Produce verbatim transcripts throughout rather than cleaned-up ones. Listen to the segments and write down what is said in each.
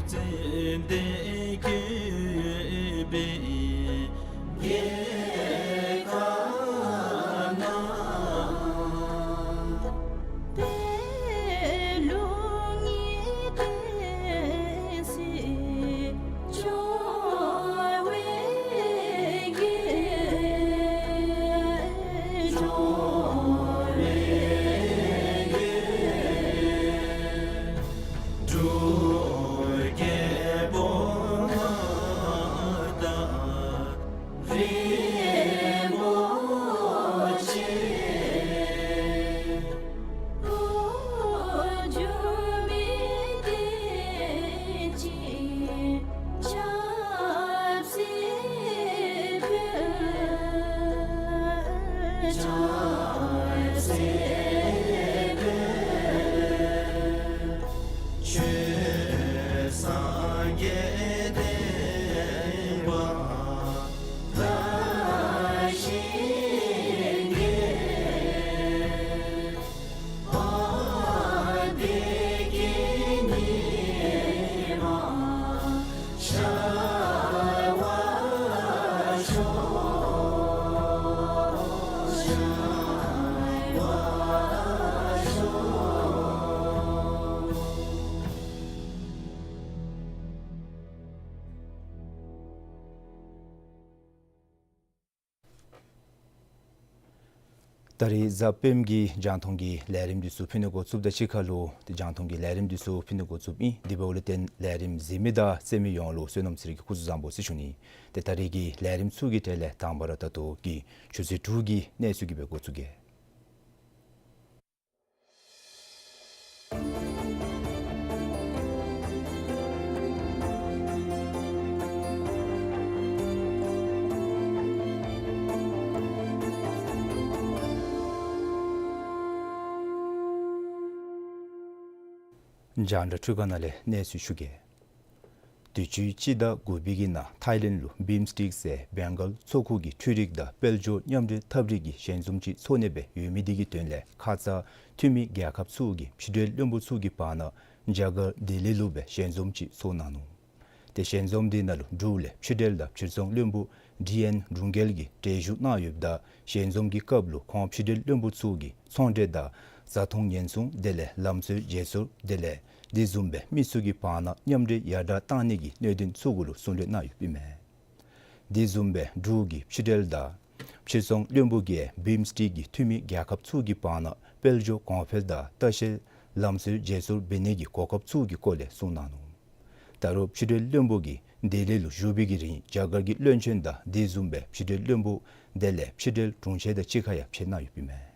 ཙན་དན་བཀོད་པའི་རྒྱལ་ཁབ་ན། པད་ལུང་གི་བསྟན་སྲིད་འབྱུང་བའི་རྒྱལ། འབྱུང་བའི་རྒྱལ། འབྲུག་རྒྱལ་པོ་མངའ་བདག་རིན་པོ་ཆེ། འགོ་འཛུགས་མི་བསྟན་ཅིང་ཆབ་སྲིད་འཕེལ། ཆབ་སྲིད་འཕེལ། ཆོས་སངས་རྒྱས་བསྟན་པ་དར་ཞིང་རྒྱས། བདེ་སྐྱིད་ཉི་མ་ཤར་བར་ཤོག། ཤར་བར་ཤོག། ད་རེས་གཟའ་སྤེནམ་གི་རྒྱང་མཐོང་གི་ལས་རིམ་འདི་ཚུ་ཕུལ་ནི་འགོ་བཙུགསཔ་དང་གཅིག་ཁར་ལུ་ཏེ་རྒྱང་མཐོང་གི་ལས་རིམ་འདི་ཚུ་ཕུལ་ནི་འགོ་བཙུགསཔ་ཨིན། དེ་འབདཝ་ལས་བརྟེན་ལས་རིམ་གཟིགས་མི་དང་གསན་མི་ཡོངས་ལུ་བསོད་ནམས་ཚེ་རིང་གིས་སྐུ་གཟུགས་བཟང་པོ་ཟེར་ཞུ་ནི། ཏེ་ད་རེས་ཀྱི་ལས་རིམ་ཚུ་གི་གྲས་ལས་དང་པ་ར་ད་ལྟོ་གི་ཆུ་ཚོད་དྲུག་གི་གནས་ཚུལ་གྱིས་སྦེ་འགོ་བཙུགས་གེ། རྒྱང་བསྒྲགས་འཕྲུལ་ཁང་ནང་ལས་གནས་ཚུལ་ཞུ་གེ། དུས་ཅི་སྤྱི་ཟླ་དགུ་པའི་གི་ནང་ཐཱའི་ལེནཌ་ལུ་བིམ་སི་ཊེཀ་ཟེར་བེང་གཱལ་མཚོ་ཁུག་གི་འཕྲུལ་རིག་དང་དཔལ་འབྱོར་མཉམ་འབྲེལ་ཐབས་རིག་གི་ཞལ་འཛོམས་ཅིག་ཚོགས་ནི་སྦེ་ཡོད་མི་དེ་གི་དོན་ལས་ཁ་ཙ་འཐུས་མི་རྒྱལ་ཁབ་ཚུ་གི་ཕྱི་འབྲེལ་བློན་པོ་ཚུ་གི་བར་ན་རྒྱ་གར་ལྡི་ལི་ལུ་སྦེ་ཞལ་འཛོམས་ཅིག་ཚོགས་གནང་ནུག། ཏེ་ཞལ་འཛོམས་དེ་ནང་ལུ་འབྲུག་ལས་ཕྱི་འབྲེལ་དང་ཕྱིར་ཚོང་བློན་པོ་ཌི་ཨེན་དྲུང་རྒྱལ་གྱིས་གྲལ་བཞུགས་གནང་ཡོདཔ་ད་ཞལ་འཛོམས་ཀྱི་སྐབས་ལུ་ཁོང་ཕྱི་འབྲེལ་བློན་པོ་ཚུ་གིས་ཚོང་འབྲེལ་དང་བཟའ་འཐུང་ཉེན་སྲུང་དེ་ལས་ལམ་སྲོལ་བརྗེ་སོར་དེ་ལས་དེ་བཟུམ་སྦེ་མི་ཚུ་གི་བར་ན་མཉམ་འདྲེས་ཡར་དྲག་གཏང་ནི་གི་གནད་དོན་ཚུ་གུ་ལུ་གསུང་གྲོས་གནང་ཡོདཔ་ཨིན་མས། དེ་བཟུམ་སྦེ་འབྲུག་གི་ཕྱི་འབྲེལ་དང་ཕྱིར་ཚོང་བློན་པོ་གིས་བིམ་སི་ཊེཀ་གི་འཐུས་མི་རྒྱལ་ཁབ་ཚུ་གི་བར་ན་དཔལ་འབྱོར་གོང་འཕེལ་དང་ལྟ་བཤལ་ལམ་སྲོལ་བརྗེ་སོར་འབད་ནི་གི་གོ་སྐབས་ཚུ་གི་སྐོར་ལས་གསུངས་གནང་ནུག། ད་རུང་ཕྱི་འབྲེལ་བློན་པོ་གིས་ལྡི་ལི་ལུ་བཞུགས་པའི་གི་རིང་རྒྱ་གར་གྱི་བློན་ཆེན་དང་དེ་བཟུམ་སྦེ་ཕྱི་འབྲེལ་བློན་པོ་དེ་ལས་ཕྱི་འབྲེལ་དྲུང་ཆེན་དང་གཅིག་ཁར་ཡང་ཕྱད་གནང་ཡོདཔ་ཨིན་མས།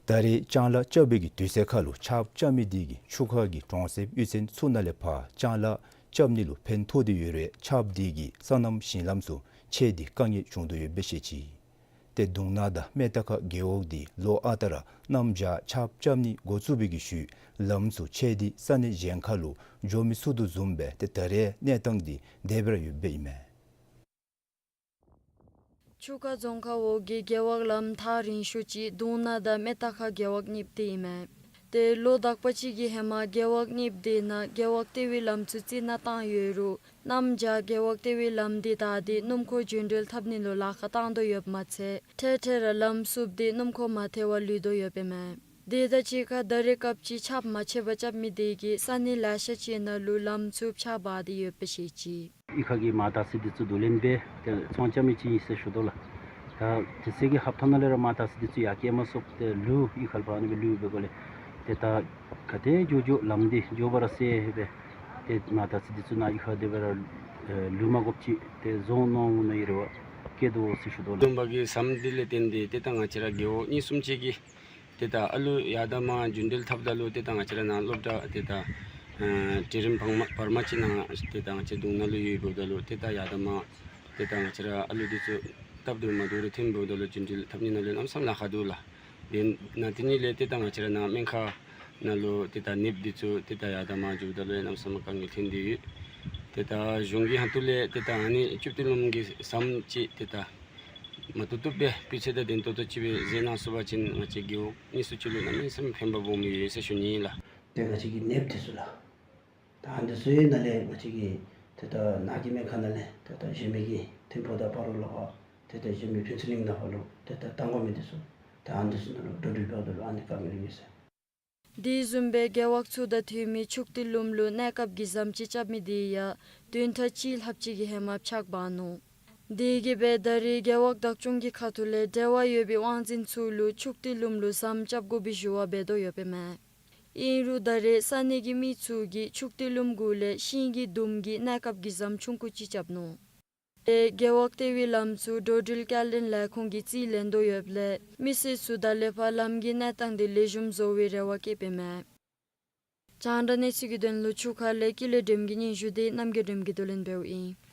ད་རེས་ལྕང་ལཱ་རྐྱབ་པའི་གི་དུས་ཚོད་ཁར་ལུ་ཆརཔ་རྐྱབ་མི་དེ་གིས་ཆུ་ཁ་གི་གྲོང་གསེབ་གཡུས་ཚན་ཚུ་ནང་ལས་ཕར་ལྕང་ལཱ་རྐྱབ་ནི་ལུ་ཕན་ཐོགས་ཏེ་ཡོད་རུང་ཆརཔ་དེ་གིས་སོ་ནམ་ཞིང་ལམ་ཚུ་ཆད་དེ་དཀའ་ངལ་བྱུང་དོ་ཡོདཔ་སྦེ་བཤད་ཅི། ཏེ་དུང་ནག་དང་སྨད་རྟ་ཁ་རྒེད་འོག་དེ་ལོ་ཨ་རྟག་ར་གནམ་བྱཱར་ཆརཔ་རྐྱབ་ནི་འགོ་བཙུགས་པའི་གི་ཤུལ་ལམ་ཚུ་ཆད་དེ་ས་གནས་གཞན་ཁར་ལུ་འགྱོ་མི་ཚུགས་དོ་བཟུམ་སྦེ་ཏེ་ད་རེས་གནས་སྟངས་དེ་དེ་སྦེ་ར་ཡོདཔ་ཨིན་མས། ཆུ་ཁ་རྫོང་ཁག་འོག་གི་རྒེད་འོག་ལམ་ཐག་རིང་ཤོས་ཅིག་དུང་ནག་དང་སྨད་རྟ་ཁ་རྒེད་འོག་གཉིས་པོ་དེ་ཨིན་མས། ཏེ་ལོ་དག་པ་ཅིག་གི་ཧེ་མ་རྒེད་འོག་གཉིས་པོ་དེ་ནང་རྒེད་འོག་ལྟེ་བའི་ལམ་ཚུ་རྩི་ནག་བཏང་ཡོད་རུང་གནམ་བྱཱར་རྒེད་འོག་ལྟེ་བའི་ལམ་དེ་བདའ་སྟེ་སྣུམ་འཁོར་རྒྱུན་འགྲུལ་འཐབ་ནི་ལུ་ལཱ་ཁག་བཏང་དོ་ཡོདཔ་མ་ཚད་འཕྲལ་འཕྲལ་ར་ལམ་བསུབ་སྟེ་སྣུམ་འཁོར་མ་ཐལ་བར་ལུས་དོ་ཡོདཔ་ཨིན་མས། དེ་དང་གཅིག་ཁར་ད་རེས་སྐབས་ཅིག་ཆརཔ་མ་ཆད་པར་རྐྱབ་མི་དེ་གིས་ས་གནས་ལེ་ཤ་ཅིག་ནང་ལུ་ལམ་ཚུ་ཕྱགས་འབག་སྟེ་ཡོདཔ་བཤད་ཅི། གཡུས་ཁ་གི་མར་དར་ཚི་དེ་ཚུ་བསྡུ་ལེན་འབད་དེ་ཚོང་རྐྱབ་མི་ཅིག་ཨིན་ཟེར་ཞུ་དོ་ལགས། ད་དེ་ཚེ་གི་ཧབ་ཐང་ནང་ལས་ར་མར་དར་ཚི་དེ་ཚུ་ཡར་སྐྱེལ་མ་ཚུགས། ཏེ་ལུ་གཡུས་ཁ་ལས་ཕར་ཨ་ནི་སྦེ་ལུ་འབད་དགོ་ལས། ཏེ་ད་ག་ཏེ་འགྱོ་འགྱོ་ལམ་འདི་འགྱོ་བར་སེལ་སྦེ་ཏེ་མར་དར་ཚི་དེ་ཚུ་ནཱ་གཡུས་ཁ་དེ་སྦེ་ར་ལུ་མ་དགོཔ་ཅིག་ཏེ་བཟོ་གནང་འོང་ནི་ཨིན་རུང་སྐྱེལ་དོ་ཟེར་ཞུ་དོ་ལགས། བཟུམ་མའི་གི་ཟམ་འདི་ལས་བརྟེན་ཏེ་ཏེ་ད་ང་བཅས་ར་རྒེད་འོག་གཉིས་གསུམ་ཅིག་གིས་ཏེ་ད་ཨ་ལུ་ཡར་དང་མར་རྒྱུན་འགྲུལ་འཐབ་ད་ལུ་ཏེ་ད་ང་བཅས་ར་ནཱ་སློབ་གྲྭ་ཏེ་ད་ཨ་གྲལ་རིམ་བར་མ་བར་མ་ཅིག་ནང་ཏེ་ད་ང་བཅས་དུང་ནག་ལུ་ཡོདཔ་ད་ལུ་ཏེ་ད་ཡར་དང་མར་ཏེ་ད་ང་བཅས་ར་ཨ་ལུ་དེ་ཚུ་སྟབས་བདེཝ་མ་བདེཝ་རེ་ཐོན་འབདཝ་ད་ལུ་རྒྱུན་འགྲུལ་འཐབ་ནི་ནང་ལུ་གནམ་མེད་ས་མེད་ལཱ་ཁག་འདུག་ལགས། དེ་ནང་དེ་ནང་ལས་ཏེ་ད་ང་བཅས་ར་ནཱ་སྨན་ཁང་ནང་ལུ་ཏེ་ད་ནདཔ་དེ་ཚུ་ཏེ་ད་ཡར་དང་མར་འགྱོཝ་ད་ལུ་གནམ་མེད་ས་མེད་དཀའ་ངལ་ཐོན་ཏེ་ཡོད། ཏེ་ད་གཞུང་གི་ཁ་ཐུག་ལས་ཏེ་ད་ཨ་ནི་བཅུ་བདུན་ལམ་གྱི་ཟམ་ཅིག་ཏེ་ད་མ་བཏུབ་བཏུབ་སྦེ་སྤུས་ཚད་དང་ལྡན་ཏོག་ཏོ་ཅིག་སྦེ་མཛད་གནང་ཚུགས་པ་ཅིན་ང་བཅས་རྒེད་འོག་གཉིས་གསུམ་ཅིག་ལུ་གནམ་མེད་ས་མེད་ཕན་པ་སྦོམ་ཡོད་ཟེར་ཞུ་ནི་ཨིན་ལགས། ཏེ་ང་བཅས་ཀྱི་ནདཔ་འདི་ཚུ་ལགས། ད་ཨ་འདི་ཚུ་ཡང་ནཱ་ལས་ང་བཅས་ཀྱི་ཏེ་ད་ནཱ་གི་སྨན་ཁང་ནང་ལས་ཏེ་ད་གཞན་མི་གི་ཐིམ་ཕུག་དང་སྤ་རོ་ལུ་ཕར་ཏེ་ད་གཞན་མི་ཕུན་ཚོགས་གླིང་ནང་ཕར་ལུ་ཏེ་ད་བཏང་དགོ་མི་འདི་ཚུ་ད་ཨ་འདི་ཚུ་ནང་ལུ་འགྲོ་འགྲུལ་འབདཝ་ད་ལུ་ཨ་ནི་དཀའ་ངལ་ཡོད་ཟེར། དེ་བཟུམ་སྦེ་རྒེད་འོག་ཚུ་དང་མཐུན་མི་ཆུ་གཏེར་ལུངམ་ལུ་གནས་སྐབས་ཀྱི་ཟམ་ཅིག་རྐྱབ་མི་དེ་ཡང་བདུན་ཕྲག་གཅིག་ལྷགཔ་ཅིག་གི་ཧེ་མ་ཕྱག་འབག་ནུག། དེ་གིས་སྦེ་ད་རེས་རྒེད་འོག་བདག་སྐྱོང་གི་ཁ་ཐུག་ལས་འབྲེལ་བ་ཡོད་པའི་དབང་འཛིན་ཚུ་ལུ་ཆུ་གཏེར་ལུངམ་ལུ་ཟམ་རྐྱབ་དགོ་པའི་ཞུ་བ་འབད་དོ་ཡོདཔ་ཨིན་མས། ཨིན་རུང་ད་རེས་ས་གནས་ཀྱི་མི་ཚུ་གིས་ཆུ་གཏེར་ལུངམ་གུ་ལས་ཤིང་གིས་བརྡུངམ་གིས་གནས་སྐབས་ཀྱི་ཟམ་ཆུང་ཀུ་ཅིག་རྐྱབ་ནུག། ཏེ་རྒེད་འོག་ལྟེ་བའི་ལམ་ཚུ་འགྲོ་འགྲུལ་བསྐྱར་ལེན་ལས་ཁུངས་ཀྱིས་རྩིས་ལེན་དོ་ཡོདཔ་ལས་མི་སེར་ཚུ་ད་ལས་ཕར་ལམ་གྱི་གནས་སྟངས་དེ་ལེགས་ཤོམ་བཟོ་བའི་རེ་བ་བསྐྱེདཔ་ཨིན་མས། རྒྱང་བསྒྲགས་གནས་ཚུལ་གྱི་དོན་ལུ་ཆུ་ཁ་ལས་ཀུན་ལེགས་སྒྲོལམ་གྱི་སྙན་ཞུ་དེ་རྣམ་རྒྱལ་སྒྲོལམ་གྱིས་བསྡུ་ལེན་འབདཝ་ཨིན།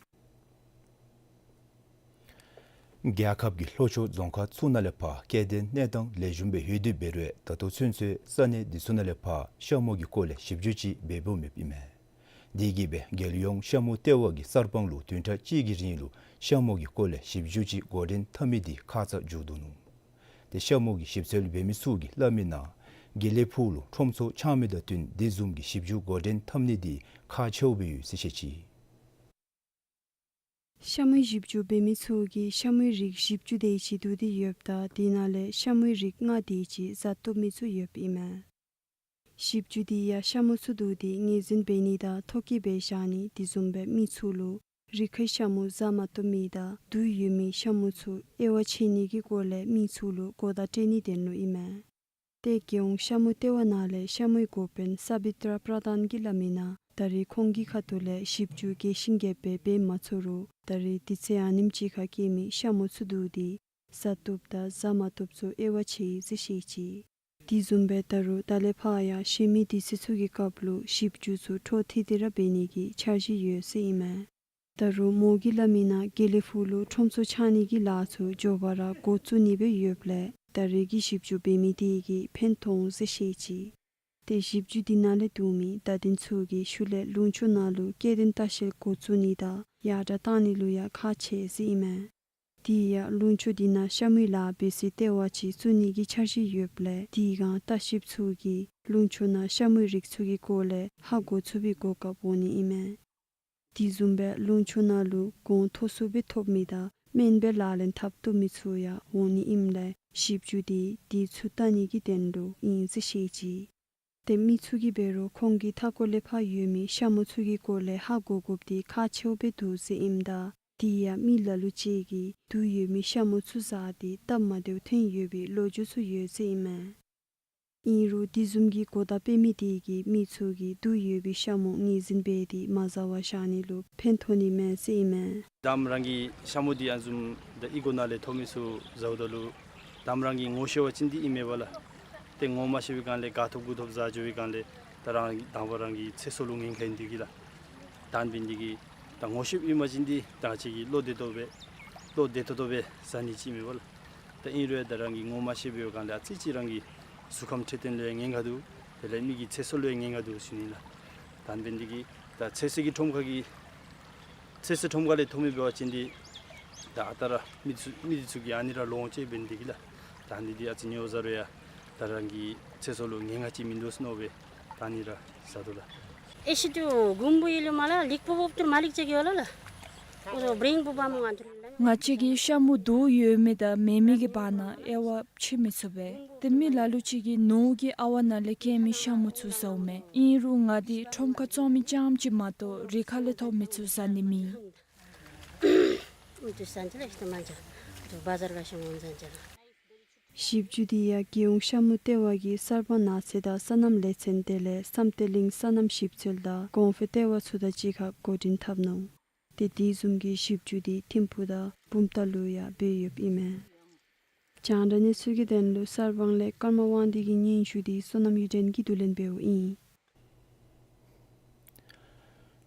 རྒྱལ་ཁབ་ཀྱི་ལྷོ་ཕྱོགས་རྫོང་ཁག་ཚུ་ནང་ལས་ཕར་སྐྱེ་ལྡན་གནས་སྟངས་ལེགས་ཤོམ་སྦེ་ཡོད་དེ་འབད་རུང་ད་ལྟོ་ཚུན་ཚོད་ས་གནས་འདི་ཚུ་ནང་ལས་ཕར་ཤ་མུ་གི་སྐོར་ལས་ཞིབ་འཇུག་ཅིག་འབད་འབདཝ་མེདཔ་ཨིན་མས། དེ་གིས་སྦེ་རྒྱལ་ཡོངས་ཤ་མུ་ལྟེ་བ་གིས་གསར་སྤང་ལུ་བདུན་ཕྲག་གཅིག་གི་རིང་ལུ་ཤ་མུ་གི་སྐོར་ལས་ཞིབ་འཇུག་ཅིག་འགོ་འདྲེན་འཐབ་མི་དེ་ཁ་ཙ་མཇུག་བསྡུ་ནུག། ཏེ་ཤ་མུ་གི་ཞིབ་འཚོལ་འབད་མི་ཚུ་གིས་སླབ་མི་ནང་དགེ་ལེགས་ཕུག་ལུ་ཁྲོམ་ཚོགས་འཆང་མི་དང་བསྟུན་དེ་བཟུམ་གྱི་ཞིབ་འཇུག་འགོ་འདྲེན་འཐབ་ནི་དེ་ཁག་ཆེཝ་སྦེ་ཡོད་ཟེར་བཤད་ཅི། ཤ་མུའི་ཞིབ་འཇུག་འབད་མི་ཚུ་གིས་ཤ་མུའི་རིགས་བཞི་བཅུ་དེ་ཅིག་བསྡུ་སྟེ་ཡོདཔ་ད་དེ་ནང་ལས་ཤ་མུའི་རིགས་ལྔ་དེ་ཅིག་བཟའ་བཏུབ་མི་ཚུ་ཡོདཔ་ཨིན་མས། ཞིབ་འཇུག་དེ་ཡང་ཤ་མུ་ཚུ་བསྡུ་སྟེ་ངོས་འཛིན་འབད་ནི་དང་ཐོ་བཀོད་འབད་བཞག་ནི་དེ་བཟུམ་སྦེ་མི་ཚུ་ལུ་རི་ཁའི་ཤ་མུ་བཟའ་མ་བཏུབ་མི་དང་དུག་ཡོད་མི་ཤ་མུ་ཚུ་དབྱེ་བ་ཕྱེ་ནི་གི་སྐོར་ལས་མི་ཚུ་ལུ་གོ་བརྡ་སྤྲོད་ནིའི་དོན་ལུ་ཨིན་མས། ཏེ་རྒྱལ་ཡོངས་ཤ་མུ་ལྟེ་བ་ནང་ལས་ཤ་མུའི་འགོ་དཔོན་སཱ་བི་ཏྲ་པྲ་དཱན་གྱིས་སླབ་མི་ནང་ད་རེས་ཁོང་གི་ཁ་ཐུག་ལས་ཞིབ་འཇུག་རྒྱས་ཤིང་རྒྱས་པ་འབད་མ་ཚུགས་རུང་ད་རེས་དུས་ཚོད་ཨ་ནེམ་ཅིག་ཁར་སྐྱེ་མི་ཤ་མུ་ཚུ་བསྡུ་སྟེ་བཟའ་བཏུབ་དང་བཟའ་མ་བཏུབ་ཚུ་དབྱེ་བ་ཕྱེ་ཡི་ཟེར་བཤད་ཅི། དེ་བཟུམ་སྦེ་ད་རུང་ད་ལས་ཕར་ཡང་གཞན་མི་དུས་ཚོད་ཚུ་གི་སྐབས་ལུ་ཞིབ་འཇུག་ཚུ་འཕྲོ་མཐུད་དེ་ར་འབད་ནི་གི་འཆར་གཞི་ཡོད་ཟེར་ཨིན་མས། ད་རུང་མོ་གིས་སླབ་མི་ནང་དགེ་ལེགས་ཕུག་ལུ་ཁྲོམ་ཚོགས་འཆང་ནི་གི་ལཱ་ཚུ་མགྱོགས་པ་ར་འགོ་བཙུགས་ནི་སྦེ་ཡོདཔ་ལས་ད་རེས་ཀྱི་ཞིབ་འཇུག་འབད་མི་དེ་གིས་ཕན་ཐོགས་འོང་ཟེར་བཤད་ཅི། ཏེ་ཞིབ་འཇུག་དེ་ནང་ལས་བསྡུ་མི་བརྡ་དོན་ཚུ་གིས་ཤུལ་ལས་ལུང་ཕྱོགས་ནང་ལུ་སྐྱེ་ལྡན་ལྟ་བཤལ་འགོ་བཙུགས་ནི་དང་ཡར་དྲག་བཏང་ནི་ལུ་ཡང་ཁག་ཆེ་ཟེར་ཨིན་མས། དེ་ཡང་ལུང་ཕྱོགས་དེ་ནང་ཤ་མུའི་ལཱ་འབད་སའི་ལྟེ་བ་ཅིག་བཙུགས་ནི་གི་འཆར་གཞི་ཡོདཔ་ལས་དེ་སྒང་ལྟ་བཤལཔ་ཚུ་གིས་ལུང་ཕྱོགས་ནང་ཤ་མུའི་རིགས་ཚུ་གི་སྐོར་ལས་ཧ་གོ་ཚུགས་པའི་གོ་སྐབས་འོང་ནི་ཨིན་མས། དེ་བཟུམ་སྦེ་ལུང་ཕྱོགས་ནང་ལུ་གོང་མཐོ་སུ་སྦེ་ཐོབ་མི་དང་སྨན་སྦེ་ལག་ལེན་འཐབ་བཏུབ་མི་ཚུ་ཡང་འོང་ནི་ཨིནམ་ལས་ཞིབ་འཇུག་དེ་དུས་ཚོད་བལྟ་ནི་གི་དོན་ལུ་ཨིན་ཟེར་བཤད་ཅི། ཏེ་མི་ཚུ་གིས་འབད་རུང་ཁོང་གི་མཐའ་འཁོར་ལས་ཕར་ཡོད་མི་ཤ་མུ་ཚུ་གི་སྐོར་ལས་ཧ་གོ་དགོཔ་དེ་ཁག་ཆེཝ་སྦེ་འདུག་ཟེར་ཨིནམ་ད་དེ་ཡང་མི་ལ་ལུ་ཅིག་གིས་དུག་ཡོད་མི་ཤ་མུ་ཚུ་བཟའ་སྟེ་སྟབས་མ་བདེཝ་ཐོན་ཡོད་པའི་ལོ་རྒྱུས་ཚུ་ཡོད་ཟེར་ཨིན་མས། ཨིན་རུང་དེ་བཟུམ་གྱི་གོ་བརྡ་སྤེལ་མི་དེ་གིས་མི་ཚུ་གིས་དུག་ཡོད་པའི་ཤ་མུ་ངོས་འཛིན་འབད་དེ་མ་བཟའ་བར་བཞག་ནི་ལུ་ཕན་ཐོགས་ནི་མས་ཟེར་ཨིན་མས། དང་པ་རང་གི་ཤ་མུ་འདི་ཨ་ནི་བཟུམ་ད་ཨི་གོ་ནང་ལས་ཐོབ་མི་ཚུ་བཟའཝ་ད་ལུ་དང་པ་རང་གིས་ངོ་ཤེས་པ་ཅིན་འདི་ཨིན་མས་པ་ལགས། ཏེ་ངོ་མ་ཤེས་པའི་སྒང་ལས་ག་ཐོབ་གུ་ཐོབ་བཟའ་འགྱོ་བའི་སྒང་ལས་ད་རང་དང་པ་རང་གི་ཚེ་སྲོག་ལུ་ཉེན་ཁ་ཨིན་འདི་གིས་ལགས། དང་པ་འདི་གིས་ད་ངོ་ཤེསཔ་ཨིན་པ་ཅིན་འདི་ད་ང་བཅས་ཀྱིས་བློ་བདེ་ཏོག་སྦེ་བློ་བདེ་ཏོག་ཏོ་སྦེ་བཟའ་ནི་ཅིག་མས་པ་ལགས། ད་ཨིན་རུང་ད་རང་གིས་ངོ་མ་ཤེས་པའི་སྒང་ལས་ཨ་ཙི་ཅིག་རང་གི་གཟུགས་ཁམས་འཕྲོད་བསྟེན་ལུ་ཡང་ཉེན་ཁ་འདུག། དེ་ལས་མི་གི་ཚེ་སྲོག་ལུ་ཡང་ཉེན་ཁ་འདུག་ཟེར་ཨིན་ལགས། དང་པ་འདི་གིས་ད་ཚོད་བསྲེ་གི་ཁྲོམ་ཁ་གི་ཚོད་བསྲེ་ཁྲོམ་ཁ་ལས་ཐོབ་མི་འབད་བ་ཅིན་འདི་ད་ཨ་རྟག་ར་མི་ཚུ་མི་ཚུ་གིས་ཨ་ནི་ར་ལོངས་སྤྱོད་འབད་ནི་འདི་གིས་ལགས། ད་འདི་འདི་ཨ་ཙི་ཉོ་བཟའ་རུང་ཡང་ད་རང་གི་ཚེ་སྲོག་ལུ་ཉེན་ཁ་ཅིག་མིན་འདུག་ཟེར་མནོ་སྦེ་ད་ཨ་ནི་ར་བཟའ་དོ་ལགས། ཨེ་ཤི་དུ་གུམ་བུ་ཡི་ལུ་མ་ལ་ལིག་པོ་བོབ་ཏུར་མ་ལིག་ཅིག་ཡོད་ལ་ལགས། ཨོ་བྲིང་བུ་བ་མོ་ང་ཐུར་ལ། ང་བཅས་ཀྱིས་ཤ་མུ་དུག་ཡོད་མི་དང་མེད་མི་གི་བར་ན་དབྱེ་བ་ཕྱེ་མི་ཚུགས་པས། ཏེ་མི་ལ་ལུ་ཅིག་གིས་ནོར་གྱི་ཨ་ཝ་ནང་ལས་སྐྱེ་མི་ཤ་མུ་ཚུ་བཟའཝ་མས། ཨིན་རུང་ང་འདི་ཁྲོམ་ཁར་བཙོང་མི་རྐྱངམ་ཅིག་མ་གཏོགས་རི་ཁ་ལས་ཐོབ་མི་ཚུ་བཟའ་ནི་མེད། འདི་སན་ཅི་ལ་ཤི་ཏ་མན་ཅ། འདི་བ་ཛར་ལ་ཤི་ངོ་ཛན་ཅ་ལ། ཞིབ་འཇུག་འདི་ཡང་རྒྱལ་ཡོངས་ཤ་མུ་ལྟེ་བ་གིས་གསར་སྤང་ནགས་ཚལ་དང་སོ་ནམ་ལས་ཚན་དེ་ལས་བསམ་གཏན་གླིང་སོ་ནམ་ཞིབ་འཚོལ་དང་གོང་འཕེལ་ལྟེ་བ་ཚུ་དང་གཅིག་ཁར་འགོ་འདྲེན་འཐབ་ནུག། ཏེ་དེ་བཟུམ་གྱི་ཞིབ་འཇུག་འདི་ཐིམ་ཕུག་དང་བུམ་ཐང་ལུ་ཡང་འབད་ཡོདཔ་ཨིན་མས། རྒྱང་བསྒྲགས་གནས་ཚུལ་གྱི་དོན་ལུ་གསར་སྤང་ལས་ཀརྨ་དབང་འདུས་ཀྱི་སྙན་ཞུ་འདི་བསོད་ནམས་གཡུ་སྒྲོན་གྱིས་བསྡུ་ལེན་འབདཝ་ཨིན།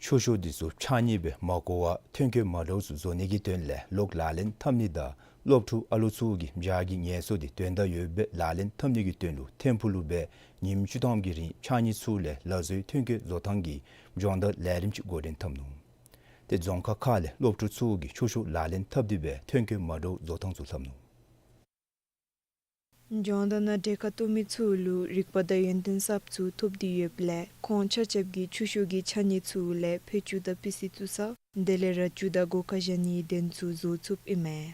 ཆུ་ཤོག་འདི་ཚུ་ཕྱགས་སྙིགས་སྦེ་མ་བཀོ་བར་ཐོན་སྐྱེད་མ་འདྲཝ་ཚུ་བཟོ་ནི་གི་དོན་ལས་གློག་ལག་ལེན་འཐབ་ནི་དང་སློབ་ཕྲུག་ཨ་ལུ་ཚུ་གིས་འཇའ་གི་ངལ་གསོ་འདི་དོན་དག་ཡོདཔ་སྦེ་ལག་ལེན་འཐབ་ནི་གི་དོན་ལུ་ཐིམ་ཕུག་ལུ་སྦེ་ཉིནམ་བཅུ་ཐམ་གྱི་རིང་ཕྱགས་སྙིགས་ཚུ་ལས་ལག་བཟོའི་ཐོན་སྐྱེད་བཟོ་ཐངས་ཀྱི་སྦྱོང་བརྡར་ལས་རིམ་ཅིག་འགོ་འདྲེན་འཐབ་ནུག། ཏེ་རྫོང་ཁག་ཁག་ལས་སློབ་ཕྲུག་ཚུ་གིས་ཆུ་ཤོག་ལག་ལེན་འཐབ་སྟེ་སྦེ་ཐོན་སྐྱེད་མ་འདྲཝ་བཟོ་ཐངས་ཚུ་ལྷབ་ནུག། ལྗོངས་མདོ་ནང་གྲལ་ཁར་གཏོགས་མི་ཚུ་ལུ་རིག་པ་དང་ཡོན་ཏན་གསརཔ་ཚུ་ཐོབ་སྟེ་ཡོདཔ་ལས་ཁོང་ཆ་ཁྱབ་ཀྱིས་ཆུ་ཤོག་གི་ཕྱགས་སྙིགས་ཚུ་ལས་ཕད་ཅུང་དང་པི་སི་བཙུགས་ས་དེ་ལས་ར་ཅུང་དང་སྒོ་ཁར་བཞག་ནིའི་གདན་ཚུ་བཟོ་ཚུགསཔ་ཨིན་མས།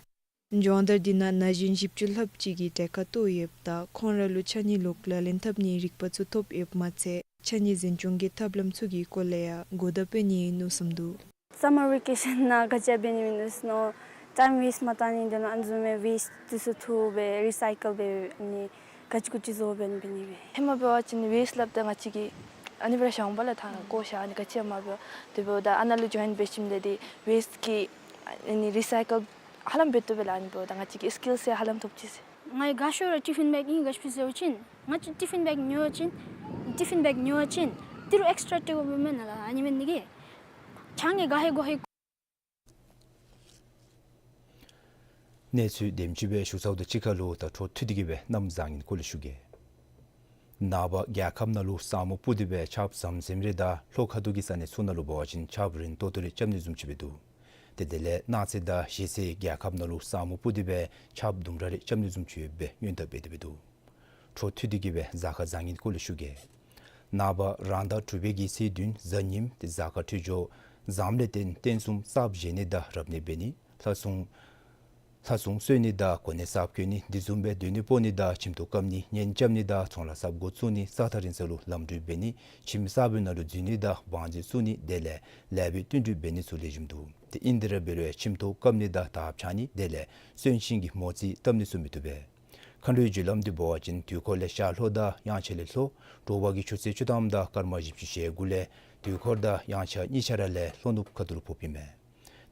སྦྱོང་བརྡར་འདི་ནང་ན་གཞོན་བཞི་བཅུ་ལྷགཔ་ཅིག་གིས་གྲལ་ཁར་གཏོགས་ཡོདཔ་ད་ཁོང་ར་ལུ་ཕྱགས་སྙིགས་ལོག་ལག་ལེན་འཐབ་ནིའི་རིག་པ་ཚུ་ཐོབ་ཡོདཔ་མ་ཚད་ཕྱགས་སྙིགས་འཛིན་སྐྱོང་གི་ཐབས་ལམ་ཚུ་གི་སྐོར་ལས་ཡང་གོ་བརྡ་སྤེལ་ནི་ཨིན་མནོ་བསམ་འདུག། སམ་མར་ཝེ་ཀེ་ཤཱན་ནང་ག་ཅི་འབད་ནི་མིན་ནུག་ཟེར་ན་ཊའིམ་ཝེསཊ་མ་བཏང་ནི་དེ་ལས་ཨ་ནི་བཟུམ་མའི་ཝེསཊ་འདི་ཚུ་འཐུ་སྦེ་རི་སའི་ཀལ་འབད་ནི་ག་ཅི་གུ་ཅི་བཟོ་འབད་ནི་འབད་ནི་སྦེ། ཧེ་མ་འབད་བ་ཅིན་ཝེསཊ་སླབ་ད་ང་བཅས་ཀྱིས་ཨ་ནི་སྦེ་ར་ཤོང་པ་ལགས། ད་བཀོ་བཞག་ནི་ག་ཅི་ཡང་མ་འབད། དེ་འབདཝ་ད་ཨ་ནཱ་ལུ་ཇོའིན་འབད་ཞིནམ་ལས་འདི་ཝེསཊ་ཀྱི་ཨ་ནི་རི་སའི་ཀལ་ཧ་ལམ་འབད་བཏུབ་པས་ལགས། ཨ་ནི་འབདཝ་ད་ང་བཅས་ཀྱི་སི་ཀིལ་ཡང་ཧ་ལམ་ཐོབ་ཅི་ཟེར། ང་གིས་ག་ཤོར་ར་ཊི་ཕིན་བེག་ཨིན་ག་ཤོར་ཟེར་བ་ཅིན་ང་བཅས་ཊི་ཕིན་བེག་ཉོ་བ་ཅིན་ཊི་ཕིན་བེག་ཉོ་བ་ཅིན་ཏི་རུ་ཨེགསི་ཊ་ར་སྤྲོད་དགོཔ་མེན་ན་ལགས། ཨ་ནི་འབད་ནི་དེ་གིས་ཆང་གི་ག་ཧེ་གོ་ཧེ། གནས་ཚུལ་དེམ་ཅིག་སྦེ་ཞུ་ཚརཝ་དང་གཅིག་ཁར་ལུ་ད་འཕྲོ་མཐུད་དེ་གི་སྦེ་གནམ་བཟང་ངན་སྐོར་ལས་ཞུ་གེ། ནངས་པ་རྒྱལ་ཁབ་ནང་ལུ་ས་སྨུག་སྤུབས་ཏེ་སྦེ་ཆརཔ་ཟམ་ཟིམ་རེ་དང་ལྷོ་ཁ་ཐུག་གི་ས་གནས་ཚུ་ནང་ལུ་འབད་བ་ཅིན་ཆརཔ་རན་ཏོག་ཏོ་རེ་རྐྱབ་ནི་བཟུམ་ཅིག་སྦེ་འདུག། ཏེ་དེ་ལས་གནངས་ཚེ་དང་གཞེས་ཚེ་རྒྱལ་ཁབ་ནང་ལུ་ས་སྨུག་སྤུབས་ཏེ་སྦེ་ཆརཔ་ལྡུམ་ར་རེ་རྐྱབ་ནི་བཟུམ་ཅིག་ཡོདཔ་སྦེ་སྔོན་བརྡ་འབད་དེ་སྦེ་འདུག། འཕྲོ་མཐུད་དེ་གི་སྦེ་གཟའ་སྐར་བཟང་ངན་སྐོར་ལས་ཞུ་གེ། ནངས་པ་རང་ཟླ་དྲུག་པའི་གི་ཚེས་བདུན་གཟའ་ཉིམ་ཏེ་གཟའ་སྐར་འཕྲོད་སྦྱོར་ཟམ་ལས་བརྟེན་རྟེན་གསུམ་གསརཔ་བཞེངས་ནི་དང་རབ་གནས་འབད་ནི་ལྷ་སྲུང་ལྷ་སྲུང་གསོལ་ནི་དང་གོ་གནས་གསརཔ་བསྐོ་ནི་དེ་བཟུམ་སྦེ་སྡོད་གནས་སྤོ་ནི་དང་ཁྱིམ་ཐོག་བཀབ་ནི་གཉེན་རྐྱབ་ནི་དང་ཚོང་ལཱ་གསརཔ་འགོ་བཙུགས་ནི་ས་ཐག་རིང་ས་ལུ་ལམ་འགྲུལ་འབད་ནི་ཁྱིམ་གསར་པའི་ནང་ལུ་འཛུལ་ནི་དང་བང་མཛོད་བཙུགས་ནི་དེ་ལས་ལས་བྱེད་བསྟུན་གྲོས་འབད་ནི་ཚུ་ལེགས་ཤོམ་འདུག། ཏེ་ཨིན་དེ་ར་འབད་རུང་ཁྱིམ་ཐོག་བཀབ་ནི་དང་དར་ཕྱར་ནི་དེ་ལས་གསོན་གཤིན་གྱི་མོ་རྩིས་བཏབ་ནི་ཚུ་མི་བཏུབ་པས། མཁའ་འགྲོའི་རྒྱུ་ལམ་འདི་འབད་བ་ཅིན་དུས་འཁོར་ལས་ཤར་ལྷོ་དང་དབྱངས་འཆར་ལས་ལྷོ། དྲོ་པ་གི་ཆུ་ཚོད་བཅུ་ཐམ་དང་སྐར་མ་བཞི་བཅུ་ཞེ་དགུ་ལས་དུས་འཁོར་དང་དབྱངས་འཆར་གཉིས་ཆ་ར་ལས་ལྷོ་ནུབ་ཁ་ཐུག་ལུ་ཕོགཔ་ཨིན་མས།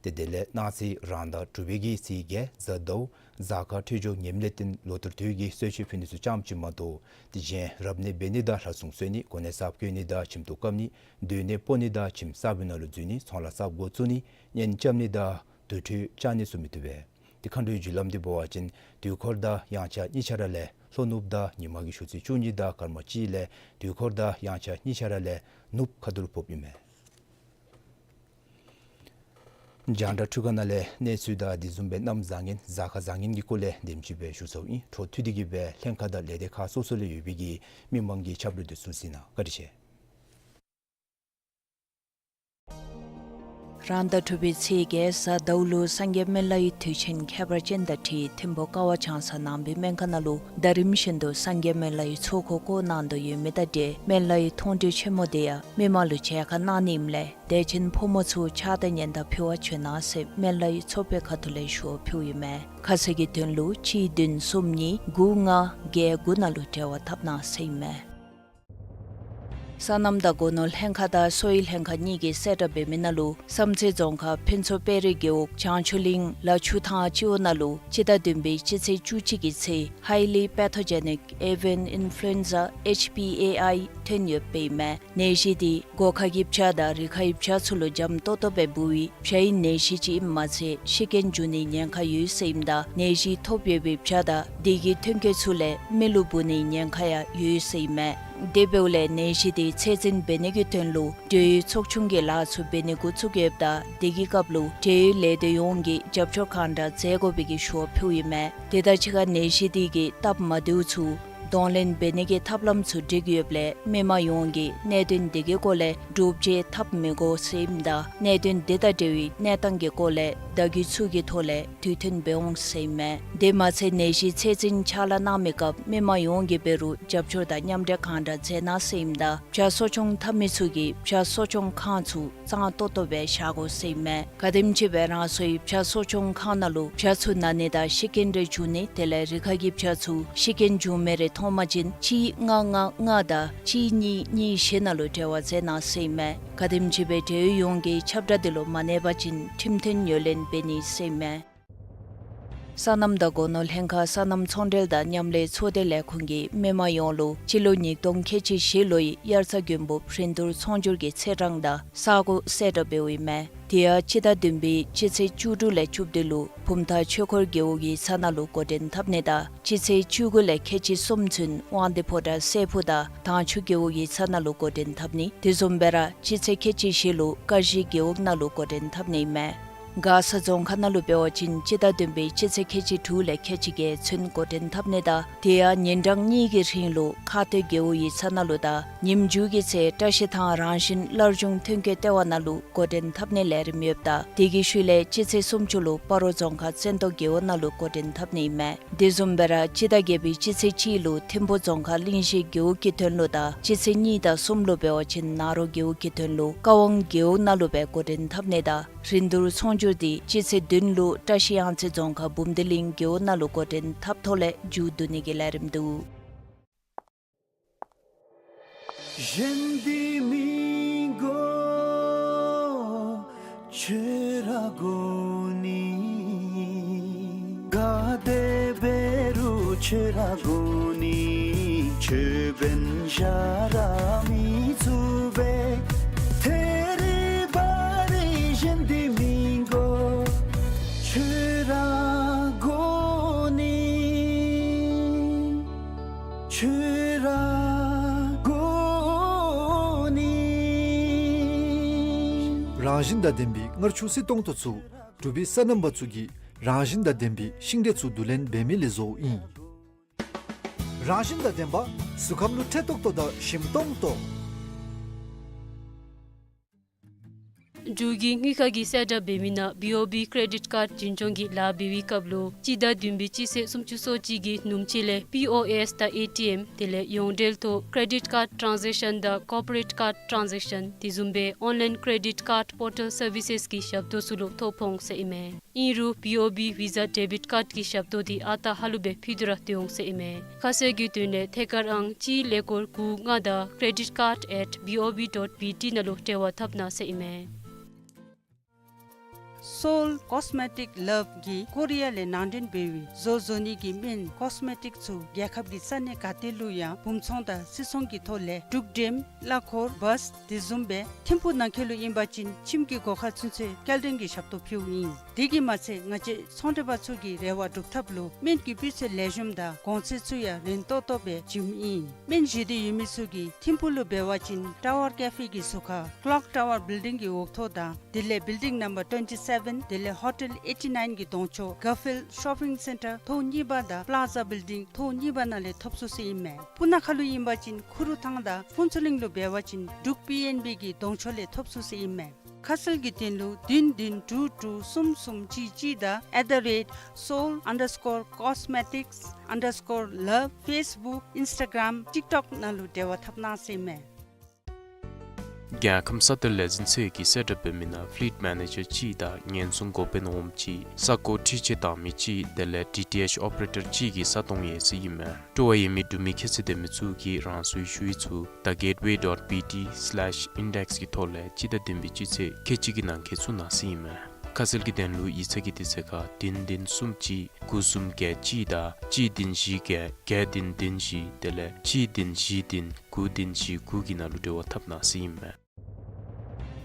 ཏེ་དེ་ལས་གནངས་ཚེ་རང་ཟླ་དྲུག་པའི་གི་ཚེས་བརྒྱད་གཟའ་ཟླཝ་གཟའ་སྐར་འཕྲོད་སྦྱོར་ངནམ་ལས་བརྟེན་ལོ་ལྟར་དུས་ཀྱི་གསོལ་མཆོད་ཕུལ་ནི་ཚུ་ཙམ་ཅིག་མ་གཏོགས་ཏེ་གཞན་རབ་གནས་འབད་ནི་དང་ལྷ་སྲུང་གསོལ་ནི་གོ་གནས་གསརཔ་བསྐོ་ནི་དང་ཁྱིམ་ཐོག་བཀབ་ནི་སྡོད་གནས་སྤོ་ནི་དང་ཁྱིམ་གསར་པའི་ནང་ལུ་འཛུལ་ནི་ཚོང་ལཱ་གསརཔ་འགོ་བཙུགས་ནི་གཉེན་རྐྱབ་ནི་དང་དུར་ཁྲོད་བཅར་ནི་ཚུ་མི་བཏུབ་པས། ཏེ་མཁའ་འགྲོའི་རྒྱུ་ལམ་འདི་འབད་བ་ཅིན་དུས་འཁོར་དང་དབྱངས་འཆར་གཉིས་ཆ་ར་ལས་ལྷོ་ནུབ་དང་ཉི་མ་གི་ཆུ་ཚོད་བཅུ་གཉིས་དང་སྐར་མ་གཅིག་ལས་དུས་འཁོར་དང་དབྱངས་འཆར་གཉིས་ཆ་ར་ལས་ནུབ་ཁ་ཐུག་ལུ་ཕོགཔ་ཨིན་མས། རྒྱང་བསྒྲགས་འཕྲུལ་ཁང་ནང་ལས་གནས་ཚུལ་དང་དེ་བཟུམ་སྦེ་གནམ་བཟང་ངན་གཟའ་སྐར་བཟང་ངན་གྱི་སྐོར་ལས་དེམ་ཅིག་སྦེ་ཞུ་ཚརཝ་ཨིན། འཕྲོ་མཐུད་དེ་གི་སྦེ་ལྷན་ཁག་དང་ལས་སྡེ་ཁག་སོ་སོ་ལས་ཡོད་པའི་གི་མི་མང་གི་ཁྱབ་ལུ་དེ་ཚུ་གཟིགས་གནང་། བཀའ་དྲིན་ཆེ། རང་ཟླ་དྲུག་པའི་ཚེས་བརྒྱད་གཟའ་ཟླཝ་ལུ་སངས་རྒྱས་སྨན་བླའི་དུས་ཆེན་ཁྱད་པར་ཅན་དང་འཁྲིལ་ཐིམ་ཕུ་ཀ་བ་བྱང་ས་ནང་པའི་སྨན་ཁང་ནང་ལུ་ཟླ་རིམ་བཞིན་དུ་སངས་རྒྱས་སྨན་བླའི་ཚོགས་འཁོར་བསྐོར་གནང་དོ་ཡོད་མི་དང་འབྲེལ་སྨན་བླའི་མཐོང་གྲོལ་ཆེན་མོ་དེ་ཡང་མི་མང་ལུ་མཇལ་ཁ་གནང་ནི་ཨིནམ་ལས་དད་ཅན་ཕོ་མོ་ཚུ་ཕྱག་དང་སྙན་དར་ཕུལ་བར་བྱོན་གནང་ཟེར་སྨན་བླའི་ཚོགས་པའི་ཁ་ཐུག་ལས་ཞུ་བ་ཕུལཝ་ཨིན་མས། ཁ་གསལ་གྱི་དོན་ལུ་གཅིག་བདུན་གསུམ་གཉིས་དགུ་ལྔ་བརྒྱད་དགུ་ནང་ལུ་འབྲེལ་བ་འཐབ་གནང་ཟེར་ཨིན་མས། སོ་ནམ་དང་སྒོ་ནོར་ལྷན་ཁག་དང་གསོ་བའི་ལྷན་ཁག་གཉིས་ཀྱིས་གསལ་བསྒྲགས་འབད་མི་ནང་ལུ་བསམ་རྩེ་རྫོང་ཁག་ཕུན་ཚོགས་དཔལ་རི་རྒེད་འོག་བྱང་ཆུབ་གླིང་ལ་ཆུ་ཐང་སྤྱི་འོག་ནང་ལུ་སྤྱི་ཟླ་བདུན་པའི་སྤྱི་ཚེས་བཅུ་གཅིག་གི་ཚེ་Highly Pathogenic Avian Influenza H P A I ཐོན་ཡོདཔ་ཨིན་མས། ནད་གཞི་འདི་སྒོ་ཁ་གི་བྱ་དང་རི་ཁའི་བྱ་ཚུ་ལུ་འཇམ་ཏོག་ཏོ་སྦེ་འབུ་བའི་བྱའི་ནད་གཞི་ཅིག་ཨིནམ་མ་ཚད་ཤི་རྐྱེན་འབྱུང་ནིའི་ཉེན་ཁ་ཡོད་ཟེར་ཨིནམ་ད་ནད་གཞི་ཐོབ་ཡོད་པའི་བྱ་དང་དེ་གི་ཐོན་སྐྱེད་ཚུ་ལས་མི་ལུ་འབུ་ནིའི་ཉེན་ཁ་ཡང་ཡོད་ཟེར་ཨིན་མས། དེ་འབདཝ་ལས་ནད་གཞི་དེ་ཚད་འཛིན་འབད་ནི་གི་དོན་ལུ་འབྲེལ་ཡོད་ཚོགས་ཆུང་གི་ལཱ་ཚུ་འབད་ནི་འགོ་བཙུགས་ཡོདཔ་ད་དེ་གི་སྐབས་ལུ་འབྲེལ་ཡོད་ལས་སྡེ་ཡོངས་ཀྱིས་རྒྱབ་སྐྱོར་གང་དྲག་མཛད་དགོ་པའི་གི་ཞུ་བ་ཕུལཝ་ཨིན་མས། དེ་དང་གཅིག་ཁར་ནད་གཞི་དེ་གི་སྟབས་མ་བདེཝ་ཚུ་གདོང་ལེན་འབད་ནི་གི་ཐབས་ལམ་ཚུ་སྒྲིག་ཡོདཔ་ལས་མི་མང་ཡོངས་ཀྱིས་གནད་དོན་དེ་གི་སྐོར་ལས་བསྒྲུབ་བྱ་འཐབ་མི་དགོ་ཟེར་ཨིནམ་ད་གནད་དོན་དེ་དང་འབྲེལ་བའི་གནས་སྟངས་ཀྱི་སྐོར་ལས་བརྡ་བརྒྱུད་ཚུ་གི་ཐོག་ལས་དུས་མཐུན་འབད་འོང་ཟེར་ཨིན་མས། དེ་མ་ཚད་ནད་གཞི་ཚད་འཛིན་ཕྱག་ལཱ་གནང་མི་སྐབས་མི་མང་ཡོངས་ཀྱིས་འབད་རུང་རྒྱབ་སྐྱོར་དང་མཉམ་འབྲེལ་གང་དྲག་མཛད་གནང་ཟེར་ཨིནམ་ད་བྱ་གསོ་སྐྱོང་འཐབ་མི་ཚུ་གིས་བྱ་གསོ་སྐྱོང་ཁང་ཚུ་གཙང་ཏོག་ཏོ་སྦེ་བཞག་དགོ་ཟེར་ཨིན་མས། ག་དེམ་ཅིག་སྦེ་རང་སོའི་བྱ་གསོ་སྐྱོང་ཁང་ནང་ལུ་བྱ་ཚུ་ན་ནི་དང་ཤི་རྐྱེན་རེ་བྱུང་ནི་དེ་ལས་རི་ཁ་གི་བྱ་ཚུ་ཤི་རྐྱེན་བྱུང་མི་རེ་མཐོང་པ་ཅིན་གཅིག་ལྔ་ལྔ་ལྔ་དང་གཅིག་གཉིས་གཉིས་བཞི་ནང་ལུ་འབྲེལ་བ་མཛད་གནང་ཟེར་ཨིན་མས། ག་དེམ་ཅིག་སྦེ་འབྲེལ་ཡོད་ཡོངས་ཀྱིས་ཁྱབ་བསྒྲགས་དེ་ལུ་མ་གནས་པ་ཅིན་ཁྲིམས་མཐུན་ངོས་ལེན་འབད་ནི་ཟེར་ཨིན་མས། སོ་ནམ་དང་སྒོ་ནོར་ལྷན་ཁག་སོ་ནམ་ཚོང་འབྲེལ་དང་མཉམ་ལས་ཚོགས་སྡེ་ལས་ཁུངས་ཀྱིས་མི་མང་ཡོངས་ལུ་སྤྱི་ལོ་ཉིས་སྟོང་ཁལ་གཅིག་བཞི་ལོའི་དབྱར་རྩྭ་དགུན་འབུབ་རིན་བསྡུར་ཚོང་སྒྱུར་གྱི་ཚེས་གྲངས་དང་ས་གོ་གསལ་བསྒྲགས་འབདཝ་ཨིན་མས། དེ་ཡང་སྤྱི་ཟླ་བདུན་པའི་སྤྱི་ཚེས་བཅུ་དྲུག་ལས་བཅུ་བདུན་ལུ་བུམ་ཐང་ཆོས་འཁོར་རྒེད་འོག་ཡིག་ཚང་ནང་ལུ་འགོ་འདྲེན་འཐབ་ནི་དང་སྤྱི་ཚེས་བཅུ་དགུ་ལས་ཁལ་གཅིག་གསུམ་ཚུན་དབང་འདུས་ཕོ་བྲང་སྲས་ཕུག་དང་དྭངས་ཆུ་རྒེད་འོག་ཡིག་ཚང་ནང་ལུ་འགོ་འདྲེན་འཐབ་ནི། དེ་བཟུམ་སྦེ་ར་སྤྱི་ཚེས་ཁལ་གཅིག་བཞི་ལུ་ཀ་གཞི་རྒེད་འོག་ནང་ལུ་འགོ་འདྲེན་འཐབ་ནི་ཨིན་མས། མགར་ས་རྫོང་ཁག་ནང་ལུ་འབད་བ་ཅིན་སྤྱི་ཟླ་བདུན་པའི་སྤྱི་ཚེས་ཁལ་གཅིག་དྲུག་ལས་ཁལ་གཅིག་བརྒྱད་ཚུན་འགོ་འདྲེན་འཐབ་ནི་དང་དེ་ཡང་ཉིན་གྲངས་གཉིས་ཀྱི་རིང་ལུ་ཁ་སྟོད་རྒེད་འོག་ཡིག་ཚང་ནང་ལུ་དང་ཉིནམ་མཇུག་གི་ཚེ་བཀྲ་ཤིས་ཐང་རང་བཞིན་སླར་འབྱུང་ཐོན་སྐྱེད་ལྟེ་བ་ནང་ལུ་འགོ་འདྲེན་འཐབ་ནི་ལས་རིམ་ཡོདཔ་ད་དེ་གི་ཤུལ་ལས་སྤྱི་ཚེས་སུམ་ཅུ་ལུ་སྤ་རོ་རྫོང་ཁག་བཙན་ཏོ་རྒེད་འོག་ནང་ལུ་འགོ་འདྲེན་འཐབ་ནི་ཨིན་མས། དེ་བཟུམ་སྦེ་ར་སྤྱི་ཟླ་བརྒྱད་པའི་སྤྱི་ཚེས་གཅིག་ལུ་ཐིམ་ཕུ་རྫོང་ཁག་གླིང་བཞི་རྒེད་འོག་གི་དོན་ལུ་དང་སྤྱི་ཚེས་གཉིས་དང་གསུམ་ལུ་འབད་བ་ཅིན་ནཱ་རོ་རྒེད་འོག་གི་དོན་ལུ་ཀ་ཝང་རྒེད་འོག་ནང་ལུ་སྦེ་འགོ་འདྲེན་འཐབ་ནི་དང་རིན་བསྡུར་ཚོང་སྒྱུར་འདི་སྤྱི་ཚེས་བདུན་ལུ་བཀྲ་ཤིས་གཡང་རྩེ་རྫོང་ཁག་འབུམ་སྡེ་གླིང་རྒེད་འོག་ནང་ལུ་འགོ་འདྲེན་འཐབ་ཐོག་ལས་མཇུག་བསྡུ་ནི་གི་ལས་རིམ་འདུག། རང་བཞིན་དང་ལྡན་པའི་མངར་ཆུ་བསིལ་ཏོང་ཏོ་ཚུ་འབྲུག་པའི་སོ་ནམ་པ་ཚུ་གིས་རང་བཞིན་དང་ལྡན་པའི་ཤིང་འབྲས་ཚུ་བསྡུ་ལེན་འབད་མི་ལས་བཟོཝ་ཨིན། རང་བཞིན་དང་ལྡན་པ་གཟུགས་ཁམས་ལུ་འཕྲོད་ཏོག་ཏོ་དང་ཞིམ་ཏོང་ཏོ། འབྲུག་གི་དངུལ་ཁང་གིས་གསལ་བསྒྲགས་འབད་མི་ནང་བི་ཨོ་བི་ཀེ་རེ་ཌིཊ་ཀཱརཌ་འཛིན་སྐྱོང་གི་ལཱ་འབད་བའི་སྐབས་ལུ་སྤྱི་ཟླ་བདུན་པའི་སྤྱི་ཚེས་སུམ་ཅུ་སོ་གཅིག་གི་ནུབ་ཕྱེད་ལས་པི་ཨོ་ཨེསི་དང་ཨེ་ཊི་ཨེམ་དེ་ལས་ཡོངས་འབྲེལ་ཐོག་ཀེ་རེ་ཌིཊ་ཀཱརཌ་ཊཱན་ཛེག་ཤཱན་དང་ཀོར་པོ་རེཊ་ཀཱརཌ་ཊཱན་ཛེག་ཤཱན་དེ་བཟུམ་སྦེ་ཨོན་ལཱའིན་ཀེ་རེ་ཌིཊ་ཀཱརཌ་པོར་ཊལ་སར་བི་སེསི་གི་ཞབས་ཏོག་ཚུ་ལུ་ཐོ་ཕོག་འོང་ཟེར་ཨིན་མས། ཨིན་རུང་བི་ཨོ་བི་ཝི་ཟ་ཌེ་བིཊ་ཀཱརཌ་གི་ཞབས་ཏོག་འདི་ཨ་རྟག་ཧ་ལུགས་སྦེ་ཕུལ་ཏེ་ར་སྡོད་འོང་ཟེར་ཨིན་མས། ཁ་གསལ་གྱི་དོན་ལས་ཐད་ཀར་ཨང་གཅིག་ཀླད་ཀོར་དགུ་ལྔ་དང་credit card at B O B dot B T ནང་ལུ་འབྲེལ་བ་འཐབ་གནང་ཟེར་ཨིན་མས། Seoul Cosmetic Love གིས་ཀོ་རི་ཡ་ལས་ནང་འདྲེན་འབད་བའི་བཟོ་བཟོ་ནི་གི་སྨན་ཀོས་མེ་ཊིཀ་ཚུ་རྒྱལ་ཁབ་ཀྱི་ས་གནས་ག་ཏེ་ལུ་ཡང་སྦུང་ཚོང་དང་སིལ་ཚོང་གི་ཐོག་ལས་འབྲུག་འགྲེམ་གླ་འཁོར་བཱས་དེ་བཟུམ་སྦེ་ཐིམ་ཕུག་ནང་འཁོད་ལུ་ཨིན་པ་ཅིན་ཁྱིམ་གྱི་སྒོ་ཁར་ཚུན་ཚོད་སྐྱེལ་འདྲེན་གྱི་ཞབས་ཏོག་ཕུལཝ་ཨིན། དེ་གིས་མ་ཚད་ང་བཅས་ཚོང་འབྲེལ་པ་ཚུ་གི་རེ་བ་སྒྲུབ་ཐབས་ལུ་སྨན་གྱི་སྤུས་ཚད་ལེགས་ཤོམ་དང་གོང་ཚད་ཚུ་ཡང་རན་ཏོག་ཏོ་སྦེ་བྱིནམ་ཨིན། སྨན་བཞེས་འདོད་ཡོད་མི་ཚུ་གིས་ཐིམ་ཕུག་ལུ་འབད་བ་ཅིན་ཊ་ཝར་ཀེ་ཕེ་གི་ཟུར་ཁར་ཀློག་ཊ་ཝར་བིལ་ཌིང་གི་འོག་ཐོག་དང་དེ་ལས་བིལ་ཌིང་ནམ་བར་ཊུ་ཝེན་ཊི་སེ་བེན་དེ་ལས་ཧོ་ཊེལ་ཨེ་ཊི་ནའིན་གི་གདོང་ཕྱོགས་གར་ཕིལཌ་ཤོ་པིང་སེན་ཊར་ཐོག་གཉིས་པ་དང་པ་ལཱ་ཛ་བིལ་ཌིང་ཐོག་གཉིས་པ་ནང་ལས་ཐོབ་ཚུགས་ཟེར་ཨིན་མས། སྤུ་ན་ཁ་ལུ་ཨིན་པ་ཅིན་ཁུ་རུ་ཐང་དང་ཕུན་ཚོགས་གླིང་ལུ་འབད་བ་ཅིན་འབྲུག་པི་ཨེན་བི་གི་གདོང་ཕྱོགས་ལས་ཐོབ་ཚུགས་ཟེར་ཨིན་མས། ཁ་གསལ་གྱི་དོན་ལུ་བདུན་བདུན་དྲུག་དྲུག་གསུམ་གསུམ་གཅིག་གཅིག་དང་at the rate seoul underscore cosmetics underscore love Facebook Instagram TikTok ནང་ལུ་འབྲེལ་བ་འཐབ་གནང་ཟེར་ཨིན་མས། རྒྱལ་ཁམས་སོ་ཐར་ལས་འཛིན་ཚད་ཀྱིས་གསལ་བསྒྲགས་འབད་མི་ནང་ཕི་ལིཊ་མེ་ནེ་ཇར་གཅིག་དང་ཉེན་སྲུང་འགོ་དཔོན་འོགམ་གཅིག་ས་སྒོ་འཁྲིད་ཆས་བཏང་མི་གཅིག་དེ་ལས་ཌི་ཊི་ཨེཆ་ཨོ་པ་རེ་ཊར་གཅིག་གི་ས་སྟོང་ཡོད་ཟེར་ཨིན་མས། སྤྲོ་བ་ཡོད་མི་འབྲུག་མི་ཁྱད་ཚད་ལྡན་མི་ཚུ་གིས་རང་སོའི་ཞུ་ཡིག་ཚུ་the gateway dot B T slash index གི་ཐོག་ལས་སྤྱི་ཟླ་བདུན་པའི་སྤྱི་ཚེས་ཁལ་གཅིག་གི་ནང་འཁོད་ཚུ་གནང་ཟེར་ཨིན་མས། ཁ་གསལ་གྱི་དོན་ལུ་ཡིག་ཚང་གི་དུས་ཚོད་ཁར་བདུན་བདུན་གསུམ་གཅིག་དགུ་གསུམ་བརྒྱད་གཅིག་དང་གཅིག་བདུན་བཞི་བརྒྱད་བརྒྱད་བདུན་བདུན་བཞི་དེ་ལས་གཅིག་བདུན་བཞི་བདུན་དགུ་བདུན་བཞི་དགུ་གི་ནང་ལུ་འབྲེལ་བ་འཐབ་གནང་ཟེར་ཨིན་མས།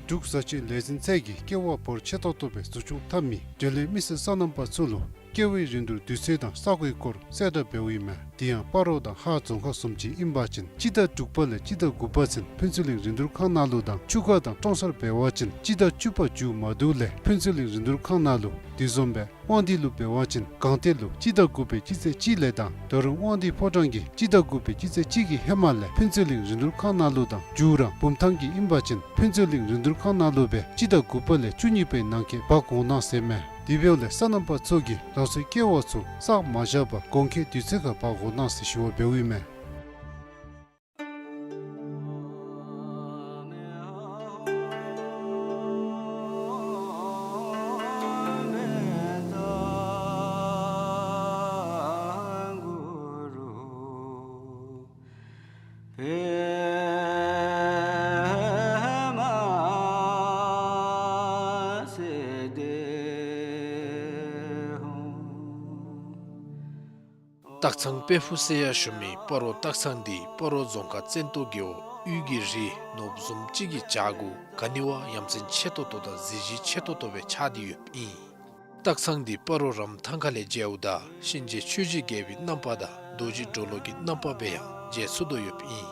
འབྲུག་བཟའ་སྤྱོད་ལས་འཛིན་ཚད་ཀྱིས་ཀེ་བ་འབོར་ཆེ་ཏོག་ཏོ་སྦེ་འཛུགས་སྐྱོང་འཐབ་མི་འབྲེལ་ཡོད་མི་སེར་སོ་ནམ་པ་ཚུ་ལུ་ཀེ་བའི་རིན་བསྡུར་དུས་ཚོད་དང་ས་གོའི་སྐོར་གསལ་བསྒྲགས་འབདཝ་ཨིན་མས། དེ་ཡང་སྤ་རོ་དང་ཧཱ་རྫོང་ཁག་བཟུམ་ཅིག་ཨིན་པ་ཅིན་སྤྱི་ཟླ་དྲུག་པ་ལས་སྤྱི་ཟླ་དགུ་པ་ཚུན་ཕུན་ཚོགས་གླིང་རིན་བསྡུར་ཁང་ནང་ལུ་དང་ཆུ་ཁ་དང་ཀྲོང་གསར་འབད་བ་ཅིན་སྤྱི་ཟླ་བཅུ་པ་མཇུག་མ་བསྡུ་ལས་ཕུན་ཚོགས་གླིང་རིན་བསྡུར་ཁང་ནང་ལུ་དེ་བཟུམ་སྦེ་དབང་འདུས་ལུ་འབད་བ་ཅིན་སྒང་སྟེང་ལུ་སྤྱི་ཟླ་དགུ་པའི་སྤྱི་ཚེས་གཅིག་ལས་དང་ད་རུང་དབང་འདུས་ཕོ་བྲང་གིས་སྤྱི་ཟླ་དགུ་པའི་སྤྱི་ཚེས་གཅིག་གི་ཧེ་མ་ལས་ཕུན་ཚོགས་གླིང་རིན་བསྡུར་ཁང་ནང་ལུ་དང་མཇུག་ར་བུམ་ཐང་གི་ཨིན་པ་ཅིན་ཕུན་ཚོགས་གླིང་རིན་བསྡུར་ཁང་ནང་ལུ་སྦེ་སྤྱི་ཟླ་དགུ་པ་ལས་བཅུ་གཉིས་པའི་ནང་འཁོད་འབག་འོང་གནང་ཟེར་མས། དེ་འབདཝ་ལས་སོ་ནམ་པ་ཚུ་གིས་རང་སོའི་ཀེ་བ་ཚུ་བསགས་མ་བཞག་པར་དགོང་ཁའི་དུས་ཚོད་ཁར་འབག་འོང་གནང་ཟེར་ཞུ་བ་འབདཝ་ཨིན་མས། སྟག་ཚང་དཔལ་ཕུག་ཟེར་ཡང་ཞུ་མི་སྤ་རོ་སྟག་ཚང་འདི་སྤ་རོ་རྫོང་ཁག་བཙན་ཏོ་རྒེད་འོག་དབུས་ཀྱི་རི་ནོར་བུ་བཟུམ་ཅིག་གི་བྱག་གུ་ག་ནི་བ་ཡ་མཚན་ཆེ་ཏོག་ཏོ་དང་གཟི་བརྗིད་ཆེ་ཏོག་ཏོ་སྦེ་ཆགས་ཏེ་ཡོདཔ་ཨིན། སྟག་ཚང་འདི་སྤ་རོ་རམ་ཐང་ཁ་ལས་མཇལཝ་ད་གཤིན་རྗེ་ཆོས་རྗེ་རྒྱལ་པོའི་རྣམ་པ་དང་རྡོ་རྗེ་གྲོ་ལོད་ཀྱི་རྣམ་པ་སྦེ་ཡང་མཇལ་ཚུགས་དོ་ཡོདཔ་ཨིན།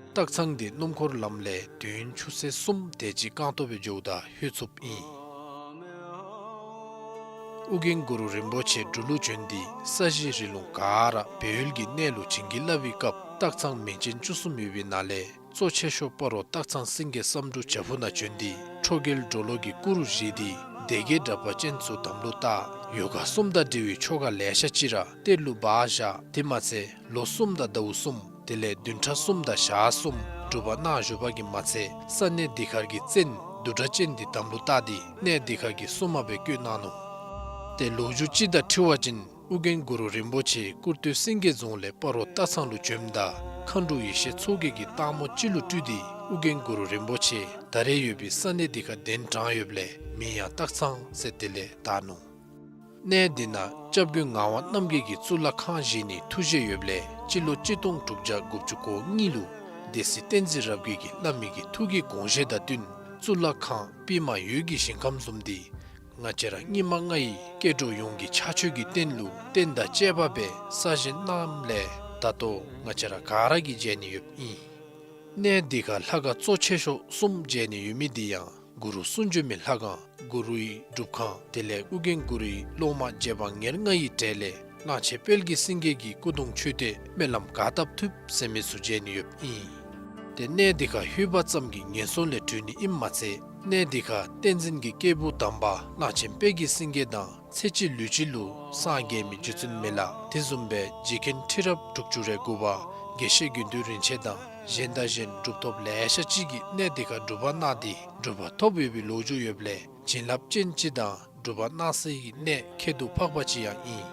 སྟག་ཚང་འདི་སྣུམ་འཁོར་ལམ་ལས་དུས་ཡུན་ཆུ་ཚོད་གསུམ་དེ་ཅིག་རྐང་སྟོང་སྦེ་འགྱོཝ་ད་ལྷོད་ཚུགསཔ་ཨིན། ཨོ་རྒྱན་གུ་རུ་རིན་པོ་ཆེ་འབྲུག་ལུ་བྱོན་ཏེ་ས་གཞི་རི་ལུང་ག་ར་སྦས་ཡུལ་གྱི་གནས་ལུ་བྱིན་གྱིས་བརླབས་པའི་སྐབས་སྟག་ཚང་མིང་ཅན་བཅུ་གསུམ་ཡོད་པའི་ནང་ལས་གཙོ་ཆེ་ཤོས་སྤ་རོ་སྟག་ཚང་སེང་གེ་བསམ་འགྲུབ་བྱག་ཕུག་ནང་བྱོན་ཏེ་ཁྲོ་རྒྱལ་གྲོ་ལོད་ཀྱི་སྐུ་རུ་བཞེངས་ཏེ་སྡེ་བརྒྱད་དྲེགས་པ་ཅན་ཚུ་དམ་ལུ་བཏགས། ཡོ་ག་གསུམ་དང་འབྲེལ་བའི་ཆོ་ག་ལེ་ཤ་ཅིག་ར་གཏེར་ལུ་སྦ་བཞག། དེ་མ་ཚད་ལོ་གསུམ་དང་ཟླཝ་གསུམ་དེ་ལས་བདུན་ཕྲག་གསུམ་དང་ཞག་གསུམ་སྒྲུབ་པ་གནང་བཞུགས་པ་གིས་མ་ཚད་ས་གནས་འདི་ཁར་གྱི་བཙན་བདུད་དྲེགས་ཅན་འདི་དམ་ལུ་བཏགས་ཏེ་གནས་འདི་ཁར་གྱི་སྲུང་མ་སྦེ་བསྐོས་གནང་ནུག། ཏེ་ལོ་རྒྱུས་ཅིག་དང་འཁྲིལ་བ་ཅིན་ཨོ་རྒྱན་གུ་རུ་རིན་པོ་ཆེ་སྐུར་སྟོད་སེང་གེ་རྫོང་ལས་སྤ་རོ་སྟག་ཚང་ལུ་བྱོནམ་ད་མཁའ་འགྲོ་ཡེ་ཤེས་མཚོ་རྒྱལ་གྱིས་སྟག་མོ་ཅིག་ལུ་སྤྲུལ་ཏེ་ཨོ་རྒྱན་གུ་རུ་རིན་པོ་ཆེ་ད་རེས་ཡོད་པའི་ས་གནས་འདི་ཁར་གདན་དྲངས་ཡོདཔ་ལས་མིང་ཡང་སྟག་ཚང་ཟེར་དེ་ལས་བཏགས་ནུག། གནས་འདི་ནང་སྐྱབས་མགོན་ངག་དབང་རྣམ་རྒྱལ་གྱིས་གཙུག་ལག་ཁང་བཞེངས་ནིའི་ཐུགས་བཞེད་ཡོདཔ་ལས་སྤྱི་ལོ་གཅིག་སྟོང་དྲུག་བརྒྱ་དགུ་བཅུ་གོ་གཉིས་ལུ་སྡེ་སྲིད་བསྟན་འཛིན་རབ་རྒྱས་ཀྱིས་བླ་མའི་གི་ཐུགས་ཀྱི་དགོངས་བཞེད་དང་བསྟུན་གཙུག་ལག་ཁང་པདྨ་འོད་ཀྱི་ཞིང་ཁམས་བཟུམ་འདི་ང་བཅས་ར་སྙིགས་མ་ལྔ་ཡི་སྐྱེ་འགྲོ་ཡོངས་ཀྱི་ཕྱག་མཆོད་ཀྱི་རྟེན་ལུ་རྟེན་དང་བཅས་པ་སྦེ་གསར་བཞེངས་གནངམ་ལས་ད་ལྟོ་ང་བཅས་ར་ག་ར་གིས་མཇལ་ནི་ཡོདཔ་ཨིན། གནས་འདི་ཁར་ལྷ་ཁང་གཙོ་ཆེ་ཤོས་གསུམ་མཇལ་ནི་ཡོད་མི་འདི་ཡང་གུ་རུ་གསུང་བྱོན་མའི་ལྷ་ཁང་གུ་རུའི་སྒྲུབ་ཁང་དེ་ལས་ཨོ་རྒྱན་གུ་རུའི་སློབ་མ་རྗེ་འབངས་ཉེར་ལྔ་ཡི་གྲས་ལས་གླང་ཆེན་དཔལ་གྱི་སེང་གེ་གི་སྐུ་གདུང་མཆོད་རྟེན་སྨོན་ལམ་ག་བཏབ་ཐུབ་ཟེར་མི་ཚུ་མཇལ་ནི་ཡོདཔ་ཨིན། ཏེ་གནས་འདི་ཁར་ལྷོད་པ་ཙམ་གྱིས་ངན་སོང་ལས་གྲོལ་ནི་ཨིནམ་མ་ཚད་གནས་འདི་ཁར་བསྟན་འཛིན་གྱི་སྐྱེས་བུ་དམ་པ་གླང་ཆེན་དཔལ་གྱི་སེང་གེ་དང་ཚེ་གཅིག་ལུས་གཅིག་ལུ་སངས་རྒྱས་མི་རྗེ་བཙུན་མི་ལ་དེ་བཟུམ་སྦེ་རྗེ་མཁན་ཁྲི་རབས་དྲུག་ཅུ་རེ་དགུ་པ་དགེ་བཤེས་དགེ་འདུན་རིན་ཆེན་དང་གཞན་དང་གཞན་གྲུབ་ཐོབ་ལེ་ཤ་ཅིག་གིས་གནས་འདི་ཁར་སྒྲུབ་པ་གནང་སྟེ་གྲུབ་པ་ཐོབ་ཡོད་པའི་ལོ་རྒྱུས་ཡོདཔ་ལས་བྱིན་རླབས་ཅན་ཅིག་དང་སྒྲུབ་པ་གནང་སའི་གནས་ཁྱད་དུ་འཕགས་པ་ཅིག་ཡང་ཨིན།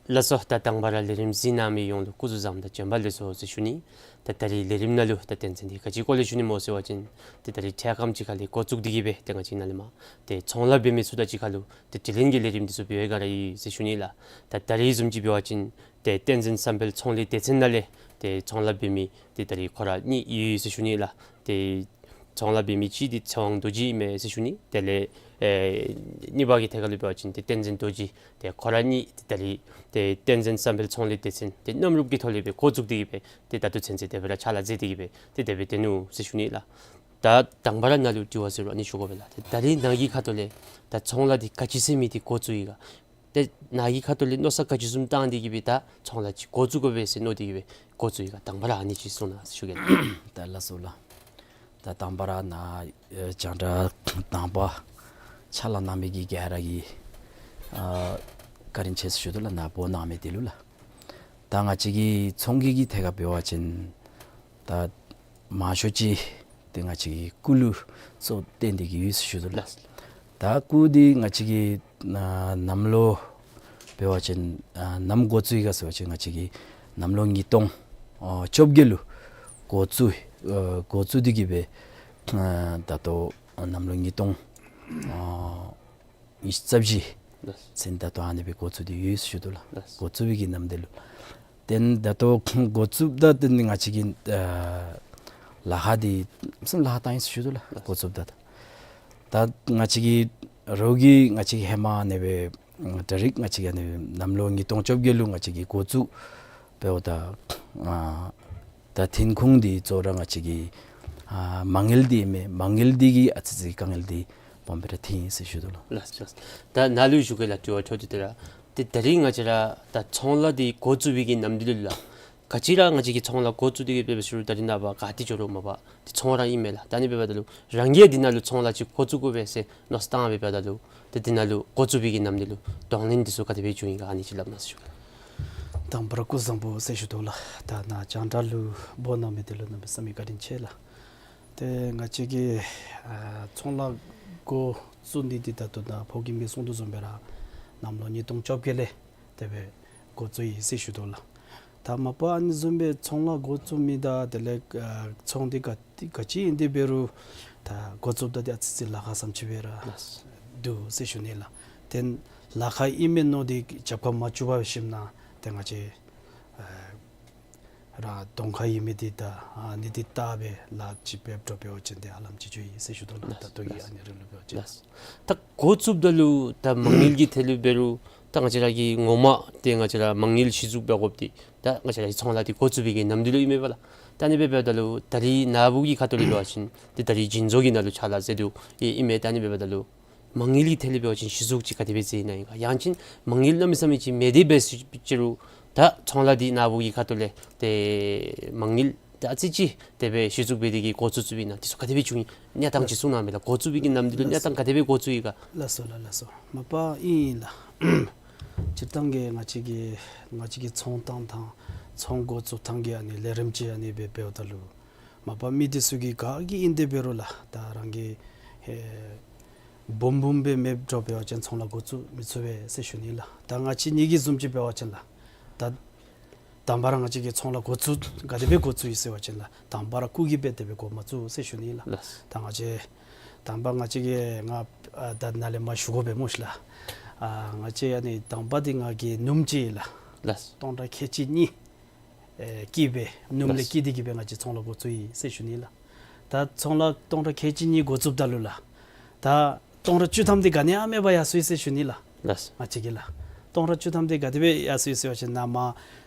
ལགས་སོ། ད་དང་པ་ར་ལས་རིམ་གཟིགས་གནང་མི་ཡོངས་ལུ་སྐུ་གཟུགས་བཟང་དང་བྱོན་པ་ལེགས་སོ་ཟེར་ཞུ་ནི། ད་ད་རིས་ལས་རིམ་ནང་ལུ་ད་དོན་ཚན་འདི་ག་ཅིའི་སྐོར་ལས་ཞུ་ནི་སྨོ་ཟེར་བ་ཅིན་ཏེ་ད་རིས་འཕྲལ་ཁམས་ཅིག་ཁ་ལས་འགོ་བཙུགས་ཏེ་གི་སྦེ་ཏེ་ང་བཅས་ནཱ་ལས་མར་ཏེ་ཚོང་ལཱ་འབད་མི་ཚུ་དང་གཅིག་ཁར་ལུ་ཏེ་དྲི་ལན་གྱི་ལས་རིམ་འདི་ཚུ་འབད་བའི་སྒང་ར་ཨིན་ཟེར་ཞུ་ནི་ལགས། ད་ད་རིས་བཟུམ་ཅིག་འབད་བ་ཅིན་ཏེ་བསྟན་འཛིན་བསམ་འཕེལ་ཚོང་ལས་སྡེ་ཚན་ནང་ལས་ཏེ་ཚོང་ལཱ་འབད་མི་ཏེ་ད་རིས་ཁོ་ར་གཉིས་ཡོད་ཟེར་ཞུ་ནི་ལགས། ཏེ་ཚོང་ལཱ་འབད་མི་གཅིག་འདི་ཚེ་དབང་རྡོ་རྗེ་ཨིན་མས་ཟེར་ཞུ་ནི། དེ་ལས་ཨེ་གཉིས་པ་གི་ཐད་ཁར་ལུ་འབད་བ་ཅིན་ཏེ་བསྟན་འཛིན་རྡོ་རྗེ་ཏེ་ཁོ་ར་གཉིས་ཏེ་ད་རིས་ཏེ་བསྟན་འཛིན་བསམ་འཕེལ་ཚོང་ལས་སྡེ་ཚན་ཏེ་གནམ་རུབ་ཀྱི་ཐོག་ལས་སྦེ་འགོ་བཙུགས་ཏེ་གི་སྦེ་ཏེ་ད་ལྟོ་ཚུན་ཚོད་དེ་སྦེ་ར་ཕྱག་ལཱ་མཛད་དེ་གི་སྦེ་ཏེ་དེ་སྦེ་སྡོད་ནུག་ཟེར་ཞུ་ནི་ལགས། ད་དང་པ་ར་ནཱ་ལུ་དྲི་བ་ཟེར་རུང་ཨ་ནི་ཞུ་དགོ་པས་ལགས། ཏེ་ད་རིས་ནཱ་གི་ཁ་ཐུག་ལས་ད་ཚོང་ལཱ་འདི་ག་ཅི་ཟེར་མི་འདི་འགོ་བཙུགས་ཡི་ག། ཏེ་ནཱ་གི་ཁ་ཐུག་ལས་མནོ་བསམ་ག་ཅི་བཟུམ་བཏང་སྟེ་གི་སྦེ་ད་ཚོང་ལཱ་ཅིག་འགོ་བཙུགས་དགོ་པས་ཟེར་མནོ་སྟེ་གི་སྦེ་འགོ་བཙུགས་ཡི་ག། དང་པ་ར་ཨ་ནི་ཅིག་གསུང་གནང་ཟེར་ཞུ་གེ་ལགས། ད་ལགས་སོ་ལགས། ད་དང་པ་ར་ནཱ་ཨེ་རྒྱང་བསྒྲགས་དང་པ་ཕྱག་ལཱ་གནང་མི་གི་ག་ར་གི་ཨ་བཀའ་དྲིན་ཆེ་ཟེར་ཞུ་དོ་ལགས། ནཱ་འབོ་གནང་མི་འདི་ལུ་ལགས། ད་ང་བཅས་ཀྱི་ཚོང་གི་གི་ཐད་ཁར་འབད་བ་ཅིན་ད་མང་ཤོས་ཅིག་ཏེ་ང་བཅས་ཀྱི་སྐུ་ལུ་གཙོ་བོ་བཏོན་ཏེ་གི་ཡོད་ཟེར་ཞུ་དོ་ལགས། ད་སྐུ་འདི་ང་བཅས་ཀྱི་ཨ་གནམ་ལོ་འབད་བ་ཅིན་ཨ་ནམ་འགོ་བཙུགས་ཡི་ག་ཟེར་བ་ཅིན་ང་བཅས་ཀྱི་གནམ་ལོ་ཉིས་སྟོང་ཨ་བཅོ་བརྒྱད་ལུ་འགོ་བཙུགས་ཨ་འགོ་བཙུགས་ཏེ་གི་སྦེ་ཨ་ད་ལྟོ་གནམ་ལོ་ཉིས་སྟོང་ཨ་ཉི་ཤུ་རྩ་བཞི་ལགས། ཚུན་ད་ལྟོ་ཨ་ནི་སྦེ་འགོ་བཙུགས་ཏེ་ཡོད་ཟེར་ཞུ་དོ་ལགས། ལགས། འགོ་བཙུགས་པའི་གི་ནམ་དུས་ལུ། ཏེ་ད་ལྟོ་འགོ་བཙུགསཔ་ད་ཏེ་ང་བཅས་ཀྱི་ཨ་ལཱ་ཁག་འདི་གསུམ་ལཱ་ཁག་བཏང་ཡི་ཟེར་ཞུ་དོ་ལགས། ལགས། འགོ་བཙུགསཔ་ད་ད་ད་ང་བཅས་ཀྱི་རོགས་ཀྱིས་ང་བཅས་ཀྱི་ཧེ་མ་ཨ་ནི་སྦེ་ད་རིས་ང་བཅས་ཀྱི་ཨ་ནི་གནམ་ལོ་ཉིས་སྟོང་བཅོ་བརྒྱད་ལུ་ང་བཅས་ཀྱིས་འགོ་བཙུགས་འབདཝ་ད་ཨ་ད་ཐོན་ཁུངས་འདི་གཙོ་བོ་ར་ང་བཅས་ཀྱི་ཨ་མ་དངུལ་འདི་མས། མ་དངུལ་འདི་གིས་ཨ་ཙི་ཙི་དཀའ་ངལ་འདི་སྦོམ་སྦེ་ར་ཐོན་ཡི་ཟེར་ཞུ་དོ་ལགས། ལགས་ལགས། ད་ནཱ་ལུ་ཞུ་གེ་ལགས། དྲི་བ་འཕྲོ་མཐུད་དེ་ར་ཏེ་ད་རིས་ང་བཅས་ར་ད་ཚོང་ལཱ་འདི་འགོ་བཙུགས་པའི་གི་ནམ་དུས་ལུ་ལགས། ག་ཅི་ར་ང་བཅས་ཀྱིས་ཚོང་ལཱ་འགོ་བཙུགས་ཏེ་གི་སྦེ་ཞུ་རུང་ད་རིས་ནངས་པ་ག་ཏེ་འགྱོ་རུང་མ་པ་ཏེ་ཚོང་ར་ཨིན་མས་ལགས། ད་ཨ་ནི་འབདཝ་ད་ལུ་རང་གིས་འདི་ནང་ལུ་ཚོང་ལཱ་ཅིག་འགོ་བཙུགས་དགོ་པས་ཟེར་མནོ་བསམ་བཏང་འབདཝ་ད་ལུ་ཏེ་འདི་ནང་ལུ་འགོ་བཙུགས་པའི་གི་ནམ་དུས་ལུ་གདོང་ལེན་འདི་ཚུ་ག་དེ་སྦེ་བྱུང་ཡི་ག་ཨ་ནི་ཅིག་སླབ་གནང་ཟེར་ཞུ་གེ། དང་པ་ར་སྐུ་གཟུགས་བཟང་པོ་ཟེར་ཞུ་དོ་ལགས། ད་ནཱ་རྒྱང་བསྒྲགས་ལུ་འབོ་གནང་མི་འདི་ལུ་གནམ་མེད་ས་མེད་བཀའ་དྲིན་ཆེ་ལགས། ཏེ་ང་བཅས་ཀྱིས་ཨ་ཚོང་ལཱ་འགོ་བཙུགས་ནི་འདི་ད་ལྟོ་ནཱ་ཕོ་རྒནམ་གིས་གསུང་དོ་བཟུམ་སྦེ་ར་གནམ་ལོ་ཉིས་སྟོང་བཅོ་བརྒྱད་ལས་དེ་སྦེ་འགོ་བཙུགས་ཡི་ཟེར་ཞུ་དོ་ལགས། ད་ ད་མ་པ་ཨ་ནི་བཟུམ་སྦེ་ཚོང་ལཱ་འགོ་བཙུགས་མི་དང་དེ་ལས་ཨ་ཚོང་འདི་ག་ག་ཅི་ཨིན་དེ་འབད་རུང་ད་འགོ་བཙུགསཔ་ད་འདི་ཨ་ཙི་ཙི་ལཱ་ཁག་བཟུམ་ཅིག་སྦེ་ར་ལགས། འདུག་ཟེར་ཞུ་ནི་ལགས། ཏེ་ལཱ་ཁག་ཨིན་མས་མནོ་སྟེ་རྒྱབ་ཁར་མ་བཙུགས་པར་ཞིནམ་ན་ཏེ་ང་བཅས་ཨ་རང་གདོང་ཁར་ཡོད་མི་འདི་ད་ཨ་ནི་འདི་བལྟ་སྦེ་ལཱ་ཅིག་འབདཝ་འདྲཝ་འབད་བ་ཅིན་ཏེ་ཧ་ལམ་ཅིག་ཅིག་ཨིན་ཟེར་ཞུ་དོ་ལགས། ལགས། ད་ལྟོ་གི་ལགས། ཨ་ནི་རིམ་ལུ་འབད་བ་ཅིན། ལགས། ད་འགོ་བཙུགསཔ་ད་ལུ་ད་མ་དངུལ་གྱི་ཐད་ལུ་འབད་རུང་ད་ང་བཅས་ར་གི་ངོ་མ་ཏེ་ང་བཅས་ར་མ་དངུལ་གཞི་བཙུགས་འབད་དགོཔ་འདི་ད་ང་བཅས་ར་གི་ཚོང་ལཱ་འདི་འགོ་བཙུགས་པའི་གི་ནམ་དུས་ལུ་ཨིན་མས་པ་ལགས། ད་ཨ་ནི་འབདཝ་ད་ལུ་ད་རིས་ན་བུ་གི་ཁ་ཐུག་ལས་འབད་བ་ཅིན་ཏེ་ད་རིས་བྱིན་མཛོད་ཀྱི་ནང་ལུ་ཕྱག་ལཱ་མཛད་དོ་ཨིན་མས། ད་ཨ་ནི་འབདཝ་ད་ལུ་མ་དངུལ་གྱི་ཐད་ལུ་འབད་བ་ཅིན་གཞི་བཙུགས་ཅིག་ག་དེ་སྦེ་མཛད་ནི་ཨིན་ག། ཡང་ཅིན་མ་དངུལ་གནམ་མེད་ས་མེད་ཅིག་མེད་དེ་འབད་ཟེར་ཅི་རུང་ད་ཚོང་ལཱ་འདི་ན་བུ་གི་ཁ་ཐུག་ལས་ཏེ་མ་དངུལ་ད་ཨ་ཙི་ཅིག་དེ་སྦེ་གཞི་བཙུགས་འབད་དེ་གིས་འགོ་བཙུགས་བཙུགསཔ་ཨིན་ན་འདི་ཚུ་ག་དེ་སྦེ་བྱུང་ཡི། གནས་སྟངས་ཅིག་གསུང་གནང་མས་ལགས། འགོ་བཙུགས་པའི་གི་ནམ་དུས་ལུ་གནས་སྟངས་ག་དེ་སྦེ་འགོ་བཙུགས་ཡི་ག། ལགས་སོ་ལགས། ལགས་སོ། མ་པ་ཨིན་ལགས། སྤྱིར་བཏང་གི་ང་བཅས་ཀྱི་ང་བཅས་ཀྱི་ཚོང་བཏང་ཐངས་ཚོང་འགོ་བཙུགས་ཐངས་ཀྱི་ཨ་ནི་ལས་རིམ་ཅིག་ཨ་ནི་སྦེ་འབདཝ་ད་ལུ་མ་པ་མི་འདི་ཚུ་གིས་ག་གིས་ཨིན་དེ་འབད་རུང་ལགས་ད་རང་གི་ཨེ་འབུམ་འབུམ་སྦེ་མེདཔ་འདྲཝ་འབད་བ་ཅིན་ཚོང་ལཱ་འགོ་བཙུགས་མི་ཚུགས་པས་ཟེར་ཞུ་ནི་ལགས། ད་ང་བཅས་གཉིས་ཀྱི་བཟུམ་ཅིག་འབད་བ་ཅིན་ལགས་ད་དང་པ་ར་ང་བཅས་ཀྱིས་ཚོང་ལཱ་འགོ་བཙུགས་ག་དེ་སྦེ་འགོ་བཙུགས་ཡི་ཟེར་བ་ཅིན་ལགས་དང་པ་ར་སྐུགས་ཀྱིས་སྦེ་དེ་སྦེ་འགོ་མ་བཙུགས་ཟེར་ཞུ་ནི་ལགས། ལགས། ད་ང་བཅས་དང་པ་ང་བཅས་ཀྱིས་ང་ཨ་ད་ནཱ་ལས་མར་ཞུ་དགོ་པས་སྨོ་ཤི་ལགས། ཨ་ང་བཅས་ཨ་ནི་དང་པ་འདི་ང་གིས་སྣུམ་ཅིག་ལགས། ལགས། སྟོང་ཕྲག་ཁལ་གཅིག་གཉིས་ཨེ་བསྐྱིས་སྦེ་སྣུམ་ལས་ལགས། བསྐྱིས་ཏེ་གིས་སྦེ་ང་བཅས་ཚོང་ལཱ་འགོ་བཙུགས་ཡི་ཟེར་ཞུ་ནི་ལགས། ད་ཚོང་ལཱ་སྟོང་ཕྲག་ཁལ་གཅིག་གཉིས་འགོ་བཙུགསཔ་ད་ལུ་ལགས་ད་སྟོང་ཕྲག་བཅུ་ཐམ་འདི་ག་ནི་ཡང་མེད་པར་ཡར་སོ་ཡི་ཟེར་ཞུ་ནི་ལགས། ལགས། ང་བཅས་ཀྱིས་ལགས། སྟོང་ཕྲག་བཅུ་ཐམ་འདི་ག་དེ་སྦེ་ཡར་སོ་ཡི་ཟེར་བ་ཅིན་ནཱ་མར་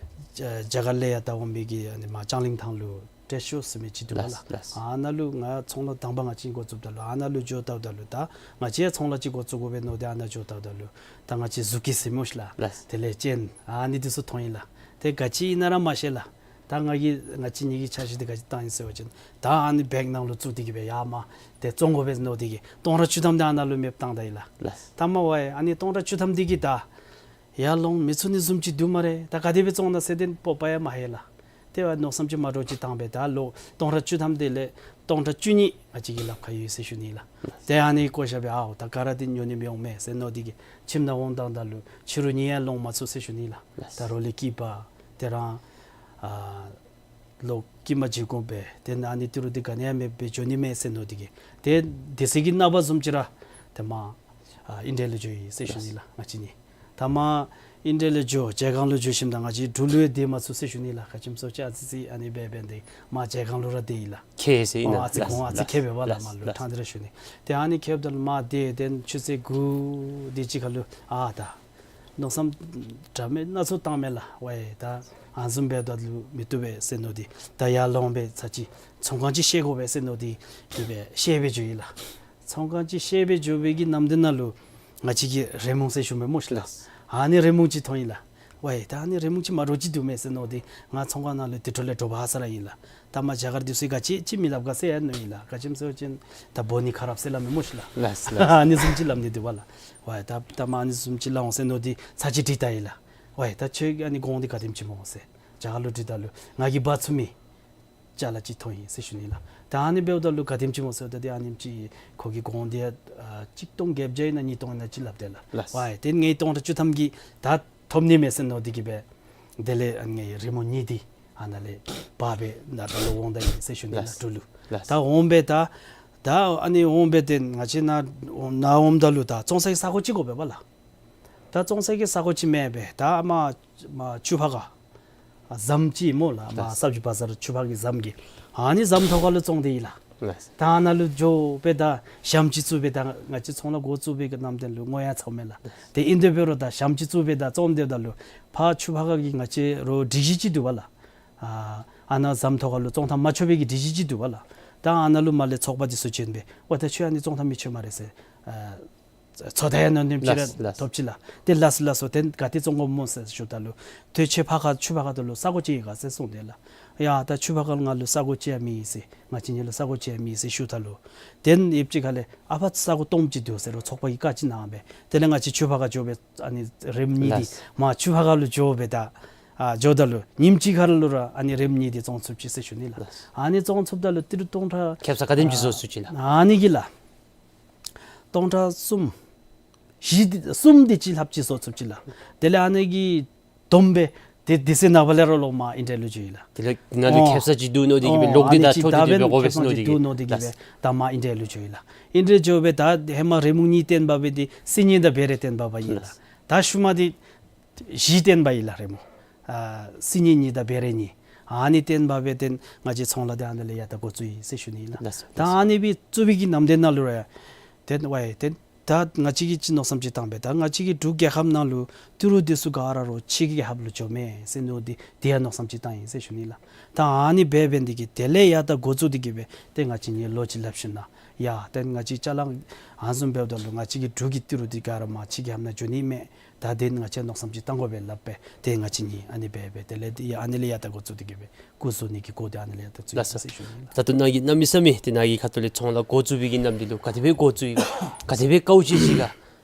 རྒྱ་རྒྱ་གར་ལས་ཡར་ད་འོང་མི་གི་ཨ་ནི་མར་ལྕང་གླིང་ཐང་ལུ་ཊེསི་ཤོ་ཟེར་མི་ཅིག་འདུག་པ་ལགས། ལགས། ལགས། ཨ་ནཱ་ལུ་ང་ཚོང་ལཱ་དང་པ་ང་བཅས་འགོ་བཙུགསཔ་ད་ལུ་ཨ་ནཱ་ལུ་འགྱོ་བལྟཝ་ད་ལུ་ད་ང་བཅས་ཡང་ཚོང་ལཱ་ཅིག་འགོ་བཙུགས་དགོ་པས་མནོ་སྟེ་ཨ་ནཱ་འགྱོ་བལྟཝ་ད་ལུ་ད་ང་བཅས་ཟུ་ཀི་ཟེར་སྨོ་ཤི་ལགས། ལགས། དེ་ལས་ཅན་ཨ་ནི་འདི་ཚུ་མཐོང་ཡི་ལགས། དེ་ག་ཅི་ཨིན་ན་ར་མ་ཤེས་ལགས། ད་ང་གིས་ང་བཅས་གཉིས་ཀྱི་འཆར་གཞི་འདི་ག་ཅི་བཏང་ཡི་ཟེར་བ་ཅིན་ད་ཨ་ནི་བེག་ནང་ལུ་བཙུགས་ཏེ་གིས་སྦེ་ཡར་མར་ཏེ་བཙོང་དགོ་པས་མནོ་སྟེ་གིས་སྟོང་ཕྲག་བཅུ་ཐམ་འདི་ཨ་ནཱ་ལུ་མེདཔ་བཏང་ད་ཡི་ལགས། ལགས། ད་མ་པ་ཨ་ནི་སྟོང་ཕྲག་བཅུ་ཐམ་འདི་གིས་ད་ཡར་ལོང་མི་ཚུགས་ནི་བཟུམ་ཅིག་འདུག་སྨ་རེ། ད་ག་དེ་སྦེ་བཙོང་ན་ཟེར་ཏེ་སྤོབས་པ་ཡང་མ་ལྷོད་ལགས། དེ་བ་མནོ་བསམ་ཅིག་མ་འདྲཝ་ཅིག་བཏང་སྦེ་ད་ལོ་སྟོང་ཕྲག་བཅུ་ཐམ་འདི་ལས་སྟོང་ཕྲག་བཅུ་གཉིས་ང་བཅས་ཀྱི་ལགཔ་ཁར་ཡོད་ཟེར་ཞུ་ནི་ལགས། ལགས། དེ་ཨ་ནི་བཀོ་བཞག་སྦེ་ཨའོ་ད་ག་ར་འདི་ཉོ་ནི་མི་འོང་མས་ཟེར་མནོ་སྟེ་གིས་ཁྱིམ་ནང་འོང་བཏངམ་ད་ལུ་ཕྱི་རུ་གཉིད་ཡང་ལོང་མ་ཚུགས་ཟེར་ཞུ་ནི་ལགས། ལགས། ད་རོ་ལས་སྐྱིད་པ་དེ་རང་ཨ་ལོ་དཀྱིལ་མ་བརྗེ་དགོ་པས། དེ་ནང་ཨ་ནི་ཏི་རུ་འདི་ག་ནི་ཡང་མེདཔ་སྦེ་འགྱོ་ནི་མས་ཟེར་མནོ་སྟེ་གིས་དེ་དེ་ཚེ་གི་ནངས་པ་བཟུམ་ཅིག་ར་དེ་མར་ཨ་ཨིན་ཌི་ཡ་ལུ་འགྱོ་ཡི་ཟེར་ཞུ་ནི་ལགས། ང་བཅས་གཉིས་ད་མར་ཨིན་ཌི་ཡ་ལུ་འགྱོ་ཇལ་ཁང་ལུ་འགྱོ་ཞིནམ་ད་ང་བཅས་འབྲུག་ལུ་ཡང་སྡོད་མ་ཚུགས་ཟེར་ཞུ་ནི་ལགས། ག་ཅི་སྨོ་ཟེར་བ་ཅིན་ཨ་ཙི་ཙི་ཨ་ནི་སྦེ་སྦེ་འདི་མར་ཇལ་ཁང་ལུ་ར་སྡོད་ཡི་ལགས། ཁེ་ཟེར་ཨིན་ན། ཨོ་ཨ་ཙི་ལགས། གོང་ཨ་ཙི་ལགས། ཁེ་སྦེ་བ་ལགས། ལགས། མར་ལུ་ལགས། ཕྲང་སྟེ་ར་ཞུ་ནི། དེ་ཨ་ནི་ཁེ་སྦེ་ད་ལུ་མར་སྡོད་དེ་ཆུ་ཚོད་དགུ་དེ་ཅིག་ཁར་ལུ་ཨ་ད་མནོ་བསམ་འདྲ་མིན་སྣ་ཚོགས་བཏངམ་མས་ལགས། ཝའེ་ད་ཨ་ནི་བཟུམ་སྦེ་ད་ལུ་མི་བཏུབ་པས་ཟེར་མནོ་སྟེ་ད་ཡར་ལོང་སྦེ་ཚར་ཅིག་ཚོང་ཁང་ཅིག་བཤལ་དགོ་པས་ཟེར་མནོ་སྟེ་དེ་སྦེ་བཤལ་སྦེ་འགྱོ་ཡི་ལགས། ཚོང་ཁང་ཅིག་བཤལ་སྦེ་འགྱོ་བའི་གི་ནམ་དེ་ནང་ལུ་ང་བཅས་ཀྱི་རེ་མུང་ཟེར་ཞུ་མི་སྨོ་ཤི་ལགས། ལགས། ཨ་ནི་རེ་མུང་ཅིག་མཐོང་ཡི་ལགས། ཝའེ་ད་ཨ་ནི་རེ་མུང་ཅིག་མ་འདྲཝ་ཅིག་འདུག་མས་ཟེར་མནོ་སྟེ་ང་ཚོང་ཁང་ནང་ལུ་དེ་འཕྲོ་ལས་དྲོ་པ་ཧ་སག་ར་ཡི་ལགས། ད་མར་རྒྱ་གར་འདི་ཚུ་གིས་ག་ཅི་ཅིག་མི་སླབ་ག་ཟེར་ཡང་མནོ་ཡི་ལགས། ག་ཅི་སྨོ་ཟེར་བ་ཅིན་ད་བོ་ནི་ཁ་རབ་ཟེར་སླབ་མི་སྨོ་ཤི་ལགས། ལགས་ལགས། ཨ་ནི་བཟུམ་ཅིག་སླབ་ནི་འདུག་པ་ལགས། ཝའེ་ད་ད་མར་ཨ་ནི་བཟུམ་ཅིག་སླབ་འོང་ཟེར་མནོ་སྟེ་ཚར་ཅིག་དྲིས་ད་ཡི་ལགས། ཝའེ་ད་ཁྱོད་ཨ་ནི་གོང་འདི་ག་དེམ་ཅིག་སྨོ་ཟེར། རྒྱ་གར་ལུ་དྲིས་ད་ལུ་ང་གིས་འབག་ཚུགས་མི་ཅ་ལ་ཅིག་མཐོང་ཡི་ཟེར་ཞུ་ནི་ལགས། ད་ཨ་ནི་འབདཝ་ད་ལུ་ག་དེམ་ཅིག་སྨོ་ཟེརཝ་ད་དེ་ཨ་ནེམ་ཅིག་ཁོ་གི་གོང་འདི་ཨ་གཅིག་སྟོང་བརྒྱད་བརྒྱ་ཨིན་ན་གཉིས་སྟོང་ཨིན་ན་ཅིག་སླབ་དེས་ལགས། ལགས། ཝའེ་དེ་ངེའི་སྟོང་ཕྲག་བཅུ་ཐམ་གྱིས་ད་ཐོབ་ནི་མས་ཟེར་མནོ་སྟེ་གིས་སྦེ་དེ་ལས་ཨ་ངེའི་རེ་མུང་གཉིས་འདི་ཨ་ནཱ་ལས་འབག་སྦེ་ནཱ་ད་ལོག་འོང་ད་ཡི་ཟེར་ཞུ་ནི་ལགས། ལགས། འབྲུག་ལུ། ལགས། ད་འོངམ་སྦེ་ད་ད་ཨ་ནི་འོངམ་སྦེ་དེ་ང་བཅས་ནཱ་ནཱ་འོངམ་ད་ལུ་ད་བཙོང་སའི་ས་གོ་ཅིག་དགོ་པས་པ་ལགས། ད་བཙོང་སའི་གི་ས་གོ་ཅིག་མེད་པས། ད་མར་མར་ཆུ་ཕག་ཁ་ཟམ་ཅིག་སྨོ་ལགས། མར་ལགས། སབ་ཇི་བ་ཟར་ཆུ་ཕག་གི་ཟམ་གྱི་ཨ་ནི་ཟམ་ཐོག་ཁ་ལུ་བཙོང་སྟེ་ཡི་ལགས། ལགས། ད་ཨ་ནཱ་ལུ་འགྱོ་སྦེ་ད་ཞྭམོ་ཅིག་བཙུགས་སྦེ་ད་ང་བཅས་ཚོང་ལཱ་འགོ་བཙུགས་པའི་གི་ནམ་དེ་ལུ་བསྔོ་ཡང་ཚརཝ་མས་ལགས། ལགས། དེ་ཨིན་དེ་འབད་རུང་ད་ཞྭམོ་ཅིག་བཙུགས་སྦེ་ད་བཙོང་སྡོདཔ་ད་ལུ་ཕར་ཆུ་ཕག་ཁ་གི་ང་བཅས་རོགས་སྒྲིག་གཞི་ཅིག་འདུག་པ་ལགས། ཨ་ཨ་ནཱ་ཟམ་ཐོག་ཁ་ལུ་བཙོང་ཐངས་མ་ཆོག་པའི་གི་སྒྲིག་གཞི་ཅིག་འདུག་པ་ལགས། ད་ཨ་ནཱ་ལུ་མར་ལས་ཚོགས་པ་འདི་ཚུ་བྱོན་སྦེ་ཝའེ་ད་ཁྱོད་ཨ་ནི་བཙོང་ཐངས་མི་ཆོག་སྨ་རེ་ཟེར་ཨ་ཚོད་ལྟ་ཡང་གནང་ནི་ཅིག་ར་ལགས་ལགས། ཐོབ་ཅི་ལགས། དེ་ལགས་ལགས་སོ། དེ་ག་ཏེ་བཙོང་དགོཔ་སྨོ་ཟེར་ཞུཝ་ད་ལུ་ཏེ་ཆུ་ཕག་ཁ་ཆུ་ཕག་ཁ་ད་ལུ་ས་གོ་ཅིག་ཡོད་ག་ཟེར་གསུངས་དེས་ལགས། ཡ་ད་ཆུ་ཕག་ཁ་ལུ་ང་ལུ་ས་གོ་ཅིག་ཡང་མེད་ཟེར། ང་བཅས་གཉིས་ལུ་ས་གོ་ཅིག་ཡང་མེད་ཟེར་ཞུཝ་ད་ལུ་དེ་ཡུདཔ་ཅིག་ཁ་ལས་ཨ་ཕར་ས་གོ་སྟོངམ་ཅིག་འདུག་ཟེར་རོགས་ཚོགས་པ་གིས་བཀའ་ཅིག་གནང་སྦེ་དེ་ལས་ང་བཅས་ཆུ་ཕག་ཁ་འགྱོ་སྦེ་ཨ་ནི་རེབ་གཉིས་འདི་ལགས། མར་ཆུ་ཕག་ཁ་ལུ་འགྱོ་སྦེ་ད་ཨ་འགྱོཝ་ད་ལུ་ཉིནམ་གཅིག་ཁར་ལུ་ར་ཨ་ནི་རེབ་གཉིས་འདི་བཙོང་ཚུགས་ཅི་ཟེར་ཞུ་ནི་ལགས། ལགས། ཨ་ནི་བཙོང་ཚུགསཔ་ད་ལུ་ཏི་རུ་སྟོང་ཕྲག་ཁེབ་ས་ག་དེམ་ཅིག་བཟོ་ཚུགས་ཅི་ལགས། ཨ་ནི་གི་ལགས། སྟོང་ཕྲག་གསུམ་བཞི་འདི་གསུམ་འདི་ཅིག་ལྷགཔ་ཅིག་བཟོ་ཚུགས་ཅི་ལགས། དེ་ལས་ཨ་ནི་གི་བསྡོམས་སྦེ་ ཏེ་དེ་ཚེ་ནངས་པ་ལས་ར་ལོག་མར་ཨིན་ཌི་ཡ་ལུ་འགྱོཝ་ཨིན་ལགས། དེ་ལས་ནཱ་ལུ་ཨོ་ཁེབ་ས་ཅིག་བསྡུ་ནི་འདི་གིས་སྦེ་ཨོ་ལོག་སྟེ་ད་འཕྲོ་འདི་ཏེ་སྦེ་འགོ་འབད་ཟེར་ནི་འདི་གིས་ད་མར་ཨིན་ཌི་ཡ་ལུ་འགྱོཝ་ཨིན་ལགས། ཨིན་ཌི་ཡ་འགྱོ་སྦེ་ད་ཧེ་མ་རེས་མོ་གཉིས་བཏོན་པ་སྦེ་ཏེ་སིད་ནི་དང་བེ་རེ་བཏོན་པ་སྦེ་ཨིན་ལགས། ད་ཤུལ་མ་འདི་བཞི་བཏོན་པ་ཨིན་ལགས་རེས་མོ། ཨ་སིད་ནི་གཉིས་དང་བེ་རེ་གཉིས། ཨ་ནི་བཏོན་པ་སྦེ་ཏེ་ང་བཅས་ཚོང་ལཱ་འདི་ཨ་ནཱ་ལས་ཡར་ད་འགོ་བཙུགས་ཡི་ཟེར་ཞུ་ནི་ཨིན་ལགས། ད་ཨ་ནི་སྦེ་བཙུགས་པའི་གི་ནམ་དེ་ནང་ལུ་ར་ཏེ་ཝའི་ཏེ་ད་ང་བཅས་ཀྱིས་ཅིག་མནོ་བསམ་ཅིག་བཏང་སྦེ་ད་ང་བཅས་ཀྱི་འབྲུག་རྒྱལ་ཁབ་ནང་ལུ་ཏི་རུ་འདི་ཚུ་ག་ར་རོགས་ཕྱི་རྒྱལ་ཁབ་ལུ་འགྱོཝ་མས་ཟེར་མནོ་སྟེ་དེ་ཡང་མནོ་བསམ་ཅིག་བཏང་ཡི་ཟེར་ཞུ་ནི་ལགས། ད་ཨ་ནི་སྦེ་འབད་ནི་འདི་གིས་དེ་ལས་ཡར་ད་འགོ་བཙུགས་ཏེ་གི་སྦེ་ཏེ་ང་བཅས་ནི་ལོ་ཅིག་ལྷགཔ་ཞིནམ་ལས་ཡ་ཏེ་ང་བཅས་ཅ་ལ་ཨ་ནི་བཟུམ་འབདཝ་ད་ལུ་ང་བཅས་ཀྱི་འབྲུག་གི་ཏི་རུ་འདི་ག་ར་མར་ཕྱི་རྒྱལ་ཁབ་ནང་འགྱོ་ནི་མས། ད་དེ་ང་བཅས་མནོ་བསམ་ཅིག་བཏང་དགོ་པས་སླབ་སྦེ་ཏེ་ང་བཅས་ནི་ཨ་ནི་སྦེ་སྦེ་དེ་ལས་ཏེ་ཡ་ཨ་ནི་ལས་ཡར་ད་འགོ་བཙུགས་ཏེ་གི་སྦེ་སྐུ་གཟུགས་ནི་གི་སྐོར་འདི་ཨ་ནི་ལས་ཡར་ད་བཙུགས་ཡི་ཟེར་ཞུ་ནི་ལགས། ད་ལྟོ་ནཱ་གིས་གནམ་མེད་ས་མེད་ཏེ་ནཱ་གི་ཁ་ཐུག་ལས་ཚོང་ལཱ་འགོ་བཙུགས་པའི་གི་ནམ་དུས་ལུ་ག་དེ་སྦེ་འགོ་བཙུགས་ཡི་ག་ག་དེ་སྦེ་དཀའཝ་སྤྱད་ཅི་ག་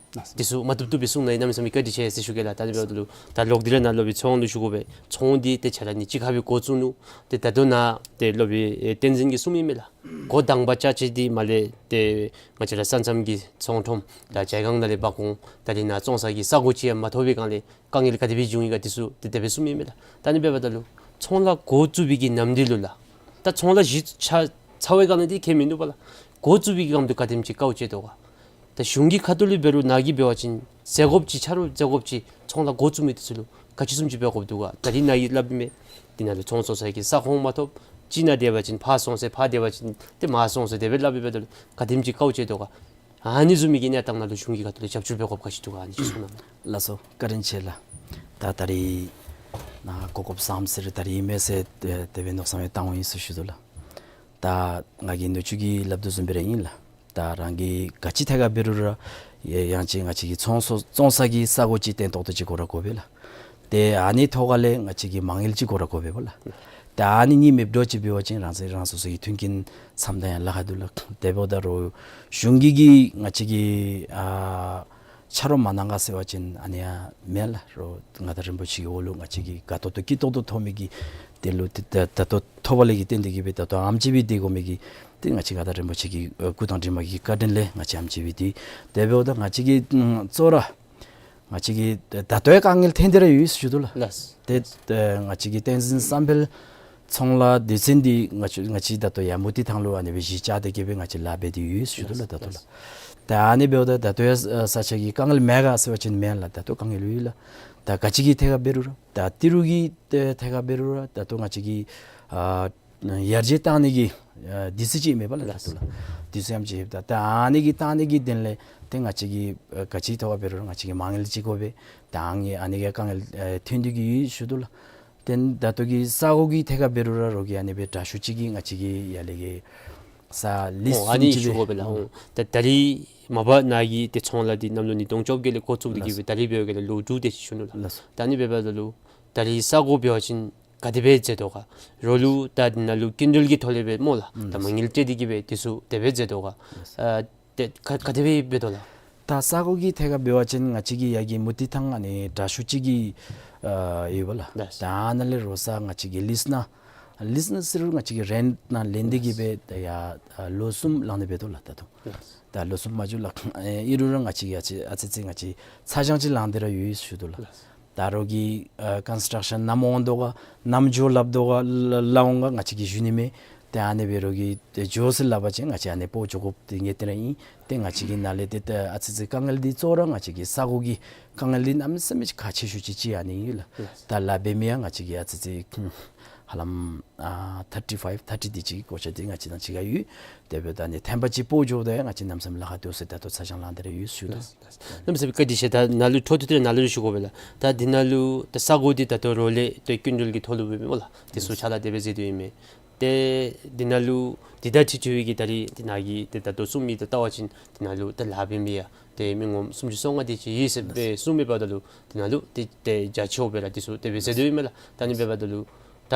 འདི་ཚུ་མ་བཏུབ་བཏུབ་སྦེ་གསུང་གནང་ཡི། གནམ་མེད་ས་མེད་བཀའ་དྲིན་ཆེ་ཟེར་ཞུ་གེ་ལགས། ད་ཨ་ནི་འབདཝ་ད་ལུ་ད་ལོག་སྟེ་ར་ནཱ་ལུ་སྦེ་ཚོང་ལུ་ཞུ་དགོ་པས། ཚོང་འདི་ཏེ་ཆ་ར་ནི་གཅིག་ཁར་སྦེ་འགོ་བཙུགས་ནུག། ཏེ་ད་ལྟོ་ནཱ་ཏེ་སློབ་དཔོན་བསྟན་འཛིན་གྱིས་གསུངམ་ཨིན་མས་ལགས། འགོ་དང་པ་རྐྱབ་ཅི་འདི་མར་ལས་ཏེ་ང་བཅས་ར་ས་མཚམས་ཀྱི་ཚོང་ཁྲོམ་ད་ཇའི་སྒང་ནང་ལས་འབག་འོང་། ད་རེས་ནཱ་བཙོང་ས་གི་ས་གོ་ཅིག་ཡང་མ་ཐོབ་པའི་སྒང་ལས་དཀའ་ངལ་ག་དེ་སྦེ་བྱུང་ཡི་ག་འདི་ཚུ་ཏེ་དེ་སྦེ་གསུངམ་ཨིན་མས་ལགས། ད་ཨ་ནི་འབདཝ་ད་ལུ་ཚོང་ལཱ་འགོ་བཙུགས་པའི་གི་ནམ་དུས་ལུ་ལགས། ད་ཚོང་ལཱ་གཞི་ཆ་ཚར་བའི་སྒང་ལས་འདི་ཁྱད་མིན་འདུག་པ་ལགས། འགོ་བཙུགས་པའི་གི་སྒང་དུ་ག་དེམ་ཅིག་དཀའཝ་སྤྱད་དོ་ག། ད་གཞུང་གི་ཁ་ཐུག་ལས་འབད་རུང་ནཱ་གིས་འབད་བ་ཅིན་ཟད་དགོཔ་ཅིག་ཆ་རོགས་ཟད་དགོཔ་ཅིག་ཚོང་ལཱ་འགོ་བཙུགས་མི་འདི་ཚུ་ལུ་ག་ཅི་བཟུམ་ཅིག་འབད་དགོཔ་འདུག་ག། ད་རེས་ནཱ་གིས་སླབ་མི་འདི་ནང་ལུ་ཚོང་བཙོང་ས་གི་ས་ཁོངས་མ་ཐོབ། གཅིག་ནཱ་སྡོད་པ་ཅིན་ཕར་བཙོང་ཟེར་ཕར་སྡོད་པ་ཅིན་ཏེ་མར་བཙོང་ཟེར་དེ་སྦེ་སླབ་པའི་འབདཝ་ད་ལུ་ག་དེམ་ཅིག་དཀའཝ་སྤྱད་དོ་ག། ཨ་ནི་བཟུམ་མའི་གི་གནས་སྟངས་ནང་ལུ་གཞུང་གི་ཁ་ཐུག་ལས་རྒྱབ་སྐྱོར་འབད་དགོཔ་ག་ཅི་འདུག་ག། ཨ་ནི་ཅིག་གསུང་གནང་། ལགས་སོ། བཀའ་དྲིན་ཆེ་ལགས། ད་ད་རེས་ནཱ་གོ་སྐབས་བཟངམ་ཟེར་ད་རེས་མེད་ཟེར་དེ་སྦེ་མནོ་བསམ་ཡང་བཏང་འོང་ཡི་ཟེར་ཞུ་དོ་ལགས། ད་ང་གིས་ནུ་གཅུང་གིས་སླབ་དོ་བཟུམ་སྦེ་ར་ཨིན་ལགས། ད་རང་གིས་ག་ཅི་ཐད་ཁར་འབད་རུང་ར་ཡ་ཡང་ཅིན་ང་བཅས་ཀྱི་ཚོང་བཙོང་ས་གི་ས་གོ་ཅིག་བརྟན་ཏོག་ཏོ་ཅིག་དགོ་ར་དགོ་པས་ལགས། ཏེ་ཨ་ནི་ཐོག་ཁ་ལས་ང་བཅས་ཀྱི་མ་དངུལ་ཅིག་དགོ་ར་དགོ་པས་པ་ལགས། ཏེ་ཨ་ནི་གཉིས་མེདཔ་འདྲཝ་ཅིག་འབད་བ་ཅིན་རང་སོ་རང་སོ་སོ་གི་མཐུན་རྐྱེན་མཚམས་ད་ཡང་ལཱ་ཁག་འདུག་ལགས། དེ་འབདཝ་ད་རུང་གཞུང་གིས་གིས་ང་བཅས་ཀྱི་ཨ་ཆ་རོགས་མ་གནང་ག་ཟེར་བ་ཅིན་ཨ་ནི་ཡང་མེན་ལགས། རོགས་མངའ་བདག་རིན་པོ་ཆེ་གི་འོག་ལུ་ང་བཅས་ཀྱིས་དགའ་ཏོག་ཏོ་སྐྱིད་ཏོག་ཏོ་ཐོབ་མི་གི་དེ་ལུ་ཏེ་ད་ད་ལྟོ་ཐོབ་པ་ལས་ཀྱི་བརྟེན་ཏེ་གིས་སྦེ་ད་ལྟོ་ཨེམ་ཅིག་སྦེ་སྡོད་དགོ་མི་གི་ཏེ་ང་བཅས་མངའ་བདག་རིན་པོ་ཆེ་གི་ཨ་སྐུ་དང་གྲིབ་མ་གི་བཀའ་དྲིན་ལས་ང་བཅས་ཨེམ་ཅིག་སྦེ་སྡོད། དེ་འབདཝ་ད་ང་བཅས་ཀྱིས་ཨམ་གཙོ་བོ་ར་ང་བཅས་ཀྱིས་ད་ལྟོ་ཡང་དཀའ་ངལ་ཐོན་ཏེ་ར་ཡོད་ཟེར་ཞུ་དོ་ལགས། ལགས། ཏེ་ཏེ་ང་བཅས་ཀྱི་བསྟན་འཛིན་བསམ་འཕེལ་ཚོང་ལཱ་སྡེ་ཚན་འདི་ང་བཅས་ང་བཅས་ད་ལྟོ་ཡར་མུ་ཏིག་ཐང་ལུ་ཨ་ནི་སྦེ་གཞི་བཅག་སྟེ་གིས་སྦེ་ང་བཅས་ལཱ་འབད་དེ་ཡོད་ཟེར་ཞུ་དོ་ལགས། ད་ལྟོ་ལགས། ད་ཨ་ནི་འབདཝ་ད་ད་ལྟོ་ཡང་ས་ཆ་གི་དཀའ་ངལ་མེད་ག་ཟེར་བ་ཅིན་མེན་ལགས། ད་ལྟོ་དཀའ་ངལ་ཡོད་ལགས། ད་ག་ཅི་གི་ཐད་ཁར་འབད་རུང་ར་ད་ཏི་རུ་གི་ཐད་ཁར་འབད་རུང་ར་ད་ལྟོ་ང་བཅས་ཀྱི་ཨ་ཡར་རྒྱས་བཏང་ནི་གི་ཨ་དུས་ཚོད་ཅིག་མེད་པ་ལགས། ད་ལྟོ་ལགས། དུས་ཚོད་ཡང་ཅིག་ད་ད་ཨ་ནི་གི་བཏང་ནི་གི་དོན་ལས་ཏེ་ང་བཅས་ཀྱིས་ཨ་ག་ཅི་ཐོག་ཁར་འབད་རུང་ར་ང་བཅས་ཀྱིས་མ་དངུལ་ཅིག་དགོ་པས། ད་ཨ་ནི་ཨ་ནི་གི་དཀའ་ངལ་ཨ་ཐོན་ཏེ་གིས་ཡོད་ཟེར་ཞུ་དོ་ལགས། ཏེ་ད་ལྟོ་གི་ས་གོ་གི་ཐད་ཁར་འབད་རུང་ར་རོགས་ཀྱིས་ཨ་ནི་སྦེ་དྲག་ཤོས་ཅིག་གིས་ང་བཅས་ཀྱི་ཡར་ལས་ཀྱི་ས་ལིསི་ཨོ་ཨ་ནི་བཟུམ་ཅིག་ཞུ་དགོ་པས་ལགས། ཨོ་ད་ད་རིས་མ་པ་ནཱ་གི་ཏེ་ཚོང་ལཱ་འདི་གནམ་ལོ་ཉིས་སྟོང་བཅོ་བརྒྱད་ལས་འགོ་བཙུགས་ཏེ་གིས་སྦེ་ད་རིས་འབད་བའི་གི་ལོ་དྲུག་དེ་ཅིག་ཞུ་ནུག་ལགས། ལགས། ད་ཨ་ནི་འབདཝ་ད་ལུ་ད་རིས་ས་གོ་འབད་བ་ཅིན་ག་དེ་སྦེ་མཛད་དོ་ག། རོགས་ལུ་ད་འདི་ནང་ལུ་སྐྱིན་འགྲུལ་གྱི་ཐོག་ལས་སྦེ་སྨོ་ལགས། ཨུམ་ད་མ་དངུལ་སྤྲོད་དེ་གིས་སྦེ་འདི་ཚུ་དེ་སྦེ་མཛད་དོ་ག། ལགས། ཨ་ཏེ་ག་ག་དེ་སྦེ་འབད་དོ་ལགས། ད་ས་གོ་གི་ཐད་ཁར་འབད་བ་ཅིན་ང་བཅས་ཀྱི་ཡར་གྱི་མུ་ཏིག་ཐང་ཨ་ནི་དྲག་ཤོས་ཅིག་གི་ཨ་ཡོད་པ་ལགས། ལགས། ད་ཨ་ནཱ་ལས་རོགས་ས་ང་བཅས་ཀྱིས་ལིསི་ནང་ལིསི་ནང་ཟེར་རུང་ང་བཅས་ཀྱིས་རེནཊ་ནང་ལེན་ཏེ་གིས་སྦེ་ད་ཡར་ཨ་ལོ་གསུམ་ལང་སྟེ་འབད་དོ་ལགས་ད་ལྟོ། ལགས། ད་ལོ་གསུམ་མ་འགྱོ་ལགས། ཨ་ཨིན་རུང་ར་ང་བཅས་ཀྱིས་ཨ་ཙི་ཨ་ཙི་ཅིག་ང་བཅས་ཚ་གྱང་ཅིག་ལང་སྟེ་ར་ཡོད་ཟེར་ཞུ་དོ་ལགས། ལགས། ད་རོགས་ཀྱིས་ཨ་ཀོན་སི་ཊརཀ་ཤཱན་ནམ་འོང་དོ་ག་ནམ་འགྱོ་སླབ་དོ་ག་ལ་ལ་འོང་ག་ང་བཅས་ཀྱིས་ཞུ་ནི་མེད། ཏེ་ཨ་ནི་སྦེ་རོགས་ཀྱིས་ཏེ་འགྱོ་ཟེར་སླབ་པ་ཅིན་ང་བཅས་ཨ་ནི་སྤོ་འགྱོ་དགོཔ་འདི་ངེས་གཏན་ར་ཨིན། ཏེ་ང་བཅས་ཀྱི་ནཱ་ལས་ཏེ་ད་ཨ་ཙི་ཅིག་དཀའ་ངལ་འདི་གཙོ་བོ་ར་ང་བཅས་ཀྱི་ས་གོ་གི་དཀའ་ངལ་འདི་གནམ་མེད་ས་མེད་ཅིག་ཁག་ཆེ་ཤོས་ཅིག་ཅིག་ཨ་ནི་ཨིན་ལགས། ལགས། ད་ལཱ་འབད་མི་ཡང་ང་བཅས་ཀྱི་ཨ་ཙི་ཅིག་ཧ་ལམ་ཨ་ཐར་ཊི་ཕའིབ་ཐར་ཊི་དེ་ཅིག་གི་གོ་ཆ་འདི་ང་བཅས་དང་གཅིག་ཁར་ཡོད། དེ་འབདཝ་ད་ཨ་ནི་ཐེངས་པ་ཅིག་སྤོ་འགྱོཝ་ད་ཡང་ང་བཅས་གནམ་མེད་ས་མེད་ལཱ་ཁག་འདུག་ཟེར་ད་ལྟོ་ཚ་གྱང་ལང་སྟེ་ར་ཡོད་ཟེར་ཞུ་དོ། ལགས། གནམ་མེད་ས་མེད་བཀའ་དྲིན་ཆེ། ད་ནཱ་ལུ་འཕྲོ་མཐུད་དེ་ནཱ་ལུ་ཞུ་དགོ་པས་ལགས། ད་འདི་ནང་ལུ་ད་ས་གོ་འདི་ད་ལྟོ་རོགས་ལས་ཏེ་སྐྱིན་འགྲུལ་གྱི་ཐོག་ལུ་འབད་མི་སྨོ་ལགས། འདི་ཚུ་ཕྱག་ལཱ་དེ་སྦེ་མཛད་དོ་ཨིན་མས། ཏེ་འདི་ནང་ལུ་འདི་དང་འཁྲིལ་འཁྲིལ་བའི་གི་ད་རིས་འདི་ནང་གི་ཏེ་ད་ལྟོ་གསུང་མི་དང་བལྟ་བ་ཅིན་འདི་ནང་ལུ་ཏེ་ལཱ་འབད་མི་ཡང་ཏེ་མི་ངོམ་སུམ་ཅུ་སོ་ལྔ་དེ་ཅིག་ཡོད་ཟེར་སྦེ་གསུང་མི་འབདཝ་ད་ལུ་འདི་ནང་ལུ་ཏེ་ཏེ་རྒྱ་ཆེཝ་སྦེ་ར་འདི་ཚུ་དེ་སྦེ་མཛད་དོ་ཨིན་མས་ལགས། ད་ཨ་ནི་འབདཝ་ད་ལུ་ད་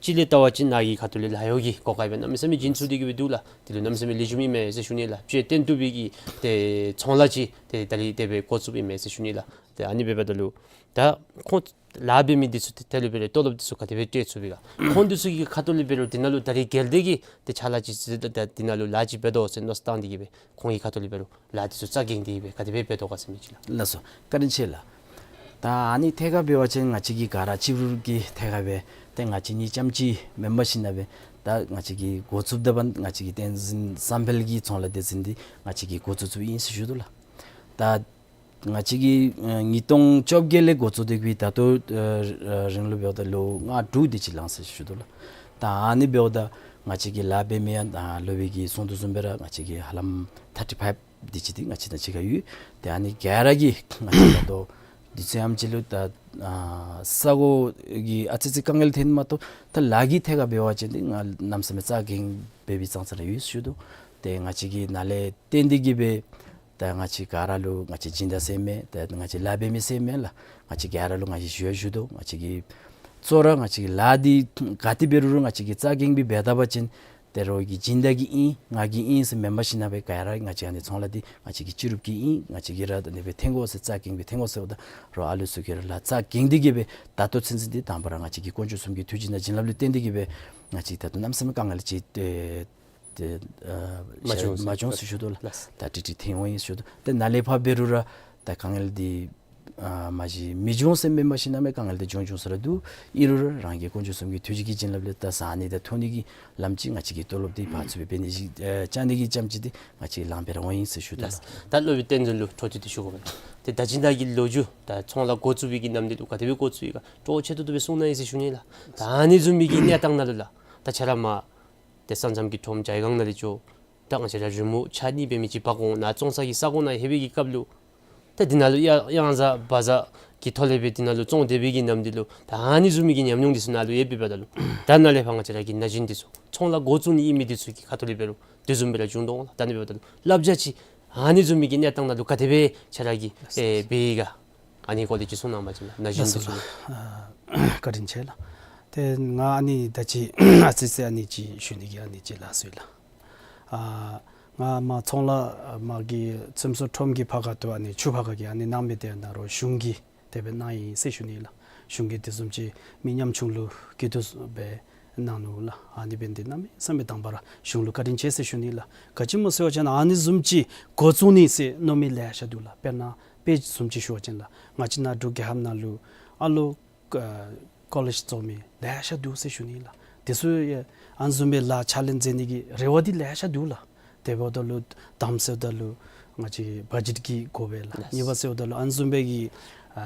གཅིག་ལས་བལྟ་བ་ཅིན་ནཱ་གི་ཁ་ཐུག་ལས་ལཱ་གཡོག་གི་གོ་སྐབས་སྦེ་གནམ་མེད་ས་མེད་བྱིན་ཚུགས་ཏེ་གིས་སྦེ་འདུག་ལགས། འདི་ལུ་གནམ་མེད་ས་མེད་ལེགས་ཤོམ་ཨིན་མས་ཟེར་ཞུ་ནི་ལགས། དཔྱད་བཏོན་བཏུབ་པའི་གི་ཏེ་ཚོང་ལཱ་ཅིག་ཏེ་ད་རིས་དེ་སྦེ་འགོ་བཙུགསཔ་ཨིན་མས་ཟེར་ཞུ་ནི་ལགས། ཏེ་ཨ་ནི་འབདཝ་ད་ལུ་ད་ཁོང་ལཱ་འབད་མི་འདི་ཚུ་ཏེ་དེ་ལུ་འབད་རུང་ཏེ་ལོབ་འདི་ཚུ་ག་དེ་སྦེ་སྤྲོད་ཚུགས་པས་ག། ཁོང་འདི་ཚུ་གི་ཁ་ཐུག་ལས་འབད་རུང་འདི་ནང་ལུ་ད་རིས་གལ་ཏེ་གིས་ཏེ་ཕྱག་ལཱ་ཅིག་ཟེར་ད་འདི་ནང་ལུ་ལཱ་ཅིག་འབད་དོ་ཟེར་མནོ་བསམ་བཏང་སྟེ་གིས་སྦེ་ཁོང་གི་ཁ་ཐུག་ལས་འབད་རུང་ལཱ་འདི་ཚུ་རྩ་འགེངས་ཏེ་གིས་སྦེ་ག་དེ་སྦེ་འབད་དོ་ག་ཟེར་མི་ཅིག་ལགས། ལགས་སོ། བཀའ་དྲིན་ཆེ་ལགས། ད་ཨ་ནི་ཐད་ཁར་འབད་བ་ཅིན་ང་བཅས་ཀྱིས་ག་ར་གཅིག་རུབ་ཀྱི་ཐད་ཁར་སྦེ་ཏེ་ང་བཅས་གཉིས་རྐྱངམ་ཅིག་མེན་པར་ཞིན་ན་སྦེ་ད་ང་བཅས་ཀྱིས་འགོ་བཙུགསཔ་ད་འབདན་ང་བཅས་ཀྱི་བསྟན་འཛིན་བསམ་འཕེལ་གྱི་ཚོང་ལཱ་སྡེ་ཚན་འདི་ང་བཅས་ཀྱིས་འགོ་བཙུགས་བཙུགསཔ་ཨིན་ཟེར་ཞུ་དོ་ལགས། ད་ང་བཅས་ཀྱིས་ཨ་ཉིས་སྟོང་བཅོ་བརྒྱད་ལས་འགོ་བཙུགས་ཏེ་གི་ད་ལྟོ་ཨ་རིང་ལུ་འབདཝ་ད་ལོ་ལྔ་དྲུག་དེ་ཅིག་ལང་ཟེར་ཞུ་དོ་ལགས། ད་ཨ་ནི་འབདཝ་ད་ང་བཅས་ཀྱི་ལཱ་འབད་མི་ཡང་ད་སློབ་དཔོན་གྱིས་གསུང་དོ་བཟུམ་སྦེ་ར་ང་བཅས་ཀྱི་ཧ་ལམ་ཐར་ཊི་ཕའིབ་དེ་ཅིག་འདི་ང་བཅས་དང་གཅིག་ཁར་ཡོད། ཏེ་ཨ་ནི་ག་ར་གིས་ང་བཅས་ད་ལྟོ་དུས་ཚོད་ཨེམ་ཅིག་ལུ་ད་ཨ་ས་གོ་གི་ཨ་ཙི་ཙི་དཀའ་ངལ་ཐོན་མ་གཏོགས་ད་ལཱ་གི་ཐད་ཁར་འབད་བ་ཅིན་འདི་ང་གནམ་མེད་ས་མེད་རྩ་འགེངས་འབད་བའི་ཙང་ཙ་ར་ཡོད་ཞུ་དོ། ཏེ་ང་བཅས་ཀྱིས་ནཱ་ལས་བརྟེན་ཏེ་གི་སྦེ་ད་ང་བཅས་ག་ར་ལུ་ང་བཅས་སྦྱིན་བདག་ཟེར་མེན། ད་ང་བཅས་ལཱ་འབད་མི་ཟེར་མེན་ལགས། ང་བཅས་ག་ར་ལུ་ང་བཅས་ཞུ་ཡང་ཞུ་དོ། ང་བཅས་ཀྱིས་གཙོ་བོ་ར་ང་བཅས་ཀྱི་ལཱ་འདི་ག་ཏེ་འབད་རུང་ར་ང་བཅས་ཀྱིས་རྩ་འགེངས་སྦེ་འབད་ད་པ་ཅིན་ཏེ་རོགས་ཀྱི་སྦྱིན་བདག་གི་ཨིན་ང་གི་ཨིན་ཟེར་མེན་པར་ཞིན་ན་སྦེ་ག་ར་ང་བཅས་ཨ་ནི་ཚོང་ལཱ་འདི་ང་བཅས་ཀྱིས་གཅིག་རུབ་ཀྱིས་ཨིན། ང་བཅས་ཀྱིས་ར་ད་ཨ་ནི་སྦེ་འཐོན་དགོ་ཟེར་རྩ་འགེངས་སྦེ་འཐོན་དགོ་ཟེརཝ་ད་རོགས་ཨ་ལུ་ཚུ་གིས་ར་ལཱ་རྩ་འགེངས་ཏེ་གི་སྦེ་ད་ལྟོ་ཚུན་ཚོད་འདི་དང་པ་ར་ང་བཅས་ཀྱི་དཀོན་མཆོག་གསུམ་གྱི་ཐུགས་རྗེ་དང་བྱིན་རླབས་ལུ་བརྟེན་ཏེ་གི་སྦེ་ང་བཅས་ད་ལྟོ་གནམ་མེད་ས་མེད་དཀའ་ངལ་ཅིག་ཏེ་ཏེ་ཨ་མ་བྱུང་ཟེར་མ་བྱུང་ཟེར་ཞུ་དོ་ལགས། ལགས། ད་ཏིག་ཏིག་ཐོན་འོང་ཡི་ཟེར་ཞུ་དོ། ཏེ་ནཱ་ལས་ཕར་འབད་རུང་ར་ད་དཀའ་ངལ་འདི་ཨ་མ་གཞི་མི་འབྱུང་ཟེར་མེན་པར་ཞིན་ན་མེན། དཀའ་ངལ་འདི་འབྱུང་འབྱུང་ས་ར་འདུག། ཨིན་རུང་ར་རང་གི་དཀོན་མཆོག་གསུམ་གྱི་ཐུགས་རྗེ་གི་བྱིན་རླབས་ལས་ད་ཟ་ནི་དང་འཐུང་ནི་གི་ལམ་ཅིག་ང་བཅས་ཀྱི་ཏོ་ལོབ་འདི་ཕར་ཚུར་སྦེ་འབད་ནི་ཅིག་ཨ་བཅའ་ནི་གི་ཙམ་ཅིག་འདི་ང་བཅས་ལང་སྦེ་ར་འོང་ཡི་ཟེར་ཞུ་དོ་ལགས། ལགས། ད་སློབ་དཔོན་བསྟན་འཛིན་ལུ་འཕྲོ་མཐུད་དེ་ཞུ་དགོ་པས། ཏེ་ད་ཅི་ནཱ་གི་ལོ་རྒྱུས་ད་ཚོང་ལཱ་འགོ་བཙུགས་པའི་གི་ནམ་དུས་ལུ་ག་དེ་སྦེ་འགོ་བཙུགས་ཡི་ག་སྤྲོ་ཆེ་ཏོག་ཏོ་སྦེ་གསུང་གནང་ཡི་ཟེར་ཞུ་ནི་ལགས། ད་ཨ་ནི་བཟུམ་མའི་གི་གནས་སྟངས་ནང་ལུ་ལགས། ད་ཁྱོད་ར་མར་ཏེ་ས་མཚམས་ཀྱི་ཁྲོམ་ཇའི་སྒང་ནང་ལས་འགྱོ། ད་ང་བཅས་ར་རི་མོ་འཆར་ནི་འབད་མི་ཅིག་འབག་འོང་ནཱ་བཙོང་ས་གི་ས་གོ་ནང་ལྷོད་པའི་གི་སྐབས་ལུ་ད་འདི་ནང་ལུ་གཡང་གཡང་གཟར་བ་གཟར་གྱི་ཐོག་ལས་སྦེ་འདི་ནང་ལུ་བཙོང་སྡོད་པའི་གི་ནམ་དུས་ལུ་ད་ཨ་ནི་བཟུམ་མའི་གི་ཉམས་མྱོང་འདི་ཚུ་ནཱ་ལུ་ཡོདཔ་འབདཝ་ད་ལུ་ད་ནཱ་ལས་ཕར་ང་བཅས་ར་གི་ན་གཞོན་འདི་ཚུ་ཚོང་ལཱ་འགོ་བཙུགས་ནི་ཨིན་མི་འདི་ཚུ་གི་ཁ་ཐུག་ལས་འབད་རུང་དེ་བཟུམ་སྦེ་ར་བྱུང་དོ་འོང་ལགས། ད་ཨ་ནི་འབདཝ་ད་ལུ་བསླབ་བྱ་ཅིག་ཨ་ནི་བཟུམ་མའི་གི་གནས་སྟངས་ནང་ལུ་ག་དེ་སྦེ་ཁྱོད་ར་གིས་ཨེ་འབད་ཡི་ག། ཨ་ནི་སྐོར་ལས་ཅིག་གསུང་གནང་བ་ཅིན་ལགས། ན་གཞོན་འདི་ཚུ་ལུ། ལགས་སོ་ལགས། ཨ་བཀའ་དྲིན་ཆེ་ལགས། ཏེ་ང་ཨ་ནི་ད་ཅི་ཨ་ཙི་ཙི་ཨ་ནི་ཅིག་ཞུ་ནི་གི་ཨ་ནི་ཅིག་ལགས་སོ་ལགས། ཨ་ང་མར་ཚོང་ལཱ་མར་གྱི་ཚོང་ཟོག་ཁྲོམ་གྱི་ཕར་ཁ་ཐུག་ཨ་ནི་ཆུ་ཕར་ཁ་གི་ཨ་ནི་གནང་མི་འདི་ནཱ་རོགས་གཞུང་གིས་དེ་སྦེ་གནང་ཡི་ཟེར་ཞུ་ནི་ལགས། གཞུང་གིས་དེ་བཟུམ་ཅིག་མི་ཉམ་ཆུང་ལུ་སྐྱིད་སྡུག་སྦེ་གནང་ནུག་ལགས། ཨ་ནི་འབད་ནི་འདི་གནམ་མེད་ས་མེད་དང་པ་ར་གཞུང་ལུ་བཀའ་དྲིན་ཆེ་ཟེར་ཞུ་ནི་ལགས། ག་ཅི་སྨོ་ཟེར་བ་ཅིན་ཨ་ནི་བཟུམ་ཅིག་འགོ་བཙུགས་ནི་ཟེར་མནོ་མི་ལེ་ཤ་འདུག་ལགས། དཔེར་ན་དཔེ་བཟུམ་ཅིག་ཞུ་བ་ཅིན་ལགས། ང་བཅས་ནཱ་འབྲུག་རྒྱལ་ཁབ་ནང་ལུ་ཨ་ལོ་ཨ་ཀོ་ལེཇ་རྫོགས་མི་ལེ་ཤ་འདུག་ཟེར་ཞུ་ནི་ལགས། དེ་ཚུ་ཡང་ཨ་ནི་བཟུམ་སྦེ་ལཱ་ཕྱག་ལཱ་མཛད་ནི་གི་རེ་བ་འདི་ལེ་ཤ་འདུག་ལགས། དེ་འབདཝ་ད་ལུ་དང་པ་ཟེརཝ་ད་ལུ་ང་བཅས་ཀྱི་བ་ཇེཊ་ཀྱི་དགོ་པས་ལགས། ལགས། གཉིས་པ་ཟེརཝ་ད་ལུ་ཨ་ནི་བཟུམ་སྦེ་གི་ཨ་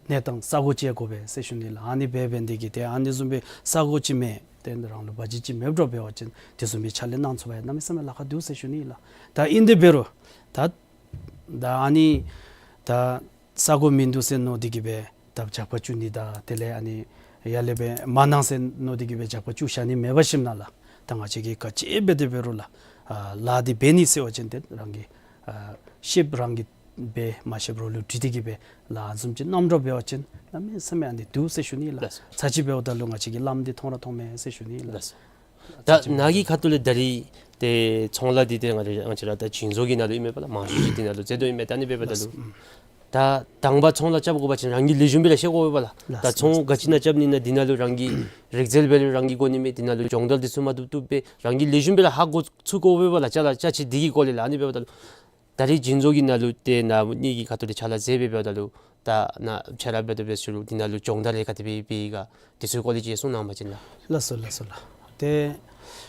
གནས་སྟངས་ས་གོ་ཅིག་དགོ་པས་ཟེར་ཞུ་ནི་ལགས། ཨ་ནི་འབད་འབད་ནི་འདི་གིས་ཏེ་ཨ་ནི་བཟུམ་སྦེ་ས་གོ་ཅིག་མེད། ཏེ་རང་ལུ་བ་ཇེཊ་ཅིག་མེདཔ་འདྲཝ་འབད་བ་ཅིན་དེ་བཟུམ་སྦེ་ཕྱག་ལཱ་གནང་ཚུགས་པ་ཡང་གནམ་མེད་ས་མེད་ལཱ་ཁག་འདུག་ཟེར་ཞུ་ནི་ལགས། ད་ཨིན་ཏེ་འབད་རུང་ད་ད་ཨ་ནི་ད་ས་གོ་མིན་འདུག་ཟེར་མནོ་སྟེ་གི་སྦེ་ད་ཇག་པ་བཙུགས་ནི་དང་དེ་ལས་ཨ་ནི་ཡར་ལས་སྦེ་མ་གནང་ཟེར་མནོ་སྟེ་གི་སྦེ་ཇག་པ་བཙུགས་བཞག་ནི་མེད་པར་ཞིནམ་ལས་ད་ང་བཅས་ཀྱིས་ག་ཅི་འབད་དེ་འབད་རུང་ལགས། ཨ་ལཱ་འདི་འབད་ནི་ཟེར་བ་ཅིན་ཏེ་རང་གིས་ཨ་ཤེསཔ་རང་གིས་འབད། མ་ཤེསཔ་རོགས་ལུ་དྲི་སྟེ་གི་སྦེ་ལཱ་བཟུམ་ཅིག་གནངམ་འདྲཝ་འབད་བ་ཅིན་གནམ་མེད་ས་མེད་ཨ་ནི་འདུག་ཟེར་ཞུ་ནི་ལགས། ལགས་སོ། ཚར་གཅིག་འབདཝ་ད་ལུ་ང་བཅས་ཀྱི་ལམ་འདི་མཐོང་ར་མཐོང་མས་ཟེར་ཞུ་ནི་ལགས། ལགས་སོ། ད་ནཱ་གི་ཁ་ཐུག་ལས་ད་རིས་ཏེ་ཚོང་ལཱ་འདི་ཏེ་ང་ར་ང་བཅས་ར་ད་བྱིན་མཛོད་ཀྱི་ནང་ལུ་ཨིན་མས་པ་ལགས། མང་ཤོས་ཅིག་འདི་ནང་ལུ་མཛད་དོ་ཨིན་མས། ད་ཨ་ནི་འབདཝ་ད་ལུ་ད་དང་པ་ཚོང་ལཱ་རྐྱབ་དགོ་པ་ཅིན་རང་གིས་ལེགས་ཤོམ་སྦེ་ར་ཤེས་དགོ་པས་པ་ལགས། ད་ཚོང་ག་ཅི་ནང་རྐྱབ་ནི་ཨིན་ན་འདི་ནང་ལུ་རང་གི་རིག་རྩལ་འབད་རུང་རང་གི་དགོ་ནི་མས། འདི་ནང་ལུ་སྦྱོང་བརྡར་འདི་ཚུ་མ་བཏུབ་བཏུབ་སྦེ་རང་གིས་ལེགས་ཤོམ་སྦེ་ར་ཧ་གོ་ཚུགས་དགོ་པས་པ་ལགས། ཅ་ལ་ཅ་ཆས་འདི་གི་སྐོར་ལས་ལགས། ཨ་ནི་འབདཝ་ད་ལུ་ད་རིས་བྱིན་མཛོད་ཀྱི་ནང་ལུ་ཏེ་ནཱ་ངེ་གི་ཁ་ཐུག་ལས་ཕྱག་ལཱ་མཛད་སྦེ་འབདཝ་ད་ལུ་ད་ནཱ་ཕྱག་ལཱ་འབད་དོ་འབད་ཟེར་རུང་འདི་ནང་ལུ་སྦྱོང་བརྡར་རེ་ག་དེ་སྦེ་འབད་ཡི་ག་དེ་ཚུ་སྐོར་ལས་ཅིག་གསུང་གནང་བ་ཅིན་ལགས། ལགས་སོ་ལགས་སོ་ལགས། ཏེ་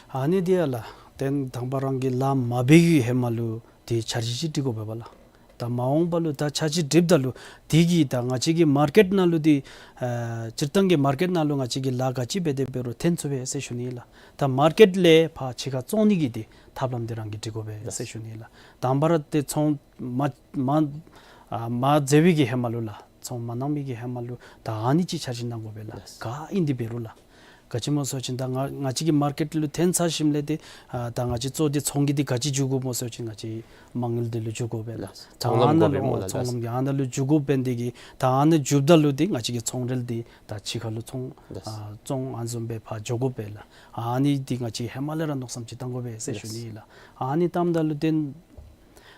ཨ་ནི་འདི་ཡང་ལགས་ཏེ་དང་པ་རང་གིས་ལཱ་མ་འབད་བའི་ཧེ་མ་ལུ་ཏེ་འཆར་གཞི་ཅིག་སྒྲིག་དགོ་པས་པ་ལགས། ད་མ་འོངས་པ་ལུ་ད་འཆར་གཞི་སྒྲིགཔ་ད་ལུ་དེ་གིས་ད་ང་བཅས་ཀྱི་མར་ཀེཊ་ནང་ལུ་འདི་ཨ་སྤྱིར་བཏང་གི་མར་ཀེཊ་ནང་ལུ་ང་བཅས་ཀྱིས་ལཱ་ག་ཅི་འབད་དེ་འབད་རུང་འཐོན་ཚུགས་པས་ཟེར་ཞུ་ནི་ལགས། ད་མར་ཀེཊ་ལས་ཕར་ཕྱི་ཁར་བཙོང་ནི་གི་འདི་ཐབས་ལམ་འདི་རང་གིས་སྒྲིག་དགོ་པས་ཟེར་ཞུ་ནི་ལགས། དང་པ་ར་ཏེ་ཚོང་མ་མ་ཨ་མ་མཛད་པའི་གི་ཧེ་མ་ལུ་ལགས། ཚོང་མ་གནང་མི་གི་ཧེ་མ་ལུ་ད་ཨ་ནི་ཅིག་འཆར་གཞི་གནང་དགོ་པས་ལགས། ལགས། ག་ཨིན་ཏེ་འབད་རུང་ལགས། ག་ཅི་སྨོ་ཟེར་བ་ཅིན་ད་ང་ང་བཅས་ཀྱི་མར་ཀེཊ་ལུ་འཐོན་ཚར་ཞིནམ་ལས་ཏེ་ཨ་ད་ང་བཅས་གཙོ་འདི་ཚོང་གི་འདི་ག་ཅི་འཇུག་དགོཔ་སྨོ་ཟེར་བ་ཅིན་ང་བཅས་མ་དངུལ་འདི་ལུ་འཇུག་དགོ་པས་ལགས། ལགས། ཚོང་ལམ་དགོ་པས་སྨོ་ལགས། ཚོང་ལམ་གྱི་ཨ་ནཱ་ལུ་འཇུག་དགོ་པས། འདི་གིས་ད་ཨ་ནཱ་འཇུགཔ་ད་ལུ་འདི་ང་བཅས་ཀྱི་ཚོང་རིལ་འདི་ད་ཕྱི་ཁ་ལུ་ཚོང་ལགས། ཨ་བཙོང་ཨ་ནི་བཟུམ་སྦེ་ཕར་འགྱོ་དགོ་པས་ལགས། ཨ་ནི་འདི་ང་བཅས་ཧེ་མ་ལས་ར་མནོ་བསམ་ཅིག་བཏང་དགོ་པས་ཟེར་ཞུ་ནི་ལགས། ཨ་ནི་བཏངམ་ད་ལུ་ཏེ་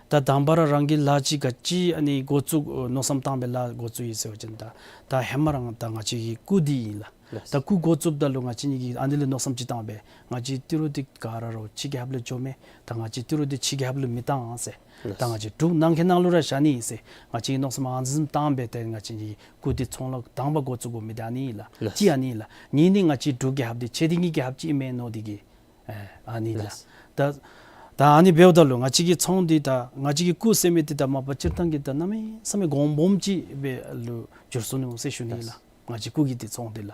ད་དང་པ་ར་རང་གིས་ལཱ་ཅིག་ག་ཅི་ཨ་ནི་འགོ་བཙུགས་མནོ་བསམ་བཏང་སྦེ་ལཱ་འགོ་བཙུགས་ཡི་ཟེར་བ་ཅིན་ད་ད་ཧེ་མ་རང་ད་ང་བཅས་ཀྱི་སྐུ་འདི་ཨིན་ལགས། ལགས། ད་སྐུ་འགོ་བཙུགསཔ་ད་ལུ་ང་བཅས་གཉིས་ཀྱིས་ཨ་ནི་ལས་མནོ་བསམ་ཅིག་བཏང་སྦེ་ང་བཅས་ཏི་རུ་འདི་ག་ར་རོགས་ཕྱི་རྒྱལ་ཁབ་ལུ་འགྱོ་མས། ད་ང་བཅས་ཏི་རུ་འདི་ཕྱི་རྒྱལ་ཁབ་ལུ་མི་བཏང་ཟེར། ལགས། ད་ང་བཅས་འབྲུག་ནང་གི་ནང་ལུ་ར་བཞག་ནི་ཟེར་ང་བཅས་ཀྱིས་མནོ་བསམ་ཨ་ནི་བཟུམ་བཏང་སྦེ་ཏེ་ང་བཅས་ཀྱིས་སྐུ་འདི་ཚོང་ལཱ་དང་པ་འགོ་བཙུགས་དགོ་མི་འདི་ཨ་ནི་ལགས། ལགས། གཅིག་ཨ་ནི་ལགས། གཉིས་ནི་ང་བཅས་འབྲུག་རྒྱལ་ཁབ་འདི་ཆེ་ལྡིང་གི་རྒྱལ་ཁབ་ཅིག་ཨིན་མས་མནོ་སྟེ་གིས་ཨ་ཨ་ནི་ལགས། ལགས། ད་ད་ཨ་ནི་འབདཝ་ད་ལུ་ང་བཅས་ཀྱི་ཚོང་འདི་ད་ང་བཅས་ཀྱི་སྐུ་ཟེར་མི་འདི་ད་མ་པ་སྤྱིར་བཏང་གི་ད་གནམ་མེད་ས་མེད་གོང་སྦོམ་ཅིག་སྦེ་ལུ་འགྱུར་སོ་ནུག་ཟེར་ཞུ་ནི་ལགས། ལགས། ང་བཅས་སྐུ་གི་འདི་ཚོང་འདི་ལགས།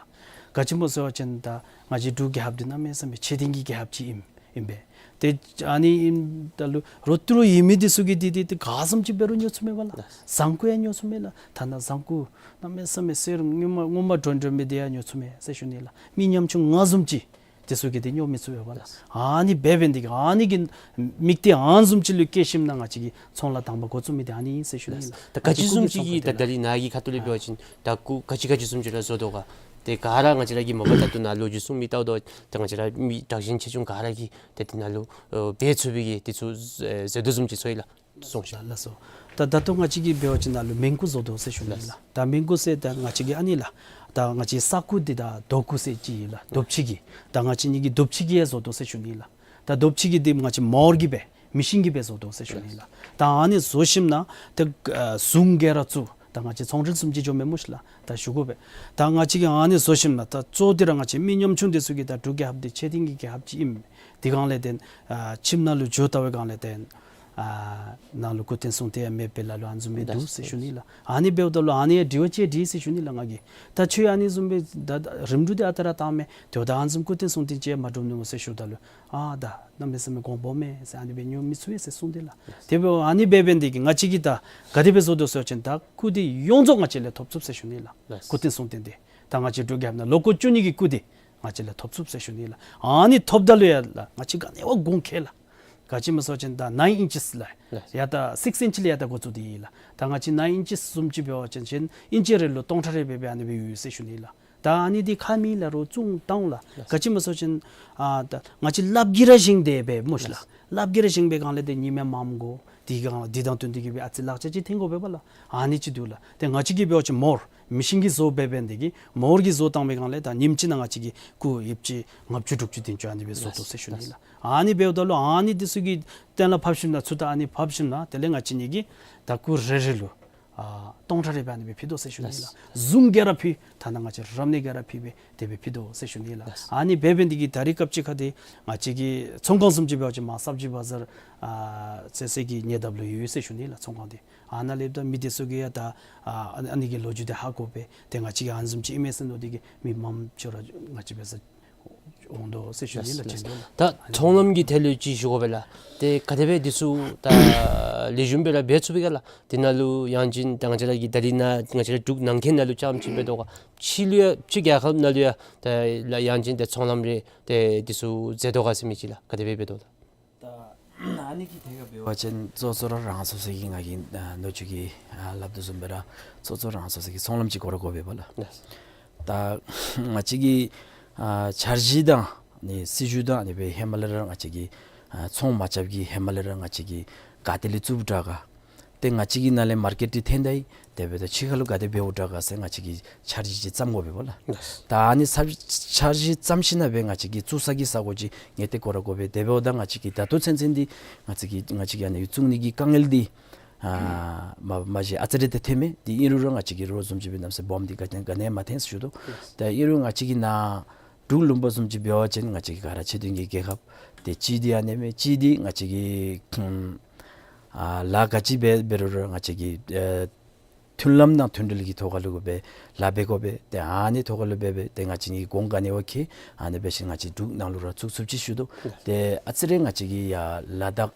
ག་ཅི་སྨོ་ཟེར་བ་ཅིན་ད་ང་བཅས་འབྲུག་རྒྱལ་ཁབ་འདི་གནམ་མེད་ས་མེད་ཆེ་ལྡིང་གི་རྒྱལ་ཁབ་ཅིག་ཨིན་ཨིན་པས། ཏེ་ཨ་ནི་ཨིནམ་ད་ལུ་རོགས་ཏི་རུ་ཡོད་མི་འདི་ཚུ་གིས་འདི་འདི་འདི་ག་བཟུམ་ཅིག་འབད་རུང་ཉོ་ཚུགས་མས་པ་ལགས། ལགས། བཟང་ཀུ་ཡང་ཉོ་ཚུགས་མས་ལགས། ཐ་ན་བཟང་ཀུ་གནམ་མེད་ས་མེད་གསེར་དངུལ་མ་དངུལ་མ་དྲོན་དྲོན་མི་འདི་ཡང་ཉོ་ཚུགས་མས་ཟེར་ཞུ་ནི་ལགས། མི་ཉམ་ཆུང་ང་བཟུམ་ཅིག་འདི་ཚུ་གིས་འདི་ཉོ་མི་ཚུགས་པས་པ་ལགས། ལགས། ཨ་ནི་འབད་འབད་ནི་འདི་གིས་ཨ་ནི་གི་དམིགས་གཏད་ཨ་ནི་བཟུམ་ཅིག་ལུ་བསྐྱེད་ཞིནམ་ན་ང་བཅས་ཀྱིས་ཚོང་ལཱ་དང་པ་འགོ་བཙུགས་མི་འདི་ཨ་ནི་ཨིན་ཟེར་ཞུ་ནི་ལགས། ལགས། ད་ག་ཅི་བཟུམ་ཅིག་གིས་ད་ད་རིས་ནཱ་གི་ཁ་ཐུག་ལས་འབད་བ་ཅིན་ད་སྐུ་ག་ཅི་ག་ཅི་བཟུམ་ཅིག་ར་བཟོ་དོ་ག། ཏེ་ག་ར་ང་བཅས་ར་གིས་མ་པ་ད་ལྟོ་ནཱ་ལོ་རྒྱུས་གསུང་མི་ལྟཝ་ད་ད་ང་བཅས་ར་མི་དྲག་ཞན་ཆེ་ཆུང་ག་ར་གིས་ཏེ་འདི་ནང་ལུ་ཨ་འབད་ཚུགས་པའི་གི་འདི་ཚུ་ཨ་ཟེར་དོ་བཟུམ་ཅིག་ཚོར་ཡི་ལགས། གསུངས་ཤིག། ལགས་སོ། ད་ད་ལྟོ་ང་བཅས་ཀྱིས་འབད་བ་ཅིན་ནཱ་ལུ་མིང་སྐུ་བཟོ་དོ་ཟེར་ཞུ་ནི་ལགས། ལགས། ད་མིང་སྐུ་ཟེར་ད་ང་བཅས་ཀྱིས་ཨ་ནི་ལགས། ད་ང་བཅས་ས་སྐུ་འདི་ད་རྡོ་སྐུ་ཟེར་ཅིག་ཡོད་ལགས། རྡོ་ཕྱེ་གི། ད་ང་བཅས་གཉིས་ཀྱིས་རྡོ་ཕྱེ་གི་ཡང་བཟོ་དོ་ཟེར་ཞུ་ནི་ལགས། ད་རྡོ་ཕྱེ་གི་འདི་ང་བཅས་མོར་གྱིས་སྦེ་མི་ཤིན་གྱིས་སྦེ་བཟོ་དོ་ཟེར་ཞུ་ནི་ལགས། ད་ཨ་ནི་བཟོ་ཞིནམ་ན་ཏེ་ཨ་ཟུང་གི་ར་བཙུགས། ད་ང་བཅས་ཚོང་འབྲེལ་བཟུམ་ཅིག་འགྱོ་མས་སྨོ་ཤིག་ལགས། ད་ཞུ་དགོ་པས། ད་ང་བཅས་ཀྱིས་ཨ་ནི་བཟོ་ཞིནམ་ན་ད་གཙོ་འདི་ར་ང་བཅས་མི་ཉམ་ཆུང་འདི་ཚུ་གིས་ད་འབྲུག་རྒྱལ་ཁབ་འདི་ཆེ་ལྡིང་གི་རྒྱལ་ཁབ་ཅིག་ཨིན། དེ་སྒང་ལས་ཏེ་ཨ་ཁྱིམ་ནང་ལུ་འགྱོ་ལྟ་བའི་སྒང་ལས་ཏེ་ཨ་ནང་ལུ་སྐུ་རྟེན་གསུང་རྟེན་ཡང་མེད་པའི་ལ་ལུ་ཨ་ནི་བཟུམ་སྦེ་འདུག་ཟེར་ཞུ་ནི་ལགས། ཨ་ནི་འབདཝ་ད་ལུ་ཨ་ནི་ཡང་དྲི་བ་ཅིག་དྲིས་ཟེར་ཞུ་ནི་ལགས་ང་གིས། ད་ཁྱོད་ཨ་ནི་བཟུམ་སྦེ་ད་ད་རིམ་གྲོ་འདི་ཨ་རྟག་ར་བཏང་མས། དེ་འབདཝ་ད་ཨ་ནི་བཟུམ་སྐུ་རྟེན་གསུང་རྟེན་ཅིག་མ་གྲུབ་ནུག་ཟེར་ཞུཝ་ད་ལུ་ཨ་ད་གནམ་མེད་ས་མེད་གོང་སྦོམ་མས་ཟེར་ཨ་ནི་སྦེ་ཉོ་མི་ཚུགས་པས་ཟེར་གསུངས་ཏེ་ལགས། དེ་འབདཝ་ཨ་ནི་འབད་འབད་ནི་འདི་གིས་ང་བཅས་ཀྱིས་ད་ག་དེ་སྦེ་བཟོ་དོ་ཟེར་བ་ཅིན་ད་སྐུ་འདི་ཡོངས་རྫོགས་ང་བཅས་ལས་ཐོབ་ཚུགས་ཟེར་ཞུ་ནི་ལགས། ལགས། སྐུ་རྟེན་གསུང་རྟེན་འདི་ད་ང་བཅས་འབྲུག་རྒྱལ་ཁབ་ནང་ལོ་འཁོར་བཅུ་གཉིས་ཀྱི་སྐུ་འདི་ང་བཅས་ལས་ཐོབ་ཚུགས་ཟེར་ཞུ་ནི་ལགས། ཨ་ནི་ཐོབ་ད་ལུ་ཡང་ལགས་ང་བཅས་ག་ནི་བ་དགོངས་ཁེལ་ལགས། ག་ཅི་སྨོ་ཟེར་བ་ཅིན་ད་ནའིན་ཨིན་ཅིས་ལགས། ཡ་ད་སིགསི་ཨིན་ཅི་ལས་ཡ་ད་འགོ་བཙུགས་ཏེ་ཡོད་ལགས། ད་ང་བཅས་ནའིན་ཨིན་ཅིས་བཟུམ་ཅིག་འབད་བ་ཅིན་ཅིན་ཨིན་ཅི་རེ་ལུ་སྟོང་ཕྲག་རེ་སྦེ་སྦེ་ཨ་ནི་སྦེ་ཡོད་ཟེར་ཞུ་ནི་ལགས། ད་ཨ་ནི་འདི་ཁ་མི་ལ་རོགས་བཙུགས་བཏང་ལགས། ལགས། ག་ཅི་སྨོ་ཟེར་བ་ཅིན་ཨ་ད་ང་བཅས་ལགཔ་གིས་ར་བཞེངས་ཏེ་སྦེ་སྨོ་ཤིག་ལགས། ལགས། ལགཔ་གིས་ར་བཞེངས་པའི་སྒང་ལས་ཏེ་ཉིམ་ཡང་མངམ་དགོ། དེ་སྒང་ལས་དེ་དང་བསྟུན་ཏེ་གིས་སྦེ་ཨ་ཙི་ལག་ཆ་ཅིག་འཐེན་དགོ་པས་པ་ལགས། ཨ་ནི་ཅིག་འདུག་ལགས། ཏེ་ང་བཅས་ཀྱིས་འབད་བ་ཅིན་མོར་མི་ཤིན་གྱིས་བཟོ་འབད་འབད་ནི་འདི་གིས་མོར་གྱིས་བཟོ་བཏང་བའི་སྒང་ལས་ད་ཉིནམ་གཅིག་ནང་ང་བཅས་ཀྱིས་སྐུ་ཡོདཔ་ཅིག་ལྔ་བཅུ་དྲུག་ཅུ་དེ་ཅིག་ཨ་ནི་སྦེ་བཟོ་དོ་ཟེར་ཞུ་ནི་ལགས། ཨ་ནི་འབདཝ་ད་ལུ་ཨ་ནི་འདི་ཚུ་གི་གཏན་ལ་ཕབ་ཞིནམ་ན་ཚུར་ད་ཨ་ནི་ཕབ་ཞིནམ་ན་དེ་ལས་ང་བཅས་གཉིས་ཀྱིས་ད་སྐུ་རེ་རེ་ལུ་ཨ་སྟོང་ཕྲག་རེ་སྦེ་ཨ་ནི་སྦེ་ཕུལ་དོ་ཟེར་ཞུ་ནི་ལགས། ལགས། ཟུང་གིས་ར་ཕུལ། ཐ་ན་ང་བཅས་རབ་གནས་ཀྱིས་ར་ཕུལ་སྦེ་དེ་སྦེ་ཕུལ་དོ་ཟེར་ཞུ་ནི་ལགས། ལགས། ཨ་ནི་འབད་འབད་ནི་འདི་གིས་ད་རིས་སྐབས་ཅིག་ཁར་ཏེ་ང་བཅས་ཀྱི་ཚོང་ཁང་བཟུམ་ཅིག་འབད་བ་ཅིན་མར་ས་བྱི་བ་ཛར་ཨ་ཟེར་ཟེར་གྱི་ཉེ་འདབས་ལུ་ཡོད་ཟེར་ཞུ་ནི་ལགས། ཚོང་ཁང་འདི་ཨ་ནཱ་ལས་ད་མི་འདི་ཚུ་གིས་ཡང་ད་ཨ་ཨ་ནི་གི་ལོ་རྒྱུས་འདི་ཧ་གོ་སྦེ་ཏེ་ང་བཅས་ཀྱིས་ཨ་ནི་བཟུམ་ཅིག་ཨིན་མས་ཟེར་མནོ་སྟེ་གིས་མི་མངམ་ཅིག་ར་ང་བཅས་འབད་སར་འོང་དོ་ཟེར་ཞུ་ནི་ལགས། ལགས། ཅིག་འདུག་ལགས། ད་ཚོང་ལམ་གྱི་ཐད་ལུ་ཅིག་ཞུ་དགོ་པས་ལགས། ཏེ་ག་དེ་སྦེ་འདི་ཚུ་ད་ལེགས་ཤོམ་སྦེ་ར་འབད་ཚུགས་པས་ག་ལགས། དེ་ནང་ལུ་ཡང་ཅིན་ད་ང་བཅས་ར་གི་ད་རིས་ནཱ་ང་བཅས་ར་འབྲུག་ནང་འཁོད་ནང་ལུ་རྐྱངམ་ཅིག་འབད་དོ་ག། ཕྱི་ལུ་ཡང་ཕྱི་རྒྱལ་ཁབ་ནང་ལུ་ཡང་ད་ལགས་ཡང་ཅིན་ད་ཚོང་ལམ་རེ་ཏེ་འདི་ཚུ་མཛད་དོ་ག་ཟེར་མི་ཅིག་ལགས། ག་དེ་སྦེ་འབད་དོ་ལགས། ད་ཨ་ནི་གི་ཐད་ཁར་འབད་བ་ཅིན་གཙོ་གཙོ་ར་རང་སོ་སོ་གི་ང་གིས་ཨ་ནུ་གཅིག་གིས་ཨ་སླབ་དོ་བཟུམ་སྦེ་ར་གཙོ་གཙོ་རང་སོ་སོ་གི་ཚོང་ལམ་ཅིག་དགོ་ར་དགོ་པས་པ་ལགས། ལགས། ད་ང་བཅས་ཀྱི་ཨ་འཆར་གཞི་དང་ནི་སྲིད་བྱུས་དང་ཨ་ནི་སྦེ་ཧེ་མ་ལས་ར་ང་བཅས་ཀྱིས་ཨ་ཚོང་མ་རྐྱབ་ཀྱི་ཧེ་མ་ལས་ར་ང་བཅས་ཀྱིས་ག་ཏེ་ལས་བཙུགསཔ་དྲག་ག། ཏེ་ང་བཅས་ཀྱི་ནང་ལས་མར་ཀེཊ་འདི་འཐོན་ད་ཡི། དེ་འབདཝ་ད་ཕྱི་ཁ་ལུ་ག་དེ་འབདཝ་དྲག་ག་ཟེར་ང་བཅས་ཀྱིས་འཆར་གཞི་ཅིག་བརྩམ་དགོ་པས་པ་ལགས། ལགས། ད་ཨ་ནི་འཆར་འཆར་གཞི་བརྩམ་ཞིནམ་ན་སྦེ་ང་བཅས་ཀྱིས་བཙུགས་ས་གི་ས་གོ་ཅིག་ངེས་ཏེ་དགོ་ར་དགོ་པས། དེ་འབདཝ་ད་ང་བཅས་ཀྱིས་ད་ལྟོ་ཚུན་ཚོད་འདི་ང་བཅས་ཀྱིས་ང་བཅས་ཀྱིས་ཨ་ནི་བཙུགས་ནི་གི་དཀའ་ངལ་འདི་ཨ་མ་མ་གཞི་ཨ་ཙི་རེ་ཏེ་ཐོན་མས། དེ་ཨིན་རུང་ར་ང་བཅས་ཀྱིས་རོགས་བཟུམ་ཅིག་སྦེ་གནམ་མེད་ས་མེད་སྦོམ་འདི་ག་ཏེ་ག་ནི་ཡང་མ་ཐོན་ཟེར་ཞུ་དོ། ལགས། ད་ཨིན་རུང་ང་བཅས་ཀྱི་ནཱ་འབྲུག་ལུང་པ་བཟུམ་ཅིག་འབད་བ་ཅིན་ང་བཅས་ཀྱི་ག་ར་ཆེ་ལྡིང་གི་རྒྱལ་ཁབ་ཏེ་གཅིག་འདི་ཨ་ནི་མས། གཅིག་འདི་ང་བཅས་ཀྱི་ཨ་ལཱ་ག་ཅི་འབད་འབད་རུང་ར་ང་བཅས་ཀྱི་ཨ་མཐུན་ལམ་དང་མཐུན་འབྲེལ་གྱི་ཐོག་ཁ་ལུ་གུ་སྦེ་ལཱ་འབད་དགོ་པས། ཏེ་ཨ་ནི་ཐོག་ཁ་ལུ་འབད་འབད་ཏེ་ང་བཅས་ཀྱི་གོང་ག་ནི་བ་ཁེ་ཨ་ནི་འབད་ཞིནམ་ང་བཅས་འབྲུག་ནང་ལུ་ར་བཙུགས་ཚུགསཔ་ཅིག་ཞུ་དོ། ལགས། ཏེ་ཨ་ཙི་རེ་ང་བཅས་ཀྱི་ཡར་ལ་དྭགས་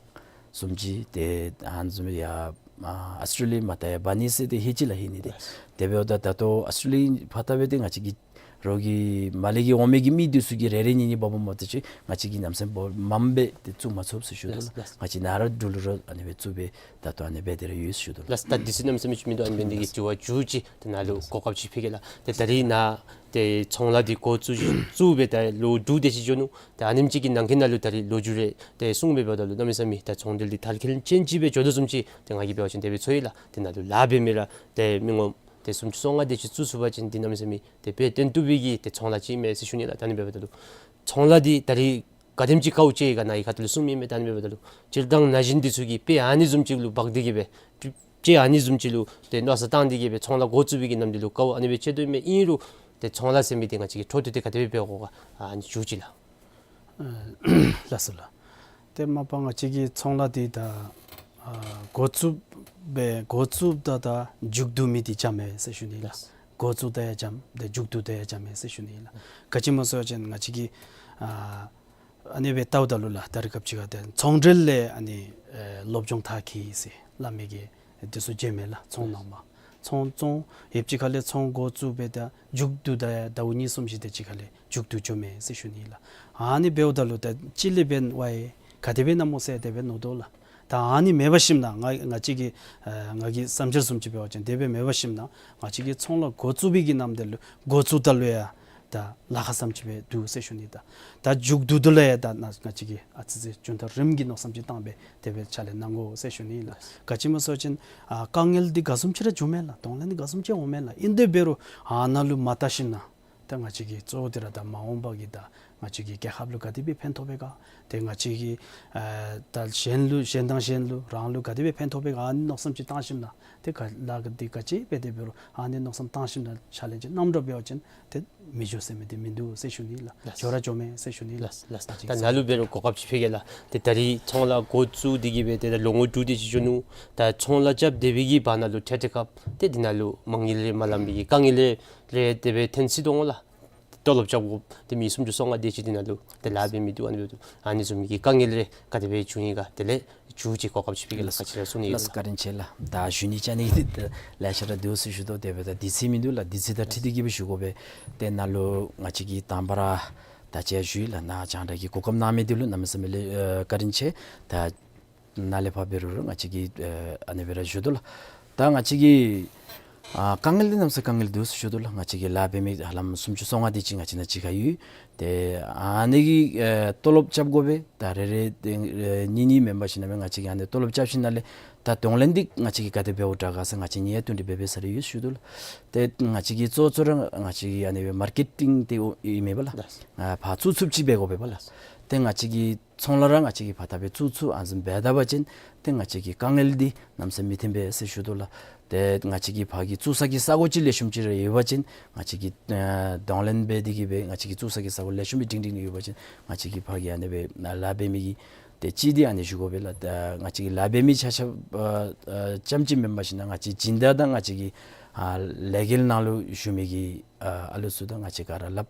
བཟུམ་ཅིག་ཏེ་ཨ་ནི་བཟུམ་ཡར་ཨ་ཨཱོས་ཊྲེ་ལི་ཡ་མར་ད་ཡར་འབག་ནི་ཟེར་ཏེ་ཧེ་ཅི་ལགས་ཧེ་ནི་ཏེ། ལགས། དེ་འབདཝ་ད་ད་ལྟོ་ཨཱོས་ཊྲེ་ལི་ཡ་ཕར་ལྟ་སྦེ་ཏེ་ང་བཅས་ཀྱི་རོགས་ཀྱི་མར་ལས་ཀྱི་འོང་མི་གི་མི་འདི་ཚུ་གིས་རེ་རེ་གཉིས་གཉིས་འབག་འབག་མ་གཏོགས་ཅིག་ང་བཅས་ཀྱིས་གནམ་མེད་ས་མེད་སྦོམ་མངམ་སྦེ་ཏེ་བཙུགས་མ་ཚུགས་ཟེར་ཞུ་དོ། ལགས། ལགས། ང་བཅས་ནཱ་ར་འབྲུག་ལུ་ར་ཨ་ནི་སྦེ་བཙུགས་སྦེ་ད་ལྟོ་ཨ་ནི་སྦེ་ཏེ་ར་ཡོད་ཟེར་ཞུ་དོ། ལགས། ད་འདི་ཚུ་གནམ་མེད་ས་མེད་ཅིག་མིན་འདུག། ཨ་ནི་འབད་ནི་འདི་གིས་དྲི་བ་མཇུག་ཅིག་ད་ནཱ་ལུ་གོ་སྐབས་ཅིག་ཕུལ་གེ་ལགས། ཏེ་ད་རིས་ནཱ་ཏེ་ཚོང་ལཱ་འདི་འགོ་བཙུགས་བཙུགས་སྦེ་ད་ལོ་དྲུག་དེ་ཅིག་འགྱོ་ནུག། ཏེ་ཨ་ནེམ་ཅིག་གི་ནང་འཁོད་ནང་ལུ་ད་རིས་ལོ་རྒྱུས་རེ་ཏེ་གསུངས་སྦེ་འབདཝ་ད་ལུ་གནམ་མེད་ས་མེད་ད་ཚོང་འབྲེལ་འདི་དར་ཁྱབ་ཅན་ཅིག་སྦེ་འགྱོ་དོ་བཟུམ་ཅིག་ཏེ་ང་གིས་འབད་བ་ཅིན་དེ་སྦེ་ཚོར་ཡི་ལགས། ཏེ་ནཱ་ལུ་ལཱ་འབད་མི་ར་ཏེ་མི་ངོམ་ ཏེ་སུམ་ཅུ་སོ་ལྔ་དེ་ཅིག་བཙུགས་ཚུགས་པ་ཅིན་འདི་གནམ་མེད་ས་མེད་ཏེ་དཔེ་སྟོན་བཏུབ་པའི་གི་ཏེ་ཚོང་ལཱ་ཅིག་ཨིན་མས་ཟེར་ཞུ་ནི་ལགས། ད་ཨ་ནི་འབདཝ་ད་ལུ་ཚོང་ལཱ་འདི་ད་རིས་ག་དེམ་ཅིག་དཀའཝ་སྤྱད་ཡི་ག་ནཱ་གི་ཁ་ཐུག་ལས་གསུངམ་ཨིན་མས། ད་ཨ་ནི་འབདཝ་ད་ལུ་སྤྱིར་བཏང་ན་གཞོན་འདི་ཚུ་གིས་དཔེ་ཨ་ནི་བཟུམ་ཅིག་ལུ་འབག་སྟེ་གི་སྦེ་ཅིག་ཨ་ནི་བཟུམ་ཅིག་ལུ་ཏེ་མནོ་བསམ་བཏང་སྟེ་གི་སྦེ་ཚོང་ལཱ་འགོ་བཙུགས་པའི་གི་ནམ་དུས་ལུ་དཀའཝ་ཨ་ནི་སྦེ་སྤྱད་དོ་ཨིན་མས། ཨིན་རུང་ཏེ་ཚོང་ལཱ་ཟེར་མི་འདི་ང་བཅས་ཀྱིས་འཕྲོ་མཐུད་དེ་ག་དེ་སྦེ་འབད་དགོ་ག་ཨ་ནི་མཇུག་ཅིག་ལགས། ཨ་ལགས་སོ་ལགས། ཏེ་མ་པ་ང་བཅས་ཀྱིས་ཚོང་ལཱ་འདི་ད་ཨ་འགོ་བཙུགས་སྦེ་འགོ་བཙུགསཔ་ད་ད་མཇུག་བསྡུ་མི་འདི་འཇམ་མས་ཟེར་ཞུ་ནི་ལགས། ལགས། འགོ་བཙུགས་ད་ཡང་འཇམ་ཏེ་མཇུག་བསྡུ་ད་ཡང་འཇམ་མས་ཟེར་ཞུ་ནི་ལགས། ག་ཅི་སྨོ་ཟེར་བ་ཅིན་ང་བཅས་ཀྱིས་ཨ་ཨ་ནི་སྦེ་བལྟཝ་ད་ལུ་ལགས་ད་རེས་སྐབས་ཅིག་ཁར་ཏེ་ཚོང་འབྲེལ་ལས་ཨ་ནི་ཨེ་སློབ་སྦྱོང་མཐར་འཁྱོལ་ཡི་ཟེར་སླབ་མི་གི་འདི་ཚུ་མཇལ་མས་ལགས། ཚོང་ནང་མ་ཚོང་ཚོང་ཡོདཔ་ཅིག་ཁ་ལས་ཚོང་འགོ་བཙུགས་སྦེ་ད་མཇུག་བསྡུ་ད་ཡང་ཟླཝ་གཉིས་གསུམ་ཅིག་དེ་ཅིག་ཁ་ལས་མཇུག་བསྡུ་འགྱོ་མས་ཟེར་ཞུ་ནི་ལགས། ཨ་ནི་འབདཝ་ད་ལུ་ད་ཅི་ལས་འབདན་ཝའི་ག་དེ་སྦེ་ཨིན་ན་སྨོ་ཟེར་དེ་སྦེ་མནོ་དོ་ལགས། ད་ཨ་ནི་མེད་པ་ཞིནམ་ན་ང་ང་བཅས་ཀྱི་ཨ་ང་གི་བསམ་འཆར་བཟུམ་ཅིག་འབད་བ་ཅིན་དེ་སྦེ་མེད་པ་ཞིནམ་ན་ང་བཅས་ཀྱིས་ཚོང་ལཱ་འགོ་བཙུགས་པའི་གི་ནམ་དུས་ལུ་འགོ་བཙུགསཔ་ད་ལུ་ཡང་ད་ལཱ་ཁག་བཟུམ་ཅིག་སྦེ་འདུག་ཟེར་ཞུ་ནི། ད་ད་མཇུག་བསྡུཝ་ད་ལུ་ཡང་ད་ང་ང་བཅས་ཀྱིས་ཨ་ཙི་ཙི་རྒྱུན་མཐའ་རིམ་གྱིས་མནོ་བསམ་ཅིག་བཏང་སྦེ་དེ་སྦེ་ཕྱག་ལཱ་གནང་དགོ་ཟེར་ཞུ་ནི་ལགས། ག་ཅི་སྨོ་ཟེར་བ་ཅིན་ཨ་དཀའ་ངལ་འདི་ག་བཟུམ་ཅིག་ར་འབྱུང་མས་ལགས། གདོང་ལེན་འདི་ག་བཟུམ་ཅིག་འོང་མས་ལགས། ཨིན་དེ་འབད་རུང་ཨ་ནཱ་ལུ་མ་བལྟ་ཞིནམ་ན་ད་ང་བཅས་ཀྱིས་གཙོ་བོ་འདི་ར་ད་མ་འོངས་པ་གི་ད་ང་བཅས་ཀྱི་རྒྱལ་ཁབ་ལུ་ག་དེ་སྦེ་ཕན་ཐོགས་པས་ག། ཏེ་ང་བཅས་ཀྱི་ཨ་ད་གཞན་ལུ་གཞན་དང་གཞན་ལུ་རང་ལུ་ག་དེ་སྦེ་ཕན་ཐོགས་པས་ག་ཨ་ནི་མནོ་བསམ་ཅིག་བཏང་ཞིནམ་ན་ཏེ་ག་ལཱ་འདི་ག་ཅི་འབད་དེ་འབད་རུང་ཨ་ནི་མནོ་བསམ་བཏང་ཞིནམ་ན་ཕྱག་ལཱ་ཅིག་གནངམ་འདྲཝ་འབད་བ་ཅིན་ཏེ་མི་འགྱོ་ཟེར་མི་འདི་མིན་འདུག་ཟེར་ཞུ་ནི་ལགས། ལགས། འགྱོ་ར་འགྱོ་མས་ཟེར་ཞུ་ནི་ལགས། ལགས་ལགས། ད་ནཱ་ལུ་འབད་རུང་གོ་སྐབས་ཅིག་ཕུལ་གེ་ལགས། ཏེ་ད་རིས་ཚོང་ལཱ་འགོ་བཙུགས་ཏེ་གི་སྦེ་ཏེ་ད་ལོ་ངོ་དྲུག་དེ་ཅིག་འགྱོ་ནུག། ད་ཚོང་ལཱ་རྐྱབ་སྡོད་པའི་གི་བར་ན་ལུ་ཏེ་ཏེ་སྐབས་ཏེ་འདི་ནང་ལུ་མ་དངུལ་རེ་མ་ལངམ་པའི་གི་དཀའ་ངལ་རེ་རེ་དེ་སྦེ་ཐོན་སྲིད་དོ་འོང་ལགས། ཏེ་ལྟོ་ལོག་རྐྱབ་དགོཔ་ཏེ་མི་སུམ་ཅུ་སོ་ལྔ་དེ་ཅིག་འདི་ནང་ལུ་ཏེ་ལཱ་འབད་མི་འདུག། ཨ་ནི་འབདཝ་ད་ཨ་ནི་བཟུམ་མའི་གི་དཀའ་ངལ་རེ་ག་དེ་སྦེ་བྱུང་ཡི་ག། དེ་ལས་མཇུག་ཅིག་གོ་སྐབས་ཅིག་ཕུལ་གེ་ལགས། ལགས། ག་ཅི་ར་གསུང་ནི་ཡོད་ལགས། ལགས་བཀའ་དྲིན་ཆེ་ལགས། ད་ཞུ་ནི་བཅའ་ནི་འདི་ལེ་ཤ་ར་འདུག་ཟེར་ཞུ་དོ། དེ་འབདཝ་ད་དུས་ཚོད་མིན་འདུག་ལགས། དུས་ཚོད་དང་འཁྲིལ་ཏེ་གི་སྦེ་ཞུ་དགོ་པས། ཏེ་ནཱ་ལུ་ང་བཅས་ཀྱིས་དང་པ་ར་ད་ཅི་ཞུ་ཡི་ལགས། ནཱ་རྒྱང་བསྒྲགས་ཀྱི་གོ་སྐབས་གནང་མི་འདི་ལུ་གནམ་མེད་ས་མེད་ལེ་ཨ་བཀའ་དྲིན་ཆེ། ད་ནཱ་ལས་ཕར་འབད་རུང་ར་ང་བཅས་ཀྱིས་ཨ་ཨ་ནི་སྦེ་ར་ཞུ་དོ་ལགས། ད་ང་བཅས་ཀྱི་ཨ་དཀའ་ངལ་འདི་གནམ་མེད་ས་མེད་དཀའ་ངལ་འདུག་ཟེར་ཞུ་དོ་ལགས། ང་བཅས་ཀྱི་ལཱ་འབད་མི་ཧ་ལམ་སུམ་ཅུ་སོ་ལྔ་དེ་ཅིག་ང་བཅས་ནཱ་གཅིག་ཁར་ཡོད། ཏེ་ཨ་ནི་གི་ཨེ་ལྟོ་ལོག་རྐྱབ་དགོ་པས། ད་རེ་རེ་ཏེ་ཨེ་གཉིས་གཉིས་མེན་པར་ཞིནམ་ལས་ང་བཅས་ཀྱིས་ཨ་ནི་ལྟོ་ལོག་རྐྱབ་ཞིནམ་ལས་ད་གདོང་ལེན་འདི་ང་བཅས་ཀྱིས་ག་དེ་འབདཝ་དྲག་ག་ཟེར་ང་བཅས་གཉིས་ཡང་བསྟུན་གྲོས་འབད་འབད་ས་ར་ཡོད་ཞུ་དོ་ལགས། ཏེ་ང་བཅས་ཀྱི་གཙོ་གཙོ་ར་ང་བཅས་ཀྱི་ཨ་ནི་སྦེ་མར་ཀེ་ཊིང་འདི་ཨིན་མས་པ་ལགས། ལགས། ཨ་ཕར་བཙུགས་ཚུགསཔ་ཅིག་འབད་དགོ་པས་པ་ལགས། ཏེ་ང་བཅས་ཀྱི་ཚོང་ལཱ་ར་ང་བཅས་ཀྱིས་ཕར་ད་སྦེ་བཙུགས་ཚུགས་ཨ་ནི་བཟུམ་འབད་ད་པ་ཅིན་ཏེ་ང་བཅས་ཀྱི་དཀའ་ངལ་འདི་གནམ་མེད་ས་མེད་མི་ཐོན་པས་ཟེར་ཞུ་དོ་ལགས། ཏེ་ང་བཅས་ཀྱི་ཕར་གྱི་བཙུགས་ས་གི་ས་གོ་ཅིག་ལེགས་ཤོམ་ཅིག་ར་ཡོད་པ་ཅིན་ང་བཅས་ཀྱིས་ཨ་གདོང་ལེན་འབད་དེ་གི་སྦེ་ང་བཅས་ཀྱི་བཙུགས་ས་གི་ས་གོ་ལེགས་ཤོམ་སྦེ་སྒྲིང་སྒྲིང་ཡོད་པ་ཅིན་ང་བཅས་ཀྱིས་ཕར་གྱི་ཨ་ནི་སྦེ་ལཱ་འབད་མི་གི་ཏེ་གཅིག་འདི་ཨ་ནི་ཞུ་དགོ་པས་ལགས། ད་ང་བཅས་ཀྱི་ལཱ་འབད་མི་ཆ་ཁྱབ་ཨ་ཨ་རྐྱངམ་ཅིག་མེན་པར་ཞིནམ་ལས་ང་བཅས་སྦྱིན་བདག་དང་ང་བཅས་ཀྱི་ཨ་ལས་འགུལ་ནང་ལུ་ཞུགས་མི་གི་ཨ་ཨ་ལུ་ཚུ་དང་ང་བཅས་ག་ར་སླབ་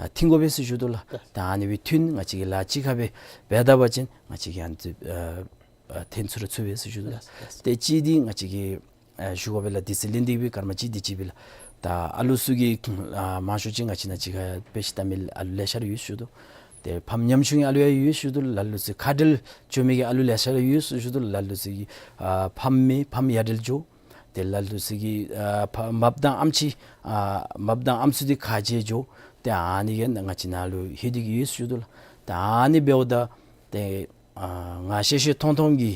ཨ་མཐུན་དགོ་པས་ཟེར་ཞུ་དོ་ལགས། ད་ཨ་ནི་སྦེ་མཐུན་ང་བཅས་ཀྱིས་ལཱ་གཅིག་ཁར་སྦེ་འབད་ད་པ་ཅིན་ང་བཅས་ཀྱིས་ཨ་ནི་ཚུ་ཨ་ཨ་ཐོན་ཚུགས་ར་ཚུགས་པས་ཟེར་ཞུ་དོ་ལགས། ལགས་ལགས། ཏེ་གཅིག་འདི་ང་བཅས་ཀྱིས་ཨ་ཞུ་དགོ་པས་ལགས། དུས་ཚོད་ལེན་ཏེ་སྦེ་སྐར་མ་གཅིག་དེ་ཅིག་སྦེ་ལགས། ད་ཨ་ལུ་ཚུ་གི་ཨ་མང་ཤོས་ཅིག་ང་བཅས་ནཱ་གཅིག་ཁར་དཔེ་ཆ་ལྟ་མི་ཨ་ལུ་ལེ་ཤ་ར་ཡོད་ཟེར་ཞུ་དོ། ཏེ་ཕམ་ཉམ་ཆུང་གི་ཨ་ལུ་ཡང་ཡོད་ཟེར་ཞུ་དོ་ལགས། ལ་ལུ་ཚུ་ཁ་བྲལ་འགྱོ་མི་གི་ཨ་ལུ་ལེ་ཤ་ར་ཡོད་ཟེར་ཞུ་དོ་ལགས། ལ་ལུ་ཚུ་གི་ཨ་ཕམ་མེད་ཕམ་ཡ་བྲལ་འགྱོ། ཏེ་ལ་ལུ་ཚུ་གི་ཨ་ཕ་མཔ་དང་ཨམ་ཆི་ཨ་མཔ་དང་ཨམ་སྲུ་འདི་ཁ་བྱལ་འགྱོ། ཏེ་ཨ་ནི་གི་ང་བཅས་ནཱ་ལུ་ལྷོད་དེ་གི་ཡོད་ཟེར་ཞུ་དོ་ལགས། ཏེ་ཨ་ནི་འབདཝ་ད་ཏེ་ཨ་ང་ཤེས་ཤེས་མཐོང་མཐོང་གི་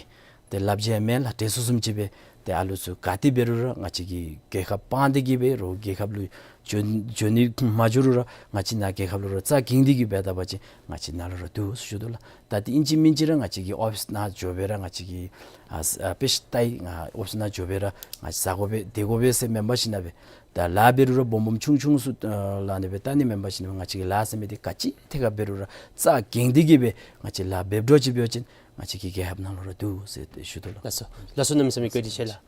ཏེ་ལབ་རྒྱུ་མེན་ལགས། དྲན་གསོ་བཟུམ་ཅིག་སྦེ་ཏེ་ཨ་ལུ་ཚུ་ག་ཏེ་འབད་རུང་ར་ང་བཅས་ཀྱིས་རྒྱལ་ཁབ་སྤང་སྟེ་གི་འབད་རུང་རྒྱལ་ཁབ་ལུ་འགྱོ་འགྱོ་ནི་མ་འགྱོ་རུང་ར་ང་བཅས་ནཱ་རྒྱལ་ཁབ་ལུ་ར་རྩ་འགེངས་ཏེ་གི་འབད་ད་པ་ཅིན་ང་བཅས་ནཱ་ལུ་ར་འདུག་ཟེར་ཞུ་དོ་ལགས། ད་ཏེ་ཨིན་ཅི་མིན་ཅི་ར་ང་བཅས་ཀྱིས་ཨོ་ཕིསི་ནང་འགྱོ་སྦེ་ར་ང་བཅས་ཀྱིས་ཨ་ཨ་དཔེ་ཆ་ལྟ་ཡི། ང་ཨོ་ཕིསི་ནང་འགྱོ་སྦེ་ར་ང་བཅས་ཟ་དགོ་པས་སྡོད་དགོ་པས་ཟེར་མེན་པར་ཞིནམ་ལས་ད་ལཱ་འབད་རུང་ར་སྦོམ་སྦོམ་ཆུང་ཆུང་ཚུ་ཨ་ལགས་ཨ་ནི་སྦེ་ལྟ་ནི་མེན་པར་ཞིནམ་ལས་ང་བཅས་ཀྱི་ལཱ་ཟེར་མི་འདི་ག་ཅི་ཐད་ཁར་འབད་རུང་ར་རྩ་འགེངས་ཏེ་གི་སྦེ་ང་བཅས་ལཱ་འབད་འགྱོ་ཅི་འབད་བ་ཅིན་ང་བཅས་ཀྱི་རྒྱལ་ཁབ་ནང་ལུ་ར་འདུག་ཟེར་ཏེ་ཞུ་དོ་ལགས། ལགས་སོ། ལགས་སོ། གནམ་མེད་ས་མེད་བཀའ་དྲིན་ཆེ་ལགས།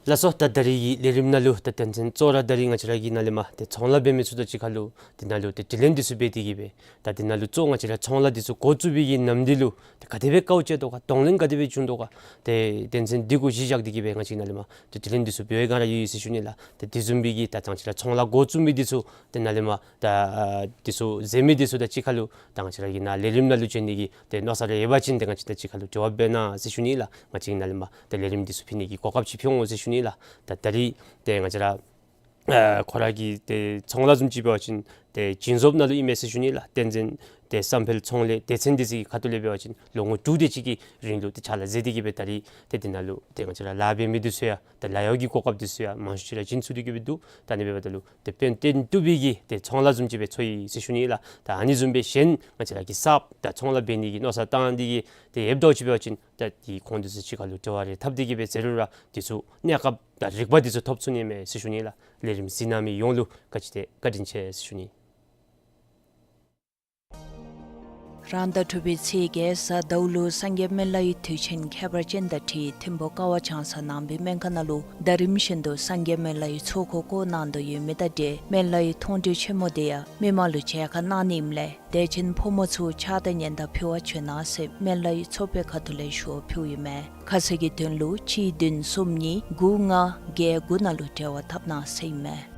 ལགས་སོ། ད་ད་རིས་ཀྱི་ལས་རིམ་ནང་ལུ་ད་དོན་ཚན་གཙོ་བོ་ར་ད་རིས་ང་བཅས་ར་གི་ནཱ་ལས་མར་ཏེ་ཚོང་ལཱ་འབད་མི་ཚུ་དང་གཅིག་ཁར་ལུ་ཏེ་ནཱ་ལུ་ཏེ་དྲི་ལན་འདི་ཚུ་འབད་དེ་གི་སྦེ་ད་ཏེ་ནཱ་ལུ་གཙོ་བོ་ང་བཅས་ར་ཚོང་ལཱ་འདི་ཚུ་འགོ་བཙུགས་པའི་གི་ནམ་དུས་ལུ་ཏེ་ག་དེ་སྦེ་དཀའཝ་སྤྱད་དོ་ག། གདོང་ལེན་ག་དེ་སྦེ་བྱུང་དོ་ག། ཏེ་དོན་ཚན་འདི་གུ་གཞི་བཞག་སྟེ་གི་སྦེ་ང་བཅས་ནཱ་ལས་མར་ཏེ་དྲི་ལན་འདི་ཚུ་འབད་བའི་སྒང་ར་ཡོད་ཡོད་ཟེར་ཞུ་ནི་ལགས། ཏེ་དེ་བཟུམ་སྦེ་གི་ད་ང་བཅས་ར་ཚོང་ལཱ་འགོ་བཙུགས་མི་འདི་ཚུ་ཏེ་ནཱ་ལས་མར་ད་ཨ་འདི་ཚུ་མཛད་མི་འདི་ཚུ་དང་གཅིག་ཁར་ལུ་ད་ང་བཅས་ར་གི་ནཱ་ལས་རིམ་ནང་ལུ་བྱོན་ནི་གི་ཏེ་མནོ་བསམ་རེ་ཡོད་པ་ཅིན་ཏེ་ང་བཅས་དང་གཅིག་ཁར་ལུ་འབྲེལ་བ་འབད་གནང་ཟེར་ཞུ་ནི་ལགས། ང་བཅས་ཀྱིས་ནཱ་ལས་མར་ཏེ་ལས་རིམ་འདི་ཚུ་ཕུལ་ནི་གི་གོ་སྐབས་ཅིག་ཕུལ་འོང་ཟེར་ཞུ་ནི་ལགས། ད་ད་རིས་ཏེ་ང་བཅས་ར་ ཨ་ཁོ་ར་གི་ཏེ་ཚོང་ལཱ་བཟུམ་ཅིག་འབད་བ་ཅིན་ཏེ་བྱིན་ཟོགཔ་ནང་ལུ་ཨིན་མས་ཟེར་ཞུ་ནི་ལགས། བསྟན་འཛིན་ཏེ་བསམ་འཕེལ་ཚོང་ལས་སྡེ་ཚན་འདི་ཚུ་གི་ཁ་ཐུག་ལས་འབད་བ་ཅིན་ལོ་ངོ་དྲུག་དེ་ཅིག་གི་རིང་ལུ་ཏེ་ཕྱག་ལཱ་མཛད་དེ་གི་སྦེ་ད་རིས་ཏེ་འདི་ནང་ལུ་ཏེ་ང་བཅས་ར་ལཱ་འབད་མི་འདི་ཚུ་ཡང་ཏེ་ལཱ་གཡོག་གི་གོ་སྐབས་འདི་ཚུ་ཡང་མང་ཤོས་ཅིག་ར་བྱིན་ཚུགས་ཏེ་གི་སྦེ་འདུག། ད་ཨ་ནི་འབདཝ་ད་ལུ་ཏེ་དཔལ་ལྡན་བཏུབ་པའི་གི་ཏེ་ཚོང་ལཱ་བཟུམ་ཅིག་སྦེ་ཚོར་ཡི་ཟེར་ཞུ་ནི་ལགས། ད་ཨ་ནི་བཟུམ་སྦེ་གཞན་ང་བཅས་ར་གི་གསརཔ་ད་ཚོང་ལཱ་འབད་ནི་གི་མནོ་བསམ་བཏང་སྟེ་གི་ཏེ་ཡོདཔ་འདྲཝ་ཅིག་འབད་བ་ཅིན་ད་འདི་ཁོང་འདི་ཚུ་གཅིག་ཁར་ལུ་འབྲེལ་བ་རེ་འཐབ་སྟེ་གི་སྦེ་ཟེར་རུང་ར་འདི་ཚུ་གནས་སྐབས་དང་རིག་པ་འདི་ཚུ་ཐོབ་ཚུགས་ནི་མས་ཟེར་ཞུ་ནི་ལགས། ལས་རིམ་གཟིགས་གནང་མི་ཡོངས་ལུ་བཀའ་དྲིན་ཆེ་བཀའ་དྲིན་ཆེ་ཟེར་ཞུ་ནི། རང་ཟླ་དྲུག་པའི་ཚེས་བརྒྱད་གཟའ་ཟླཝ་ལུ་སངས་རྒྱས་སྨན་བླའི་དུས་ཆེན་ཁྱད་པར་ཅན་དང་འཁྲིལ་ཐིམ་ཕུ་ཀ་བ་བྱང་ས་ནང་པའི་སྨན་ཁང་ནང་ལུ་ཟླ་རིམ་བཞིན་དུ་སངས་རྒྱས་སྨན་བླའི་ཚོགས་འཁོར་བསྐོར་གནང་དོ་ཡོད་མི་དང་འབྲེལ་སྨན་བླའི་མཐོང་གྲོལ་ཆེན་མོ་དེ་ཡང་མི་མང་ལུ་མཇལ་ཁ་གནང་ནི་ཨིནམ་ལས་དད་ཅན་ཕོ་མོ་ཚུ་ཕྱག་དང་སྙན་དར་ཕུལ་བར་བྱོན་གནང་ཟེར་སྨན་བླའི་ཚོགས་པའི་ཁ་ཐུག་ལས་ཞུ་བ་ཕུལཝ་ཨིན་མས། ཁ་གསལ་གྱི་དོན་ལུ་གཅིག་བདུན་གསུམ་གཉིས་དགུ་ལྔ་བརྒྱད་དགུ་ནང་ལུ་འབྲེལ་བ་འཐབ་གནང་ཟེར་ཨིན་མས།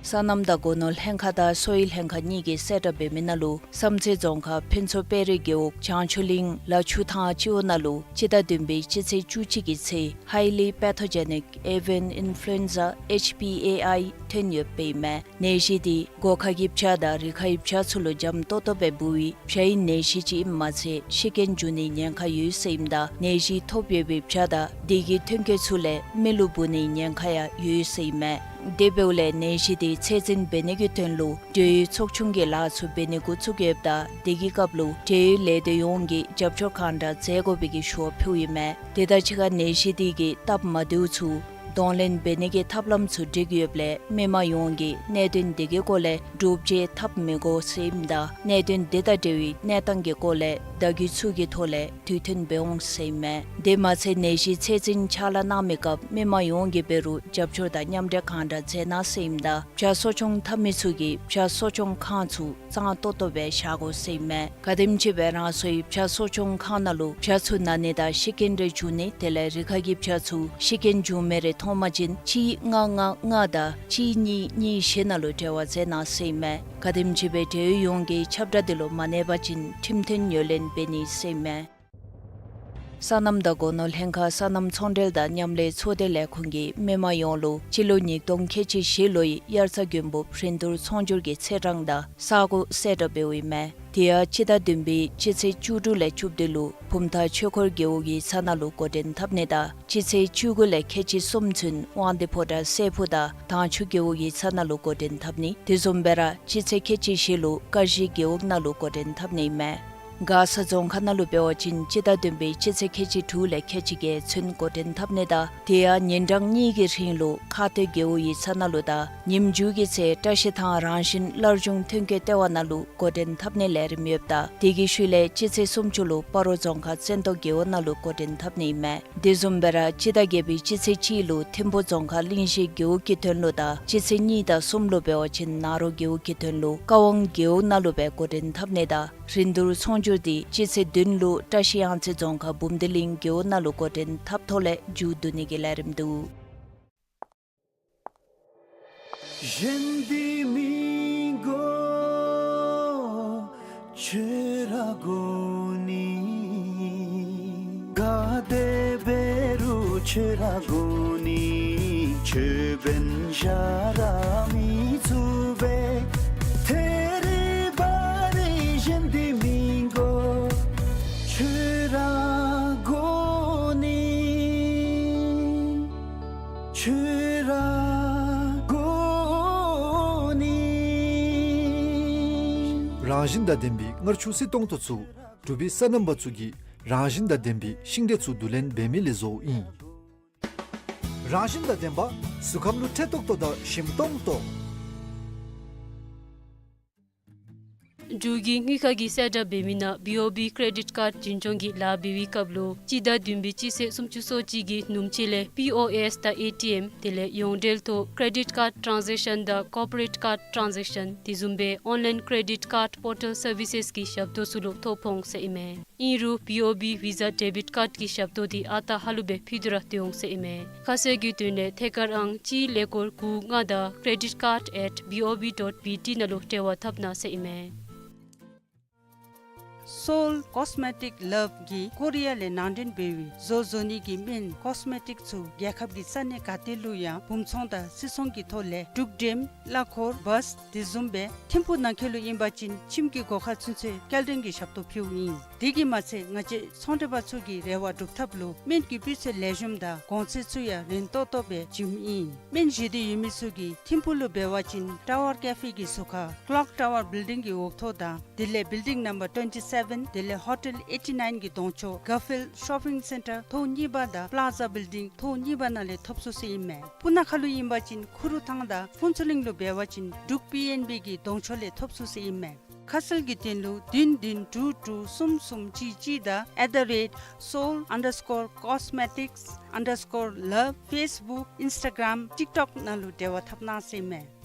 སོ་ནམ་དང་སྒོ་ནོར་ལྷན་ཁག་དང་གསོ་བའི་ལྷན་ཁག་གཉིས་ཀྱིས་གསལ་བསྒྲགས་འབད་མི་ནང་ལུ་བསམ་རྩེ་རྫོང་ཁག་ཕུན་ཚོགས་དཔལ་རི་རྒེད་འོག་བྱང་ཆུབ་གླིང་ལ་ཆུ་ཐང་སྤྱི་འོག་ནང་ལུ་སྤྱི་ཟླ་བདུན་པའི་སྤྱི་ཚེས་བཅུ་གཅིག་གི་ཚེ་Highly Pathogenic Avian Influenza H P A I ཐོན་ཡོདཔ་ཨིན་མས། ནད་གཞི་འདི་སྒོ་ཁ་གི་བྱ་དང་རི་ཁ་གི་བྱ་ཚུ་ལུ་འཇམ་ཏོག་ཏོ་སྦེ་འབུ་བའི་བྱའི་ནད་གཞི་ཅིག་ཨིནམ་མ་ཚད་ཤི་རྐྱེན་འབྱུང་ནིའི་ཉེན་ཁ་ཡོད་ཟེར་ཨིནམ་ད་ནད་གཞི་ཐོབ་ཡོད་པའི་བྱ་དང་དེ་གི་ཐོན་སྐྱེད་ཚུ་ལས་མི་ལུ་འབུ་ནིའི་ཉེན་ཁ་ཡང་ཡོད་ཟེར་ཨིན་མས། དེ་འབདཝ་ལས་ནད་གཞི་དེ་ཚད་འཛིན་འབད་ནི་གི་དོན་ལུ་འབྲེལ་ཡོད་ཚོགས་ཆུང་གི་ལཱ་ཚུ་འབད་ནི་འགོ་བཙུགས་ཡོདཔ་ད་དེ་གི་སྐབས་ལུ་འབྲེལ་ཡོད་ལས་སྡེ་ཡོངས་ཀྱིས་རྒྱབ་སྐྱོར་གང་དྲག་མཛད་དགོ་པའི་གི་ཞུ་བ་ཕུལཝ་ཨིན་མས། དེ་དང་གཅིག་ཁར་ནད་གཞི་དེ་གི་སྟབས་མ་བདེཝ་ཚུ་གདོང་ལེན་འབད་ནི་གི་ཐབས་ལམ་ཚུ་སྒྲིག་ཡོདཔ་ལས་མི་མང་ཡོངས་ཀྱིས་གནད་དོན་དེ་གི་སྐོར་ལས་འདྲོག་བྱེལ་འཐབ་མི་དགོ་ཟེར་ཨིནམ་ད་གནད་དོན་དེ་དང་འབྲེལ་བའི་གནས་སྟངས་ཀྱི་སྐོར་ལས་བརྡ་བརྒྱུད་ཚུ་གི་ཐོག་ལས་དུས་མཐུན་འབད་འོང་ཟེར་ཨིན་མས། དེ་མ་ཚད་ནད་གཞི་ཚད་འཛིན་ཕྱག་ལཱ་གནང་མི་སྐབས་མི་མང་ཡོངས་ཀྱིས་འབད་རུང་རྒྱབ་སྐྱོར་དང་མཉམ་འབྲེལ་གང་དྲག་མཛད་གནང་ཟེར་ཨིནམ་ད་བྱ་གསོ་སྐྱོང་འཐབ་མི་ཚུ་གིས་བྱ་གསོ་སྐྱོང་ཁང་ཚུ་གཙང་ཏོག་ཏོ་སྦེ་བཞག་དགོ་ཟེར་ཨིན་མས། ག་དེམ་ཅིག་སྦེ་རང་སོའི་བྱ་གསོ་སྐྱོང་ཁང་ནང་ལུ་བྱ་ཚུ་ན་ནི་དང་ཤི་རྐྱེན་རེ་འབྱུང་ནི་དེ་ལས་རི་ཁ་གི་བྱ་ཚུ་ཤི་རྐྱེན་འབྱུང་མི་རེ་མཐོང་པ་ཅིན་གཅིག་ལྔ་ལྔ་ལྔ་དང་གཅིག་གཉིས་གཉིས་བཞི་ནང་ལུ་འབྲེལ་བ་མཛད་གནང་ཟེར་ཨིན་མས། ག་དེམ་ཅིག་སྦེ་འབྲེལ་ཡོད་ཡོངས་ཀྱིས་ཁྱབ་བསྒྲགས་འདི་ལུ་མ་གནས་པ་ཅིན་ཁྲིམས་མཐུན་ངོས་ལེན་འབད་ནི་ཟེར་ཨིན་མས། སོ་ནམ་དང་སྒོ་ནོར་ལྷན་ཁག་སོ་ནམ་ཚོང་འབྲེལ་དང་མཉམ་ལས་ཚོགས་སྡེ་ལས་ཁུངས་ཀྱིས་མི་མང་ཡོངས་ལུ་སྤྱི་ལོ་ཉིས་སྟོང་ཁལ་གཅིག་བཞི་ལོའི་དབྱར་རྩྭ་དགུན་འབུབ་རིན་བསྡུར་ཚོང་སྒྱུར་གྱི་ཚེས་གྲངས་དང་ས་གོ་གསལ་བསྒྲགས་འབདཝ་ཨིན་མས། དེ་ཡང་སྤྱི་ཟླ་བདུན་པའི་སྤྱི་ཚེས་བཅུ་དྲུག་ལས་བཅུ་བདུན་ལུ་བུམ་ཐང་ཆོས་འཁོར་རྒེད་འོག་ཡིག་ཚང་ནང་ལུ་འགོ་འདྲེན་འཐབ་ནི་དང་སྤྱི་ཚེས་བཅུ་དགུ་ལས་ཁལ་གཅིག་གསུམ་ཚུན་དབང་འདུས་ཕོ་བྲང་སྲས་ཕུག་དང་དྭངས་ཆུ་རྒེད་འོག་ཡིག་ཚང་ནང་ལུ་འགོ་འདྲེན་འཐབ་ནི། དེ་བཟུམ་སྦེ་ར་སྤྱི་ཚེས་ཁལ་གཅིག་བཞི་ལུ་ཀ་གཞི་རྒེད་འོག་ནང་ལུ་འགོ་འདྲེན་འཐབ་ནི་ཨིན་མས། མགར་ས་རྫོང་ཁག་ནང་ལུ་འབད་བ་ཅིན་སྤྱི་ཟླ་བདུན་པའི་སྤྱི་ཚེས་ཁལ་གཅིག་དྲུག་ལས་ཁལ་གཅིག་བརྒྱད་ཚུན་འགོ་འདྲེན་འཐབ་ནི་དང་དེ་ཡང་ཉིན་གྲངས་གཉིས་ཀྱི་རིང་ལུ་ཁ་སྟོད་རྒེད་འོག་ཡིག་ཚང་ནང་ལུ་དང་ཉིནམ་མཇུག་གི་ཚེ་བཀྲ་ཤིས་ཐང་རང་བཞིན་སླར་འབྱུང་ཐོན་སྐྱེད་ལྟེ་བ་ནང་ལུ་འགོ་འདྲེན་འཐབ་ནིའི་ལས་རིམ་ཡོདཔ་ད་དེ་གི་ཤུལ་ལས་སྤྱི་ཚེས་སུམ་ཅུ་ལུ་སྤ་རོ་རྫོང་ཁག་བཙན་ཏོ་རྒེད་འོག་ནང་ལུ་འགོ་འདྲེན་འཐབ་ནི་ཨིན་མས། དེ་བཟུམ་སྦེ་ར་སྤྱི་ཟླ་བརྒྱད་པའི་སྤྱི་ཚེས་གཅིག་ལུ་ཐིམ་ཕུ་རྫོང་ཁག་གླིང་བཞི་རྒེད་འོག་གི་དོན་ལུ་དང་སྤྱི་ཚེས་གཉིས་དང་གསུམ་ལུ་འབད་བ་ཅིན་ནཱ་རོ་རྒེད་འོག་གི་དོན་ལུ་ཀ་ཝང་རྒེད་འོག་ནང་ལུ་སྦེ་འགོ་འདྲེན་འཐབ་ནི་དང་རིན་བསྡུར་ཚོང་སྒྱུར་འདི་སྤྱི་ཚེས་བདུན་ལུ་བཀྲ་ཤིས་གཡང་རྩེ་རྫོང་ཁག་འབུམ་སྡེ་གླིང་རྒེད་འོག་ནང་ལུ་འགོ་འདྲེན་འཐབ་ཐོག་ལས་མཇུག་བསྡུ་ནི་གི་ལས་རིམ་འདུག། གཞན་འདི་མི་དགོ་ཁྱོད་ར་དགོ་ནི། ག་དེ་འབད་རུང་ཁྱོད་ར་དགོ་ནི། ཁྱོད་འབདན་གཞན་ར་མི་ཚུགས་པས། ཐད་རི་བ་རི་གཞན་འདི་མི་དགོ་ཁྱོད་ར་དགོ་ནི། ཁྱོད་ར་དགོ་ནི། རང་བཞིན་དང་ལྡན་པའི་མངར་ཆུ་བསིལ་ཏོང་ཏོ་ཚུ་འབྲུག་པའི་སོ་ནམ་པ་ཚུ་གིས་རང་བཞིན་དང་ལྡན་པའི་ཤིང་འབྲས་ཚུ་བསྡུ་ལེན་འབད་མི་ལས་བཟོཝ་ཨིན། རང་བཞིན་དང་ལྡན་པ་གཟུགས་ཁམས་ལུ་ཁྲེལ་ཏོག་ཏོ་དང་ཞིམ་ཏོང་ཏོ། འབྲུག་གི་དངུལ་ཁང་གིས་གསལ་བསྒྲགས་འབད་མི་ནང་བི་ཨོ་བི་ཀེ་རེ་ཌིཊ་ཀཱརཌ་འཛིན་སྐྱོང་གི་ལཱ་འབད་བའི་སྐབས་ལུ་སྤྱི་ཟླ་བདུན་པའི་སྤྱི་ཚེས་སུམ་ཅུ་སོ་གཅིག་གི་ནུབ་ཕྱེད་ལས་པི་ཨོ་ཨེསི་དང་ཨེ་ཊི་ཨེམ་དེ་ལས་ཡོངས་འབྲེལ་ཐོག་ཀེ་རེ་ཌིཊ་ཀཱརཌ་ཊཱན་ཟེག་ཤཱན་དང་ཀོར་པོ་རེཊ་ཀཱརཌ་ཊཱན་ཟེག་ཤཱན་དེ་བཟུམ་སྦེ་ཨོན་ལཱའིན་ཀེ་རེ་ཌིཊ་ཀཱརཌ་པོར་ཊལ་སར་བི་སེསི་གི་ཞབས་ཏོག་ཚུ་ལུ་ཐོ་ཕོག་འོང་ཟེར་ཨིན་མས། ཨིན་རུང་བི་ཨོ་བི་ཝི་ཟ་ཌེ་བིཊ་ཀཱརཌ་ཀྱི་ཞབས་ཏོག་འདི་ཨ་རྟག་ཧ་ལུགས་སྦེ་ཕུལ་ཏེ་ར་སྡོད་འོང་ཟེར་ཨིན་མས། ཁ་གསལ་གྱི་དོན་ལས་ཐད་ཀར་ཨང་གཅིག་ཀླད་ཀོར་དགུ་ལྔ་དང་credit card at B O B dot B T ནང་ལུ་འབྲེལ་བ་འཐབ་གནང་ཟེར་ཨིན་མས། Seoul Cosmetic Love གིས་ཀོ་རི་ཡ་ལས་ནང་འདྲེན་འབད་བའི་བཟོ་བཟོ་ནི་གི་སྨན་ཀོས་མེ་ཊིཀ་ཚུ་རྒྱལ་ཁབ་ཀྱི་ས་གནས་ག་ཏེ་ལུ་ཡང་སྦུང་ཚོང་དང་སིལ་ཚོང་གི་ཐོག་ལས་འབྲུག་འགྲེམ་གླ་འཁོར་བཱས་དེ་བཟུམ་སྦེ་ཐིམ་ཕུག་ནང་འཁོད་ལུ་ཨིན་པ་ཅིན་ཁྱིམ་གྱི་སྒོ་ཁར་ཚུན་ཚོད་སྐྱེལ་འདྲེན་གྱི་ཞབས་ཏོག་ཕུལཝ་ཨིན། དེ་གིས་མ་ཚད་ང་བཅས་ཚོང་འབྲེལ་པ་ཚུ་གི་རེ་བ་སྒྲུབ་ཐབས་ལུ་སྨན་གྱི་སྤུས་ཚད་ལེགས་ཤོམ་དང་གོང་ཚད་ཚུ་ཡང་རན་ཏོག་ཏོ་སྦེ་བྱིནམ་ཨིན། སྨན་བཞེས་འདོད་ཡོད་མི་ཚུ་གིས་ཐིམ་ཕུག་ལུ་འབད་བ་ཅིན་ཊ་ཝར་ཀེ་ཕེ་གི་ཟུར་ཁར་ཀློག་ཊ་ཝར་བིལ་ཌིང་གི་འོག་ཐོག་དང་དེ་ལས་བིལ་ཌིང་ནམ་བར་ཊུ་ཝེན་ཊི་སེ་བེན་དེ་ལས་ཧོ་ཊེལ་ཨེ་ཊི་ནའིན་གི་གདོང་ཕྱོགས་གར་ཕིལཌ་ཤོ་པིང་སེན་ཊར་ཐོག་གཉིས་པ་དང་པ་ལཱ་ཛ་བིལ་ཌིང་ཐོག་གཉིས་པ་ནང་ལས་ཐོབ་ཚུགས་ཟེར་ཨིན་མས། སྤུ་ན་ཁ་ལུ་ཨིན་པ་ཅིན་ཁུ་རུ་ཐང་དང་ཕུན་ཚོགས་གླིང་ལུ་འབད་བ་ཅིན་འབྲུག་པི་ཨེན་བི་གི་གདོང་ཕྱོགས་ལས་ཐོབ་ཚུགས་ཟེར་ཨིན་མས། ཁ་གསལ་གྱི་དོན་ལུ་བདུན་བདུན་དྲུག་དྲུག་གསུམ་གསུམ་གཅིག་གཅིག་དང་at the rate seoul underscore cosmetics underscore love Facebook Instagram TikTok ནང་ལུ་འབྲེལ་བ་འཐབ་གནང་ཟེར་ཨིན་མས།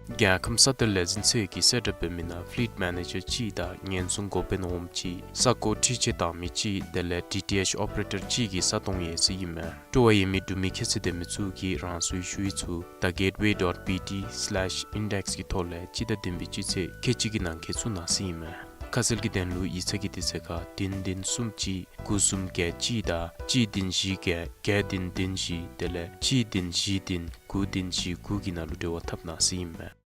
རྒྱལ་ཁམས་ས་གཏེར་ལས་འཛིན་ཚད་ཀྱིས་གསལ་བསྒྲགས་འབད་མི་ནང་ཕི་ལིཊ་མེ་ནེ་ཇར་གཅིག་དང་ཉེན་སྲུང་འགོ་དཔོན་འོགམ་གཅིག་ས་སྒོ་འཁྲིད་ཆས་བཏང་མི་གཅིག་དེ་ལས་ཌི་ཊི་ཨེཆ་ཨོ་པ་རེ་ཊར་གཅིག་གི་ས་སྟོང་ཡོད་ཟེར་ཨིན་མས། སྤྲོ་བ་ཡོད་མི་འབྲུག་མི་ཁྱད་ཚད་ལྡན་མི་ཚུ་གིས་རང་སོའི་ཞུ་ཡིག་ཚུ་the gateway dot B T slash index གི་ཐོག་ལས་སྤྱི་ཟླ་བདུན་པའི་སྤྱི་ཚེས་ཁལ་གཅིག་གི་ནང་འཁོད་བཙུགས་གནང་ཟེར་ཨིན་མས། ཁ་གསལ་གྱི་དོན་ལུ་ཡིག་ཚང་གི་དུས་ཚོད་ཁར་བདུན་བདུན་གསུམ་གཅིག་དགུ་གསུམ་བརྒྱད་གཅིག་དང་གཅིག་བདུན་བཞི་བརྒྱད་བརྒྱད་བདུན་བདུན་བཞི་དེ་ལས་གཅིག་བདུན་བཞི་བདུན་དགུ་བདུན་བཞི་དགུ་གི་ནང་ལུ་འབྲེལ་བ་འཐབ་གནང་ཟེར་ཨིན་མས།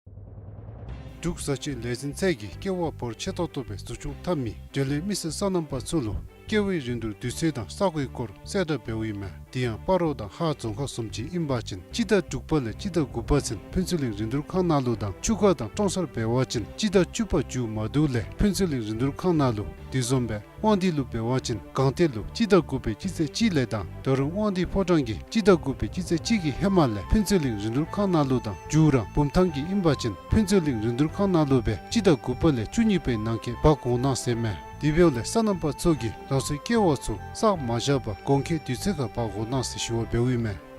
འབྲུག་བཟའ་ཆས་ལས་འཛིན་ཚད་ཀྱིས་ཀེ་བ་འབོར་ཆེ་ཏོག་ཏོ་སྦེ་འཛུགས་སྐྱོང་འཐབ་མི་འབྲེལ་ཡོད་མི་སེར་སོ་ནམ་པ་ཚུ་ལུ་ཀེ་བའི་རིན་བསྡུར་དུས་ཚོད་དང་ས་གོའི་སྐོར་གསལ་བསྒྲགས་འབདཝ་ཨིན་མས། དེ་ཡང་སྤ་རོ་དང་ཧཱ་རྫོང་ཁག་བཟུམ་ཅིག་ཨིན་པ་ཅིན་སྤྱི་ཟླ་དྲུག་པ་ལས་སྤྱི་ཟླ་དགུ་པ་ཚུན་ཕུན་ཚོགས་གླིང་རིན་བསྡུར་ཁང་ནང་ལུ་དང་ཆུ་ཁ་དང་ཀྲོང་གསར་འབད་བ་ཅིན་སྤྱི་ཟླ་བཅུ་པ་མཇུག་མ་བསྡུ་ལས་ཕུན་ཚོགས་གླིང་རིན་བསྡུར་ཁང་ནང་ལུ། དེ་བཟུམ་སྦེ་དབང་འདུས་ལུ་འབད་བ་ཅིན་སྒང་སྟེང་ལུ་སྤྱི་ཟླ་དགུ་པའི་སྤྱི་ཚེས་གཅིག་ལས་དང་ད་རུང་དབང་འདུས་ཕོ་བྲང་གིས་སྤྱི་ཟླ་དགུ་པའི་སྤྱི་ཚེས་གཅིག་གི་ཧེ་མ་ལས་ཕུན་ཚོགས་གླིང་རིན་བསྡུར་ཁང་ནང་ལུ་དང་མཇུག་ར་བུམ་ཐང་གི་ཨིན་པ་ཅིན་ཕུན་ཚོགས་གླིང་རིན་བསྡུར་ཁང་ནང་ལུ་སྦེ་སྤྱི་ཟླ་དགུ་པ་ལས་བཅུ་གཉིས་པའི་ནང་འཁོད་འབག་འོང་གནང་ཟེར་མས། དེ་འབདཝ་ལས་སོ་ནམ་པ་ཚུ་གིས་རང་སོའི་ཀེ་བ་ཚུ་བསགས་མ་བཞག་པར་དགོང་ཁའི་དུས་ཚོད་ཁར་འབག་འོང་གནང་ཟེར་ཞུ་བ་འབདཝ་ཨིན་མས།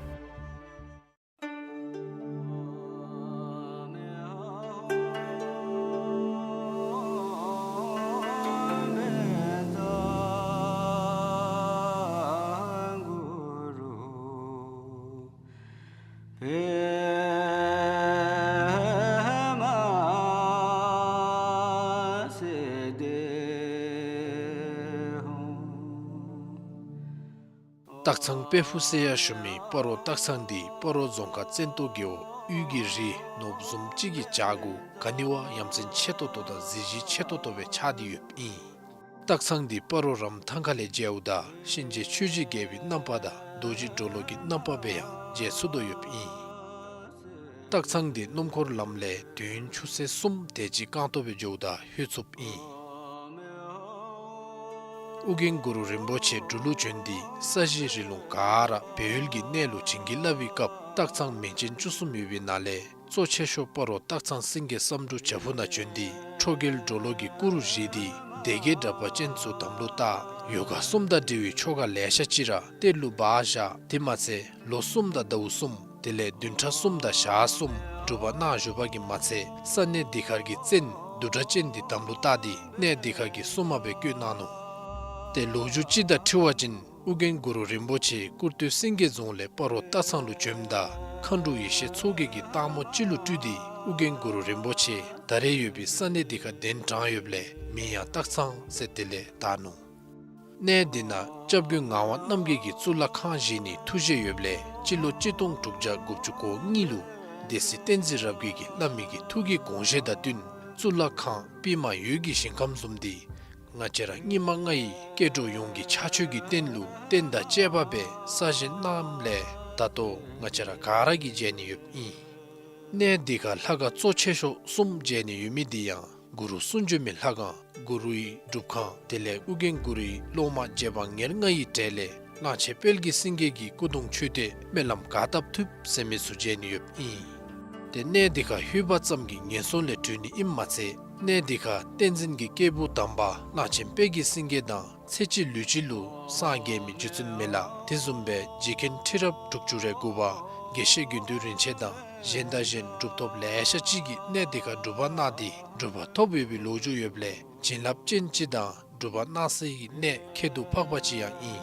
སྟག་ཚང་དཔལ་ཕུག་ཟེར་ཡང་ཞུ་མི་སྤ་རོ་སྟག་ཚང་འདི་སྤ་རོ་རྫོང་ཁག་བཙན་ཏོ་རྒེད་འོག་དབུས་ཀྱི་རི་ནོར་བུ་བཟུམ་ཅིག་གི་བྱག་གུ་ག་ནི་བ་ཡ་མཚན་ཆེ་ཏོག་ཏོ་དང་གཟི་བརྗིད་ཆེ་ཏོག་ཏོ་སྦེ་ཆགས་ཏེ་ཡོདཔ་ཨིན། སྟག་ཚང་འདི་སྤ་རོ་རམ་ཐང་ཁ་ལས་མཇལཝ་ད་གཤིན་རྗེ་ཆོས་ཀྱི་རྒྱལ་པོའི་རྣམ་པ་དང་རྡོ་རྗེ་གྲོ་ལོད་ཀྱི་རྣམ་པ་སྦེ་ཡང་མཇལ་ཚུགས་དོ་ཡོདཔ་ཨིན། སྟག་ཚང་འདི་སྣུམ་འཁོར་ལམ་ལས་དུས་ཡུན་ཆུ་ཚོད་གསུམ་དེ་ཅིག་རྐང་སྟོང་སྦེ་འགྱོཝ་ད་ལྷོད་ཚུགསཔ་ཨིན། ཨོ་རྒྱན་གུ་རུ་རིན་པོ་ཆེ་འབྲུག་ལུ་བྱོན་ཏེ་ས་གཞི་རི་ལུང་ག་ར་སྦས་ཡུལ་གྱི་གནས་ལུ་བྱིན་གྱིས་བརླབས་པའི་སྐབས་སྟག་ཚང་མིང་ཅན་བཅུ་གསུམ་ཡོད་པའི་ནང་ལས་གཙོ་ཆེ་ཤོས་སྤ་རོ་སྟག་ཚང་སེང་གེ་བསམ་འགྲུབ་བྱག་ཕུག་ནང་བྱོན་ཏེ་ཁྲོ་རྒྱལ་གྲོ་ལོད་ཀྱི་སྐུ་རུ་བཞེངས་ཏེ་སྡེ་བརྒྱད་དྲེགས་པ་ཅན་ཚུ་དམ་ལུ་བཏགས། ཡོ་ག་གསུམ་དང་འབྲེལ་བའི་ཆོ་ག་ལེ་ཤ་ཅིག་ར་གཏེར་ལུ་སྦ་བཞག། དེ་མ་ཚད་ལོ་གསུམ་དང་ཟླཝ་གསུམ་དེ་ལས་བདུན་ཕྲག་གསུམ་དང་ཞག་གསུམ་སྒྲུབ་པ་གནང་བཞུགས་པ་གིས་མ་ཚད་ས་གནས་འདི་ཁར་གྱི་བཙན་བདུད་དྲེགས་ཅན་འདི་དམ་ལུ་བཏགས་ཏེ་གནས་འདི་ཁར་གྱི་སྲུང་མ་སྦེ་བསྐོས་གནང་ནུག། ཏེ་ལོ་རྒྱུས་ཅིག་དང་འཁྲིལ་བ་ཅིན་ཨོ་རྒྱན་གུ་རུ་རིན་པོ་ཆེ་ཀུར་སྟོད་སེང་གེ་རྫོང་ལས་སྤ་རོ་སྟག་ཚང་ལུ་བྱོནམ་ད་མཁའ་འགྲོ་ཡེ་ཤེས་མཚོ་རྒྱལ་གྱིས་སྟག་མོ་ཅིག་ལུ་སྤྲུལ་ཏེ་ཨོ་རྒྱན་གུ་རུ་རིན་པོ་ཆེ་ད་རེས་ཡོད་པའི་ས་གནས་འདི་ཁར་གདན་དྲངས་ཡོདཔ་ལས་མིང་ཡང་སྟག་ཚང་ཟེར་དེ་ལས་བཏགས་ནུག། གནས་འདི་ནང་སྐྱབས་མགོན་ངག་དབང་རྣམ་རྒྱལ་གྱིས་གཙུག་ལག་ཁང་བཞེངས་ནིའི་ཐུགས་བཞེད་ཡོདཔ་ལས་སྤྱི་ལོ་གཅིག་སྟོང་དྲུག་བརྒྱ་དགུ་བཅུ་གོ་གཉིས་ལུ་སྡེ་སྲིད་བསྟན་འཛིན་རབ་རྒྱས་ཀྱིས་བླ་མའི་གི་ཐུགས་ཀྱི་དགོངས་བཞེད་དང་བསྟུན་གཙུག་ལག་ཁང་པདྨ་འོད་ཀྱི་ཞིང་ཁམས་བཟུམ་འདི་ང་བཅས་ར་སྙིགས་མ་ལྔ་ཡི་སྐྱེ་འགྲོ་ཡོངས་ཀྱི་ཕྱག་མཆོད་ཀྱི་རྟེན་ལུ་རྟེན་དང་བཅས་པ་སྦེ་གསར་བཞེངས་གནངམ་ལས་ད་ལྟོ་ང་བཅས་ར་ག་ར་གིས་མཇལ་ནི་ཡོདཔ་ཨིན། གནས་འདི་ཁར་ལྷ་ཁང་གཙོ་ཆེ་ཤོས་གསུམ་མཇལ་ནི་ཡོད་མི་འདི་ཡང་གུ་རུ་གསུང་བྱོན་མའི་ལྷ་ཁང་གུ་རུའི་སྒྲུབ་ཁང་དེ་ལས་ཨོ་རྒྱན་གུ་རུའི་སློབ་མ་རྗེ་འབངས་ཉེར་ལྔ་ཡི་གྲས་ལས་གླང་ཆེན་དཔལ་གྱི་སེང་གེ་གི་སྐུ་གདུང་མཆོད་རྟེན་སྨོན་ལམ་ག་བཏབ་ཐུབ་ཟེར་མི་ཚུ་མཇལ་ནི་ཡོདཔ་ཨིན། ཏེ་གནས་འདི་ཁར་ལྷོད་པ་ཙམ་གྱིས་ངན་སོང་ལས་གྲོལ་ནི་ཨིནམ་མ་ཚད་གནས་འདི་ཁར་བསྟན་འཛིན་གྱི་སྐྱེས་བུ་དམ་པ་གླང་ཆེན་དཔལ་གྱི་སེང་གེ་དང་ཚེ་གཅིག་ལུས་གཅིག་ལུ་སངས་རྒྱས་མི་རྗེ་བཙུན་མི་ལ་དེ་བཟུམ་སྦེ་རྗེ་མཁན་ཁྲི་རབས་དྲུག་ཅུ་རེ་དགུ་པ་དགེ་བཤེས་དགེ་འདུན་རིན་ཆེན་དང་གཞན་དང་གཞན་གྲུབ་ཐོབ་ལེ་ཤ་ཅིག་གིས་གནས་འདི་ཁར་སྒྲུབ་པ་གནང་སྟེ་གྲུབ་པ་ཐོབ་ཡོད་པའི་ལོ་རྒྱུས་ཡོདཔ་ལས་བྱིན་རླབས་ཅན་ཅིག་དང་སྒྲུབ་པ་གནང་སའི་གནས་ཁྱད་དུ་འཕགས་པ་ཅིག་ཡང་ཨིན།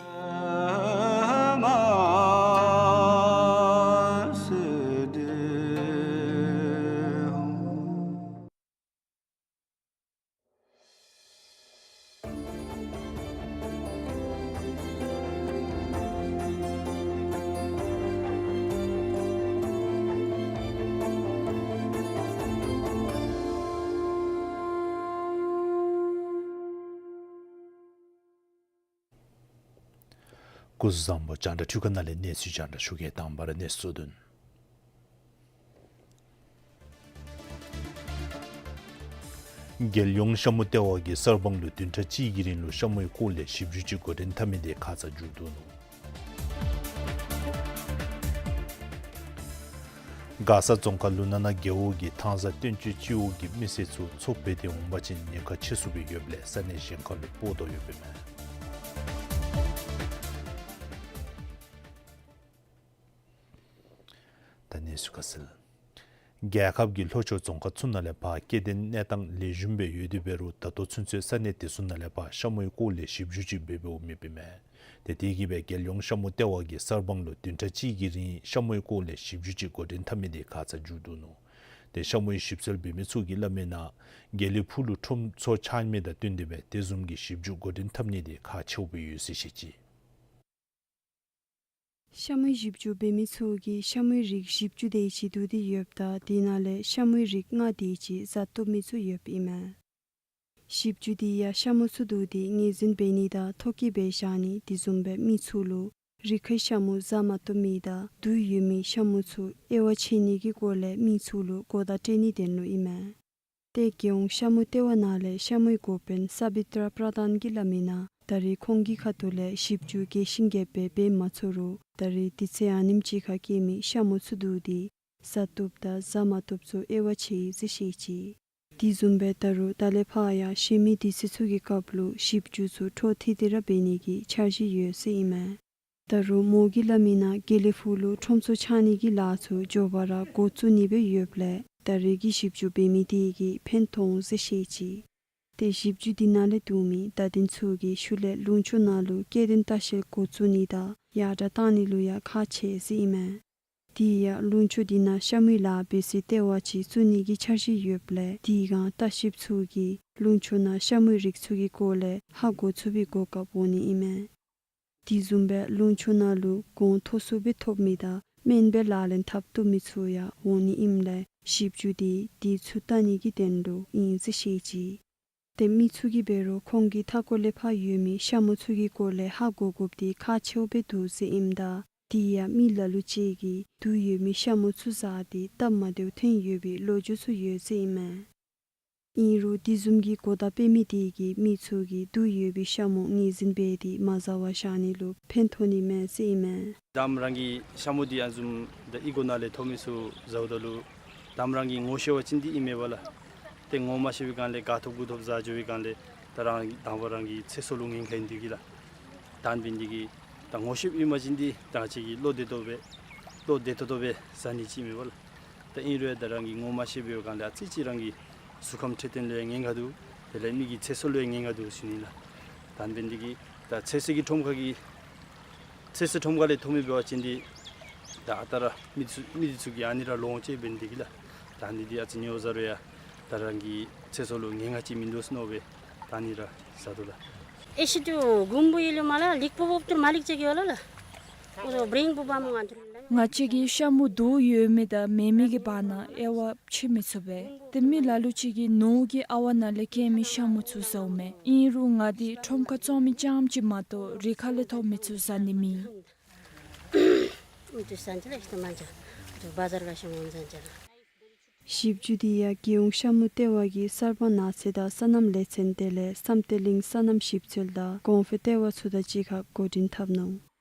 སྐུ་གཟུགས་བཟང་པོ། རྒྱང་བསྒྲགས་འཕྲུལ་ཁང་ནང་ལས་གནས་ཚུལ་རྒྱང་བསྒྲགས་ཞུ་གེ། དང་པ་ར་གནས་ཚུལ་དོན། རྒྱལ་ཡོངས་ཤ་མུ་ལྟེ་བ་གིས་གསར་སྤང་ལུ་བདུན་ཕྲག་གཅིག་གི་རིང་ལུ་ཤ་མུའི་སྐོར་ལས་ཞིབ་འཇུག་ཅིག་འགོ་འདྲེན་འཐབ་མི་དེ་ཁ་ཙ་མཇུག་བསྡུ་ནུག། མགར་ས་རྫོང་ཁག་ལུ་ན་ན་རྒེད་འོག་གི་ཐང་བཟའ་བསྟན་སྤྱོད་སྤྱི་འོག་གི་མི་སེར་ཚུ་མཚོ་འབད་དེ་འོང་པ་ཅིན་ཉེན་ཁ་ཆེ་སུ་སྦེ་ཡོདཔ་ལས་ས་གནས་གཞན་ཁར་ལུ་སྤོ་དོ་ཡོདཔ་ཨིན་མས། ད་གནས་ཚུལ་ཁ་གསལ། རྒྱལ་ཁབ་ཀྱི་ལྷོ་ཕྱོགས་རྫོང་ཁག་ཚུ་ནང་ལས་ཕར་སྐྱེ་ལྡན་གནས་སྟངས་ལེགས་ཤོམ་སྦེ་ཡོད་དེ་འབད་རུང་ད་ལྟོ་ཚུན་ཚོད་ས་གནས་དེ་ཚུ་ནང་ལས་ཕར་ཤ་མུའི་སྐོར་ལས་ཞིབ་འཇུག་ཅིག་འབད་འབདཝ་མེདཔ་ཨིན་མས། ཏེ་དེ་གིས་སྦེ་རྒྱལ་ཡོངས་ཤ་མུ་ལྟེ་བ་གིས་གསར་སྤང་ལུ་བདུན་ཕྲག་གཅིག་གི་རིང་ཤ་མུའི་སྐོར་ལས་ཞིབ་འཇུག་ཅིག་འགོ་འདྲེན་འཐབ་མི་དེ་ཁ་ཙ་མཇུག་བསྡུ་ནུག། ཏེ་ཤ་མུའི་ཞིབ་འཚོལ་འབད་མི་ཚུ་གིས་སླབ་མིའི་ནང་དགེ་ལེགས་ཕུག་ལུ་ཁྲོམ་ཚུ་ཆགས་མི་དང་བསྟུན་ཏེ་སྦེ་དེ་བཟུམ་གྱི་ཞིབ་འཇུག་འགོ་འདྲེན་འཐབ་ནི་དེ་ཁག་ཆེཝ་སྦེ་ཡོད་ཟེར་བཤད་ཅི། ཤ་མུའི་ཞིབ་འཇུག་འབད་མི་ཚུ་གིས་ཤ་མུའི་རིགས་བཞི་བཅུ་དེ་ཅིག་བསྡུ་སྟེ་ཡོདཔ་ད་དེ་ནང་ལས་ཤ་མུའི་རིགས་ལྔ་དེ་ཅིག་བཟའ་བཏུབ་མི་ཚུ་ཡོདཔ་ཨིན་མས། ཞིབ་འཇུག་དེ་ཡང་ཤ་མུ་ཚུ་བསྡུ་སྟེ་ངོས་འཛིན་འབད་ནི་དང་ཐོ་བཀོད་འབད་བཞག་ནི་དེ་བཟུམ་སྦེ་མི་ཚུ་ལུ་རི་ཁའི་ཤ་མུ་བཟའ་མ་བཏུབ་མི་དང་དུག་ཡོད་མི་ཤ་མུ་ཚུ་དབྱེ་བ་ཕྱེ་ནི་གི་སྐོར་ལས་མི་ཚུ་ལུ་གོ་བརྡ་སྤྲོད་ནིའི་དོན་ལུ་ཨིན་མས། ཏེ་རྒྱལ་ཡོངས་ཤ་མུ་ལྟེ་བ་ནང་ལས་ཤ་མུའི་འགོ་དཔོན་སཱ་བི་ཏྲ་པྲ་དཱན་གྱིས་སླབ་མིའི་ནང་ད་རེས་ཁོང་གི་ཁ་ཐུག་ལས་ཞིབ་འཇུག་རྒྱས་ཤིང་རྒྱས་པ་སྦེ་འབད་མ་ཚུགས་རུང་ད་རེས་དུས་ཚོད་ཨ་ནེམ་ཅིག་ཁར་སྐྱེ་མི་ཤ་མུ་ཚུ་བསྡུ་སྟེ་བཟའ་བཏུབ་དང་བཟའ་མ་བཏུབ་ཚུ་དབྱེ་བ་ཕྱེ་ཡི་ཟེར་བཤད་ཅི། དེ་བཟུམ་སྦེ་ད་རུང་ད་ལས་ཕར་ཡང་གཞན་མི་དུས་ཚོད་ཚུ་གི་སྐབས་ལུ་ཞིབ་འཇུག་ཚུ་འཕྲོ་མཐུད་དེ་ར་འབད་ནི་གི་འཆར་གཞི་ཡོད་ཟེར་ཨིན་མས། ད་རུང་མོ་གིས་སླབ་མིའི་ནང་དགེ་ལེགས་ཕུག་ལུ་ཁྲོམ་ཚུ་ཆགས་ནི་གི་ལཱ་ཚུ་མགྱོགས་པ་ར་འགོ་བཙུགས་ནི་སྦེ་ཡོདཔ་ལས་ད་རེས་ཀྱི་ཞིབ་འཇུག་འབད་མི་དེ་གིས་ཕན་ཐོགས་འོང་ཟེར་བཤད་ཅི། ཏེ་ཞིབ་འཇུག་དེ་ནང་ལས་བསྡུ་མི་བརྡ་དོན་ཚུ་གིས་ཤུལ་ལས་ལུང་ཕྱོགས་ནང་ལུ་སྐྱེ་ལྡན་ལྟ་བཤལ་འགོ་བཙུགས་ནི་དང་ཡར་དྲག་བཏང་ནི་ལུ་ཡང་ཁག་ཆེ་ཟེར་ཨིན་མས། དེ་ཡང་ལུང་ཕྱོགས་དེ་ནང་ཤ་མུའི་ལཱ་འབད་སའི་ལྟེ་བ་ཅིག་བཙུགས་ནི་གི་འཆར་གཞི་ཡོདཔ་ལས་དེ་སྒང་ལྟ་བཤལཔ་ཚུ་གིས་ལུང་ཕྱོགས་ནང་ཤ་མུའི་རིགས་ཚུ་གི་སྐོར་ལས་ཧ་གོ་ཚུགས་པའི་གོ་སྐབས་འོང་ནི་ཨིན་མས། དེ་བཟུམ་སྦེ་ལུང་ཕྱོགས་ནང་ལུ་གོང་མཐོ་སུ་སྦེ་ཐོབ་མི་དང་སྨན་སྦེ་ལག་ལེན་འཐབ་བཏུབ་མི་ཚུ་ཡང་འོང་ནི་ཨིནམ་ལས་ཞིབ་འཇུག་དེ་དེ་ཚུ་བལྟ་ནི་གི་དོན་ལུ་ཨིན་ཟེར་བཤད་ཅི། ཏེ་མི་ཚུ་གིས་འབད་རུང་ཁོང་གི་མཐའ་འཁོར་ལས་ཕར་ཡོད་མི་ཤ་མུ་ཚུ་གི་སྐོར་ལས་ཧ་གོ་དགོཔ་དེ་ཁག་ཆེཝ་སྦེ་འདུག་ཟེར་ཨིནམ་ད་དེ་ཡང་མི་ལ་ལུ་ཅིག་གིས་དུག་ཡོད་མི་ཤ་མུ་ཚུ་བཟའ་སྟེ་སྟབས་མ་བདེཝ་ཐོན་ཡོད་པའི་ལོ་རྒྱུས་ཚུ་ཡོད་ཟེར་ཨིན་མས། ཨིན་རུང་དེ་བཟུམ་གྱི་གོ་བརྡ་སྤེལ་མི་དེ་གིས་མི་ཚུ་གིས་དུག་ཡོད་པའི་ཤ་མུ་ངོས་འཛིན་འབད་དེ་མ་བཟའ་བར་བཞག་ནི་ལུ་ཕན་ཐོགས་ནི་མས་ཟེར་ཨིན་མས། དང་པ་རང་གི་ཤ་མུ་འདི་ཨ་ནི་བཟུམ་ད་ཨི་ཁུག་ནང་ལས་ཐོབ་མི་ཚུ་བཟའཝ་ད་ལུ་དང་པ་རང་གིས་ངོ་ཤེས་པ་ཅིན་འདི་ཨིན་མས་པ་ལགས། ཏེ་ངོ་མ་ཤེས་པའི་སྒང་ལས་ག་ཐོབ་གུ་ཐོབ་བཟའ་འགྱོ་བའི་སྒང་ལས་ད་རང་དང་པ་རང་གི་ཚེ་སྲོག་ལུ་ཉེན་ཁ་ཨིན་འདི་གིས་ལགས། དང་པ་འདི་གིས་ད་ངོ་ཤེསཔ་ཨིན་པ་ཅིན་འདི་ད་ཅིག་གིས་བློ་བདེ་ཏོག་སྦེ་བློ་བདེ་ཏོག་ཏོ་སྦེ་བཟའ་ནི་ཅིག་མས་པ་ལགས། ད་ཨིན་རུང་ད་རང་གིས་ངོ་མ་ཤེས་པའི་སྒང་ལས་ཨ་ཙི་ཅིག་རང་གི་གཟུགས་ཁམས་འཕྲོད་བསྟེན་ལུ་ཡང་ཉེན་ཁ་འདུག། དེ་ལས་མི་གི་ཚེ་སྲོག་ལུ་ཡང་ཉེན་ཁ་འདུག་ཟེར་ཨིན་ལགས། དང་པ་འདི་གིས་ད་ཚོད་བསྲེ་གི་ཁྲོམ་ཁ་གི་ཚོད་བསྲེ་ཁྲོམ་ཁ་ལས་ཐོབ་མི་འབད་བ་ཅིན་འདི་ད་ཨ་རྟག་ར་མི་ཚུ་མི་འདི་ཚུ་གིས་ཨ་ནི་ར་ལོངས་སྤྱོད་འབད་ནི་འདི་གིས་ལགས། ད་ཨ་ནི་འདི་ཨ་ཙི་ཉོ་བཟའ་རུང་ཡང་ད་རང་གི་ཚེ་སྲོག་ལུ་ཉེན་ཁ་ཅིག་མིན་འདུག་ཟེར་མནོ་སྦེ་ད་ཨ་ནི་ར་བཟའ་དོ་ལགས། ཨེ་ཤི་ཏུ་གུམ་བུ་ཡི་ལུ་མ་ལ་ལིག་པོ་བོབ་ཏུར་མ་ལིག་ཅིག་ཡོད་ལ་ལགས། ཨོ་བྲིང་བུ་བ་མོ་ང་ཐུར་ལ། ང་བཅས་ཀྱིས་ཤ་མུ་དུག་ཡོད་མི་དང་མེད་མི་གི་བར་ན་དབྱེ་བ་ཕྱེ་མི་ཚུགས་པས། ཏེ་མི་ལ་ལུ་ཅིག་གིས་ནོར་གྱི་ཨ་ཝ་ནང་ལས་སྐྱེས་མི་ཤ་མུ་ཚུ་བཟའཝ་མས། ཨིན་རུང་ང་འདི་ཁྲོམ་ཁར་བཙོང་མི་ཙམ་ཅིག་མ་གཏོགས་རི་ཁ་ལས་ཐོབ་མི་ཚུ་བཟའ་ནི་མེད། ཞིབ་འཇུག་འདི་ཡང་རྒྱལ་ཡོངས་ཤ་མུ་ལྟེ་བ་གིས་གསར་སྤང་ནགས་ཚལ་དང་སོ་ནམ་ལས་ཚན་དེ་ལས་བསམ་གཏན་གླིང་སོ་ནམ་ཞིབ་འཚོལ་དང་གོང་འཕེལ་ལྟེ་བ་ཚུ་དང་གཅིག་ཁར་འགོ་འདྲེན་འཐབ་ནུག།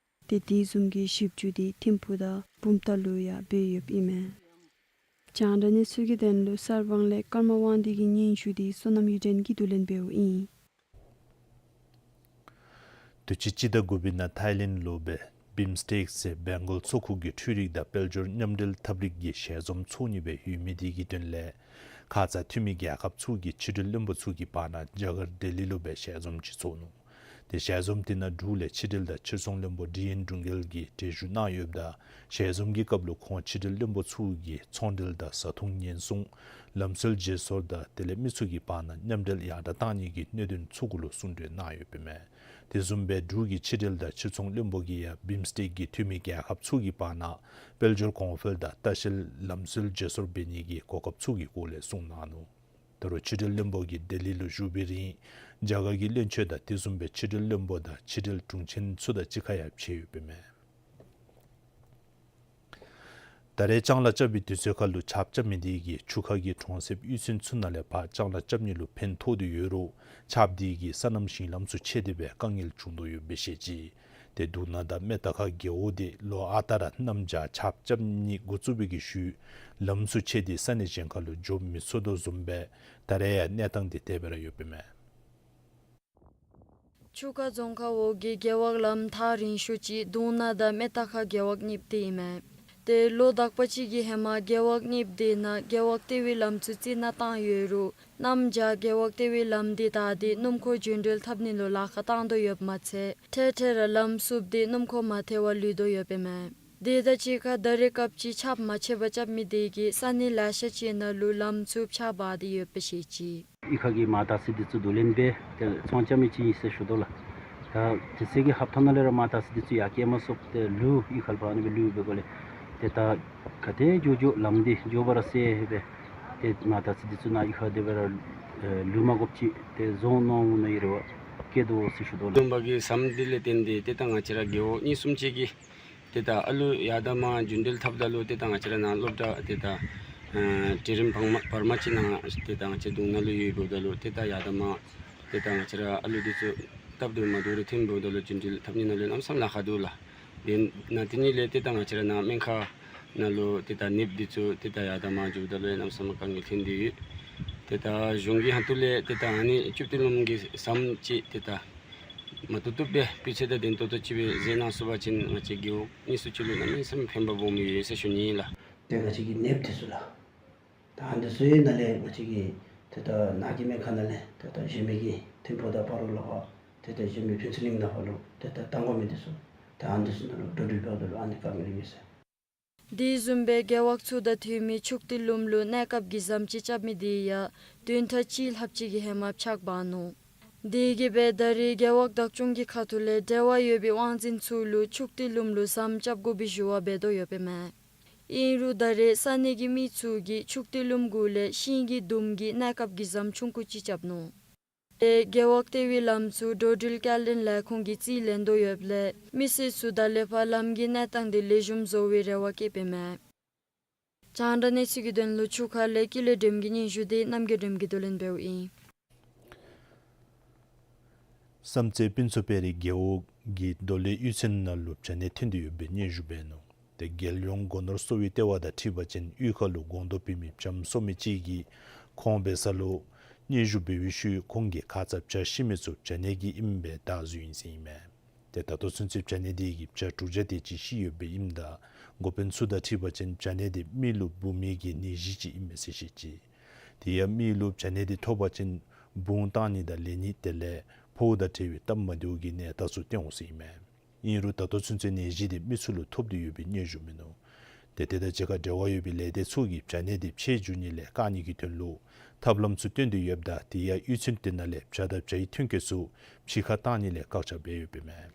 ཏེ་དེ་བཟུམ་གྱི་ཞིབ་འཇུག་འདི་ཐིམ་ཕུག་དང་བུམ་ཐང་ལུ་ཡང་འབད་ཡོདཔ་ཨིན་མས། རྒྱང་བསྒྲགས་གནས་ཚུལ་གྱི་དོན་ལུ་གསར་སྤང་ལས་ཀརྨ་དབང་འདུས་ཀྱི་སྙན་ཞུ་འདི་བསོད་ནམས་གཡུ་སྒྲོན་གྱིས་བསྡུ་ལེན་འབདཝ་ཨིན། དུས་ཅི་སྤྱི་ཟླ་དགུ་པའི་ནང་ཐའི་ལེནཌ་ལུ་སྦེ་བིམ་སི་ཊེཀ་ཟེར་བེང་གོལ་མཚོ་ཁུག་གི་འཕྲུལ་རིག་དང་དཔལ་འབྱོར་མཉམ་འབྲེལ་ཐབས་རིག་གི་ཞལ་འཛོམས་ཚོགས་ནི་སྦེ་ཡོད་མི་དེ་གི་དོན་ལས་ཁ་ཙ་འཐུས་མི་རྒྱལ་ཁབ་ཚུ་གི་ཕྱི་འབྲེལ་བློན་པོ་ཚུ་གི་བར་ན་རྒྱ་གར་ལྡི་ལི་ལུ་སྦེ་ཞལ་འཛོམས་ཅིག་ཚོགས་ནུག། ཏེ་ཞལ་འཛོམས་དེ་ནང་འབྲུག་ལས་ཕྱི་འབྲེལ་དང་ཕྱིར་ཚོང་བློན་པོ་ཌི་ཨེན་ཌུང་གེལ་གྱིས་གྲལ་བཞུགས་གནང་ཡོདཔ་ད་ཞལ་འཛོམས་ཀྱི་སྐབས་ལུ་ཁོང་ཕྱི་འབྲེལ་བློན་པོ་ཚུ་གིས་ཚོང་འབྲེལ་དང་བཟའ་འཐུང་ཉེན་སྲུང་ལམ་སྲོལ་བརྗེ་སོར་དང་དེ་ལས་མི་ཚུ་གི་བར་ན་མཉམ་འབྲེལ་ཡར་དྲག་གཏང་ནི་གི་གནད་དོན་ཚུ་གུ་ལུ་གསུང་གྲོས་གནང་ཡོདཔ་ཨིན་མས། དེ་བཟུམ་སྦེ་འབྲུག་གི་ཕྱི་འབྲེལ་དང་ཕྱིར་ཚོང་བློན་པོ་གིས་ཡང་བིམ་སི་ཊེཀ་གི་འཐུས་མི་རྒྱལ་ཁབ་ཚུ་གི་བར་ན་དཔལ་འབྱོར་གོང་འཕེལ་དང་ལྟ་བཤལ་ལམ་སྲོལ་བརྗེ་སོར་འབད་ནི་གི་གོ་སྐབས་ཚུ་གི་སྐོར་ལས་གསུང་གནང་ནུག། ད་རུང་ཕྱི་འབྲེལ་བློན་པོ་གིས་ལྡི་ལི་ལུ་བཞུགས་པའི་རིང་ རྒྱ་གར་གྱི་བློན་ཆེན་དང་དེ་བཟུམ་སྦེ་ཕྱི་འབྲེལ་བློན་པོ་དང་ཕྱི་འབྲེལ་དྲུང་ཆེན་ཚུ་དང་གཅིག་ཁར་ཡང་ཕྱད་ཡོདཔ་ཨིན་མས། ད་རེས་ལྕང་ལཱ་རྐྱབ་པའི་དུས་ཚོད་ཁར་ལུ་ཆརཔ་རྐྱབ་མི་དེ་གིས་ཆུ་ཁ་གི་གྲོང་གསེབ་གཡུས་ཚན་ཚུ་ནང་ལས་ཕར་ལྕང་ལཱ་རྐྱབ་ནི་ལུ་ཕན་ཐོགས་ཏེ་ཡོད་རུང་ཆརཔ་དེ་གིས་སོ་ནམ་ཞིང་ལམ་ཚུ་ཆད་དེ་སྦེ་དཀའ་ངལ་བྱུང་དོ་ཡོདཔ་སྦེ་བཤད་ཅི། ཏེ་དུང་ན་དང་སྨད་རྟ་ཁ་རྒེད་འོག་དེ་ལོ་ཨ་རྟག་ར་གནམ་བྱཱར་ཆརཔ་རྐྱབ་ནི་འགོ་བཙུགས་པའི་གི་ཤུལ་ལམ་ཚུ་ཆད་དེ་ས་གནས་གཞན་ཁར་ལུ་འགྱོ་མི་ཚུགས་དོ་བཟུམ་སྦེ་ད་རེས་ཡང་གནས་སྟངས་དེ་དེ་སྦེ་ར་ཡོདཔ་ཨིན་མས། ཆུ་ཁ་རྫོང་ཁག་འོག་གི་རྒེད་འོག་ལམ་ཐག་རིང་ཤོས་ཅིག་དུང་ན་དང་སྨད་རྟ་ཁ་རྒེད་འོག་གཉིས་དེ་ཨིན་མས། ཏེ་ལོ་དག་པ་ཅིག་གི་ཧེ་མ་རྒེད་འོག་གཉིས་དེ་ནང་རྒེད་འོག་ལྟེ་བའི་ལམ་ཚུ་རྩི་ནག་བཏང་ཡོད་རུང་གནམ་བྱཱར་རྒེད་འོག་ལྟེ་བའི་ལམ་དེ་དག་དེ་སྣུམ་འཁོར་རྒྱུན་འགྲུལ་འཐབ་ནི་ལུ་ལཱ་ཁག་བཏང་དོ་ཡོདཔ་མ་ཚད་འཕྲལ་འཕྲལ་ར་ལམ་བསུབས་ཏེ་སྣུམ་འཁོར་མ་ཐལ་བར་ལུས་དོ་ཡོདཔ་ཨིན་མས། དེ་དང་གཅིག་ཁར་ད་རེས་སྐབས་ཅིག་ཆརཔ་མ་ཆད་པར་རྐྱབ་མི་དེ་གིས་ས་གནས་ལེ་ཤ་ཅིག་ནང་ལུ་ལམ་ཚུ་ཕྱགས་འབག་སྟེ་ཡོདཔ་སྦེ་བཤད་ཅི། གཡུས་ཁ་གི་མར་དར་ཚི་འདི་ཚུ་བསྡུ་ལེན་འབད་དེ་ཚོང་རྐྱབ་མི་ཅིག་ཨིན་ཟེར་ཞུ་དོ་ལགས། ད་དེ་ཚེ་གི་ཧབ་ཐང་ནང་ལས་ར་མར་དར་ཚི་འདི་ཚུ་ཡར་སྐྱེལ་མ་ཚུགས། ཏེ་ལུ་གཡུས་ཁ་ལས་ཕར་ཨ་ནི་སྦེ་ལུ་འབད་དགོ་ལས། ཏེ་ད་ག་ཏེ་འགྱོ་འགྱོ་ལམ་འདི་འགྱོ་བར་ཟེར་སྦེ་ཏེ་མར་དར་ཚི་འདི་ཚུ་ནཱ་གཡུས་ཁ་དེ་སྦེ་ར་ལུ་མ་དགོཔ་ཅིག་ཏེ་བཟོ་ནུག་ཟེར་ནི་རེ་བ་བསྐྱེད་དོ་ཟེར་ཞུ་དོ་ལགས། བཟུམ་མའི་གི་ཟམ་འདི་ལས་བརྟེན་ཏེ་ཏེ་ད་ང་བཅས་ར་རྒེད་འོག་གཉིས་གསུམ་ཅིག་གིས་ཏེ་ད་ཨ་ལུ་ཡར་དང་མར་རྒྱུན་འགྲུལ་འཐབ་ད་ལུ་ཏེ་ད་ང་བཅས་ར་ནཱ་སློབ་གྲྭ་ཏེ་ད་ཨ་གྲལ་རིམ་བར་མ་བར་མ་ཅིག་ནང་ཏེ་ད་ང་བཅས་དུང་ན་ལུ་ཡོདཔ་ད་ལུ་ཏེ་ད་ཡར་དང་མར་ཏེ་ད་ང་བཅས་ར་ཨ་ལུ་འདི་ཚུ་སྟབས་བདེ་མ་བདེཝ་རེ་ཐོནམ་ད་ལུ་རྒྱུན་འགྲུལ་འཐབ་ནི་ནང་ལུ་གནམ་མེད་ས་མེད་ལཱ་ཁག་འདུག་ལགས། དེ་ནང་དེ་ནང་ལས་ཏེ་ད་ང་བཅས་ར་ནཱ་སྨན་ཁང་ནང་ལུ་ཏེ་ད་ནདཔ་འདི་ཚུ་ཏེ་ད་ཡར་དང་མར་འགྱོཝ་ད་ལུ་གནམ་མེད་ས་མེད་དཀའ་ངལ་ཐོན་ཏེ་ཡོད། ཏེ་ད་གཞུང་གི་ཁ་ཐུག་ལས་ཏེ་ད་ཨ་ནི་ཆུ་གཏེར་ལུངམ་གི་ཟམ་ཅིག་ཏེ་ད་མ་བཏུབ་བཏུབ་སྦེ་སྤུས་ཚད་དང་ལྡན་ཏོག་ཏོ་ཅིག་སྦེ་མཛད་གནང་ཚུགས་པ་ཅིན་ང་བཅས་རྒེད་འོག་གཉིས་གསུམ་ཅིག་ལུ་གནམ་མེད་ས་མེད་ཕན་པ་སྦོམ་ཡོད་ཟེར་ཞུ་ནི་ཨིན་ལགས། ཏེ་ང་བཅས་ཀྱི་ནདཔ་འདི་ཚུ་ལགས། ད་ཨ་ནི་ཚུ་ཡང་ནཱ་ལས་ང་བཅས་ཀྱི་ཏེ་ད་ནཱ་གི་སྨན་ཁང་ནང་ལས་ཏེ་ད་གཞན་མི་གི་ཐིམ་ཕུག་དང་སྤ་རོ་ལས་ཕར་ཏེ་ད་གཞན་མི་ཕུན་ཚོགས་གླིང་ནང་ཕར་ལུ་ཏེ་ད་བཏང་དགོ་མི་འདི་ཚུ་ད་ཨ་ནི་ཚུ་ནང་ལུ་འགྲོ་འགྲུལ་འབདཝ་ད་ལུ་ཨ་ནི་དཀའ་ངལ་ཡོད་ཟེར། དེ་བཟུམ་སྦེ་རྒེད་འོག་ཚུ་དང་མཐུན་མི་ཆུ་གཏེར་ལུངམ་ལུ་གནས་སྐབས་ཀྱི་ཟམ་ཅིག་རྐྱབ་མི་དེ་ཡང་བདུན་ཕྲག་གཅིག་ལྷགཔ་ཅིག་གི་ཧེ་མ་ཕྱགས་འབག་ནུག། དེ་གིས་སྦེ་ད་རེས་རྒེད་འོག་བདག་སྐྱོང་གི་ཁ་ཐུག་ལས་འབྲེལ་བ་ཡོད་པའི་དབང་འཛིན་ཚུ་ལུ་ཆུ་གཏེར་ལུངམ་ལུ་ཟམ་རྐྱབ་དགོ་པའི་ཞུ་བ་འབད་དོ་ཡོདཔ་ཨིན་མས། ཨིན་རུང་ད་རེས་ས་གནས་ཀྱི་མི་ཚུ་གིས་ཆུ་གཏེར་ལུངམ་གུ་ལས་ཤིང་གི་དུམ་གྱི་གནས་སྐབས་ཀྱི་ཟམ་ཆུང་ཀུ་ཅིག་རྐྱབ་ནུག། ཏེ་རྒེད་འོག་ལྟེ་བའི་ལམ་ཚུ་འགྲོ་འགྲུལ་སྐྱེལ་འདྲེན་ལས་ཁུངས་ཀྱིས་རྩིས་ལེན་དོ་ཡོདཔ་ལས་མི་སེར་ཚུ་ད་ལས་ཕར་ལམ་གྱི་གནས་སྟངས་དེ་ལེགས་ཤོམ་བཟོ་བའི་རེ་བ་བསྐྱེདཔ་ཨིན་མས། རྒྱང་བསྒྲགས་གནས་ཚུལ་གྱི་དོན་ལུ་ཆུ་ཁ་ལས་ཀུན་ལེགས་སྒྲོལམ་གྱི་སྙན་ཞུ་དེ་རྣམ་རྒྱལ་སྒྲོལམ་གྱིས་བསྡུ་ལེན་འབདཝ་ཨིན། བསམ་རྩེ་ཕུན་ཚོགས་དཔལ་རི་རྒེད་འོག་གི་རྡོ་ལེབ་གཡུས་ཚན་ནང་ལུ་བྱ་ནད་ཐོན་ཏེ་ཡོད་པའི་སྙན་ཞུ་འབད་ནུག། ཏེ་རྒྱལ་ཡོངས་སྒོ་ནོར་གསོ་བའི་ལྟེ་བ་དང་འཁྲིལ་བ་ཅིན་གཡུས་ཁ་ལུ་སྒོང་རྡོག་ཕུལ་མི་བྱམོ་སོ་མི་ཅིག་གིས་ཁོང་འབད་ས་ལུ་སྙན་ཞུ་འབད་བའི་ཤུལ་ཁོང་གིས་ཁ་ཙ་བྱ་ཤི་མི་ཚུ་བྱ་ནད་ཀྱིས་ཨིནམ་སྦེ་བདའ་བཟུང་ཡི་ཟེར་ཨིན་མས། ཏེ་ད་ལྟོ་ཚུན་ཚོད་བྱ་ནད་དེ་གིས་བྱ་དྲུག་བརྒྱ་དེ་ཅིག་ཤི་ཡོདཔ་ཨིནམ་ད་འགོ་དཔོན་ཚུ་དང་འཁྲིལ་བ་ཅིན་བྱ་ནད་དེ་མི་ལུ་འབུ་མི་གི་ནད་གཞི་ཅིག་ཨིན་མས་ཟེར་བཤད་ཅི། དེ་ཡང་མི་ལུ་བྱ་ནད་དེ་ཐོབ་པ་ཅིན་བུང་བཏང་ནི་དང་ལེན་ནི་དེ་ལས་ཕོཝ་དང་འབྲེལ་བའི་སྟབས་མ་བདེཝ་གི་ནད་རྟགས་ཚུ་སྟོན་འོང་ཟེར་ཨིན་མས། ཨིན་རུང་ད་ལྟོ་ཚུན་ཚོད་ནད་གཞི་དེ་མི་ཚུ་ལུ་ཐོབ་སྟེ་ཡོད་པའི་སྙན་ཞུ་མིན་ནུག། ཏེ་དེ་དང་གཅིག་ཁར་འབྲེལ་བ་ཡོད་པའི་ལས་སྡེ་ཚུ་གིས་བྱ་ནད་དེ་ཕྱེད་འཇུ་ནི་ལས་བཀག་ནི་གི་དོན་ལུ་ཐབས་ལམ་ཚུ་སྟོན་ཏེ་ཡོདཔ་ད་དེ་ཡང་གཡུས་ཚན་དེ་ནང་ལས་བྱ་དང་བྱ་ཡི་ཐོན་སྐྱེད་ཚུ་ཕྱི་ཁར་བཏང་ནི་ལས་བཀག་ཆ་འབད་ཡོདཔ་ཨིན་མས།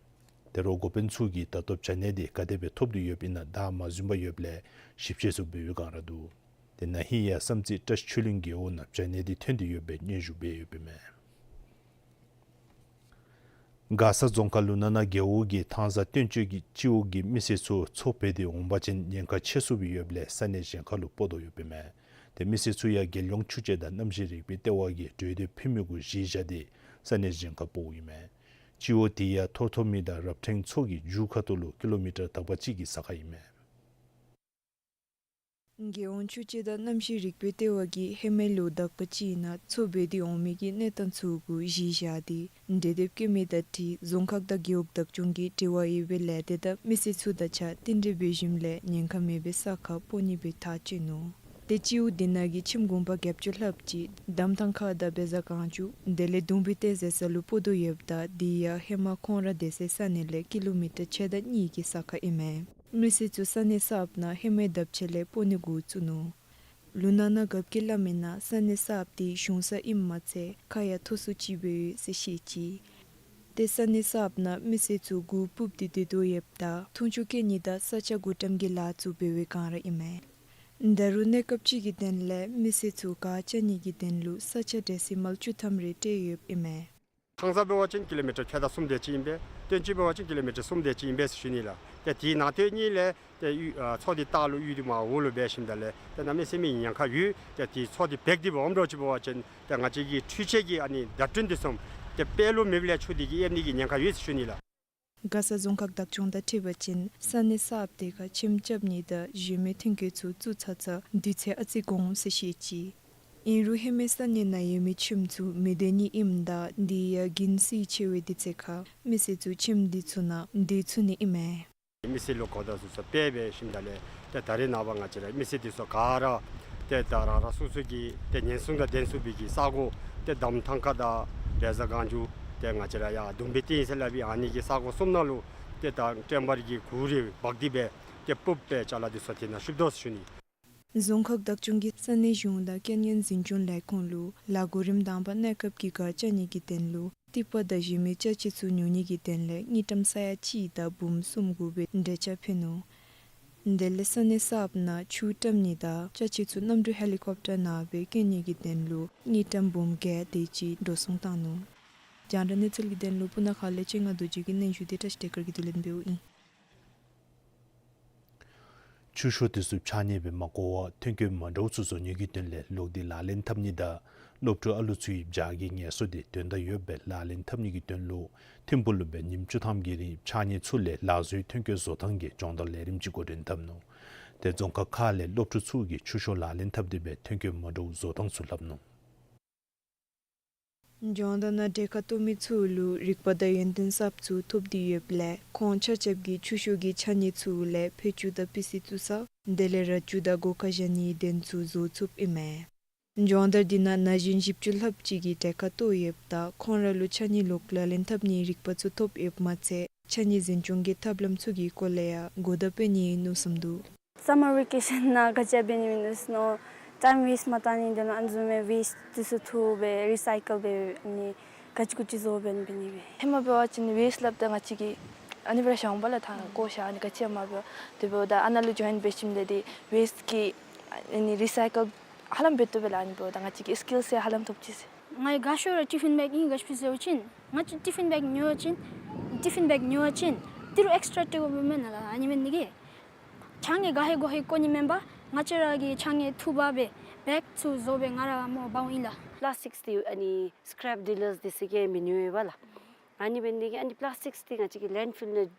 ད་རུང་འགོ་དཔོན་ཚུ་གིས་ད་ལྟོ་བྱ་ནད་དེ་ག་དེ་སྦེ་ཐོབ་སྟེ་ཡོདཔ་ཨིན་ན་བདའ་མ་ཟུན་པར་ཡོདཔ་ལས་ཞིབ་དཔྱད་ཚུ་འབད་བའི་བསྒང་ར་འདུག། ཏེ་ན་ཧིང་ཡང་བསམ་རྩེ་བཀྲ་ཤིས་ཆོས་གླིང་རྒེད་འོག་ནང་བྱ་ནད་དེ་ཐོན་ཏེ་ཡོད་པའི་སྙན་ཞུ་འབད་ཡོདཔ་ཨིན་མས། མགར་ས་རྫོང་ཁག་ལུ་ན་ན་རྒེད་འོག་གི་ཐང་ས་སྟོན་སྤྱོད་ཀྱི་སྤྱི་འོག་གི་མི་སེར་ཚུ་མཚོ་འབད་དེ་འོང་པ་ཅིན་ཉེན་ཁ་ཆེ་སུ་སྦེ་ཡོདཔ་ལས་ས་གནས་གཞན་ཁ་ལུ་སྤོ་དོ་ཡོདཔ་ཨིན་མས། ཏེ་མི་སེར་ཚུ་ཡང་རྒྱལ་ཡོངས་ཆུ་དཔྱད་དང་གནམ་གཤིས་རིག་པའི་ལྟེ་བ་གིས་གྲོས་འདེབས་ཕུལ་མི་གུ་གཞི་བཞག་སྟེ་ས་གནས་གཞན་ཁར་སྤོཝ་ཨིན་མས། སྤྱི་འོག་དེ་ཡང་ཐོར་ཐོར་མི་དང་རབ་ཕྲེང་མཚོ་གི་མཇུག་ཁ་ཐུག་ལུ་ཀི་ལོ་མི་ཊར་དག་པ་ཅིག་གི་ས་ཁར་ཨིན་མས། རྒྱལ་ཡོངས་ཆུ་དཔྱད་དང་གནམ་གཤིས་རིག་པའི་ལྟེ་བ་གིས་ཧེ་མའི་ལོ་དག་པ་ཅིག་ནང་མཚོ་འབད་དེ་འོང་མི་གི་གནས་སྟངས་ཚུ་གུ་གཞི་བཞག་སྟེ་གྲོས་འདེབས་བཀོད་མི་དང་འཁྲིལ་རྫོང་ཁག་དང་རྒེད་འོག་བདག་སྐྱོང་གིས་འབྲེལ་བ་ཡོད་པའི་ལས་སྡེ་དང་མི་སེར་ཚུ་དང་གཅིག་ཁར་རྟིང་འབྲེལ་འབད་ཞིནམ་ལས་ཉེན་ཁ་མེད་པའི་ས་ཁར་སྤོ་ནི་སྦེ་ཐག་བཅད་ནུག། ཏེ་སྤྱི་འོག་དེ་ནང་གི་ཁྱིམ་གུང་པ་བརྒྱད་ཅུ་ལྷགཔ་ཅིག་འདམ་ཐང་ཁ་དང་བེ་ཛ་གངས་ཅུག་དེ་ལས་གདུང་བི་ཏེ་ཟེར་ས་ལུ་སྤོ་དོ་ཡོདཔ་ད་དེ་ཡང་ཧེ་མ་ཁོང་ར་སྡོད་སའི་ས་གནས་ལས་ཀི་ལོ་མི་ཊར་ཕྱེད་དང་གཉིས་ཀྱི་ས་ཁར་ཨིན་མས། མི་སེར་ཚུ་ས་གནས་གསརཔ་ནང་ཧེ་མའི་ལྡབ་ཕྱེད་ལས་སྤོ་ནི་འགོ་བཙུགས་ནུག། ལུ་ན་ན་རྒཔོ་གིས་སླབ་མིའི་ནང་ས་གནས་གསརཔ་དེ་གཞུང་ས་ཨིནམ་མ་ཚད་ཁ་ཡང་མཐོ་སུ་ཅིག་སྦེ་ཡོད་ཟེར་བཤད་ཅི། ཏེ་ས་གནས་གསརཔ་ནང་མི་སེར་ཚུ་མགུ་སྤུབས་ཏེ་སྡོད་དོ་ཡོདཔ་ད་འཐུང་ཆུ་སྐྱེལ་ནི་དང་ས་ཆ་བགོ་བཀྲམ་གྱི་ལཱ་ཚུ་འབད་བའི་བསྒང་ར་ཨིན་མས། ད་རུང་གནས་སྐབས་ཅིག་གི་དོན་ལས་མི་སེར་ཚུ་ག་ཅ་ནི་གི་དོན་ལུ་ས་ཆ་འབྲས་སིལ་མལ་བཅུ་ཐམ་རེ་སྤྲོད་ཡོདཔ་ཨིན་མས། ཐང་ས་འབད་བ་ཅིན་ཀི་ལོ་མི་ཊར་ཁལ་དང་གསུམ་དེ་ཅིག་ཨིན་པས། སྟོན་དཔྱིད་འབད་བ་ཅིན་ཀི་ལོ་མི་ཊར་གསུམ་དེ་ཅིག་ཨིན་པས་ཟེར་ཞུ་ནི་ལགས། ཏེ་དེའི་ནང་དོན་གཉིས་ལས་ཏེ་གཡུས་ཨ་མཚོ་དེ་ལྟག་ལུ་གཡུས་དེ་མར་འོག་ལུ་འབད་ཞིནམ་ད་ལས་ཏེ་གནམ་མེད་ས་མེད་ཉེན་ཁ་ཡོད། ཏེ་དེ་མཚོ་དེ་འབག་སྟེ་འབག་འོངམ་འདྲཝ་ཅིག་འབད་བ་ཅིན་ཏེ་ང་བཅས་ཀྱི་འཕྲུལ་ཆས་ཀྱི་ཨ་ནི་བརྡ་སྐྲུན་དེ་ཚུ་ཏེ་དཔེ་ལུ་མེདཔ་ལས་ཆུ་དེ་གིས་ཨེབ་ནི་གི་ཉེན་ཁ་ཡོད་ཟེར་ཞུ་ནི་ལགས། མགར་ས་རྫོང་ཁག་བདག་སྐྱོང་དང་འཁྲིལ་བ་ཅིན་ས་གནས་གསརཔ་དེ་ཁར་ཁྱིམ་རྐྱབ་ནི་དང་གཞན་མི་ཐོན་སྐྱེད་ཚུ་བཙུགས་ཚར་ཚར་དུས་ཚོད་ཨ་ཙི་འགོར་འོང་ཟེར་བཤད་ཅི། ཨིན་རུང་ཧེ་མའི་ས་གནས་ནང་ཡོད་མི་ཁྱིམ་ཚུ་མི་སྡོད་ནི་ཨིནམ་ད་འདི་ཡང་དགུན་བསིལ་ཆེ་བའི་དུས་ཚོད་ཁར་མི་སེར་ཚུ་ཁྱིམ་འདི་ཚུ་ནང་སྡོད་ཚུགས་ནི་ཨིན་མས། མི་སེར་ལུ་གོ་བརྡ་ཚུ་ཚུ་སྤེལ་འབད་ཞིནམ་ད་ལས་ཏེ་ད་རེས་ནངས་པ་ང་བཅས་ར་མི་སེར་དེ་ཚུ་ག་ར་ཏེ་ད་རང་རང་སོ་སོ་གི་ཏེ་ཉེན་སྲུང་དང་ལྡན་ཚུགས་པའི་གི་ས་གོ་ཏེ་འདམ་ཐང་ཁ་དང་རེས་གཟའ་སྒང་དྲུག་ཏེ་ང་བཅས་ར་ཡར་ལྡུམ་བི་ཏི་ཟེར་སླབ་པའི་ཨ་ནི་གི་ས་གོ་གསུམ་ནང་ལུ་ཏེ་ད་ཊེམ་པར་གྱི་གུར་རེ་འབག་སྟེ་སྦེ་ཏེ་སྤུབས་སྦེ་ཅ་ལ་དེ་ཚུ་དེ་ནང་བཤུབ་དོ་ཟེར་ཞུ་ནི། རྫོང་ཁག་བདག་སྐྱོང་གིས་ས་གནས་གཞུང་དང་རྐྱེན་ངན་འཛིན་སྐྱོང་ལས་ཁུངས་ལུ་ལཱ་གོ་རིམ་དང་པ་གནས་སྐབས་ཀྱི་གཱ་རྐྱབ་ནི་གི་དོན་ལུ་ཏི་པ་དང་གཞན་མི་ཅ་ཆས་ཚུ་ཉོ་ནི་གི་དོན་ལས་དངུལ་ཀྲམ་ས་ཡ་གཅིག་དང་འབུམ་གསུམ་དགོ་པའི་འགྲེལ་བཤད་ཕུལ་ནུག། དེ་ལས་ས་གནས་གསརཔ་ནང་ཆུ་བཀྲམ་ནི་དང་ཅ་ཆས་ཚུ་གནམ་གྲུ་ཧེ་ལི་ཀོབ་ཊར་ནང་སྦེ་བསྐྱལ་ནི་གི་དོན་ལུ་དངུལ་ཀྲམ་འབུམ་བརྒྱད་དེ་ཅིག་འགྲོ་སོང་བཏང་ནུག། རྒྱང་བསྒྲགས་གནས་ཚུལ་གྱི་དོན་ལུ་སྤུ་ན་ཁ་ལས་ཆེ་ང་རྡོ་རྗེ་གི་སྙན་ཞུ་དེ་བཀྲ་ཤིས་བདེ་སྐར་གྱིས་བསྡུ་ལེན་འབདཝ་ཨིན། ཆུ་ཤོག་དེ་ཚུ་ཕྱགས་སྙིགས་སྦེ་མ་བཀོ་བར་ཐོན་སྐྱེད་མ་འདྲཝ་ཚུ་བཟོ་ནི་གི་དོན་ལས་ལོག་སྟེ་ལག་ལེན་འཐབ་ནི་དང་སློབ་ཕྲུག་ཨ་ལུ་ཚུ་གི་བྱཱར་གྱི་ངལ་གསོ་དེ་དོན་དག་ཡོདཔ་སྦེ་ལག་ལེན་འཐབ་ནི་གི་དོན་ལུ་ཐིམ་ཕུག་ལུ་སྦེ་ཉིནམ་བཅུ་ཐམ་གྱི་རིང་ཕྱགས་སྙིགས་ཚུ་ལས་ལག་བཟོའི་ཐོན་སྐྱེད་བཟོ་ཐངས་ཀྱི་སྦྱོང་བརྡར་ལས་རིམ་ཅིག་འགོ་འདྲེན་འཐབ་ནུག། ཏེ་རྫོང་ཁག་ཁག་ལས་སློབ་ཕྲུག་ཚུ་གིས་ཆུ་ཤོག་ལག་ལེན་འཐབ་སྟེ་སྦེ་ཐོན་སྐྱེད་མ་འདྲཝ་བཟོ་ཐངས་ཚུ་ལྷབ་ནུག། སྦྱོང་བརྡར་ནང་གྲལ་ཁར་གཏོགས་མི་ཚུ་ལུ་རིག་པ་དང་ཡོན་ཏན་གསརཔ་ཚུ་ཐོབ་སྟེ་ཡོདཔ་ལས་ཁོང་ཆ་ཁྱབ་ཀྱིས་ཆུ་ཤོག་གི་ཕྱགས་སྙིགས་ཚུ་ལས་ཕད་ཅུང་དང་པི་སི་བཙུགས་ས་དེ་ལས་ར་ཅུང་དང་སྒོ་ཁར་བཞག་ནིའི་གདན་ཚུ་བཟོ་ཚུགསཔ་ཨིན་མས། སྦྱོང་བརྡར་འདི་ནང་ན་གཞོན་བཞི་བཅུ་ལྷགཔ་ཅིག་གིས་གྲལ་ཁར་གཏོགས་ཡོདཔ་ད་ཁོང་ར་ལུ་ཕྱགས་སྙིགས་ལོག་ལག་ལེན་འཐབ་ནིའི་རིག་པ་ཚུ་ཐོབ་ཡོདཔ་མ་ཚད་ཕྱགས་སྙིགས་འཛིན་སྐྱོང་གི་ཐབས་ལམ་ཚུ་གི་སྐོར་ལས་ཡང་གོ་བརྡ་སྤྲོད་ནི་ཨིན་མནོ་བསམ་འདུག། སམ་མར་ཝེ་ཀེ་ཤཱན་ནང་ག་ཅི་འབད་ནི་ཨིན་ཟེར་ན་ཊའིམ་ཝེསཊ་མ་བཏང་ནི། དེ་ལས་ཨ་ནི་བཟུམ་མའི་ཝེསཊ་དེ་ཚུ་འཐུ་སྦེ་རི་སའི་ཀལ་འབད་ཨ་ནི་ག་ཅི་གུ་ཅི་བཟོ་འབད་ནི་འབད་ནི་སྦེ། ཧེ་མ་འབད་བ་ཅིན་ཝེསཊ་སླབ་ད་ང་བཅས་ཀྱིས་ཨ་ནི་སྦེ་ར་ཤོང་པ་ལགས། ད་བཀོ་བཞག་ཨ་ནི་ག་ཅི་ཡང་མ་འབད། དེ་འབདཝ་ད་ཨ་ནཱ་ལུ་ཇོའིན་འབད་ཞིནམ་ལས་འདི་ཝེསཊ་གི་ཨ་ནི་རི་སའི་ཀལ་ཧ་ལམ་འབད་བཏུབ་པས་ལགས། ཨ་ནི་འབདཝ་ད་ང་བཅས་ཀྱི་སི་ཀིལ་ཡང་ཧ་ལམ་ཐོབ་ཅི་ཟེར། ང་གིས་ག་ཤོར་ར་ཊི་ཕིན་བེག་ཨིན་ག་ཅི་ཕི་ཟེར་བ་ཅིན་ང་བཅས་ཊི་ཕིན་བེག་ཉོ་བ་ཅིན་ཊི་ཕིན་བེག་ཉོ་བ་ཅིན་ཏི་རུ་ཨེགསི་ཊྲ་སྤྲོད་དགོཔ་མེན་ན་ལགས། ཨ་ནི་འབད་ནི་གིས་ཕྱགས་སྙིགས་ག་ཧེ་གོ་ཧེ་བཀོ་ནི་མེན་པར་ང་བཅས་ར་གིས་ཕྱགས་སྙིགས་འཐུ་འབག་སྦེ་བེག་ཚུ་བཟོ་སྦེ་ང་ར་མོ་འབག་འོང་ཨིན་ལགས། པི་ལཱསི་ཊིཀསི་འདི་ཨ་ནི་སི་ཀེརེབ་ཌི་ལརསི་འདི་ཚུ་གིས་མི་ཉོ་བས་ལགས། ཨ་ནི་འབད་ནི་གིས་ཨ་ནི་པི་ལཱསི་ཊིཀསི་འདི་ང་བཅས་ཀྱིས་ལེནཌ་ཕིལ་ནང་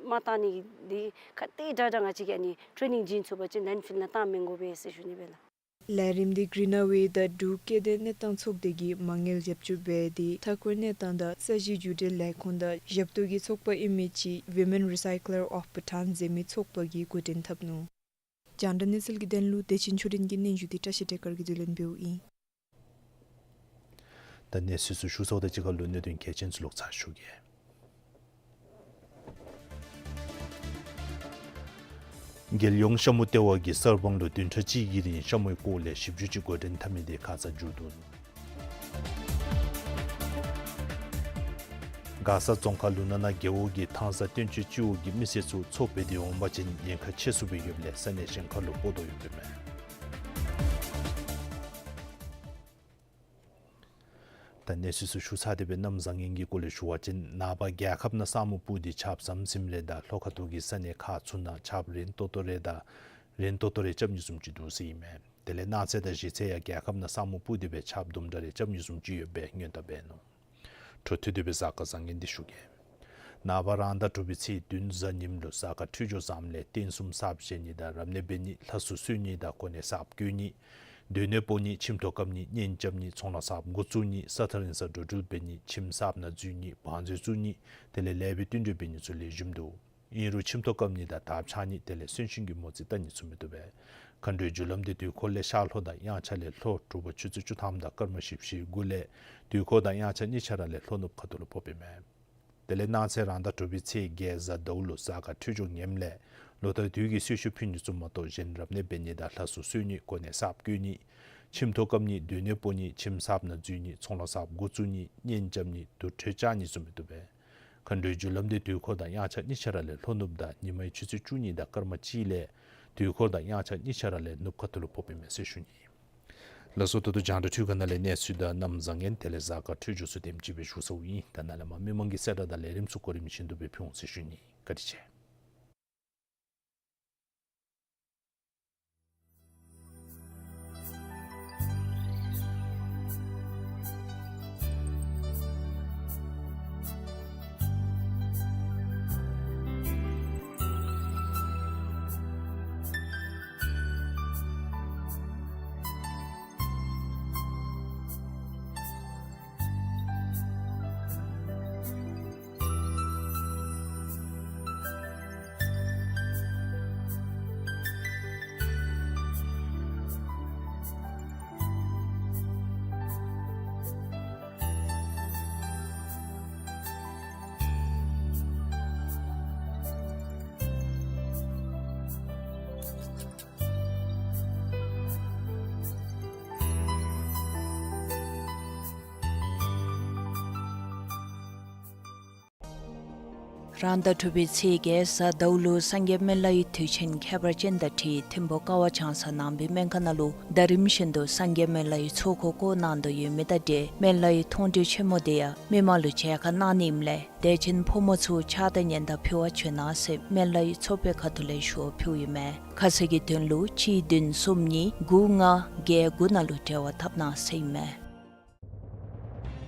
མ་བཏང་ནི་འདི་ག་དེ་དྲག་དྲག་ང་བཅས་ཀྱིས་ཨ་ནི་ཊེ་ནིང་བྱིན་ཚུགས་པ་ཅིན་ལེནཌ་ཕིལ་ནང་བཏང་མི་དགོ་པས་ཟེར་ཞུ་ནི་སྦེ་ལགས། ལས་རིམ་འདི་གྲིན་ཨ་ཝེ་དང་འབྲུག་སྐྱེ་ལྡན་གནས་སྟངས་ཚོགས་སྡེ་གིས་མ་དངུལ་རྒྱབ་སྐྱོར་འབད་དེ་མཐའ་འཁོར་གནས་སྟངས་དང་ས་གཞི་བརྒྱུད་འབྲེལ་ལས་ཁུངས་དང་ཞབས་ཏོག་གི་ཚོགས་པ་ཨིན་མི་ཅིག་Women Recycler of Bhutan ཟེར་མི་ཚོགས་པ་གིས་འགོ་འདྲེན་འཐབ་ནུག། རྒྱང་བསྒྲགས་གནས་ཚུལ་གྱི་དོན་ལུ་བདེ་ཆེན་ཆོས་སྒྲོན་གྱི་སྙན་ཞུ་འདི་བཀྲ་ཤིས་བདེ་སྐར་གྱིས་བསྡུ་ལེན་འབདཝ་ཨིན། ད་གནས་ཚུལ་ཚུ་ཞུ་ཚརཝ་དང་གཅིག་ཁར་ལུ་གནད་དོན་གལ་ཆེན་ཚུ་ལོག་ཚར་ཞུ་གེ། རྒྱལ་ཡོངས་ཤ་མུ་ལྟེ་བ་གིས་གསར་སྤང་ལུ་བདུན་ཕྲག་གཅིག་གི་རིང་ཤ་མུའི་སྐོར་ལས་ཞིབ་འཇུག་ཅིག་འགོ་འདྲེན་འཐབ་མི་དེ་ཁ་ཙ་མཇུག་བསྡུ་ནུག། མགར་ས་རྫོང་ཁག་ལུ་ན་ན་རྒེད་འོག་གི་ཐང་ས་སྟོན་ཆུའི་སྤྱི་འོག་གི་མི་སེར་ཚུ་མཚོ་འབད་དེ་འོང་པ་ཅིན་ཉེན་ཁ་ཆེ་སུ་སྦེ་ཡོདཔ་ལས་ས་གནས་གཞན་ཁར་ལུ་སྤོ་དོ་ཡོདཔ་ཨིན་མས། ད་གནས་ཚུལ་ཚུ་ཞུ་ཚར་ཏེ་སྦེ་གནམ་བཟང་ངན་གྱི་སྐོར་ལས་ཞུ་བ་ཅིན་ནངས་པ་རྒྱལ་ཁབ་ནང་ས་སྨུག་སྤུབས་ཏེ་ཆརཔ་ཟམ་ཟིམ་རེ་དང་ལྷོ་ཁ་ཐུག་གི་ས་གནས་ཁག་ཚུ་ནང་ཆརཔ་རན་ཏོག་ཏོ་རེ་དང་རན་ཏོག་ཏོ་རེ་རྐྱབ་ནི་བཟུམ་ཅིག་འདུག་ཟེར་ཨིན་མས། དེ་ལས་གནངས་ཚེ་དང་གཞེས་ཚེ་ཡང་རྒྱལ་ཁབ་ནང་ས་སྨུག་སྤུབས་ཏེ་སྦེ་ཆརཔ་དུམ་གྲ་རེ་རྐྱབ་ནི་བཟུམ་ཅིག་ཡོད་པའི་སྔོན་བརྡ་འབད་ནུག། འཕྲོ་མཐུད་དེ་སྦེ་གཟའ་སྐར་བཟང་ངན་འདི་ཞུ་གེ། ནངས་པ་རང་ཟླ་དྲུག་པའི་ཚེས་བདུན་གཟའ་ཉིམ་ལུ་གཟའ་སྐར་འཕྲོད་སྦྱོར་བཟངམ་ལས་རྟེན་གསུམ་གསརཔ་བཞེངས་ནི་དང་རབ་གནས་འབད་ནི་ལྷ་གསོལ་གསོལ་ནི་དང་གོ་གནས་གསརཔ་བསྐོ་ནི་སྡོད་གནས་སྤོ་ནི་ཁྱིམ་ཐོག་བཀབ་ནི་གཉེན་རྐྱབ་ནི་ཚོང་ལཱ་གསརཔ་འགོ་བཙུགས་ནི་ས་ཐག་རིང་སར་འགྲོ་འགྲུལ་འབད་ནི་ཁྱིམ་གསརཔ་ནང་འཛུལ་ནི་བང་མཛོད་བཙུགས་ནི་དེ་ལས་ལེགས་པའི་བསྟུན་གྲོས་འབད་ནི་ཚུ་ལེགས་ཤོམ་འདུག། ཨིན་རུང་ཁྱིམ་ཐོག་བཀབ་ནི་དང་དར་ཕྱར་ནི་དེ་ལས་གསོན་གཤིན་གྱི་མོ་རྩིས་བལྟ་ནི་ཚུ་མི་བཏུབ་པས། མཁའ་འགྲོའི་རྒྱུ་ལམ་འདི་དུས་འཁོར་ལས་ཤར་ལྷོ་དང་དབྱངས་འཆར་ལས་ལྷོ་དྲོ་པ་ཆུ་ཚོད་བཅུ་ཐམ་དང་སྐར་མ་བཞི་བཅུ་ཞེ་དགུ་ལས་དུས་འཁོར་དང་དབྱངས་འཆར་གཉིས་ཆ་ར་ལས་ལྷོ་ནུབ་ཁ་ཐུག་ལུ་ཕོགཔ་ཨིན་མས། དེ་ལས་གནངས་ཚེ་རང་ཟླ་དྲུག་པའི་ཚེས་བརྒྱད་གཟའ་ཟླཝ་ལུ་གཟའ་སྐར་འཕྲོད་སྦྱོར་ངནམ་ལས་ལོ་ལྟར་དུས་ཀྱི་གསོལ་མཆོད་ཕུལ་ནི་ཚུ་མ་གཏོགས་གཞན་རབ་གནས་འབད་ནི་དང་ལྷ་གསོལ་གསོལ་ནི་གོ་གནས་གསརཔ་བསྐོ་ནི་ཁྱིམ་ཐོག་བཀབ་ནི་སྡོད་གནས་སྤོ་ནི་ཁྱིམ་གསརཔ་ནང་འཛུལ་ནི་ཚོང་ལཱ་གསརཔ་འགོ་བཙུགས་ནི་གཉེན་རྐྱབ་ནི་དུར་ཁྲོད་བཅག་ནི་ཚུ་མི་བཏུབ་པས། མཁའ་འགྲོའི་རྒྱུ་ལམ་འདི་དུས་འཁོར་དང་དབྱངས་འཆར་གཉིས་ཆ་ར་ལས་ལྷོ་ནུབ་དང་ཉི་མའི་ཆུ་ཚོད་བཅུ་གཉིས་དང་སྐར་མ་གཅིག་ལས་དུས་འཁོར་དང་དབྱངས་འཆར་གཉིས་ཆ་ར་ལས་ནུབ་ཁ་ཐུག་ལུ་ཕོགཔ་ཨིན་མས་ཟེར་ཞུ་ནི། ལགས་སོ། ད་ལྟོ་རྒྱང་བསྒྲགས་འཕྲུལ་ཁང་ནང་ལས་གནས་ཚུལ་དང་གནམ་བཟང་ངན་དེ་ལས་གཟའ་སྐར་འཕྲོད་སྦྱོར་ཚུ་དེམ་ཅིག་སྦེ་ཞུ་ཚརཝ་ཨིན། ད་ནཱ་ལས་མར་མི་མང་གི་གསལ་བསྒྲགས་དང་ལས་རིམ་ཚུ་གོ་རིམ་བཞིན་དུ་སྦེ་ཕུལ་འོང་ཟེར་ཞུ་ནི། བཀའ་དྲིན་ཆེ། རང་ཟླ་དྲུག་པའི་ཚེས་བརྒྱད་གཟའ་ཟླཝ་ལུ་སངས་རྒྱས་སྨན་བླའི་དུས་ཆེན་ཁྱད་པར་ཅན་དང་འཁྲིལ་ཐིམ་ཕུ་ཀ་བ་བྱང་ས་ནང་པའི་སྨན་ཁང་ནང་ལུ་ཟླ་རིམ་བཞིན་དུ་སངས་རྒྱས་སྨན་བླའི་ཚོགས་འཁོར་བསྐོར་གནང་དོ་ཡོད་མི་དང་འབྲེལ་སྨན་བླའི་མཐོང་གྲོལ་ཆེན་མོ་དེ་ཡང་མི་མང་ལུ་མཇལ་ཁ་གནང་ནི་ཨིནམ་ལས་དད་ཅན་ཕོ་མོ་ཚུ་ཕྱག་དང་ཉན་དང་ཕུལ་བར་བྱོན་གནང་ཟེར་སྨན་བླའི་ཚོགས་པའི་ཁ་ཐུག་ལས་ཞུ་བ་ཕུལཝ་ཨིན་མས། ཁ་གསལ་གྱི་དོན་ལུ་གཅིག་བདུན་གསུམ་གཉིས་དགུ་ལྔ་བརྒྱད་དགུ་ནང་ལུ་འབྲེལ་བ་འཐབ་གནང་ཟེར་ཨིན་མས།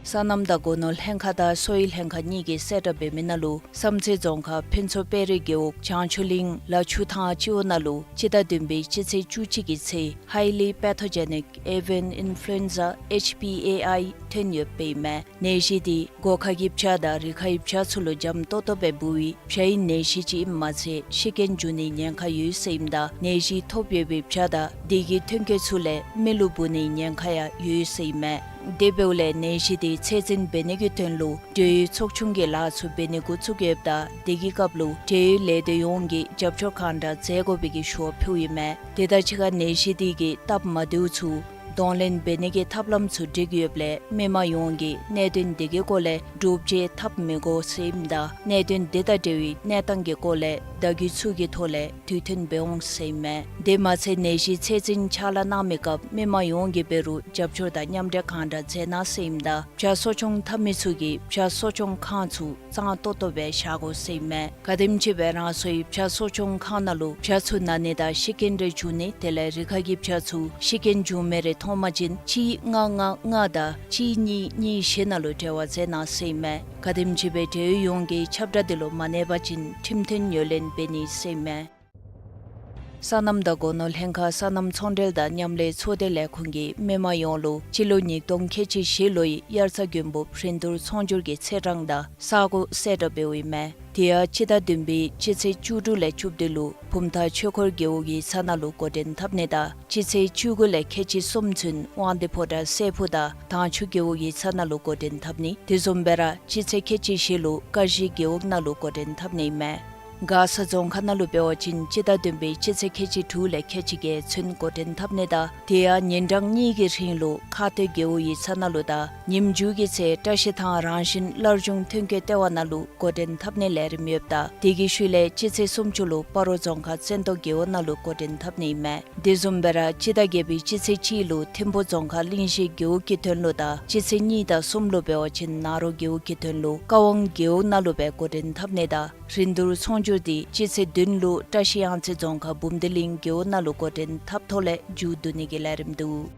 སོ་ནམ་དང་སྒོ་ནོར་ལྷན་ཁག་དང་གསོ་བའི་ལྷན་ཁག་གཉིས་ཀྱིས་གསལ་བསྒྲགས་འབད་མི་ནང་ལུ་བསམ་རྩེ་རྫོང་ཁག་ཕུན་ཚོགས་དཔལ་རི་རྒེད་འོག་བྱང་ཆུབ་གླིང་ལ་ཆུ་ཐང་སྤྱི་འོག་ནང་ལུ་སྤྱི་ཟླ་བདུན་པའི་སྤྱི་ཚེས་བཅུ་གཅིག་གི་ཚེ་Highly Pathogenic Avian Influenza H P A I ཐོན་ཡོདཔ་ཨིན་མས། ནད་གཞི་དེ་སྒོ་ཁའི་བྱ་དང་རི་ཁའི་བྱ་ཚུ་ལུ་འཇམ་ཏོག་ཏོ་སྦེ་འབུ་བའི་བྱའི་ནད་གཞི་ཅིག་ཨིནམ་མ་ཚད་ཤི་རྐྱེན་འབྱུང་ནིའི་ཉེན་ཁ་ཡོད་ཟེར་ཨིནམ་ད་ནད་གཞི་ཐོབ་ཡོད་པའི་བྱ་དང་དེ་གི་ཐོན་སྐྱེད་ཚུ་ལས་མི་ལུ་འབུ་ནིའི་ཉེན་ཁ་ཡང་ཡོད་ཟེར་ཨིན་མས། དེ་འབདཝ་ལས་ནད་གཞི་དེ་ཚད་འཛིན་འབད་ནི་གི་དོན་ལུ་འབྲེལ་ཡོད་ཚོགས་ཆུང་གི་ལཱ་ཚུ་འབད་ནི་འགོ་བཙུགས་ཡོདཔ་ད་དེ་གི་སྐབས་ལུ་འབྲེལ་ཡོད་ལས་སྡེ་ཡོངས་ཀྱིས་རྒྱབ་སྐྱོར་གང་དྲག་མཛད་དགོ་པའི་གི་ཞུ་བ་ཕུལཝ་ཨིན་མས། དེ་དང་གཅིག་ཁར་ནད་གཞི་དེ་གི་སྟབས་མ་བདེཝ་ཚུ་གདོང་ལེན་འབད་ནི་གི་ཐབས་ལམ་ཚུ་སྒྲིག་ཡོདཔ་ལས་མི་མང་ཡོངས་ཀྱིས་གནད་དོན་དེ་གི་སྐོར་ལས་སྒྲུབ་བྱེད་འཐབ་མི་དགོ་ཟེར་ཨིནམ་ད་གནད་དོན་དེ་དང་འབྲེལ་བའི་གནས་སྟངས་ཀྱི་སྐོར་ལས་བརྡ་བརྒྱུད་ཚུ་གི་ཐོག་ལས་དུས་མཐུན་འབད་འོང་ཟེར་ཨིན་མས། དེ་མ་ཚད་ནད་གཞི་ཚད་འཛིན་ཕྱག་ལཱ་གནང་མི་སྐབས་མི་མང་ཡོངས་ཀྱིས་འབད་རུང་རྒྱབ་སྐྱོར་དང་མཉམ་འབྲེལ་གང་དྲག་མཛད་གནང་ཟེར་ཨིནམ་ད་བྱ་གསོ་སྐྱོང་འཐབ་མི་ཚུ་གིས་བྱ་གསོ་སྐྱོང་ཁང་ཚུ་གཙང་ཏོག་ཏོ་སྦེ་བཞག་དགོ་ཟེར་ཨིན་མས། ག་དེམ་ཅིག་སྦེ་རང་སོའི་བྱ་གསོ་སྐྱོང་ཁང་ནང་ལུ་བྱ་ཚུ་ན་ནི་དང་ཤི་རྐྱེན་རེ་བྱུང་ནི་དེ་ལས་རི་ཁ་གི་བྱ་ཚུ་ཤི་རྐྱེན་བྱུང་མི་རེ་མཐོང་པ་ཅིན་གཅིག་ལྔ་ལྔ་ལྔ་དང་གཅིག་གཉིས་གཉིས་བཞི་ནང་ལུ་འབྲེལ་བ་མཛད་གནང་ཟེར་ཨིན་མས། ག་དེམ་ཅིག་སྦེ་འབྲེལ་ཡོད་ཡོངས་ཀྱིས་ཁྱབ་བསྒྲགས་དེ་ལུ་མ་གནས་པ་ཅིན་ཁྲིམས་མཐུན་ངོས་ལེན་འབད་ནི་ཟེར་ཨིན་མས། སོ་ནམ་དང་སྒོ་ནོར་ལྷན་ཁག་སོ་ནམ་ཚོང་འབྲེལ་དང་མཉམ་ལས་ཚོགས་སྡེ་ལས་ཁུངས་ཀྱིས་མི་མང་ཡོངས་ལུ་སྤྱི་ལོ་ཉིས་སྟོང་ཁལ་གཅིག་བཞི་ལོའི་དབྱར་རྩྭ་དགུན་འབུབ་རིན་བསྡུར་ཚོང་སྒྱུར་གྱི་ཚེས་གྲངས་དང་ས་གོ་གསལ་བསྒྲགས་འབདཝ་ཨིན་མས། དེ་ཡང་སྤྱི་ཟླ་བདུན་པའི་སྤྱི་ཚེས་བཅུ་དྲུག་ལས་བཅུ་བདུན་ལུ་བུམ་ཐང་ཆོས་འཁོར་རྒེད་འོག་ཡིག་ཚང་ནང་ལུ་འགོ་འདྲེན་འཐབ་ནི་དང་སྤྱི་ཚེས་བཅུ་དགུ་ལས་ཁལ་གཅིག་གསུམ་ཚུན་དབང་འདུས་ཕོ་བྲང་སྲས་ཕུག་དང་དྭངས་ཆུ་རྒེད་འོག་ཡིག་ཚང་ནང་ལུ་འགོ་འདྲེན་འཐབ་ནི། དེ་བཟུམ་སྦེ་ར་སྤྱི་ཚེས་ཁལ་གཅིག་བཞི་ལུ་ཀ་གཞི་རྒེད་འོག་ནང་ལུ་འགོ་འདྲེན་འཐབ་ནི་ཨིན་མས། མགར་ས་རྫོང་ཁག་ནང་ལུ་འབད་བ་ཅིན་སྤྱི་ཟླ་བདུན་པའི་སྤྱི་ཚེས་ཁལ་གཅིག་དྲུག་ལས་ཁལ་གཅིག་བརྒྱད་ཚུན་འགོ་འདྲེན་འཐབ་ནི་དང་དེ་ཡང་ཉིན་གྲངས་གཉིས་ཀྱི་རིང་ལུ་ཁ་སྟོད་རྒེད་འོག་ཡིག་ཚང་ནང་ལུ་དང་ཉིནམ་མཇུག་གི་ཚེ་བཀྲ་ཤིས་ཐང་རང་བཞིན་སླར་འབྱུང་ཐོན་སྐྱེད་ལྟེ་བ་ནང་ལུ་འགོ་འདྲེན་འཐབ་ནིའི་ལས་རིམ་ཡོདཔ་ད་དེ་གི་ཤུལ་ལས་སྤྱི་ཚེས་སུམ་ཅུ་ལུ་སྤ་རོ་རྫོང་ཁག་བཙན་ཏོ་རྒེད་འོག་ནང་ལུ་འགོ་འདྲེན་འཐབ་ནི་ཨིན་མས། དེ་བཟུམ་སྦེ་ར་སྤྱི་ཟླ་བརྒྱད་པའི་སྤྱི་ཚེས་གཅིག་ལུ་ཐིམ་ཕུ་རྫོང་ཁག་གླིང་བཞི་རྒེད་འོག་གི་དོན་ལུ་དང་སྤྱི་ཚེས་གཉིས་དང་གསུམ་ལུ་འབད་བ་ཅིན་ནཱ་རོ་རྒེད་འོག་གི་དོན་ལུ་ཀ་ཝང་རྒེད་འོག་ནང་ལུ་སྦེ་འགོ་འདྲེན་འཐབ་ནི་དང་རིན་བསྡུར་ཚོང་སྒྱུར་དེ་སྤྱི་ཚེས་བདུན་ལུ་བཀྲ་ཤིས་གཡང་རྩེ་རྫོང་ཁག་འབུམ་སྡེ་གླིང་རྒེད་འོག་ནང་ལུ་འགོ་འདྲེན་འཐབ་ཐོག་ལས་མཇུག་བསྡུ་ནི་གི་ལས་རིམ་འདུག།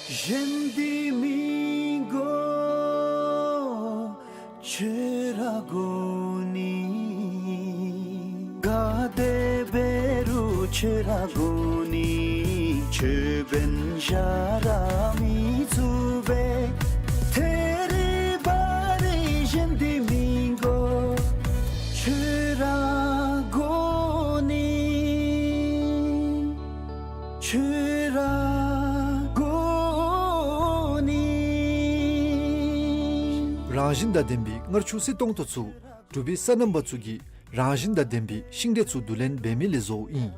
གཞན་འདི་མི་དགོ་ཁྱོད་ར་དགོ་ནི། ག་དེ་འབད་རུང་ཁྱོད་ར་དགོ་ནི། ཁྱོད་འབདན་གཞན་ར་མི་ཚུགས་པས། ཐད་རི་བ་རི་གཞན་འདི་མི་དགོ་ཁྱོད་ར་དགོ་ནི། ཁྱོད་ར་དགོ་ནི། རང་བཞིན་དང་ལྡན་པའི་མངར་ཆུ་བསིལ་ཏོང་ཏོ་ཚུ་འབྲུག་པའི་སོ་ནམ་པ་ཚུ་གིས་རང་བཞིན་དང་ལྡན་པའི་ཤིང་འབྲས་ཚུ་བསྡུ་ལེན་འབད་མི་ལས་བཟོཝ་ཨིན།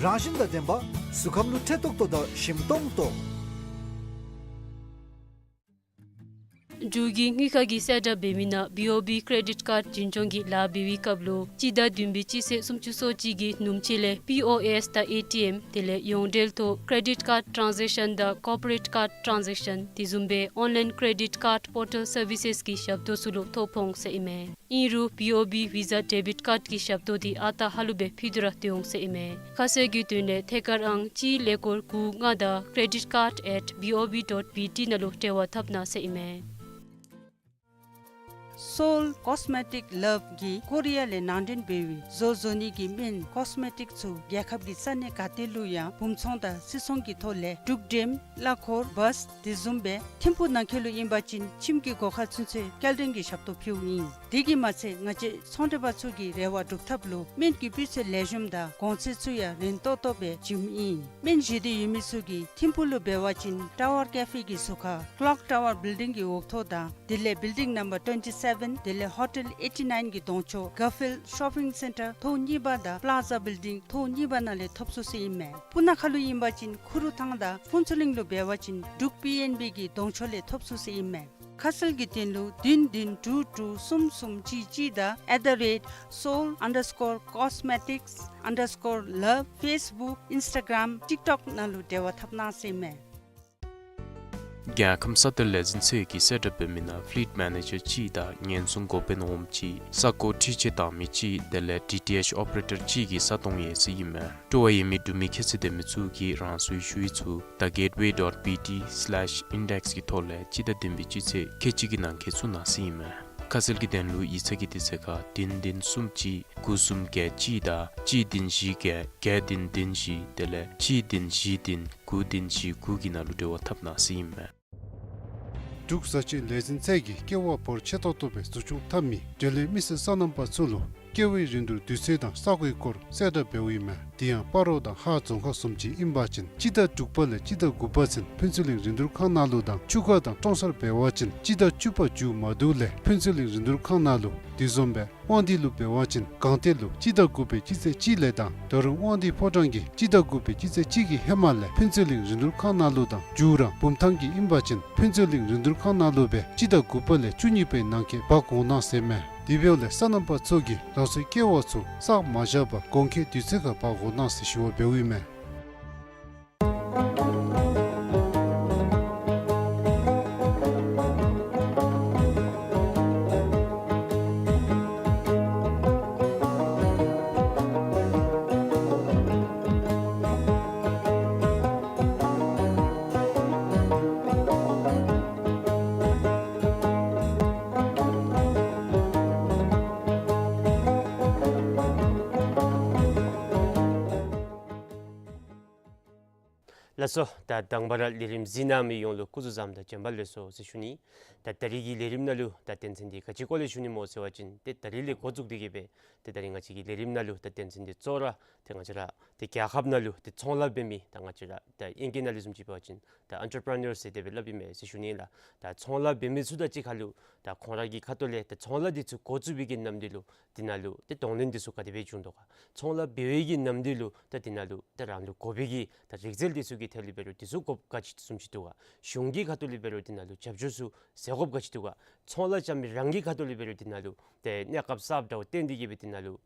རང་བཞིན་དང་ལྡན་པ་གཟུགས་ཁམས་ལུ་འཕྲོད་ཏོག་ཏོ་དང་ཞིམ་ཏོང་ཏོ། འབྲུག་གི་དངུལ་ཁང་གིས་གསལ་བསྒྲགས་འབད་མི་ནང་བི་ཨོ་བི་ཀེ་རེ་ཌིཊ་ཀཱརཌ་འཛིན་སྐྱོང་གི་ལཱ་འབད་བའི་སྐབས་ལུ་སྤྱི་ཟླ་བདུན་པའི་སྤྱི་ཚེས་སུམ་ཅུ་སོ་གཅིག་གི་ནུབ་ཕྱེད་ལས་པི་ཨོ་ཨེསི་དང་ཨེ་ཊི་ཨེམ་དེ་ལས་ཡོངས་འབྲེལ་ཐོག་ཀེ་རེ་ཌིཊ་ཀཱརཌ་ཊཱནས་ཟེཀ་ཤཱན་དང་ཀོར་པོ་རེཊ་ཀཱརཌ་ཊཱནས་ཟེཀ་ཤཱན་དེ་བཟུམ་སྦེ་ཨོན་ལཱའིན་ཀེ་རེ་ཌིཊ་ཀཱརཌ་པོར་ཊལ་སར་བི་སེསི་གི་ཞབས་ཏོག་ཚུ་ལུ་ཐོ་ཕོག་འོང་ཟེར་ཨིན་མས། ཨིན་རུང་བི་ཨོ་བི་ཝི་ཟ་ཌེ་བིཊ་ཀཱརཌ་ཀྱི་ཞབས་ཏོག་འདི་ཨ་རྟག་ཧ་ལུགས་སྦེ་ཕུལ་ཏེ་ར་སྡོད་འོང་ཟེར་ཨིན་མས། ཁ་གསལ་གྱི་དོན་ལས་ཐད་ཀར་ཨང་གཅིག་ཀླད་ཀོར་དགུ་ལྔ་དང་credit card at B O B dot B T ནང་ལུ་འབྲེལ་བ་འཐབ་གནང་ཟེར་ཨིན་མས། སོའུལ་ཀོས་མེ་ཊིཀ་ལབ་ཀྱིས་ཀོ་རི་ཡ་ལས་ནང་འདྲེན་འབད་བའི་བཟོ་བཟོ་ནི་གི་སྨན་ཀོས་མེ་ཊིཀ་ཚུ་རྒྱལ་ཁབ་ཀྱི་ས་གནས་ག་ཏེ་ལུ་ཡང་སྦུང་ཚོང་དང་སིལ་ཚོང་གི་ཐོག་ལས་འབྲུག་འགྲེམ་གླ་འཁོར་བཱས་དེ་བཟུམ་སྦེ་ཐིམ་ཕུག་ནང་འཁོད་ལུ་ཨིན་པ་ཅིན་ཁྱིམ་གྱི་སྒོ་ཁར་ཚུན་ཚོད་སྐྱེལ་འདྲེན་གྱི་ཞབས་ཏོག་ཕུལཝ་ཨིན། དེ་གིས་མ་ཚད་ང་བཅས་ཚོང་འབྲེལ་པ་ཚུ་གི་རེ་བ་སྒྲུབ་ཐབས་ལུ་སྨན་གྱི་སྤུས་ཚད་ལེགས་ཤོམ་དང་གོང་ཚད་ཚུ་ཡང་རན་ཏོག་ཏོ་སྦེ་བྱིནམ་ཨིན། སྨན་བཞེས་འདོད་ཡོད་མི་ཚུ་གིས་ཐིམ་ཕུག་ལུ་འབད་བ་ཅིན་ཊ་ཝར་ཀེ་ཕེ་གི་ཟུར་ཁར་ཀློག་ཊ་ཝར་བིལ་ཌིང་གི་འོག་ཐོག་དང་དེ་ལས་བིལ་ཌིང་ནམ་བར་ཊུ་ཝེན་ཊི་སེ་བེན་དེ་ལས་ཧོ་ཊེལ་ཨེ་ཊི་ནའིན་གྱི་གདོང་ཕྱོགས་གར་ཕིལཌ་ཤོ་པིང་སེན་ཊར་ཐོག་གཉིས་པ་དང་པ་ལཱ་ཛ་བིལ་ཌིང་ཐོག་གཉིས་པ་ནང་ལས་ཐོབ་ཚུགས་ཟེར་ཨིན་མས། སྤུ་ན་ཁ་ལུ་ཨིན་པ་ཅིན་ཁུ་རུ་ཐང་དང་ཕུན་ཚོགས་གླིང་ལུ་འབད་བ་ཅིན་འབྲུག་པི་ཨེན་བི་གི་གདོང་ཕྱོགས་ལས་ཐོབ་ཚུགས་ཟེར་ཨིན་མས། ཁ་གསལ་གྱི་དོན་ལུ་བདུན་བདུན་དྲུག་དྲུག་གསུམ་གསུམ་གཅིག་གཅིག་དང་at the rate seoul underscore cosmetics underscore love Facebook Instagram TikTok ནང་ལུ་འབྲེལ་བ་འཐབ་གནང་ཟེར་ཨིན་མས། རྒྱལ་ཁམས་ས་གཏེར་ལས་འཛིན་ཚད་ཀྱིས་གསལ་བསྒྲགས་འབད་མི་ནང་ཕི་ལིཊ་མེ་ནེ་ཇར་གཅིག་དང་ཉེན་སྲུང་འགོ་དཔོན་འོགམ་གཅིག་ས་སྒོ་འཁྲིད་ཆས་བཏང་མི་གཅིག་དེ་ལས་ཌི་ཊི་ཨེཆ་ཨོ་པ་རེ་ཊར་གཅིག་གི་ས་སྟོང་ཡོད་ཟེར་ཨིན་མས། སྤྲོ་བ་ཡོད་མི་འབྲུག་མི་ཁྱད་ཚད་ལྡན་མི་ཚུ་གིས་རང་སོའི་ཞུ་ཡིག་ཚུ་the gateway dot B T slash index གི་ཐོག་ལས་སྤྱི་ཟླ་བདུན་པའི་སྤྱི་ཚེས་ཁལ་གཅིག་གི་ནང་འཁོད་བཙུགས་གནང་ཟེར་ཨིན་མས། ཁ་གསལ་གྱི་དོན་ལུ་ཡིག་ཚང་གི་དུས་ཚོད་ཁར་བདུན་བདུན་གསུམ་གཅིག་དགུ་གསུམ་བརྒྱད་གཅིག་དང་གཅིག་བདུན་བཞི་བརྒྱད་བརྒྱད་བདུན་བདུན་བཞི་དེ་ལས་གཅིག་བདུན་བཞི་བདུན་དགུ་བདུན་བཞི་དགུ་གི་ནང་ལུ་འབྲེལ་བ་འཐབ་གནང་ཟེར་ཨིན་མས། འབྲུག་བཟའ་སྤྱོད་ལས་འཛིན་ཚད་ཀྱིས་ཀེ་བ་འབོར་ཆེ་ཏོག་ཏོ་སྦེ་འཛུགས་སྐྱོང་འཐབ་མི་འབྲེལ་ཡོད་མི་སེར་སོ་ནམ་པ་ཚུ་ལུ་ཀེ་བའི་རིན་བསྡུར་དུས་ཚོད་དང་ས་གོའི་སྐོར་གསལ་བསྒྲགས་འབདཝ་ཨིན་མས། དེ་ཡང་སྤ་རོ་དང་ཧཱ་རྫོང་ཁག་བཟུམ་ཅིག་ཨིན་པ་ཅིན་སྤྱི་ཟླ་དྲུག་པ་ལས་སྤྱི་ཟླ་དགུ་པ་ཚུན་ཕུན་ཚོགས་གླིང་རིན་བསྡུར་ཁང་ནང་ལུ་དང་ཆུ་ཁ་དང་ཀྲོང་གསར་འབད་བ་ཅིན་སྤྱི་ཟླ་བཅུ་པ་མཇུག་མ་བསྡུ་ལས་ཕུན་ཚོགས་གླིང་རིན་བསྡུར་ཁང་ནང་ལུ། དེ་བཟུམ་སྦེ་དབང་འདུས་ལུ་འབད་བ་ཅིན་སྒང་སྟེང་ལུ་སྤྱི་ཟླ་དགུ་པའི་སྤྱི་ཚེས་གཅིག་ལས་དང་ད་རུང་དབང་འདུས་ཕོ་བྲང་གིས་སྤྱི་ཟླ་དགུ་པའི་སྤྱི་ཚེས་གཅིག་གི་ཧེ་མ་ལས་ཕུན་ཚོགས་གླིང་རིན་བསྡུར་ཁང་ནང་ལུ་དང་མཇུག་ར་བུམ་ཐང་གི་ཨིན་པ་ཅིན་ཕུན་ཚོགས་གླིང་རིན་བསྡུར་ཁང་ནང་ལུ་སྦེ་སྤྱི་ཟླ་དགུ་པ་ལས་བཅུ་གཉིས་པའི་ནང་འཁོད་འབག་འོང་གནང་ཟེར་མས། དེ་འབདཝ་ལས་སོ་ནམ་པ་ཚུ་གིས་རང་སོའི་ཀེ་བ་ཚུ་བསགས་མ་བཞག་པར་དགོངས་འཁེལ་དུས་ཚོད་ཁར་འབག་འོང་གནང་ཟེར་ཞུ་བ་འབདཝ་ཨིན་མས། ལགས་སོ། ད་དང་པ་ར་ལས་རིམ་གཟིགས་གནང་མི་ཡོངས་ལུ་སྐུ་གཟུགས་བཟང་དང་བྱོན་པ་ལེགས་སོ་ཟེར་ཞུ་ནི། ད་ད་རིས་ཀྱི་ལས་རིམ་ནང་ལུ་ད་དོན་ཚན་འདི་ག་ཅི་སྐོར་ལས་ཞུ་ནི་སྨོ་ཟེར་བ་ཅིན་ཏེ་ད་རིས་ལས་འགོ་བཙུགས་ཏེ་གི་སྦེ་ཏེ་ད་རིས་ང་བཅས་ཀྱི་ལས་རིམ་ནང་ལུ་ད་དོན་ཚན་འདི་གཙོ་བོ་ར་ཏེ་ང་བཅས་ར་ཏེ་རྒྱལ་ཁབ་ནང་ལུ་ཏེ་ཚོང་ལཱ་འབད་མི་ད་ང་བཅས་ར་ད་ཨིང་སྐད་ནང་ལུ་བཟུམ་ཅིག་འབད་བ་ཅིན་ད་ཨེན་ཊར་པི་རི་ནར་ཟེར་དེ་སྦེ་སླབ་ཨིན་མས་ཟེར་ཞུ་ནི་ལགས། ད་ཚོང་ལཱ་འབད་མི་ཚུ་དང་གཅིག་ཁར་ལུ་ད་ཁོང་ར་གི་ཁ་ཐུག་ལས་ད་ཚོང་ལཱ་འདི་ཚུ་འགོ་བཙུགས་པའི་གི་ནམ་དུས་ལུ་དེ་ནང་ལུ་ཏེ་གདོང་ལེན་འདི་ཚུ་ག་དེ་སྦེ་བྱུང་དོ་ག། ཚོང་ལཱ་འབད་བའི་གི་ནམ་དུས་ལུ་ད་དེ་ནང་ལུ་ད་རང་ལུ་དགོ་པའི་གི་ད་རིག་རྩལ་འདི་ཚུ་གི་ཐད་ལུ་འབད་རུང་འདི་ཚུ་དགོཔ་ག་ཅི་བཟུམ་ཅིག་འདུག་ག། གཞུང་གི་ཁ་ཐུག་ལུ་འབད་རུང་དེ་ནང་ལུ་རྒྱབ་སྐྱོར་ཚུ་ཟེར་དགོཔ་ག་ཅི་འདུག་ག། ཚོང་ལཱ་རྐྱབ་མི་རང་གི་ཁ་ཐུག་ལུ་འབད་རུང་དེ་ནང་ལུ་ཏེ་གནས་སྐབས་གསརཔ་འདྲཝ་བཏོན་ཏེ་གི་སྦེ་དེ་ནང་ལུ་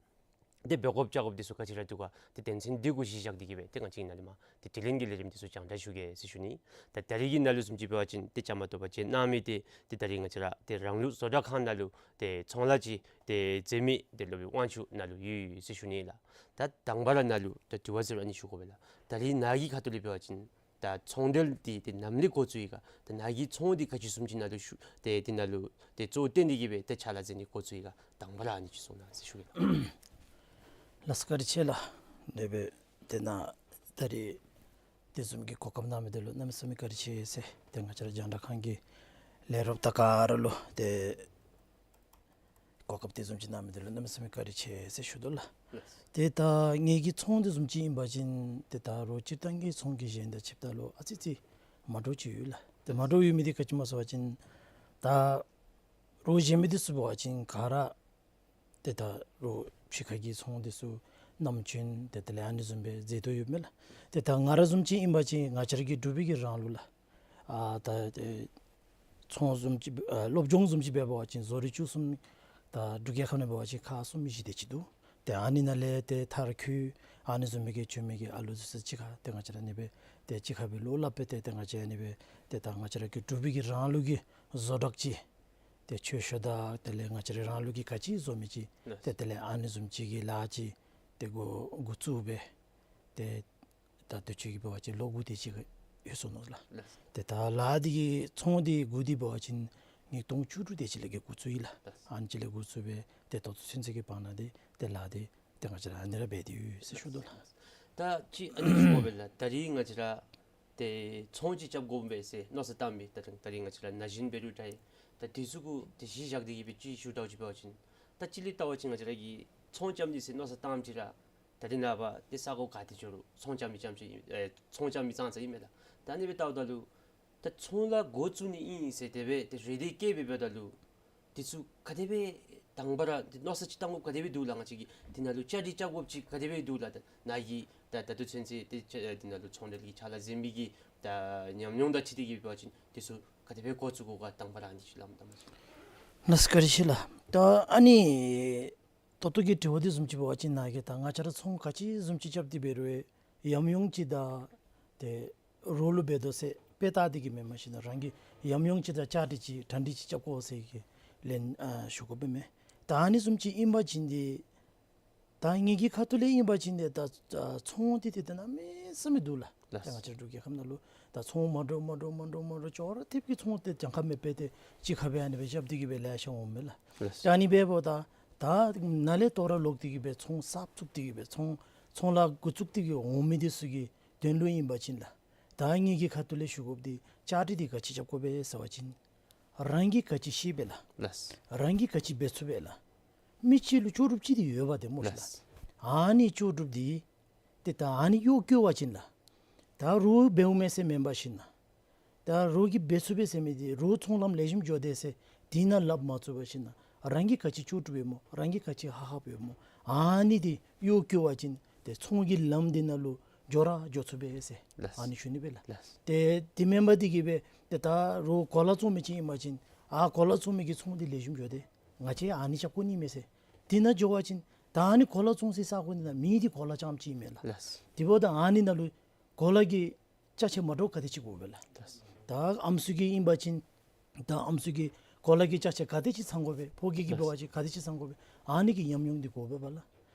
ཏེ་འབད་དགོཔ་བྱ་དགོཔ་འདི་ཚུ་ག་ཅི་ར་འདུག་ག། ཏེ་དོན་ཚན་འདི་གུ་གཞི་བཞག་སྟེ་གི་སྦེ་ཏེ་ང་བཅས་ནཱ་ལས་མར་ཏེ་དྲི་ལན་གྱི་ལས་རིམ་འདི་ཚུ་རྒྱང་བསྒྲགས་ཞུ་གེ་ཟེར་ཞུ་ནི། ད་ད་རིས་ཀྱི་ནང་ལུ་བཟུམ་ཅིག་འབད་བ་ཅིན་ཏེ་བཅའ་མར་གཏོགས་པ་བཅས་གནང་མི་འདི་ཏེ་ད་རིས་ང་བཅས་ར་ཏེ་རང་ལུགས་བཟོ་གྲྭ་ཁང་ནང་ལུ་ཏེ་ཚོང་ལཱ་ཅིག་ཏེ་མཛད་མི་ཏེ་སློབ་དཔོན་དབང་ཕྱུག་ནཱ་ལུ་ཡོད་ཡོད་ཟེར་ཞུ་ནི་ལགས། ད་དང་པ་ར་ནཱ་ལུ་ད་དྲི་བ་ཟེར་ཨ་ནི་ཞུ་དགོ་པས་ལགས། ད་རིས་ནཱ་གི་ཁ་ཐུག་ལས་འབད་བ་ཅིན་ད་ཚོང་འབྲེལ་འདི་ཏེ་ནམ་ལས་འགོ་བཙུགས་ཡི་ག། ད་ནཱ་གི་ཚོང་འདི་ག་ཅི་བཟུམ་ཅིག་ནཱ་ལུ་ཞུ་ཏེ་དེ་ནང་ལུ་ཏེ་གཙོ་བོ་བཏོན་ཏེ་གི་སྦེ་ཏེ་ཕྱག་ལཱ་མཛད་ནི་འགོ་བཙུགས་ཡི་ག། དང་པ་ར་ཨ་ནི་ཅིག་གསུང་གནང་ཟེར་ཞུ་གེ་ལགས། ལགས་སོ་བཀའ་དྲིན་ཆེ་ལགས། དེ་སྦེ་ཏེ་ནཱ་ད་རིས་དེ་བཟུམ་གྱི་གོ་སྐབས་གནང་མི་འདི་ལུ་གནམ་མེད་ས་མེད་བཀའ་དྲིན་ཆེ་ཟེར་ཏེ་ང་བཅས་ར་རྒྱང་བསྒྲགས་ཁང་གི་ལས་རོགསཔ་དང་ག་ར་ལུ་ཏེ་གོ་སྐབས་དེ་བཟུམ་ཅིག་གནང་མི་འདི་ལུ་གནམ་མེད་ས་མེད་བཀའ་དྲིན་ཆེ་ཟེར་ཞུ་དོ་ལགས། ལགས། ཏེ་ད་ངེ་གི་ཚོང་དེ་བཟུམ་ཅིག་ཨིན་པ་ཅིན་ཏེ་ད་རོགས་སྤྱིར་བཏང་གི་ཚོང་གི་གཞན་དང་ཕྱདཔ་ད་ལུ་ཨ་ཙི་ཙི་མ་འདྲཝ་ཅིག་ཡོད་ལགས། ཏེ་མ་འདྲཝ་ཡོད་མི་འདི་ག་ཅི་སྨོ་ཟེར་བ་ཅིན་ད་རོགས་གཞན་མི་འདི་ཚུ་འབད་བ་ཅིན་ག་ར་ཏེ་ད་རོགས་ཕྱི་ཁ་གི་ཚོང་འདི་ཚུ་ནམ་རྒྱུན་ཏེ་དེ་ལས་ཨ་ནི་བཟུམ་སྦེ་མཛད་དོ་ཡོདཔ་མས་ལགས། ཏེ་ད་ང་ར་བཟུམ་ཅིག་ཨིན་པ་ཅིན་ང་བཅས་ར་གི་འབྲུག་པའི་གི་རང་ལུགས་ལགས། ཨ་ད་ཏེ་ ཚོང་བཟུམ་ཅིག་ཨ་སློབ་སྦྱོང་བཟུམ་ཅིག་འབད་བ་ཅིན་བཟོ་རིག་བཅུ་གསུམ་ད་འབྲུག་རྒྱལ་ཁབ་ནང་འབད་བ་ཅིན་ཁག་གསུམ་བཞི་དེ་ཅིག་འདུག། ཏེ་ཨ་ནི་ནང་ལས་ཏེ་མཐར་འཁྱོལ་ཨ་ནི་བཟུམ་མའི་གི་བྱོན་མི་གི་ཨ་ལུ་ཚུ་གཅིག་ཁར་ཏེ་ང་བཅས་ར་ཨ་ནི་སྦེ་ཏེ་གཅིག་ཁར་སྦེ་བློ་སླབ་སྦེ་ཏེ་ཏེ་ང་བཅས་ཨ་ནི་སྦེ་ཏེ་ད་ང་བཅས་ར་གི་འབྲུག་པའི་གི་རང་ལུགས་ཀྱི་བཟོ་གྲྭ་ཅིག་ཏེ་ཆོས་ཤོ་དང་དེ་ལས་ང་བཅས་ར་རང་ལུགས་ཀྱི་ག་ཅི་བཟོ་མི་ཅིག་ལགས། ཏེ་དེ་ལས་ཨ་ནི་བཟུམ་ཅིག་གི་ལཱ་ཅིག་ཏེ་འགོ་འགོ་བཙུགས་སྦེ་ཏེ་ད་དུས་ཅི་གི་འབད་བ་ཅིན་ལོ་དགུ་དེ་ཅིག་ཡོད་སོ་ནུག་ལགས། ལགས། ཏེ་ད་ལཱ་འདི་གི་ཚོང་འདི་འགོ་འདི་འབད་བ་ཅིན་ཉིས་སྟོང་བཅུ་དྲུག་དེ་ཅིག་ལས་ཀྱི་འགོ་བཙུགས་ཡི་ལགས། ལགས། ཨ་ནི་ཅིག་ལས་འགོ་བཙུགས་སྦེ་ཏེ་ད་ལྟོ་ཚུན་ཚོད་ཀྱི་བར་ན་འདི་ཏེ་ལཱ་འདི་ཏེ་ང་བཅས་ར་ཨ་ནི་ར་འབད་དེ་ཡོད་ཟེར་ཞུ་དོ་ལགས། ད་ཅི་ཨ་ནི་ཞུ་དགོ་པས་ལགས། ད་རིས་ང་བཅས་ར་ཏེ་ཚོང་ཅིག་རྐྱབ་དགོ་པས་ཟེར་མནོ་བསམ་བཏང་མི་ད་རིས་ད་རིས་ང་བཅས་ར་ན་གཞོན་འབད་རུང་འདྲ་ད་དེ་ཚུ་གུ་ཏེ་གཞི་བཞག་སྟེ་གི་སྦེ་ཅིག་ཞུ་དགོཔ་ཅིག་འབད་བ་ཅིན་ད་ཅི་ལས་བལྟ་བ་ཅིན་ང་བཅས་ར་གིས་ཚོང་རྐྱབ་ནི་ཟེར་མནོ་བསམ་བཏངམ་ཅིག་ར་ད་རིས་ནངས་པ་ཏེ་ས་གོ་ག་ཏེ་འགྱོ་རུང་ཚོང་རྐྱབ་མི་རྐྱངམ་ཅིག་ཨིན་ཨེ་ཚོང་རྐྱབ་མི་ཙང་ཙ་ཨིན་མས་ལགས། ད་ཨ་ནི་སྦེ་བལྟཝ་ད་ལུ་ད་ཚོང་ལཱ་འགོ་བཙུགས་ནི་ཨིན་ཟེར་དེ་སྦེ་ཏེ་རེ་འདོད་བསྐྱེད་སྦེ་འབདཝ་ད་ལུ་དེ་ཚུ་ག་དེ་སྦེ་དང་པ་ར་ཏེ་མནོ་བསམ་ཅིག་བཏང་དགོཔ་ག་དེ་སྦེ་འདུག་ལགས། ང་བཅས་ཀྱིས་དེ་ནང་ལུ་བཅའ་སྒྲིག་རྐྱབ་དགོཔ་ཅིག་ག་དེ་སྦེ་འདུག་ལགས། ད་ནཱ་གི་ད་ད་ལྟོ་ཚུན་ཚོད་ཏེ་ཅ་དེ་ནང་ལུ་ཚོང་འབྲེལ་གྱི་ཕྱག་ལཱ་མཛད་མི་གི་ད་ཉམས་མྱོང་དང་འཁྲིལ་ཏེ་གི་འབད་བ་ཅིན་དེ་ཚུ་ག་དེ་སྦེ་འགོ་བཙུགས་དགོ་ག་དང་པ་ར་ཨ་ནི་ཅིག་སླབ་དང་པ་ཅིག། ལགས་སོ་བཀའ་དྲིན་ཆེ་ལགས། ད་ཨ་ནི་ད་ལྟོ་གི་དྲི་བ་འདི་བཟུམ་ཅིག་འབད་བ་ཅིན་ནཱ་གིས་ད་ང་བཅས་ར་ཚོང་ག་ཅི་བཟུམ་ཅིག་རྐྱབ་སྟེ་འབད་རུང་ཡང་ཡམ་ཡོམ་ཅིག་དང་ཏེ་རོགས་ལུ་འབད་དོ་ཟེར་དཔེ་བལྟ་སྟེ་གི་མེན་མ་ཤེས་ན་རང་གི་ཡམ་ཡོམ་ཅིག་དང་བཅའ་སྒྲིག་ཅིག་གྲ་སྒྲིག་ཅིག་རྐྱབ་དགོ་ཟེར་གི་ལན་ཨ་ཞུ་དགོ་པས་མས། ད་ཨ་ནི་བཟུམ་ཅིག་ཨིན་པ་ཅིན་ཏེ་ད་ངེ་གི་ཁ་ཐུག་ལས་ཨིན་པ་ཅིན་ཏེ་ད་ད་ཚོང་འདི་ཏེ་ད་གནམ་མེད་ས་མེད་འདུག་ལགས། ལགས། ད་ང་བཅས་འབྲུག་རྒྱལ་ཁབ་ནང་ལུ་ད་ཚོང་མ་འདྲཝ་མ་འདྲཝ་མ་འདྲཝ་མ་འདྲཝ་ཅོག་ར་འཐདཔ་གི་ཚོང་ཏེ་གྱངས་ཁ་མེད་པར་ཏེ་གཅིག་ཁར་སྦེ་ཨ་ནི་སྦེ་རྐྱབ་སྟེ་གི་སྦེ་ལེ་ཤ་འོངམ་མས་ལགས། ལགས། ད་ཨ་ནི་འབདཝ་ད་ད་ནཱ་ལས་དོ་རུང་ལོག་སྟེ་གི་སྦེ་ཚོང་གསརཔ་བཙུགས་ཏེ་གི་སྦེ་ཚོང་ཚོང་ལཱ་འགོ་བཙུགས་ཏེ་གི་འོང་མི་འདི་ཚུ་གི་དོན་ལུ་ཨིན་པ་ཅིན་ལགས། ད་ངེ་གི་ཁ་ཐུག་ལས་ཞུ་དགོཔ་འདི་བཅའ་སྒྲིག་འདི་ག་ཅི་རྐྱབ་དགོ་པས་ཟེར་བ་ཅིན་རང་གིས་ག་ཅི་ཤེས་པས་ལགས། ལགས། རང་གིས་ག་ཅི་འབད་ཚུགས་པས་ལགས། མི་གཅིག་ལུ་ལྕོགས་གྲུབ་ཅིག་འདི་ཡོད་པ་ཏེ་སྨོ་ཤེས་ལགས། ལགས། ཨ་ནི་ལྕོགས་གྲུབ་འདི་ཏེ་ད་ཨ་ནི་གཡོག་བཀོལ་བ་ཅིན་ལགས། ད་རོགས་འབདཝ་མས་ཟེར་མེན་པར་ཞིན་ན་ད་རོགས་ཀྱིས་འབད་ཚུགས་པས་ཟེར་མི་འདི་རོགས་ཚོང་ལམ་ལེགས་ཤོམ་འགྱོ་དེས་ཟེར་དེ་ནང་ལགཔ་མ་བཙུགས་པར་ཞིན་ན་རང་གི་ག་ཅི་ལྕོགས་གྲུབ་ཡོད་སྨོ་རང་གི་ག་ཅི་ཧ་ཧ་ཡོད་སྨོ་ཨ་ནི་འདི་གཡོག་བཀོལ་བ་ཅིན་ཏེ་ཚོང་གི་ལམ་འདི་ནང་ལུ་འགྱོ་ར་འགྱོ་ཚུགས་པས་ཟེར། ལགས། ཨ་ནི་ཞུ་ནི་སྦེ་ལགས། ལགས། ཏེ་དེ་མེན་པར་འདི་གིས་སྦེ་ཏེ་ད་རོགས་གོ་ལ་བཙོང་མི་ཅིག་ཨིན་པ་ཅིན་ཨ་གོ་ལ་བཙོང་མི་གི་ཚོང་འདི་ལེགས་ཤོམ་འགྱོ་དེས། ང་བཅས་ཨ་ནི་རྐྱབ་དགོ་ནི་མས་ཟེར། དེ་ནང་འགྱོ་བ་ཅིན་ད་ཨ་ནི་གོ་ལ་བཙོང་སའི་ས་གོ་འདི་ནང་མེད་དེ་གོ་ལ་རྐྱངམ་ཅིག་མས་ལགས། ལགས། དེ་འབདཝ་ད་ཨ་ནི་ནང་ལུ་གོ་ལ་གི་ཅ་ཆས་མ་འདྲཝ་ག་དེ་ཅིག་དགོ་པས་ལགས། ལགས། ད་ཨམ་སྲུ་གི་ཨིན་པ་ཅིན་ད་ཨམ་སྲུ་གི་གོ་ལ་གི་ཅ་ཆས་ག་དེ་ཅིག་ཚང་དགོ་པས། ཕོ་སྐྱེས་ཀྱི་འབད་བ་ཅིན་ག་དེ་ཅིག་ཚང་དགོ་པས། ཨ་ནི་གི་ཡམ་ཡོམ་འདི་དགོ་པས་པ་ལགས།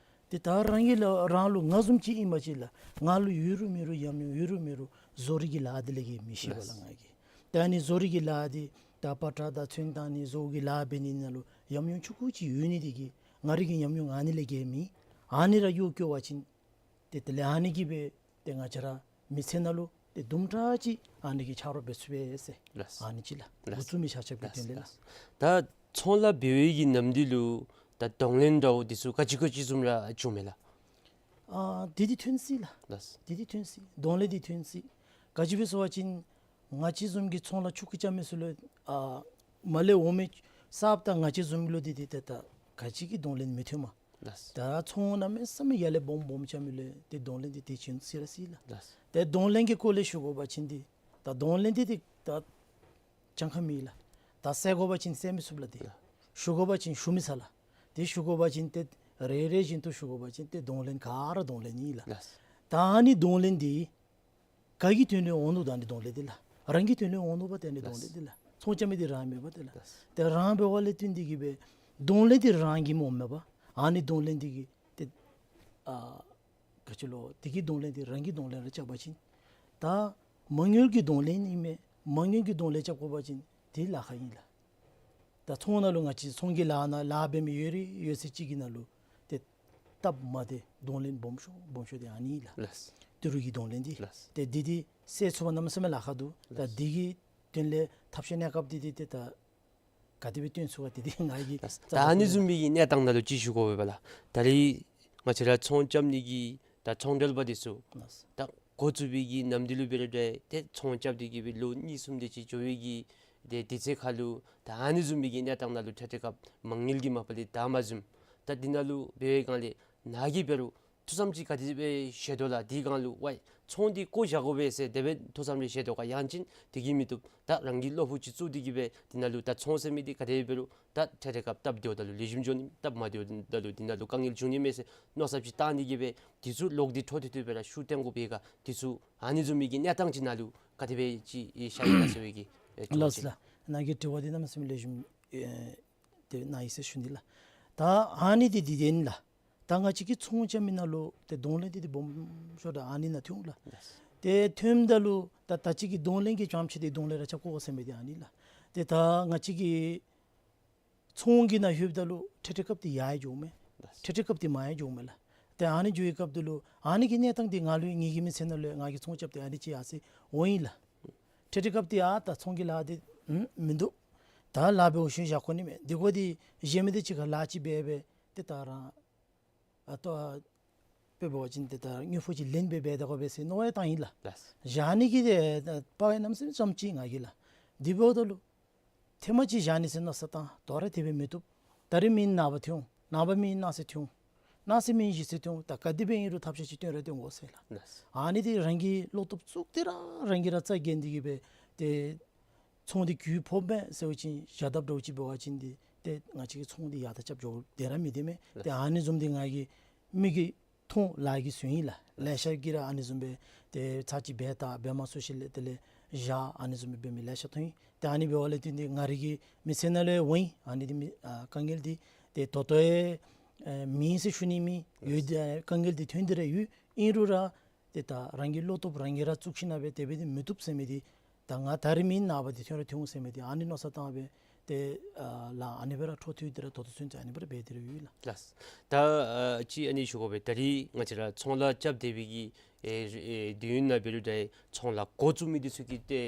ཏེ་ད་རང་གི་ལགས་རང་ལུ་ང་བཟུམ་ཅིག་ཨིན་པ་ཅིན་ལགས་ང་ལུ་ཡོད་རུང་མེད་རུང་ཡམ་ཡོམ་ཡོད་རུང་མེད་རུང་བཟོ་རིག་གི་ལཱ་འདི་ལས་ཀྱི་མི་ཤེས་པས་ལགས། ལགས། ང་གིས་ད་ཨ་ནི་བཟོ་རིག་གི་ལཱ་འདི་ད་པ་ཏྲ་དང་ཚོན་བཏང་ནི་བཟོ་གི་ལཱ་འབད་ནི་ནང་ལུ་ཡམ་ཡོམ་ཆུང་ཀུ་ཅིག་ཡོད་ནི་འདི་གིས་ང་རའི་གི་ཡམ་ཡོམ་ཨ་ནི་ལས་ཀྱི་མེད། ཨ་ནི་ར་གཡོག་བཀོལ་བ་ཅིན་ཏེ་དེ་ལས་ཨ་ནི་གིས་སྦེ་ཏེ་ང་བཅས་ར་མི་ཚེ་ནང་ལུ་ཏེ་དུམ་གྲ་ཅིག་ཨ་ནི་གིས་ཆ་རོགས་འབད་ཚུགས་པས་ཟེར། ལགས། ཨ་ནི་ཅིག་ལགས། ལགས། འགོ་བཙུགས་མི་ཆ་ཁྱབ་ཀྱི་དོན་ལས་ལགས། ལགས། ད་ཚོང་ལཱ་འབད་བའི་གི་ནམ་དུས་ལུ་ད་གདོང་ལེན་འདྲཝ་འདི་ཚུ་ག་ཅི་ག་ཅི་བཟུམ་ར་བྱུངམ་མས་ལགས། ཨ་དེ་འདི་ཐོན་སྲིད་ལགས། ལགས། དེ་འདི་ཐོན་སྲིད། གདོང་ལེན་འདི་ཐོན་སྲིད། ག་ཅི་སྦེ་ཟེར་བ་ཅིན་ང་བཅས་བཟུམ་གྱི་ཚོང་ལཱ་ཆུང་ཀུ་རྐྱབ་མི་ཚུ་ལུ་ཨ་མར་ལས་འོང་མི་གསརཔ་དང་ང་བཅས་བཟུམ་ལུ་འདི་འདི་ཏེ་ད་ག་ཅི་གི་གདོང་ལེན་མི་ཐོནམ། ལགས། ད་ཚོང་གནམ་མེད་ས་མེད་ཡར་ལས་སྦོམ་སྦོམ་རྐྱབ་མི་ལུ་ཏེ་གདོང་ལེན་འདི་ཏེ་བྱིན་སྲིད་ར་སྲིད་ལགས། ལགས། ཏེ་གདོང་ལེན་གྱི་སྐོར་ལས་ཞུ་དགོ་པ་ཅིན་འདི་ད་གདོང་ལེན་འདི་ཏེ་ད་གྱངས་ཁ་མེད་ལགས། ད་བསལ་དགོ་པ་ཅིན་བསལ་མི་ཚུགས་ལགས། ཏེ་ལགས། ཞུ་དགོ་པ་ཅིན་ཞུ་མི་ཚར་ལགས། ཏེ་ཞུ་དགོ་པ་ཅིན་ཏེ་རེ་རེ་བཞིན་དུ་ཞུ་དགོ་པ་ཅིན་ཏེ་གདོང་ལེན་ག་ར་གདོང་ལེན་ཨིན་ལགས། ལགས། ད་ཨ་ནི་གདོང་ལེན་འདི་ག་གི་དོན་ལུ་འོང་ནུག། ད་ཨ་ནི་གདོང་ལེན་འདི་ལགས་རང་གི་དོན་ལུ་འོང་ནུག་པ། ཏེ་ཨ་ནི་གདོང་ལེན་འདི་ལགས་ཚོང་རྐྱབ་མི་འདི་རང་མེན་པ། ཏེ་ལགས། ལགས། ཏེ་རང་འབདཝ་ལས་བརྟེན་ཏེ་གིས་སྦེ་གདོང་ལེན་འདི་རང་གི་སྨོ་མེན་པ། ཨ་ནི་གདོང་ལེན་འདི་གིས་ཏེ་ཨ་ག་ཅི་ལོ་དེ་གི་གདོང་ལེན་འདི་རང་གི་གདོང་ལེན་ར་རྐྱབ་པ་ཅིན་ད་མ་དངུལ་གྱི་གདོང་ལེན་ཨིན་མས། མ་དངུལ་གྱི་གདོང་ལེན་རྐྱབ་དགོ་པ་ཅིན་དེ་ལཱ་ཁག་ཨིན་ལགས། ད་ཚོང་ནང་ལུ་ང་བཅས་ཚོང་གི་ལཱ་ནང་ལཱ་འབད་མི་ཡོད་རིགས་ཡོད་ཚད་ཅིག་གི་ནང་ལུ་ཏེ་སྟབས་མ་བདེ་གདོང་ལེན་སྦོམ་ཤོས་སྦོམ་ཤོས་འདི་ཨ་ནི་ལགས། ལགས། ཏི་རུ་གི་གདོང་ལེན་འདི། ལགས། ཏེ་འདི་འདི་སེལ་ཚུགས་པ་གནམ་མེད་ས་མེད་ལཱ་ཁག་འདུག། ད་ལགས། འདི་གི་དོན་ལས་ཐབས་ཤེས་གནས་སྐབས་འདི་འདི་ཏེ་ད་ག་དེ་སྦེ་སྟོན་ཚུགས་ག་འདི་འདི་ང་གིས་ལགས། ད་ཨ་ནི་བཟུམ་མའི་གི་གནས་སྟངས་ནང་ལུ་ཅིག་ཞུ་དགོ་པས་པ་ལགས། ད་རེས་ང་བཅས་ར་ཚོང་རྐྱབ་ནི་གི་ད་ཚོང་འབྲེལ་པ་འདི་ཚུ་ལགས། ད་འགོ་བཙུགས་པའི་གི་ནམ་དུས་ལུ་འབད་རུང་འདྲ་ཏེ་ཚོང་རྐྱབ་སྟེ་གིས་སྦེ་ལོ་གཉིས་གསུམ་དེ་ཅིག་འགྱོ་བའི་གི་ཏེ་དུས་ཚོད་ཁར་ལུ་ད་ཨ་ནི་བཟུམ་མའི་གི་གནས་སྟངས་ནང་ལུ་ཏེ་ཏེ་སྐབས་མ་དངུལ་གྱི་མ་པ་ལས་ད་མ་བཟུམ། ད་འདི་ནང་ལུ་འབད་བའི་སྒང་ལས་ནཱ་གིས་འབད་རུང་ ཐུགས་བསམ་ཅིག་ག་དེ་སྦེ་བཞེས་དོ་ལགས། དེའི་སྒང་ལུ་ཝའི་ཚོང་འདི་བཀོ་བཞག་དགོ་པས་ཟེར་དེ་སྦེ་ཐུགས་བསམ་རེ་བཞེས་དོ་ག། ཡང་ཅིན་དེ་གིས་མི་བཏུབ། ད་རང་གི་བློ་ཕུགས་ཅིག་བཙུགས་ཏེ་གི་སྦེ་དེ་ནང་ལུ་ད་ཚོང་ཟེར་མི་འདི་ག་དེ་འབད་རུང་ད་འཕྲལ་འཕྲལ་སྐབས་སྟབས་བདེཝ་ད་ལུ་ལེགས་ཤོམ་འགྱོ་ནི་མས། སྟབས་མ་བདེཝ་ད་ལུ་དེ་ནང་ལུ་དཀའ་ངལ་འབྱུང་ནི་མས་ཟེར་མནོ་བསམ་ཅིག་བཏང་ནི་གི་སྦེ་དེ་ཚུ་ལོག་སྟེ་འཕྲོ་མཐུད་དེ་སྦེ་ར་ཤུགས་བཏོན་དགོ་པས་ག། དེ་ཚུ་ཨ་ནི་བཟུམ་མའི་གི་གནས་སྟངས་ཅིག་ནང་ལུ་ག་དེ་སྦེ་ཅིག་ཤར་ཡི་ག་ཟེར་བའི་གི་ཨེ་ལགས་ལགས། ནཱ་གི་དྲི་བ་འདི་གནམ་མེད་ས་མེད་ལེགས་ཤོམ་ཨེ་དེ་ནཱ་ཡི་ཟེར་ཞུ་ནི་ལགས། ད་ཨ་ནི་འདི་འདི་དེ་ཨིན་ལགས། ད་ང་བཅས་ཀྱི་ཚོང་རྐྱབ་མི་ནང་ལུ་ཏེ་གདོང་ལེན་འདི་འདི་སྦོམ་ཤོས་ར་ཨ་ནི་ནང་ཐོན་འོང་ལགས། ལགས། ཏེ་ཐོནམ་ད་ལུ་ད་ད་ཅི་གི་གདོང་ལེན་གྱི་རྐྱངམ་ཅིག་འདི་གདོང་ལེན་ར་རྐྱབ་དགོ་ཟེར་མི་འདི་ཨ་ནི་ལགས། ཏེ་ད་ང་བཅས་ཀྱི་ཚོང་གི་ནང་ལྷོདཔ་ད་ལུ་འཕྲལ་འཕྲལ་སྐབས་འདི་ཡར་ཡང་འགྱོཝ་མས། ལགས། འཕྲལ་འཕྲལ་སྐབས་འདི་མར་ཡང་འགྱོཝ་མས་ལགས། ཏེ་ཨ་ནི་འགྱོ་བའི་སྐབས་འདི་ལུ་ཨ་ནི་གི་གནས་སྟངས་འདི་ང་ལུ་ངེ་གི་མི་ཚེ་ནང་ལུ་ང་གིས་ཚོང་རྐྱབ་སྟེ་ཨ་ནི་ཅིག་ཡར་སོང་འོང་ཡི་ལགས། འཕྲལ་འཕྲལ་སྐབས་འདི་ཨ་ད་ཚོང་གི་ལཱ་འདི་ཨུམ་མིན་འདུག། ད་ལཱ་འབད་བའི་ཤུལ་བཞག་དགོ་ནི་མས། འདི་གོ་འདི་གཞན་མི་འདི་ཅིག་ཁར་ལཱ་ཅིག་འབད་འབད་ཏེ་ད་རང་ཨ་ལྟོ་དཔེ་འབད་བ་ཅིན་ཏེ་ད་དངུལ་ཕོགས་ཅིག་ལེན་སྦེ་འབད་དགོ་པས་ཟེར་མནོ་བསམ་བཏང་ཡི་ལགས། ལགས། བཞག་ནི་གི་ཏེ་དཔའ་བོ་གནམ་མེད་ས་མེད་ཙམ་ཅིག་ང་གིས་ལགས། དེ་འབདཝ་ད་ལུ་ཐེངས་མ་ཅིག་བཞག་ནི་ཟེར་མནོ་བསམ་བཏང་། དོ་རུང་དེ་སྦེ་མི་བཏུབ། ད་རིས་མེན་ནངས་པ་ཐོན་འོང་། ནངས་པ་མེན་གནངས་ཚེ་ཐོན་འོང་། གནངས་ཚེ་མེན་གཞེས་ཚེ་ཐོན་འོང་། ད་ག་དེ་སྦེ་ཨིན་རུང་ཐབས་ཤེས་ཅིག་བཏོན་ར་བཏོན་དགོ་ཟེར་ལགས། ལགས། ཨ་ནི་འདི་རང་གིས་བློ་སྟོབས་བཙུགས་ཏེ་ར་རང་གིས་ར་རྩ་འགེངས་ཏེ་གི་སྦེ་ཏེ་ཚོང་འདི་གྱོང་ཕོགཔ་མས་ཟེར་བ་ཅིན་བཞག་དཔ་འདྲཝ་ཅིག་འབད་བ་ཅིན་འདི་ཏེ་ང་བཅས་ཀྱི་ཚོང་འདི་ཡར་དང་རྐྱབ་འགྱོ་དེ་ར་མི་བདེ་མས། ཏེ་ཨ་ནི་བཟུམ་འདི་ང་གིས་མིག་གིས་མཐོང་ལག་གིས་གཟིགས་ཡི་ལགས། ལེ་ཤ་གིས་ར་ཨ་ནི་བཟུམ་སྦེ་ཏེ་ཚར་གཅིག་འབད་ད་འབད་མ་ཚུགས་ཞིནམ་ལས་དེ་ལས་བཞག་ཨ་ནི་བཟུམ་སྦེ་འབད་མི་ལེ་ཤ་མཐོང་ཡི། ཏེ་ཨ་ནི་འབདཝ་ལས་བརྟེན་ཏེ་ང་རའི་གི་མི་ཚེ་ནང་ལས་འོང་ཡི། ཨ་ནི་འདི་མི་ཨ་དཀའ་ངལ་འདི་ཏེ་ད་ལྟོ་ཡང་ཨེ་མེད་ཟེར་ཞུ་ནི་མེད། ཡོད་དེ་དཀའ་ངལ་འདི་ཐོན་ཏེ་ར་ཡོད། ཨིན་རུང་ར་ཏེ་ད་རང་གི་བློ་སྟོབས་རང་གིས་ར་བཙུགས་ཞིནམ་ལས་དེ་སྦེ་འདི་མི་བཏུབ་ཟེར་མི་འདི་ད་ང་ད་རིས་མེན་ནངས་པ་འདི་ཐོན་ར་ཐོན་འོང་ཟེར་མི་འདི་ཨ་ནི་མནོ་བསམ་བཏང་སྦེ་ཏེ་ཨ་ལཱ་ཨ་ནི་སྦེ་ར་འཕྲོ་མཐུད་དེ་ར་ད་ལྟོ་ཚུན་ཚོད་ཨ་ནི་སྦེ་ར་འབད་དེ་ར་ཡོད་ལགས། ལགས། ད་ཨ་ཅིག་ཨ་ནི་ཞུ་དགོ་པས། ད་རིས་ང་བཅས་ར་ཚོང་ལཱ་རྐྱབ་སྡོད་པའི་གི་ཨེ་ཨེ་དུས་ཡུན་ནང་འབད་རུང་འདྲ་ཚོང་ལཱ་འགོ་བཙུགས་མི་འདི་ཚུ་གི་ཏེ་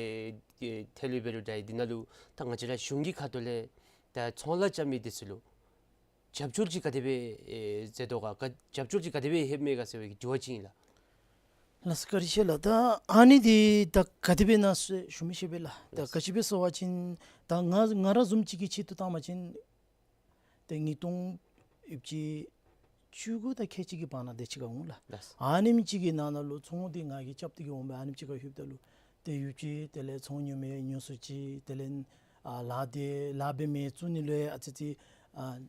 ཨེ་ཐད་ལུ་འབད་རུང་འདྲ་འདི་ནང་ལུ་ད་ང་བཅས་ར་གཞུང་གི་ཁ་ཐུག་ལས་ད་ཚོང་ལཱ་རྐྱབ་མི་འདི་ཚུ་ལུ་རྒྱབ་སྐྱོར་ཅིག་ག་དེ་སྦེ་ཨེ་མཛད་དོ་ག། ག་རྒྱབ་སྐྱོར་ཅིག་ག་དེ་སྦེ་ལྷོདཔ་མས་ག་ཟེར་བའི་གི་དྲི་བ་ཅིག་ཨིན་ལགས། ལགས་སོ་བཀའ་དྲིན་ཆེ་ལགས། ད་ཨ་ནི་འདི་ད་ག་དེ་སྦེ་ཨིན་ན་ཟེར་ཞུ་མི་ཤེས་པས་ལགས། ད་ལགས། ག་ཅི་སྦེ་ཟེར་བ་ཅིན་ད་ང་ང་ར་བཟུམ་ཅིག་གི་ཆེད་དུ་བཏང་བ་ཅིན་ཏེ་ཉིས་སྟོང་ཡོད་ཅི་བཅུ་དགུ་དང་ཁལ་གཅིག་གི་བར་ན་དེ་ཅིག་ཁར་འོང་ལགས། ལགས། ཨ་ནེམ་ཅིག་གི་ནང་ན་ལུ་ཚོང་འདི་ང་གིས་རྐྱབ་སྟེ་གི་འོང་སྦེ་ཨ་ནེམ་ཅིག་ཁར་ལྷོདཔ་ད་ལུ་ཏེ་ཡོད་ཅི་དེ་ལས་ཚོང་ཉོ་མི་ཉོ་ཚུགས་ཅི། དེ་ལས་ཨ་ལཱ་འདི་ལཱ་འབད་མི་བཙུགས་ནི་ལུ་ཡང་ཨ་ཙི་ཙི་ཨ་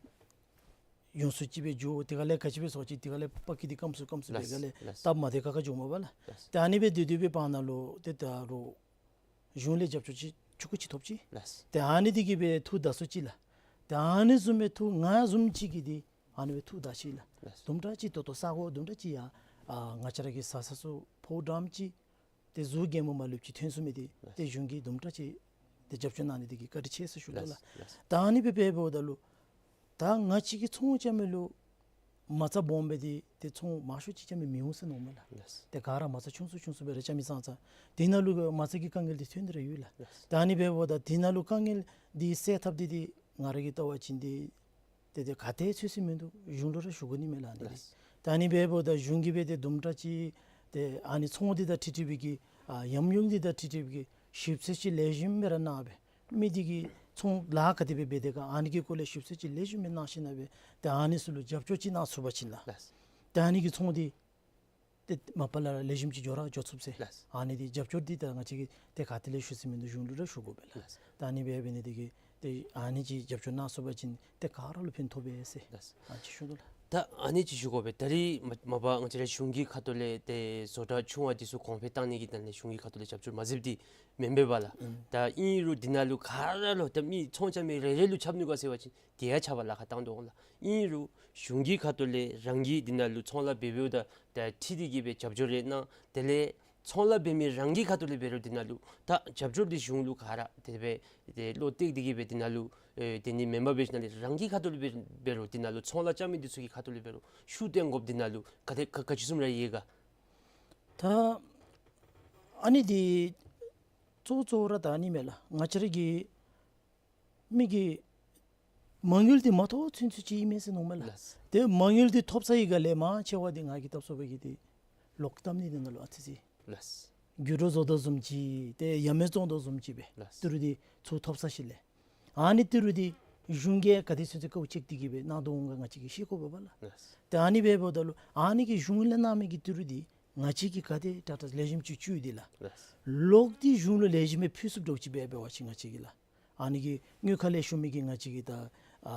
ཡོང་སུ་ཅིག་སྦེ་འགྱོ། དེ་ཁ་ལས་ག་ཅི་སྦེ་ཟེར་བ་ཅིན་དེ་ཁ་ལས་པ་ཀི་འདི་སྐམ་སུ་སྐམ་སུ་སྦེ་ལགས། ག་ལས་ལགས། སྟབས་མ་བདེ་ཁག་ཁ་འགྱོཝ་མས་པ་ལགས། ལགས། ཏེ་ཨ་ནི་སྦེ་སྡོད་སྡོད་པའི་བར་ན་ལུ་ཏེ་ད་རུང་གཞུང་ལས་རྒྱབ་སྐྱོར་ཅིག་ཆུང་ཀུ་ཅིག་ཐོབ་ཅི། ལགས། ཏེ་ཨ་ནི་འདི་གིས་སྦེ་ཐུགས་དགའ་སུ་ཅིག་ལགས། ཏེ་ཨ་ནི་བཟུམ་སྦེ་ཐུགས་ང་བཟུམ་ཅིག་གིས་འདི་ཨ་ནི་སྦེ་ཐུགས་དགའ་ཅི་ལགས། ལགས། དུམ་གྲ་ཅིག་ཏོག་ཏོ་ས་གོ་དུམ་གྲ་ཅིག་ཡང་ཨ་ང་བཅས་ར་གི་བཟའ་ཚང་ཚུ་ཕོཝ་འགྲངམ་ཅིག་ཏེ་གཟུགས་རྒྱན་མ་ལུསཔ་ཅིག་ཐོན་སོ་མི་འདི་ལགས། ཏེ་གཞུང་གིས་དུམ་གྲ་ཅིག་ཏེ་རྒྱབ་སྐྱོར་གནང་ནི་འདི་གིས་བཀའ་དྲིན་ཆེ་ཟེར་ཞུ་དོ་ལགས། ལགས། ད་ཨ་ནི་སྦེ་འབདཝ་ད་ལུ་ད་ང་བཅས་ཀྱི་ཚོང་རྐྱབ་མི་ལུ་མ་རྩ་སྦོམ་སྦེ་འདི་ཏེ་ཚོང་མང་ཤོས་ཅིག་རྐྱབ་མི་མི་འོང་ཟེར་མནོཝ་མས་ལགས། ལགས། ཏེ་ག་ར་མ་རྩ་ཆུང་སུ་ཆུང་སུ་སྦེ་ར་རྐྱབ་མི་ཙང་ཙང་དེ་ནང་ལུ་མ་རྩ་གི་དཀའ་ངལ་འདི་ཐོན་ཏེ་ར་ཡོད་ལགས། ལགས། ད་ཨ་ནི་འབདཝ་ད་དེ་ནང་ལུ་དཀའ་ངལ་འདི་སེལ་ཐབས་འདི་འདི་ང་ར་གིས་བལྟ་བ་ཅིན་འདི་ཏེ་ཏེ་ག་ཏེ་ཚུད་ས་མིན་འདུག། གཞུང་ལུ་ར་ཞུ་དགོ་ནི་མས་ལགས་ཨ་ནི་འདི། ལགས། ད་ཨ་ནི་འབདཝ་ད་གཞུང་གིས་སྦེ་ཏེ་དུམ་གྲ་ཅིག་ཏེ་ཨ་ནི་ཚོང་འདི་དང་འཁྲིལ་འཁྲིལ་བའི་གི་ཨ་ཉམས་མྱོང་འདི་དང་འཁྲིལ་འཁྲིལ་བའི་གི་ཞིབ་འཚོལ་ཅིག་ལེགས་ཤོམ་སྦེ་ར་གནང་སྦེ་མི་འདི་གིས་ཚོང་ལཱ་ག་དེ་སྦེ་འབད་དེས་ག་ཨ་ནི་གི་སྐོར་ལས་ཞིབ་འཚོལ་ཅིག་ལེགས་ཤོམ་སྦེ་གནང་ཞིནམ་ལས་སྦེ་ཏེ་ཨ་ནི་ཚུ་ལུ་རྒྱབ་སྐྱོར་ཅིག་གནང་ཚུགས་པ་ཅིན་ལགས། ལགས། ཏེ་ཨ་ནི་གི་ཚོང་འདི་ཏེ་མ་པ་ལས་ར་ལེགས་ཤོམ་ཅིག་འགྱོ་ར་འགྱོ་ཚུགས་ཟེར། ལགས། ཨ་ནི་འདི་རྒྱབ་སྐྱོར་འདི་ད་ང་བཅས་ཀྱིས་ཏེ་ག་ཏེ་ལས་ཞུ་ས་མིན་འདུག། གཞུང་ལུ་ར་ཞུ་དགོ་པས་ལགས། ལགས། ད་ཨ་ནི་སྦེ་འབད་ནི་འདི་གིས་ཏེ་ཨ་ནི་ཅིག་རྒྱབ་སྐྱོར་གནང་ཚུགས་པ་ཅིན་ཏེ་ག་ར་ལུ་ཕན་ཐོགས་པས་ཟེར། ལགས། ཨ་ཅིག་ཞུ་དོ་ལགས། ད་ཨ་ནི་ཅིག་ཞུ་དགོ་པས། ད་རིས་མ་མ་པ་ང་བཅས་ར་གཞུང་གི་ཁ་ཐུག་ལས་ཏེ་བཟོ་གྲྭ་ཆུང་བ་འདི་ཚུ་གོང་འཕེལ་གཏང་ནི་གི་དོན་ལས་གཞུང་གི་ཁ་ཐུག་ལས་རྒྱབ་སྐྱོར་མ་མཛདཔ་འདི་མེན་པས་པ་ལགས། ཨུམ། ད་ཨིན་རུང་འདི་ནང་ལུ་ག་ར་ལུ་ད་མི་ཚོང་རྐྱབ་མི་རེ་རེ་ལུ་ཁྱབ་ནུག་ག་ཟེར་བ་ཅིན་དེ་ཡང་ཁྱབ་པ་ལཱ་ཁག་བཏང་དོ་འོང་ལགས། ཨིན་རུང་གཞུང་གི་ཁ་ཐུག་ལས་རང་གིས་འདི་ནང་ལུ་ཚོང་ལཱ་འབད་འབདཝ་ད་ད་འཁྲིལ་ཏེ་གི་སྦེ་རྒྱབ་སྐྱོར་རེ་གནང་། དེ་ལས་ཚོང་ལཱ་འབད་མི་རང་གི་ཁ་ཐུག་ལས་འབད་རུང་འདི་ནང་ལུ་ད་རྒྱབ་སྐྱོར་འདི་གཞུང་ལུ་ག་ར་དེ་སྦེ་ཏེ་བློ་གཏད་དེ་གི་སྦེ་འདི་ནང་ལུ་ཨེ་དེ་ནི་མེན་པར་འབད་ཞིནམ་ལས་རང་གི་ཁ་ཐུག་ལས་འབད་འབད་རུང་འདི་ནང་ལུ་ཚོང་ལཱ་རྐྱབ་མི་འདི་ཚུ་གི་ཁ་ཐུག་ལས་འབད་རུང་ཤུགས་བཏོན་དགོཔ་འདི་ནང་ལུ་ག་དེ་ག་ག་ཅི་བཟུམ་ར་ཡོད་ག། ད་ཨ་ནི་འདི་གཙོ་གཙོ་བོ་ར་ད་ཨ་ནི་མས་ལགས། ང་བཅས་ར་གི་མི་གི་མ་དངུལ་འདི་མ་ཐོབ་ཚུན་ཚོད་ཅིག་ཨིན་མས་ཟེར་མནོཝ་མས་ལགས། ལགས། ཏེ་མ་དངུལ་འདི་ཐོབ་ཚར་བའི་སྒང་ལས་མང་ཆེ་བ་འདི་ང་གིས་བལྟ་སོང་བའི་གི་འདི་ལོག་བཏབ་ནི་འདི་ནང་ལུ་ཨ་ཙི་ཅིག། ལགས། འགྱུར་བ་བཟོ་དོ་བཟུམ་ཅིག་ཏེ་ཡ་མེད་བཙོང་དོ་བཟུམ་ཅིག་སྦེ། ལགས། ཏི་རུ་འདི་ཚུར་ཐོབ་ཚར་ཞིནམ་ལས་ཨ་ནི་ཏི་རུ་འདི་ གཞུང་གིས་ག་དེ་ཚུན་ཚོད་དཀའཝ་སྤྱད་དེ་གི་སྦེ་གནང་དོ་འོང་ག་ང་བཅས་ཀྱིས་ཤེས་དགོ་པས་ལགས། ལགས། ཏེ་ཨ་ནི་འབདཝ་ད་ལུ་ཨ་ནི་གི་གཞུང་ལས་གནང་མི་གི་ཏི་རུ་འདི་ང་བཅས་ཀྱིས་ག་དེ་དྲག་དྲག་ལེགས་ཤོམ་ཅིག་བཙུགས་ཏེ་ལགས། ལགས། ལོག་སྟེ་གཞུང་ལུ་ལེགས་ཤོམ་སྦེ་ཕུལ་ཚུགསཔ་འདྲཝ་ཅིག་འབད་འབད་བ་ཅིན་ང་བཅས་ཀྱིས་ལགས། ཨ་ནི་གི་དངུལ་ཁང་ལས་ཞུ་མི་གི་ང་བཅས་ཀྱི་ད་ཨ་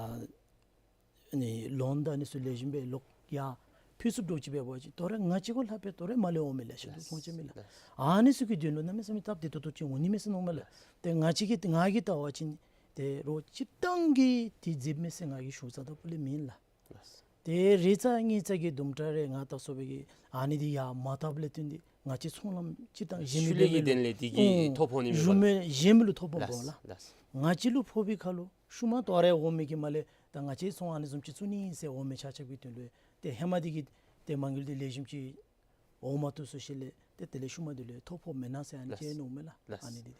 ནི་ལོན་དང་ཨ་ནི་ཚུ་ལེགས་ཤོམ་སྦེ་ལོག་ཡར་ཕུལ་ཚུགསཔ་འདྲཝ་ཅིག་འབད་བ་ཅིན་དོ་རུང་ང་བཅས་ཁོ་ལྷག་སྦེ་དོ་རུང་མར་ལས་འོང་མི་ལེ་ཤ་འདུག། མཐོང་ཆེན་མི་ལགས། ཨ་ནི་ཚུ་གི་དོན་ལུ་གནམ་མེད་ས་མེད་སྟབས་བདེ་ཏོག་ཏོ་ཅིག་འོང་ནི་མས་ཟེར་མནོཝ་མས་ལགས། ཏེ་ང་བཅས་ཀྱིས་ང་གིས་བལྟ་བ་ཅིན་ཏེ་རོགས་སྤྱིར་བཏང་གིས་ཏེ་མཛདཔ་མས་ཟེར་ང་གིས་ཞུ་ས་ད་པུ་ལས་མེན་ལགས། ཏེ་རེ་ཙམ་གཉིས་ཙམ་གྱི་དུམ་གྲ་རེ་ང་བལྟ་སོང་བའི་གི་ཨ་ནི་འདི་ཡར་མ་བཏབ་ལས་བརྟེན་ཏེ་ང་བཅས་ཚོང་ལམ་སྤྱིར་བཏང་གཞན་མི་ཤུལ་ལས་ཀྱི་དོན་ལས་དེ་གི་ཨུང་ཐོ་ཕོག་ནི་མས་པ་ལགས། ཞུ་མི་གཞན་མི་ལུ་ཐོ་ཕོགཔ་ལགས། ལགས། ང་བཅས་ལུ་ཕོག་པའི་ཁར་ལུ་ཤུལ་མ་དོ་རུང་འོང་མི་གི་མར་ལས་ད་ང་བཅས་ཚོང་ཨ་ནི་བཟུམ་ཅིག་བཙུགས་ནི་ཨིན་ཟེར་འོང་མི་ཆ་ཁྱབ་ཀྱི་དོན་ལུ་ཏེ་ཧེ་མ་འདི་གི་ཏེ་མ་དངུལ་འདི་ལེགས་ཤོམ་ཅིག་འོང་མ་བཏུབ་ཟེར་ཞིནམ་ལས་ཏེ་དེ་ལས་ཤུལ་མ་འདི་ལུ་ཐོ་ཕོགཔ་མེན་ན་ཟེར་ཨ་ནི་ལགས། ཅིག་མནོཝ་མས་ལགས། ལགས། ཨ་ནི་འདི་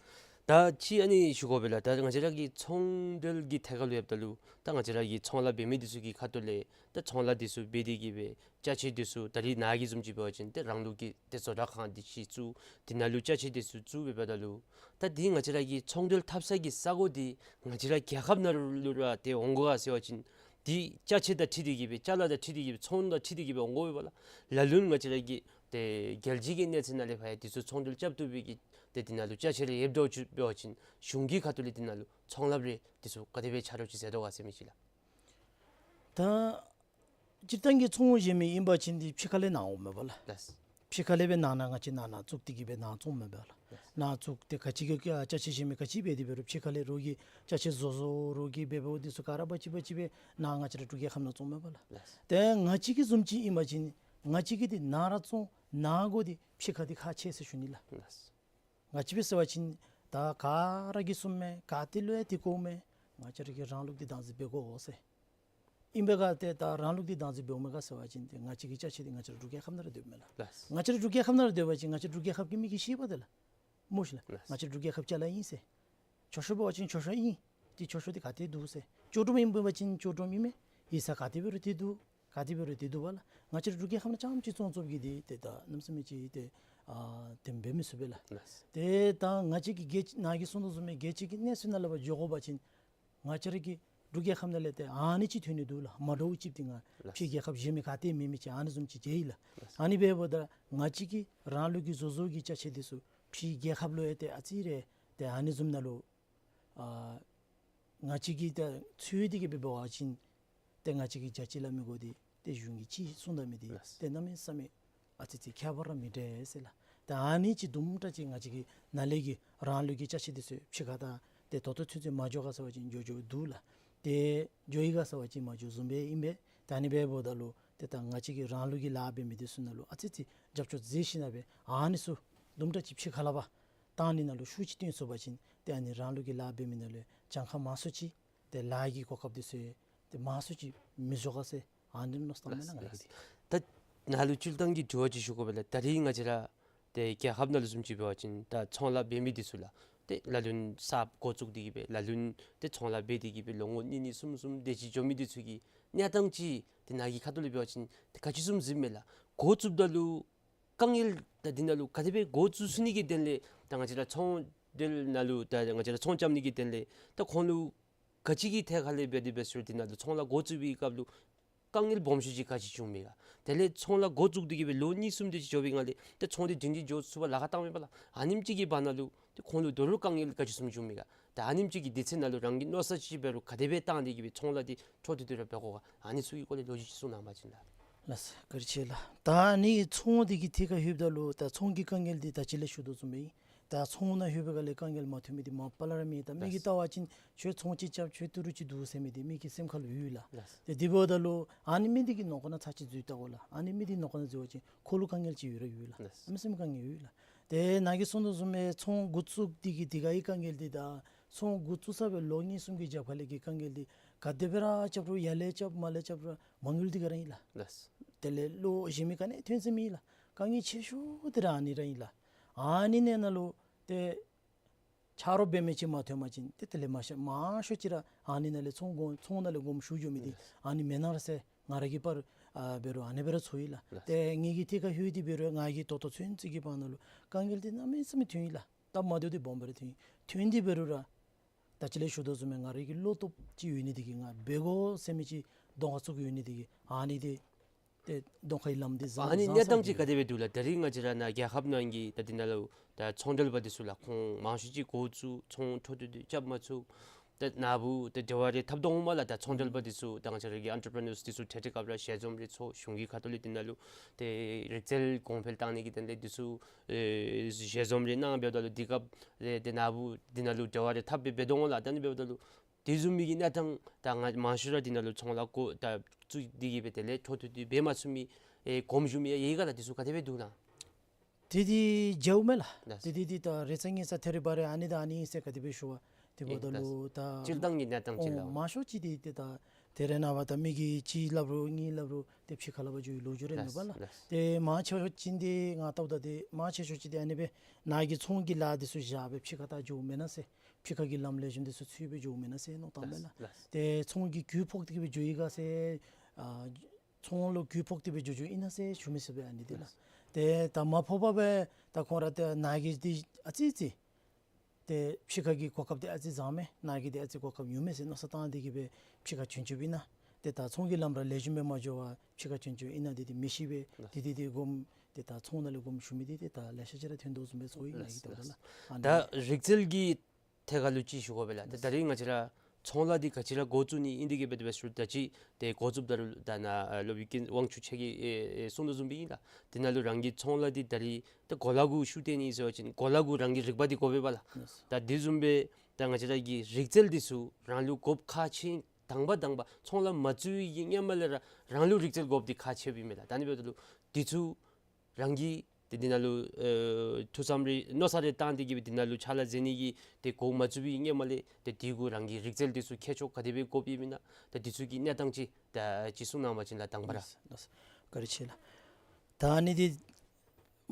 ད་ཅི་ཨ་ནི་ཞུ་དགོ་པས་ལགས། ད་ང་བཅས་ར་གི་ཚོང་འབྲེལ་གྱི་ཐད་ཁར་ལུ་ཡོདཔ་ད་ལུ་ད་ང་བཅས་ར་གི་ཚོང་ལཱ་འབད་མི་འདི་ཚུ་གི་ཁ་ཐུག་ལས་ད་ཚོང་ལཱ་འདི་ཚུ་འབད་དེ་གི་སྦེ་ཅ་ཆས་འདི་ཚུ་ད་རིས་ནཱ་གི་བཟུམ་ཅིག་འབད་བ་ཅིན་ཏེ་རང་ལུགས་ཀྱི་ཏེ་བཟོ་གྲྭ་ཁང་འདི་ཅིག་བཙུགས། དེ་ནང་ལུ་ཅ་ཆས་འདི་ཚུ་བཙུགས་འབདཝ་ད་ལུ་ད་འདི་ང་བཅས་ར་གི་ཚོང་འབྲེལ་འཐབ་ས་གི་ས་གོ་འདི་ང་བཅས་ར་རྒྱལ་ཁབ་ནང་ལུ་ར་ཏེ་འོང་དགོ་ག་ཟེར་བ་ཅིན་འདི་ཅ་ཆས་དང་འཁྲིལ་ཏེ་གི་སྦེ་ཅ་ལ་དང་འཁྲིལ་ཏེ་གི་སྦེ་ཚོང་དང་འཁྲིལ་ཏེ་གི་སྦེ་འོང་དགོ་པས་ལགས། ལ་ལུ་ང་བཅས་ར་གི་ཏེ་རྒྱལ་སྤྱི་གི་གནས་ཚད་ནང་ལས་ཕར་ཡང་འདི་ཚུ་ཚོང་འབྲེལ་རྐྱབ་བཏུབ་པའི་གི་ཏེ་འདི་ནང་ལུ་ཅ་ཆས་རེ་ཡོདཔ་འདྲཝ་ཅིག་འབད་བ་ཅིན་གཞུང་གི་ཁ་ཐུག་ལས་འདི་ནང་ལུ་ཚོང་ལཱ་རེ་འདི་ཚུ་ག་དེ་སྦེ་ཆ་རོགས་ཅིག་མཛད་དོ་ག་ཟེར་མི་ཅིག་ལགས། ད་སྤྱིར་བཏང་གི་ཚོང་བཞེས་མི་ཨིན་པ་ཅིན་འདི་ཕྱི་ཁ་ལས་ནཱ་འོངམ་མས་པ་ལགས། ལགས། ཕྱི་ཁ་ལས་སྦེ་ནཱ་ནཱ་ང་བཅས་ནཱ་ནཱ་བཙུགས་ཏེ་གི་སྦེ་ནཱ་བཙོངམ་མས་པ་ལགས། ལགས། ནཱ་བཙུགས་ཏེ་ག་ཅི་གི་ཅ་ཆས་བཞེས་མི་ག་ཅི་འབད་དེ་འབད་རུང་ཕྱི་ཁ་ལས་རོགས་ཀྱིས་ཅ་ཆས་བཟོ་བཟོཝ་རོགས་ཀྱིས་འབད་འབདཝ་འདི་ཚུ་ག་ར་འབག་ཅི་འབག་ཅི་སྦེ་ནཱ་ང་བཅས་ར་འབྲུག་རྒྱལ་ཁབ་ནང་བཙོངམ་མས་པ་ལགས། ལགས། ཏེ་ང་བཅས་ཀྱི་བཟུམ་ཅིག་ཨིན་པ་ཅིན་ང་བཅས་ཀྱིས་འདི་ནཱ་ར་བཙོང་ནཱ་དགོ། འདི་ཕྱི་ཁ་འདི་ཁག་ཆེ་ཟེར་ཞུ་ནི་ལགས། ལགས། ང་བཅས་འབད་ཟེར་བ་ཅིན་ད་ག་ར་གིས་གསུངམ་མས། ག་ཏེ་ལུ་ཡང་འདི་དགོ་མས། ང་བཅས་ར་གིས་རང་ལུགས་འདི་བདག་འཛིན་འབད་དགོ་ཟེར། ཨིན་པས་ག་ཏེ་ད་རང་ལུགས་འདི་བདག་འཛིན་འབདཝ་མས་ག་ཟེར་བ་ཅིན་ཏེ་ང་བཅས་ཀྱི་ཅ་ཆས་འདི་ང་བཅས་ར་འབྲུག་རྒྱལ་ཁབ་ནང་ར་སྡོདཔ་མས་ལགས། ལགས། ང་བཅས་ར་འབྲུག་རྒྱལ་ཁབ་ནང་ར་སྡོད་པ་ཅིན་ང་བཅས་ར་འབྲུག་རྒྱལ་ཁབ་ཀྱི་མི་གིས་ཤེས་པས་ཏེ་ལགས། མོ་ཤིག་ལགས། ལགས། ང་བཅས་ར་འབྲུག་རྒྱལ་ཁབ་ཅ་ལ་ཨིན་ཟེར། མཆོད་བཤམ་འབད་བ་ཅིན་མཆོད་བཤམ་ཨིན། ཏེ་མཆོད་བཤམ་འདི་ག་ཏེ་འདུག་ཟེར། མཆོད་སྒྲོམ་ཨིན་པ་ཅིན་མཆོད་སྒྲོམ་ཨིན་མས། ཡིག་ཚང་ག་ཏེ་འབད་རུང་ཏེ་འདུག། ག་ཏེ་འབད་རུང་ཏེ་འདུག་པ་ལགས། ང་བཅས་ར་འབྲུག་རྒྱལ་ཁབ་ནང་རྐྱངམ་ཅིག་བཙོང་བཙོངམ་གིས་འདི་ཏེ་ད་གནམ་མེད་ས་མེད་ཅིག་ཏེ་ཨ་དེ་འབད་མི་ཚུགས་པས་ལགས། ལགས། ཏེ་ད་ང་བཅས་ཀྱི་རྒྱལ་ནཱ་གིས་གསུངས་དོ་བཟུམ་སྦེ་རྒྱལ་སྤྱི་གི་གནས་ཚད་ནང་ལས་ཕར་འགྱོ་དགོ་པ་ཅིན་ང་བཅས་ར་གི་འབྲུག་རྒྱལ་ཁབ་ནང་ལས་ཏེ་ཨ་ནི་ཅིག་ཐོན་ནི་འདུག་ལགས། མ་འདྲཝ་ཅིག་འདི་ང་ལགས། ཕྱི་རྒྱལ་ཁབ་གཞན་མི་ག་ཏེ་མེད་མི་ཅིག་ཨ་ནི་བཟུམ་ཅིག་མཇལ་ཡི་ལགས། ལགས། ཨ་ནི་འབདཝ་ད་ང་བཅས་ཀྱི་རང་ལུགས་ཀྱི་བཟོ་བཟོཝ་གི་ཅ་ཆས་འདི་ཚུ་ཕྱི་རྒྱལ་ཁབ་ལུ་ཡང་ཏེ་ཨ་ཙི་རེ་ཏེ་ཨ་ནི་བཟུམ་ནང་ལུ་ཨ་ང་བཅས་ཀྱིས་ད་འཚོལ་ཏེ་གི་སྦེ་འབད་བ་ཅིན་ཏེ་ང་བཅས་ཀྱིས་རྒྱ་ཆེ་སླབ་མི་དགོ། འདི་ཏེ་གཞུང་གིས་ཅིག་གསུངས་ད་མི་འདི་ལགས། ཏེ་གནམ་མེད་ས་མེད་ཨ་ཙི་ཅིག་ཁྱད་པར་ར་མི་འདྲ་ཟེར་ལགས། ཏེ་ཨ་ནི་ཅིག་དུམ་གྲ་ཅིག་ང་བཅས་ཀྱི་ནཱ་ལས་ཀྱི་རང་ལུགས་ཀྱི་ཅ་ཆས་འདི་ཚུ་ཕྱི་ཁར་ད་ཏེ་ད་ལྟོ་ཚུན་ཚོད་མ་འགྱོ་ག་ཟེར་བ་ཅིན་འགྱོ་འགྱོཝ་འདུག་ལགས། ཏེ་འགྱོ་ཡི་ག་ཟེར་བ་ཅིན་མ་འགྱོ་བཟུམ་སྦེ་ཨིན་པས། ཏེ་ཨ་ནི་འབདཝ་ད་ལུ་ཏེ་ད་ང་བཅས་ཀྱི་རང་ལུགས་ཀྱི་ལཱ་འབད་མི་འདི་ཚུ་ནང་ལུ་ཨ་ཙི་ཅིག་རྒྱབ་སྐྱོར་མཛད་ཞིནམ་སྦེ་ཨ་ནི་ཚུ་དུམ་གྲ་ཅིག་ཕྱི་ཁར་ལས་ཕར་བཏང་ནི་ནང་ལུ་ཤུགས་ཅིག་བཏོན་ཚུགས་པ་ཅིན་ཏེ་ཨ་ནི་རང་ལུགས་ཀྱི་ལཱ་འབད་མི་ནང་ལུ་གྱངས་ཁ་མང་སུ་ཅིག་ཏེ་ལཱ་གི་གོ་སྐབས་འདི་ཚུ་ཏེ་མང་སུ་ཅིག་མི་བཟོ་ག་ཟེར་ཨ་ནི་མནོ་བསམ་མས་ལགས། ང་གིས་ད་ནཱ་ལུ་སྤྱིར་བཏང་གི་དྲི་བ་ཅིག་ཞུ་དགོ་པས་ལགས། ད་རིས་ང་བཅས་ར་ཏེ་རྒྱལ་ཁབ་ནང་ལུ་བཟུམ་ཅིག་འབད་བ་ཅིན་ད་ཚོང་ལཱ་འབད་མི་འདི་ཚུ་ལགས་ཏེ་ལ་ལུ་གསརཔ་འགོ་བཙུགས་ཏེ་གི་སྦེ་ལ་ལུ་ཏེ་ཚོང་ལཱ་འབད་དེ་གི་སྦེ་ལོ་ངོ་གཉིས་གཉིས་གསུམ་གསུམ་དེ་ཅིག་འགྱོ་མི་འདི་ཚུ་གི་གནས་སྟངས་ཅིག་ཏེ་ནཱ་གི་ཁ་ཐུག་ལས་འབད་བ་ཅིན་ཏེ་ག་ཅི་བཟུམ་གཟིགསཔ་མས་ལགས། འགོ་བཙུགསཔ་ད་ལུ་དཀའ་ངལ་ད་འདི་ནང་ལུ་ག་དེ་སྦེ་འགོ་བཙུགས་ཚུགས་ནི་གི་དོན་ལས་ད་ང་བཅས་ར་ཚོང་འབྲེལ་ནང་ལུ་ད་ང་བཅས་ར་ཚོང་རྐྱབ་ནི་གི་དོན་ལས་ད་ཁོང་ལུ་ག་ཅི་གི་ཐད་ཁར་ལས་འབད་དེ་འབད་ཟེར་འདི་ནང་ལུ་ཚོང་ལཱ་འགོ་བཙུགས་པའི་སྐབས་ལུ་དཀའ་ངལ་སྦོམ་ཤོས་ཅིག་ག་ཅི་བྱུངམ་མས་ག། དེ་ལས་ཚོང་ལཱ་འགོ་བཙུགས་ཏེ་གི་སྦེ་ལོ་གཉིས་གསུམ་དེ་ཅིག་འགྱོ་བའི་སྒང་ལས་ཏེ་ཚོང་འདི་སྒྲིང་སྒྲིང་འགྱོ་ཚུགས་པར་ལཱ་ཁག་བཏངམ་མས་པ་ལགས། ཨ་ནེམ་ཅིག་གི་བར་ན་ལུ་ཏེ་ཁོང་ལུ་དོ་རུང་དཀའ་ངལ་ག་ཅི་བཟུམ་བྱུངམ་མས་ག། ད་ཨ་ནེམ་ཅིག་གི་དུས་ཚོད་ནང་ལུ་རང་གི་མནོ་བསམ་ཅིག་འབད་རུང་ག་དེ་སྦེ་བཏང་སྟེ་གི་སྦེ་ཚོང་ལཱ་འདི་འཕྲོ་མཐུད་དེ་ར་འབད་དགོ་ག། ཨ་ནི་ཚུ་གི་སྐོར་ལས་ལོ་རྒྱུས་ཅིག་གསུང་གནང་བ་ཅིན་ལགས། ལགས་སོ། བཀའ་དྲིན་ཆེ་ལགས། ད་ཨ་ནི་ཚོང་འདི་གི་ཐད་ཁར་ལྷོདཔ་ད་ལུ་ད་ཚོང་གི་དཀའ་ངལ་འདི་ད་ཅི་ལས་ཞུ་དོ་བཟུམ་སྦེ་ཨིན། ད་ཚོང་ནང་ལྷོད་པའི་སྒང་ལས་དཀའ་ངལ་མ་ཐོན་མི་འདི་མ་པ་ལས་ར་མེད། ད་མི་གིས་ལགས་སོ། བལྟ་བ་ཅིན་ཁྱོད་ཚོང་ཅིག་རྐྱབ་ཁྱོད་ཏི་རུ་ཅིག་འདུག་ཟེར་མི་འདི་མི་གི་སེམས་ཁར་ལུ་ཡོད་ལགས། ལགས་སོ། ཏེ་དེ་འབདཝ་ད་ལུ་ཨ་ནི་མི་འདི་གི་ནང་ཁོག་ནང་ཚར་ཅིག་འཛུལ་བལྟ་དགོ་ལགས། ཨ་ནི་མི་འདི་ནང་ཁོག་ནང་འཛུལ་བ་ཅིན་ཁོ་ལུ་དཀའ་ངལ་ཅིག་ཡོད་ར་ཡོད་ལགས། ལགས་སོ། ཨ་ནི་སེམས་དཀའ་ངལ་ཡོད་ལགས། ཏེ་ནཱ་གིས་གསུངས་དོ་བཟུམ་སྦེ་ཚོང་འགོ་བཙུགས་ཏེ་གི་དེ་ག་གི་དཀའ་ངལ་འདི་དང་ཚོང་འགོ་བཙུགས་ཚར་བའི་ལོ་གཉིས་གསུམ་གྱི་རྒྱབ་ཁ་ལས་ཀྱི་དཀའ་ངལ་འདི་ག་དེ་སྦེ་ར་རྐྱབ་རུང་ཡར་ལས་རྐྱབ་མར་ལས་རྐྱབ་རུང་མ་དངུལ་འདི་ག་ར་ཨིན་ལགས། ལགས་སོ། དེ་ལས་ལོག་གཞན་མི་ག་ནི་ཐོན་ས་མེད་ལགས། དཀའ་ངལ་ཆེ་ཤོས་འདི་ར་ཨ་ནི་ར་ཨིན་ལགས། ཨ་ནི་ནང་ལུ་ཏེ་ཆ་རོགས་འབད་མི་ཅིག་མ་ཐོན་པ་ཅིན་ཏེ་དེ་ལས་མང་ཤོས་ཅིག་ར་ཨ་ནི་ནང་ལས་ཚོང་དགོ་ཚོང་ནང་ལས་དགོངསམ་ཞུ་འགྱོ་མི་འདི་ཨ་ནི་མེན་ན་ར་ཟེར་ང་ར་གི་པར་ཨ་འབད་རུང་ཨ་ནི་སྦེ་ར་ཚོར་ཡི་ལགས། ཏེ་ངེ་གི་ཐད་ཁར་ལྷོད་དེ་འབད་རུང་ང་གིས་ད་ལྟོ་ཚུན་ཚོད་ཀྱི་བར་ན་ལུ་དཀའ་ངལ་འདི་གནམ་མེད་ས་མེད་ཐོན་ཡི་ལགས། སྟབས་མ་བདེཝ་འདི་སྦོམ་སྦེ་ར་ཐོན་ཡི། ཐོན་ཏེ་འབད་རུང་ར་ ད་ཅི་ལས་ཞུ་དོ་བཟུམ་སྦེ་ང་རའི་གི་བློ་སྟོབས་ཅིག་ཡོད་ནི་དེ་གིས་ང་འབད་དགོ་ཟེར་མི་ཅིག་གདོང་ཁར་བཙུགས་ཡོད་ནི་དེ་གིས་ཨ་ནི་དེ་ཏེ་གདོང་ཁའི་ལམ་དེ་བཟང་ཨ་ནི་བཟང་གནས་སྟངས་ཅིག་ག་དེ་སྦེ་འདུག་ལགས། ད་རིས་ང་བཅས་ར་ནཱ་རྒྱལ་ཁབ་ནང་གི་ད་འདི་ནང་ལུ་ད་ཚོང་འབྲེལ་པ་འདི་ཚུ་ལགས་ཁོང་མང་ཤོས་ཅིག་འགོ་བཙུགས་ཚོང་འཕྲོ་མཐུད་དེ་རྐྱབ་མ་ཚུགས། ད་ནཱ་བུ་ད་འབྲེལ་བ་རེ་འཐབ་དོ་འོང་མས་ལགས། ད་ཚོང་འབྲེལ་པ་འདི་ཚུ་ད་ང་བཅས་ར་གི་ཨེན་ཊར་པི་རི་ནརསི་འདི་ཚུ་འཕྲལ་འཕྲལ་སྐབས་ར་ཞལ་འཛོམས་རེ་ཚོགས་གཞུང་གི་ཁ་ཐུག་ལས་འདི་ནང་ལུ་ཏེ་རིག་རྩལ་གོང་འཕེལ་བཏང་ནི་གི་དོན་ལས་འདི་ཚུ་ཨེ་ཞལ་འཛོམས་རེ་གནང་འབདཝ་ད་ལུ་འདི་སྐབས་རེ་ཏེ་ནཱ་བུ་འདི་ནང་ལུ་འབྲེལ་བ་རེ་འཐབ་སྦེ་འབད་དོ་འོང་ལགས། ད་ནི་འབདཝ་ད་ལུ་དེ་བཟུམ་མའི་གི་གནས་སྟངས་ད་ང་མང་ཤོས་ར་འདི་ནང་ལུ་ཚོང་ལཱ་འགོ་ད་བཙུགས་ཏེ་གི་སྦེ་དེ་ལས་འཕྲོ་མཐུད་དེ་འབད་མ་ཚུགས་མི་ཨེ་གོམ་བཞུགས་མི་ཡང་ཡོད་ག་ལགས། འདི་ཚུ་ག་དེ་སྦེ་འདུག་ལགས། དེ་དེ་མཇལཝ་མས་ལགས། ལགས། དེ་དེ་དེ་ད་རེ་ཚ་ངེ་ཚ་ཐེ་རི་བ་རི་ཨ་ནི་ད་ཨ་ནི་ཨིན་ཟེར་ག་དེ་སྦེ་ཞུ་བ་དེ་འབདཝ་ད་ལུ་ད་སྤྱིར་བཏང་གི་གནས་སྟངས་ཅིག་ཨོ་ལགས། མང་ཤོས་ཅིག་དེ་དེ་ད་དེ་རེ་ནངས་པ་ད་མི་གིས་གཅིག་སླབ་རུང་གཉིས་སླབ་རུང་ཏེ་ཕྱི་ཁ་ལས་ཕར་འགྱོ་བའི་ལོ་རྒྱུས་རེ་མེད་པ་ལགས། ལགས། ཏེ་མང་ཆེ་ཤོས་ཅིག་འདི་ང་བལྟཝ་ད་ཏེ་མང་ཆེ་ཤོས་ཅིག་འདི་ཨ་ནི་སྦེ་ནཱ་གི་ཚོང་གི་ལཱ་འདི་ཚུ་བཞག་སྦེ་ཕྱི་ཁར་ད་འགྱོཝ་མེན་ན་ཟེར། ཕྱི་ཁ་གི་ལམ་ལེགས་ཤོམ་འདི་ཚུ་འཚོལ་སྦེ་འགྱོཝ་མེན་ན་ཟེར་མནོ་བཏངམ་མས་ལགས། ལགས། ཏེ་ཚོང་གི་རྒུད་ཕོག་སྟེ་གི་སྦེ་འགྱོ་ཡི་ག་ཟེར་ཨ་ཚོང་ལུ་རྒུད་ཕོག་སྟེ་སྦེ་འགྱོ་འགྱོཝ་ཨིན་ན་ཟེར་ཞུ་མི་ཚུགས་པས་ཨ་ནི་འདི་ལགས། ཏེ་ད་མ་ཕོག་པར་སྦེ་ད་ཁོང་ར་ཏེ་ནཱ་གི་འདི་ཨ་ཙི་ཙི་ཏེ་ཕྱི་ཁ་གི་གོ་སྐབས་འདི་ཨ་ཙི་བཟང་མས། ནཱ་གི་འདི་ཨ་ཙི་གོ་སྐབས་ཉུང་མས་ཟེར་མནོ་བསམ་བཏང་སྟེ་གི་སྦེ་ཕྱི་ཁར་བྱོན་བྱོནམ་ཨིན་ན། ཏེ་ད་ཚོང་གི་ལམ་ར་ལེགས་ཤོམ་སྦེ་མ་འགྱོ་བར་ཕྱི་ཁར་བྱོན་བྱོནམ་ཨིན་ན་འདི་འདི་མི་ཤེས་པས། ལགས། འདི་འདི་འདི་སྒོམ་ཏེ་ད་ཚོང་ནང་ལས་སྒོམ་ཞུ་མི་འདི་ཏེ་ད་ལེ་ཤ་ཅིག་ར་ཐོན་དོ་བཟུམ་སྦེ་ཚོར་ཡི་ལགས། ང་གིས་བལྟཝ་ད་ལགས། ཨ་ནི་ད་རིག་རྩལ་གྱི་ཐད་ཁར་ལུ་ཅིག་ཞུ་དགོ་པས་ལགས། ད་ད་རིས་ང་བཅས་ར་ཚོང་ལཱ་འདི་ག་ཅི་ར་འགོ་བཙུགས་ནི་ཨིན་འདི་གི་སྦེ་དེ་སྦེ་ཞུ་ད་ཅི་ཏེ་འགོ་བཙུགསཔ་ད་རུང་ད་ནཱ་ཨ་སློབ་དཔོན་ཀུན་དབང་ཕྱུག་མཆོག་གིས་ཨེ་ཨེ་གསུངས་དོ་བཟུམ་སྦེ་ཨིན་ལགས། འདི་ནང་ལུ་རང་གི་ཚོང་ལཱ་འདི་ད་རིས་ད་གོ་ལ་གུ་ཤུགས་བཏོན་ནི་ཟེར་བ་ཅིན་གོ་ལ་གུ་རང་གི་རིག་པ་འདི་དགོ་པས་པ་ལགས། ལགས། ད་དེ་བཟུམ་སྦེ་ད་ང་བཅས་ར་གི་རིག་རྩལ་འདི་ཚུ་རང་ལུ་དགོཔ་ཁག་ཆེ། དང་པ་དང་པ་ཚོང་ལཱ་མ་བཙུགས་པའི་གི་སྔོན་མ་ལས་ར་རང་ལུ་རིག་རྩལ་དགོཔ་འདི་ཁག་ཆེ་བའི་མས་ལགས། ད་ནི་འབདཝ་ད་ལུ་འདི་ཚུ་རང་གིས་ཏེ་འདི་ནང་ལུ་ཨེ་ཐུགས་བསམ་རེ་མནོ་བསམ་རེ་བཏང་སྟེ་གི་སྦེ་འདི་ནང་ལུ་ཕྱག་ལཱ་མཛད་ནི་གི་ཏེ་འགོ་མ་བཙུགས་པའི་སྔོན་མ་ལས་ཏེ་འདི་གུ་རང་གི་རིག་རྩལ་འདི་ཚུ་མཁས་མཆོག་ག་དེ་སྦེ་དགོཔ་ཨིན་མེན་ན། ད་འདི་ཚུ་གི་གནས་སྟངས་ཅིག་ད་ཅིག་གསུང་གནང་བ་ཅིན་ལགས་དང་པ་ར། ལགས་ལགས། བཀའ་དྲིན་ཆེ་ལགས། ད་ཨ་ནི་འདི་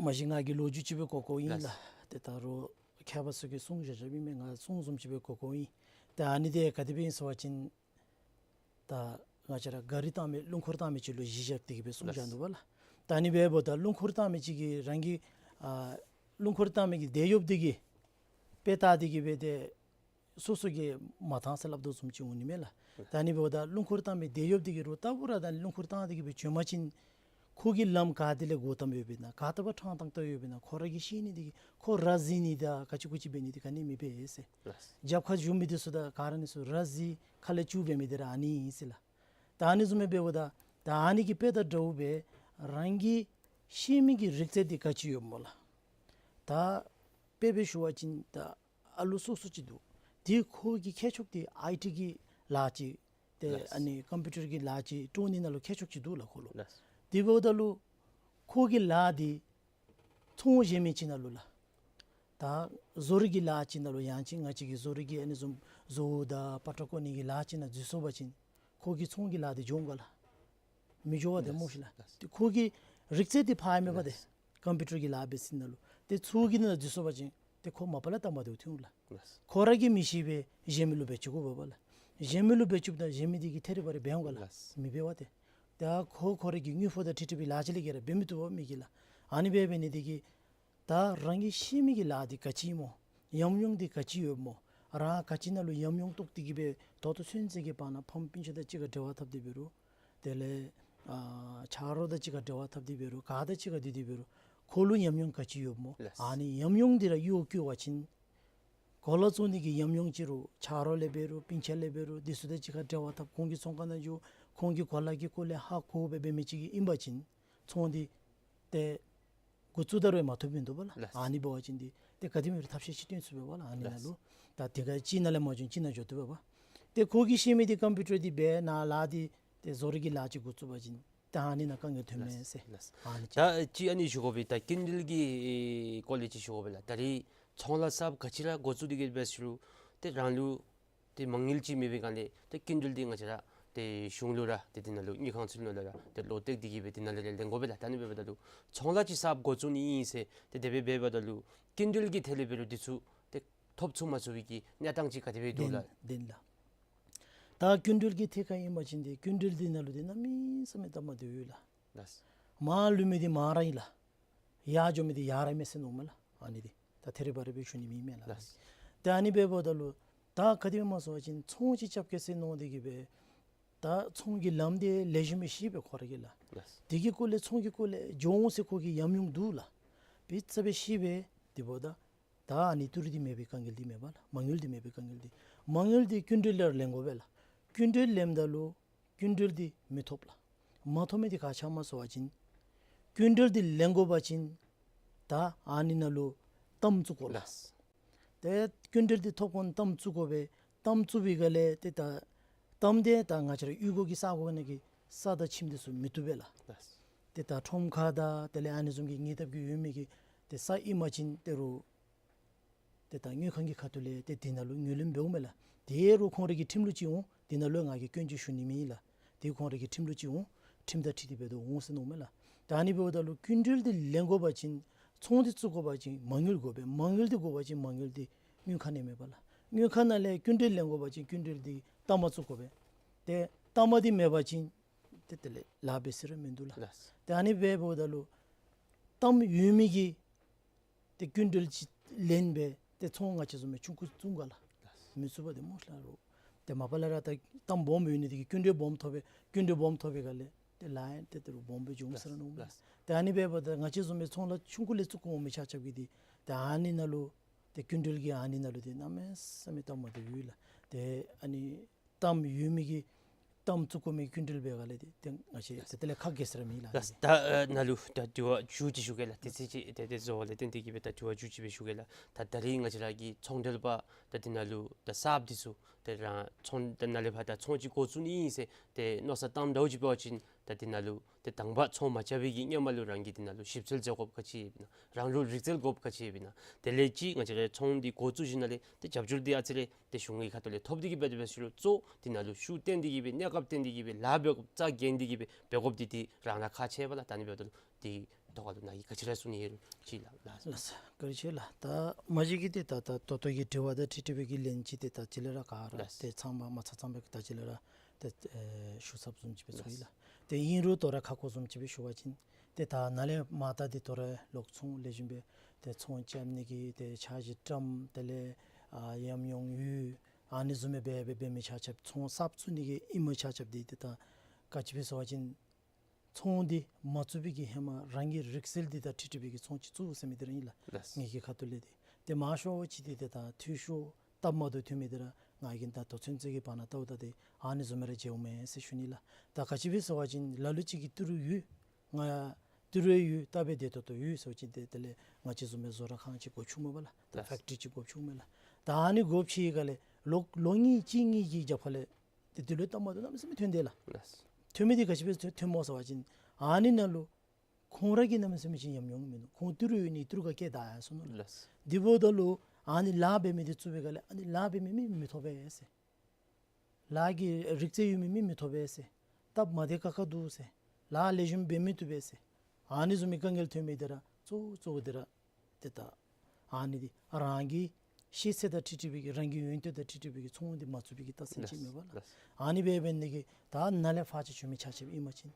མ་གཞི་ང་གིས་ལོ་རྒྱུས་ཅིག་སྦེ་གོ་གོཝ་ཨིན་ལགས། ལགས། ཏེ་ད་རུང་མཁས་པ་ཚུ་གིས་གསུང་བཞག་བཞགཔ་ཨིན་མས། ང་གསུང་བཟུམ་ཅིག་སྦེ་གོ་གོཝ་ཨིན། ད་ཨ་ནི་འདི་ག་དེ་སྦེ་ཨིན་ཟེར་བ་ཅིན་ད་ང་བཅས་ར་ག་རི་བཏང་མི་རླུང་འཁོར་བཏང་མི་ཅིག་ལུ་གཞི་བཞག་སྟེ་གི་སྦེ་གསུངས་བཞག་ནུག་པ་ལགས། ད་ཨ་ནི་འབདཝ་ད་རླུང་འཁོར་བཏང་མི་ཅིག་གིས་རང་གི་ཨ་རླུང་འཁོར་བཏང་མི་གི་དེད་གཡོགཔ་འདི་གིས་དཔེ་བལྟ་སྟེ་གི་སྦེ་ཏེ་སོ་སོ་གིས་མ་བཏང་ཟེར་སླབ་དོ་བཟུམ་ཅིག་འོང་ནི་མས་ལགས། ད་ཨ་ནི་འབདཝ་ད་རླུང་འཁོར་བཏང་མི་དེད་གཡོགཔ་འདི་གིས་རོགས་ལྟ་བུ་ར་ད་ཨ་ནི་རླུང་འཁོར་བཏང་སྟེ་གི་སྦེ་བྱོན་པ་ཅིན་ཁོ་གིས་ལམ་ག་ཏེ་ལས་སྒོ་བསྡམས་ཡོདཔ་ཨིན་ན་ག་ཏེ་ཕར་ཕྲང་ཏང་ཏ་ཡོདཔ་ཨིན་ན་ཁོ་ར་གིས་ཤེས་ནི་འདི་གིས་ཁོ་ར་བཟི་ནི་དང་ག་ཅི་གུ་ཅི་འབད་ནི་འདི་ག་ནི་མི་འབད་ཟེར། ལགས། རྒྱབ་ཁར་བཞུགས་མི་འདི་ཚུ་དང་ག་ར་ཨ་ནི་ཚུ་ར་བཟི་ཁ་ལས་སྐྱུག་འབད་མི་འདི་ར་ཨ་ནི་ཨིན་ཟེར་ལགས། ད་ཨ་ནི་བཟུམ་སྦེ་འབདཝ་ད་ད་ཨ་ནི་གི་དཔེ་དང་འདྲཝ་སྦེ་རང་གིས་ཤེས་མི་གི་རིག་རྩལ་འདི་ག་ཅི་ཡོདཔ་སྨོ་ལགས། ད་དཔེ་སྦེ་ཞུ་བ་ཅིན་ད་ཨ་ལུ་སོ་སོ་ཅིག་འདུག། དེ་ཁོ་གི་མཁས་མཆོག་འདི་ཨའི་ཊི་གི་ལཱ་ཅིག་ཏེ་ལགས། ཨ་ནི་ཀམ་པིའུ་ཊར་གྱི་ལཱ་ཅིག་སྤྲོ་ནི་ནང་ལུ་མཁས་མཆོག་ཅིག་འདུག་ལགས་ཁོ་ལུ། ལགས། དེ་འབདཝ་ད་ལུ་ཁོ་གི་ལཱ་འདི་ཚོང་གཞན་མི་ཅིག་ནང་ལུ་ལགས། ད་བཟོ་རིག་གི་ལཱ་ཅིག་ནང་ལུ་ཡང་ཅིན་ང་བཅས་ཀྱི་བཟོ་རིག་གི་ཨ་ནི་བཟུམ་བཟོ་བོ་དང་པ་ཏྲ་བརྐོ་ནི་གི་ལཱ་ཅིག་ནང་འཛུལ་སོང་པ་ཅིན་ཁོ་གིས་ཚོང་གི་ལཱ་འདི་འགྱོ་འོང་ག་ལགས། མི་འགྱོ་བ་ཏེ་ལགས། སྨོ་ཤིག་ལགས། ལགས། ཏེ་ཁོ་གི་རིག་རྩལ་འདི་ཕར་མེད་པ་ཏེ། ལགས། ཀམ་པིའུ་ཊར་གྱི་ལཱ་འབད་ས་ནང་ལུ་ཏེ་ཚོང་གི་ནང་འཛུལ་སོང་པ་ཅིན་ཏེ་ཁོ་མ་པ་ལས་དང་པ་འདི་ཐོན་འོང་ལགས། ལགས། ཁོ་ར་གིས་མི་ཤེས་པས་གཞན་མི་ལུ་འབད་བཅུག་དགོ་པས་པ་ལགས། གཞན་མི་ལུ་འབད་བཅུགཔ་ད་གཞན་མི་འདི་གིས་ཐད་རི་བ་རི་འབད་འོང་ག་ལགས། ལགས། མི་འབད་བ་ཏེ། ད་ཁོ་ཁོ་ར་གི་དངུལ་ཕོགས་དང་འཁྲིལ་འཁྲིལ་བའི་ལཱ་ཅིག་ལས་བརྒལ་ར་འབད་མི་བཏུབ་པས་མི་གིས་ལགས། ཨ་ནི་སྦེ་འབད་ནི་འདི་གིས་ད་རང་གིས་ཤེས་མི་གི་ལཱ་འདི་ག་ཅི་སྨོ། ཉམས་མྱོང་འདི་ག་ཅི་ཡོདཔ་སྨོ། རང་ག་ཅི་ནང་ལུ་ཉམས་མྱོང་རྟོགས་ཏེ་གི་སྦེ་ད་ལྟོ་ཚུན་ཚོད་ཀྱི་བར་ན་ཕམ་སྤུན་ཆ་དང་གཅིག་ཁར་འབྲེལ་བ་འཐབ་སྟེ་འབད་རུང་དེ་ལས་ཨ་ཆ་རོགས་དང་གཅིག་ཁར་འབྲེལ་བ་འཐབ་སྟེ་འབད་རུང་ག་དང་གཅིག་ཁར་སྡོད་དེ་འབད་རུང་ཁོ་ལུ་ཉམས་མྱོང་ག་ཅི་ཡོདཔ་སྨོ། ལགས། ཨ་ནི་ཉམས་མྱོང་འདི་ར་གཡོག་བཀོལ་བ་ཅིན་གོ་ལ་བཙུགས་ནི་གི་ཉམས་མྱོང་ཅིག་རུང་ཆ་རོགས་ལས་འབད་རུང་སྤུན་ཆ་ལས་འབད་རུང་འདི་ཚུ་དང་གཅིག་ཁར་འབྲེལ་བ་འཐབ་ཁོང་གི་ཚོང་ཁང་ནང་འགྱོ་ཁོང་གི་གོ་ལ་གི་སྐོར་ལས་ཧ་གོ་སྦེ་འབད་མི་ཅིག་གིས་ཨིན་པ་ཅིན་ཚོང་འདི་ཏེ་འགོ་བཙུགས་ད་རུང་མ་ཐོབ་མི་འདུག་པ་ལགས། ལགས། ཨ་ནི་འབད་བ་ཅིན་འདི་ཏེ་ག་དེམ་ཅིག་ཐབས་ཤེས་ཅིག་སྟོན་ཚུགས་པས་པ་ལགས། ཨ་ནི་ནང་ལུ། ལགས། ད་དེ་ག་གཅིག་ནང་ལས་མ་བྱུང་གཅིག་ནང་འགྱོ་བཏུབ་པས་པ། ཏེ་ཁོ་གིས་ཤེས་མི་འདི་ཀམ་པིའུ་ཊར་འདི་འབད་ནཱ་ལཱ་འདི་ཏེ་བཟོ་རིག་གི་ལཱ་ཅིག་འགོ་བཙུགས་པ་ཅིན་ད་ཨ་ནི་ནང་དཀའ་ངལ་ཐོན་མས་ཟེར། ལགས། ཨ་ནི་ཅིག། ད་ཅིག་ཨ་ནི་ཞུ་དགོ་པས། ད་སྐྱིན་འགྲུལ་གྱི་སྐོར་ལས་ཅིག་ཞུ་དགོ་པས་ལགས། ད་རིས་ཚོང་ལཱ་གསརཔ་ག་ཅི་ར་འགོ་བཙུགས་ཏེ་གི་འབད་ཟེར་རུང་ཏེ་རང་ལུ་ཏེ་མ་དངུལ་ཅིག་མེད་པའི་སྒང་ལས་ཏེ་སྐྱིན་འགྲུལ་འདི་ང་བཅས་ར་ཏེ་གཞུང་ལུ་ར་ཏེ་འདི་ནང་ལུ་དངུལ་ཁང་ཚུ་ནང་ལུ་ར་ཏེ་ལོག་སྟེ་གི་སྦེ་འདི་ནང་ལུ་ར་ལེན་དགོ་པས་ལགས། ད་ཨ་ནི་འབདཝ་ད་ལུ་ཚོང་ལཱ་ཅིག་གསརཔ་འགོ་བཙུགས་ནི་ཨིན་ཟེར་ཏེ་དེ་སྦེ་འབདཝ་ད་ལུ་སྐྱིན་འགྲུལ་གྱི་ཐད་ལས་འབད་རུང་འདི་ཚུ་ཏེ་ཐོབ་ཚུགས་མ་ཚུགས་པའི་གི་གནས་སྟངས་ཅིག་ག་དེ་སྦེ་འདུག་ལགས། བདེན་ལགས། ད་སྐྱིན་འགྲུལ་གྱི་ཐད་ཁར་ཨིན་པ་ཅིན་ཏེ་སྐྱིན་འགྲུལ་འདི་ནང་ལུ་ཏེ་གནམ་མེད་ས་མེད་དམའ་དམའ་སྡོད་ཡོད་ལགས། ལགས། མར་ལུས་མི་འདི་མར་ར་ཨིན་ལགས། ཡར་འགྱོ་མི་འདི་ཡར་ར་མས་ཟེར་མནོཝ་མས་ལགས། ཨ་ནི་འདི་ད་ཐད་རི་བ་རི་སྦེ་ཞུ་ནི་མེད་མས་ལགས། ལགས། ཏེ་ཨ་ནི་འབདཝ་ད་ལུ་ ད་ག་དེ་སྦེ་སྨོ་ཟེར་བ་ཅིན་ཚོང་ཅིག་རྐྱབ་གེ་ཟེར་མནོ་སྟེ་གི་སྦེ་ད་ཚོང་གི་ལམ་དེ་ལེགས་ཤོམ་སྦེ་ཤེས་པས་ཁོ་ར་གིས་ལགས། ལགས། དེ་གི་སྐོར་ལས་ཚོང་གི་སྐོར་ལས་འགྱོ་འོང་ཟེར་ཁོ་གི་ཉམས་མྱོང་འདུག་ལགས། འབད་ས་སྦེ་ཤེས་པས། དེ་འབདཝ་ད་ད་ཨ་ནི་ཏི་རུ་འདི་མེད་པའི་དཀའ་ངལ་འདི་མེད་པས་ལགས། མ་དངུལ་འདི་མེད་པའི་དཀའ་ངལ་འདི། མ་དངུལ་འདི་སྐྱིན་འགྲུལ་ལས་ལེན་དགོ་པས་ལགས། སྐྱིན་འགྲུལ་ལེནམ་ད་ལུ་སྐྱིན་འགྲུལ་འདི་མི་ཐོབ་ལགས། མ་ཐོབ་མི་འདི་ག་ཅི་སྨོ་ཟེར་བ་ཅིན་སྐྱིན་འགྲུལ་འདི་ལེན་དགོ་པ་ཅིན་ད་ཨ་ནི་ནང་ལུ་གཏའམ་བཙུགས་དགོ་ལགས། ལགས། ཏེ་སྐྱིན་འགྲུལ་འདི་ཐོབ་གོ་གཏའམ་བཙུགས་དགོ་པས། གཏའམ་བཙུགས་པའི་སྒང་ལས་ཏེ་ད་གཏའམ་འདི་ད་ང་བཅས་ར་གཡུས་སྒོ་གི་ས་གོ་ནང་གི་ས་དང་ཁྱིམ་འདི་ཚུ་མི་བཏུབ་པས་ལགས། ལགས། ཏེ་ད་ཁྲོམ་ཁ་དང་དེ་ལས་ཨ་ནི་བཟུམ་གྱི་ཉེ་འདབས་ཀྱི་ཡོད་མི་གི་ཏེ་ས་ཨིན་པ་ཅིན་ཏེ་རུང་ཏེ་ད་དངུལ་ཁང་གི་ཁ་ཐུག་ལས་ཏེ་དེ་ནང་ལུ་ངོས་ལེན་འབདཝ་མས་ལགས། དེ་རུང་ཁོང་ར་གི་ཁྲིམས་ལུགས་ཅིག་འོང་། དེ་ནང་ལུ་ང་གིས་སྐྱོན་ཅིག་ཞུ་ནི་མེད་ལགས། དེ་ཁོང་ར་གི་ཁྲིམས་ལུགས་ཅིག་འོང་། ཁྲིམས་དང་འཁྲིལ་ཏེ་འབད་དོ་འོང་ཟེར་མནོཝ་མས་ལགས། ད་ཨ་ནི་འབདཝ་ད་ལུ་སྐྱིན་འགྲུལ་འདི་ལེན་དགོ་པ་ཅིན་ཚོང་འདི་བཙུགས་དགོ་པ་ཅིན་མ་དངུལ་དགོ་པས། མ་དངུལ་འདི་དགོ་པ་ཅིན་མ་དངུལ་འདི་དངུལ་ཁང་ནང་མེད་པས་ལགས། དངུལ་ཁང་ནང་ལས་སྐྱིན་འགྲུལ་ལེན་དགོ་པ་ཅིན་སྐྱིན་འགྲུལ་འདི་གཏའམ་བཙུགས་དགོ་པས། ཏེ་གཏའམ་འདི་མེད་པ་ཅིན་ཏེ་དེ་ལས་ལཱ་འབད་ས་ར་མིན་འདུག་ལགས། ལགས། ཏེ་ཨ་ནི་འབདཝ་ད་ལུ་གཏའམ་ཡོད་མི་གིས་ཏེ་སྐྱིན་འགྲུལ་ཅིག་ལེན་སྦེ་ཏེ་ཚོང་ང་བཅས་བཟུམ་སྦེ་ཆུང་ཀུ་བཙུགས་ག་ལགས། ལགས། མི་ཚུགས་པས་ཏེ་སྨོ་ལགས། རོགས་ཏེ་མ་པ་ལས་ར་ད་གཏའམ་སྦོམ་ཡོད་ནི་དེ་གིས་སྐྱིན་འགྲུལ་སྦོམ་ཐོབ་པས། སྐྱིན་འགྲུལ་སྦོམ་ཐོབ་པའི་སྒང་ལས་ཏེ་ལཱ་ཡང་ཏེ་ཏེ་རུང་སྦོམ་སྦེ་འབྱུང་ཟེར་མནོཝ་མས། ལགས། ཏེ་ཨ་ནི་འབདཝ་ད་ང་བཅས་བཟུམ་སྦེ་ཚོང་ལཱ་ཆུང་ཀུ་ལས་བཙུགས་དགོ་མི་ཆ་ཁྱབ་ཀྱིས་འདི་ཏེ་ཨ་ནི་ནང་ལུ་ཏེ་སྐྱིན་འགྲུལ་གྱི་ཨ་ནི་ནང་ལུ་ཏེ་གནམ་མེད་ས་མེད་གཏའམ་འདི་ཡོད་ལགས། ཏེ་ཨ་ནི་གཏའམ་ཡོད་མི་གིས་གཏའམ་བཙུགས་དགོ་མི་སྐྱིན་འགྲུལ་འབད་སྒང་ལས་ཏེ་ཏེ་ང་བཅས་ཏེ་དེ་ལས་ཁག་གེ་ཟེར་མི་ལགས། ལགས། ད་ཨ་ནཱ་ལུ་ད་དྲི་བ་མཇུག་ཅིག་ཞུ་གེ་ལགས། དུས་ཚོད་ཅིག་ཏེ་ཏེ་འགྱོ་བ་ལས་བརྟེན་ཏེ་གིས་སྦེ་ད་དྲི་བ་མཇུག་ཅིག་སྦེ་ཞུ་གེ་ལགས། ད་ད་རིས་ང་བཅས་ར་གི་ཚོང་འབྲེལ་པ་ད་འདི་ནང་ལུ་ད་གསརཔ་འདི་ཚུ་ཏེ་རང་ཚོང་ད་ནཱ་ལས་ཕར་ད་ཚོང་ཅིག་འགོ་བཙུགས་ནི་ཨིན་ཟེར་ཏེ་མནོ་བསམ་བཏངམ་འདྲཝ་ཅིག་འབད་བ་ཅིན་ད་འདི་ནང་ལུ་ཏེ་དང་པ་ཚོང་མ་རྐྱབ་པའི་གི་སྔོན་མ་ལུ་རང་གིས་འདི་ནང་ལུ་ཞིབ་འཚོལ་མཛད་དགོཔ་ག་ཅི་ཡོདཔ་ཨིན་ན། རང་ལུ་རིག་རྩལ་དགོཔ་ག་ཅི་ཡོདཔ་ཨིན་ན། དེ་ལས་ཅིག་ང་བཅས་ར་ཚོང་འདི་འགོ་བཙུགས་ཞིནམ་ལས་ཏེ་རྒྱབ་སྐྱོར་འདི་ཨ་ཙི་རེ་ཏེ་གཞུང་གི་ཁ་ཐུག་ལས་ཐོབ་སྟེ་གིས་སྦེ་འབད་ཞུ་རུང་གཙོ་འདི་ནང་ལུ་ཤུགས་བཏོན་ཏེ་གིས་སྦེ་གནས་སྐབས་བཏོན་ཏེ་གིས་སྦེ་ལཱ་འབད་དགོཔ་རྩ་འགེངས་ཏེ་གིས་སྦེ་འབད་དགོཔ་འདི་ཏེ་རང་ར་ཁག་ཆེ་བས་ལགས། ད་ཨ་ནི་འབདཝ་ད་ལུ་འདི་ཐོག་ཁ་ལུ་ནཱ་གིས་ག་ཅི་ར་གསུང་ནི་ཡོད་རུང་ཅིག་ལགས། ལགས། ལགས་སོ། བཀའ་དྲིན་ཆེ་ལགས། ད་མ་གཞི་གི་ཏེ་ད་ད་ད་ལྟོ་གི་དྲི་བ་དང་འཁྲིལ་ཏེ་སྦེ་གི་ལན་ཅིག་ཏེ་ད་ཅི་ལས་ར་ག་ར་ལགས། ཏེ་ཚང་མ་མ་ཚང་ཚང་སྦེ་ད་ཅི་ལས་ར་ཏེ་ཨེ་ཞུ་ཚརཝ་བཟུམ་ཅིག་སྦེ་ཚོར་ཡི་ལགས། ཏེ་ཨིན་རུང་དོ་རུང་ཁ་སྐོང་བཟུམ་ཅིག་སྦེ་ཞུ་བ་ཅིན་ཏེ་ད་ནཱ་ལས་མར་ད་འདི་དོ་རུང་ལོག་ཚོང་ལེགས་ཤོམ་སྦེ་ཏེ་ཚོང་རྐྱབ་ནི་གི་ཏེ་འཆར་གཞི་བཀྲམ། དེ་ལས་ཨ་ཉམས་མྱོང་ཡོད། ཨ་ནི་བཟུམ་སྦེ་འབད་འབད་འབད་མི་ཆ་ཁྱབ་ཚོང་གསརཔ་བཙུགས་ནི་གི་ཨིན་མི་ཆ་ཁྱབ་འདི་ཏེ་ད་ག་ཅི་སྦེ་ཟེར་བ་ཅིན་ཚོང་འདི་མ་བཙུགས་པའི་གི་ཧེ་མ་རང་གི་རིག་རྩལ་འདི་དང་འཁྲིལ་ཏེ་སྦེ་གི་ཚོང་ཅིག་བཙུགས་ཟེར་མི་འདི་ར་ཨིན་ལགས། ལགས། ངེ་གི་ཁ་ཐུག་ལས་འདི་ཏེ་མང་ཤོས་ཅིག་འདི་ཏེ་ད་འཐུས་ཤོར་སྟབས་མ་བདེཝ་ཐོན་མི་འདི་ར་ང་གིས་ད་དོ་ཚན་ཚུ་གི་བར་ན་བལྟཝ་ད་ཏེ་ཨ་ནི་བཟུམ་སྦེ་ར་མཇལཝ་མས་ཟེར་ཞུ་ནི་ལགས། ད་ག་ཅི་སྦེ་ཟེར་བ་ཅིན་ལ་ལུ་ཅིག་གིས་ཏི་རུ་ཡོད། ང་ཏི་རུ་ཡོད་ད་སྦེ་བདེ་ཏོག་ཏོ་ཡོད་ཟེར་བ་ཅིན་ཏེ་དེ་ལས་ང་བཅས་བཟུམ་སྦེ་བཟོ་གྲྭ་ཁང་ཅིག་དགོཔ་བྱུངམ་མས་པ་ལགས། ད་ལགས། ཕེཀ་ཊི་རི་ཅིག་དགོཔ་བྱུངམ་མས་ལགས། ད་ཨ་ནི་དགོཔ་ཅིག་ག་ལས་ལོ་ལོ་གཉིས་གཅིག་གཉིས་ཀྱི་རྒྱབ་ཁ་ལས་ཏེ་འདི་ལུ་སྟབས་མ་བདེཝ་གནམ་མེད་ས་མེད་ཐོན་དེས་ལགས། ལགས། ཐོན་མི་འདི་ག་ཅི་སྦེ་ཐོན་ཐོནམ་སྨོ་ཟེར་བ་ཅིན་ཨ་ནི་ནང་ལུ་ཁོང་ར་གི་གནམ་མེད་ས་མེད་ཅིག་ཉམས་མྱོང་མིན་འདུག། ཁོང་ཏི་རུ་ཡོད་ནི་ཏི་རུ་ག་བཀལ་ད་ཡར་སོང་ནུག་ལགས། ལགས། འདི་འབདཝ་ད་ལུ་ཨ་ནི་ལཱ་འབད་མི་འདི་བཙུགས་པའི་སྒང་ལས་ཨ་ནི་ལཱ་འབད་མི་མི་མི་ཐོབ་པས་ཟེར། ལཱ་གི་རིག་རྩལ་ཡོད་མི་མི་མི་ཐོབ་པས་ཟེར། སྟབས་མ་བདེ་ཁག་ཁ་འདུག་ཟེར། ལཱ་ལེགས་ཤོམ་འབད་མི་བཏུབ་པས་ཟེར། ཨ་ནི་བཟུམ་མའི་དཀའ་ངལ་ཐོན་མི་འདི་ར་གཙོ་གཙོ་བོ་འདི་ར་ཏེ་ད་ཨ་ནི་འདི་རང་གི་ཤེས་ཚད་དང་འཁྲིལ་ཏེ་སྦེ་གི་རང་གི་ཡོན་ཏན་དང་འཁྲིལ་ཏེ་སྦེ་གི་ཚོང་འདི་མ་བཙུགས་པའི་གི་རྟགས་མཚན་ཅིག་མས་པ་ལགས། ལགས། ཨ་ནི་འབད་འབད་ནི་གི་ད་ནཱ་ལས་ཕར་ཅིག་བྱོན་མི་ཆ་ཁྱབ་ཨིན་པ་ཅིན་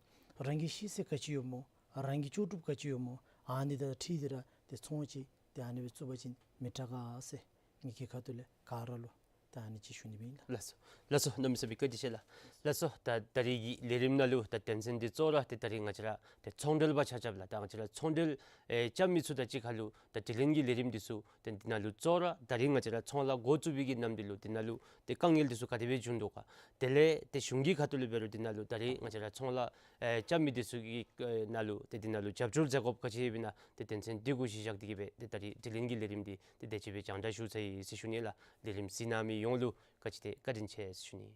རང་གི་ཤེས་ཚད་ག་ཅི་ཡོདཔ་སྨོ། རང་གི་ལྕོགས་གྲུབ་ག་ཅི་ཡོདཔ་སྨོ། ཨ་ནི་དང་འཁྲིལ་ཏེ་ར་ཏེ་ཚོང་ཅིག་ཏེ་ཨ་ནི་སྦེ་བཙུགས་པ་ཅིན་མི་དྲག་ག་ཟེར་ངེ་གི་ཁ་ཐུག་ལས་ག་ར་ལུ་ད་ཨ་ནི་ཅིག་ཞུ་ནི་ཨིན་ལགས། ལགས་སོ། ལགས་སོ། གནམ་མེད་ས་མེད་བཀའ་དྲིན་ཆེ་ལགས། ལགས་སོ། ད་ད་རིས་ཀྱི་ལས་རིམ་ནང་ལུ་ད་དོན་ཚན་འདི་གཙོ་བོ་ར་ཏེ་ད་རིས་ང་བཅས་ར་ཏེ་ཚོང་འབྲེལ་པ་ཆ་ཁྱབ་ལགས། ད་ང་བཅས་ར་ཚོང་འབྲེལ་ཨེ་རྐྱབ་མི་ཚུ་དང་གཅིག་ཁར་ལུ་ད་དྲི་ལན་གྱི་ལས་རིམ་འདི་ཚུ་ཏེ་འདི་ནང་ལུ་གཙོ་བོ་ར་ད་རིས་ང་བཅས་ར་ཚོང་ལཱ་འགོ་བཙུགས་པའི་གི་ནམ་དུས་ལུ་འདི་ནང་ལུ་ཏེ་དཀའ་ངལ་འདི་ཚུ་ག་དེ་སྦེ་བྱུང་དོ་ག། དེ་ལས་ཏེ་གཞུང་གི་ཁ་ཐུག་ལས་འབད་རུང་འདི་ནང་ལུ་ད་རིས་ང་བཅས་ར་ཚོང་ལཱ་ཨེ་རྐྱབ་མི་འདི་ཚུ་གི་ཨེ་ནང་ལུ་ཏེ་འདི་ནང་ལུ་རྒྱབ་སྐྱོར་མཛད་དགོཔ་ག་ཅི་ཡོདཔ་ཨིན་ན། ཏེ་དོན་ཚན་འདི་གུ་གཞི་བཞག་སྟེ་གིས་སྦེ་ཏེ་ད་རིས་དྲི་ལན་གྱི་ལས་རིམ་འདི་ཏེ་དེ་ཅིག་སྦེ་རྒྱང་བསྒྲགས་ཞུ་ཚར་ཡི་ཟེར་ཞུ་ནི་ལགས། ལས་རིམ་གཟིགས་གནང་མི་ཡོངས་ལུ་ག་ཅི་ཏེ་བཀའ་དྲིན་ཆེ་ཟེར་ཞུ་ནི།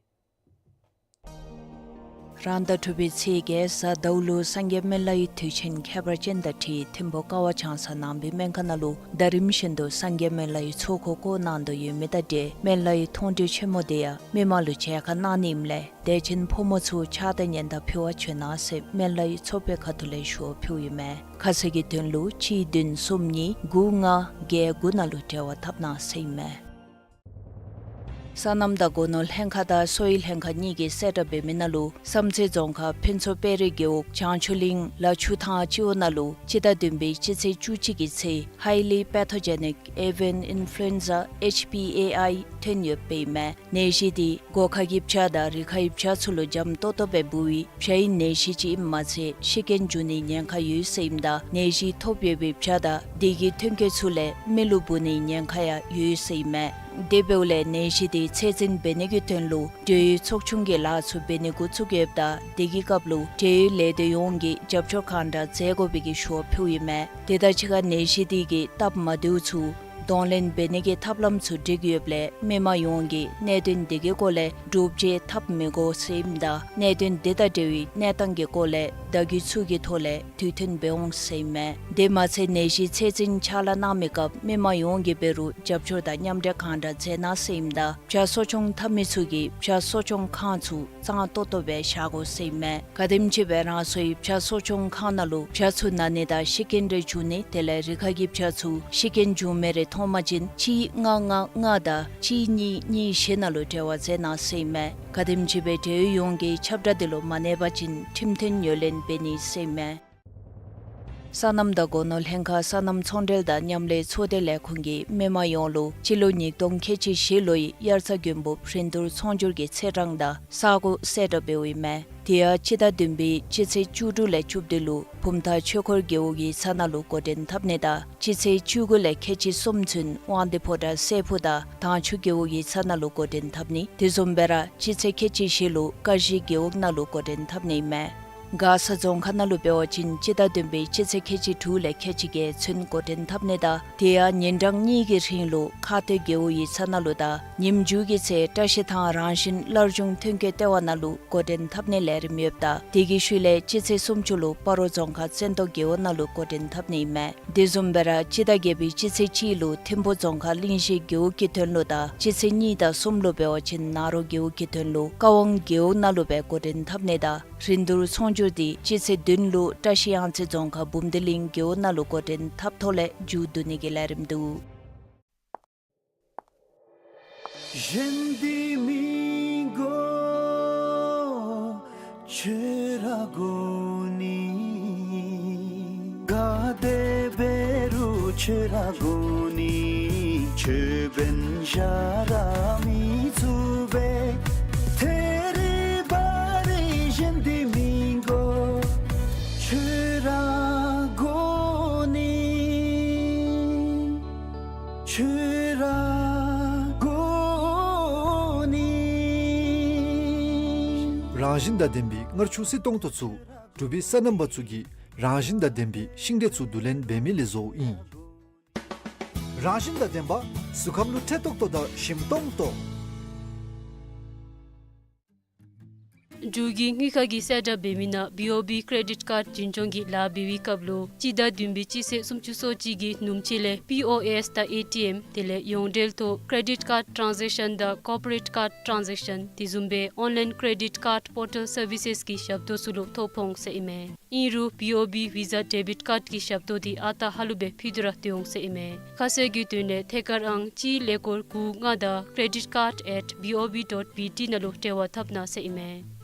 རང་ཟླ་དྲུག་པའི་ཚེས་བརྒྱད་གཟའ་ཟླཝ་ལུ་སངས་རྒྱས་སྨན་བླའི་དུས་ཆེན་ཁྱད་པར་ཅན་དང་འཁྲིལ་ཐིམ་ཕུ་ཀ་བ་བྱང་ས་ནང་པའི་སྨན་ཁང་ནང་ལུ་ཟླ་རིམ་བཞིན་དུ་སངས་རྒྱས་སྨན་བླའི་ཚོགས་འཁོར་བསྐོར་གནང་དོ་ཡོད་མི་དང་འབྲེལ་སྨན་བླའི་མཐོང་གྲོལ་ཆེན་མོ་དེ་ཡང་མི་མང་ལུ་མཇལ་ཁ་གནང་ནི་ཨིནམ་ལས་དད་ཅན་ཕོ་མོ་ཚུ་ཕྱག་དང་སྙན་དར་ཕུལ་བར་བྱོན་གནང་ཟེར་སྨན་བླའི་ཚོགས་པའི་ཁ་ཐུག་ལས་ཞུ་བ་ཕུལཝ་ཨིན་མས། ཁ་གསལ་གྱི་དོན་ལུ་གཅིག་བདུན་གསུམ་གཉིས་དགུ་ལྔ་བརྒྱད་དགུ་ནང་ལུ་འབྲེལ་བ་འཐབ་གནང་ཟེར་ཨིན་མས། སོ་ནམ་དང་སྒོ་ནོར་ལྷན་ཁག་དང་གསོ་བའི་ལྷན་ཁག་གཉིས་ཀྱིས་གསལ་བསྒྲགས་འབད་མི་ནང་ལུ་བསམ་རྩེ་རྫོང་ཁག་ཕུན་ཚོགས་དཔལ་རི་རྒེད་འོག་བྱང་ཆུབ་གླིང་ལ་ཆུ་ཐང་སྤྱི་འོག་ནང་ལུ་སྤྱི་ཟླ་བདུན་པའི་སྤྱི་ཚེས་བཅུ་གཅིག་གི་ཚེ་Highly Pathogenic Avian Influenza H P A I ཐོན་ཡོདཔ་ཨིན་མས། ནད་གཞི་འདི་སྒོ་ཁ་གི་བྱ་དང་རི་ཁའི་བྱ་ཚུ་ལུ་འཇམ་ཏོག་ཏོ་སྦེ་འབུ་བའི་བྱའི་ནད་གཞི་ཅིག་ཨིནམ་མ་ཚད་ཤི་རྐྱེན་འབྱུང་ནིའི་ཉེན་ཁ་ཡོད་ཟེར་ཨིནམ་ད་ནད་གཞི་ཐོབ་ཡོད་པའི་བྱ་དང་དེ་གི་ཐོན་སྐྱེད་ཚུ་ལས་མི་ལུ་འབུ་ནིའི་ཉེན་ཁ་ཡང་ཡོད་ཟེར་ཨིན་མས། དེ་འབདཝ་ལས་ནད་གཞི་འདི་ཚད་འཛིན་འབད་ནི་གི་དོན་ལུ་འབྲེལ་ཡོད་ཚོགས་ཆུང་གིས་ལཱ་ཚུ་འབད་ནི་འགོ་བཙུགས་ཡོདཔ་ད་དེ་གི་སྐབས་ལུ་འབྲེལ་ཡོད་ལས་སྡེ་ཡོངས་ཀྱིས་རྒྱབ་སྐྱོར་གང་དྲག་མཛད་དགོ་པའི་གི་ཞུ་བ་ཕུལཝ་ཨིན་མས། དེ་དང་གཅིག་ཁར་ནད་གཞི་འདི་གིས་སྟབས་མ་བདེཝ་ཚུ་གདོང་ལེན་འབད་ནི་གི་ཐབས་ལམ་ཚུ་སྒྲིག་ཡོདཔ་ལས་མི་མང་ཡོངས་ཀྱིས་གནད་དོན་འདི་གི་སྐོར་ལས་སྒྲུབ་བྱེད་འཐབ་མི་དགོ་ཟེར་ཨིནམ་ད་གནད་དོན་འདི་དང་འབྲེལ་བའི་གནས་སྟངས་ཀྱི་སྐོར་ལས་བརྡ་བརྒྱུད་ཚུ་གི་ཐོག་ལས་དུས་མཐུན་འབད་འོང་ཟེར་ཨིན་མས། དེ་མ་ཚད་ནད་གཞི་ཚད་འཛིན་ཕྱག་ལཱ་གནང་མི་སྐབས་མི་མང་ཡོངས་ཀྱིས་འབད་རུང་རྒྱབ་སྐྱོར་དང་མཉམ་འབྲེལ་གང་དྲག་མཛད་གནང་ཟེར་ཨིནམ་ད་བྱ་གསོ་སྐྱོང་འཐབ་མི་ཚུ་གིས་བྱ་གསོ་སྐྱོང་ཁང་ཚུ་གཙང་ཏོག་ཏོ་སྦེ་བཞག་དགོ་ཟེར་ཨིན་མས། ག་དེམ་ཅིག་སྦེ་རང་སོའི་བྱ་གསོ་སྐྱོང་ཁང་ནང་ལུ་བྱ་ཚུ་ན་ནི་དང་ཤི་རྐྱེན་རེ་འབྱུང་ནི་དེ་ལས་རི་ཁ་གི་བྱ་ཚུ་ཤི་རྐྱེན་འབྱུང་མི་རེ་མཐོང་པ་ཅིན་གཅིག་ལྔ་ལྔ་ལྔ་དང་གཅིག་གཉིས་གཉིས་བཞི་ནང་ལུ་འབྲེལ་བ་མཛད་གནང་ཟེར་ཨིན་མས། ག་དེམ་ཅིག་སྦེ་འབྲེལ་ཡོད་ཡོངས་ཀྱིས་ཁྱབ་བསྒྲགས་འདི་ལུ་མ་གནས་པ་ཅིན་ཁྲིམས་མཐུན་ངོས་ལེན་འབད་ནི་ཟེར་ཨིན་མས། སོ་ནམ་དང་སྒོ་ནོར་ལྷན་ཁག་སོ་ནམ་ཚོང་འབྲེལ་དང་མཉམ་ལས་ཚོགས་སྡེ་ལས་ཁུངས་ཀྱིས་མི་མང་ཡོངས་ལུ་སྤྱི་ལོ་ཉིས་སྟོང་ཁལ་གཅིག་བཞི་ལོའི་དབྱར་རྩྭ་དགུན་འབུབ་རིན་བསྡུར་ཚོང་སྒྱུར་གྱི་ཚེས་གྲངས་དང་ས་གོ་གསལ་བསྒྲགས་འབདཝ་ཨིན་མས། དེ་ཡང་སྤྱི་ཟླ་བདུན་པའི་སྤྱི་ཚེས་བཅུ་དྲུག་ལས་བཅུ་བདུན་ལུ་བུམ་ཐང་ཆོས་འཁོར་རྒེད་འོག་ཡིག་ཚང་ནང་ལུ་འགོ་འདྲེན་འཐབ་ནི་དང་སྤྱི་ཚེས་བཅུ་དགུ་ལས་ཁལ་གཅིག་གསུམ་ཚུན་དབང་འདུས་ཕོ་བྲང་སྲས་ཕུག་དང་དྭངས་ཆུ་རྒེད་འོག་ཡིག་ཚང་ནང་ལུ་འགོ་འདྲེན་འཐབ་ནི། དེ་བཟུམ་སྦེ་ར་སྤྱི་ཚེས་ཁལ་གཅིག་བཞི་ལུ་ཀ་གཞི་རྒེད་འོག་ནང་ལུ་འགོ་འདྲེན་འཐབ་ནི་ཨིན་མས། མགར་ས་རྫོང་ཁག་ནང་ལུ་འབད་བ་ཅིན་སྤྱི་ཟླ་བདུན་པའི་སྤྱི་ཚེས་ཁལ་གཅིག་དྲུག་ལས་ཁལ་གཅིག་བརྒྱད་ཚུན་འགོ་འདྲེན་འཐབ་ནི་དང་དེ་ཡང་ཉིན་གྲངས་གཉིས་ཀྱི་རིང་ལུ་ཁ་སྟོད་རྒེད་འོག་ཡིག་ཚང་ནང་ལུ་དང་ཉིནམ་མཇུག་གི་ཚེ་བཀྲ་ཤིས་ཐང་རང་བཞིན་སླར་འབྱུང་ཐོན་སྐྱེད་ལྟེ་བ་ནང་ལུ་འགོ་འདྲེན་འཐབ་ནི་ལས་རིམ་ཡོདཔ་ད་དེ་གི་ཤུལ་ལས་སྤྱི་ཚེས་སུམ་ཅུ་ལུ་སྤ་རོ་རྫོང་ཁག་བཙན་ཏོ་རྒེད་འོག་ནང་ལུ་འགོ་འདྲེན་འཐབ་ནི་ཨིན་མས། དེ་བཟུམ་སྦེ་ར་སྤྱི་ཟླ་བརྒྱད་པའི་སྤྱི་ཚེས་གཅིག་ལུ་ཐིམ་ཕུ་རྫོང་ཁག་གླིང་བཞི་རྒེད་འོག་གི་དོན་ལུ་དང་སྤྱི་ཚེས་གཉིས་དང་གསུམ་ལུ་འབད་བ་ཅིན་ནཱ་རོ་རྒེད་འོག་གི་དོན་ལུ་ཀ་ཝང་རྒེད་འོག་ནང་ལུ་སྦེ་འགོ་འདྲེན་འཐབ་ནི་དང་རིན་བསྡུར་ཚོང་སྒྱུར་འདི་སྤྱི་ཚེས་བདུན་ལུ་བཀྲ་ཤིས་གཡང་རྩེ་རྫོང་ཁག་འབུམ་སྡེ་གླིང་རྒེད་འོག་ནང་ལུ་འགོ་འདྲེན་འཐབ་ཐོག་ལས་མཇུག་བསྡུ་ནི་གི་ལས་རིམ་འདུག། གཞན་འདི་མི་དགོ་ཁྱོད་ར་དགོ་ནི། ག་དེ་འབད་རུང་ཁྱོད་ར་དགོ་ནི། ཁྱོད་འབདན་གཞན་ར་མི་ཚུགས་པས། ཐད་རི་བ་རི་གཞན་འདི་མི་དགོ་ཁྱོད་ར་དགོ་ནི། ཁྱོད་ར་དགོ་ནི། རང་བཞིན་དང་ལྡན་པའི་མངར་ཆུ་བསིལ་ཏོང་ཏོ་ཚུ་འབྲུག་པའི་སོ་ནམ་པ་ཚུ་གིས་རང་བཞིན་དང་ལྡན་པའི་ཤིང་འབྲས་ཚུ་བསྡུ་ལེན་འབད་མི་ལས་བཟོཝ་ཨིན། རང་བཞིན་དང་ལྡན་པ་གཟུགས་ཁམས་ལུ་ཁྲེལ་ཏོག་ཏོ་དང་ཞིམ་ཏོང་ཏོ། འབྲུག་གི་དངུལ་ཁང་གིས་གསལ་བསྒྲགས་འབད་མི་ནང་བི་ཨོ་བི་ཀེ་རེ་ཌིཊ་ཀཱརཌ་འཛིན་སྐྱོང་གི་ལཱ་འབད་བའི་སྐབས་ལུ་སྤྱི་ཟླ་བདུན་པའི་སྤྱི་ཚེས་སུམ་ཅུ་སོ་གཅིག་གི་ནུབ་ཕྱེད་ལས་པི་ཨོ་ཨེསི་དང་ཨེ་ཊི་ཨེམ་དེ་ལས་ཡོངས་འབྲེལ་ཐོག་ཀེ་རེ་ཌིཊ་ཀཱརཌ་ཊཱནས་ཟེག་ཤཱན་དང་ཀོར་པོ་རེཊ་ཀཱརཌ་ཊཱནས་ཟེག་ཤཱན་དེ་བཟུམ་སྦེ་ཨོན་ལཱའིན་ཀེ་རེ་ཌིཊ་ཀཱརཌ་པོར་ཊལ་སར་བི་སེསི་གི་ཞབས་ཏོག་ཚུ་ལུ་ཐོ་ཕོག་འོང་ཟེར་ཨིན་མས། ཨིན་རུང་བི་ཨོ་བི་ཝི་ཟ་ཌེ་བིཊ་ཀཱརཌ་ཀྱི་ཞབས་ཏོག་འདི་ཨ་རྟག་ཧ་ལུགས་སྦེ་ཕུལ་ཏེ་ར་སྡོད་འོང་ཟེར་ཨིན་མས། ཁ་གསལ་གྱི་དོན་ལས་ཐད་ཀར་ཨང་གཅིག་ཀླད་ཀོར་དགུ་ལྔ་དང་credit card at B O B dot B T ནང་ལུ་འབྲེལ་བ་འཐབ་གནང་ཟེར་ཨིན་མས།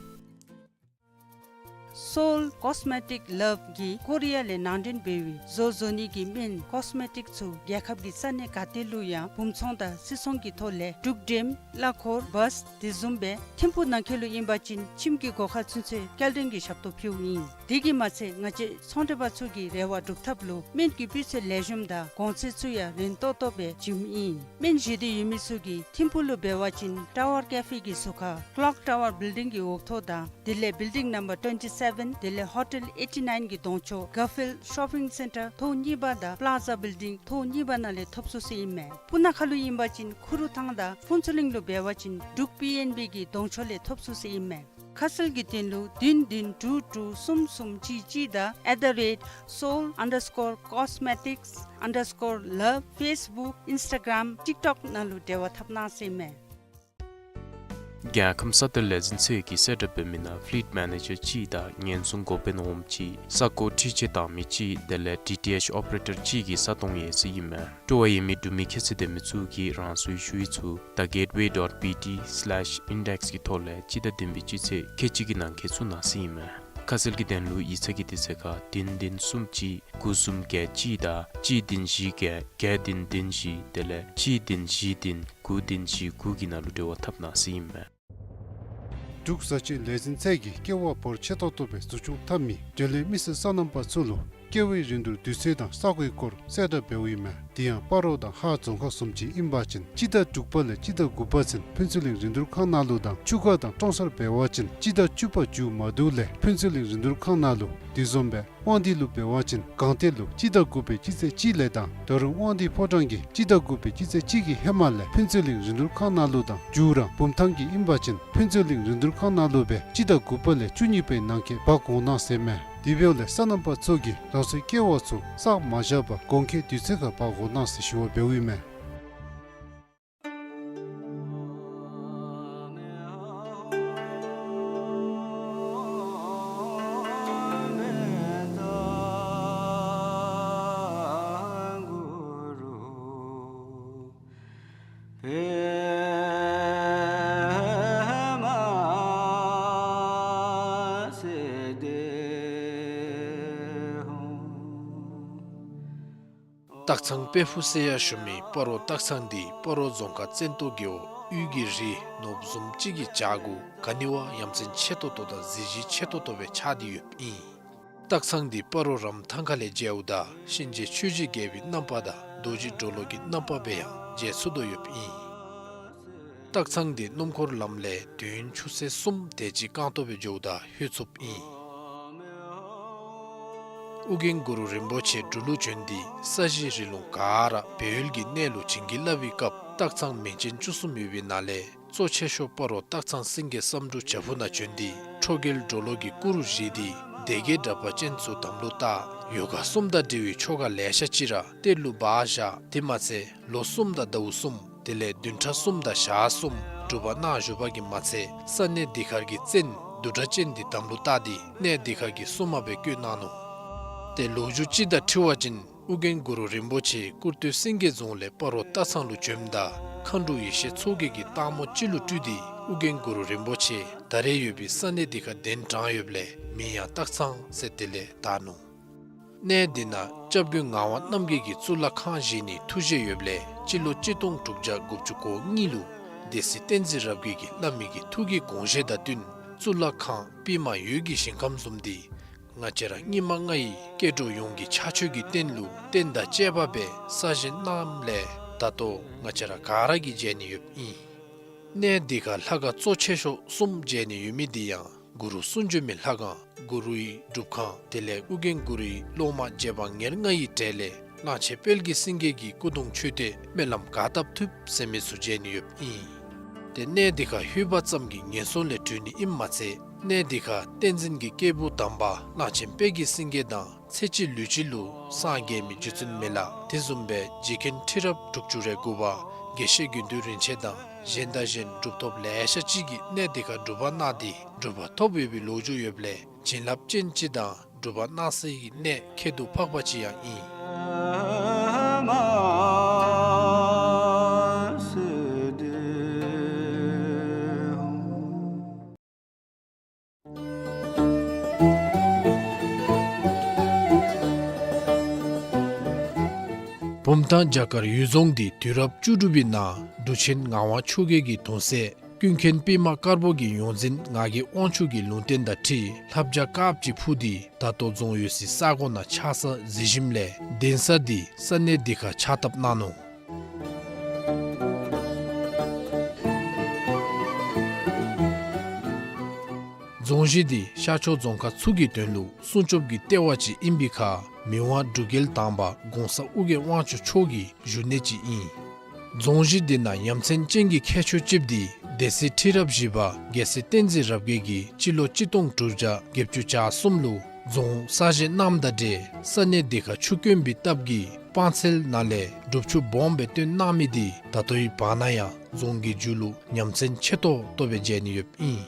སོལ་ཀོས་མེ་ཊིཀ་ལབ་ཀྱིས་ཀོ་རི་ཡ་ལས་ནང་འདྲེན་འབད་བའི་བཟོ་བཟོ་ནི་གི་སྨན་ཀོས་མེ་ཊིཀ་ཚུ་རྒྱལ་ཁབ་ཀྱི་ས་གནས་ག་ཏེ་ལུ་ཡང་སྦུང་ཚོང་དང་སིལ་ཚོང་གི་ཐོག་ལས་འབྲུག་འགྲེམ་གླ་འཁོར་བཱས་དེ་བཟུམ་སྦེ་ཐིམ་ཕུ་ནང་འཁོད་ལུ་ཨིན་པ་ཅིན་ཁྱིམ་གྱི་སྒོ་ཁར་ཚུན་ཚོད་སྐྱེལ་འདྲེན་གྱི་ཞབས་ཏོག་ཕུལཝ་ཨིན། དེ་གིས་མ་ཚད་ང་བཅས་ཚོང་འབྲེལ་པ་ཚུ་གི་རེ་བ་སྒྲུབ་ཐབས་ལུ་སྨན་གྱི་སྤུས་ཚད་ལེགས་ཤོམ་དང་གོང་ཚད་ཚུ་ཡང་རན་ཏོག་ཏོ་སྦེ་བྱིནམ་ཨིན། སྨན་བཞེས་འདོད་ཡོད་མི་ཚུ་གིས་ཐིམ་ཕུ་ལུ་འབད་བ་ཅིན་ཊ་ཝར་ཀེ་ཕེ་གི་ཟུར་ཁར་ཀློག་ཊ་ཝར་བིལ་ཌིང་གི་འོག་ཐོག་དང་དེ་ལས་བིལ་ཌིང་ནམ་བར་ཊུ་ཝེན་ཊི་སེ་བེན་དེ་ལས་ཧོ་ཊེལ་ཨེ་ཊི་ནཱའིན་གྱི་གདོང་ཕྱོགས་གར་ཕིལཌ་ཤོ་པིང་སེན་ཊར་ཐོག་གཉིས་པ་དང་པླཱ་ཛ་བིལ་ཌིང་ཐོག་གཉིས་པ་ནང་ལས་ཐོབ་ཚུགས་ཟེར་ཨིན་མས། སྤུ་ན་ཁ་ལུ་ཨིན་པ་ཅིན་ཁུ་རུ་ཐང་དང་ཕུན་ཚོགས་གླིང་ལུ་འབད་བ་ཅིན་འབྲུག་པི་ཨེན་བི་གི་གདོང་ཕྱོགས་ལས་ཐོབ་ཚུགས་ཟེར་ཨིན་མས། ཁ་གསལ་གྱི་དོན་ལུ་བདུན་བདུན་དྲུག་དྲུག་གསུམ་གསུམ་གཅིག་གཅིག་དང་at the rate seoul underscore cosmetics underscore love Facebook Instagram TikTok ནང་ལུ་འབྲེལ་བ་འཐབ་གནང་ཟེར་ཨིན་མས། རྒྱལ་ཁམས་ས་གཏེར་ལས་འཛིན་ཚད་ཀྱི་གསལ་བསྒྲགས་འབད་མི་ནང་ཕི་ལིཊ་མེ་ནེ་ཇར་གཅིག་དང་ཉེན་སྲུང་འགོ་དཔོན་འོགམ་གཅིག་ས་སྒོ་འཁྲིད་ཆས་བཏང་མི་གཅིག་དེ་ལས་ཌི་ཊི་ཨེཆ་ཨོ་པ་རེ་ཊར་གཅིག་གིས་ས་སྟོང་ཡོད་ཟེར་ཨིན་མས། སྤྲོ་བ་ཡོད་མི་འབྲུག་མི་ཁྱད་ཚད་ལྡན་མི་ཚུ་གིས་རང་སོའི་ཞུ་ཡིག་ཚུ་the gateway dot B T slash index གི་ཐོག་ལས་སྤྱི་ཟླ་བདུན་པའི་སྤྱི་ཚེས་ཁལ་གཅིག་གི་ནང་འཁོད་ཚུད་གནང་ཟེར་ཨིན་མས། ཁ་གསལ་གྱི་དོན་ལུ་ཡིག་ཚང་གི་དུས་ཚོད་ཁར་བདུན་བདུན་གསུམ་གཅིག་དགུ་གསུམ་བརྒྱད་གཅིག་དང་གཅིག་བདུན་བཞི་བརྒྱད་བརྒྱད་བདུན་བདུན་བཞི་དེ་ལས་གཅིག་བདུན་བཞི་བདུན་དགུ་བདུན་བཞི་དགུ་གི་ནང་ལུ་འབྲེལ་བ་འཐབ་གནང་ཟེར་ཨིན་མས། འབྲུག་བཟའ་སྤྱོད་ལས་འཛིན་ཚད་ཀྱིས་ཀེ་བ་འབོར་ཆེ་ཏོག་ཏོ་སྦེ་འཛུགས་སྐྱོང་འཐབ་མི་འབྲེལ་ཡོད་མི་སེར་སོ་ནམ་པ་ཚུ་ལུ་ཀེ་བའི་རིན་བསྡུར་དུས་ཚོད་དང་ས་གོའི་སྐོར་གསལ་བསྒྲགས་འབདཝ་ཨིན་མས། དེ་ཡང་སྤ་རོ་དང་ཧཱ་རྫོང་ཁག་བཟུམ་ཅིག་ཨིན་པ་ཅིན་སྤྱི་ཟླ་དྲུག་པ་ལས་སྤྱི་ཟླ་དགུ་པ་ཚུན་ཕུན་ཚོགས་གླིང་རིན་བསྡུར་ཁང་ནང་ལུ་དང་ཆུ་ཁ་དང་ཀྲོང་གསར་འབད་བ་ཅིན་སྤྱི་ཟླ་བཅུ་པ་མཇུག་མ་བསྡུ་ལས་ཕུན་ཚོགས་གླིང་རིན་བསྡུར་ཁང་ནང་ལུ། དེ་བཟུམ་སྦེ་དབང་འདུས་ལུ་འབད་བ་ཅིན་སྒང་སྟེང་ལུ་སྤྱི་ཟླ་དགུ་པའི་སྤྱི་ཚེས་གཅིག་ལས་དང་ད་རུང་དབང་འདུས་ཕོ་བྲང་གི་སྤྱི་ཟླ་དགུ་པའི་སྤྱི་ཚེས་གཅིག་གི་ཧེ་མ་ལས་ཕུན་ཚོགས་གླིང་རིན་བསྡུར་ཁང་ནང་ལུ་དང་མཇུག་ར་བུམ་ཐང་གི་ཨིན་པ་ཅིན་ཕུན་ཚོགས་གླིང་རིན་བསྡུར་ཁང་ནང་ལུ་སྦེ་སྤྱི་ཟླ་དགུ་པ་ལས་བཅུ་གཉིས་པའི་ནང་འཁོད་འབག་འོང་གནང་ཟེར་མས། དེ་འབདཝ་ལས་སོ་ནམ་པ་ཚུ་གིས་རང་སོའི་ཀེ་བ་ཚུ་བསགས་མ་བཞག་པར་དགོང་ཁའི་དུས་ཚོད་ཁར་འབག་འོང་གནང་ཟེར་ཞུ་བ་འབདཝ་ཨིན་མས། སྟག་ཚང་དཔལ་ཕུག་ཟེར་ཡང་ཞུ་མི་སྤ་རོ་སྟག་ཚང་འདི་སྤ་རོ་རྫོང་ཁག་བཙན་ཏོ་རྒེད་འོག་དབུས་ཀྱི་རི་ནོར་བུ་བཟུམ་ཅིག་གི་བྱག་གུ་ག་ནི་བ་ཡ་མཚན་ཆེ་ཏོག་ཏོ་དང་གཟི་བརྗིད་ཆེ་ཏོག་ཏོ་སྦེ་ཆགས་ཏེ་ཡོདཔ་ཨིན། སྟག་ཚང་འདི་སྤ་རོ་རམ་ཐང་ཁ་ལས་མཇལཝ་ད་གཤིན་རྗེ་ཆོས་རྗེ་རྒྱལ་པོའི་རྣམ་པ་དང་རྡོ་རྗེ་གྲོ་ལོད་ཀྱི་རྣམ་པ་སྦེ་ཡང་མཇལ་ཚུགས་དོ་ཡོདཔ་ཨིན། སྟག་ཚང་འདི་སྣུམ་འཁོར་ལམ་ལས་དུས་ཡུན་ཆུ་ཚོད་གསུམ་དེ་ཅིག་རྐང་སྟོང་སྦེ་འགྱོཝ་ད་ལྷོད་ཚུགསཔ་ཨིན། ཨོ་རྒྱན་གུ་རུ་རིན་པོ་ཆེ་འབྲུག་ལུ་བྱོན་ཏེ་ས་གཞི་རི་ལུང་ག་ར་སྦས་ཡུལ་གྱི་གནས་ལུ་བྱིན་གྱིས་བརླབས་པའི་སྐབས་སྟག་ཚང་མིང་ཅན་བཅུ་གསུམ་ཡོད་པའི་ནང་ལས་གཙོ་ཆེ་ཤོས་སྤ་རོ་སྟག་ཚང་སེང་གེ་བསམ་འགྲུབ་བྱག་ཕུག་ནང་བྱོན་ཏེ་ཁྲོ་རྒྱལ་གྲོ་ལོད་ཀྱི་སྐུ་རུ་བཞེངས་ཏེ་སྡེ་བརྒྱད་དྲེགས་པ་ཅན་ཚུ་དམ་ལུ་བཏགས། ཡོ་ག་གསུམ་དང་འབྲེལ་བའི་ཆོ་ག་ལེ་ཤ་ཅིག་ར་གཏེར་ལུ་སྦ་བཞག། དེ་མ་ཚད་ལོ་གསུམ་དང་ཟླཝ་གསུམ་དེ་ལས་བདུན་ཕྲག་གསུམ་དང་ཞག་གསུམ་སྒྲུབ་པ་གནང་བཞུགས་པ་གིས་མ་ཚད་ས་གནས་འདི་ཁར་གྱི་བཙན་བདུད་སྒྲ་ཅན་འདི་དམ་ལུ་བཏགས་ཏེ་གནས་འདི་ཁར་གྱི་སྲུང་མ་སྦེ་བསྐོས་གནང་ནུག། ཏེ་ལོ་རྒྱུས་ཅིག་དང་འཁྲིལ་བ་ཅིན་ཨོ་རྒྱན་གུ་རུ་རིན་པོ་ཆེ་སྐུར་སྟོད་སེང་གེ་རྫོང་ལས་སྤ་རོ་སྟག་ཚང་ལུ་བྱོནམ་ད་མཁའ་འགྲོ་ཡེ་ཤེས་མཚོ་རྒྱལ་གྱིས་སྟག་མོ་ཅིག་ལུ་སྤྲུལ་ཏེ་ཨོ་རྒྱན་གུ་རུ་རིན་པོ་ཆེ་ད་རེས་ཡོད་པའི་ས་གནས་འདི་ཁར་གདན་དྲངས་ཡོདཔ་ལས་མིང་ཡང་སྟག་ཚང་ཟེར་དེ་ལས་བཏགས་ནུག། གནས་འདི་ནང་སྐྱབས་མགོན་ངག་དབང་རྣམ་རྒྱལ་གྱིས་གཙུག་ལག་ཁང་བཞེངས་ནིའི་ཐུགས་བཞེད་ཡོདཔ་ལས་སྤྱི་ལོ་གཅིག་སྟོང་དྲུག་བརྒྱ་དགུ་བཅུ་གོ་གཉིས་ལུ་སྡེ་སྲིད་བསྟན་འཛིན་རབ་རྒྱས་ཀྱིས་བླ་མའི་གི་ཐུགས་ཀྱི་དགོངས་བཞེད་དང་བསྟུན་གཙུག་ལག་ཁང་པདྨ་འོད་ཀྱི་ཞིང་ཁམས་བཟུམ་འདི་ང་བཅས་ར་སྙིགས་མ་ལྔའི་སྐྱེ་འགྲོ་ཡོངས་ཀྱི་ཕྱག་མཆོད་ཀྱི་རྟེན་ལུ་རྟེན་དང་བཅས་པ་སྦེ་གསར་བཞེངས་གནངམ་ལས་ད་ལྟོ་ང་བཅས་ར་ག་ར་གིས་མཇལ་ནི་ཡོདཔ་ཨིན། གནས་འདི་ཁར་ལྷ་ཁང་གཙོ་ཆེ་ཤོས་གསུམ་མཇལ་ནི་ཡོད་མི་འདི་ཡང་གུ་རུ་གསུང་བྱོན་མའི་ལྷ་ཁང་གུ་རུའི་སྒྲུབ་ཁང་དེ་ལས་ཨོ་རྒྱན་གུ་རུའི་སློབ་མ་རྗེ་འབངས་ཉེར་ལྔ་ཡི་གྲས་ལས་གླང་ཆེན་དཔལ་གྱི་སེང་གེ་གི་སྐུ་གདུང་མཆོད་རྟེན་སྨོན་ལམ་ག་བཏབ་ཐུབ་ཟེར་མི་ཚུ་མཇལ་ནི་ཡོདཔ་ཨིན། ཏེ་གནས་འདི་ཁར་ལྷོད་པ་ཙམ་གྱིས་ངན་སོང་ལས་གྲོལ་ནི་ཨིནམ་མ་ཚད་གནས་འདི་ཁར་བསྟན་འཛིན་གྱི་སྐྱེས་བུ་དམ་པ་གླང་ཆེན་དཔལ་གྱི་སེང་གེ་དང་ཚེ་གཅིག་ལུས་གཅིག་ལུ་སངས་རྒྱས་མི་རྗེ་བཙུན་མི་ལ་དེ་བཟུམ་སྦེ་རྗེ་མཁན་ཁྲི་རབས་དྲུག་ཅུ་རེ་དགུ་པ་དགེ་བཤེས་དགེ་འདུན་རིན་ཆེན་དང་གཞན་དང་གཞན་གྲུབ་ཐོབ་ལེ་ཤ་ཅིག་གིས་གནས་འདི་ཁར་སྒྲུབ་པ་གནང་སྟེ་གྲུབ་པ་ཐོབ་ཡོད་པའི་ལོ་རྒྱུས་ཡོདཔ་ལས་བྱིན་རླབས་ཅན་ཅིག་དང་སྒྲུབ་པ་གནང་སའི་གནས་ཁྱད་དུ་འཕགས་པ་ཅིག་ཡང་ཨིན། བུམ་ཐང་རྒྱ་གར་ཡུལ་རྫོང་འདི་དུས་རབས་བཅུ་དྲུག་པའི་ནང་འབྲུག་ཆེན་ངག་དབང་ཆོས་རྒྱལ་གྱི་གདུང་སྲས་ཀུན་མཁྱེན་པདྨ་དཀར་པོ་གི་ཡོངས་འཛིན་ངག་གི་དབང་ཕྱུག་གི་ལུང་བསྟན་དང་འཁྲིལ་ལྷ་བྱ་དཀརཔོ་ཅིག་འཕུར་ཏེ་ད་ལྟོ་རྫོང་ཡོད་སའི་ས་གོ་ནང་ཆགས་ས་གཟིགས་ཞིནམ་ལས་གདན་ས་འདི་ས་གནས་འདི་ཁར་ཕྱག་བཏབ་གནང་ནུག། རྫོང་གཞི་འདི་ཤར་ཕྱོགས་རྫོང་ཁག་ཚུ་གི་དོན་ལུ་སྲུང་སྐྱོབ་ཀྱི་ལྟེ་བ་ཅིག་ཨིན་པའི་ཁར་མི་དབང་འབྲུག་རྒྱལ་དང་པ་གོང་ས་ཨོ་རྒྱན་དབང་ཕྱུག་མཆོག་གི་བཞུགས་གནས་ཅིག་ཨིན། རྫོང་གཞི་འདི་ནང་ཡ་མཚན་ཅན་གྱི་ཁྱད་ཆོས་ཅིག་འདི་སྡེ་སྲིད་ཁྲི་རབས་བཞི་པ་རྒྱལ་སྲས་བསྟན་འཛིན་རབ་རྒྱས་ཀྱིས་སྤྱི་ལོ་གཅིག་སྟོང་དྲུག་བརྒྱ་བརྒྱད་ཅུ་གྱ་གསུམ་ལུ་ རྫོང་གསར་བཞེངས་གནངམ་དང་འབྲེལ་ས་གནས་དེ་ཁར་ཆུ་དཀོན་པའི་སྟབས་ཀྱིས་སྤང་ཚལ་ནང་ལས་སྒྲུབ་ཆུ་སྦོམ་སྦེ་བཏོན་གནང་མི་དེ་ད་ལྟོའི་བར་ན་ཡང་རྫོང་གི་རྒྱུ་ལུ་ཉམས་ཚན་ཆེ་ཏོག་ཏོ་སྦེ་མཇལ་ནི་ཡོདཔ་ཨིན།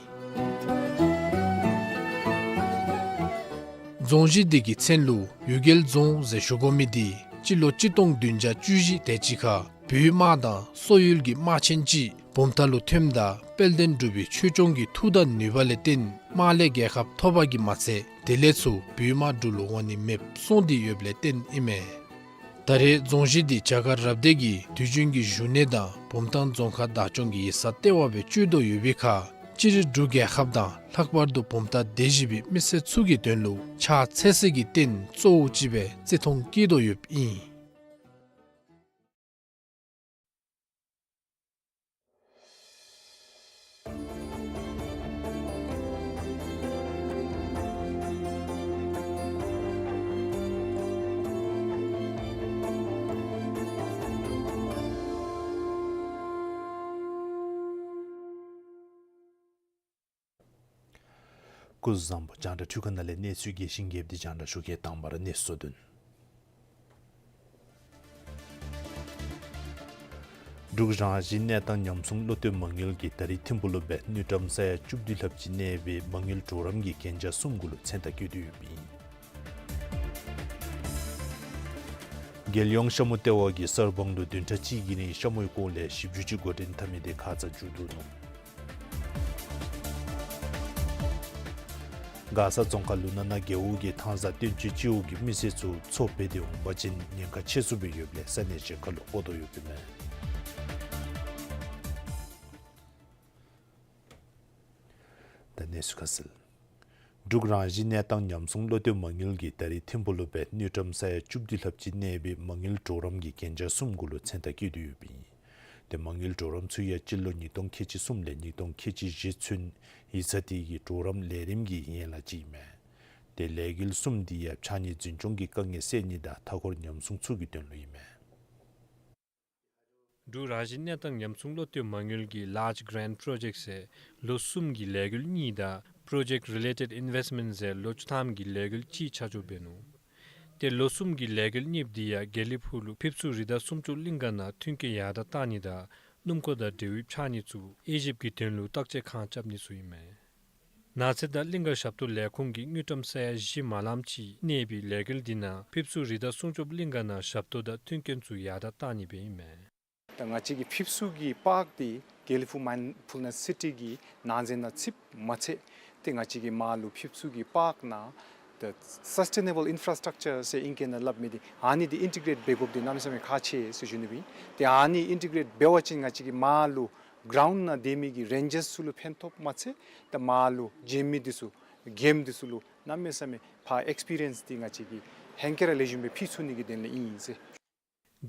རྫོང་གཞི་དེ་གི་མཚན་ལུ་གཡུལ་རྒྱལ་རྫོང་ཟེར་ཞུ་དགོ་མི་དེ་སྤྱི་ལོ་གཅིག་སྟོང་བདུན་བརྒྱ་བཅུ་བཞི་དེ་ཅིག་ཁར་བོད་དམག་དང་སོག་ཡུལ་གྱི་དམག་ཆེན་ཅིག་བུམ་ཐང་ལུ་ཐོནམ་ད་དཔལ་ལྡན་འབྲུག་པའི་ཆོས་སྐྱོང་གི་མཐུ་དང་ནུས་པ་ལས་བརྟེན་དམག་ལས་རྒྱལ་ཁ་ཐོབ་པ་གིས་མ་ཚད་དེ་ལས་ཚུར་བོད་དམག་འབྲུག་ལུ་འོང་ནི་མེདཔ་སོང་སྟེ་ཡོདཔ་ལས་བརྟེན་ཨིན་མས། ད་རེས་རྫོང་གཞི་དེ་རྒྱ་གར་རབ་སྡེ་གི་དུས་རྒྱུན་གྱི་བཞུགས་གནས་དང་བུམ་ཐང་རྫོང་ཁག་བདག་སྐྱོང་གི་ཡིག་ཚང་ལྟེ་བ་སྦེ་སྤྱོད་དོ་ཡོད་པའི་ཁར་སྤྱིར་འབྲུག་རྒྱལ་ཁབ་དང་ལྷག་པར་དུ་བུམ་ཐང་སྡེ་བཞི་པའི་མི་སེར་ཚུ་གི་དོན་ལུ་ཕྱག་འཚལ་སའི་གི་རྟེན་གཙོ་བོ་ཅིག་སྦེ་བརྩི་མཐོང་བསྐྱེད་དོ་ཡོདཔ་ཨིན། སྐུ་གཟུགས་བཟང་པོ། རྒྱང་བསྒྲགས་འཕྲུལ་ཁང་ནང་ལས་གནས་ཚུལ་རྒྱས་ཤིང་རྒྱསཔ་འདི་རྒྱང་བསྒྲགས་ཞུ་གེ། དང་པ་ར་གནས་ཚུལ་དོན། འབྲུག་རང་བཞིན་གནས་སྟངས་ཉམས་སྲུང་བློ་གཏད་མ་དངུལ་གྱིས་ད་རིས་ཐིམ་ཕུག་ལུ་སྦེ་དངུལ་ཀྲམ་ས་ཡ་བཅུ་བདུན་ལྷགཔ་ཅིག་གནས་པའི་མ་དངུལ་གྲོགས་རམ་གྱི་གན་རྒྱ་གསུམ་གུ་ལུ་མཚན་རྟགས་བཀོད་དེ་ཡོདཔ་ཨིན། རྒྱལ་ཡོངས་ཤ་མུ་ལྟེ་བ་གིས་གསར་སྤང་དུ་བདུན་ཕྲག་གཅིག་གི་རིང་ཤ་མུའི་སྐོར་ལས་ཞིབ་འཇུག་ཅིག་འགོ་འདྲེན་འཐབ་མི་དེ་ཁ་ཙ་མཇུག་བསྡུ་ནུག། མགར་ས་རྫོང་ཁག་ལུ་ནང་ན་རྒེད་འོག་གི་ཐང་གཟར་བཏོན་སྤྱོད་སྤྱི་འོག་གི་མི་སེར་ཚུ་མཚོ་འབད་དེ་འོང་པ་ཅིན་ཉེན་ཁ་ཆེ་སུ་སྦེ་ཡོདཔ་ལས་ས་གནས་གཞན་ཁར་ལུ་སྤོ་དོ་ཡོདཔ་ཨིན་མས། ད་གནས་ཚུལ་ཁ་གསལ། འབྲུག་རང་བཞིན་གནས་སྟངས་ཉམས་སྲུང་བློ་གཏད་མ་དངུལ་གྱིས་ད་རིས་ཐིམ་ཕུག་ལུ་སྦེ་དངུལ་ཀྲམ་ས་ཡ་བཅུ་བདུན་ལྷགཔ་ཅིག་གནས་པའི་མ་དངུལ་གྲོགས་རམ་གྱི་གན་རྒྱ་གསུམ་གུ་ལུ་མཚན་རྟགས་བཀོད་དེ་ཡོདཔ་ཨིན། ཏེ་མ་དངུལ་གྲོགས་རམ་ཚུ་ཡང་སྤྱི་ལོ་ཉིས་སྟོང་ཁལ་གཅིག་གསུམ་ལས་ཉིས་སྟོང་ཁལ་གཅིག་བཞི་ཚུན་ཡིག་ཚང་དེ་གི་གྲོགས་རམ་ལས་རིམ་གྱི་ཡན་ལག་ཅིག་ཨིན་མས། ཏེ་ལས་འགུལ་གསུམ་དེ་ཡང་ཕྱགས་སྙིགས་འཛིན་སྐྱོང་གི་དཀའ་ངལ་སེལ་ནི་དང་མཐའ་འཁོར་ཉམས་སྲུང་ཚུ་གི་དོན་ལུ་ཨིན་མས། འབྲུག་རང་བཞིན་གནས་སྟངས་ཉམས་སྲུང་བློ་གཏད་མ་དངུལ་གྱི་Large Grant Project ཟེར་ལོ་གསུམ་གྱི་ལས་འགུལ་གཉིས་དང་Project Related Investment ཟེར་ལོ་བཅུ་ཐམ་གྱི་ལས་འགུལ་གཅིག་ཆ་འཇོག་འབད་ནུག། ཏེ་ལོ་གསུམ་གྱི་ལས་འགུལ་གཉིས་པོ་དེ་ཡང་དགེ་ལེགས་ཕུག་ལུ་ཕེབས་བསུ་རི་དྭགས་སྲུང་སྐྱོབ་གླིང་ག་ནང་མཐུན་རྐྱེན་ཡར་དྲག་བཏང་ནི་དང་སྣུམ་འཁོར་དང་འབྲེལ་བའི་ཕྱགས་སྙིགས་ཚུ་དབྱེ་ཞིབ་ཀྱི་དོན་ལུ་བརྟག་དཔྱད་ཁང་རྐྱབ་ནི་ཚུ་ཨིན་མས། ནགས་ཚལ་དང་གླིང་ག་ཞབས་ཏོག་ལས་ཁུངས་ཀྱིས་དངུལ་ཀྲམ་ས་ཡ་བཞི་མ་ལངམ་ཅིག་གནས་པའི་ལས་འགུལ་འདི་ནང་ཕེབས་བསུ་རི་དྭགས་སྲུང་སྐྱོབ་གླིང་ག་ནང་ཞབས་ཏོག་དང་མཐུན་རྐྱེན་ཚུ་ཡར་དྲག་བཏང་ནི་སྦེ་ཨིན་མས། ད་ང་བཅས་ཀྱི་ཕེབས་བསུ་གི་པཱརཀ་འདི་དགེ་ལེགས་ཕུག་མའིན་ཌ་ཕུལ་ནེསི་སི་ཊི་གི་ནང་ཚན་ནང་ཚུདཔ་མ་ཚད་ཏེ་ང་བཅས་ཀྱི་མར་ལུ་ཕེབས་བསུ་གི་པཱརཀ་ནང་ད་སཱསི་ཊེ་ནེ་བཱལ་ཨིན་ཕ་ར་སི་ཊག་ཅར་ཟེར་ཨིང་སྐད་ནང་སླབ་མི་འདི་ཨ་ནི་འདི་ཨིན་ཊི་གྲེཊ་འབད་དགོཔ་འདི་གནམ་མེད་ས་མེད་ཁག་ཆེ་ཟེར་ཞུ་ནི་སྦེ་ཨིན། ཏེ་ཨ་ནི་ཨིན་ཊི་གྲེཊ་འབད་བ་ཅིན་ང་བཅས་ཀྱི་མར་ལུ་གྲའུནཌ་ནང་སྡོད་མི་གི་རེན་ཇར་ཚུ་ལུ་ཕན་ཐོགས་མ་ཚད་ད་མར་ལུ་བྱོན་མི་འདི་ཚུ་གེམ་འདི་ཚུ་ལུ་གནམ་མེད་ས་མེད་ཕར་ཨེགསི་པི་རི་ཡེནསི་འདི་ང་བཅས་ཀྱིས་ཧེང་སྐལ་ར་ལེགས་ཤོམ་སྦེ་ཕུལ་ཚུགས་ནི་གི་དོན་ལས་ཨིན་ཟེར།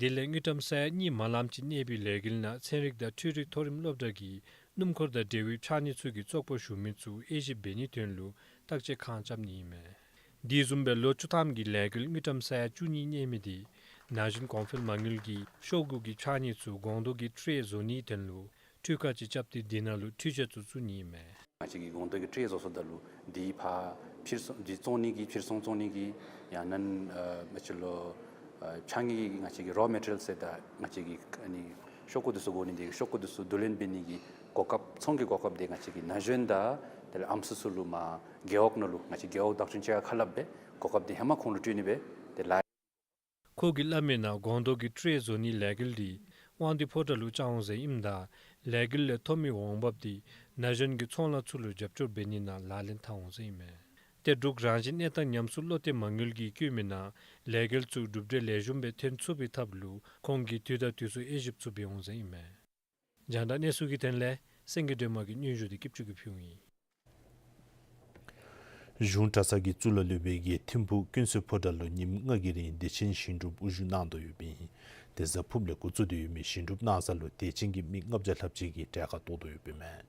དེ་ལས་དངུལ་ཀྲམ་ས་ཡ་གཉིས་མ་ལངམ་ཅིག་གནས་པའི་ལས་འགུལ་ནང་ཚན་རིག་དང་འཕྲུལ་རིག་མཐོ་རིམ་སློབ་གྲྭ་གིས་སྣུམ་འཁོར་དང་འབྲེལ་བའི་ཕྱགས་སྙིགས་ཚུ་གི་བཙོག་པ་ཞུགས་མི་ཚུ་དབྱེ་ཞིབ་འབད་ནིའི་དོན་ལུ་བརྟག་དཔྱད་ཁང་རྐྱབ་ནི་ཨིན་མས། དེ་བཟུམ་སྦེ་ལོ་བཅུ་ཐམ་གྱི་ལས་འགུལ་དངུལ་ཀྲམ་ས་ཡ་བཅུ་གཉིས་གནས་མི་དེ་ན་གཞོན་གོང་འཕེལ་མ་དངུལ་གྱིས་ཤོག་གུ་གི་ཕྱགས་སྙིགས་ཚུ་སྒོང་རྡོག་གི་ཊེ་བཟོ་ནིའི་དོན་ལུ་འཕྲུལ་ཁང་ཅིག་རྐྱབ་སྟེ་དེ་ནང་ལུ་འཕྲུལ་ཆས་ཚུ་བཙུགས་ནི་ཨིན་མས། ང་བཅས་ཀྱིས་སྒོང་རྡོག་གི་ཊེ་བཟོ་སོངམ་ད་ལུ་དེ་ཕར་ཕྱིར་ཚོང་འདི་བཙོང་ནི་གི་ཕྱིར་ཚོང་བཙོང་ནི་གི་ཡང་ན་ཨ་ང་བཅས་ལུ་ཨ་ཕྱགས་སྙིགས་ཀྱི་ང་བཅས་ཀྱི་རོ་མེ་ཊི་རི་ཡལ་ཟེར་ད་ང་བཅས་ཀྱི་ཨ་ནི་ཤོག་གུ་འདི་ཚུ་དགོ་ནི་དེ་ཤོག་གུ་འདི་ཚུ་བསྡུ་ལེན་འབད་ནི་གི་གོ་སྐབས་ཚོང་གི་གོ་སྐབས་དེ་ང་བཅས་ཀྱི་ན་གཞོན་དང་དེ་ལས་ཨམ་སྲུ་ཚུ་ལུ་མར་རྒེད་འོག་ནང་ལུ་ང་བཅས་རྒེད་འོག་བདག་སྐྱོང་ཅིག་ཁ་སླབ་སྦེ་གོ་སྐབས་དེ་ཧེ་མ་ཁོང་ལུ་སྤྲོད་ནི་སྦེ་དེ་ལས། ཁོ་གིས་སླབ་མིའི་ནང་སྒོང་རྡོག་གི་ཊེ་བཟོ་ནིའི་ལས་འགུལ་འདི་དབང་འདུས་ཕོ་བྲང་ལུ་བཅའ་འོང་ཟེར་ཨིནམ་ད་ལས་འགུལ་ལས་ཐོབ་མི་འོང་འབབ་འདི་ན་གཞོན་གྱི་ཚོང་ལཱ་ཚུ་ལུ་རྒྱབ་སྐྱོར་འབད་ནི་ནང་ལག་ལེན་འཐབ་འོང་ཟེར་ཨིན་མས། ཏེ་འབྲུག་རང་བཞིན་གནས་སྟངས་ཉམས་སྲུང་བློ་གཏད་མ་དངུལ་གྱིས་བཀོད་མིའི་ནང་ལས་འགུལ་ཚུ་གྲུབ་འབྲས་ལེགས་ཤོམ་སྦེ་ཐོན་ཚུགས་པའི་ཐབས་ལུ་ཁོང་གིས་དུས་དང་དུས་སུ་དབྱེ་ཞིབ་ཚུ་འབད་འོང་ཟེར་ཨིན་མས། རྒྱང་བསྒྲགས་གནས་ཚུལ་གྱི་དོན་ལས་སེང་གེ་སྒྲོལ་མ་གིས་སྙན་ཞུ་འདི་སྐྱིད་ཆུ་གིས་ཕུལཝ་ཨིན། གཞུང་གྲྭ་ཚང་གི་གཙུག་ལག་སློབ་དཔོན་གྱིས་ཐིམ་ཕུག་ཀུན་གསལ་ཕོ་བྲང་ལུ་ཉིནམ་ལྔ་གི་རིང་བདེ་ཆེན་ཞིང་སྒྲུབ་དབུ་བཞུགས་གནང་དོ་ཡོདཔ་ཨིན། དེ་གཟའ་ཕུརཔ་ལས་འགོ་བཙུགས་ཏེ་ཡོད་མི་ཞིང་སྒྲུབ་གནང་ས་ལུ་དད་ཅན་གྱི་མི་ལྔ་བརྒྱ་ལྷགཔ་ཅིག་གིས་གྲལ་ཁར་གཏོགས་དོ་ཡོདཔ་ཨིན་མས།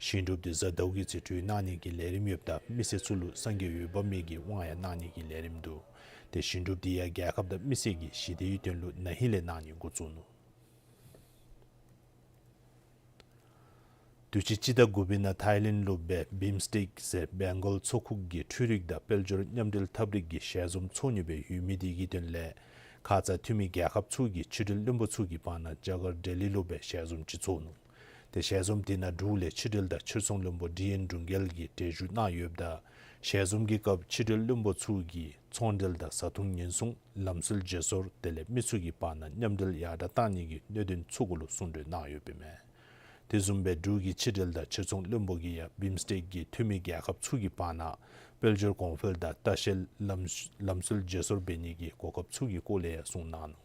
ཞིང་སྒྲུབ་དེ་གཟའ་ཟླཝ་གི་ཚེ་གྲོལ་གནང་ནི་གི་ལས་རིམ་ཡོདཔ་ད་མི་སེར་ཚུ་ལུ་སངས་རྒྱས་འོད་དཔག་མེད་ཀྱི་དབང་ཡང་གནང་ནི་གི་ལས་རིམ་འདུག། དེ་ཞིང་སྒྲུབ་དེ་ཡང་རྒྱལ་ཁབ་དང་མི་སེར་གྱི་ཞི་བདེའི་དོན་ལུ་ན་ཧིང་ལས་གནང་ནི་འགོ་བཙུགས་ནུག། དུས་ཅི་སྤྱི་ཟླ་དགུ་པའི་ནང་ཐཱའི་ལེནཌ་ལུ་སྦེ་བིམ་སི་ཊེཀ་ཟེར་བེང་གོལ་ཚོགས་ཁག་གི་འཕྲུལ་རིག་དང་དཔལ་འབྱོར་མཉམ་འབྲེལ་ཐབས་རིག་གི་ཞལ་འཛོམས་ཚོགས་ནི་སྦེ་ཡོད་མི་དེ་གི་དོན་ལས་ཁ་ཙ་འཐུས་མི་རྒྱལ་ཁབ་ཚུ་གི་ཕྱི་འབྲེལ་བློན་པོ་ཚུ་གི་བར་ན་རྒྱ་གར་ལྡི་ལི་ལུ་སྦེ་ཞལ་འཛོམས་ཅིག་ཚོགས་ནུག། ཏེ་ཞལ་འཛོམས་དེ་ནང་འབྲུག་ལས་ཕྱི་འབྲེལ་དང་ཕྱིར་ཚོང་བློན་པོ་ཌི་ཨེན་སྒྲོན་རྒྱལ་གྱིས་གྲལ་བཞུགས་གནང་ཡོདཔ་ད་ཞལ་འཛོམས་ཀྱི་སྐབས་ཕྱི་འབྲེལ་བློན་པོ་ཚུ་གིས་ཚོང་འབྲེལ་དང་བཟའ་འཐུང་ཉེན་སྲུང་ལམ་སྲོལ་བརྗེ་སོར་དེ་ལས་མི་ཚུ་གི་བར་ན་མཉམ་འབྲེལ་ཡར་དྲགས་གཏང་ནི་གི་གནད་དོན་ཚུ་གུ་ལུ་གསུང་གྲོས་གནང་ཡོདཔ་ཨིན་མས། དེ་བཟུམ་སྦེ་འབྲུག་གི་ཕྱི་འབྲེལ་དང་ཕྱིར་ཚོང་བློན་པོ་གིས་ཡང་བིམ་སི་ཊེཀ་གི་འཐུས་མི་རྒྱལ་ཁབ་ཚུ་གི་བར་ན་དཔལ་འབྱོར་གོང་འཕེལ་དང་ལྟ་བཤལ་ལམ་ལམ་སྲོལ་བརྗེ་སོར་འབད་ནི་གི་གོ་སྐབས་ཚུ་གི་སྐོར་ལས་ཡང་གསུངས་གནང་ནུག།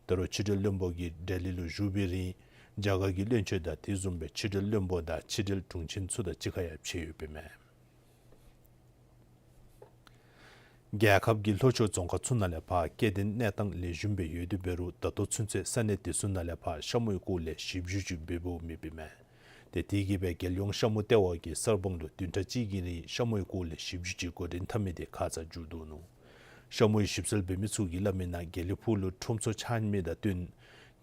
ད་རུང་ཕྱི་འབྲེལ་བློན་པོ་གིས་ལྡི་ལི་ལུ་བཞུགས་པའི་རིང་རྒྱ་གར་གྱི་བློན་ཆེན་དང་དེ་བཟུམ་སྦེ་ཕྱི་འབྲེལ་བློན་པོ་དང་ཕྱི་འབྲེལ་དྲུང་ཆེན་ཚུ་དང་གཅིག་ཁར་ཡང་ཕྱད་ཡོདཔ་ཨིན་མས། རྒྱལ་ཁབ་ཀྱི་ལྷོ་ཕྱོགས་རྫོང་ཁག་ཚུ་ནང་ལས་ཕར་སྐྱེ་ལྡན་གནས་སྟངས་ལེགས་ཤོམ་སྦེ་ཡོད་དེ་འབད་རུང་ད་ལྟོ་ཚུན་ཚོད་ས་གནས་དེ་ཚུ་ནང་ལས་ཕར་ཤ་མུའི་སྐོར་ལས་ཞིབ་འཇུག་ཅིག་འབད་འབདཝ་མེདཔ་ཨིན་མས། ཏེ་དེ་གིས་སྦེ་རྒྱལ་ཡོངས་ཤ་མུ་ལྟེ་བ་གིས་གསར་སྤང་ལུ་བདུན་ཕྲག་གཅིག་གི་རིང་ཤ་མུའི་སྐོར་ལས་ཞིབ་འཇུག་ཅིག་འགོ་འདྲེན་འཐབ་མི་དེ་ཁ་ཙ་མཇུག་བསྡུ་ནུག། ཤ་མུའི་ཞིབ་འཚོལ་འབད་མི་ཚུ་གིས་སླབ་མིའི་ནང་དགེ་ལེགས་ཕུག་ལུ་ཁྲོམ་ཚོགས་འཆང་མི་དང་བསྟུན་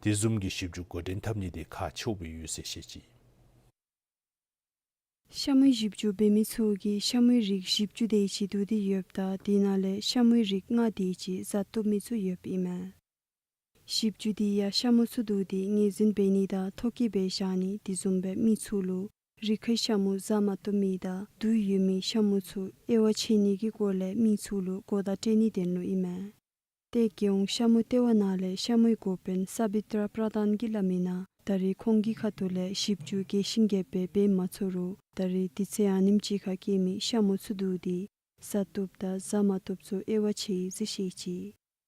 དེ་བཟུམ་གྱི་ཞིབ་འཇུག་འགོ་འདྲེན་འཐབ་ནི་དེ་ཁག་ཆེཝ་སྦེ་ཡོད་ཟེར་བཤད་ཅི། ཤ་མུའི་ཞིབ་འཇུག་འབད་མི་ཚུ་གིས་ཤ་མུའི་རིགས་བཞི་བཅུ་དེ་ཅིག་བསྡུ་སྟེ་ཡོདཔ་ད་དེ་ནང་ལས་ཤ་མུའི་རིགས་ལྔ་དེ་ཅིག་བཟའ་བཏུབ་མི་ཚུ་ཡོདཔ་ཨིན་མས། ཞིབ་འཇུག་དེ་ཡང་ཤ་མུ་འཚོ་བསྡུ་དེ་ངོས་འཛིན་འབད་ནི་དང་ཐོ་བཀོད་འབད་བཞག་ནི་དེ་བཟུམ་སྦེ་མི་ཚུ་ལུ་རི་ཁའི་ཤ་མུ་བཟའ་མ་བཏུབ་མི་དང་དུག་ཡོད་མི་ཤ་མུ་ཚུ་དབྱེ་བ་ཕྱེ་ནི་གི་སྐོར་ལས་མི་ཚུ་ལུ་གོ་བརྡ་སྤྲོད་ནིའི་དོན་ལུ་ཨིན་མས། ཏེ་རྒྱལ་ཡོངས་ཤ་མུ་ལྟེ་བ་ནང་ལས་ཤ་མུའི་འགོ་དཔོན་སཱ་བི་ཏྲ་པྲ་དཱན་གྱིས་སླབ་མིའི་ནང་ད་རེས་ཁོང་གི་ཁ་ཐུག་ལས་ཞིབ་འཇུག་རྒྱས་ཤིང་རྒྱས་པ་སྦེ་འབད་མ་ཚུགས་རུང་ད་རེས་དུས་ཚོད་ཨ་ནེམ་ཅིག་ཁར་སྐྱེ་མི་ཤ་མུ་འཚོ་བསྡུ་དེ་བཟའ་བཏུབ་དང་བཟའ་མ་བཏུབ་ཚུ་དབྱེ་བ་ཕྱེ་ཡི་ཟེར་བཤད་ཅི།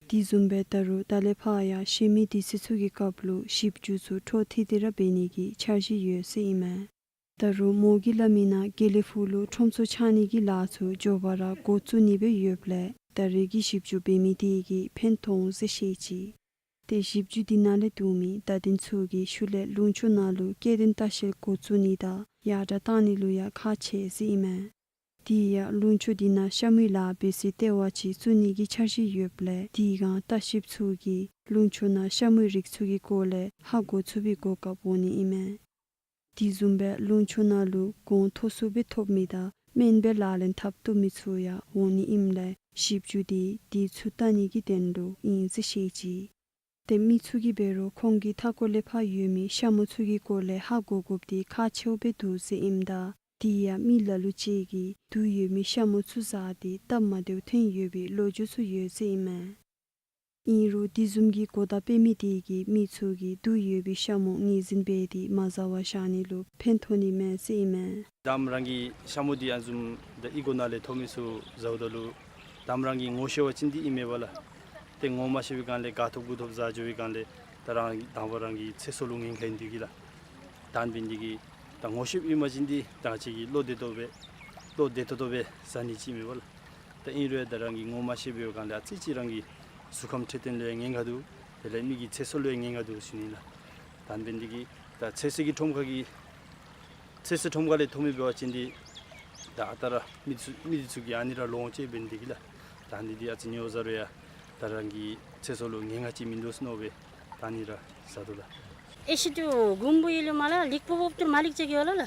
དེ་བཟུམ་སྦེ་ད་རུང་ད་ལས་ཕར་ཡང་གཞན་མི་དུས་ཚོད་ཚུ་གི་སྐབས་ལུ་ཞིབ་འཇུག་ཚུ་འཕྲོ་མཐུད་དེ་ར་འབད་ནི་གི་འཆར་གཞི་ཡོད་ཟེར་ཨིན་མས། ད་རུང་མོ་གིས་སླབ་མིའི་ནང་དགེ་ལེགས་ཕུག་ལུ་ཁྲོམ་ཚོགས་འཆང་ནི་གི་ལཱ་ཚུ་མགྱོགས་པ་ར་འགོ་བཙུགས་ནི་སྦེ་ཡོདཔ་ལས་ད་རེས་ཀྱི་ཞིབ་འཇུག་འབད་མི་དེ་གིས་ཕན་ཐོགས་འོང་ཟེར་བཤད་ཅི། ཏེ་ཞིབ་འཇུག་དེ་ནང་ལས་བཏོན་མི་བརྡ་དོན་ཚུ་གིས་ཤུལ་ལས་ལུང་ཕྱོགས་ནང་ལུ་སྐྱེ་ལྡན་ལྟ་བཤལ་འགོ་བཙུགས་ནི་དང་ཡར་དྲགས་གཏང་ནི་ལུ་ཡང་ཁག་ཆེ་ཟེར་ཨིན་མས། དེ་ཡང་ལུང་ཕྱོགས་དེ་ནང་ཤ་མུའི་ལཱ་འབད་སའི་ལྟེ་བ་ཅིག་བཙུགས་ནི་གི་འཆར་གཞི་ཡོདཔ་ལས་དེ་སྒང་ལྟ་བཤལཔ་ཚུ་གིས་ལུང་ཕྱོགས་ནང་ཤ་མུའི་རིགས་ཚུ་གི་སྐོར་ལས་ཧ་གོ་ཚུགས་པའི་གོ་སྐབས་འོང་ནི་ཨིན་མས། དེ་བཟུམ་སྦེ་ལུང་ཕྱོགས་ནང་ལུ་གོང་མཐོ་སུ་སྦེ་ཐོབ་མི་དང་སྨན་སྦེ་ལག་ལེན་འཐབ་བཏུབ་མི་ཚུ་ཡང་འོང་ནི་ཨིནམ་ལས་ཞིབ་འཇུག་དེ་དེ་ཚུ་བལྟ་ནི་གི་དོན་ལུ་ཨིན་ཟེར་བཤད་ཅི། ཏེ་མི་ཚུ་གིས་འབད་རུང་ཁོང་གི་མཐའ་འཁོར་ལས་ཕར་ཡོད་མི་ཤ་མུ་ཚུ་གི་སྐོར་ལས་ཧ་གོ་དགོཔ་དེ་ཁག་ཆེཝ་སྦེ་འདུག་ཟེར་ཨིནམ་ད་དེ་ཡང་མི་ལ་ལུ་ཅིག་གིས་དུག་ཡོད་མི་ཤ་མུ་ཚུ་བཟའ་སྟེ་སྟབས་མ་བདེཝ་ཐོན་ཡོད་པའི་ལོ་རྒྱུས་ཚུ་ཡོད་ཟེར་ཨིན་མས། ཨིན་རུང་དེ་བཟུམ་གྱི་གོ་བརྡ་སྤེལ་མི་དེ་གིས་མི་ཚུ་གིས་དུག་ཡོད་པའི་ཤ་མུ་ངོས་འཛིན་འབད་དེ་མ་བཟའ་བར་བཞག་ནི་ལུ་ཕན་ཐོགས་ནི་མས་ཟེར་ཨིན་མས། དང་པ་རང་གི་ཤ་མུ་འདི་ཨ་ནི་བཟུམ་ད་ཨི་གོ་ནང་ལས་ཐོབ་མི་ཚུ་བཟའཝ་ད་ལུ་དང་པ་རང་གིས་ངོ་ཤེས་པ་ཅིན་འདི་ཨིན་མས་པ་ལགས། ཏེ་ངོ་མ་ཤེས་པའི་སྒང་ལས་ག་ཐོབ་གུ་ཐོབ་བཟའ་འགྱོ་བའི་སྒང་ལས་ད་རང་དང་པ་རང་གི་ཚེ་སྲོག་ལུ་ཉེན་ཁ་ཨིན་འདི་གིས་ལགས། ད་ཨ་ནི་འབད་ནི་འདི་གིས་ད་ངོ་ཤེསཔ་ཨིན་པ་ཅིན་འདི་ད་ང་བཅས་ཀྱིས་བློ་བདེ་ཏོག་སྦེ་བློ་བདེ་ཏོག་ཏོ་སྦེ་བཟའ་ནི་ཅིག་མས་པ་ལགས། ད་ཨིན་རུང་ད་རང་གིས་ངོ་མ་ཤེས་པའི་སྒང་ལས་ཨ་ཙི་ཅིག་རང་གི་གཟུགས་ཁམས་འཕྲོད་བསྟེན་ལུ་ཡང་ཉེན་ཁ་འདུག། དེ་ལས་མི་གི་ཚེ་སྲོག་ལུ་ཡང་ཉེན་ཁ་འདུག་ཟེར་ཞུ་ནི་ལགས། ད་ཨ་ནི་འབད་ནི་འདི་གིས་ད་ཚོད་བསྲེ་གི་ཁྲོམ་ཁ་གི་ཚོད་བསྲེ་ཁྲོམ་ཁ་ལས་ཐོབ་མི་འབད་བ་ཅིན་འདི་ད་ཨ་རྟག་ར་མི་ཚུ་མི་འདི་ཚུ་གིས་ཨ་ནི་ར་ལོངས་སྤྱོད་འབད་ནི་འདི་གིས་ལགས། ད་ཨ་ནི་འདི་ཨ་ཙི་ཉོ་བཟའ་རུང་ཡང་ད་རང་གི་ཚེ་སྲོག་ལུ་ཉེན་ཁ་ཅིག་མིན་འདུག་ཟེར་མནོ་སྦེ་ད་ཨ་ནི་ར་བཟའ་དོ་ལགས། ཨེ་ཤི་ཏུ་གུམ་བུ་ཡི་ལུ་མ་ལ་ལིག་པུ་བོབ་ཏུ་མ་ལིག་ཅིག་ཡོད་ལ་ལ།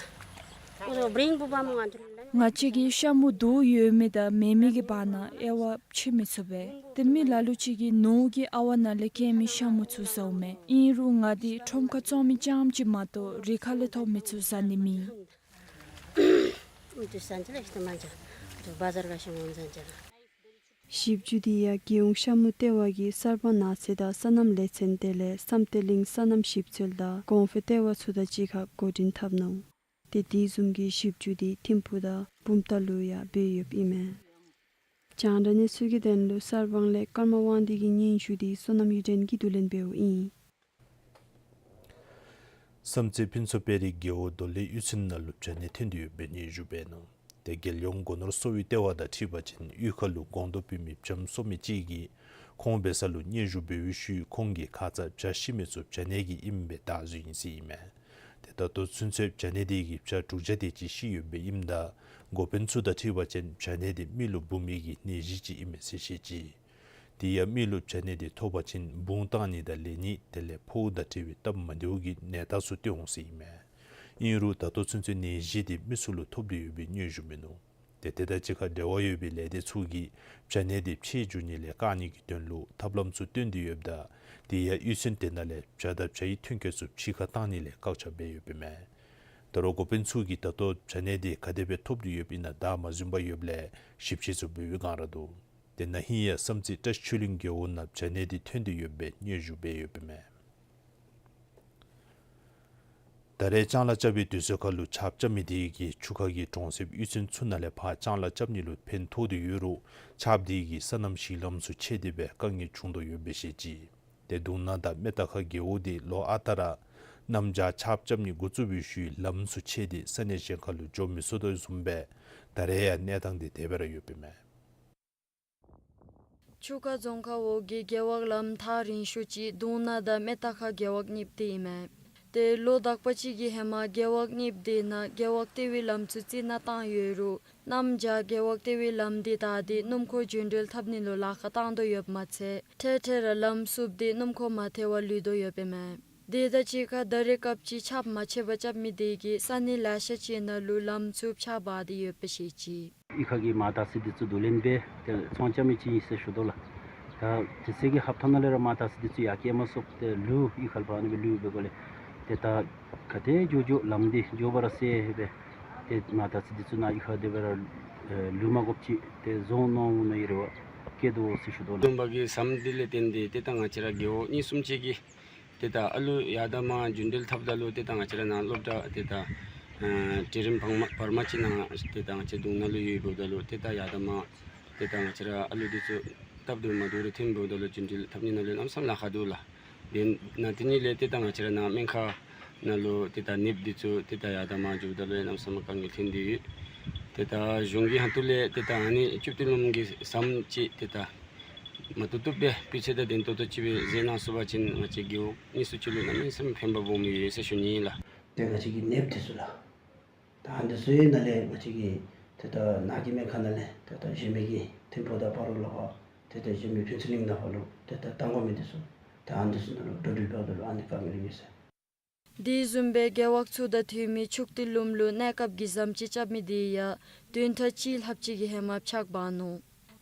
ཨོ་བྲིང་པུ་བ་མོ་ང་ཏུ་ལ། ང་བཅས་ཀྱིས་ཤ་མུ་དུག་ཡོད་མི་དང་མེད་མི་གི་བར་ན་དབྱེ་བ་ཕྱེ་མི་ཚུགས་པས། ཏེ་མི་ལ་ལུ་ཅིག་གིས་ནོར་གྱི་ཨ་ཝ་ནང་ལས་སྐྱེ་མི་ཤ་མུ་ཚུ་བཟའཝ་མས། ཨིན་རུང་ང་འདི་ཁྲོམ་ཁར་བཙོང་མི་རྐྱངམ་ཅིག་མ་གཏོགས་རི་ཁ་ལས་ཐོབ་མི་ཚུ་བཟའ་ནི་མེད། ཨུ་ཏུ་སན་ཅི་ལ་ཤི་ཏུ་མན་ཅ། ཨུ་ཏུ་བ་ཛར་ག་ཤ་མུ་སན་ཅི་ལ། ཞིབ་འཇུག་དེ་ཡང་རྒྱལ་ཡོངས་ཤ་མུ་ལྟེ་བ་གིས་གསར་སྤང་ནགས་ཚལ་དང་སོ་ནམ་ལས་ཚན་དེ་ལས་བསམ་གཏན་གླིང་སོ་ནམ་ཞིབ་འཚོལ་དང་གོང་འཕེལ་ལྟེ་བ་ཚུ་དང་གཅིག་ཁར་འགོ་འདྲེན་འཐབ་ནུག། ཏེ་དེ་བཟུམ་གྱི་ཞིབ་འཇུག་དེ་ཐིམ་ཕུག་དང་བུམ་ཐང་ལུ་ཡང་འབད་ཡོདཔ་ཨིན་མས། རྒྱང་བསྒྲགས་གནས་ཚུལ་གྱི་དོན་ལུ་གསར་སྤང་ལས་ཀརྨ་དབང་འདུས་ཀྱི་སྙན་ཞུ་དེ་བསོད་ནམས་གཡུ་སྒྲོན་གྱིས་བསྡུ་ལེན་འབདཝ་ཨིན། བསམ་རྩེ་ཕུན་ཚོགས་དཔལ་རི་རྒེད་འོག་མདོ་ལའི་གཡུས་ཚན་ནང་ལུ་བྱ་ནད་ཐོན་ཏེ་ཡོདཔ་སྦེ་སྙན་ཞུ་འབད་ནུག། ཏེ་རྒྱལ་ཡོངས་སྒོ་ནོར་གསོ་བའི་ལྟེ་བ་དང་འཁྲིལ་བ་ཅིན་གཡུས་ཁ་ལུ་སྒོང་རྡོག་ཕུལ་མི་བྱམོ་སོ་མི་ཅིག་གིས་ཁོང་འབད་ས་ལུ་སྙན་ཞུ་འབད་བའི་ཤུལ་ཁོང་གིས་ཁ་ཙ་བྱ་ཤི་མི་ཚུ་བྱ་ནད་ཀྱིས་ཨིནམ་སྦེ་བདའ་བཟུང་ཡི་ཟེར་ཨིན་མས། ཏེ་ད་ལྟོ་ཚུན་ཚོད་བྱ་ནད་དེ་གིས་བྱ་དྲུག་བརྒྱ་དེ་ཅིག་ཤི་ཡོདཔ་སྦེ་ཨིནམ་ད་འགོ་དཔོན་ཚུ་དང་འཁྲིལ་བ་ཅིན་བྱ་ནད་དེ་མི་ལུ་འབུ་མི་གི་ནད་གཞི་ཅིག་ཨིན་མས་ཟེར་བཤད་ཅི། དེ་ཡང་མི་ལུ་བྱ་ནད་དེ་ཐོབ་པ་ཅིན་བུང་བཏང་ནི་དང་ལེན་ནི་དེ་ལས་ཕོཝ་དང་འབྲེལ་བའི་སྟབས་མ་བདེཝ་གི་ནད་རྟགས་ཚུ་སྟོན་འོང་ཟེར་ཨིན་མས། ཨིན་རུང་ད་ལྟོ་ཚུན་ཚོད་ནད་གཞི་དེ་མི་ཚུ་ལུ་ཐོབ་སྟེ་ཡོད་པའི་སྙན་ཞུ་མིན་ནུག། ཏེ་དེ་དང་གཅིག་ཁར་འབྲེལ་བ་ཡོད་པའི་ལས་སྡེ་ཚུ་གིས་བྱ་ནད་དེ་མཆེད་འགྱོ་ནི་ལས་བཀག་ནི་གི་དོན་ལུ་ཐབས་ལམ་ཚུ་སྟོན་ཏེ་ཡོདཔ་ད་དེ་ཡང་གཡུས་ཚན་དེ་ནང་ལས་བྱ་དང་བྱ་ཡི་ཐོན་སྐྱེད་ཚུ་ཕྱི་ཁར་བཏང་ནི་ལས་བཀག་ཆ་འབད་ཡོདཔ་ཨིན་མས། ད་རུང་འགོ་དཔོན་ཚུ་གིས་ད་ལྟོ་བྱ་ནད་དེ་ག་དེ་སྦེ་ཐོབ་སྟེ་ཡོདཔ་ཨིན་ན་བདའ་མ་ཟུན་པར་ཡོདཔ་ལས་ཞིབ་དཔྱད་ཚུ་འབད་བའི་བསྒང་ར་འདུག། ཏེ་ན་ཧིང་ཡང་བསམ་རྩེ་བཀྲ་ཤིས་ཆོས་གླིང་རྒེད་འོག་ནང་བྱ་ནད་དེ་ཐོན་ཏེ་ཡོད་པའི་སྙན་ཞུ་འབད་ཡོདཔ་ཨིན་མས། ད་རེས་ལྕང་ལཱ་རྐྱབ་པའི་དུས་ཚོད་ཁར་ལུ་ཆརཔ་རྐྱབ་མི་དེ་གིས་ཆུ་ཁ་གི་གྲོང་གསེབ་གཡུས་ཚན་ཚུ་ནང་ལས་ཕར་ལྕང་ལཱ་རྐྱབ་ནི་ལུ་ཕན་ཐོགས་ཏེ་ཡོད་རུང་ཆརཔ་དེ་གིས་སོ་ནམ་གཞི་ལམ་ཚུ་ཆད་དེ་སྦེ་དཀའ་ངལ་བྱུང་དོ་ཡོདཔ་སྦེ་བཤད་ཅི། ཏེ་གདུང་ན་དང་སྨད་རྟ་ཁ་རྒེད་འོག་དེ་ལོ་ཨ་རྟག་ར་གནམ་བྱཱར་ཆརཔ་རྐྱབ་ནི་འགོ་བཙུགས་པའི་ཤུལ་ལམ་ཚུ་ཆད་དེ་ས་གནས་གཞན་ཁར་ལུ་འགྱོ་མི་ཚུགས་དོ་བཟུམ་སྦེ་ད་རེས་ཡང་གནས་སྟངས་དེ་དེ་སྦེ་ར་ཡོདཔ་ཨིན་མས། ཆུ་ཁ་རྫོང་ཁག་འོག་གི་རྒེད་འོག་ལམ་ཐག་རིང་ཤོས་ཅིག་གདུང་ན་དང་སྨད་རྟ་ཁ་རྒེད་འོག་གཉིས་པོ་དེ་ཨིན་མས། ཏེ་ལོ་དག་པ་ཅིག་གི་ཧེ་མ་རྒེད་འོག་གཉིས་པོ་དེ་ནང་རྒེད་འོག་ལྟེ་བའི་ལམ་ཚུ་རྩི་ནག་བཏང་ཡོད་རུང་གནམ་བྱཱར་རྒེད་འོག་ལྟེ་བའི་ལམ་དེ་བདའ་སྟེ་སྣུམ་འཁོར་རྒྱུན་འགྲུལ་འཐབ་ནི་ལུ་ལཱ་ཁག་བཏང་དོ་ཡོདཔ་མ་ཚད་འཕྲལ་འཕྲལ་ར་ལམ་སུབ་སྟེ་སྣུམ་འཁོར་མ་ཐལ་བར་ལུས་དོ་ཡོདཔ་ཨིན་མས། དེ་དང་གཅིག་ཁར་ད་རེས་སྐབས་ཅིག་ཆརཔ་མ་ཆད་པར་རྐྱབ་མི་དེ་གིས་ས་གནས་ལེ་ཤ་ཅིག་ནང་ལུ་ལམ་ཚུ་ཕྱགས་འབག་སྟེ་ཡོདཔ་སྦེ་བཤད་ཅི། གཡུས་ཁ་གི་མར་དར་ཚི་དེ་ཚུ་བསྡུ་ལེན་འབད་ཏེ་ཚོང་རྐྱབ་མི་ཅིག་ཨིན་ཟེར་ཞུ་དོ་ལགས། ད་དེ་ཚེ་གི་ཧབ་ཐང་ནང་ལས་ར་མར་དར་ཚི་དེ་ཚུ་ཡར་སྐྱེལ་མ་ཚུགས། ཏེ་ལུ་གཡུས་ཁ་ལུ་ཕར་ཨ་ནི་སྦེ་ལུ་འབད་དགོ་ལས། ཏེ་ད་ག་ཏེ་འགྱོ་འགྱོ་ལམ་དེ་འགྱོ་བར་སེམས་སྦེ་ཏེ་མར་དར་ཚི་དེ་ཚུ་ནཱ་གཡུས་ཁ་དེ་སྦེ་ར་ལུ་མ་དགོཔ་ཅིག་ཏེ་བཟོ་ནི་འོང་ནི་ཨིན་རུང་སྐྱེལ་དོ་ཟེར་ཞུ་དོ་ལགས། བཟུམ་སྦེ་གི་ཟམ་དེ་ལས་བརྟེན་ཏེ་ཏེ་ད་ང་བཅས་ར་རྒེད་འོག་གཉིས་གསུམ་ཅིག་གིས་ཏེ་ད་ཨ་ལུ་ཡར་དང་མར་རྒྱུན་འགྲུལ་འཐབ་ད་ལུ་ཏེ་ད་ང་བཅས་ར་ནཱ་སློབ་གྲྭ་ཏེ་ད་ཨ་གྲལ་རིམ་བར་མ་བར་མ་ཅིག་ནང་ཏེ་ད་ང་བཅས་གདུང་ན་ལུ་ཡོདཔ་ད་ལུ་ཏེ་ད་ཡར་དང་མར་ཏེ་ད་ང་བཅས་ར་ཨ་ལུ་དེ་ཚུ་སྟབས་བདེ་མ་བདེཝ་རེ་ཐོནམ་ད་ལུ་རྒྱུན་འགྲུལ་འཐབ་ནི་ནང་ལུ་གནམ་མེད་ས་མེད་ལཱ་ཁག་འདུག་ལགས། དེ་ནང་དེ་ནང་ལས་ཏེ་ད་ང་བཅས་ར་ནཱ་སྨན་ཁང་ནང་ལུ་ཏེ་ད་ནདཔ་དེ་ཚུ་ཏེ་ད་ཡར་དང་མར་འགྱོཝ་ད་ལུ་གནམ་མེད་ས་མེད་དཀའ་ངལ་ཐོན་ཏེ་ཡོད། ཏེ་ད་གཞུང་གི་ཧོངས་ལས་ཏེ་ད་ཨ་ནི་ཆུ་གཏེར་ལུངམ་གི་ཟམ་ཅིག་ཏེ་ད་མ་བཏུབ་བཏུབ་སྦེ་སྤུས་ཚད་དང་ལྡན་ཏོག་ཏོ་ཅིག་སྦེ་མཛད་གནང་ཚུགས་པ་ཅིན་ང་བཅས་རྒེད་འོག་གཉིས་གསུམ་ཅིག་ལུ་གནམ་མེད་ས་མེད་ཕན་པ་སྦོམ་ཡོད་ཟེར་ཞུ་ནི་ལགས། ཏེ་ང་བཅས་ཀྱི་ནདཔ་དེ་ཚུ་ལགས། ད་ཨ་ནི་ཚུ་ཡང་ནཱ་ལས་ང་བཅས་ཀྱི་ཏེ་ད་ནཱ་གི་སྨན་ཁང་ནང་ལས་ཏེ་ད་གཞན་མི་གི་ཐིམ་ཕུག་དང་སྤ་རོ་ལུ་ཕར་ཏེ་ད་གཞན་མི་ཕུན་ཚོགས་གླིང་ནང་ཕར་ལུ་ཏེ་ད་བཏང་དགོ་མི་དེ་ཚུ་ད་ཨ་ནི་ཚུ་ནང་ལུ་འགྲོ་འགྲུལ་འབདཝ་ད་ལུ་ཨ་ནི་དཀའ་ངལ་ཡོད་ཟེར། དེ་བཟུམ་སྦེ་རྒེད་འོག་ཚུ་དང་མཐུད་མི་ཆུ་གཏེར་ལུངམ་ལུ་གནས་སྐབས་ཀྱི་ཟམ་ཅིག་རྐྱབ་མི་དེ་ཡང་བདུན་ཕྲག་གཅིག་ལྷགཔ་ཅིག་གི་ཧེ་མ་ཕྱགས་འབག་ནུག།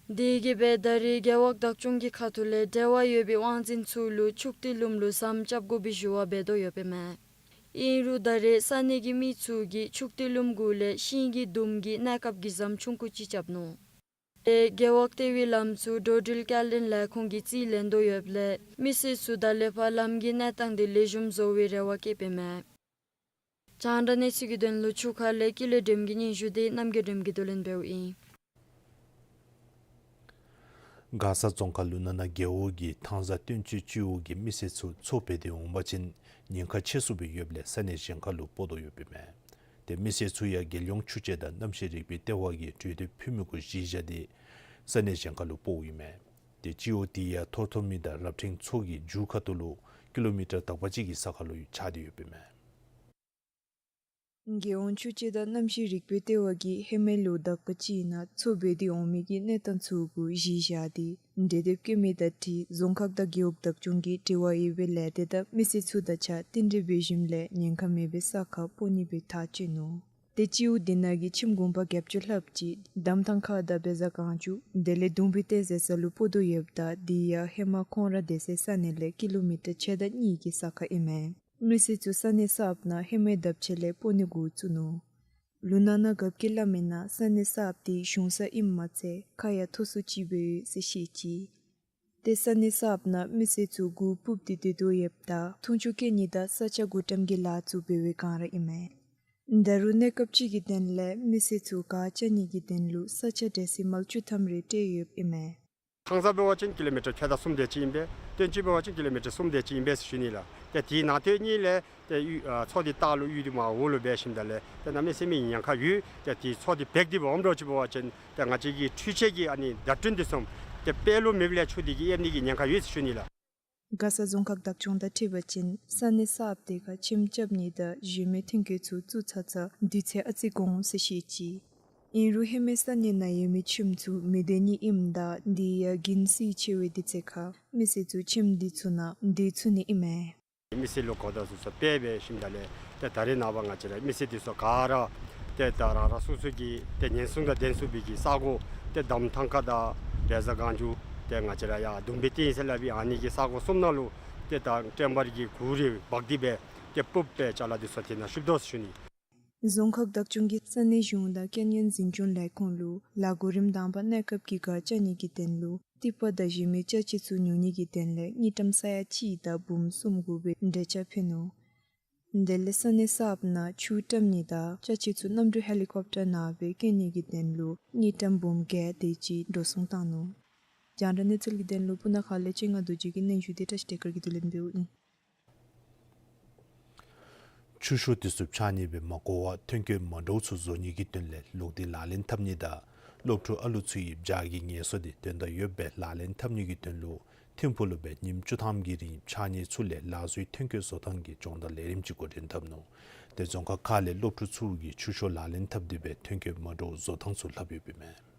དེ་གིས་སྦེ་ད་རེས་རྒེད་འོག་བདག་སྐྱོང་གི་ཁ་ཐུག་ལས་འབྲེལ་བ་ཡོད་པའི་དབང་འཛིན་ཚུ་ལུ་ཆུ་གཏེར་ལུངམ་ལུ་ཟམ་རྐྱབ་དགོ་པའི་ཞུ་བ་འབད་དོ་ཡོདཔ་ཨིན་མས། ཨིན་རུང་ད་རེས་ས་གནས་ཀྱི་མི་ཚུ་གིས་ཆུ་གཏེར་ལུངམ་གུ་ལས་ཤིང་གི་དུམ་གྱི་གནས་སྐབས་ཀྱི་ཟམ་ཆུང་ཀུ་ཅིག་རྐྱབ་ནུག། ཏེ་རྒེད་འོག་ལྟེ་བའི་ལམ་ཚུ་འགྲོ་འགྲུལ་སྐྱེལ་འདྲེན་ལས་ཁུངས་ཀྱིས་རྩིས་ལེན་དོ་ཡོདཔ་ལས་མི་སེར་ཚུ་ད་ལས་ཕར་ལམ་གྱི་གནས་སྟངས་དེ་ལེགས་ཤོམ་བཟོ་བའི་རེ་བ་བསྐྱེདཔ་ཨིན་མས། རྒྱང་བསྒྲགས་གནས་ཚུལ་གྱི་དོན་ལུ་ཆུ་ཁ་ལས་ཀུན་ལེགས་སྒྲོལམ་གྱི་སྙན་ཞུ་དེ་རྣམ་རྒྱལ་སྒྲོལམ་གྱིས་བསྡུ་ལེན་འབདཝ་ཨིན། མགར་ས་རྫོང་ཁག་ལུ་ན་ན་རྒེད་འོག་གི་ཐང་བཟའ་སྟོན་སྤྱོད་སྤྱི་འོག་གི་མི་སེར་ཚུ་མཚོ་འབད་དེ་འོང་པ་ཅིན་ཉེན་ཁ་ཆེ་སུ་སྦེ་ཡོདཔ་ལས་ས་གནས་གཞན་ཁ་ལུ་སྤོ་དོ་ཡོདཔ་ཨིན་མས། ཏེ་མི་སེར་ཚུ་ཡང་རྒྱལ་ཡོངས་ཆུ་དཔྱད་དང་གནམ་གཤིས་རིག་པའི་ལྟེ་བ་གིས་གྲོས་འདེབས་ཕུལ་མི་གུ་གཞི་བཞག་སྟེ་ས་གནས་གཞན་ཁ་ལུ་སྤོཝ་ཨིན་མས། ཏེ་སྤྱི་འོག་དེ་ཡང་ཐོར་ཐོར་མི་དང་རབ་འབྲིང་མཚོ་གི་མཇུག་ཁ་ཐུག་ལུ་ཀི་ལོ་མི་ཊར་དག་པ་ཅིག་གི་ས་ཁར་ལུ་ཆགས་ཏེ་ཡོདཔ་ཨིན་མས། རྒྱལ་ཡོངས་ཆུ་དཔྱད་དང་གནམ་གཤིས་རིག་པའི་ལྟེ་བ་གིས་ཧེ་མའི་ལོ་དག་པ་ཅིག་ནང་མཚོ་འབད་དེ་འོང་མི་གི་གནས་སྟངས་ཚུ་གུ་གཞི་བཞག་སྟེ་གྲོས་འདེབས་བཀོད་མི་དང་འཁྲིལ་རྫོང་ཁག་དང་རྒེད་འོག་བདག་སྐྱོང་གིས་འབྲེལ་བ་ཡོད་པའི་ལས་སྡེ་དང་མི་སེར་ཚུ་དང་གཅིག་ཁར་རྟེན་འབྲེལ་འབད་ཞིནམ་ལས་ཉེན་ཁ་མེད་པའི་ས་ཁར་སྤོ་ནི་སྦེ་ཐག་བཅད་ནུག། ཏེ་སྤྱི་འོག་དེ་ནང་གི་ཁྱིམ་གུང་པ་བརྒྱད་ཅུ་ལྷགཔ་ཅིག་འདམ་ཐང་ཁ་དང་བེ་ཛ་གངས་ཅུག་དེ་ལས་གདུང་བི་ཏེ་ཟེར་ས་ལུ་སྤོ་དོ་ཡོདཔ་ད་དེ་ཡང་ཧེ་མ་ཁོང་ར་སྡོད་སའི་ས་གནས་ལས་ཀི་ལོ་མི་ཊར་ཕྱེད་དང་གཉིས་ཀྱི་ས་ཁར་ཨིན་མས། མི་སེར་ཚུ་ས་གནས་གསརཔ་ནང་ཧེ་མའི་ལྡབ་ཕྱེད་ལས་སྤོ་ནི་འགོ་བཙུགས་ནུག། ལུ་ན་ན་རྒཔོ་གིས་སླབ་མིའི་ནང་ས་གནས་གསརཔ་དེ་གཞུང་ས་ཨིནམ་མ་ཚད་ཁ་ཡང་མཐོ་སུ་ཅིག་སྦེ་ཡོད་ཟེར་བཤད་ཅི། ཏེ་ས་གནས་གསརཔ་ནང་མི་སེར་ཚུ་མགུ་སྤུབས་ཏེ་སྡོད་དོ་ཡོདཔ་ད་འཐུང་ཆུ་བཀལ་ནི་དང་ས་ཆ་བགོ་བཀྲམ་གྱི་ལཱ་ཚུ་འབད་བའི་བསྒང་ར་ཨིན་མས། ད་རུང་གནས་སྐབས་ཅིག་གི་དོན་ལས་མི་སེར་ཚུ་ག་བཅའ་ནི་གི་དོན་ལུ་ས་ཆ་འབྲེལ་སའི་མལ་ཆུ་ཐམ་རེ་སྤྲོད་ཡོདཔ་ཨིན་མས། ཐང་བཟའ་འབད་བ་ཅིན་ཀི་ལོ་མི་ཊར་ཕྱེད་དང་གསུམ་དེ་ཅིག་ཨིན་པས། སྟོན་སྤྱོད་འབད་བ་ཅིན་ཀི་ལོ་མི་ཊར་གསུམ་དེ་ཅིག་ཨིན་པས་ཟེར་ཞུ་ནི་ལགས། ཏེ་དེའི་ནང་དོན་གཉིས་ལས་ཏེ་གཡུས་ཨ་མཚོ་དེ་ལྟག་ལུ་གཡུས་དེ་མར་འོག་ལུ་འབད་ཞིནམ་ད་ལས་ཏེ་གནམ་མེད་ས་མེད་ཉེན་ཁ་ཡོད། ཏེ་དེ་མཚོ་དེ་འབད་དེ་འབདཝ་འདྲཝ་ཅིག་འབད་བ་ཅིན་ཏེ་ང་བཅས་ཀྱི་འཕྲུལ་ཆས་ཀྱི་ཨ་ནི་བརྡ་སྐྲུན་དེ་ཚུ་ཏེ་དཔེ་ལུ་མེདཔ་ལས་ཆུ་དེ་གིས་ཨེབ་ནི་གི་ཉེན་ཁ་ཡོད་ཟེར་ཞུ་ནི་ལགས། མགར་ས་རྫོང་ཁག་བདག་སྐྱོང་དང་འཁྲིལ་བ་ཅིན་ས་གནས་གསརཔ་དེ་ཁར་ཁྱིམ་རྐྱབ་ནི་དང་གཞན་མི་ཐོན་སྐྱེད་ཚུ་བཙུགས་ཚར་ཚར་དུས་ཚོད་ཨ་ཙི་འགོར་འོང་ཟེར་བཤད་ཅི། ཨིན་རུང་ཧེ་མའི་ས་གནས་ནང་ཡོད་མི་ཁྱིམ་ཚུ་མི་སྡོད་ནི་ཨིནམ་ད་དེ་ཡང་དགུན་བསིལ་ཆེ་བའི་དུས་ཚོད་ཁར་མི་སེར་ཚུ་ཁྱིམ་དེ་ཚུ་ནང་སྡོད་ཚུགས་ནི་ཨིན་མས། མི་སེར་ལུ་གོ་བརྡ་ཚུ་ཚུ་སྤེལ་སྦེ་ཞིནམ་ད་ལས་ཏེ་ད་རེས་ནངས་པ་ང་བཅས་ར་མི་སེར་འདི་ཚུ་ག་ར་ཏེ་ད་རང་རང་སོ་སོ་གི་ཏེ་ཉེན་སྲུང་དང་ལྡན་ཚུགས་པའི་གི་ས་གོ་ཏེ་དམ་ཐང་ཁ་དང་རེས་གཟའ་གངས་ཅུག་ཏེ་ང་བཅས་ར་ཡར་དུམ་བེ་སྟེང་ཟེར་སླབ་པའི་ཨ་ནི་གི་ས་གོ་གསུམ་ནང་ལུ་ཏེ་ད་ཊེམ་པར་གྱི་གུར་རེ་འབག་སྟེ་སྦེ་ཏེ་སྤུབ་སྦེ་ཅ་ལ་འདི་ཚུ་དེ་ནང་བཤུབ་དོ་ཟེར་ཞུ་ནི། རྫོང་ཁག་བདག་སྐྱོང་གིས་ས་གནས་གཞུང་དང་རྐྱེན་ངན་འཛིན་སྐྱོང་ལས་ཁུངས་ལུ་ལཱ་གོ་རིམ་དང་པ་གནས་སྐབས་ཀྱི་གཱ་བཅའ་ནི་གི་དོན་ལུ་ཏི་པ་དང་གཞན་མི་ཅ་ཆས་ཚུ་ཉོ་ནི་གི་དོན་ལས་དངུལ་ཀྲམ་ས་ཡ་གཅིག་དང་འབུམ་སུམ་དགུ་སྦེ་འབྲེལ་ཆ་ཕུལ་ནུག། དེ་ལས་ས་གནས་གསརཔ་ནང་ཆུ་བཀྲམ་ནི་དང་ཅ་ཆས་ཚུ་གནམ་གྲུ་ཧེ་ལི་ཀོབ་ཊར་ནང་སྦེ་བསྐྱལ་ནི་གི་དོན་ལུ་དངུལ་ཀྲམ་འབུམ་བརྒྱད་དེ་ཅིག་འགྲོ་སོང་བཏང་ནུག། རྒྱང་བསྒྲགས་གནས་ཚུལ་གྱི་དོན་ལུ་སྤུ་ན་ཁ་ལས་ཆེ་ང་རྡོ་རྗེ་གི་སྙན་ཞུ་དེ་བཀྲ་ཤིས་བདེ་སྐར་གྱིས་བསྡུ་ལེན་འབདཝ་ཨིན། ཆུ་ཤོག་དེ་ཚུ་འཕྱག་ནི་སྦེ་མ་གོ་བར་ཐོན་སྐྱེད་མ་འདྲཝ་ཚུ་བཟོ་ནི་གི་དོན་ལས་ལོག་སྟེ་ལག་ལེན་འཐབ་ནི་དང་སློབ་ཕྲུག་ཨ་ལུ་ཚུ་གི་བྱཱར་གྱི་ངལ་གསོ་དེ་དོན་དག་ཡོདཔ་སྦེ་ལག་ལེན་འཐབ་ནི་གི་དོན་ལུ་ཐིམ་ཕུག་ལུ་སྦེ་ཉིནམ་བཅུ་ཐམ་གྱི་རིང་འཕྱག་ནི་ཚུ་ལས་ལག་བཟོའི་ཐོན་སྐྱེད་བཟོ་ཐངས་ཀྱི་སྦྱོང་བརྡར་ལས་རིམ་ཅིག་འགོ་འདྲེན་འཐབ་ནུག། དེ་རྫོང་ཁག་ཁག་ལས་སློབ་ཕྲུག་ཚུ་གིས་ཆུ་ཤོག་ལག་ལེན་འཐབ་སྟེ་སྦེ་ཐོན་སྐྱེད་མ་འདྲཝ་བཟོ་ཐངས་ཚུ་ལྷབ་ཡོདཔ་ཨིན་མས།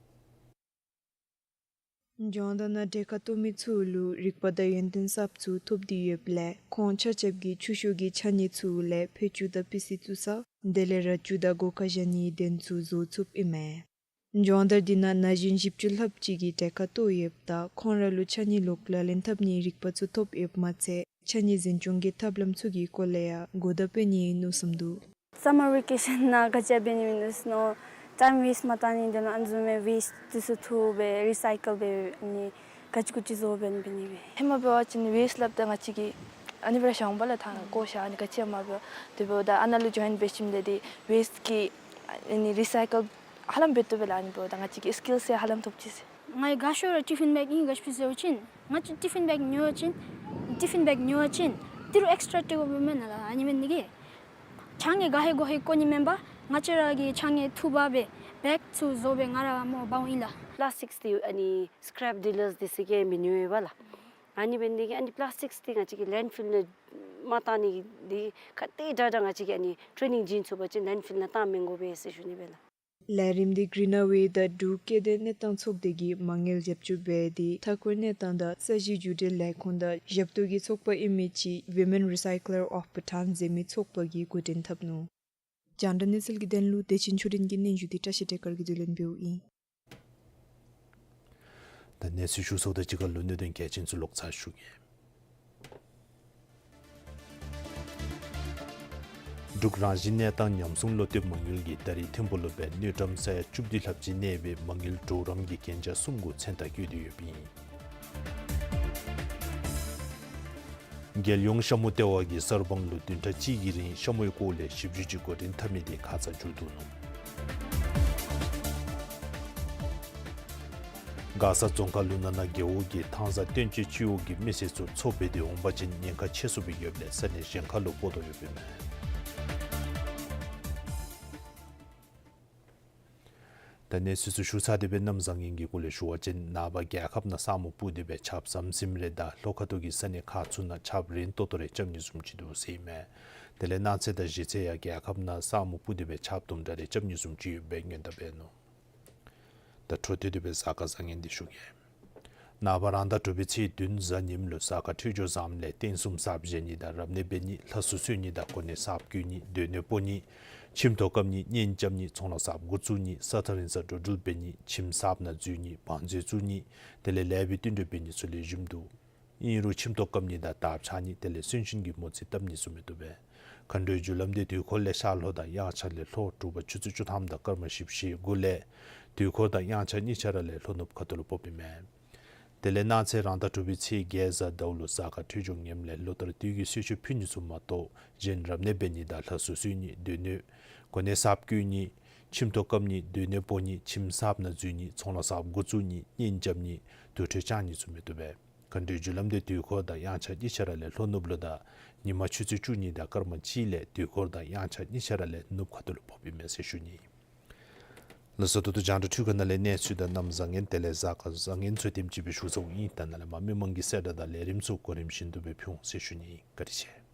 ལྗོངས་མདོ་ནང་འབྲེལ་ཁ་གཏོགས་མི་ཚུ་ལུ་རིག་པ་དང་ཡོན་ཏན་གསརཔ་ཚུ་ཐོབ་སྟེ་ཡོདཔ་ལས་ཁོང་ཆ་ཁྱབ་ཀྱིས་ཆུ་ཤོག་གི་ཕྱགས་སྙིགས་ཚུ་ལས་ཕད་ཅུང་དང་པི་སི་བཙུགས་ས་དེ་ལས་ར་ཅུང་དང་སྒོ་ཁར་བཞག་ནིའི་གདན་ཚུ་བཟོ་ཚུགསཔ་ཨིན་མས། སྦྱོང་བརྡར་འདི་ནང་ན་གཞོན་བཞི་བཅུ་ལྷགཔ་ཅིག་གིས་འབྲེལ་ཁ་གཏོགས་ཡོདཔ་ད་ཁོང་ར་ལུ་ཕྱགས་སྙིགས་ལོག་ལག་ལེན་འཐབ་ནིའི་རིག་པ་ཚུ་ཐོབ་ཡོདཔ་མ་ཚད་ཕྱགས་སྙིགས་འཛིན་སྐྱོང་གི་ཐབས་ལམ་ཚུ་གི་སྐོར་ལས་ཡང་གོ་བརྡ་སྤྲོད་ནི་ཨིན་མནོ་བསམ་འདུག། སམ་མར་ཝེ་ཀེ་ཤཱན་ནང་ག་ཅི་འབད་ནི་མནོ་ནོ། ཊའིམ་ཝེསཊ་མ་བཏང་ནི་དོན་ལུ་ཨ་ནི་བཟུམ་མའི་ཝེསཊ་འདི་ཚུ་འཐུ་སྦེ་རི་སའི་ཀལ་འབད་ནི་ག་ཅི་གུ་ཅི་བཟོ་འབད་ནི་འབད་ནི་སྦེ། ཧེ་མ་འབད་བ་ཅིན་ཝེསཊ་སླབ་ད་ང་བཅས་ཀྱིས་ཨ་ནི་སྦེ་ར་ཤོང་པ་ལགས། ད་བཀོ་བཞག་ནི་ག་ཅི་ཡང་མ་འབད། དེ་འབདཝ་ད་ཨ་ནཱ་ལུ་ཇོའིན་འབད་ཞིནམ་ལས་འདི་ཝེསཊ་ཀྱི་ཨ་ནི་རི་སའི་ཀལ་ཧ་ལམ་འབད་བཏུབ་པས་ལགས། ཨ་ནི་འབདཝ་ད་ང་བཅས་ཀྱི་སི་ཀིལ་ཚུ་ཧ་ལམ་ཐོབ་ཅི་ཟེར། ང་གིས་ག་ཤོར་ར་ཊི་ཕིན་བེག་ཨིན་ག་ཅི་ཟེར་བ་ཅིན་ང་བཅས་ཊི་ཕིན་བེག་ཉོ་བ་ཅིན་ཊི་ཕིན་བེག་ཉོ་བ་ཅིན་ཏི་རུ་ཨེགསི་ཊ་སྤྲོད་དགོཔ་མེན་ན་ལགས། ཨ་ནི་འབད་ནི་དེ་གིས་ཕྱགས་སྙིགས་ག་ཧེ་གོ་ཧེ་བཀོ་ནི་མེན་པར་ང་བཅས་ར་གི་ཕྱགས་སྙིགས་འཐུ་འབག་སྦེ་བེག་ཚུ་བཟོ་སྦེ་ང་ར་མོ་འབག་འོང་ཡི་ལགས། པ་ལཱསི་ཊིཀ་འདི་ཨ་ནི་སི་ཀེརེབ་ཌི་ལརསི་འདི་ཚུ་གིས་མི་ཉོ་བས་ལགས། ཨ་ནི་འབད་ནི་དེ་གིས་ཨ་ནི་པ་ལཱསི་ཊིཀ་འདི་ང་བཅས་ཀྱིས་ལེནཌ་ཕིལ་ནང་མ་བཏང་ནི་འདི་ག་དེ་དྲག་དྲག་ང་བཅས་ཀྱིས་ཨ་ནི་ཊེ་ནིང་བྱིན་ཚུགས་པ་ཅིན་ལེནཌ་ཕིལ་ནང་བཏང་མི་དགོ་པས་ཟེར་ཞུ་ནི་སྦེ་ལགས། ལས་རིམ་འདི་གྲིན་ཨ་ཝེ་དང་འབྲུག་སྐྱེ་ལྡན་གནས་སྟངས་ཚོགས་སྡེ་གིས་མ་དངུལ་རྒྱབ་སྐྱོར་འབད་དེ་མཐའ་འཁོར་གནས་སྟངས་དང་ས་གཞི་བརྒྱུད་འབྲེལ་ལས་ཁུངས་དང་ཞབས་ཏོག་གི་ཚོགས་པ་ཨིན་མི་ཅིག་Women Recycler of Bhutan ཟེར་མི་ཚོགས་པ་གིས་འགོ་འདྲེན་འཐབ་ནུག། རྒྱང་བསྒྲགས་གནས་ཚུལ་གྱི་དོན་ལུ་བདེ་ཆེན་ཆོས་སྒྲོན་གྱི་སྙན་ཞུ་འདི་བཀྲ་ཤིས་བདེ་སྐར་གྱིས་བསྡུ་ལེན་འབདཝ་ཨིན། ད་གནས་ཚུལ་ཞུ་ཚརཝ་དང་གཅིག་ཁར་ལུ་གནད་དོན་གལ་ཆེན་ཚུ་ལོག་ཚར་ཞུ་གེ། འབྲུག་རང་བཞིན་གནས་སྟངས་ཉམས་སྲུང་བློ་གཏད་མ་དངུལ་གྱིས་ད་རེས་ཐིམ་ཕུག་ལུ་སྦེ་དངུལ་ཀྲམ་ས་ཡ་བཅུ་བདུན་ལྷགཔ་ཅིག་གནས་པའི་མ་དངུལ་གྲོགས་རམ་གྱི་གན་རྒྱ་གསུམ་གུ་མཚན་རྟགས་བཀོད་དེ་ཡོདཔ་ཨིན། རྒྱལ་ཡོངས་ཤ་མོ་ལྟེ་བ་གིས་གསར་སྤང་ལུ་བདུན་ཕྲག་གཅིག་གི་རིང་ཤ་མོའི་སྐོར་ལས་ཞིབ་འཇུག་ཅིག་འགོ་འདྲེན་འཐབ་མི་དེ་ཁ་ཙ་མཇུག་བསྡུ་ནུག། མགར་ས་རྫོང་ཁག་ལུ་ནང་ན་རྒེད་འོག་གི་ཐང་ས་སྟོན་དཔྱད་སྤྱི་འོག་གི་མི་སེར་ཚུ་མཚོ་འབད་དེ་འོང་པ་ཅིན་ཉེན་ཁ་ཆེ་སུ་སྦེ་ཡོདཔ་ལས་ས་གནས་གཞན་ཁར་ལུ་སྤོ་དོ་ཡོདཔ་ཨིན་མས། ད་གནས་ཚུལ་ཚུ་ཞུ་ཚར་ཏེ་སྦེ་གནམ་བཟང་ངན་གྱི་སྐོར་ལས་ཞུ་བ་ཅིན་ནངས་པ་རྒྱལ་ཁབ་ནང་ས་སྨུག་སྤུབས་ཏེ་སྦེ་ཆརཔ་ཟམ་ཟིམ་རེ་དང་ལྷོ་ཁ་ཐུག་གི་ས་གནས་ཁག་ཚུ་ནང་ཆརཔ་རན་ཏོག་ཏོ་རེ་རྐྱབ་ནི་བཟུམ་ཅིག་འདུག་ཟེར་ཨིན་མས། དེ་ལས་གནངས་ཚེ་དང་གཞེས་ཚེ་ཡང་རྒྱལ་ཁབ་ནང་ས་སྨུག་སྤུབས་ཏེ་སྦེ་ཆརཔ་དུམ་གྲ་རེ་རྐྱབ་ནི་བཟུམ་ཅིག་ཡོདཔ་སྦེ་སྔོན་བརྡ་འབད་ནུག། ད་འཕྲོ་མཐུད་དེ་སྦེ་གཟའ་སྐར་བཟང་ངན་འདི་ཞུ་གེ། ནངས་པ་རང་ཟླ་དྲུག་པའི་ཚེས་བདུན་གཟའ་ཉིམ་ལུ་གཟའ་སྐར་འཕྲོད་སྦྱོར་བཟངམ་ལས་རྟེན་གསུམ་གསརཔ་བཞེངས་ནི་དང་རབ་གནས་འབད་ནི་ལྷ་གསོལ་གསོལ་ནི་དང་གོ་གནས་གསརཔ་བསྐོ་ནི་སྡོད་གནས་སྤོ་ནི་ཁྱིམ་ཐོག་བཀབ་ནི་གཉེན་རྐྱབ་ནི་ཚོང་ལཱ་གསརཔ་འགོ་བཙུགས་ནི་ས་ཐག་རིང་ས་འགྲོ་འགྲུལ་འབད་ནི་ཁྱིམ་གསརཔ་ནང་འཛུལ་ནི་བང་མཛོད་བཙུགས་ནི་དེ་ལས་ལེགས་པའི་བསྟུན་གྲོས་འབད་ནི་ཚུ་ལེགས་ཤོམ་འདུག། ཨིན་རུང་ཁྱིམ་ཐོག་བཀབ་ནི་དང་དར་འཕྱར་ནི་དེ་ལས་གསོན་གཤིན་གྱི་མོ་རྩིས་བཏབ་ནི་ཚུ་མི་བཏུབ་པས། མཁའ་འགྲོའི་རྒྱུ་ལམ་འདི་དུས་འཁོར་ལས་ཤར་ལྷོ་དང་དབྱངས་འཆར་ལས་ལྷོ་དྲོ་པ་ཆུ་ཚོད་བཅུ་ཐམ་དང་སྐར་མ་བཞི་བཅུ་ཞེ་དགུ་ལས་དུས་འཁོར་དང་དབྱངས་འཆར་གཉིས་ཆ་ར་ལས་ལྷོ་ནུབ་ཁ་ཐུག་ལུ་ཕོགཔ་ཨིན་མས། དེ་ལས་གནངས་ཚེ་རང་ཟླ་དྲུག་པའི་ཚེས་བརྒྱད་གཟའ་ཟླཝ་ལུ་གཟའ་སྐར་འཕྲོད་སྦྱོར་ངནམ་ལས་ལོ་ལྟར་དུས་ཀྱི་གསོལ་མཆོད་ཕུལ་ནི་ཚུ་མ་གཏོགས་གཞན་རབ་གནས་འབད་ནི་དང་ལྷ་གསོལ་གསོལ་ནི་སྡོད་གནས་གོ་གནས་གསརཔ་བསྐོ་ནི་ཁྱིམ་ཐོག་བཀབ་ནི་སྡོད་གནས་སྤོ་ནི་ཁྱིམ་གསརཔ་ནང་འཛུལ་ནི་ཚོང་ལཱ་གསརཔ་འགོ་བཙུགས་ནི་གཉེན་རྐྱབ་ནི་དུར་ཁྲོད་བཅང་ནི་ཚུ་མི་བཏུབ་པས། མཁའ་འགྲོའི་རྒྱུ་ལམ་འདི་དུས་འཁོར་དང་དབྱངས་འཆར་གཉིས་ཆ་ར་ལས་ལྷོ་ནུབ་ལུ་དང་ཉིན་མ་ཆུ་ཚོད་བཅུ་གཉིས་དང་སྐར་མ་གཅིག་ལས་དུས་འཁོར་དང་དབྱངས་འཆར་གཉིས་ཆ་ར་ལས་ནུབ་ཁ་ཐུག་ལུ་ཕོགཔ་ཨིན་མས་ཟེར་ཞུ་ནི། ལགས་སོ། ད་ལྟོ་རྒྱང་བསྒྲགས་འཕྲུལ་ཁང་ནང་ལས་གནས་ཚུལ་དང་གནམ་བཟང་ངན་དེ་ལས་གཟའ་སྐར་བཟང་ངན་ཚུ་དེམ་ཅིག་སྦེ་ཞུ་ཚརཝ་ཨིན། ད་ནཱ་ལས་མར་མི་མང་གི་གསལ་བསྒྲགས་དང་ལས་རིམ་ཚུ་གོ་རིམ་བཞིན་དུ་སྦེ་ཕུལ་འོང་ཟེར་ཞུ་ནི། བཀའ་དྲིན་ཆེ།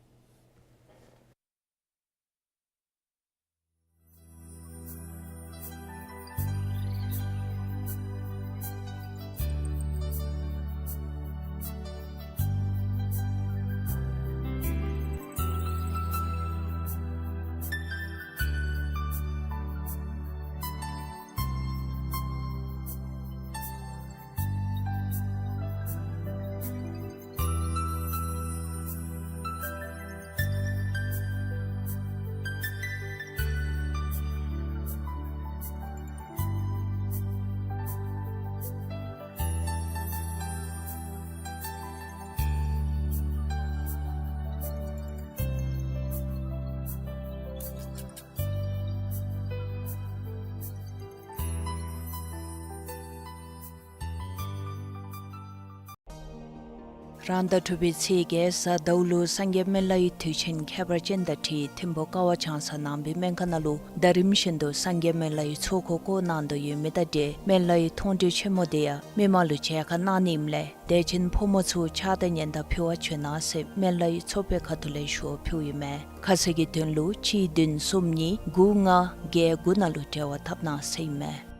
རང་ཟླ་དྲུག་པའི་ཚེས་བརྒྱད་གཟའ་ཟླཝ་ལུ་སངས་རྒྱས་སྨན་བླའི་དུས་ཆེན་ཁྱད་པར་ཅན་དང་འཁྲིལ་ཐིམ་ཕུ་ཀ་བ་བྱང་ས་ནང་པའི་སྨན་ཁང་ནང་ལུ་ཟླ་རིམ་བཞིན་དུ་སངས་རྒྱས་སྨན་བླའི་ཚོགས་འཁོར་བསྐོར་གནང་དོ་ཡོད་མི་དང་འབྲེལ་སྨན་བླའི་མཐོང་གྲོལ་ཆེན་མོ་དེ་ཡང་མི་མང་ལུ་མཇལ་ཁ་གནང་ནི་ཨིནམ་ལས་དད་ཅན་ཕོ་མོ་ཚུ་ཕྱག་དང་སྙན་དར་ཕུལ་བར་བྱོན་གནང་ཟེར་སྨན་བླའི་ཚོགས་པའི་ཁ་ཐུག་ལས་ཞུ་བ་ཕུལཝ་ཨིན་མས། ཁ་གསལ་གྱི་དོན་ལུ་གཅིག་བདུན་གསུམ་གཉིས་དགུ་ལྔ་བརྒྱད་དགུ་ནང་ལུ་འབྲེལ་བ་འཐབ་གནང་ཟེར་ཨིན་མས།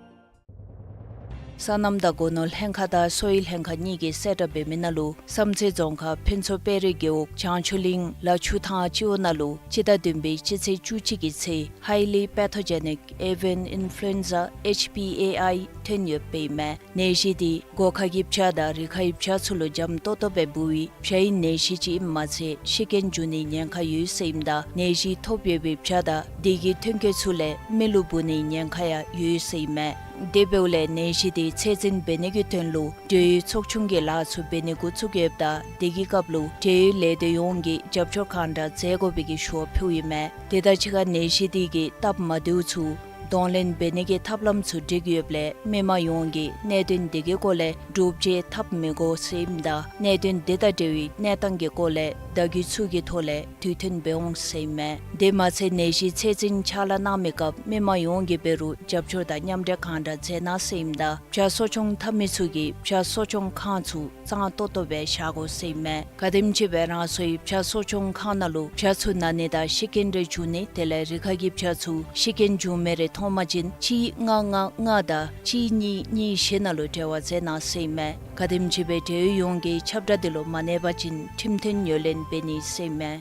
སོ་ནམ་དང་སྒོ་ནོར་ལྷན་ཁག་དང་གསོ་བའི་ལྷན་ཁག་གཉིས་ཀྱིས་གསལ་བསྒྲགས་འབད་མི་ནང་ལུ་བསམ་རྩེ་རྫོང་ཁག་ཕུན་ཚོགས་དཔལ་རི་རྒེད་འོག་བྱང་ཆུ་གླིང་ལ་ཆུ་ཐང་སྤྱི་འོག་ནང་ལུ་སྤྱི་ཟླ་བདུན་པའི་སྤྱི་ཚེས་བཅུ་གཅིག་གི་ཚེ་Highly Pathogenic Avian Influenza H P A I ཐོན་ཡོདཔ་ཨིན་མས། ནད་གཞི་དེ་སྒོ་ཁ་གི་བྱ་དང་རི་ཁའི་བྱ་ཚུ་ལུ་འཇམ་ཏོག་ཏོ་སྦེ་འབུ་བའི་བྱའི་ནད་གཞི་ཅིག་ཨིནམ་མ་ཚད་ཤི་རྐྱེན་འབྱུང་ནིའི་ཉེན་ཁ་ཡོད་ཟེར་ཨིནམ་ད་ནད་གཞི་ཐོབ་ཡོད་པའི་བྱ་དང་དེ་གི་ཐོན་སྐྱེད་ཚུ་ལས་མི་ལུ་འབུ་ནིའི་ཉེན་ཁ་ཡང་ཡོད་ཟེར་ཨིན་མས། དེ་འབདཝ་ལས་ནད་གཞི་དེ་ཚད་འཛིན་འབད་ནི་གི་དོན་ལུ་འབྲེལ་ཡོད་ཚོགས་ཆུང་གི་ལཱ་ཚུ་འབད་ནི་འགོ་བཙུགས་ཡོདཔ་ད་དེ་གི་སྐབས་ལུ་འབྲེལ་ཡོད་ལས་སྡེ་ཡོངས་ཀྱིས་རྒྱབ་སྐྱོར་གང་དྲག་མཛད་དགོ་པའི་གི་ཞུ་བ་ཕུལཝ་ཨིན་མས། དེ་དང་གཅིག་ཁར་ནད་གཞི་དེ་གི་སྟབས་མ་བདེཝ་ཚུ་གདོང་ལེན་འབད་ནི་གི་ཐབས་ལམ་ཚུ་སྒྲིག་ཡོདཔ་ལས་མི་མང་ཡོངས་ཀྱིས་གནད་དོན་དེ་གི་སྐོར་ལས་བསྒྲུབ་བྱ་འཐབ་མི་དགོ་ཟེར་ཨིནམ་ད་གནད་དོན་དེ་དང་འབྲེལ་བའི་གནས་སྟངས་ཀྱི་སྐོར་ལས་བརྡ་བརྒྱུད་ཚུ་གི་ཐོག་ལས་དུས་མཐུན་འབད་འོང་ཟེར་ཨིན་མས། དེ་མ་ཚད་ནད་གཞི་ཚད་འཛིན་ཕྱག་ལཱ་གནང་མི་སྐབས་མི་མང་ཡོངས་ཀྱིས་འབད་རུང་རྒྱབ་སྐྱོར་དང་མཉམ་འབྲེལ་གང་དྲག་མཛད་གནང་ཟེར་ཨིནམ་ད་བྱ་གསོ་སྐྱོང་འཐབ་མི་ཚུ་གིས་བྱ་གསོ་སྐྱོང་ཁང་ཚུ་གཙང་ཏོག་ཏོ་སྦེ་བཞག་དགོ་ཟེར་ཨིན་མས། ག་དེམ་ཅིག་སྦེ་རང་སོའི་བྱ་གསོ་སྐྱོང་ཁང་ནང་ལུ་བྱ་ཚུ་ན་ནི་དང་ཤི་རྐྱེན་རེ་འབྱུང་ནི་དེ་ལས་རི་ཁ་གི་བྱ་ཚུ་ཤི་རྐྱེན་འབྱུང་མི་རེ་མཐོང་པ་ཅིན་གཅིག་ལྔ་ལྔ་ལྔ་དང་གཅིག་གཉིས་གཉིས་བཞི་ནང་ལུ་འབྲེལ་བ་མཛད་གནང་ཟེར་ཨིན་མས། ག་དེམ་ཅིག་སྦེ་འབྲེལ་ཡོད་ཡོངས་ཀྱིས་ཁྱབ་བསྒྲགས་དེ་ལུ་མ་གནས་པ་ཅིན་ཁྲིམས་མཐུན་ངོས་ལེན་འབད་ནི་ཟེར་ཨིན་མས།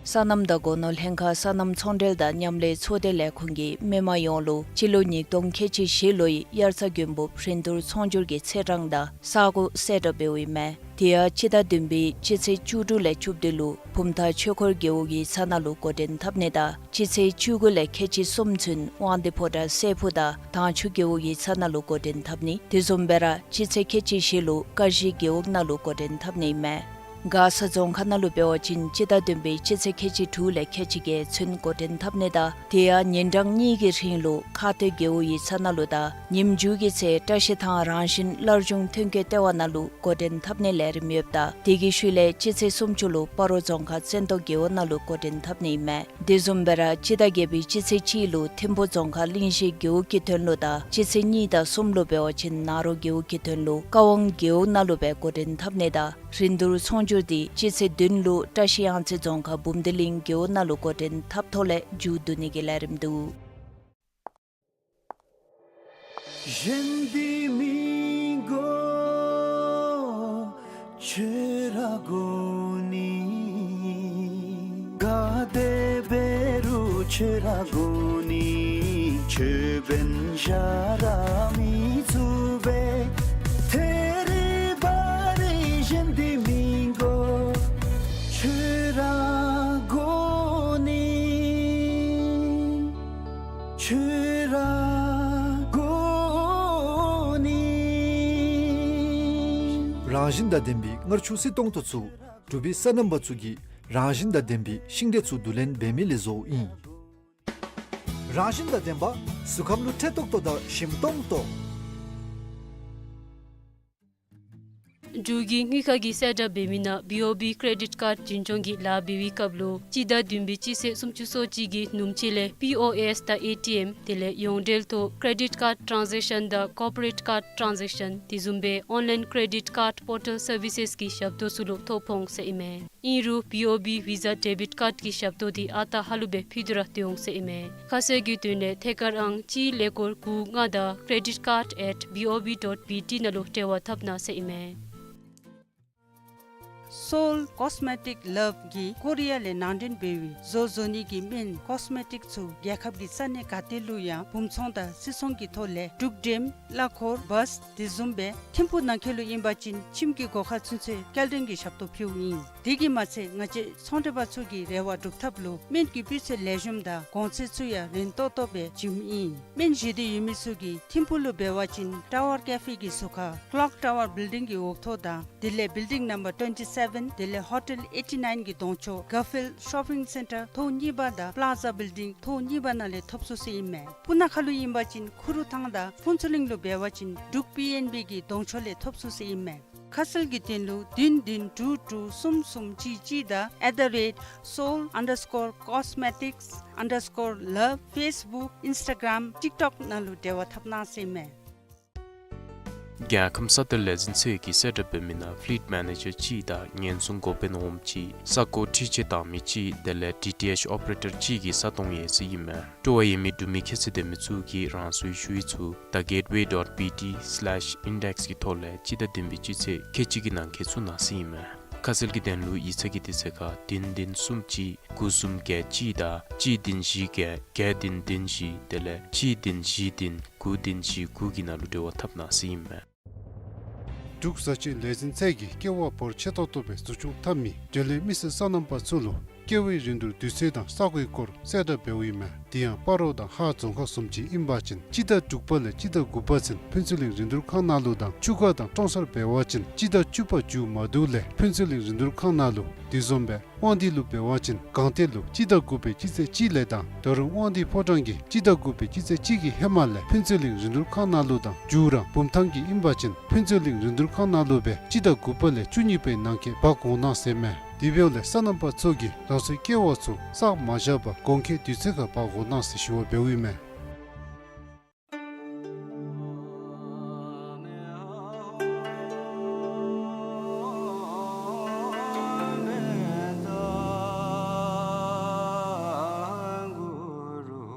སོ་ནམ་དང་སྒོ་ནོར་ལྷན་ཁག་སོ་ནམ་ཚོང་འབྲེལ་དང་མཉམ་ལས་ཚོགས་སྡེ་ལས་ཁུངས་ཀྱིས་མི་མང་ཡོངས་ལུ་སྤྱི་ལོ་ཉིས་སྟོང་ཁལ་གཅིག་བཞི་ལོའི་དབྱར་རྩྭ་དགུན་འབུབ་རིན་བསྡུར་ཚོང་སྒྱུར་གྱི་ཚེས་གྲངས་དང་ས་གོ་གསལ་བསྒྲགས་འབདཝ་ཨིན་མས། དེ་ཡང་སྤྱི་ཟླ་བདུན་པའི་སྤྱི་ཚེས་བཅུ་དྲུག་ལས་བཅུ་བདུན་ལུ་བུམ་ཐང་ཆོས་འཁོར་རྒེད་འོག་ཡིག་ཚང་ནང་ལུ་འགོ་འདྲེན་འཐབ་ནི་དང་སྤྱི་ཚེས་བཅུ་དགུ་ལས་ཁལ་གཅིག་གསུམ་ཚུན་དབང་འདུས་ཕོ་བྲང་སྲས་ཕུག་དང་དྭངས་ཆུ་རྒེད་འོག་ཡིག་ཚང་ནང་ལུ་འགོ་འདྲེན་འཐབ་ནི། དེ་བཟུམ་སྦེ་ར་སྤྱི་ཚེས་ཁལ་གཅིག་བཞི་ལུ་ཀ་གཞི་རྒེད་འོག་ནང་ལུ་འགོ་འདྲེན་འཐབ་ནི་ཨིན་མས། མགར་ས་རྫོང་ཁག་ནང་ལུ་འབད་བ་ཅིན་སྤྱི་ཟླ་བདུན་པའི་སྤྱི་ཚེས་ཁལ་གཅིག་དྲུག་ལས་ཁལ་གཅིག་བརྒྱད་ཚུན་འགོ་འདྲེན་འཐབ་ནི་དང་དེ་ཡང་ཉིན་གྲངས་གཉིས་ཀྱི་རིང་ལུ་ཁ་སྟོད་རྒེད་འོག་ཡིག་ཚང་ནང་ལུ་དང་ཉིནམ་མཇུག་གི་ཚེ་བཀྲ་ཤིས་ཐང་རང་བཞིན་སླར་འབྱུང་ཐོན་སྐྱེད་ལྟེ་བ་ནང་ལུ་འགོ་འདྲེན་འཐབ་ནིའི་ལས་རིམ་ཡོདཔ་ད་དེ་གི་ཤུལ་ལས་སྤྱི་ཚེས་སུམ་ཅུ་ལུ་སྤ་རོ་རྫོང་ཁག་བཙན་ཏོ་རྒེད་འོག་ནང་ལུ་འགོ་འདྲེན་འཐབ་ནི་ཨིན་མས། དེ་བཟུམ་སྦེ་ར་སྤྱི་ཟླ་བརྒྱད་པའི་སྤྱི་ཚེས་གཅིག་ལུ་ཐིམ་ཕུ་རྫོང་ཁག་གླིང་བཞི་རྒེད་འོག་གི་དོན་ལུ་དང་སྤྱི་ཚེས་གཉིས་དང་གསུམ་ལུ་འབད་བ་ཅིན་ནཱ་རོ་རྒེད་འོག་གི་དོན་ལུ་ཀ་ཝང་རྒེད་འོག་ནང་ལུ་སྦེ་འགོ་འདྲེན་འཐབ་ནི་དང་རིན་བསྡུར་ཚོང་སྒྱུར་དེ་སྤྱི་ཚེས་བདུན་ལུ་བཀྲ་ཤིས་གཡང་རྩེ་རྫོང་ཁག་འབུམ་སྡེ་གླིང་རྒེད་འོག་ནང་ལུ་འགོ་འདྲེན་འཐབ་ཐོག་ལས་མཇུག་བསྡུ་ནི་གི་ལས་རིམ་འདུག། གཞན་འདི་མི་དགོ་ཁྱོད་ར་དགོ་ནི། ག་དེ་འབད་རུང་ཁྱོད་ར་དགོ་ནི། ཁྱོད་འབདན་ཞར་མི་ཚུགས་པས། ཐད་རི་བ་རི་གཞན་འདི་མི་དགོ་ཁྱོད་ར་དགོ་ནི། ཁྱོད་ར་དགོ་ནི། རང་བཞིན་དང་ལྡན་པའི་མངར་ཆུ་བསིལ་ཏོང་ཏོ་ཚུ་འབྲུག་པའི་སོ་ནམ་པ་ཚུ་གིས་རང་བཞིན་དང་ལྡན་པའི་ཤིང་འབྲས་ཚུ་བསྡུ་ལེན་འབད་མི་ལས་བཟོཝ་ཨིན། རང་བཞིན་དང་ལྡན་པ་གཟུགས་ཁམས་ལུ་འཕྲོད་ཏོག་ཏོ་དང་ཞིམ་ཏོང་ཏོ། འབྲུག་གི་དངུལ་ཁང་གིས་གསལ་བསྒྲགས་འབད་མི་ནང་བི་ཨོ་བི་ཀེ་རེ་ཌིཊ་ཀཱརཌ་འཛིན་སྐྱོང་གི་ལཱ་འབད་བའི་སྐབས་ལུ་སྤྱི་ཟླ་བདུན་པའི་སྤྱི་ཚེས་སུམ་ཅུ་སོ་གཅིག་གི་ནུབ་ཕྱེད་ལས་པི་ཨོ་ཨེསི་དང་ཨེ་ཊི་ཨེམ་དེ་ལས་ཡོངས་འབྲེལ་ཐོག་ཀེ་རེ་ཌིཊ་ཀཱརཌ་ཊཱན་ཟེཀ་ཤཱན་དང་ཀོར་པོ་རེཊ་ཀཱརཌ་ཊཱན་ཟེཀ་ཤཱན་དེ་བཟུམ་སྦེ་ཨོན་ལའིན་ཀེ་རེ་ཌིཊ་ཀཱརཌ་པོར་ཊལ་སར་བི་སེསི་གི་ཞབས་ཏོག་ཚུ་ལུ་ཐོ་ཕོག་འོང་ཟེར་ཨིན་མས། ཨིན་རུང་བི་ཨོ་བི་ཝི་ཟ་ཌེ་བིཊ་ཀཱརཌ་ཀྱི་ཞབས་ཏོག་དེ་ཨ་རྟག་ཧ་ལུགས་སྦེ་ཕུལ་ཏེ་ར་སྡོད་འོང་ཟེར་ཨིན་མས། ཁ་གསལ་གྱི་དོན་ལས་ཐད་ཀར་ཨང་གཅིག་ཀླད་ཀོར་དགུ་ལྔ་དང་credit card at B O B dot B T ནང་ལུ་འབྲེལ་བ་འཐབ་གནང་ཟེར་ཨིན་མས། སོལ་ཀོས་མེ་ཊིཀ་ལབ་ཀྱིས་ཀོ་རི་ཡ་ལས་ནང་འདྲེན་འབད་བའི་བཟོ་བཟོ་ནི་གི་སྨན་ཀོས་མེ་ཊིཀ་ཚུ་རྒྱལ་ཁབ་ཀྱི་ས་གནས་ག་ཏེ་ལུ་ཡང་སྦུང་ཚོང་དང་སིལ་ཚོང་གི་ཐོག་ལས་འབྲུག་འགྲེམ་གླ་འཁོར་བཱས་དེ་བཟུམ་སྦེ་ཐིམ་ཕུག་ནང་འཁོད་ལུ་ཨིན་པ་ཅིན་ཁྱིམ་གྱི་སྒོ་ཁར་ཚུན་ཚོད་སྐྱེལ་འདྲེན་གྱི་ཞབས་ཏོག་ཕུལཝ་ཨིན། དེ་གིས་མ་ཚད་ང་བཅས་ཚོང་འབྲེལ་པ་ཚུ་གི་རེ་བ་སྒྲུབ་ཐབས་ལུ་སྨན་གྱི་སྤུས་ཚད་ལེགས་ཤོམ་དང་གོང་ཚད་ཚུ་ཡང་རན་ཏོག་ཏོ་སྦེ་བྱིནམ་ཨིན། སྨན་བཞེས་འདོད་ཡོད་མི་ཚུ་གིས་ཐིམ་ཕུག་ལུ་འབད་བ་ཅིན་ཊ་ཝར་ཀེ་ཕེ་གི་ཟུར་ཁར་ཀློག་ཊ་ཝར་བིལ་ཌིང་གི་འོག་ཐོག་དང་དེ་ལས་བིལ་ཌིང་ནམ་བར་ཊུ་ཝེན་ཊི་སེ་བེན་དེ་ལས་ཧོ་ཊེལ་ཨེ་ཊི་ནའིན་གྱི་གདོང་ཕྱོགས་གར་ཕིལཌ་ཤོ་པིང་སེན་ཊར་ཐོག་གཉིས་པ་དང་པླ་ཛ་བིལ་ཌིང་ཐོག་གཉིས་པ་ནང་ལས་ཐོབ་ཚུགས་ཟེར་ཨིན་མས། སྤུ་ན་ཁ་ལུ་ཨིན་པ་ཅིན་ཁུ་རུ་ཐང་དང་ཕུན་ཚོགས་གླིང་ལུ་འབད་བ་ཅིན་འབྲུག་པི་ཨེན་བི་གི་གདོང་ཕྱོགས་ལས་ཐོབ་ཚུགས་ཟེར་ཨིན་མས། ཁ་གསལ་གྱི་དོན་ལུ་བདུན་བདུན་དྲུག་དྲུག་གསུམ་གསུམ་གཅིག་གཅིག་དང་at the rate seoul underscore cosmetics underscore love Facebook Instagram TikTok ནང་ལུ་འབྲེལ་བ་འཐབ་གནང་ཟེར་ཨིན་མས། རྒྱལ་ཁམས་ས་མཐོའི་ལས་འཛིན་ཚད་ཀྱིས་གསལ་བསྒྲགས་འབད་མི་ནང་ཕི་ལིཊ་མེ་ནེ་ཇར་གཅིག་དང་ཉེན་སྲུང་འགོ་དཔོན་འོགམ་གཅིག་ས་གོ་འཕྲུལ་ཆས་བཏང་མི་གཅིག་དེ་ལས་ཌི་ཊི་ཨེཆ་ཨོ་པ་རེ་ཊར་གཅིག་གི་ས་སྟོང་ཡོད་ཟེར་ཨིན་མས། སྤྲོ་བ་ཡོད་མི་འབྲུག་མི་ཁྱད་ཚད་ལྡན་མི་ཚུ་གིས་རང་སོའི་ཞུ་ཡིག་ཚུ་the gateway dot B T slash index གི་ཐོག་ལས་སྤྱི་ཟླ་བདུན་པའི་སྤྱི་ཚེས་ཁལ་གཅིག་གི་ནང་འཁོད་བཙུགས་གནང་ཟེར་ཨིན་མས། ཁ་གསལ་གྱི་དོན་ལུ་ཡིག་ཚང་གི་དུས་ཚོད་ཁར་བདུན་བདུན་གསུམ་གཅིག་དགུ་གསུམ་བརྒྱད་གཅིག་དང་གཅིག་བདུན་བཞི་བརྒྱད་བརྒྱད་བདུན་བདུན་བཞི་དེ་ལས་གཅིག་བདུན་བཞི་བདུན་དགུ་བདུན་བཞི་དགུ་གི་ནང་ལུ་འབྲེལ་བ་འཐབ་གནང་ཟེར་ཨིན་མས། འབྲུག་བཟའ་སྤྱོད་ལས་འཛིན་ཚད་ཀྱིས་ཀེ་བ་འབོར་ཆེ་ཏོག་ཏོ་སྦེ་འཛུགས་སྐྱོང་འཐབ་མི་འབྲེལ་ཡོད་མི་སེར་སོ་ནམ་པ་ཚུ་ལུ་ཀེ་བའི་རིན་བསྡུར་དུས་ཚོད་དང་ས་གོའི་སྐོར་གསལ་བསྒྲགས་འབདཝ་ཨིན་མས། དེ་ཡང་སྤ་རོ་དང་ཧཱ་རྫོང་ཁག་བཟུམ་ཅིག་ཨིན་པ་ཅིན་སྤྱི་ཟླ་དྲུག་པ་ལས་སྤྱི་ཟླ་དགུ་པ་ཚུན་ཕུན་ཚོགས་གླིང་རིན་བསྡུར་ཁང་ནང་ལུ་དང་ཆུ་ཁ་དང་ཀྲོང་གསར་འབད་བ་ཅིན་སྤྱི་ཟླ་བཅུ་པ་མཇུག་མ་བསྡུ་ལས་ཕུན་ཚོགས་གླིང་རིན་བསྡུར་ཁང་ནང་ལུ། དེ་བཟུམ་སྦེ་དབང་འདུས་ལུ་འབད་བ་ཅིན་སྒང་སྟེང་ལུ་སྤྱི་ཟླ་དགུ་པའི་སྤྱི་ཚེས་གཅིག་ལས་དང་ད་རུང་དབང་འདུས་ཕོ་བྲང་གི་སྤྱི་ཟླ་དགུ་པའི་སྤྱི་ཚེས་གཅིག་གི་ཧེ་མ་ལས་ཕུན་ཚོགས་གླིང་རིན་བསྡུར་ཁང་ནང་ལུ་དང་མཇུག་ར་བུམ་ཐང་གི་ཨིན་པ་ཅིན་ཕུན་ཚོགས་གླིང་རིན་བསྡུར་ཁང་ནང་ལུ་སྦེ་སྤྱི་ཟླ་དགུ་པ་ལས་བཅུ་གཉིས་པའི་ནང་འཁོད་འབག་འོང་གནང་ཟེར་མས། དེ་འབདཝ་ལས་སོ་ནམ་པ་ཚུ་གིས་རང་སོའི་ཀེ་བ་ཚུ་བསགས་མ་བཞག་པར་དགོང་ཁའི་དུས་ཚོད་ཁར་འབག་འོང་གནང་ཟེར་ཞུ་བ་འབདཝ་ཨིན་མས།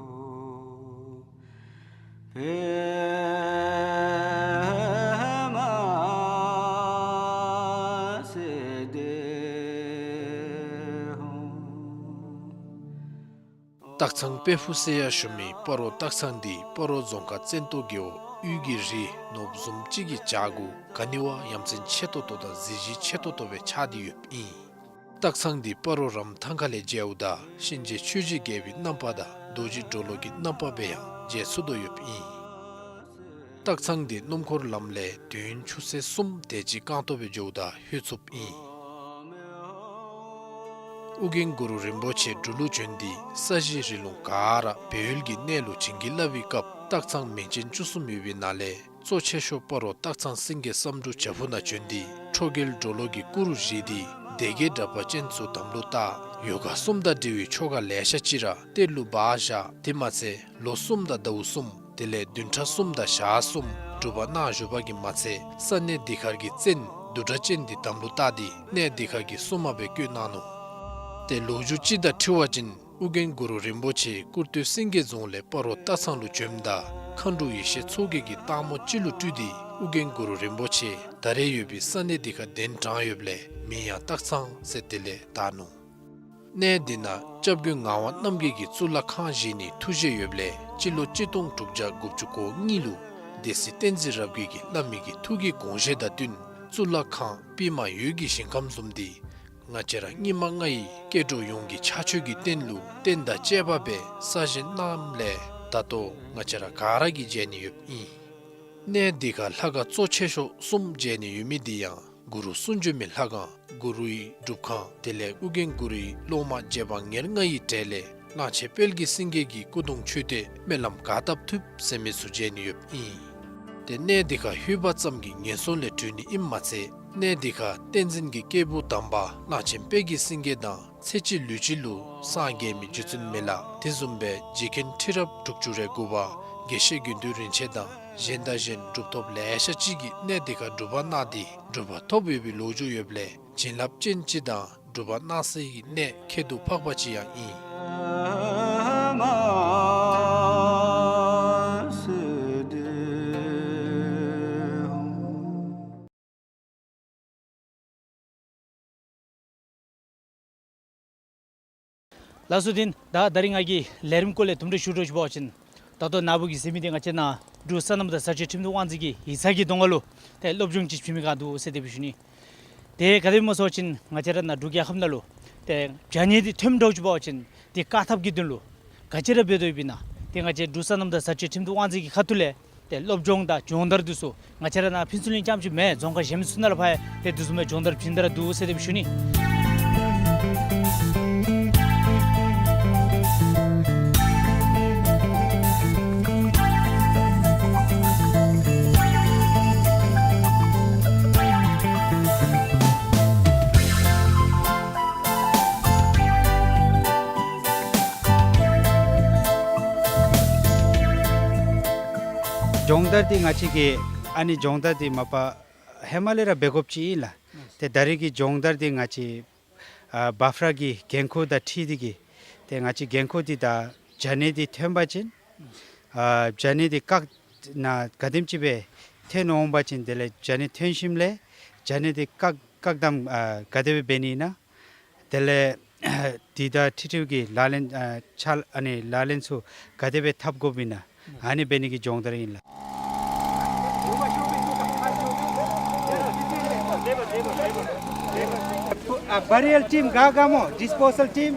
སྟག་ཚང་དཔལ་ཕུག་ཟེར་ཡང་ཞུ་མི་སྤ་རོ་སྟག་ཚང་འདི་སྤ་རོ་རྫོང་ཁག་བཙན་ཏོ་རྒེད་འོག་དབུས་ཀྱི་རི་ནོར་བུ་བཟུམ་ཅིག་གི་བྱག་གུ་ག་ནི་བ་ཡ་མཚན་ཆེ་ཏོག་ཏོ་དང་གཟི་བརྗིད་ཆེ་ཏོག་ཏོ་སྦེ་ཆགས་ཏེ་ཡོདཔ་ཨིན། སྟག་ཚང་འདི་སྤ་རོ་རམ་ཐང་ཁ་ལས་མཇལཝ་ད་གཤིན་རྗེ་ཆོས་ཀྱི་རྒྱལ་པོའི་རྣམ་པ་དང་རྡོ་རྗེ་གྲོ་ལོད་ཀྱི་རྣམ་པ་སྦེ་ཡང་མཇལ་ཚུགས་དོ་ཡོདཔ་ཨིན། སྟག་ཚང་འདི་སྣུམ་འཁོར་ལམ་ལས་དུས་ཡུན་ཆུ་ཚོད་གསུམ་དེ་ཅིག་རྐང་ཐང་སྦེ་འགྱོཝ་ད་ལྷོད་ཚུགསཔ་ཨིན། ཨོ་རྒྱན་གུ་རུ་རིན་པོ་ཆེ་འབྲུག་ལུ་བྱོན་ཏེ་ས་གཞི་རི་ལུང་ག་ར་སྦས་ཡུལ་གྱི་གནས་ལུ་བྱིན་གྱིས་བརླབས་པའི་སྐབས་སྟག་ཚང་མིང་ཅན་བཅུ་གསུམ་ཡོད་པའི་ནང་ལས་གཙོ་ཆེ་ཤོས་སྤ་རོ་སྟག་ཚང་སེང་གེ་བསམ་འགྲུབ་བྱག་ཕུག་ནང་བྱོན་ཏེ་ཁྲོ་རྒྱལ་གྲོ་ལོད་ཀྱི་སྐུ་རུ་བཞེངས་ཏེ་སྡེ་བརྒྱད་དྲེགས་པ་ཅན་ཚུ་དམ་ལུ་བཏགས། ཡོ་ག་གསུམ་དང་འབྲེལ་བའི་ཆོ་ག་ལེ་ཤ་ཅིག་ར་གཏེར་ལུ་སྦ་བཞག། དེ་མ་ཚད་ལོ་གསུམ་དང་ཟླཝ་གསུམ་དེ་ལས་བདུན་ཕྲག་གསུམ་དང་ཞག་གསུམ་སྒྲུབ་པ་གནང་བཞུགས་པ་གིས་མ་ཚད་ས་གནས་འདི་ཁར་གྱི་བཙན་བདུད་དྲེགས་ཅན་འདི་དམ་ལུ་བཏགས་ཏེ་གནས་འདི་ཁར་གྱི་སྲུང་མ་སྦེ་བསྐོས་གནང་ནུག། ཏེ་ལོ་རྒྱུས་ཅིག་དང་འཁྲིལ་བ་ཅིན་ཨོ་རྒྱན་གུ་རུ་རིན་པོ་ཆེ་ཀུར་སྟོད་སེང་གེ་རྫོང་ལས་སྤ་རོ་སྟག་ཚང་ལུ་བྱོནམ་ད་མཁའ་འགྲོ་ཡེ་ཤེས་མཚོ་རྒྱལ་གྱིས་སྟག་མོ་ཅིག་ལུ་སྤྲུལ་ཏེ་ཨོ་རྒྱན་གུ་རུ་རིན་པོ་ཆེ་ད་རེས་ཡོད་པའི་ས་གནས་འདི་ཁར་གདན་དྲངས་ཡོདཔ་ལས་མིང་ཡང་སྟག་ཚང་ཟེར་དེ་ལས་བཏགས་ནུག། གནས་འདི་ནང་སྐྱབས་མགོན་ངག་དབང་རྣམ་རྒྱལ་གྱི་གཙུག་ལག་ཁང་བཞེངས་ནིའི་ཐུགས་བཞེད་ཡོདཔ་ལས་སྤྱི་ལོ་གཅིག་སྟོང་དྲུག་བརྒྱ་དགུ་བཅུ་གོ་གཉིས་ལུ་སྡེ་སྲིད་བསྟན་འཛིན་རབ་རྒྱས་ཀྱིས་བླ་མའི་གི་ཐུགས་ཀྱི་དགོངས་བཞེད་དང་བསྟུན་གཙུག་ལག་ཁང་པདྨ་འོད་ཀྱི་ཞིང་ཁམས་བཟུམ་འདི་ང་བཅས་ར་སྙིགས་མ་ལྔ་ཡི་སྐྱེ་འགྲོ་ཡོངས་ཀྱི་ཕྱག་མཆོད་ཀྱི་རྟེན་ལུ་རྟེན་དང་བཅས་པ་སྦེ་གསར་བཞེངས་གནངམ་ལས་ད་ལྟོ་ང་བཅས་ར་ག་ར་གིས་མཇལ་ནི་ཡོདཔ་ཨིན། གནས་འདི་ཁར་ལྷ་ཁང་གཙོ་ཆེ་ཤོས་གསུམ་མཇལ་ནི་ཡོད་མི་འདི་ཡང་གུ་རུ་གསུང་བྱོན་མའི་ལྷ་ཁང་གུ་རུའི་སྒྲུབ་ཁང་དེ་ལས་ཨོ་རྒྱན་གུ་རུའི་སློབ་མ་རྗེ་འབངས་ཉེར་ལྔ་ཡི་གྲས་ལས་གླང་ཆེན་དཔལ་གྱི་སེང་གེ་གི་སྐུ་གདུང་མཆོད་རྟེན་སྨོན་ལམ་ག་བཏབ་ཐུབ་ཟེར་མི་ཚུ་མཇལ་ནི་ཡོདཔ་ཨིན། ཏེ་གནས་འདི་ཁར་ལྷོད་པ་ཙམ་གྱིས་ངན་སོང་ལས་གྲོལ་ནི་ཨིནམ་མ་ཚད་གནས་འདི་ཁར་བསྟན་འཛིན་གྱི་སྐྱེས་བུ་དམ་པ་གླང་ཆེན་དཔལ་གྱི་སེང་གེ་དང་ཚེ་གཅིག་ལུས་གཅིག་ལུ་སངས་རྒྱས་མི་རྗེ་བཙུན་མི་ལ་དེ་བཟུམ་སྦེ་རྗེ་མཁན་ཁྲི་རབས་དྲུག་ཅུ་རེ་དགུ་པ་དགེ་བཤེས་དགེ་འདུན་རིན་ཆེན་དང་གཞན་དང་གཞན་གྲུབ་ཐོབ་ལེ་ཤ་ཅིག་གིས་གནས་འདི་ཁར་སྒྲུབ་པ་གནང་སྟེ་གྲུབ་པ་ཐོབ་ཡོད་པའི་ལོ་རྒྱུས་ཡོདཔ་ལས་བྱིན་རླབས་ཅན་ཅིག་དང་སྒྲུབ་པ་གནང་སའི་གནས་ཁྱད་དུ་འཕགས་པ་ཅིག་ཡང་ཨིན། ལགས་སོ། དེ་ད་ད་རིས་ང་གིས་ལས་རིམ་སྐོར་ལས་དུམ་གྲ་ཞུ་འགྱོ་བ་ཅིན་ད་ལྟོ་ནཱ་བུ་གིས་གཟིགས་མི་འདི་ང་བཅས་ནཱ་འབྲུག་སོ་ནམ་དང་བཟའ་སྤྱོད་ཁྲིམས་སྡོམ་དབང་འཛིན་གྱི་ཡིག་ཚང་གི་གདོང་ཁ་ལུ་ཏེ་སློབ་སྦྱོང་ཅིག་བྱིན་མི་ག་འདུག་ཟེར་དེ་སྦེ་ཞུ་ནི། ཏེ་ག་དེ་སྦེ་སྨོ་ཟེར་བ་ཅིན་ང་བཅས་ར་ནཱ་འབྲུག་རྒྱལ་ཁབ་ནང་ལུ་ཏེ་བྱ་ཉེས་འདི་ཐོནམ་འདྲཝ་ཅིག་འབད་བ་ཅིན་ཏེ་བཀག་ཐབས་ཀྱི་དོན་ལུ་ག་ཅི་ར་འབད་དོ་ཡོདཔ་ཨིན་ན། ཏེ་ང་བཅས་འབྲུག་སོ་ནམ་དང་བཟའ་སྤྱོད་ཁྲིམས་སྡོམ་དབང་འཛིན་གྱི་ཁ་ཐུག་ལས་ཏེ་སློབ་སྦྱོང་དང་སྦྱོང་བརྡར་འདི་ཚུ་ང་བཅས་ར་ནཱ་ཕུན་ཚོགས་གླིང་རྐྱངམ་ཅིག་མེན་རྫོང་ཁག་གཞན་མི་ཚུ་ནང་ལུ་ཕར་ཡང་ཏེ་འདི་བཟུམ་མའི་སྦྱོང་བརྡར་བྱིན་ཏེ་ར་འདུག་ཟེར་དེ་སྦེ་ཞུ་ནི། སྦྱོང་བརྡར་འདི་ང་བཅས་ཀྱིས་ཨ་ནི་སྦྱོང་བརྡར་འདི་མ་པ་ཧེ་མ་ལས་ར་འབད་དགོཔ་ཅིག་ཨིན་ལགས། ཏེ་ད་རིས་ཀྱི་སྦྱོང་བརྡར་འདི་ང་བཅས་ཨ་བཱཕ་ར་གི་འགན་ཁུར་དང་འཁྲིལ་ཏེ་གིས་ཏེ་ང་བཅས་འགན་ཁུར་འདི་ད་བྱ་ནད་འདི་ཐོན་པ་ཅིན་ཨ་བྱ་ནད་འདི་བཀག་ནཱ་ག་དེམ་ཅིག་སྦེ་ཐོན་འོང་པ་ཅིན་དེ་ལས་བྱ་ནད་ཐོན་ཞིནམ་ལས་བྱ་ནད་འདི་བཀག་བཀག་སྡོམ་ཨ་ག་དེ་སྦེ་འབད་ནི་ཨིན་ན། དེ་ལས་འདི་དང་འཁྲིལ་འཁྲིལཝ་གི་ལག་ལེན་ཨ་ཕྱག་ཨ་ནི་ལག་ལེན་ཚུ་ག་དེ་སྦེ་འཐབ་དགོཔ་ཨིན་ན། ཨ་ནི་འབད་ནི་གི་སྦྱོང་བརྡར་ཨིན་ལགས། ཨ་བཱ་རི་ཡཱལ་ཊིམ་ག་ག་སྨོ། ཌིསཔོ་སཱལ་ཊིམ།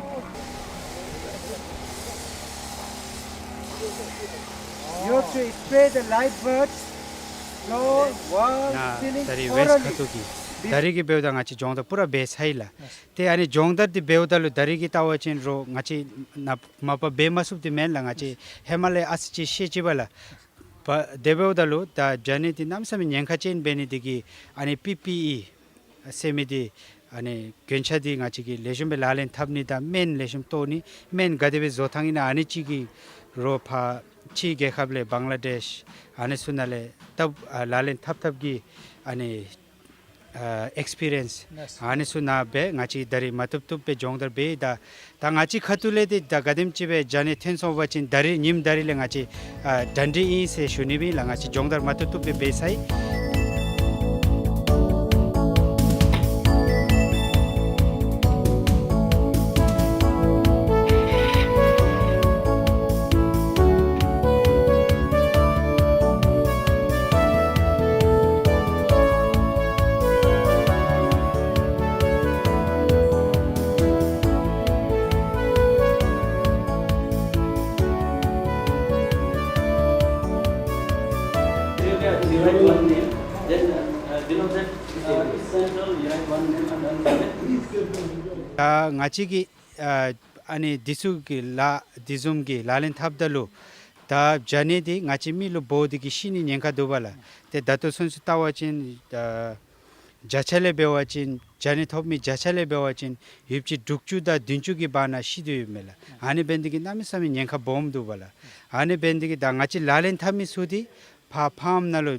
You have to spray the live birds, floor, wall, ceiling thoroughly. ད་རིས་ཝེསཊ་ཁ་ཐུག་གི་ད་རིས་ཀྱི་འབདཝ་ད་ང་བཅས་སྦྱོང་བརྡར་པུ་ར་འབད་ཚར་ཡི་ལགས། ཏེ་ཨ་ནི་སྦྱོང་བརྡར་འདི་འབདཝ་ད་ལུ་ད་རིས་ཀྱི་ལྟ་བ་ཅིན་རོགས་ང་བཅས་ནཱ་མ་པ་འབད་མ་ཚུགསཔ་འདི་མེན་ལགས། ང་བཅས་ཧེ་མ་ལས་ཨ་ཙི་ཅིག་ཤེས་ཅི་པ་ལགས། པ་དེ་འབདཝ་ད་ལུ་ད་བྱ་ནད་འདི་གནམ་མེད་ས་མེད་ཉེན་ཁ་ཅན་འབད་ནི་དེ་གིས་ཨ་ནི་པི་པི་ཨི་ཟེར་མི་འདི་ཨ་ནི་རྒྱན་ཆ་འདི་ང་བཅས་ཀྱིས་ལེགས་ཤོམ་སྦེ་ལག་ལེན་འཐབ་ནི་དང་སྨན་ལེགས་ཤོམ་གཏོར་ནི། སྨན་ག་དེ་སྦེ་བཟོ་ཐངས་ཨིན་ན་ཨ་ནི་ཅིག་གི་རོགས་ཕར་ཕྱི་རྒྱལ་ཁབ་ལས་བང་ལ་དེཤ་ཨ་ནི་ཚུ་ནང་ལས་ད་ཨ་ལག་ལེན་འཐབ་འཐབ་གི་ཨ་ནི་ཨ་ཨེགསི་པི་རི་ཡནསི་ཨ་ནི་ཚུ་ནང་སྦེ་ང་བཅས་ད་རིས་མ་བཏུབ་བཏུབ་སྦེ་སྦྱོང་བརྡར་འབད་ཡི། ད་ད་ང་བཅས་ཁ་ཐུག་ལས་འདི་ད་ག་དེམ་ཅིག་སྦེ་བྱ་ནད་ཐོན་སོང་པ་ཅིན་ད་རིས་ཉིནམ་ད་རིས་ལས་ང་བཅས་ཨ་གྲ་སྒྲིག་ཨིན་ཟེར་ཞུ་ནི་སྦེ་ལགས། ང་བཅས་སྦྱོང་བརྡར་མ་བཏུབ་བཏུབ་སྦེ་འབད་ཚར་ཡི། You write one name, then, uh, below that, uh, central, you write one name and then ད་ང་བཅས་ཀྱིས་ཨ་ཨ་ནི་འདི་ཚུ་གི་ལཱ་འདི་བཟུམ་གྱི་ལག་ལེན་འཐབ་ད་ལུ་ད་བྱ་ནད་འདི་ང་བཅས་མི་ལུ་འབོ་སྟེ་གིས་ཤི་ནི་ཉེན་ཁ་འདུག་པ་ལགས། ཏེ་ད་ལྟོ་ཚུན་ཚོད་བལྟ་བ་ཅིན་ཨ་བྱ་ཆ་ལས་འབད་བ་ཅིན་བྱ་ནད་ཐོབ་མི་བྱ་ཆ་ལས་འབད་བ་ཅིན་ཡོདཔ་ཅིག་དྲུག་ཅུ་དང་བདུན་ཅུ་གི་བར་ན་ཤི་སྡོད་ཡོདཔ་མས་ལགས། ཨ་ནི་འབད་ནི་དེ་གིས་གནམ་མེད་ས་མེད་ཉེན་ཁ་སྦོམ་འདུག་པ་ལགས། ཨ་ནི་འབད་ནི་དེ་གིས་ད་ང་བཅས་ལག་ལེན་འཐབ་མི་ཚུ་འདི་ཕར་ཕཱམ་ནང་ལུ་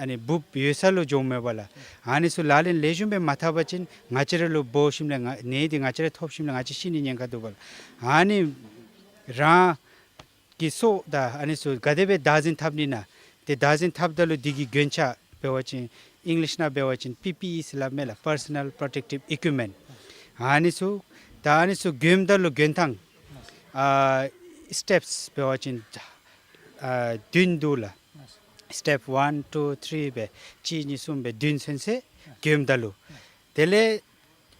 ཨ་ནི་འབུཔ་ཡོད་ས་ལུ་འགྱོཝ་མས་པ་ལགས། ཨ་ནི་ཚུ་ལག་ལེན་ལེགས་ཤོམ་སྦེ་མ་འཐབ་པ་ཅིན་ང་བཅས་ར་ལུ་འབོ་ཞིནམ་ལས་ང་ནད་འདི་ང་བཅས་ར་ཐོབ་ཞིནམ་ལས་ང་བཅས་ཤི་ནི་ཉེན་ཁ་འདུག་པ་ལགས། ཨ་ནི་རང་གི་སྲོག་དང་ཨ་ནི་ཚུ་ག་དེ་སྦེ་བདག་འཛིན་འཐབ་ནི་ན། ཏེ་བདག་འཛིན་འཐབ་ད་ལུ་འདི་གི་རྒྱན་ཆ་འབད་བ་ཅིན་ཨིང་ལིཤ་ནང་འབད་བ་ཅིན་པི་པི་ཨི་ཟེར་སླབ་མས་ལགས། པར་སོ་ནཱལ་པོརོ་ཊེག་ཊིབ་ཨི་ཀུའིཔ་མེནཊ། ཨ་ནི་ཚུ་ད་ཨ་ནི་ཚུ་གྱོནམ་ད་ལུ་གྱོན་ཐངས་ཨ་སི་ཊེཔསི་འབད་བ་ཅིན་ཨ་བདུན་འདུག་ལགས། སི་ཊེཔ་ཝན་ཊུ་ཐི་རི་སྦེ་གཅིག་གཉིས་གསུམ་སྦེ་བདུན་ཚུན་ཚོད་གྱོནམ་ད་ལུ། དེ་ལས་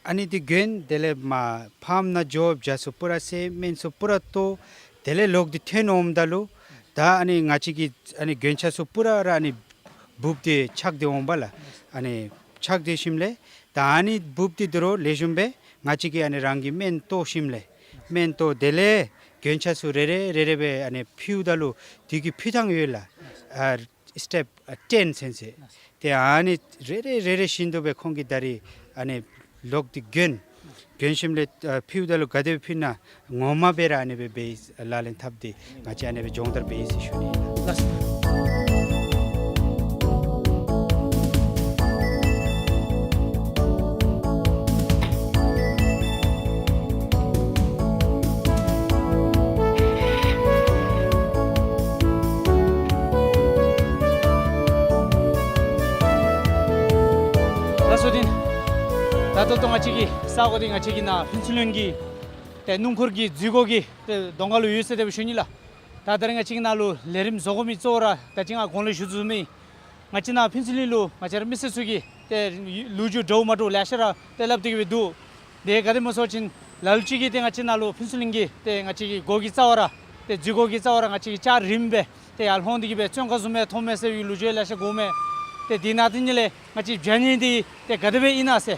ཨ་ནི་འདི་གྱོན་དེ་ལས་མར་ཕཱམ་ནང་འགྱོ། བྱ་ཚུ་པུ་ར་བསད། སྨན་ཚུ་པུ་ར་གཏོར། དེ་ལས་ལོག་སྟེ་ཐོན་འོངམ་ད་ལུ་ད་ཨ་ནི་ང་བཅས་ཀྱི་ཨ་ནི་རྒྱན་ཆ་ཚུ་པུ་ར་ར་ཨ་ནི་འབུཔ་འདི་ཆགས་ཏེ་འོང་པ་ལགས། ཨ་ནི་ཆགས་ཏེ་ཞིནམ་ལས་ད་ཨ་ནི་འབུཔ་འདི་དོ་རུང་ལེགས་ཤོམ་སྦེ་ང་བཅས་ཀྱིས་ཨ་ནི་རང་གི་སྨན་གཏོར་ཞིནམ་ལས་སྨན་གཏོར་དེ་ལས་རྒྱན་ཆ་ཚུ་རེ་རེ་རེ་རེ་སྦེ་ཨ་ནི་ཕུལཝ་ད་ལུ་དེ་གི་ཕུལ་ཐངས་ཡོད་ལགས། ཨ་སི་ཊེཔ་ཨ་ཊེན་ཚུན་ཚོད། ཏེ་ཨ་ནི་རེ་རེ་རེ་རེ་བཞིན་དུ་སྦེ་ཁོང་གིས་ད་རིས་ཨ་ནི་ལོག་སྟེ་གྱོན། གྱོན་ཞིནམ་ལས་ཨ་ཕུལཝ་ད་ལུ་ག་དེ་སྦེ་ཕུལ་ན་ངོ་མ་སྦེ་ར་ཨ་ནི་སྦེ་འབད་ཡི། ལག་ལེན་འཐབ་སྟེ་ང་བཅས་ཨ་ནི་སྦེ་སྦྱོང་བརྡར་འབད་ཡི་ཟེར་ཞུ་ནི་ཨིན་ལགས། ལགས་སོ། ལགས་སོ། དེ་ད་ལྟོ་ང་བཅས་ཀྱི་ས་གོ་འདི་ང་བཅས་ཀྱི་ནཱ་ཕུན་ཚོགས་གླིང་གི་ཏེ་སྣུམ་འཁོར་གྱི་འཛུལ་སྒོ་གི་ཏེ་གདོང་ཁ་ལུ་ཡོད་ཟེར་དེ་སྦེ་ཞུ་ནི་ལགས། ད་ད་རིས་ང་བཅས་ཀྱི་ནཱ་ལུ་ལས་རིམ་བཟོ་དགོ་མི་གཙོ་བོ་ར་ད་ཅི་ང་གོང་ལུ་ཞུ་དོ་བཟུམ་སྦེ་ང་བཅས་ནཱ་ཕུན་ཚོགས་གླིང་ལུ་ང་བཅས་ར་མི་སེར་ཚུ་གིས་ཏེ་ལོ་རྒྱུས་འདྲཝ་མ་འདྲཝ་ལེ་ཤ་ར་ཏེ་སླབ་སྟེ་གི་སྦེ་འདུག། ཏེ་ག་དེ་སྨོ་ཟེར་བ་ཅིན་ལ་ལུ་ཅིག་གིས་ཏེ་ང་བཅས་ནཱ་ལུ་ཕུན་ཚོགས་གླིང་གི་ཏེ་ང་བཅས་ཀྱི་སྒོ་གི་རྩ་བར་ར་ཏེ་འཛུལ་སྒོ་གི་རྩ་བར་ར་ང་བཅས་ཀྱི་ལྕགས་རིངམ་སྦེ་ཏེ་ཡར་ལྷོང་སྟེ་གི་སྦེ་བཙོན་ཁང་བཟུམ་སྦེ་མཐོངམ་མས་ཟེར་བའི་ལོ་རྒྱུས་ལེ་ཤ་གོཝ་མས། ཏེ་དེ་ནང་དེ་ཉིད་ལས་ང་བཅས་བྱ་ནད་འདི་ཏེ་ག་དེ་སྦེ་ཨིན་ན་ཟེར།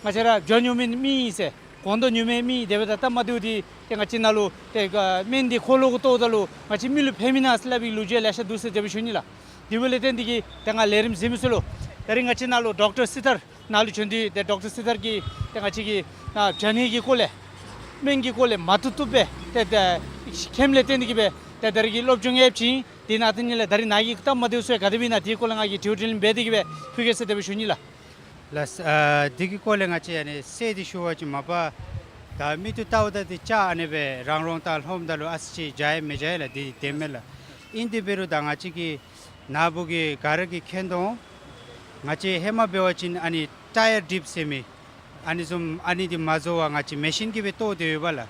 ང་བཅས་ར་བྱ་ཉོ་མི་མི་ཨིན་ཟེར། གོང་དུ་ཉོ་མི་མི་དེ་སྦེ་ད་སྟབས་མ་བདེཝ་འདི་ཏེ་ང་བཅས་ནཱ་ལུ་ཏེ་སྨན་འདི་ཁོ་ལུ་གཏོརཝ་ད་ལུ་ང་བཅས་མི་ལུ་ཕན་མི་ན་ཟེར་སླབ་པའི་ལོ་རྒྱུས་ལེ་ཤ་འདུག་ཟེར་དེ་སྦེ་ཞུ་ནི་ལགས། དེ་འབདཝ་ལས་བརྟེན་ཏེ་གི་ཏེ་ང་ལས་རིམ་གཟིགས་མི་ཚུ་ལུ་ད་རིས་ང་བཅས་ནཱ་ལུ་ཌོག་ཊར་སི་ཐར་ནཱ་ལུ་བྱོན་ཏེ་ཏེ་ཌོག་ཊར་སི་ཐར་གྱིས་ཏེ་ང་བཅས་ཀྱི་ནཱ་བྱ་ནད་ཀྱི་སྐོར་ལས་སྨན་གྱི་སྐོར་ལས་མ་བཏུབ་བཏུབ་སྦེ་ཏེ་ཏེ་མཁྱེནམ་ལས་བརྟེན་ཏེ་གི་སྦེ་ཏེ་ད་རིས་ཀྱི་སློབ་སྦྱོང་ཡོདཔ་ཅིག་ དེ་ནང་དེ་ཉིད་ལས་ད་རིས་ནཱ་གིས་སྟབས་མ་བདེཝ་ཚུ་ག་དེ་སྦེ་ཨིན་ན་དེའི་སྐོར་ལས་ང་གིས་དྲིཝ་དྲིས་ལན་འབད་དེ་གིས་སྦེ་ཕུལ་གེ་ཟེར་དེ་སྦེ་ཞུ་ནི་ལགས། ལགས། ཨ་དེ་གི་སྐོར་ལས་ང་བཅས་ཨ་ནི་གསལ་ཏེ་ཞུ་བ་ཅིན་མ་པ་ད་མིག་ཏོ་བལྟཝ་ད་དེ་ལྕགས་ཨ་ནི་སྦེ་རང་རོང་ད་ལྷོདཔ་ད་ལུ་ཨ་ཙི་ཅིག་འཇའ་ཡང་མི་འཇའ་ལགས། དེ་བདེན་མས་ལགས། ཨིན་དེ་འབད་རུང་ད་ང་བཅས་ཀྱིས་ནཱ་བུ་གིས་ག་ར་གིས་མཁྱེན་དོ། ང་བཅས་ཧེ་མ་འབད་བ་ཅིན་ཨ་ནི་ཊ་ཡར་ཌིབ་ཟེར་མི་ཨ་ནི་བཟུམ་ཨ་ནི་དེ་མ་བཟོ་བར་ང་བཅས་མེ་ཤིན་གྱིས་སྦེ་བཏོག་སྟེ་ཡོད་པ་ལགས།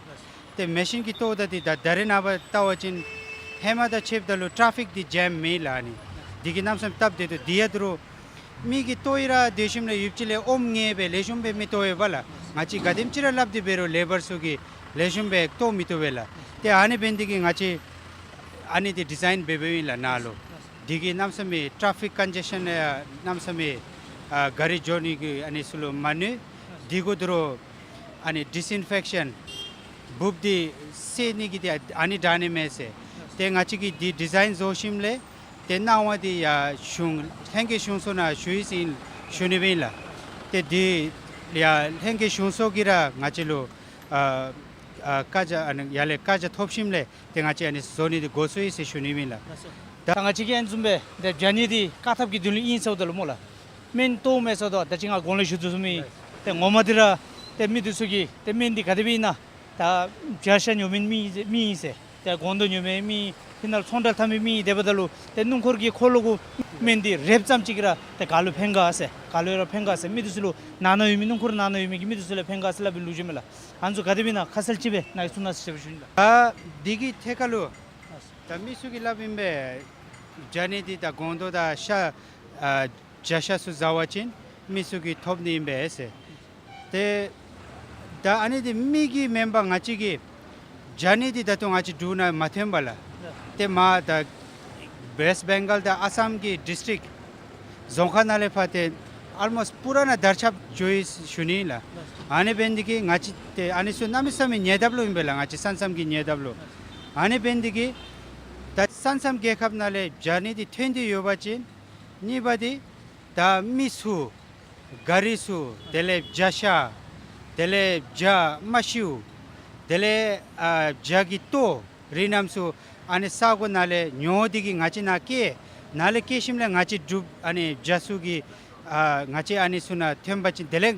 ཏེ་མེ་ཤིན་གྱིས་བཏོག་ད་དེ་ད་ད་རེས་ནངས་པ་བལྟ་བ་ཅིན་ཧེ་མ་དང་ཕྱདཔ་ད་ལུ་ཊ་ཕིག་དེ་ཇེམ་མེད་ལགས། ཨ་ནི་དེ་གིས་གནམ་མེད་ས་མེད་སྟབས་བདེ་དོ། དེ་ཡང་ད་རུང་མི་གིས་བཏོག་ཡི་ར་དེ་ཤུལ་ལས་ཡུདཔ་ཅིག་ལས་ཨོམ་ངལ་སྦེ་ལེགས་ཤོམ་སྦེ་མི་བཏོག་པས་ལགས། ང་བཅས་ག་དེམ་ཅིག་ར་སླབ་སྟེ་འབད་རུང་ལེ་བར་ཚུ་གིས་ལེགས་ཤོམ་སྦེ་བཏོག་མི་བཏུབ་པས་ལགས། ཏེ་ཨ་ནི་འབད་ནི་དེ་གིས་ང་བཅས་ཨ་ནི་དེ་ཌི་ཛའིན་འབད་འབདཝ་ཨིན་ལགས་ནཱ་ལུ། དེ་གིས་གནམ་མེད་ས་མེད་ཊ་ཕིག་ཀོན་ཇེ་ཤཱན་ཡང་གནམ་མེད་ས་མེད་ཨ་གཱ་རི་འགྱོ་ནི་གི་ཨ་ནི་ཚུ་ལུ་མ་གནོད། དེ་གུ་ད་རུང་ཨ་ནི་ཌིསི་ཨིན་ཕེཀ་ཤཱན་འབུཔ་དེ་བསད་ནི་གི་དེ་ཨ་ནི་དྲག་ནི་མས་ཟེར། ཏེ་ང་བཅས་ཀྱིས་དེ་ཌི་ཛའིན་བཟོ་ཞིནམ་ལས་ཏེ་གནང་བ་དེ་ཡར་གཞུང་ལྷན་རྒྱས་གཞུང་ཚོགས་ནང་ཞུ་ཡི་ཟེར་ཞུ་ནི་སྦེ་ཨིན་ལགས། ཏེ་དེ་ཡར་ལྷན་རྒྱས་གཞུང་ཚོགས་ཀྱིས་ར་ང་བཅས་ལུ་ཨ་ཨ་བཀའ་རྒྱ་ཨ་ནི་ཡར་ལས་བཀའ་རྒྱ་ཐོབ་ཞིནམ་ལས་ཏེ་ང་བཅས་ཨ་ནི་བཟོ་ནི་དེ་འགོ་བཙུགས་ཡི་ཟེར་ཞུ་ནི་སྦེ་ཨིན་ལགས། ད་ང་བཅས་ཀྱིས་ཨ་ནི་བཟུམ་སྦེ་ཏེ་བྱ་ནི་དེ་བཀག་ཐབས་ཀྱི་དོན་ལུ་ཨིན་ཟེརཝ་ད་ལུ་སྨོ་ལགས། སྨན་བཏོག་མས་ཟེརཝ་ད་ད་ཅི་ང་གོང་ལས་ཞུ་དོ་བཟུམ་སྦེ་ཏེ་ངོ་མ་དེ་ར་ཏེ་མི་དེ་ཚུ་གིས་ཏེ་སྨན་དེ་ག་དེ་སྦེ་ཨིན་ན་ད་བྱ་ཤ་ཉོ་མི་མི་མི་ཨིན་ཟེར། ཏེ་སྒོང་རྡོག་ཉོ་མི་མི་ཨིན། དེ་ནང་ཚོང་འབྲེལ་འཐབ་མི་མི་ཨིན། དེ་འབདཝ་ད་ལུ་ཏེ་སྣུམ་འཁོར་གྱི་འཁོར་ལོ་གུ་སྨན་དེ་རེགཔ་ཙམ་ཅིག་གིས་ར་ཏེ་ག་ལུ་ཕན་ག་ཟེར་ག་ལུ་ར་ཕན་ག་ཟེར་མི་དེ་ཚུ་ལུ་ནང་ན་ཡོད་མི་སྣུམ་འཁོར་ནང་ན་ཡོད་མི་གི་མི་དེ་ཚུ་ལུ་ཕན་ག་ཟེར་སླབ་པའི་ལོ་རྒྱུས་མས་ལགས། ཨ་ནི་ཚུ་ག་དེ་སྦེ་ཨིན་ན་ཁ་གསལ་ཅིག་སྦེ་ནཱ་གིས་གསུང་གནང་ཟེར་ཞུ་ནི་ལགས། ཨ་དེ་གི་ཐད་ཁར་ལུ་ད་མི་ཚུ་གིས་སླབ་ཨིན་པས། བྱ་ནི་དེ་ད་སྒོང་རྡོག་དང་ཤ་ཨ་བྱ་ཤ་ཚུ་བཟའ་བ་ཅིན་མི་ཚུ་གིས་ཐོབ་ནི་ཨིན་པས་ཟེར། ཏེ་ད་ཨ་ནི་དེ་མི་གིས་མེན་པར་ང་བཅས་ཀྱིས་བྱ་ནི་དེ་ད་ལྟོ་ང་བཅས་འབྲུག་ནང་མ་ཐོན་པས་ལགས། ཏེ་མར་ད་ཝེསཊ་བེང་གཱལ་དང་ཨ་སམ་གྱི་ཌིསི་ཊིཀ་རྫོང་ཁག་ནང་ལས་ཕར་ཏེ་ཨལ་མོསཊ་པུ་ར་ནང་དར་ཁྱབ་འགྱོ་ཡི་ཞུ་ནི་ལགས། ཨ་ནི་འབད་ནི་དེ་གིས་ང་བཅས་ཏེ་ཨ་ནི་ཚུ་གནམ་མེད་ས་མེད་ཉེ་འདབས་ལུ་ཨིན་པས་ལགས། ང་བཅས་ས་མཚམས་ཀྱི་ཉེ་འདབས་ལུ། ཨ་ནི་འབད་ནི་དེ་གིས་ད་ས་མཚམས་རྒྱལ་ཁབ་ནང་ལས་བྱ་ནི་དེ་ཐོན་ཏེ་ཡོད་པ་ཅིན་གཉིས་པ་དེ་ད་མི་ཚུ་ག་རི་ཚུ་དེ་ལས་བྱ་ཤ་དེ་ལས་བྱ་མ་ཤིཝ་དེ་ལས་ཨ་བྱ་གི་ལྟོ་རིགས་རྣམས་ཚུ་ཨ་ནི་ས་གོ་ནང་ལས་ཉོ་སྟེ་གིས་ང་བཅས་ནཱ་སྐྱེལ། ནཱ་ལས་སྐྱེལ་ཞིནམ་ལས་ང་བཅས་འབྲུག་ཨ་ནི་བྱ་ཚུ་གི་ཨ་ང་བཅས་ཨ་ནི་ཚུ་ནང་ཐོན་པ་ཅིན་དེ་ལས་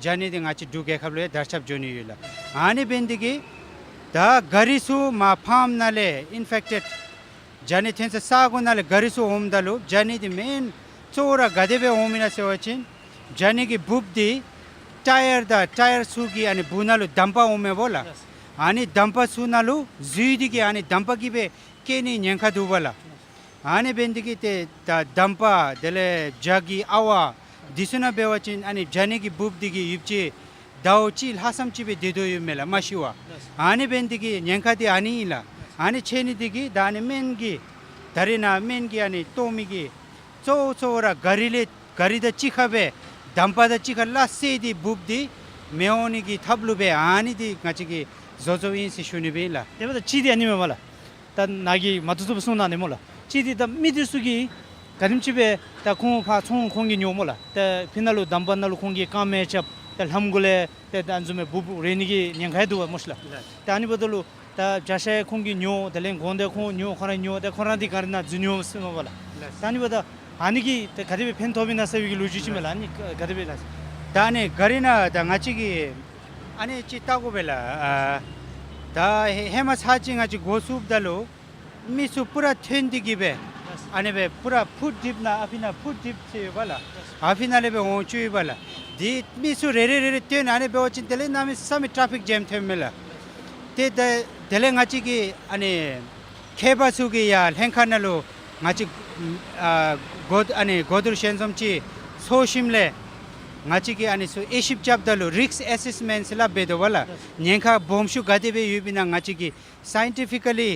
བྱ་ནི་དེ་ང་བཅས་འབྲུག་རྒྱལ་ཁབ་ལུ་ཡང་དར་ཁྱབ་འགྱོ་ནི་ཡོད་ལགས། ཨ་ནི་འབད་ནི་དེ་གིས་ད་ག་རི་ཚུ་མར་ཕཱམ་ནང་ལས་ཨིན་ཕེཀ་ཊེཌ་བྱ་ནི་ཐོན་ས་ས་གོ་ནང་ལས་ག་རི་ཚུ་འོངམ་ད་ལུ་བྱ་ནི་དེ་མེན་གཙོ་བོ་ར་ག་དེ་སྦེ་འོངམ་ཨིན་ན་ཟེར་བ་ཅིན་བྱ་ནི་གི་འབུཔ་དེ་ཊ་ཡར་དང་ཊ་ཡར་ཚུ་གི་ཨ་ནི་སྦུག་ནང་ལུ་འདམ་པ་འོངམ་མས་པ་ལགས། ཨ་ནི་འདམ་པ་ཚུ་ནང་ལུ་འཛུལ་ཏེ་གིས་ཨ་ནི་འདམ་པ་གིས་སྦེ་སྐྱེ་ནི་ཉེན་ཁ་འདུག་པ་ལགས། ཨ་ནི་འབད་ནི་དེ་གིས་ཏེ་ད་འདམ་པ་དེ་ལས་བྱ་གི་ཨ་ཝ་འདི་ཚུ་ནང་འབད་བ་ཅིན་ཨ་ནི་བྱ་ནི་གི་འབུཔ་འདི་གིས་ཡུདཔ་ཅིག་ཟླཝ་གཅིག་ལྷག་ཙམ་ཅིག་སྦེ་སྡོད་དོ་ཡོདཔ་མས་ལགས་མ་ཤི་བར། ཨ་ནི་འབད་ནི་དེ་གིས་ཉེན་ཁ་འདི་ཨ་ནི་ཨིན་ལགས། ཨ་ནི་ཆེ་ནི་འདི་གིས་ད་ཨ་ནི་སྨན་གྱི་ད་རེས་ནངས་སྨན་གྱི་ཨ་ནི་བཏོག་མི་གི་གཙོ་བོ་གཙོ་བོ་ར་ག་རི་ལས་ག་རི་དང་གཅིག་ཁར་སྦེ་འདམ་པ་དང་གཅིག་ཁར་སླ་བསྲེས་ཏེ་འབུཔ་འདི་མི་འོང་ནི་གི་ཐབས་ལུ་སྦེ་ཨ་ནི་འདི་ང་བཅས་ཀྱིས་བཟོ་བཟོཝ་ཨིན་ཟེར་ཞུ་ནི་སྦེ་ཨིན་ལགས། དེ་འབདཝ་ད་གཅིག་འདི་ཨ་ནི་མས་པ་ལགས། ད་ནཱ་གིས་མ་ཐུབ་ཐུབ་གསུང་གནང་ནི་སྨོ་ལགས། གཅིག་འདི་ད་མི་འདི་ཚུ་གིས་ག་དེམ་ཅིག་སྦེ་ད་ཁོང་ཕར་ཚོང་ཁོང་གིས་ཉོ་སྨོ་ལགས། ད་ཕི་ནང་ལུ་འདམ་པ་ནང་ལུ་ཁོང་གིས་རྐངམ་རྐྱབ། ད་ལྷམ་གུ་ལས་ད་ཨ་ནི་བཟུམ་སྦེ་འབུཔ་རེག་ནི་གི་ཉེན་ཁ་ཡང་འདུག་པ་སྨོ་ཤི་ལགས། ལགས། ད་ཨ་ནི་འབདཝ་ད་ལུ་ད་བྱ་ཤ་ཡང་ཁོང་གིས་ཉོ། དེ་ལས་སྒོང་རྡོག་ཁོང་ཉོ། ཁོང་ར་ཉོ། ད་ཁོང་ར་འདི་ག་རི་ནང་འཛུལ་ནི་འོང་ཟེར་མས་པ་ལགས། ལགས། ད་ཨ་ནི་འབདཝ་ད་ཨ་ནི་གིས་ད་ག་དེ་སྦེ་ཕན་ཐོགས་པས་ན་ཟེར་བའི་གི་ལོ་རྒྱུས་ཅིག་མས་ལགས། ཨ་ནི་ག་དེ་སྦེ་ལགས། ད་ཨ་ནི་ག་རི་ནང་ད་ང་བཅས་ཀྱིས་ཨ་ནི་ཅིག་བལྟ་དགོ་པས་ལགས། ཨ་ད་ཧེ་ཧེ་མ་ཚར་གཅིག་ང་བཅས་འགོ་བཙུགསཔ་ད་ལུ་མི་ཚུ་པུ་ར་ཐོན་ཏེ་གིས་སྦེ་ཨ་ནི་སྦེ་པུ་ར་ཕུཊ་ཌིབ་ནང་ཨ་ཕི་ནང་ཕུཊ་ཌིབ་ཟེར་ཡོད་པ་ལགས། ཨ་ཕི་ནང་ལས་སྦེ་འོང་བཅུག་ཡོད་པ་ལགས། དེ་མི་ཚུ་རེ་རེ་རེ་རེ་ཐོན་ཨ་ནི་འབད་བ་ཅིན་དེ་ལས་གནམ་མེད་ས་མེད་ཊ་ཕིག་ཇེམ་ཐོནམ་མས་ལགས། ཏེ་དེ་དེ་ལས་ང་བཅས་ཀྱིས་ཨ་ནི་མཁས་པ་ཚུ་གི་ཡང་ལྷན་ཁག་ནང་ལུ་ང་བཅས་ཨ་གོ་ཨ་ནི་གོ་བསྡུར་ཞལ་འཛོམས་ཅིག་ཚོགས་ཞིནམ་ལས་ང་བཅས་ཀྱིས་ཨ་ནི་ཚུ་དབྱེ་ཞིབ་རྐྱབ་ད་ལུ་རིསཀ་ཨེ་སེསི་མེནཊ་ཟེར་སླབ་འབད་དོ་བ་ལགས། ཉེན་ཁ་སྦོམ་ཤོས་ག་དེ་སྦེ་ཡོདཔ་ཨིན་ན་ང་བཅས་ཀྱིས་སའིན་ཊི་ཕི་ཀ་ལི་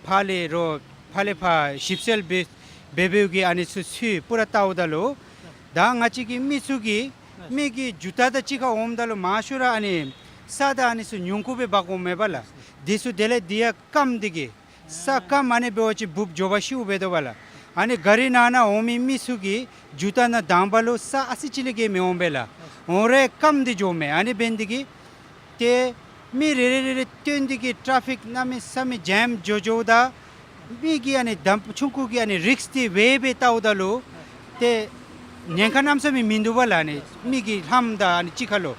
ཕར་ལས་རོགས་ཕར་ལས་ཕར་ཞིབ་འཚོལ་འབད་འབད་འབདཝ་གི་ཨ་ནི་ཚུ་ཚུ་པུ་ར་བལྟཝ་ད་ལུ་ད་ང་བཅས་ཀྱི་མི་ཚུ་གིས་མི་གི་རྒྱུ་ད་དང་གཅིག་ཁར་འོངམ་ད་ལུ་མང་ཤོས་ར་ཨ་ནི་ས་དང་ཨ་ནི་ཚུ་ཉུང་ཀུ་སྦེ་འབག་འོངམ་མས་པ་ལགས། དེ་ཚུ་དེ་ལས་དེ་ཡང་སྐམ་སྟེ་གིས་ས་སྐམ་ཨ་ནི་འབད་བ་ཅིན་འབུཔ་མགྱོགས་པར་ཤིཝ་འབད་དོ་བ་ལགས། ཨ་ནི་ག་རི་ནང་ན་འོང་མི་མི་ཚུ་གི་རྒྱུ་ད་ནང་དང་པ་ལུ་ས་ཨ་ཙི་ཅིག་ལས་བརྒལ་མི་འོང་པས་ལགས། འོང་རུང་སྐམ་སྟེ་འགྱོཝ་མས། ཨ་ནི་འབད་ནི་དེ་གིས་ཏེ་མི་རེ་རེ་རེ་རེ་ཐོན་ཏེ་གིས་ཊ་ཕིག་གནམ་མེད་ས་མེད་ཇེམ་འགྱོ་འགྱོཝ་ད་ མི་གི་ཨ་ནི་དམ་ཆུང་ཀུ་གི་ཨ་ནི་རིསཀ་འདི་འབད་འབད་བལྟཝ་ད་ལུ་ཏེ་ཉེན་ཁ་གནམ་མེད་ས་མེད་མིན་འདུག་པ་ལགས། ཨ་ནི་མི་གི་ལྷམ་དང་ཨ་ནི་གཅིག་ཁར་ལུ་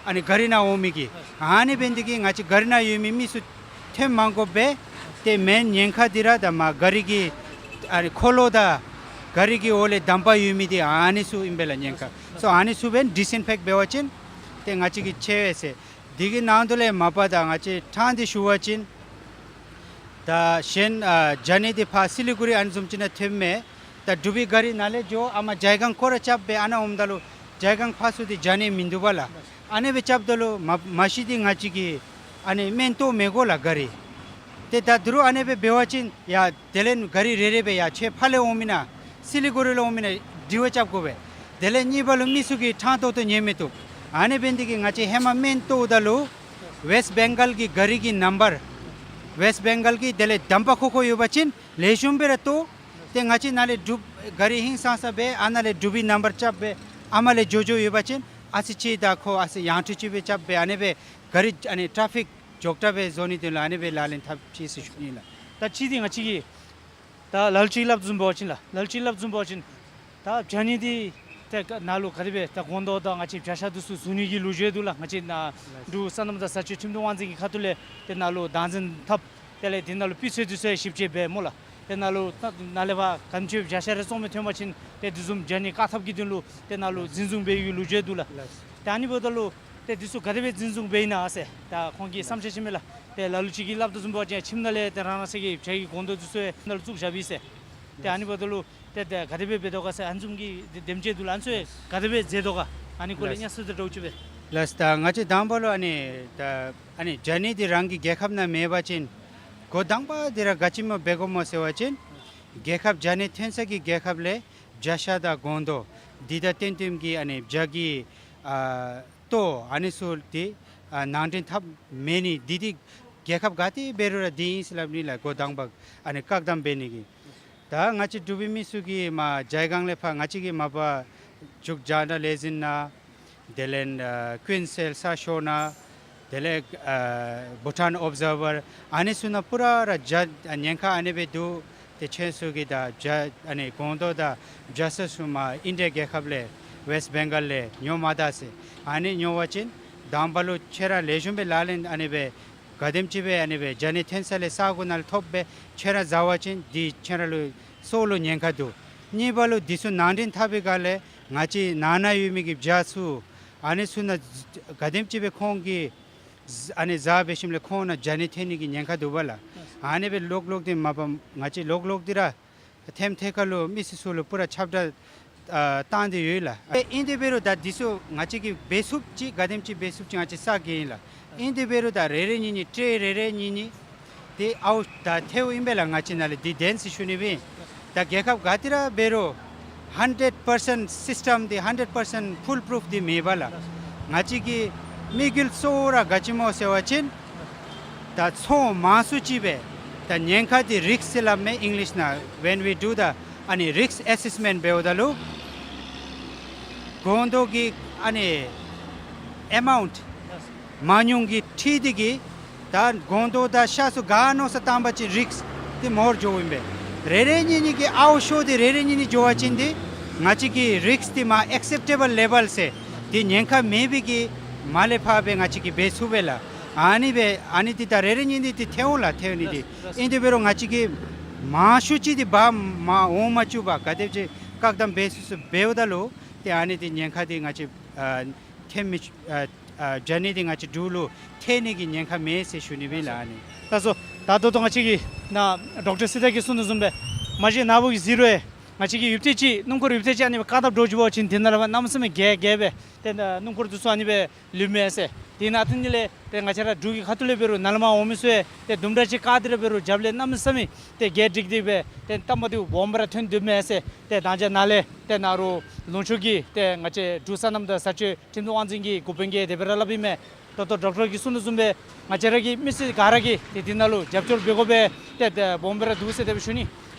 ཨ་ནི་ག་རི་ནང་འོང་མི་གི་ཨ་ནི་འབད་ནི་འདི་གིས་ང་བཅས་ག་རི་ནང་ཡོད་མི་མི་ཚུ་ཐོན་མ་དགོ་པར་ཏེ་མེན་ཉེན་ཁ་འདི་ར་ད་མར་ག་རི་གི་ཨ་ནི་འཁོར་ལོ་དང་ག་རི་གི་འོག་ལས་དམ་པ་ཡོད་མི་འདི་ཨ་ནི་ཚུ་ཨིན་པས་ལགས་ཉེན་ཁ། སོ་ཨ་ནི་ཚུ་འབདན་ཌི་སིན་ཕེཀཊ་འབད་བ་ཅིན་ཏེ་ང་བཅས་ཀྱི་ཆེ་བས་ཟེར། འདི་གི་ནང་དུ་ལས་མ་པ་ད་ང་བཅས་ཕྲང་སྟེ་ཞུ་བ་ཅིན་ད་གཞན་ཨ་ཇར་ནི་འདི་ཕར་སི་ལི་གུ་རི་ཨ་ནི་བཟུམ་ཅིག་ནང་ཐོནམ་མས། ད་འབྲུག་པའི་ག་རི་ནཱ་ལས་འགྱོ་ཨ་མ་ཇའི་སྒང་སྐོར་ར་རྐྱབ་སྦེ་ཨ་ནཱ་འོངམ་ད་ལུ་ཇའི་སྒང་ཕར་ཚུར་འདི་ཇར་ནི་མིན་འདུག་པ་ལགས། ཨ་ནི་སྦེ་རྐྱབ་ད་ལུ་མ་མ་གཞི་འདི་ང་བཅས་ཀྱིས་ཨ་ནི་སྨན་བཏོག་མི་དགོ་ལགས་ག་རི། ཏེ་ད་དོ་རུང་ཨ་ནི་སྦེ་འབད་བ་ཅིན་ཡ་དེ་ལས་ག་རི་རེ་རེ་སྦེ་ཡ་ཁྱོད་ཕར་ལས་འོང་མི་ན་སི་ལི་གུ་རི་ལས་འོང་མི་ན་དྲི་བ་རྐྱབ་དགོ་པས། དེ་ལས་གཉིས་པ་ལུ་མི་ཚུ་གིས་ཕྲང་ཏོག་ཏོ་ཉན་མི་བཏུབ། ཨ་ནི་འབད་ནི་འདི་གིས་ང་བཅས་ཧེ་མ་སྨན་བཏོགཔ་ད་ལུ་ཝེསཊ་བེང་གཱལ་གྱི་ག་རི་གི་ནམ་བར་ཝེསཊ་བེང་གཱལ་གྱི་དེ་ལས་དམ་པ་ཁོ་ཁོ་ཡོད་པ་ཅིན་ལེགས་ཤོམ་སྦེ་ར་བཏོག། ཏེ་ང་བཅས་ནཱ་ལས་འབྲུག་ག་རི་ཧིང་སངས་ས་སྦེ་ཨ་ནཱ་ལས་འབྲུག་པའི་ནམ་བར་རྐྱབ་སྦེ་ཨ་མ་ལས་འགྱོ་འགྱོཝ་ཡོད་པ་ཅིན་ཨ་ཙི་ཅིག་ད་ཁོ་ཨ་ཙི་ཡང་ཁྲི་ཅིག་སྦེ་རྐྱབ་སྦེ་ཨ་ནི་སྦེ་ག་རི་ཨ་ནི་ཊ་རེ་ཕིག་མགྱོགས་དྲགས་སྦེ་བཟོ་ནི་དོན་ལུ་ཨ་ནི་སྦེ་ལག་ལེན་འཐབ་ཅི་ཟེར་ཞུ་ནི་ལགས། ད་གཅིག་འདི་ང་བཅས་ཀྱིས་ད་ལ་ལུ་ཅིག་སླབ་བཟུམ་འབད་བ་ཅིན་ལགས། ལ་ལུ་ཅིག་སླབ་བཟུམ་འབད་བ་ཅིན་ད་ཇར་ནི་འདི་ཏེ་ནཱ་ལུ་ག་དེ་སྦེ་ད་སྒོང་རྡོག་དང་ང་བཅས་བྱ་ཤ་འདི་ཚུ་བཟུང་ནི་གི་ལུགས་སྲོལ་འདུག་ལགས། ང་བཅས་ནཱ་འབྲུག་སོ་ནམ་དང་བཟའ་སྤྱོད་ཁྲིམས་དང་དབང་འཛིན་གྱི་ཁ་ཐུག་ལས་ཏེ་ནཱ་ལུ་བདག་འཛིན་འཐབ། དེ་ལས་འདི་ནང་ལུ་སྤུས་ཚད་འདི་ཚུ་ཡང་ཞིབ་དཔྱད་འབད་སྨོ་ལགས། ཏེ་ནཱ་ལུ་ད་ནཱ་ལས་ཕར་ག་དེམ་ཅིག་བྱ་ཤ་རེ་བཙོང་མི་ཐོན་པ་ཅིན་ཏེ་དེ་བཟུམ་ཇར་ནི་བཀག་ཐབས་ཀྱི་དོན་ལུ་ཏེ་ནཱ་ལུ་འཛིན་བཟུང་འབད་ཡོད་ལུགས་སྲོལ་འདུག་ལགས། ལགས། ཏེ་ཨ་ནི་འབདཝ་ད་ལུ་ཏེ་འདི་ཚུ་ག་དེ་སྦེ་འཛིན་བཟུང་འབད་ཨིན་ན་ཟེར་ད་ཁོང་གིས་བསམ་འཆར་ཅིག་མས་ལགས། ཏེ་ལ་ལུ་ཅིག་གིས་སླབ་དོ་བཟུམ་འབད་བ་ཅིན་ཁྱིམ་ནང་ལས་ཏེ་རང་རང་སོའི་གི་བྱ་གི་སྒོང་རྡོག་འདི་ཚུ་ཡང་ནཱ་ལུ་བཙུགས་བཞགཔ་ཨིན་ཟེར། ཏེ་ཨ་ནི་འབདཝ་ད་ལུ་ཏེ་ཏེ་ག་དེ་སྦེ་འབད་དོ་ག་ཟེར་ཨ་ནི་བཟུམ་གྱི་དེམ་ཅིག་འདུག་ལགས། ཨ་ནི་ཚུ་ཡང་ག་དེ་སྦེ་མཛད་དོ་ག་ཨ་ནི་སྐོར་ལས་ལགས། སྙན་སེང་དང་འདྲཝ་ཅིག་སྦེ། ལགས། ད་ང་བཅས་དང་པ་ལུ་ཨ་ནི་ད་ཨ་ནི་ཇར་ནི་འདི་རང་གི་རྒྱལ་ཁབ་ནང་མེད་པ་ཅིན་འགོ་དང་པ་འདི་ར་ག་ཅི་སྨོ་འབད་དགོཔ་སྨོ་ཟེར་བ་ཅིན་རྒྱལ་ཁབ་ཇར་ནི་ཐོན་ས་གི་རྒྱལ་ཁབ་ལས་བྱ་ཤ་དང་སྒོང་རྡོག་འདི་དང་ཏན་ཏན་གྱི་ཨ་ནི་བྱ་གི་ཨ་ལྟོ་ཨ་ནི་ཚུ་འདི་ཨ་ནང་འདྲེན་འཐབ་མེད་ནི་འདི་འདི་རྒྱལ་ཁབ་ག་ཏེ་འབད་རུང་ར་འདི་ཨིན་ཟེར་སླབ་ནི་ལགས། འགོ་དང་པ་ཨ་ནི་བཀག་དམ་འབད་ནི་གི། ད་ང་བཅས་འབྲུག་པའི་མི་ཚུ་གིས་མར་ཇའི་སྒང་ལས་ཕར་ང་བཅས་ཀྱི་མ་པ་འབྲུག་ཇར་ནཱ་ལི་ཟིམ་ནང་དེ་ལས་ཨ་ཀུན་སེལ་གསར་ཤོག་ནང་དེ་ལས་ཨ་བྷུ་ཊཱན་ཨོབ་ཟར་བར་ཨ་ནི་ཚུ་ནང་པུ་ར་ར་བྱ་ཨ་ཉེན་ཁ་ཨ་ནི་སྦེ་འདུག། ཏེ་ཁྱེད་ཚུ་གིས་ད་བྱ་ཨ་ནི་སྒོང་རྡོག་དང་བྱ་ཤ་ཚུ་མར་ཨིན་ཌི་ཡ་རྒྱལ་ཁབ་ལས་ཝེསཊ་བེང་གཱལ་ལས་ཉོ་མ་ད་ཟེར། ཨ་ནི་ཉོ་བ་ཅིན་དང་པ་ལུ་ཁྱེད་ར་ལེགས་ཤོམ་སྦེ་ལག་ལེན་ཨ་ནི་སྦེ་ག་དེམ་ཅིག་སྦེ་ཨ་ནི་སྦེ་ཇར་ནི་ཐོན་ས་ལས་ས་གོ་ནང་ལས་ཐོབ་སྦེ་ཁྱེད་ར་བཟའ་བ་ཅིན་འདི་ཁྱེད་ར་ལུ་སྲོག་ལུ་ཉེན་ཁ་འདུག། གཉིས་པ་ལུ་འདི་ཚུ་ནང་འདྲེན་འཐབ་པའི་སྒང་ལས་ང་བཅས་ནང་ན་ཡོད་མི་གི་བྱ་ཚུ་ཨ་ནི་ཚུ་ནང་ག་དེམ་ཅིག་སྦེ་ཁོང་གིས་ཨ་ནི་བཟའ་འབད་ཞིནམ་ལས་ཁོང་ནང་ཇར་ནི་ཐོན་ནི་གི་ཉེན་ཁ་འདུག་པ་ལགས། ཨ་ནི་སྦེ་ལོག་ལོག་འདི་མ་པ་ང་བཅས་ལོག་ལོག་འདི་ར་ཐེམ་ཐེ་ཁ་ལུ་མི་སེར་ཚུ་ལུ་པུ་ར་ཁྱབ་བསྒྲགས་ཨ་བཏང་སྟེ་ཡོད་ལགས། ཨིན་ཏེ་འབད་རུང་ད་འདི་ཚུ་ང་བཅས་ཀྱིས་འབད་ཚུགསཔ་ཅིག་ག་དེམ་ཅིག་འབད་ཚུགསཔ་ཅིག་ང་བཅས་བསགས་གེ་ཨིན་ལགས། ཨིན་ཏེ་འབད་རུང་ད་རེ་རེ་གཉིས་གཉིས་ཊེ་རེ་རེ་གཉིས་གཉིས་འདི་ཨའུ་ད་ཐལཝ་ཨིན་པས་ལགས། ང་བཅས་ནཱ་ལས་འདི་བདེན་ཟེར་ཞུ་ནི་སྦེ། ད་རྒྱལ་ཁབ་ག་ཏེ་ར་འབད་རུང་ཧན་ཌེཌ་པར་སེནཊ་སིསི་ཊམ་འདི་ཧན་ཌེཌ་པར་སེནཊ་ཕུལ་པུ་རུཕ་འདི་མེད་པས་ལགས། ང་བཅས་ཀྱི་དམིགས་ཡུལ་གཙོ་བོ་ར་ག་ཅི་སྨོ་ཟེར་བ་ཅིན་ད་ཚོང་མང་སུ་ཅིག་སྦེ་ད་ཉེན་ཁ་འདི་རིསཀ་ཟེར་སླབ་མས་ཨིང་ལིཤ་ནང་། When we do the ཨ་ནི་རིསཀ་ཨེ་སེསི་མེནཊ་འབདཝ་ད་ལུ་སྒོང་རྡོག་གི་ཨ་ནི་ཨེ་མའུནཊ་མང་ཉུང་གི་འཁྲིལ་ཏེ་གིས་ད་སྒོང་རྡོག་དང་ཤ་ཚུ་ག་མནོ་ས་བཏང་པ་ཅིན་རིསཀ་འདི་མོར་འགྱོཝ་ཨིན་པས། རེ་རེ་གཉིས་གཉིས་ཀྱིས་ཨའུ་ཤོར་ཏེ་རེ་རེ་གཉིས་གཉིས་འགྱོ་བ་ཅིན་འདི་ང་བཅས་ཀྱི་རིསཀ་འདི་མར་ཨེག་སེབ་ཊེ་བཱལ་ལེ་བཱལ་ཟེར་འདི་ཉེན་ཁ་མེད་པའི་གི་མར་ལས་ཕར་སྦེ་ང་བཅས་ཀྱིས་འབད་ཚུགས་པས་ལགས། ཨ་ནི་སྦེ་ཨ་ནི་འདི་ད་རེ་རེ་གཉིས་གཉིས་འདི་ཐལཝ་ལགས། ཐལཝ་ནི་འདི་ཨིན་ཏེ་འབད་རུང་ང་བཅས་ཀྱིས་མང་ཤོས་ཅིག་འདི་འབག་མ་འོང་མ་བཅུག་པར་ག་དེམ་ཅིག་བཀག་དམ་འབད་ཚུགས་ཚུགས་འབདཝ་ད་ལུ་ཏེ་ཨ་ནི་འདི་ཉེན་ཁ་འདི་ང་བཅས་ཨ་ཐོན་མི་ཨ་ཨ་ཇར་ནི་འདི་ང་བཅས་འབྲུག་ལུ་ཐོན་ནི་གི་ཉེན་ཁ་མེད་ཟེར་ཞུ་ནི་སྦེ་ལགས། ཨ་ནི་ད་སོ་ད་ད་ལྟོ་ང་བཅས་ཀྱི་ནཱ་ཌོག་ཊར་སི་ཏཱ་གིས་གསུངས་དོ་བཟུམ་སྦེ་མ་གཞི་ནཱ་བུ་གིས་ཟེར་རུང་ང་བཅས་ཀྱི་ཡུདཔ་ཐེངས་ཅིག་སྣུམ་འཁོར་ཡུདཔ་ཐེངས་ཅིག་ཨ་ནི་སྦེ་བཀག་དམ་འདྲཝ་འགྱོ་བ་ཅིན་འདི་ནང་ལས་ཕར་གནམ་མེད་ས་མེད་རྒྱས་རྒྱས་སྦེ་ཏེ་སྣུམ་འཁོར་འདི་ཚུ་ཨ་ནི་སྦེ་ལུས་མས་ཟེར། དེ་ནང་ཐོན་ནི་ལས་ཏེ་ང་བཅས་ར་འབྲུག་གི་ཁ་ཐུག་ལས་འབད་རུང་ནཱ་ལས་མར་འོང་མི་ཚུ་ཡང་ཏེ་དུམ་གྲ་ཅིག་བཀག་སྟེ་ར་འབད་རུང་རྒྱབ་ལས་གནམ་མེད་ས་མེད་ཏེ་རྒྱས་འགྲིགས་ཏེ་སྦེ་ཏེ་ལྟ་མ་བདེཝ་སྦོམ་སྦེ་ར་ཐོན་དོ་མས་ཟེར། ཏེ་ད་ཅི་ནཱ་ལས་ཏེ་ནཱ་རོགས་ལུང་ཕྱོགས་ཀྱི་ཏེ་ང་བཅས་འབྲུག་སོ་ནམ་དང་བཟའ་སྤྱོད་ཁྲིམས་དང་དབང་འཛིན་གྱི་འགོ་དཔོན་གྱིས་དེ་སྦེ་ར་སླབ་ཨིན་མས། ད་ལྟོ་ཌོག་ཊར་གྱིས་གསུངས་དོ་བཟུམ་སྦེ་ང་བཅས་ར་གི་མི་སེར་ག་ར་གིས་ཏེ་འདི་ནང་ལུ་རྒྱབ་སྐྱོར་འབད་དགོ་པས། ཏེ་ཏེ་སྦོམ་སྦེ་ར་འདུག་ཟེར་དེ་སྦེ་ཞུ་ནི།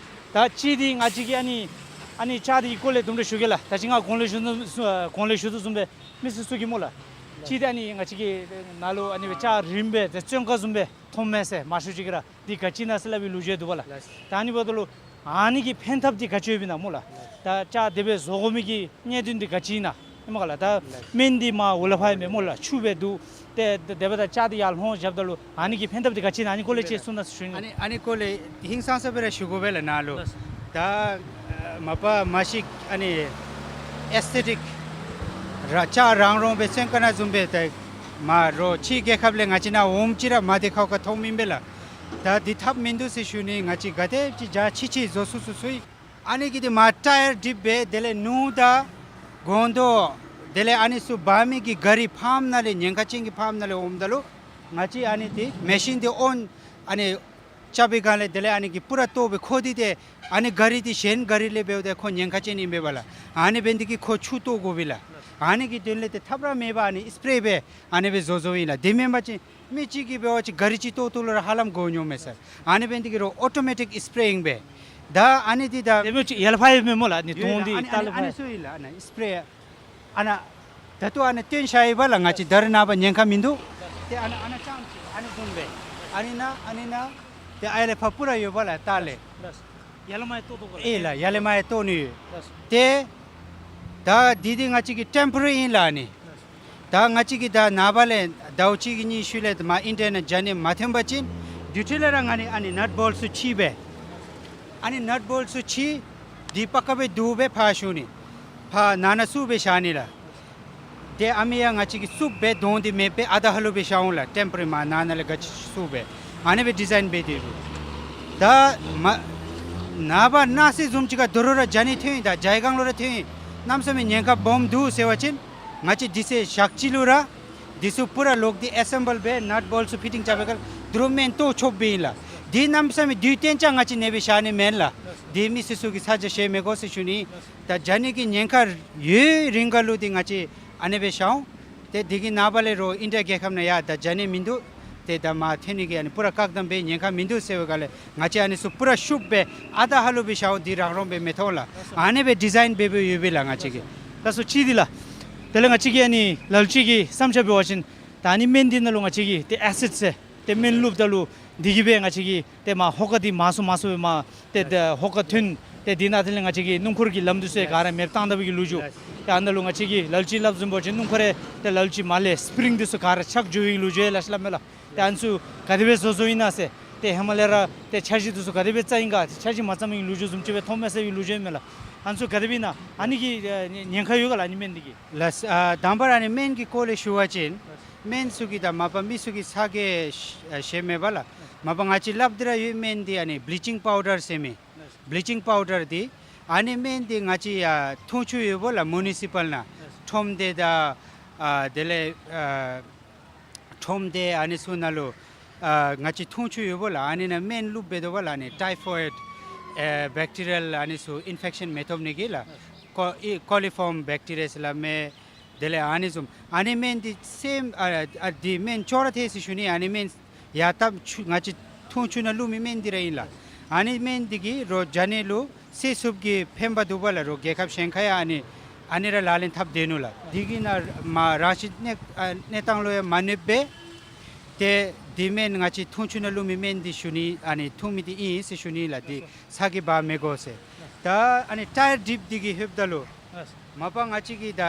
ད་གཅིག་འདི་ང་བཅས་ཀྱི་ཨ་ནི་ཨ་ནི་ལྕགས་འདི་གི་སྐོར་ལས་དུམ་གྲ་ཞུ་གེ་ལགས། ད་ཅི་ང་གོང་ལས་ཞུ་དོ་གོང་ལས་ཞུ་དོ་བཟུམ་སྦེ་མི་སེར་ཚུ་གིས་སྨོ་ལགས། ཅིག་ད་ཨ་ནི་ང་བཅས་ཀྱི་ནཱ་ལུ་ཨ་ནི་སྦེ་ལྕགས་རིངམ་སྦེ་ཏེ་བཙོན་ཁང་བཟུམ་སྦེ་མཐོངམ་མས་ཟེར་མང་ཤོས་ཅིག་གིས་ར་འདི་ག་ཅི་ཨིན་ན་ཟེར་སླབ་པའི་ལོ་རྒྱུས་འདུག་པ་ལགས། ལགས། ད་ཨ་ནི་འབདཝ་ད་ལུ་ཨ་ནི་གི་ཕན་ཐབས་འདི་ག་ཅི་ཡོདཔ་ཨིན་ན་སྨོ་ལགས། ད་ལྕགས་དེ་སྦེ་བཟོ་དགོ་མི་གི་གནད་དོན་འདི་ག་ཅི་ཨིན་ན་ཨིན་མས་ག་ལགས། ད་ལགས། སྨན་འདི་མར་འོག་ལས་ཕར་ཨིན་མས་སྨོ་ལགས། ཆུ་སྦེ་འདུག། ཏེ་དེ་འབདཝ་ད་ལྕགས་འདི་ཡར་ལྷོང་བཞགཔ་ད་ལུ་ཨ་ནི་གི་ཕན་ཐབས་འདི་ག་ཅི་ཨིན་ན་ཨ་ནི་སྐོར་ལས་ཅིག་གསུང་གནང་ཞུ་ནི། ཨ་ནི་ཨ་ནི་སྐོར་ལས་ཧིང་སངས་ས་སྦེ་ར་ཞུ་དགོ་པས་ལགས་ནཱ་ལུ། ལགས། ད་ཨ་མ་པ་མ་གཞི་ཨ་ནི་ཨེས་ཐེ་ཊིཀ་ར་ལྕགས་རང་རང་སྦེ་བཙོན་ཁང་ནང་བཟུམ་སྦེ་ད་མར་རོགས་ཕྱི་རྒྱལ་ཁབ་ལས་ང་བཅས་ནཱ་འོངམ་ཅིག་ར་མར་འདི་ཁ་ཁ་མཐོངམ་ཨིན་པས་ལགས། ད་འདི་ཐབས་མིན་འདུག་ཟེར་ཞུ་ནི། ང་བཅས་ག་དེ་ཅིག་རྒྱ་ཆེ་ཆེ་བཟོ་ཚུགས་ཚུགས་ཚུགས། ཨ་ནི་གི་འདི་མར་ཊ་ཡར་སྒྲིག་སྦེ་དེ་ལས་ནོར་དང་སྒོང་རྡོག་དེ་ལས་ཨ་ནི་ཚུ་འབག་མི་གི་ག་རི་ཕརམ་ནང་ལས་ཉེན་ཁ་ཅན་གྱི་ཕརམ་ནང་ལས་འོངམ་ད་ལུ་ང་བཅས་ཨ་ནི་འདི་མེ་ཤིན་འདི་ཨོན་ཨ་ནི་རྐྱབ་པའི་སྒང་ལས་དེ་ལས་ཨ་ནི་གི་པུ་ར་བཏོག་སྦེ་ཁོ་འདི་ཏེ་ཨ་ནི་ག་རི་འདི་གཞན་ག་རི་ལས་འབདཝ་ད་ཁོ་ཉེན་ཁ་ཅན་ཨིན་པས་པ་ལགས། ཨ་ནི་འབད་ནི་འདི་གིས་ཁོ་ཆུ་བཏོག་དགོ་པས་ལགས། ཨ་ནི་གི་དོན་ལས་ཏེ་ཐབས་ར་མེད་པར་ཨ་ནི་སི་པེ་རེ་སྦེ་ཨ་ནི་སྦེ་བཟོ་བཟོཝ་ཨིན་ལགས། དེ་མེན་པ་ཅིན་མི་གཅིག་གིས་འབད་བ་ཅིན་ག་རི་གཅིག་བཏོག་བཏོག་ལུ་ར་ཧ་ལམ་འགོར་འགྱོཝ་མས་ཟེར། ཨ་ནི་འབད་ནི་འདི་གིས་རོགས་ཨོ་ཊོ་མེ་ཊིཀ་སི་པེ་རེ་ཨིན་པས། ད་ཨ་ནི་འདི་ད་དེ་མོ་ཅིག་ཡར་ལས་ཕར་ཡོད་མས་སྨོ་ལགས། ཨ་ནི་དོང་འདི་ཡོད་ལགས། ད་ཨ་ལས་ནི་ཨ་ཕར་ནི་ཚུ་ཡོད་ལགས། ཨ་ནི་སི་པེ་རེ་ཨ་ནཱ་ད་ལྟོ་ཨ་ནཱ་སྟོན་བཞག་ཡོད་པ་ལགས། ང་བཅས་ད་རེས་ནངས་པ་ཉེན་ཁ་མིན་འདུག། ཏེ་ཨ་ནཱ་ཨ་ནཱ་རྐྱངམ་ཅིག་ཨ་ནི་བཟུམ་སྦེ་ཨ་ནི་ནཱ་ཨ་ནི་ནཱ་ཏེ་ཨ་ཡར་ལས་ཕར་སྤུ་ར་ཡོད་པ་ལགས། ད་ལས་ཡར་ལས་མར་ཡར་བཏོག་དོ་ག་ལགས། ཨེ་ལགས། ཡར་ལས་མར་ཡར་བཏོག་ནི་ཡོད། ཏེ་ད་འདི་འདི་ང་བཅས་ཀྱི་ཊེམ་པོ་རེ་རི་ཨིན་ལགས་ཨ་ནི། ད་ང་བཅས་ཀྱིས་ད་ནངས་པ་ལས་ཟླཝ་གཅིག་གི་གཉིས་ཤུལ་ལས་མར་ཨིན་ཌི་ཡ་ནང་འགྱོ་ནི་མ་ཐོན་པ་ཅིན་དེ་འཕྲོ་ལས་ར་ང་ནི་ཨ་ནི་ནཊ་བོལཊ་ཚུ་ཕྱེ་སྦེ་ཨ་ནི་ནཊ་བོལཊ་ཚུ་ཕྱེ་འདི་པ་ཀ་སྦེ་བསྡུ་སྦེ་ཕར་ཞུ་ནི། ཕར་ནང་ན་བཙུགས་སྦེ་བཞག་ནི་ལགས། ཏེ་ཨ་མི་ཡང་ང་བཅས་ཀྱིས་བཙུགས་སྦེ་དོང་འདི་མེདཔ་སྦེ་ཨ་རྟག་ཧ་ལུགས་སྦེ་བཞག་འོང་ལགས། ཊེམ་པོ་རེ་རི་མར་ནང་ན་ལས་ག་ཅི་བཙུགས་སྦེ་ཨ་ནི་སྦེ་ཌི་ཛའིན་འབད་དེ་ཡོད། ད་མ་ནངས་པ་གནངས་ཚེ་བཟུམ་ཅིག་ཁར་དོ་རུང་ར་རྒྱ་ནི་ཐོན་ཡི། ད་རྒྱའི་སྒང་ལུ་ར་ཐོན་ཡི། གནམ་མེད་ས་མེད་ཉེན་ཁ་སྦོམ་འདུག་ཟེར་བ་ཅིན་ང་བཅས་དུས་ཚོད་ཞག་གཅིག་ལུ་ར་འདི་ཚུ་པུ་ར་ལོག་སྟེ་ཨེ་སེམ་བཱལ་འབད་ནཊ་བོལཊ་ཚུ་ཕི་ཊིང་རྐྱབ་པའི་སྐབས་དོ་རུང་སྨན་བཏོག་ཆོགཔ་སྦེ་ཨིན་ལགས། འདི་གནམ་མེད་ས་མེད་དུས་གཏན་ཅ་ང་བཅས་གནས་སྦེ་བཞག་ནི་མེན་ལགས། འདི་མི་སེར་ཚུ་གིས་ཚ་གྱང་བཞེས་མི་དགོ་ཟེར་ཞུ་ནི། ད་རྒྱ་ནི་གི་ཉེན་ཁ་ཡོད་རིང་ག་ལུ་འདི་ང་བཅས་ཨ་ནི་སྦེ་བཞག་འོང་། ཏེ་འདི་གི་ནངས་པ་ལས་རོགས་ཨིན་ཌི་ཡ་རྒྱལ་ཁབ་ནང་ཡར་ད་རྒྱ་ནི་མིན་འདུག། ཏེ་ད་མར་ཐོན་ནི་གི་ཨ་ནི་པུ་ར་བཀག་དམ་སྦེ་ཉེན་ཁ་མིན་འདུག་ཟེར་བའི་སྒང་ལས་ང་བཅས་ཨ་ནི་ཚུ་པུ་ར་བཤུབ་སྦེ་ཨ་རྟག་ཧ་ལུགས་སྦེ་བཞག་འོང་། འདི་རང་རང་སྦེ་མི་མཐོང་ལགས། ཨ་ནི་སྦེ་ཌི་ཛའིན་འབད་འབདཝ་ཡོད་པས་ལགས་ང་བཅས་ཀྱིས། ད་སོ་ཅིག་འདི་ལགས། དེ་ལས་ང་བཅས་ཀྱིས་ཨ་ནི་ལ་ལུ་ཅིག་གི་བསམ་འཆར་འབད་བ་ཅིན་ད་ཨ་ནི་སྨན་འདི་ནང་ལུ་ང་བཅས་ཀྱིས་ཏེ་ཨེ་སིཌ་ཟེར་ཏེ་སྨན་བླུགསཔ་ད་ལུ་འདི་གིས་སྦེ་ང་བཅས་ཀྱི་ཏེ་མར་ཧོ་ཀ་འདི་མང་སུ་མང་སུ་སྦེ་མར་ཏེ་ཏེ་ཧོ་ཀ་ཐོན། ཏེ་འདི་ནང་དེ་ལས་ང་བཅས་ཀྱི་སྣུམ་འཁོར་གྱི་ལམ་འདི་ཚུ་ཡང་ག་ར་མེདཔ་བཏང་ད་པའི་གི་ལོ་རྒྱུས། ཏེ་ཨ་ནཱ་ལུ་ང་བཅས་ཀྱིས་ལ་ལུ་ཅིག་སླབ་བཟུམ་འབད་བ་ཅིན་སྣུམ་འཁོར་རེ་ཏེ་ལ་ལུ་ཅིག་མར་ལས་སི་པི་རིང་འདི་ཚུ་ག་ར་ཆག་འགྱོ་བའི་གི་ལོ་རྒྱུས་ཡོད་ལགས་ཟེར་སླབ་མས་ལགས། ཏེ་ཨ་ནི་ཚུ་ག་དེ་སྦེ་བཟོ་བཟོཝ་ཨིན་ན་ཟེར། ཏེ་ཧེ་མ་ལས་ར་ཏེ་འཆར་གཞི་འདི་ཚུ་ག་དེ་སྦེ་བརྩམས་ཡི་ག། འཆར་གཞི་མ་བརྩམས་མི་གི་ལོ་རྒྱུས་བཟུམ་ཅིག་སྦེ་མཐོངམ་མས་ཟེར་བའི་ལོ་རྒྱུས་ཨིན་མས་ལགས། ཨ་ནི་ཚུ་ག་དེ་སྦེ་ཨིན་ན། ཨ་ནི་གི་ཨ་ཉེན་ཁ་ཡོད་ག་ལགས་ཨ་ནི་སྨན་འདི་གིས། ལགས། ཨ་དང་པ་ར་ཨ་ནི་སྨན་གྱི་སྐོར་ལས་ཞུ་བ་ཅིན་སྨན་ཚུ་གི་ད་མ་པ་མི་ཚུ་གིས་ཚ་གྱང་བཞེས་མེད་པ་ལགས། མ་པ་ང་བཅས་སླབ་སྟེ་ར་ཡོད། སྨན་འདི་ཨ་ནི་བི་ལི་ཅིང་པའུ་ཌར་ཟེར་མི་བི་ལི་ཅིང་པའུ་ཌར་འདི་ཨ་ནི་སྨན་འདི་ང་བཅས་ཡར་འཐུང་ཆུ་ཡོདཔ་ལགས། མུ་ནི་སི་པཱལ་ནང་ཁྲོམ་སྡེ་དང་ཨ་དེ་ལས་ཨ་ཁྲོམ་སྡེ་ཨ་ནི་ཚུ་ནང་ལུ་ཨ་ང་བཅས་འཐུང་ཆུ་ཡོདཔ་ལགས། ཨ་ནི་ནང་སྨན་བླུགས་སྦེ་དོ་བ་ལགས། ཨ་ནི་ཊའི་ཕོའིཌ་ཨེ་བེཀ་ཊི་རི་ཡལ་ཨ་ནི་ཚུ་ཨིན་ཕེཀ་ཤཱན་མི་ཐོབ་ནི་གི་ལགས། ཀོ་ཨི་ཀོ་ལི་ཕོརམ་བེཀ་ཊི་རི་ཡ་ཟེར་སླབ་མས། དེ་ལས་ཨ་ནི་བཟུམ་ཨ་ནི་སྨན་འདི་སེམས་ཨ་ཨ་འདི་སྨན་ཅོག་ར་འཐད་ཟེར་ཞུ་ནི། ཨ་ནི་སྨན་ཡར་བཏབ་ཆུ་ང་བཅས་འཐུང་ཆུ་ནང་བླུགས་མི་སྨན་འདི་ར་ཨིན་ལགས། ཨ་ནི་སྨན་འདི་གིས་རོགས་རྒྱ་ནི་ལུ་སེལ་ཚུགསཔ་གི་ཕན་པ་འདུག་པ་ལགས། རོགས་རྒྱལ་ཁབ་གཞན་ཁར་ཡང་ཨ་ནི་ཨ་ནི་ར་ལག་ལེན་འཐབ་སྡོད་ནུག་ལགས། འདི་གིས་ནཱ་མར་རང་བཞིན་གནས་ཨ་གནས་སྟངས་ལུ་ཡང་མ་གནོདཔ་སྦེ་ཏེ་འདི་སྨན་ང་བཅས་འཐུང་ཆུ་ནང་བླུགས་མི་སྨན་འདི་ཞུ་ནི་ཨ་ནི་འཐུང་མི་འདི་ཨིན་ཟེར་ཞུ་ནི་ལགས། འདི་ཚ་གྱང་འབག་མི་དགོ་ཟེར། ད་ཨ་ནི་ཊའིར་སྒྲིགཔ་འདི་གི་ཧོཔ་ད་ལུ་མ་པ་ང་བཅས་ཀྱིས་ད་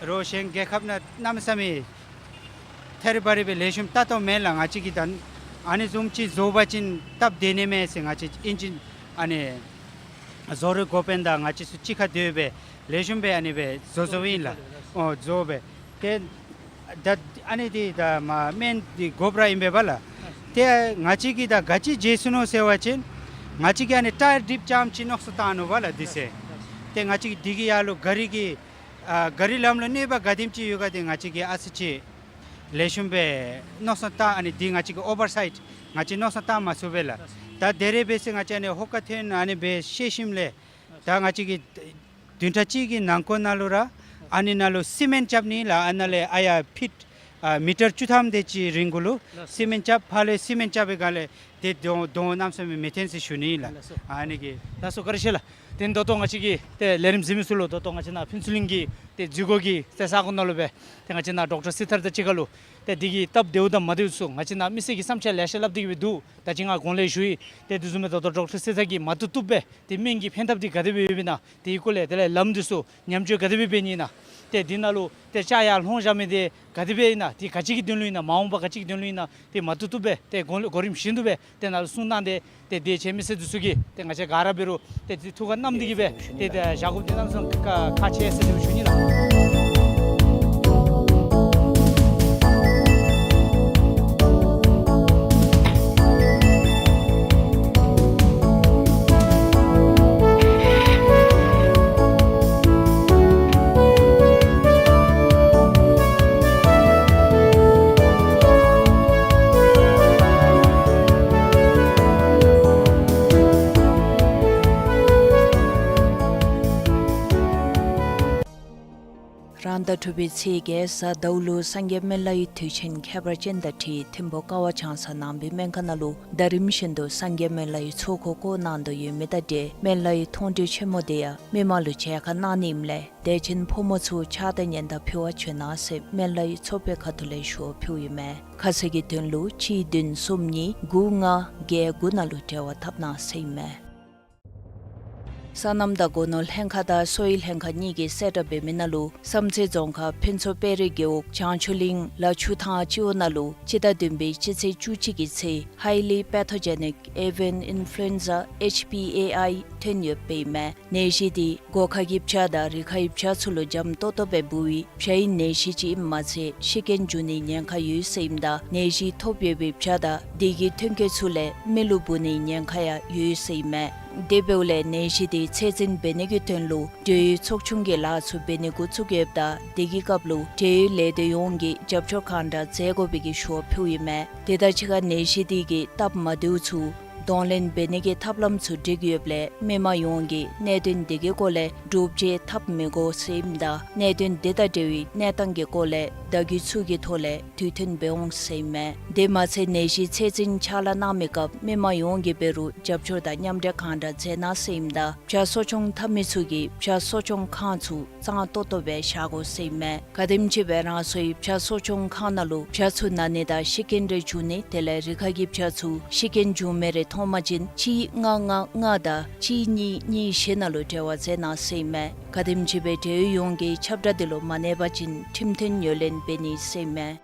རོགས་གཞན་རྒྱལ་ཁབ་ནང་གནམ་མེད་ས་མེད་ཐ་རི་བ་རི་སྦེ་ལེགས་ཤོམ་བཏབ་བཏབཔ་མེན་ལགས། ང་བཅས་ཀྱིས་ད་ཨ་ནི་བཟུམ་ཅིག་བཟོ་བ་ཅིན་སྟབས་བདེ་ནི་མས་ཟེར་ང་བཅས་ཨིན་ཇི་ཨ་ནི་བཟོ་རིག་འགོ་དཔོན་དང་ང་བཅས་ཚུ་གཅིག་ཁར་སྡོད་སྦེ་ལེགས་ཤོམ་སྦེ་ཨ་ནི་སྦེ་བཟོ་བཟོཝ་ཨིན་ལགས། ཨོ་བཟོ་སྦེ་ཏེ་ད་ཨ་ནི་འདི་ད་མ་སྨན་འདི་དགོཔ་ར་ཨིན་པས་པ་ལགས། ཏེ་ང་བཅས་ཀྱིས་ད་ག་ཅི་བྱིན་སོ་ནུག་ཟེར་བ་ཅིན་ང་བཅས་ཀྱིས་ཨ་ནི་ཊའིར་སྒྲིགཔ་རྐྱངམ་ཅིག་མནོ་བསམ་བཏང་ནུག་པ་ལགས་འདི་ཟེར། ཏེ་ང་བཅས་ཀྱིས་འདི་གི་ཡར་ལུ་ག་རི་གི་ཨ་ག་རི་ལམ་ལུ་གནོད་པ་ག་དེམ་ཅིག་ཡོད་ག་འདི་ང་བཅས་ཀྱིས་ཨ་ཙི་ཅིག་ལེགས་ཤོམ་སྦེ་མནོ་བསམ་བཏང་ཨ་ནི་འདི་ང་བཅས་ཀྱིས་ཨོ་བར་སའིཊ་ང་བཅས་མནོ་བསམ་བཏང་མ་ཚུགས་པས་ལགས། ད་དེ་རེ་འབད་ཟེར་ང་བཅས་ཨ་ནི་ཧོ་ཀ་ཐོན་ཨ་ནི་སྦེ་བཤལ་ཞིནམ་ལས་ད་ང་བཅས་ཀྱིས་བདུན་ཕྲག་གཅིག་གི་ནང་འཁོད་ནང་ལུ་ར་ཨ་ནི་ནང་ལུ་སི་མེནཊ་རྐྱབ་ནི་ལགས། ཨ་ནཱ་ལས་ཨ་ཡར་ཕིཊ་ཨ་མི་ཊར་བཅུ་ཐམ་དེ་ཅིག་རིང་གུ་ལུ་སི་མེནཊ་རྐྱབ། ཕར་ལས་སི་མེནཊ་རྐྱབ་པའི་སྒང་ལས་ཏེ་དོང་དོང་གནམ་མེད་ས་མེད་མི་ཐོན་ཟེར་ཞུ་ནི་ལགས། ཨ་ནི་གི་ལགས་སོ་བཀའ་དྲིན་ཆེ་ལགས། དེ་ད་ལྟོ་ང་བཅས་ཀྱི་ཏེ་ལས་རིམ་གཟིགས་མི་ཚུ་ལུ་ད་ལྟོ་ང་བཅས་ནཱ་ཕུན་ཚོགས་གླིང་གི་ཏེ་འཛུལ་སྒོ་གི་ཏེ་ས་གོ་ནང་ལུ་སྦེ་ཏེ་ང་བཅས་ནཱ་ཌོག་ཊར་སི་ཐར་དང་གཅིག་ཁར་ལུ་ཏེ་འདི་གི་སྟབས་བདེཝ་དང་མ་བདེཝ་ཚུ་ང་བཅས་ནཱ་མི་སེར་གྱི་བསམ་འཆར་ལེ་ཤ་སླབ་སྟེ་གི་སྦེ་འདུག། ད་ཅི་ང་གོང་ལས་ཞུ་ཡི། ཏེ་དེ་བཟུམ་སྦེ་ད་ལྟོ་ཌོག་ཊར་སི་ཐར་གྱིས་མ་བཏུབ་བཏུབ་སྦེ་ཏེ་སྨན་གྱི་ཕན་ཐབས་འདི་ག་དེ་སྦེ་ཡོདཔ་ཨིན་ན། ཏེ་འདི་སྐོར་ལས་དེ་ལས་ལམ་འདི་ཚུ་ཉམས་བཅོས་ག་དེ་སྦེ་འབད་ནི་ཨིན་ན། ཏེ་འདི་ནང་ལུ་ཏེ་ལྕགས་ཡར་ལྷོང་བཞག་མི་འདི་ག་དེ་སྦེ་ཨིན་ན། ཏེ་ག་ཅི་གི་དོན་ལུ་ཨིན་ན། མ་འོངས་པ་ག་ཅི་གི་དོན་ལུ་ཨིན་ན། ཏེ་མ་བཏུབ་བཏུབ་སྦེ་ཏེ་གོང་ལུ་གོ་རིམ་བཞིན་དུ་སྦེ་ཏེ་ནཱ་ལུ་གསུང་གནང་སྟེ་ཏེ་དེ་ཁྱེད་མི་སེར་འདི་ཚུ་གིས་ཏེ་ང་བཅས་ག་ར་འབད་རུང་ཏེ་འདི་ཐུགས་ཁར་བསྣམས་ཏེ་གི་སྦེ་ཏེ་ཏེ་བཞག་དགོཔ་འདི་གནམ་མེད་ས་མེད་ཁག་ཁག་ཆེ་ཟེར་ཞུ་ནི་ལགས། རང་ཟླ་དྲུག་པའི་ཚེས་བརྒྱད་གཟའ་ཟླཝ་ལུ་སངས་རྒྱས་སྨན་བླའི་དུས་ཆེན་ཁྱད་པར་ཅན་དང་འཁྲིལ་ཐིམ་ཕུག་ཀ་བ་བྱང་ས་ནང་པའི་སྨན་ཁང་ནང་ལུ་ཟླ་རིམ་བཞིན་དུ་སངས་རྒྱས་སྨན་བླའི་ཚོགས་འཁོར་བསྐོར་གནང་དོ་ཡོད་མི་དང་འབྲེལ་སྨན་བླའི་མཐོང་གྲོལ་ཆེན་མོ་དེ་ཡང་མི་མང་ལུ་མཇལ་ཁ་གནང་ནི་ཨིནམ་ལས་དད་ཅན་ཕོ་མོ་ཚུ་ཕྱག་དང་སྙན་དར་ཕུལ་བར་བྱོན་གནང་ཟེར་སྨན་བླའི་ཚོགས་པའི་ཁ་ཐུག་ལས་ཞུ་བ་ཕུལཝ་ཨིན་མས། ཁ་གསལ་གྱི་དོན་ལུ་གཅིག་བདུན་གསུམ་གཉིས་དགུ་ལྔ་བརྒྱད་དགུ་ནང་ལུ་འབྲེལ་བ་འཐབ་གནང་ཟེར་ཨིན་མས། སོ་ནམ་དང་སྒོ་ནོར་ལྷན་ཁག་དང་གསོ་བའི་ལྷན་ཁག་གཉིས་ཀྱིས་གསལ་བསྒྲགས་འབད་མི་ནང་ལུ་བསམ་རྩེ་རྫོང་ཁག་ཕུན་ཚོགས་དཔལ་རི་རྒེད་འོག་བྱང་ཆུ་གླིང་ལ་ཆུ་ཐང་སྤྱི་འོག་ནང་ལུ་སྤྱི་ཟླ་བདུན་པའི་སྤྱི་ཚེས་བཅུ་གཅིག་གི་ཚེ་Highly Pathogenic Avian Influenza H P A I ཐོན་ཡོདཔ་ཨིན་མས། ནད་གཞི་འདི་སྒོ་ཁ་གི་བྱ་དང་རི་ཁའི་བྱ་ཚུ་ལུ་འཇམ་ཏོག་ཏོ་སྦེ་འབུ་བའི་བྱའི་ནད་གཞི་ཅིག་ཨིནམ་མ་ཚད་ཤི་རྐྱེན་འབྱུང་ནིའི་ཉེན་ཁ་ཡོད་ཟེར་ཨིནམ་ད་ནད་གཞི་ཐོབ་ཡོད་པའི་བྱ་དང་དེ་གི་ཐོན་སྐྱེད་ཚུ་ལས་མི་ལུ་འབུ་ནིའི་ཉེན་ཁ་ཡང་ཡོད་ཟེར་ཨིན་མས། དེ་འབདཝ་ལས་ནད་གཞི་འདི་ཚད་འཛིན་འབད་ནི་གི་དོན་ལུ་འབྲེལ་ཡོད་ཚོགས་ཆུང་གི་ལཱ་ཚུ་འབད་ནི་འགོ་བཙུགས་ཡོདཔ་ད་དེ་གི་སྐབས་ལུ་འབྲེལ་ཡོད་ལས་སྡེ་ཡོངས་ཀྱིས་རྒྱབ་སྐྱོར་གང་དྲག་མཛད་དགོ་པའི་གི་ཞུ་བ་ཕུལཝ་ཨིན་མས། དེ་དང་གཅིག་ཁར་ནད་གཞི་འདི་གི་སྟབས་མ་བདེཝ་ཚུ་གདོང་ལེན་འབད་ནི་གི་ཐབས་ལམ་ཚུ་སྒྲིག་ཡོདཔ་ལས་མི་མང་ཡོངས་ཀྱིས་གནད་དོན་འདི་གི་སྐོར་ལས་སྒྲུབ་བྱེད་འཐབ་མི་དགོ་ཟེར་ཨིནམ་ད་གནད་དོན་འདི་དང་འབྲེལ་བའི་གནས་སྟངས་ཀྱི་སྐོར་ལས་བརྡ་བརྒྱུད་ཚུ་གི་ཐོག་ལས་དུས་མཐུན་འབད་འོང་ཟེར་ཨིན་མས། དེ་མ་ཚད་ནད་གཞི་ཚད་འཛིན་ཕྱག་ལཱ་གནང་མི་སྐབས་མི་མང་ཡོངས་ཀྱིས་འབད་རུང་རྒྱབ་སྐྱོར་དང་མཉམ་འབྲེལ་གང་དྲག་མཛད་གནང་ཟེར་ཨིནམ་ད་བྱ་གསོ་སྐྱོང་འཐབ་མི་ཚུ་གིས་བྱ་གསོ་སྐྱོང་ཁང་ཚུ་གཙང་ཏོག་ཏོ་སྦེ་བཞག་དགོ་ཟེར་ཨིན་མས། ག་དེམ་ཅིག་སྦེ་རང་སོའི་བྱ་གསོ་སྐྱོང་ཁང་ནང་ལུ་བྱ་ཚུ་ན་ནི་དང་ཤི་རྐྱེན་རེ་འབྱུང་ནི་དེ་ལས་རི་ཁ་གི་བྱ་ཚུ་ཤི་རྐྱེན་འབྱུང་མི་རེ་མཐོང་པ་ཅིན་གཅིག་ལྔ་ལྔ་ལྔ་དང་གཅིག་གཉིས་གཉིས་བཞི་ནང་ལུ་འབྲེལ་བ་མཛད་གནང་ཟེར་ཨིན་མས། ག་དེམ་ཅིག་སྦེ་འབྲེལ་ཡོད་ཡོངས་ཀྱིས་ཁྱབ་བསྒྲགས་འདི་ལུ་མ་གནས་པ་ཅིན་ཁྲིམས་མཐུན་ངོས་ལེན་འབད་ནི་ཟེར་ཨིན་མས།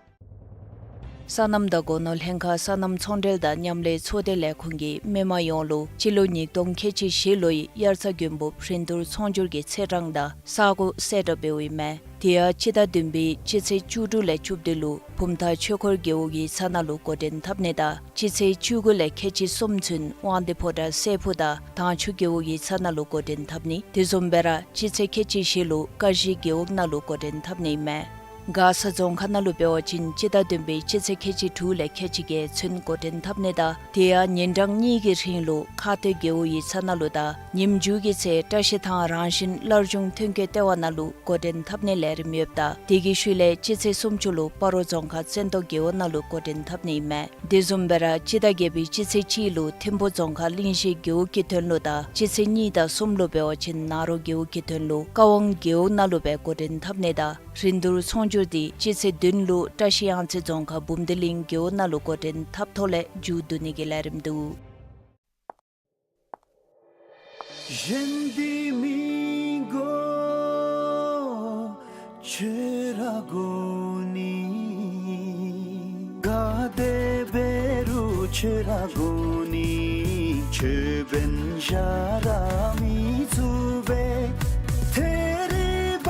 སོ་ནམ་དང་སྒོ་ནོར་ལྷན་ཁག་སོ་ནམ་ཚོང་འབྲེལ་དང་མཉམ་ལས་ཚོགས་སྡེ་ལས་ཁུངས་ཀྱིས་མི་མང་ཡོངས་ལུ་སྤྱི་ལོ་ཉིས་སྟོང་ཁལ་གཅིག་བཞི་ལོའི་དབྱར་རྩྭ་དགུན་འབུབ་རིན་བསྡུར་ཚོང་སྒྱུར་གྱི་ཚེས་གྲངས་དང་ས་གོ་གསལ་བསྒྲགས་འབདཝ་ཨིན་མས། དེ་ཡང་སྤྱི་ཟླ་བདུན་པའི་སྤྱི་ཚེས་བཅུ་དྲུག་ལས་བཅུ་བདུན་ལུ་བུམ་ཐང་ཆོས་འཁོར་རྒེད་འོག་ཡིག་ཚང་ནང་ལུ་འགོ་འདྲེན་འཐབ་ནི་དང་སྤྱི་ཚེས་བཅུ་དགུ་ལས་ཁལ་གཅིག་གསུམ་ཚུན་དབང་འདུས་ཕོ་བྲང་སྲས་ཕུག་དང་དྭངས་ཆུ་རྒེད་འོག་ཡིག་ཚང་ནང་ལུ་འགོ་འདྲེན་འཐབ་ནི། དེ་བཟུམ་སྦེ་ར་སྤྱི་ཚེས་ཁལ་གཅིག་བཞི་ལུ་ཀ་གཞི་རྒེད་འོག་ནང་ལུ་འགོ་འདྲེན་འཐབ་ནི་ཨིན་མས། མགར་ས་རྫོང་ཁག་ནང་ལུ་འབད་བ་ཅིན་སྤྱི་ཟླ་བདུན་པའི་སྤྱི་ཚེས་ཁལ་གཅིག་དྲུག་ལས་ཁལ་གཅིག་བརྒྱད་ཚུན་འགོ་འདྲེན་འཐབ་ནི་དང་དེ་ཡང་ཉིན་གྲངས་གཉིས་ཀྱི་རིང་ལུ་ཁ་སྟོད་རྒེད་འོག་ཡིག་ཚང་ནང་ལུ་དང་ཉིནམ་མཇུག་གི་ཚེ་བཀྲ་ཤིས་ཐང་རང་བཞིན་སླར་འབྱུང་ཐོན་སྐྱེད་ལྟེ་བ་ནང་ལུ་འགོ་འདྲེན་འཐབ་ནིའི་ལས་རིམ་ཡོདཔ་ད་དེ་གི་ཤུལ་ལས་སྤྱི་ཚེས་སུམ་ཅུ་ལུ་སྤ་རོ་རྫོང་ཁག་བཙན་ཏོ་རྒེད་འོག་ནང་ལུ་འགོ་འདྲེན་འཐབ་ནི་ཨིན་མས། དེ་བཟུམ་སྦེ་ར་སྤྱི་ཟླ་བརྒྱད་པའི་སྤྱི་ཚེས་གཅིག་ལུ་ཐིམ་ཕུ་རྫོང་ཁག་གླིང་བཞི་རྒེད་འོག་གི་དོན་ལུ་དང་སྤྱི་ཚེས་གཉིས་དང་གསུམ་ལུ་འབད་བ་ཅིན་ནཱ་རོ་རྒེད་འོག་གི་དོན་ལུ་ཀ་ཝང་རྒེད་འོག་ནང་ལུ་སྦེ་འགོ་འདྲེན་འཐབ་ནི་དང་རིན་བསྡུར་ཚོང་སྒྱུར་འདི་སྤྱི་ཚེས་བདུན་ལུ་བཀྲ་ཤིས་གཡང་རྩེ་རྫོང་ཁག་འབུམ་སྡེ་གླིང་རྒེད་འོག་ནང་ལུ་འགོ་འདྲེན་འཐབ་ཐོག་ལས་མཇུག་བསྡུ་ནི་གི་ལས་རིམ་འདུག། གཞན་འདི་མི་དགོ་ཁྱོད་ར་དགོ་ནི། ག་དེ་འབད་རུང་ཁྱོད་ར་དགོ་ནི། ཁྱོད་འབདན་གཞན་ར་མི་ཚུགས་པས། ཐད་རི་བ་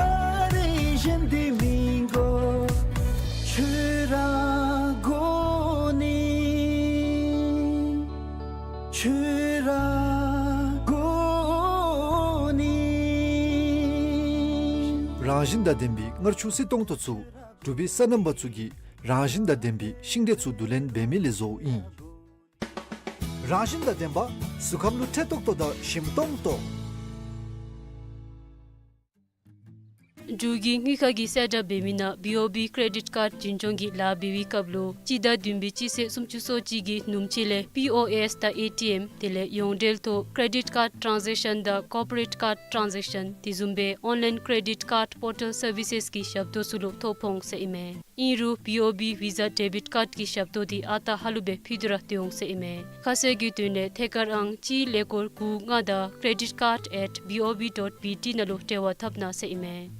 རི་གཞན་འདི་མི་དགོ་ཁྱོད་ར་དགོ་ནི། ཁྱོད་ར་དགོ་ནི། རང་བཞིན་དང་ལྡན་པའི་མངར་ཆུ་བསིལ་ཏོང་ཏོ་ཚུ་འབྲུག་པའི་སོ་ནམ་པ་ཚུ་གིས་རང་བཞིན་དང་ལྡན་པའི་ཤིང་འབྲས་ཚུ་བསྡུ་ལེན་འབད་མི་ལས་བཟོཝ་ཨིན། རང་བཞིན་དང་ལྡན་པ་གཟུགས་ཁམས་ལུ་འཕྲོད་ཏོག་ཏོ་དང་ཞིམ་ཏོང་ཏོ། འབྲུག་གི་དངུལ་ཁང་གིས་གསལ་བསྒྲགས་འབད་མི་ནང་བི་ཨོ་བི་ཀེ་རེ་ཌིཊ་ཀཱརཌ་འཛིན་སྐྱོང་གི་ལཱ་འབད་བའི་སྐབས་ལུ་སྤྱི་ཟླ་བདུན་པའི་སྤྱི་ཚེས་སུམ་ཅུ་སོ་གཅིག་གི་ནུབ་ཕྱེད་ལས་པི་ཨོ་ཨེསི་དང་ཨེ་ཊི་ཨེམ་དེ་ལས་ཡོངས་འབྲེལ་ཐོག་ཀེ་རེ་ཌིཊ་ཀཱརཌ་ཊཱནས་ཟེག་ཤཱན་དང་ཀོར་པོ་རེཊ་ཀཱརཌ་ཊཱནས་ཟེག་ཤཱན་དེ་བཟུམ་སྦེ་ཨོན་ལའིན་ཀེ་རེ་ཌིཊ་ཀཱརཌ་པོར་ཊལ་སར་བི་སེསི་གི་ཞབས་ཏོག་ཚུ་ལུ་ཐོ་ཕོག་འོང་ཟེར་ཨིན་མས། ཨིན་རུང་བི་ཨོ་བི་ཝི་ཟ་ཌེ་བིཊ་ཀཱརཌ་ཀྱི་ཞབས་ཏོག་འདི་ཨ་རྟག་ཧ་ལུགས་སྦེ་ཕུལ་ཏེ་ར་སྡོད་འོང་ཟེར་ཨིན་མས། ཁ་གསལ་གྱི་དོན་ལས་ཐད་ཀར་ཨང་གཅིག་ཀླད་ཀོར་དགུ་ལྔ་དང་credit card at B O B dot B T ནང་ལུ་འབྲེལ་བ་འཐབ་གནང་ཟེར་ཨིན་མས།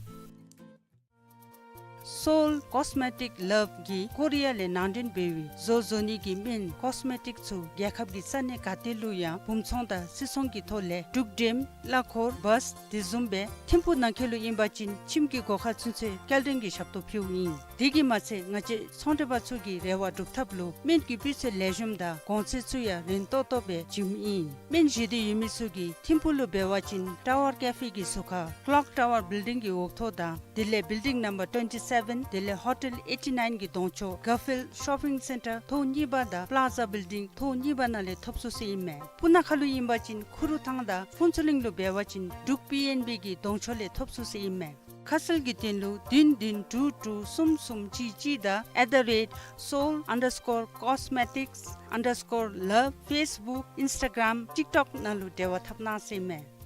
སོལ་ཀོས་མེ་ཊིཀ་ལབ་ཀྱིས་ཀོ་རི་ཡ་ལས་ནང་འདྲེན་འབད་བའི་བཟོ་བཟོ་ནི་གི་སྨན་ཀོས་མེ་ཊིཀ་ཚུ་རྒྱལ་ཁབ་ཀྱི་ས་གནས་ག་ཏེ་ལུ་ཡང་སྦུང་ཚོང་དང་སིལ་ཚོང་གི་ཐོག་ལས་འབྲུག་འགྲེམ་གླ་འཁོར་བཱས་དེ་བཟུམ་སྦེ་ཐིམ་ཕུག་ནང་འཁོད་ལུ་ཨིན་པ་ཅིན་ཁྱིམ་གྱི་སྒོ་ཁར་ཚུན་ཚོད་སྐྱེལ་འདྲེན་གྱི་ཞབས་ཏོག་ཕུལཝ་ཨིན། དེ་གིས་མ་ཚད་ང་བཅས་ཚོང་འབྲེལ་པ་ཚུ་གི་རེ་བ་སྒྲུབ་ཐབས་ལུ་སྨན་གྱི་སྤུས་ཚད་ལེགས་ཤོམ་དང་གོང་ཚད་ཚུ་ཡང་རན་ཏོག་ཏོ་སྦེ་བྱིནམ་ཨིན། སྨན་བཞེས་འདོད་ཡོད་མི་ཚུ་གིས་ཐིམ་ཕུག་ལུ་འབད་བ་ཅིན་ཊ་ཝར་ཀེ་ཕེ་གི་ཟུར་ཁར་ཀློག་ཊ་ཝར་བིལ་ཌིང་གི་འོག་ཐོག་དང་དེ་ལས་བིལ་ཌིང་ནམ་བར་ཊུ་ཝེན་ཊི་སེ་བེན་དེ་ལས་ཧོ་ཊེལ་ཨེ་ཊི་ནའིན་གྱི་གདོང་ཕྱོགས་གར་ཕིལཌ་ཤོ་པིང་སེན་ཊར་ཐོག་གཉིས་པ་དང་པ་ལཱ་ཛ་བིལ་ཌིང་ཐོག་གཉིས་པ་ནང་ལས་ཐོབ་ཚུགས་ཟེར་ཨིན་མས། སྤུ་ན་ཁ་ལུ་ཨིན་པ་ཅིན་ཁུ་རུ་ཐང་དང་ཕུན་ཚོགས་གླིང་ལུ་འབད་བ་ཅིན་འབྲུག་པི་ཨེན་བི་གི་གདོང་ཕྱོགས་ལས་ཐོབ་ཚུགས་ཟེར་ཨིན་མས། ཁ་གསལ་གྱི་དོན་ལུ་བདུན་བདུན་དྲུག་དྲུག་གསུམ་གསུམ་གཅིག་གཅིག་དང་at the rate seoul underscore cosmetics underscore love Facebook Instagram TikTok ནང་ལུ་འབྲེལ་བ་འཐབ་གནང་ཟེར་ཨིན་མས།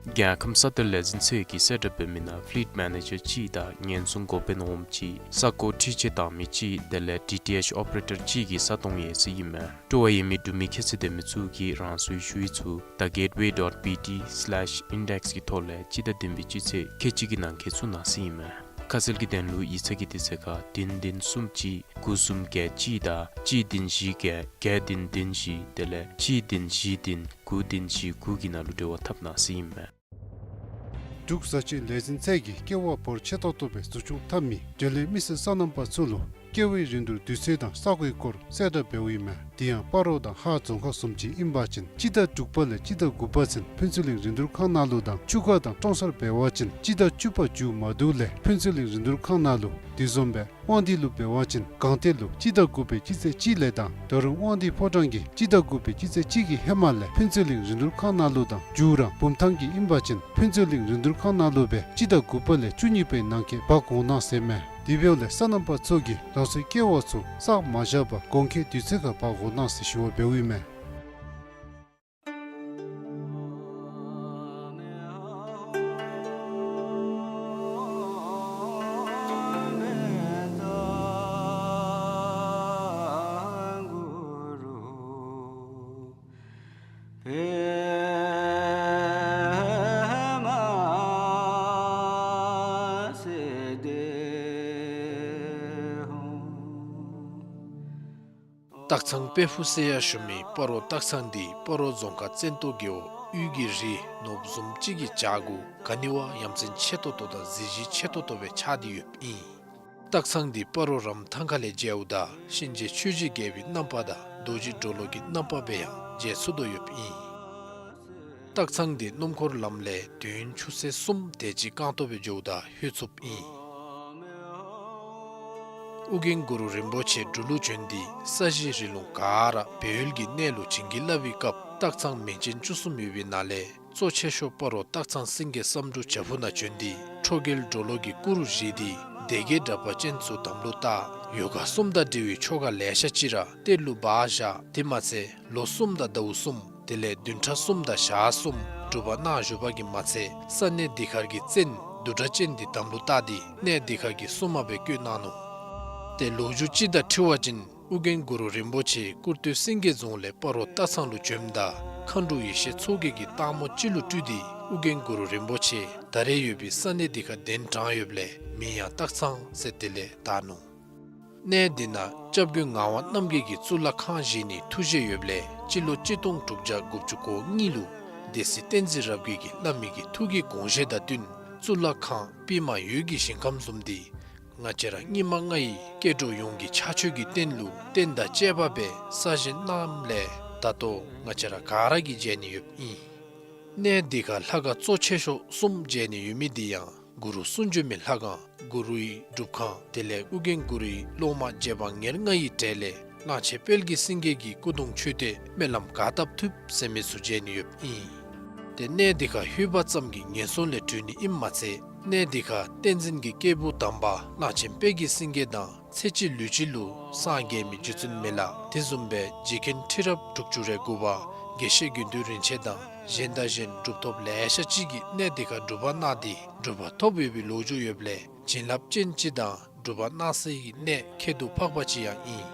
རྒྱལ་ཁམས་ས་གཏེར་ལས་འཛིན་ཚད་ཀྱིས་གསལ་བསྒྲགས་འབད་མི་ནང་ཕི་ལིཊ་མེ་ནེ་ཇར་གཅིག་དང་ཉེན་སྲུང་འགོ་དཔོན་འོགམ་གཅིག་ས་སྒོ་འཁྲུད་ཆས་བཏང་མི་གཅིག་དེ་ལས་ཌི་ཊི་ཨེཆ་ཨོ་པ་རེ་ཊར་གཅིག་གི་ས་སྟོང་ཡོད་ཟེར་ཨིན་མས། སྤྲོ་བ་ཡོད་མི་འབྲུག་མི་ཁྱད་ཚད་ལྡན་མི་ཚུ་གིས་རང་སོའི་ཞུ་ཡིག་ཚུ་the gateway dot B T slash index གི་ཐོག་ལས་སྤྱི་ཟླ་བདུན་པའི་སྤྱི་ཚེས་ཁལ་གཅིག་གི་ནང་འཁོད་བཙུགས་གནང་ཟེར་ཨིན་མས། ཁ་གསལ་གྱི་དོན་ལུ་ཡིག་ཚང་གི་དུས་ཚོད་ཁར་བདུན་བདུན་གསུམ་གཅིག་དགུ་གསུམ་བརྒྱད་གཅིག་དང་གཅིག་བདུན་བཞི་བརྒྱད་བརྒྱད་བདུན་བདུན་བཞི་དེ་ལས་གཅིག་བདུན་བཞི་བདུན་དགུ་བདུན་བཞི་དགུ་གི་ནང་ལུ་འབྲེལ་བ་འཐབ་གནང་ཟེར་ཨིན་མས། འབྲུག་བཟའ་སྤྱོད་ལས་འཛིན་ཚད་ཀྱིས་ཀེ་བ་འབོར་ཆེ་ཏོག་ཏོ་སྦེ་འཛུགས་སྐྱོང་འཐབ་མི་འབྲེལ་ཡོད་མི་སེར་སོ་ནམ་པ་ཚུ་ལུ་ཀེ་བའི་རིན་བསྡུར་དུས་ཚོད་དང་ས་གོའི་སྐོར་གསལ་བསྒྲགས་འབདཝ་ཨིན་མས། དེ་ཡང་སྤ་རོ་དང་ཧཱ་རྫོང་ཁག་བཟུམ་ཅིག་ཨིན་པ་ཅིན་སྤྱི་ཟླ་དྲུག་པ་ལས་སྤྱི་ཟླ་དགུ་པ་ཚུན་ཕུན་ཚོགས་གླིང་རིན་བསྡུར་ཁང་ནང་ལུ་དང་ཆུ་ཁ་དང་ཀྲོང་གསར་འབད་བ་ཅིན་སྤྱི་ཟླ་བཅུ་པ་མཇུག་མ་བསྡུ་ལས་ཕུན་ཚོགས་གླིང་རིན་བསྡུར་ཁང་ནང་ལུ། དེ་བཟུམ་སྦེ་དབང་འདུས་ལུ་འབད་བ་ཅིན་སྒང་སྟེང་ལུ་སྤྱི་ཟླ་དགུ་པའི་སྤྱི་ཚེས་གཅིག་ལས་དང་ད་རུང་དབང་འདུས་ཕོ་བྲང་གིས་སྤྱི་ཟླ་དགུ་པའི་སྤྱི་ཚེས་གཅིག་གི་ཧེ་མ་ལས་ཕུན་ཚོགས་གླིང་རིན་བསྡུར་ཁང་ནང་ལུ་དང་མཇུག་ར་བུམ་ཐང་གི་ཨིན་པ་ཅིན་ཕུན་ཚོགས་གླིང་རིན་བསྡུར་ཁང་ནང་ལུ་སྦེ་སྤྱི་ཟླ་དགུ་པ་ལས་བཅུ་གཉིས་པའི་ནང་འཁོད་འབག་འོང་གནང་ཟེར་མས། དེ་འབདཝ་ལས་སོ་ནམ་པ་ཚུ་གིས་རང་སོའི་ཀེ་བ་ཚུ་བསགས་མ་བཞག་པར་དགོངས་འཁོད་དུས་ཚོད་ཁར་འབག་འོང་གནང་ཟེར་ཞུ་བ་འབདཝ་ཨིན་མས། སྟག་ཚང་དཔལ་ཕུག་ཟེར་ཡང་ཞུ་མི་སྤ་རོ་སྟག་ཚང་འདི་སྤ་རོ་རྫོང་ཁག་བཙན་ཏོ་རྒེད་འོག་དབུས་ཀྱི་རི་ནོར་བུ་བཟུམ་ཅིག་གི་བྱག་གུ་ག་ནི་བ་ཡ་མཚན་ཆེ་ཏོག་ཏོ་དང་གཟི་བརྗིད་ཆེ་ཏོག་ཏོ་སྦེ་ཆགས་ཏེ་ཡོདཔ་ཨིན། སྟག་ཚང་འདི་སྤ་རོ་རམ་ཐང་ཁ་ལས་མཇལཝ་ད་གཤིན་རྗེ་ཆོས་ཀྱི་རྒྱལ་པོའི་རྣམ་པ་དང་རྡོ་རྗེ་གྲོ་ལོད་ཀྱི་རྣམ་པ་སྦེ་ཡང་མཇལ་ཚུགས་དོ་ཡོདཔ་ཨིན། སྟག་ཚང་འདི་སྣུམ་འཁོར་ལམ་ལས་དུས་ཡུན་ཆུ་ཚོད་གསུམ་དེ་ཅིག་རྐང་ཐང་སྦེ་འགྱོཝ་ད་ལྷོད་ཚུགསཔ་ཨིན། ཨོ་རྒྱན་གུ་རུ་རིན་པོ་ཆེ་འབྲུག་ལུ་བྱོན་ཏེ་ས་གཞི་རི་ལུང་ག་ར་སྦས་ཡུལ་གྱི་གནས་ལུ་བྱིན་གྱིས་བརླབས་པའི་སྐབས་སྟག་ཚང་མིང་ཅན་བཅུ་གསུམ་ཡོད་པའི་ནང་ལས་གཙོ་ཆེ་ཤོས་སྤ་རོ་སྟག་ཚང་སེང་གེ་བསམ་འགྲུབ་བྱག་ཕུག་ནང་བྱོན་ཏེ་ཁྲོ་རྒྱལ་གྲོ་ལོད་ཀྱི་སྐུ་རུ་བཞེངས་ཏེ་སྡེ་བརྒྱད་དྲེགས་པ་ཅན་ཚུ་དམ་ལུ་བཏགས། ཡོ་ག་གསུམ་དང་འབྲེལ་བའི་ཆོ་ག་ལེ་ཤ་ཅིག་ར་གཏེར་ལུ་སྦ་བཞག། དེ་མ་ཚད་ལོ་གསུམ་དང་ཟླཝ་གསུམ་དེ་ལས་བདུན་ཕྲག་གསུམ་དང་ཞག་གསུམ་སྒྲུབ་པ་གནང་བཞུགས་པ་གིས་མ་ཚད་ས་གནས་འདི་ཁར་གྱི་བཙན་བདུད་དྲེགས་ཅན་འདི་དམ་ལུ་བཏགས་ཏེ་གནས་འདི་ཁར་གྱི་སྲུང་མ་སྦེ་བསྐོས་གནང་ནུག། ཏེ་ལོ་རྒྱུས་ཅིག་དང་འཁྲིལ་བ་ཅིན་ཨོ་རྒྱན་གུ་རུ་རིན་པོ་ཆེ་ཀུར་སྟོད་སེང་གེ་རྫོང་ལས་སྤ་རོ་སྟག་ཚང་ལུ་བྱོནམ་ད་མཁའ་འགྲོ་ཡེ་ཤེས་མཚོ་རྒྱལ་གྱིས་སྟག་མོ་ཅིག་ལུ་སྤྲུལ་ཏེ་ཨོ་རྒྱན་གུ་རུ་རིན་པོ་ཆེ་ད་རེས་ཡོད་པའི་ས་གནས་འདི་ཁར་གདན་དྲངས་ཡོདཔ་ལས་མིང་ཡང་སྟག་ཚང་ཟེར་དེ་ལས་བཏགས་ནུག། གནས་འདི་ནང་སྐྱབས་མགོན་ངག་དབང་རྣམ་རྒྱལ་གྱིས་གཙུག་ལག་ཁང་བཞེངས་ནིའི་ཐུགས་བཞེད་ཡོདཔ་ལས་སྤྱི་ལོ་གཅིག་སྟོང་དྲུག་བརྒྱ་དགུ་བཅུ་གོ་གཉིས་ལུ་སྡེ་སྲིད་བསྟན་འཛིན་རབ་རྒྱས་ཀྱིས་བླ་མའི་གི་ཐུགས་ཀྱི་དགོངས་བཞེད་དང་བསྟུན་གཙུག་ལག་ཁང་པདྨ་འོད་ཀྱི་ཞིང་ཁམས་བཟུམ་འདི་ང་བཅས་ར་སྙིགས་མ་ལྔ་ཡི་སྐྱེ་འགྲོ་ཡོངས་ཀྱི་ཕྱག་མཆོད་ཀྱི་རྟེན་ལུ་རྟེན་དང་བཅས་པ་སྦེ་གསར་བཞེངས་གནངམ་ལས་ད་ལྟོ་ང་བཅས་ར་ག་ར་གིས་མཇལ་ནི་ཡོདཔ་ཨིན། གནས་འདི་ཁར་ལྷ་ཁང་གཙོ་ཆེ་ཤོས་གསུམ་མཇལ་ནི་ཡོད་མི་འདི་ཡང་གུ་རུ་གསུང་བྱོན་མའི་ལྷ་ཁང་གུ་རུའི་སྒྲུབ་ཁང་དེ་ལས་ཨོ་རྒྱན་གུ་རུའི་སློབ་མ་རྗེ་འབངས་ཉེར་ལྔ་ཡི་གྲས་ལས་གླང་ཆེན་དཔལ་གྱི་སེང་གེ་གི་སྐུ་གདུང་མཆོད་རྟེན་སྨོན་ལམ་ག་བཏབ་ཐུབ་ཟེར་མི་ཚུ་མཇལ་ནི་ཡོདཔ་ཨིན། ཏེ་གནས་འདི་ཁར་ལྷོད་པ་ཙམ་གྱིས་ངན་སོང་ལས་གྲོལ་ནི་ཨིནམ་མ་ཚད་ གནས་འདི་ཁར་བསྟན་འཛིན་གྱི་སྐྱེས་བུ་དམ་པ་གླང་ཆེན་དཔལ་གྱི་སེང་གེ་དང་ཚེ་གཅིག་ལུས་གཅིག་ལུ་སངས་རྒྱས་མི་རྗེ་བཙུན་མི་ལ་དེ་བཟུམ་སྦེ་རྗེ་མཁན་ཁྲི་རབས་དྲུག་ཅུ་རེ་དགུ་པ་དགེ་བཤེས་དགེ་འདུན་རིན་ཆེན་དང་གཞན་དང་གཞན་གྲུབ་ཐོབ་ལེ་ཤ་ཅིག་གིས་གནས་འདི་ཁར་སྒྲུབ་པ་གནང་སྟེ་གྲུབ་པ་ཐོབ་ཡོད་པའི་ལོ་རྒྱུས་ཡོདཔ་ལས་བྱིན་རླབས་ཅན་ཅིག་དང་སྒྲུབ་པ་གནང་སའི་གནས་ཁྱད་དུ་འཕགས་པ་ཅིག་ཡང་ཨིན།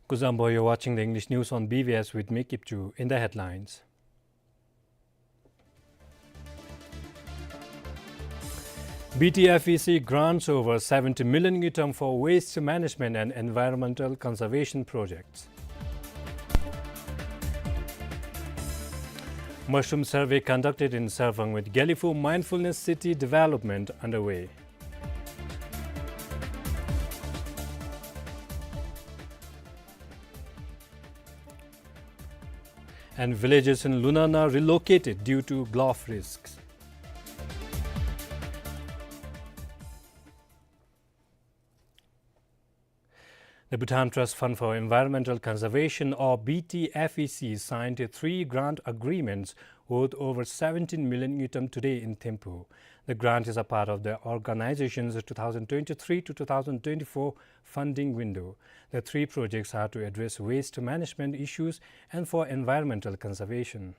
Kuzuzangpo, you're watching the English news on B V S with me, Kipchu. In the headlines, B T F E C grants over seventy million ngultrum for waste management and environmental conservation projects. Mushroom survey conducted in Sarvang with Gelephu Mindfulness City development underway. And villagers in Lunana relocated due to glove risks. The Bhutan Trust Fund for Environmental Conservation, or B T F E C, signed three grant agreements worth over seventeen million ngultrum today in Thimphu. The grant is a part of the organization's two thousand twenty-three to two thousand twenty-four funding window. The three projects are to address waste management issues and for environmental conservation.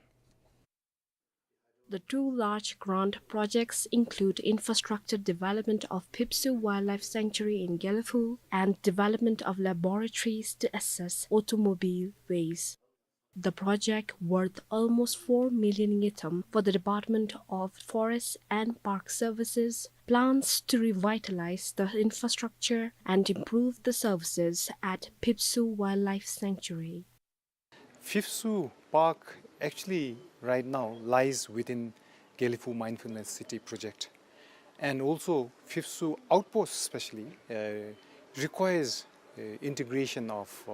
The two large grant projects include infrastructure development of Phipsoo Wildlife Sanctuary in Gelephu and development of laboratories to assess automobile waste. The project, worth almost four million ngultrum for the Department of Forest and Park Services, plans to revitalize the infrastructure and improve the services at Phipsoo Wildlife Sanctuary. Phipsoo Park actually right now lies within Gelephu Mindfulness City project. And also Phipsoo outpost especially, uh, requires, uh, integration of, uh,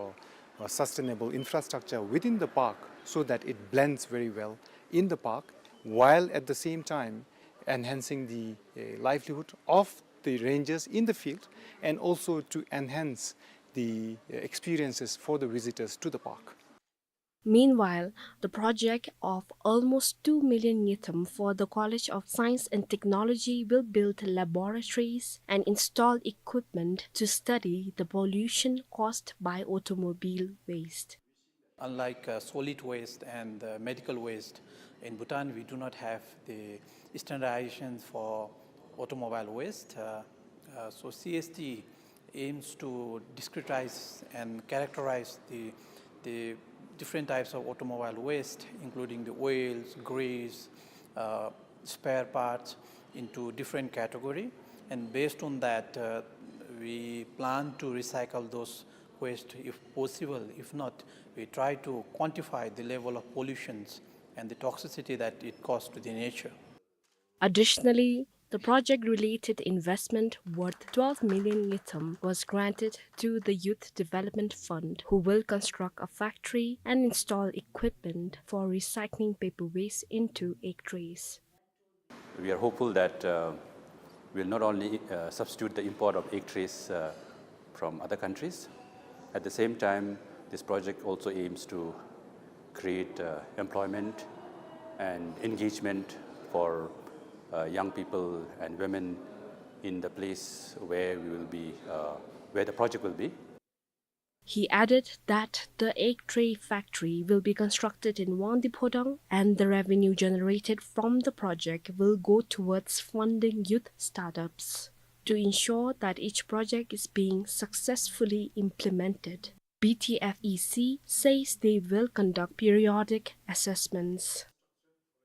uh, sustainable infrastructure within the park so that it blends very well in the park, while at the same time enhancing the, uh, livelihood of the rangers in the field and also to enhance the, uh, experiences for the visitors to the park. Meanwhile, the project of almost two million ngultrum for the College of Science and Technology will build laboratories and install equipment to study the pollution caused by automobile waste. Unlike, uh, solid waste and, uh, medical waste, in Bhutan we do not have the standardization for automobile waste. Uh, uh, so C S T aims to discretize and characterize the, the different types of automobile waste, including the oils, grease, uh, spare parts, into different category. And based on that, uh, we plan to recycle those waste if possible. If not, we try to quantify the level of pollutions and the toxicity that it causes to the nature. Additionally, the project-related investment worth twelve million ngultrum was granted to the Youth Development Fund, who will construct a factory and install equipment for recycling paper waste into egg trays. We are hopeful that, uh, we'll not only, uh, substitute the import of egg trays, uh, from other countries. At the same time, this project also aims to create, uh, employment and engagement for, uh, young people and women in the place where we will be, uh, where the project will be. He added that the egg tray factory will be constructed in Wangdi Phodang, and the revenue generated from the project will go towards funding youth startups. To ensure that each project is being successfully implemented, B T F E C says they will conduct periodic assessments.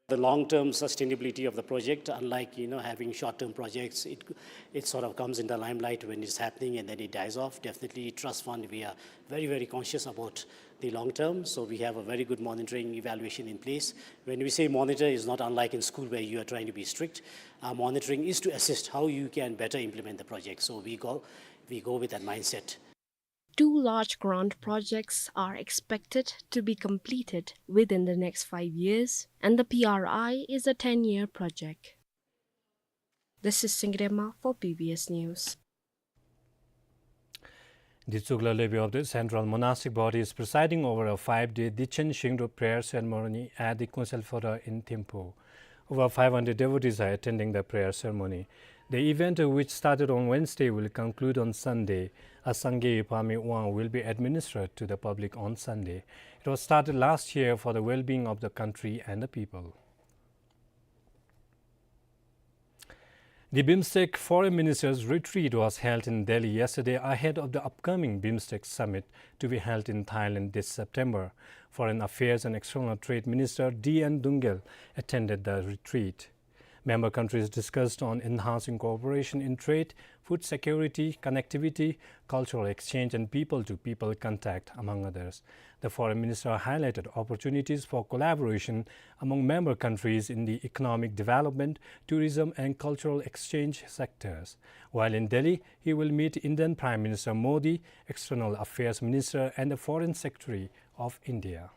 The long-term sustainability of the project, unlike, you know, having short-term projects, it, it sort of comes in the limelight when it's happening and then it dies off. Definitely, trust fund, we are very, very conscious about the long term. So we have a very good monitoring evaluation in place. When we say monitor, it's not unlike in school where you are trying to be strict. Our monitoring is to assist how you can better implement the project. So we go, we go with that mindset. Two large grant projects are expected to be completed within the next five years, and the P R I is a ten-year project. This is Singre Ma for B B S News. འདི་གཙུག་ལག་སློབ་དཔོན་འོབ་དེ། Central Monastic Body is presiding over a five-day Dichen Shingdrop prayer ceremony at the Konsel Phodrang in Thimphu. Over five hundred devotees are attending the prayer ceremony. The event, which started on Wednesday, will conclude on Sunday. A Sangay Pami Wang will be administered to the public on Sunday. It was started last year for the well-being of the country and the people. The BIMSTEC Foreign Ministers Retreat was held in Delhi yesterday ahead of the upcoming BIMSTEC Summit to be held in Thailand this September. Foreign Affairs and External Trade Minister D N Dungel attended the retreat. Member countries discussed on enhancing cooperation in trade, food security, connectivity, cultural exchange, and people-to-people contact, among others. The foreign minister highlighted opportunities for collaboration among member countries in the economic development, tourism, and cultural exchange sectors. While in Delhi, he will meet Indian Prime Minister Modi, External Affairs Minister, and the Foreign Secretary of India.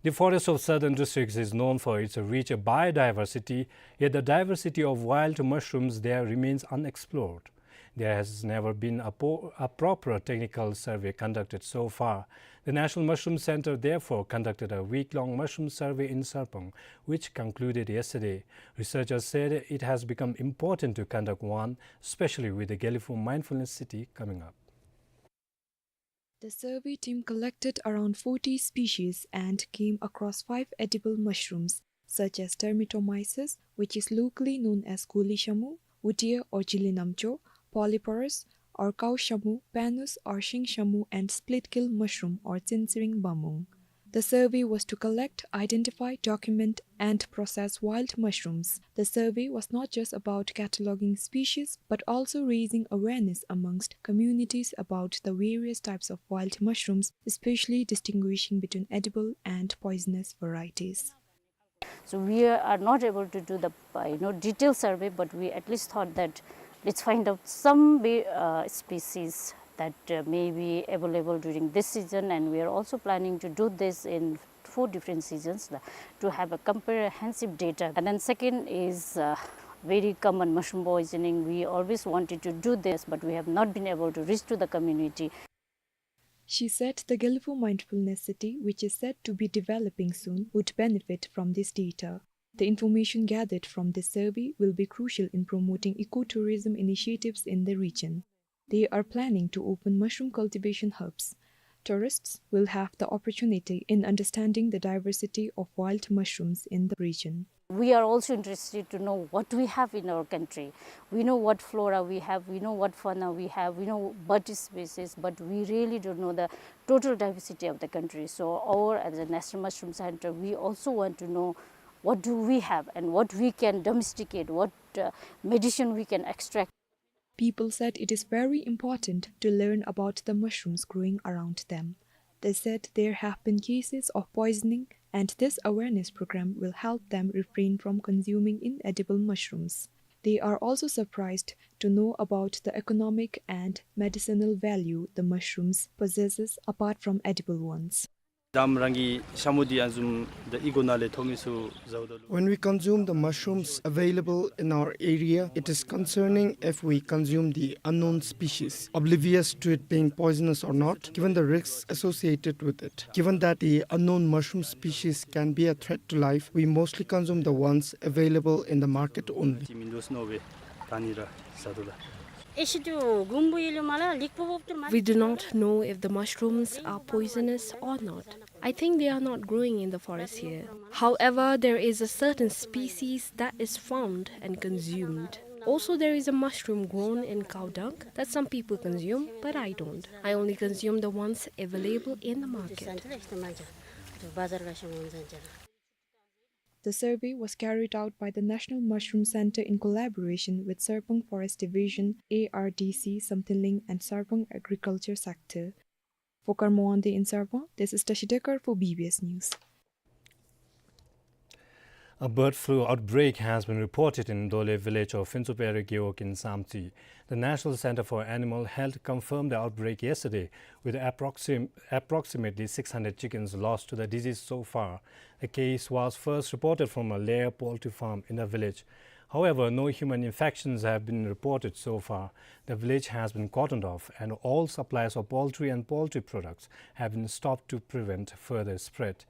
The forest of southern districts is known for its rich biodiversity, yet the diversity of wild mushrooms there remains unexplored. There has never been a po-, a proper technical survey conducted so far. The National Mushroom Centre therefore conducted a week-long mushroom survey in Sarpang, which concluded yesterday. Researchers said it has become important to conduct one, especially with the Gelephu Mindfulness City coming up. The survey team collected around forty species and came across five edible mushrooms, such as Termitomyces, which is locally known as Goli Shamu, Wutie or Jili Namcho, Polyporus, or Cow Shamu, Panus or Shing Shamu, and Split Gill Mushroom or Tsintsiring Bamung. The survey was to collect, identify, document, and process wild mushrooms. The survey was not just about cataloging species, but also raising awareness amongst communities about the various types of wild mushrooms, especially distinguishing between edible and poisonous varieties. So we are not able to do the, uh, you know, detailed survey, but we at least thought that let's find out some be-, uh, species that, uh, may be available during this season, and we are also planning to do this in four different seasons, uh, to have a comprehensive data. And then second is, uh, very common mushroom poisoning. We always wanted to do this, but we have not been able to reach to the community. She said the Gelephu Mindfulness City, which is said to be developing soon, would benefit from this data. The information gathered from this survey will be crucial in promoting ecotourism initiatives in the region. They are planning to open mushroom cultivation hubs. Tourists will have the opportunity in understanding the diversity of wild mushrooms in the region. We are also interested to know what we have in our country. We know what flora we have, we know what fauna we have, we know bird species, but we really don't know the total diversity of the country. So our, as a National Mushroom Center, we also want to know what do we have and what we can domesticate, what, uh, medicine we can extract. People said it is very important to learn about the mushrooms growing around them. They said there have been cases of poisoning, and this awareness program will help them refrain from consuming inedible mushrooms. They are also surprised to know about the economic and medicinal value the mushrooms possesses apart from edible ones. དམ་རང་གི་ཤ་མུ་འདི་ཨ་ནི་བཟུམ་ད་ཨི་གོ་ནང་ལས་ཐོབ་མི་ཚུ་ཟཝ་ད་ལུ། When we consume the mushrooms available in our area, it is concerning if we consume the unknown species, oblivious to it being poisonous or not, given the risks associated with it. Given that the unknown mushroom species can be a threat to life, we mostly consume the ones available in the market only. We do not know if the mushrooms are poisonous or not. I think they are not growing in the forest here. However, there is a certain species that is found and consumed. Also, there is a mushroom grown in cow dung that some people consume, but I don't. I only consume the ones available in the market. The survey was carried out by the National Mushroom Center in collaboration with Sarpang Forest Division, A R D C, Samthinling, and Sarpang Agriculture Sector. For Karma Wangdi in Sarpang, this is Tashi Dekar for B B S News. A bird flu outbreak has been reported in Dole village of Phuentshophero Gewog in Samtse. The National Center for Animal Health confirmed the outbreak yesterday, with approxim-, approximately six hundred chickens lost to the disease so far. The case was first reported from a layer poultry farm in the village. However, no human infections have been reported so far. The village has been cordoned off, and all supplies of poultry and poultry products have been stopped to prevent further spread.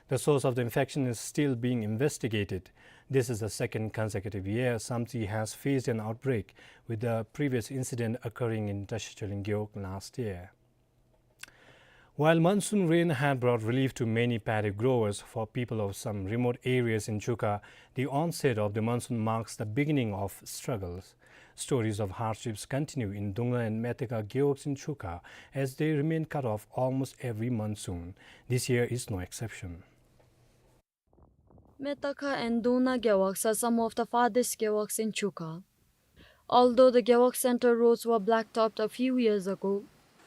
The source of the infection is still being investigated. This is the second consecutive year Samtse has faced an outbreak, with the previous incident occurring in Tashichuleng Gewog last year. While monsoon rain had brought relief to many paddy growers, for people of some remote areas in Chuka, the onset of the monsoon marks the beginning of struggles. Stories of hardships continue in Dungna and Metaka Gewogs in Chuka, as they remain cut off almost every monsoon. This year is no exception. Metaka and Dungna Gewogs are some of the farthest gewogs in Chuka. Although the Gewog Center roads were blacktopped a few years ago,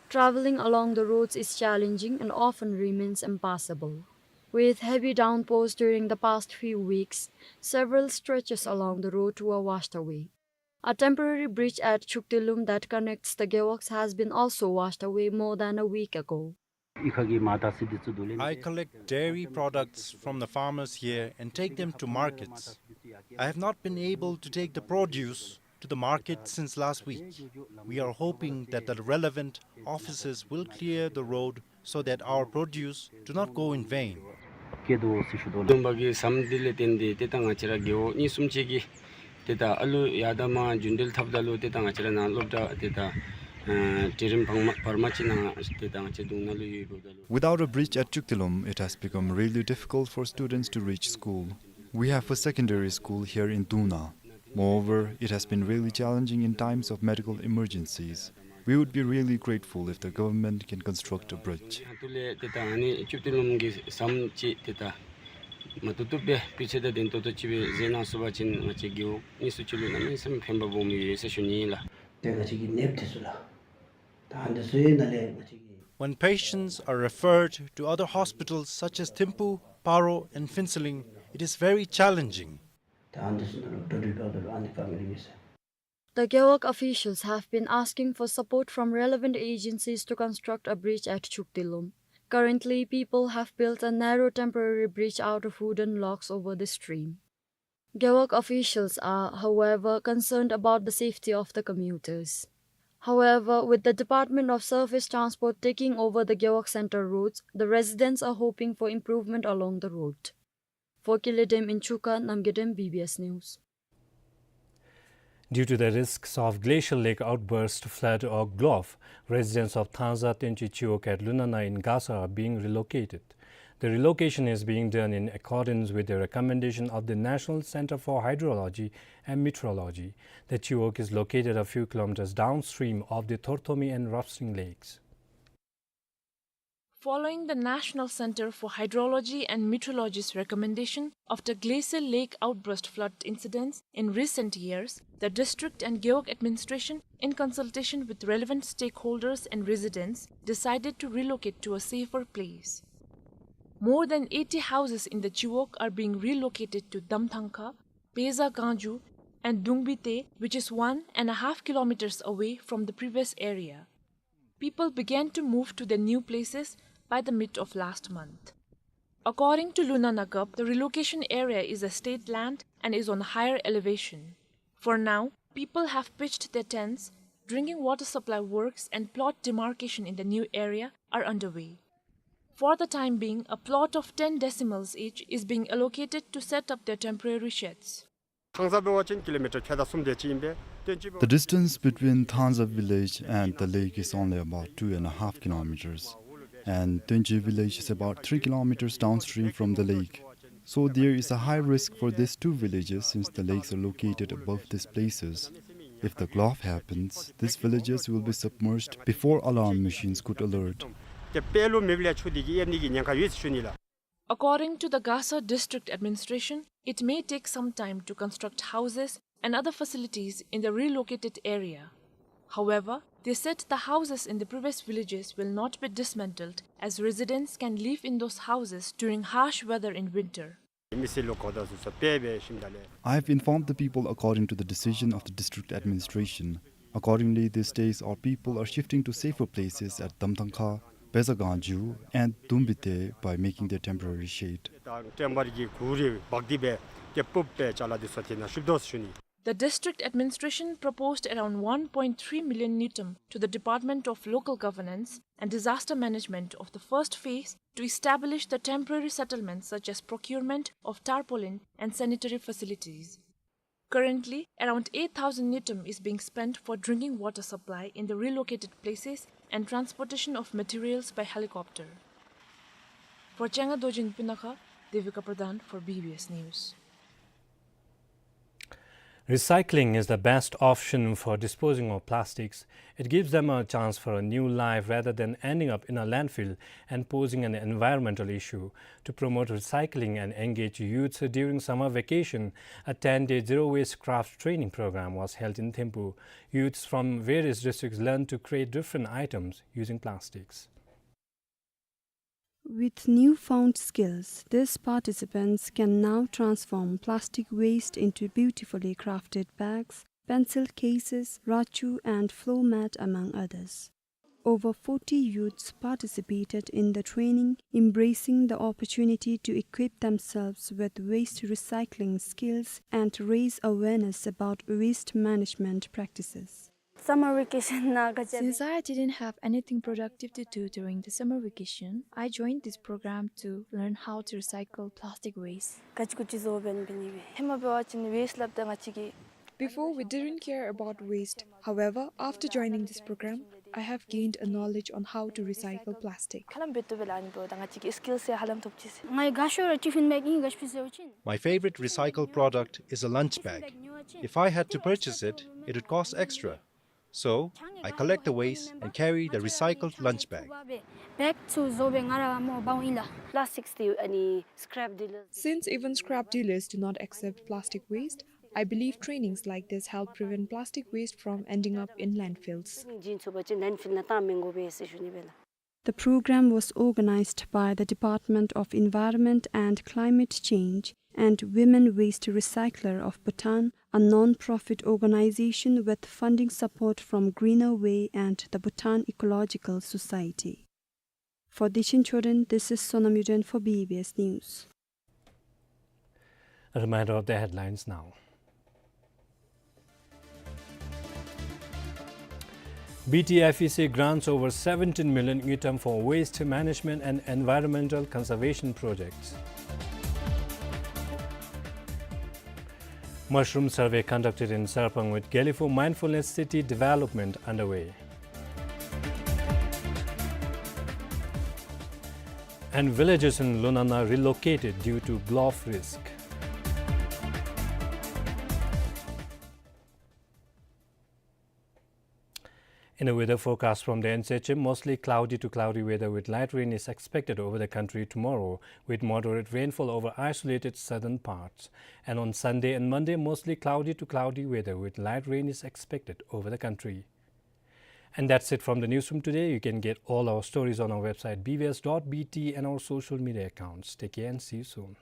traveling along the roads is challenging and often remains impassable. With heavy downpours during the past few weeks, several stretches along the road were washed away. A temporary bridge at Chuktilum that connects the gewogs has been also washed away more than a week ago. I collect dairy products from the farmers here and take them to markets. I have not been able to take the produce to the market since last week. We are hoping that the relevant officers will clear the road so that our produce do not go in vain. བདུན་པ་གི་ཟམ་འདི་ལས་བརྟེན་ཏེ་ཏེ་ད་ང་བཅས་ར་རྒེད་འོག་གཉིས་གསུམ་ཅིག་གིས་ཏེ་ད་ཨ་ལུ་ཡར་དང་མར་རྒྱུན་འགྲུལ་འཐབ་ད་ལུ་ཏེ་ད་ང་བཅས་ར་ནཱ་སློབ་གྲྭ་ཏེ་ད་ཨ་གྲལ་རིམ་བར་མ་བར་མ་ཅིག་ནང་ཏེ་ད་ང་བཅས་དུང་ནང་ལུ་ཡོདཔ་ད་ལུ། Without a bridge at Chuktilum, it has become really difficult for students to reach school. We have a secondary school here in Dungna. Moreover, it has been really challenging in times of medical emergencies. We would be really grateful if the government can construct a bridge. ཨ་ཐུ་ལས་ཏེ་ད་ཨ་ནི་ཅུག་ཏི་ལུམ་གི་ཟམ་ཅིག་ཏེ་ད་མ་བཏུབ་བཏུབ་སྦེ་སྤུས་ཚད་དང་ལྡན་ཏོག་ཏོ་ཅིག་སྦེ་མཛད་གནང་ཚུགས་པ་ཅིན་ང་བཅས་རྒེད་འོག་གཉིས་སུ་ཅིག་ལུ་གནམ་མེད་ས་མེད་ཕན་པ་སྦོམ་ཡོད་ཟེར་ཞུ་ནི་ཨིན་ལགས། ཏེ་ང་བཅས་ཀྱི་ནདཔ་འདི་ཚུ་ལགས། ད་ཨ་ནི་ཚུ་ཡོད་ན་ལས་ང་བཅས་ཀྱི། When patients are referred to other hospitals such as Thimphu, Paro, and Phuentsholing, it is very challenging. ད་ཨ་ནི་ཚུ་ནང་ལུ་འགྲོ་འགྲུལ་འབདཝ་ད་ལུ་ཨ་ནི་དཀའ་ངལ་ཡོད་ཟེར། The Gewog officials have been asking for support from relevant agencies to construct a bridge at Chuktilum. Currently, people have built a narrow temporary bridge out of wooden logs over the stream. Gewog officials are, however, concerned about the safety of the commuters. However, with the Department of Surface Transport taking over the Gewog Center roads, the residents are hoping for improvement along the road. For Kiledem in Chuka, Namgedem, B B S News. Due to the risks of glacial lake outburst, flood or GLOF, residents of Thangza Tenche Chiwog at Lunana in Gasa are being relocated. The relocation is being done in accordance with the recommendation of the National Center for Hydrology and Meteorology. The Chiwog is located a few kilometers downstream of the Thorthomi and Rapsing lakes. Following the National Center for Hydrology and Meteorology's recommendation, after glacial lake outburst flood incidents in recent years, the district and Gewog administration, in consultation with relevant stakeholders and residents, decided to relocate to a safer place. More than eighty houses in the Chiwog are being relocated to Damthangkha, Peza Gangju, and Dungbite, which is one and a half kilometers away from the previous area. People began to move to their new places by the mid of last month. According to Lunana Gov, the relocation area is a state land and is on higher elevation. For now, people have pitched their tents, drinking water supply works and plot demarcation in the new area are underway. For the time being, a plot of ten decimals each is being allocated to set up their temporary sheds. ཐང་ཟ་འབད་བ་ཅིན་ཀི་ལོ་མི་ཊར་ཁལ་དང་སུམ་དེ་ཅིག་ཨིན་པས། ཏེན་ཅི་འབད་བ། The distance between Thangza village and the lake is only about two and a half kilometers, and Tenche village is about three kilometers downstream from the lake. So there is a high risk for these two villages since the lakes are located above these places. If the GLOF happens, these villages will be submerged before alarm machines could alert. ཏེ་དཔེ་ལུ་མེདཔ་ལས་ཆུ་འདི་གིས་ཨེབ་ནི་གི་ཉེན་ཁ་ཡོད་ཟེར་ཞུ་ནི་ལགས། According to the Gasa District Administration, it may take some time to construct houses and other facilities in the relocated area. However, they said the houses in the previous villages will not be dismantled, as residents can live in those houses during harsh weather in winter. I have informed the people according to the decision of the district administration. Accordingly, these days our people are shifting to safer places at Damthangkha, Pezagangju, and Dumbite by making their temporary shed. དང་ཊེམ་པོ་རེ་རི་གུ་རི་འབག་སྟེ་སྦེ་སྐྱེད་སྤུབ་སྦེ་ཅ་ལ་འདི་ཚུ་དེ་ནང་བཤུབ་དོ་ཟེར་ཞུ་ནི། The district administration proposed around one point three million ngultrum to the Department of Local Governance and Disaster Management of the first phase to establish the temporary settlements, such as procurement of tarpaulin and sanitary facilities. Currently, around eight thousand ngultrum is being spent for drinking water supply in the relocated places and transportation of materials by helicopter. For Changa Dojin Pinakha, Devika Pradhan for B B S News. Recycling is the best option for disposing of plastics. It gives them a chance for a new life rather than ending up in a landfill and posing an environmental issue. To promote recycling and engage youths during summer vacation, a ten-day zero waste craft training program was held in Thimphu. Youths from various districts learned to create different items using plastics. With newfound skills, these participants can now transform plastic waste into beautifully crafted bags, pencil cases, rachu, and floor mat, among others. Over forty youths participated in the training, embracing the opportunity to equip themselves with waste recycling skills and raise awareness about waste management practices. Summer vacation ནང་ག་ཅི། Since I didn't have anything productive to do during the summer vacation, I joined this program to learn how to recycle plastic waste. ག་ཅི་གུ་ཅི་བཟོ་འབད་ནི་འབད་ནི་སྦེ། ཧེ་མ་འབད་བ་ཅིན་ཝེསཊ་སླབ་ད་ང་བཅས་ཀྱིས། Before, we didn't care about waste. However, after joining this program, I have gained a knowledge on how to recycle plastic. ཧ་ལམ་འབད་བཏུབ་པས་ལགས། ཨ་ནི་འབདཝ་ད་ང་བཅས་ཀྱི་སི་ཀིལ་ཚུ་ཧ་ལམ་ཐོབ་ཅི་ཟེར། ང་གིས་ག་ཤོར་ར་ཊི་ཕིན་བེག་ཨིན་ག་ཤོར་ཟེར་བ་ཅིན། My favorite recycled product is a lunch bag. If I had to purchase it, it would cost extra. So, I collect the waste and carry the recycled lunch bag. བེག་ཚུ་བཟོ་སྦེ་ང་ར་མོ་འབག་འོང་ཨིན་ལགས། པ་ལཱསི་ཊིག་འདི་ཨ་ནི་སི་ཀེརེབ་ཌི་ལར། Since even scrap dealers do not accept plastic waste, I believe trainings like this help prevent plastic waste from ending up in landfills. ཊི་རེ་ནིང་བྱིན་ཚུགས་པ་ཅིན་ལེནཌ་ཕིལ་ནང་བཏང་མི་དགོ་པས་ཟེར་ཞུ་ནི་སྦེ་ལགས། The program was organized by the Department of Environment and Climate Change and Women Waste Recycler of Bhutan, a non-profit organization with funding support from Greener Way and the Bhutan Ecological Society. For Dechen Choden, this is Sonam Yuden for B B S News. A reminder of the headlines now. B T F E C grants over seventeen million ngultrum for waste management and environmental conservation projects. Mushroom survey conducted in Sarpang with Gelephu Mindfulness City development underway. And villages in Lunana relocated due to blow-off risk. In a weather forecast from the N C H M, mostly cloudy to cloudy weather with light rain is expected over the country tomorrow, with moderate rainfall over isolated southern parts. And on Sunday and Monday, mostly cloudy to cloudy weather with light rain is expected over the country. And that's it from the newsroom today. You can get all our stories on our website B B S dot B T and our social media accounts. Take care and see you soon.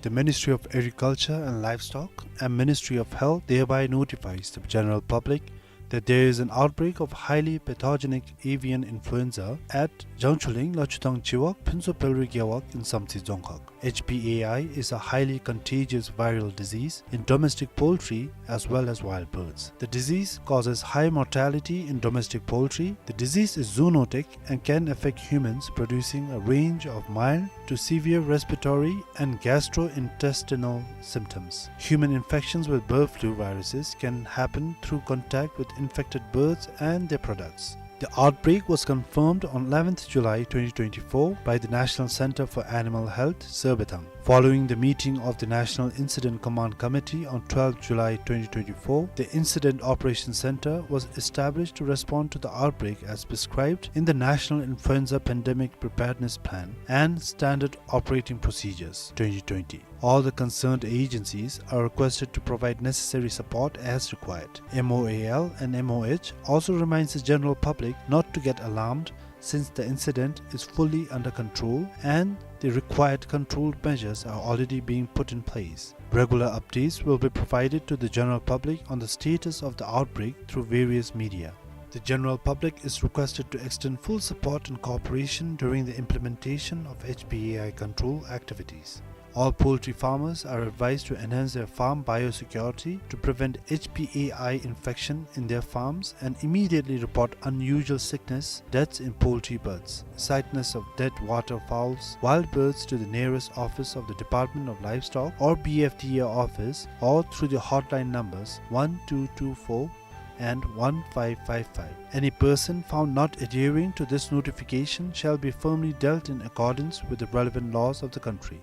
The Ministry of Agriculture and Livestock and Ministry of Health thereby notifies the general public that there is an outbreak of highly pathogenic avian influenza at Jangchuling Lachuthang Chiwak Phuntsho Pelri Gewog in Samtse Dzongkhag. H P A I is a highly contagious viral disease in domestic poultry as well as wild birds. The disease causes high mortality in domestic poultry. The disease is zoonotic and can affect humans, producing a range of mild to severe respiratory and gastrointestinal symptoms. Human infections with bird flu viruses can happen through contact with infected birds and their products. The outbreak was confirmed on eleventh July twenty twenty-four by the National Center for Animal Health, Sirbathang. Following the meeting of the National Incident Command Committee on twelfth July twenty twenty-four, the Incident Operations Center was established to respond to the outbreak as prescribed in the National Influenza Pandemic Preparedness Plan and Standard Operating Procedures twenty twenty. All the concerned agencies are requested to provide necessary support as required. M O A L and M O H also reminds the general public not to get alarmed, since the incident is fully under control and the required control measures are already being put in place. Regular updates will be provided to the general public on the status of the outbreak through various media. The general public is requested to extend full support and cooperation during the implementation of H P A I control activities. All poultry farmers are advised to enhance their farm biosecurity to prevent H P A I infection in their farms and immediately report unusual sickness, deaths in poultry birds, sightness of dead waterfowls, wild birds to the nearest office of the Department of Livestock or B F D A office or through the hotline numbers one two two four and one five five five. Any person found not adhering to this notification shall be firmly dealt in accordance with the relevant laws of the country.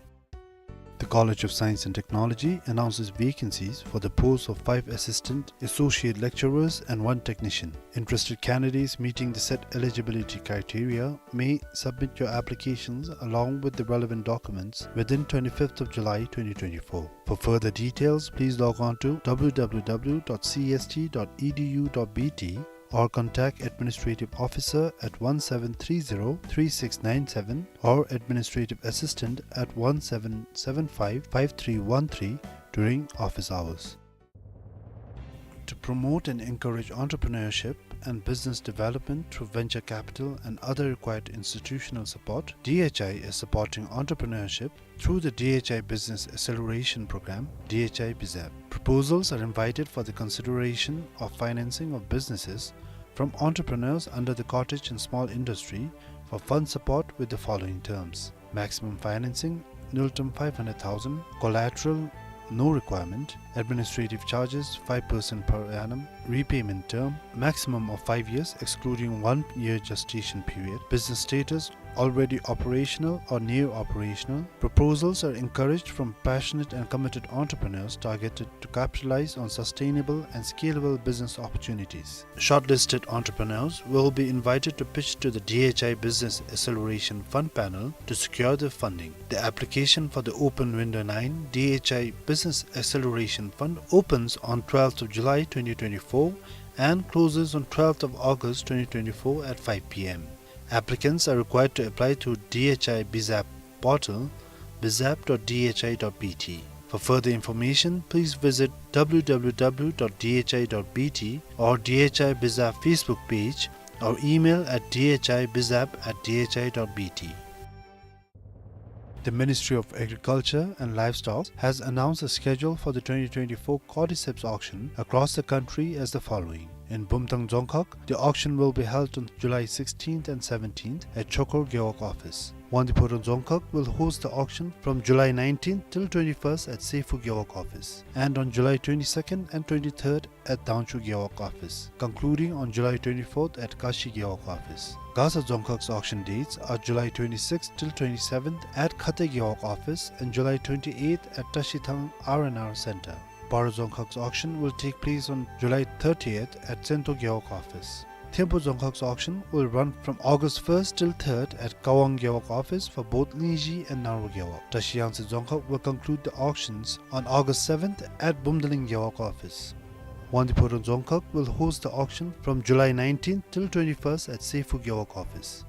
The College of Science and Technology announces vacancies for the posts of five assistant, associate lecturers, and one technician. Interested candidates meeting the set eligibility criteria may submit your applications along with the relevant documents within twenty-fifth of July twenty twenty-four. For further details, please log on to W W W dot C S T dot E D U dot B T or contact administrative officer at one seven three zero three six nine seven or administrative assistant at one seven seven five five three one three during office hours. To promote and encourage entrepreneurship and business development through venture capital and other required institutional support, D H I is supporting entrepreneurship through the D H I Business Acceleration Program, D H I BIZAP. Proposals are invited for the consideration of financing of businesses from entrepreneurs under the Cottage and Small Industry for fund support with the following terms: maximum financing, न्यूनतम five hundred thousand, collateral, no requirement, administrative charges five percent per annum, repayment term, maximum of five years excluding one year gestation period, business status, already operational or near operational. Proposals are encouraged from passionate and committed entrepreneurs targeted to capitalize on sustainable and scalable business opportunities. Shortlisted entrepreneurs will be invited to pitch to the D H I Business Acceleration Fund panel to secure the funding. The application for the Open Window nine D H I Business Acceleration Fund opens on twelfth of July twenty twenty-four and closes on twelfth of August twenty twenty-four at five P M. Applicants are required to apply through D H I BIZAP portal, bizap dot D H I dot B T. For further information, please visit W W W dot D H I dot B T or D H I BIZAP Facebook page or email at D H I BIZAP at D H I dot B T. The Ministry of Agriculture and Livestock has announced a schedule for the twenty twenty-four cordyceps auction across the country as the following. In Bumthang Dzongkhag, the auction will be held on July sixteenth and seventeenth at Chokor Gewog office. Wangdue Phodrang Dzongkhag will host the auction from July nineteenth till twenty-first at Seifu Gewog office, and on July twenty-second and twenty-third at Dangchu Gewog office, concluding on July twenty-fourth at Kashi Gewog office. Gasa Dzongkhag's auction dates are July twenty-sixth till twenty-seventh at Khate Gewog office and July twenty-eighth at Tashithang R and R Center. Paro Dzongkhag's auction will take place on July thirtieth at Tsento Gewog office. Thimphu Dzongkhag's auction will run from August first till third at Kawang Gewog office for both Lingzhi and Naro Gewog. Tashi Yangtse Dzongkhag will conclude the auctions on August seventh at Bumdaling Gewog office. Wangdue Phodrang Dzongkhag will host the auction from July nineteenth till twenty-first at Seifu Gewog office.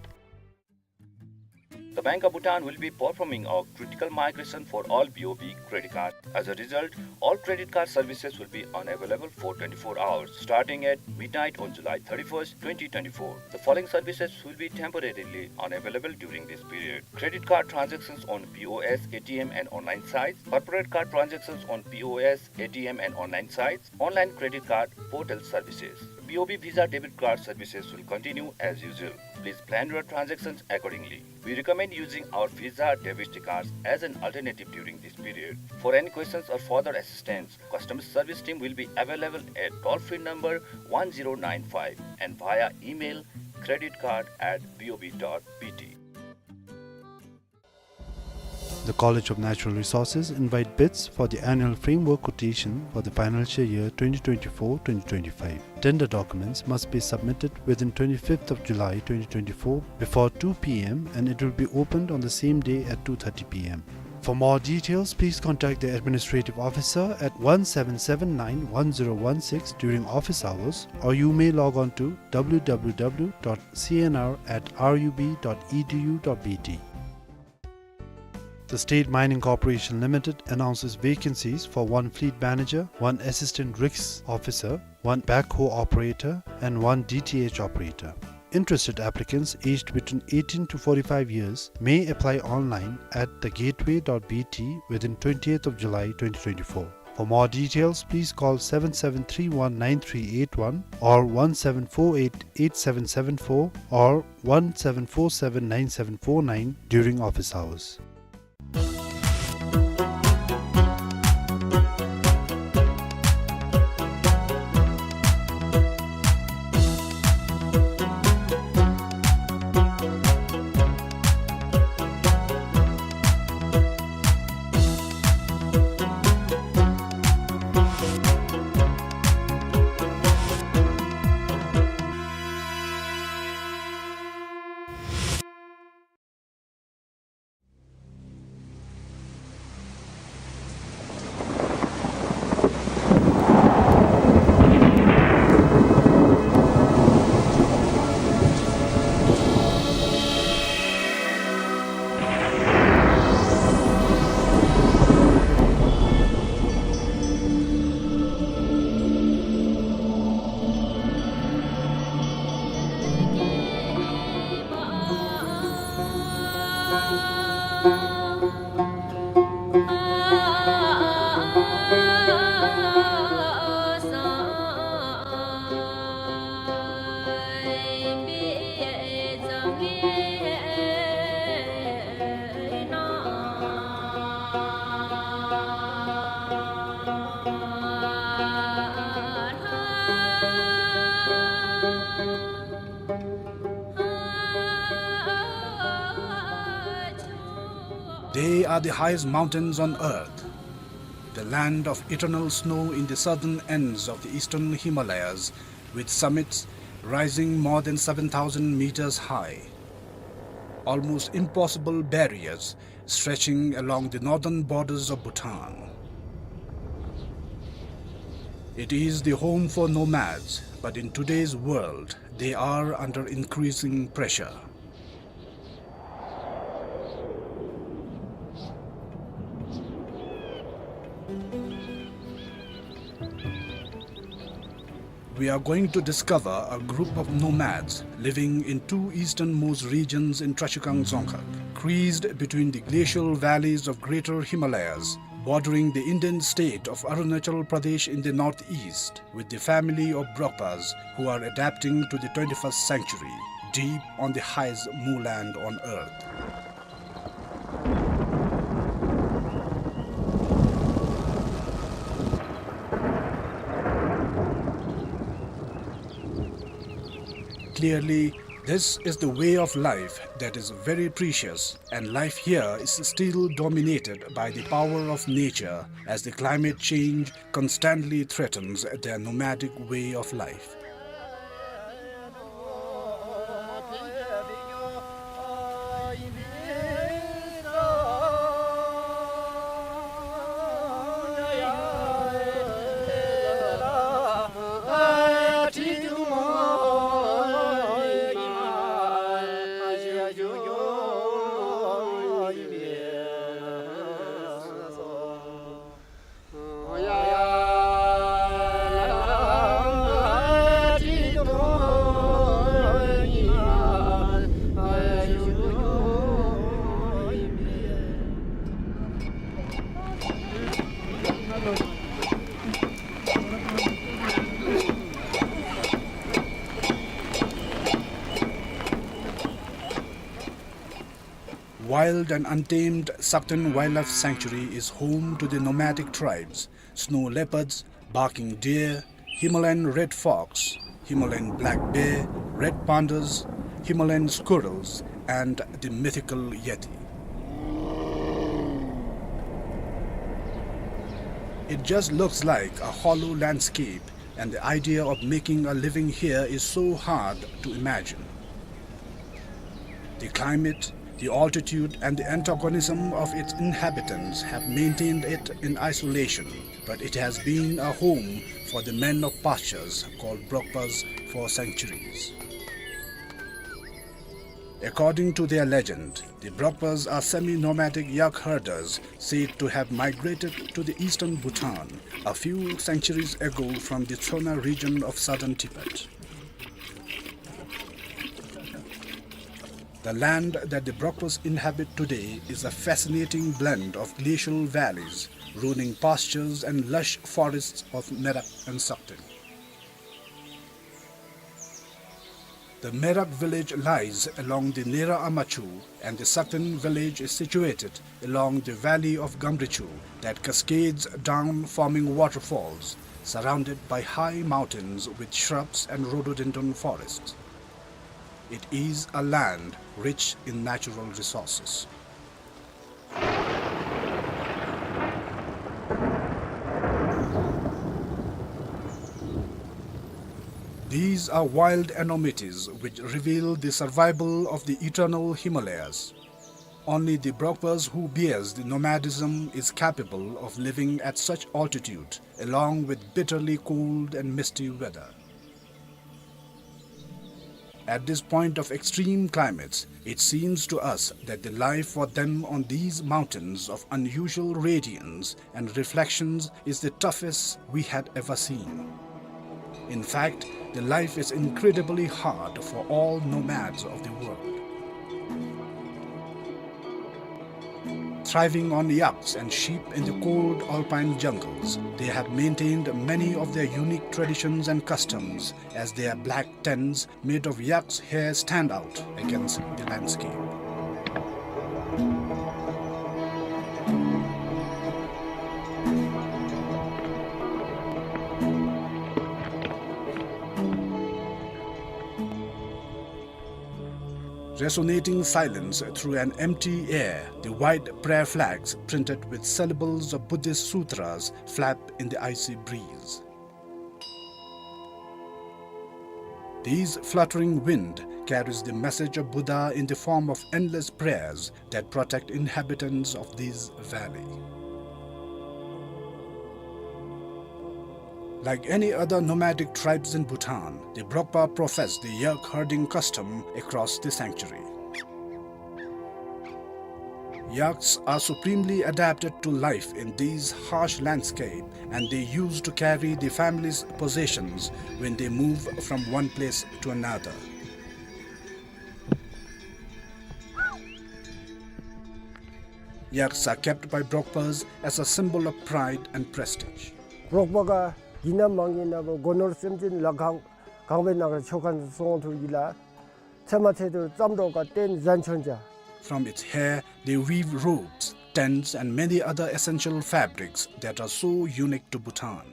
Bank of Bhutan will be performing a critical migration for all B O B credit cards. As a result, all credit card services will be unavailable for twenty-four hours, starting at midnight on July thirty-first, twenty twenty-four. The following services will be temporarily unavailable during this period: credit card transactions on P O S, A T M, and online sites, corporate card transactions on P O S, A T M, and online sites, online credit card portal services. B O B Visa debit card services will continue as usual. Please plan your transactions accordingly. We recommend using our Visa debit cards as an alternative during this period. For any questions or further assistance, customer service team will be available at toll-free number one zero nine five and via email credit card at B O B dot B T. The College of Natural Resources invite bids for the annual framework quotation for the financial year twenty twenty-four twenty twenty-five. Tender documents must be submitted within twenty-fifth of July twenty twenty-four before two P M, and it will be opened on the same day at two thirty P M. For more details, please contact the administrative officer at one seven seven nine one zero one six during office hours, or you may log on to W W W dot C N R at R U B dot E D U dot B T. The State Mining Corporation Limited announces vacancies for one fleet manager, one assistant rigs officer, one backhoe operator, and one D T H operator. Interested applicants aged between eighteen to forty-five years may apply online at the gateway dot B T within twentieth of July twenty twenty-four. For more details, please call seven seven three one nine three eight one or one seven four eight eight seven seven four or one seven four seven nine seven four nine during office hours. They are the highest mountains on earth, the land of eternal snow in the southern ends of the eastern Himalayas, with summits rising more than seven thousand meters high. Almost impossible barriers stretching along the northern borders of Bhutan. It is the home for nomads, but in today's world, they are under increasing pressure. We are going to discover a group of nomads living in two easternmost regions in Trashigang Dzongkhag, creased between the glacial valleys of Greater Himalayas, bordering the Indian state of Arunachal Pradesh in the northeast, with the family of Brokpas, who are adapting to the twenty-first century, deep on the highest moorland on earth. Clearly, this is the way of life that is very precious, and life here is still dominated by the power of nature, as the climate change constantly threatens their nomadic way of life. Wild and untamed Sakten Wildlife Sanctuary is home to the nomadic tribes, snow leopards, barking deer, Himalayan red fox, Himalayan black bear, red pandas, Himalayan squirrels, and the mythical yeti. It just looks like a hollow landscape, and the idea of making a living here is so hard to imagine. The climate, the altitude, and the antagonism of its inhabitants have maintained it in isolation, but it has been a home for the men of pastures called Brokpas for centuries. According to their legend, the Brokpas are semi-nomadic yak herders said to have migrated to the eastern Bhutan a few centuries ago from the Tsona region of southern Tibet. The land that the Brokpas inhabit today is a fascinating blend of glacial valleys, rolling pastures, and lush forests of Merak and Sakten. The Merak village lies along the Nera Amachu, and the Sakten village is situated along the valley of Gamrichu that cascades down, forming waterfalls, surrounded by high mountains with shrubs and rhododendron forests. It is a land rich in natural resources. These are wild enormities which reveal the survival of the eternal Himalayas. Only the Brokpas who bears the nomadism is capable of living at such altitude, along with bitterly cold and misty weather. At this point of extreme climates, it seems to us that the life for them on these mountains of unusual radiance and reflections is the toughest we had ever seen. In fact, the life is incredibly hard for all nomads of the world. Thriving on yaks and sheep in the cold alpine jungles, they have maintained many of their unique traditions and customs, as their black tents made of yak's hair stand out against the landscape. Resonating silence through an empty air, the white prayer flags printed with syllables of Buddhist sutras flap in the icy breeze. These fluttering wind carries the message of Buddha in the form of endless prayers that protect inhabitants of this valley. Like any other nomadic tribes in Bhutan, the Brokpa profess the yak herding custom across the sanctuary. Yaks are supremely adapted to life in these harsh landscape, and they used to carry the family's possessions when they move from one place to another. Yaks are kept by Brokpas as a symbol of pride and prestige. རོགས་པ་ག་གི་ན་མང་གི་ན་བོ་སྒོ་ནོར་སེམས་ཅན་ལ་གང་གང་བའི་ནང་ག་ཆོ་ཁན་སོང་ཐུག་གི་ལ། ཚེ་མ་ཚེ་དུ་ཙམ་རོགས་ག་བརྟེན་ཟན་ཆོན་ཅ། From its hair, they weave robes, tents, and many other essential fabrics that are so unique to Bhutan.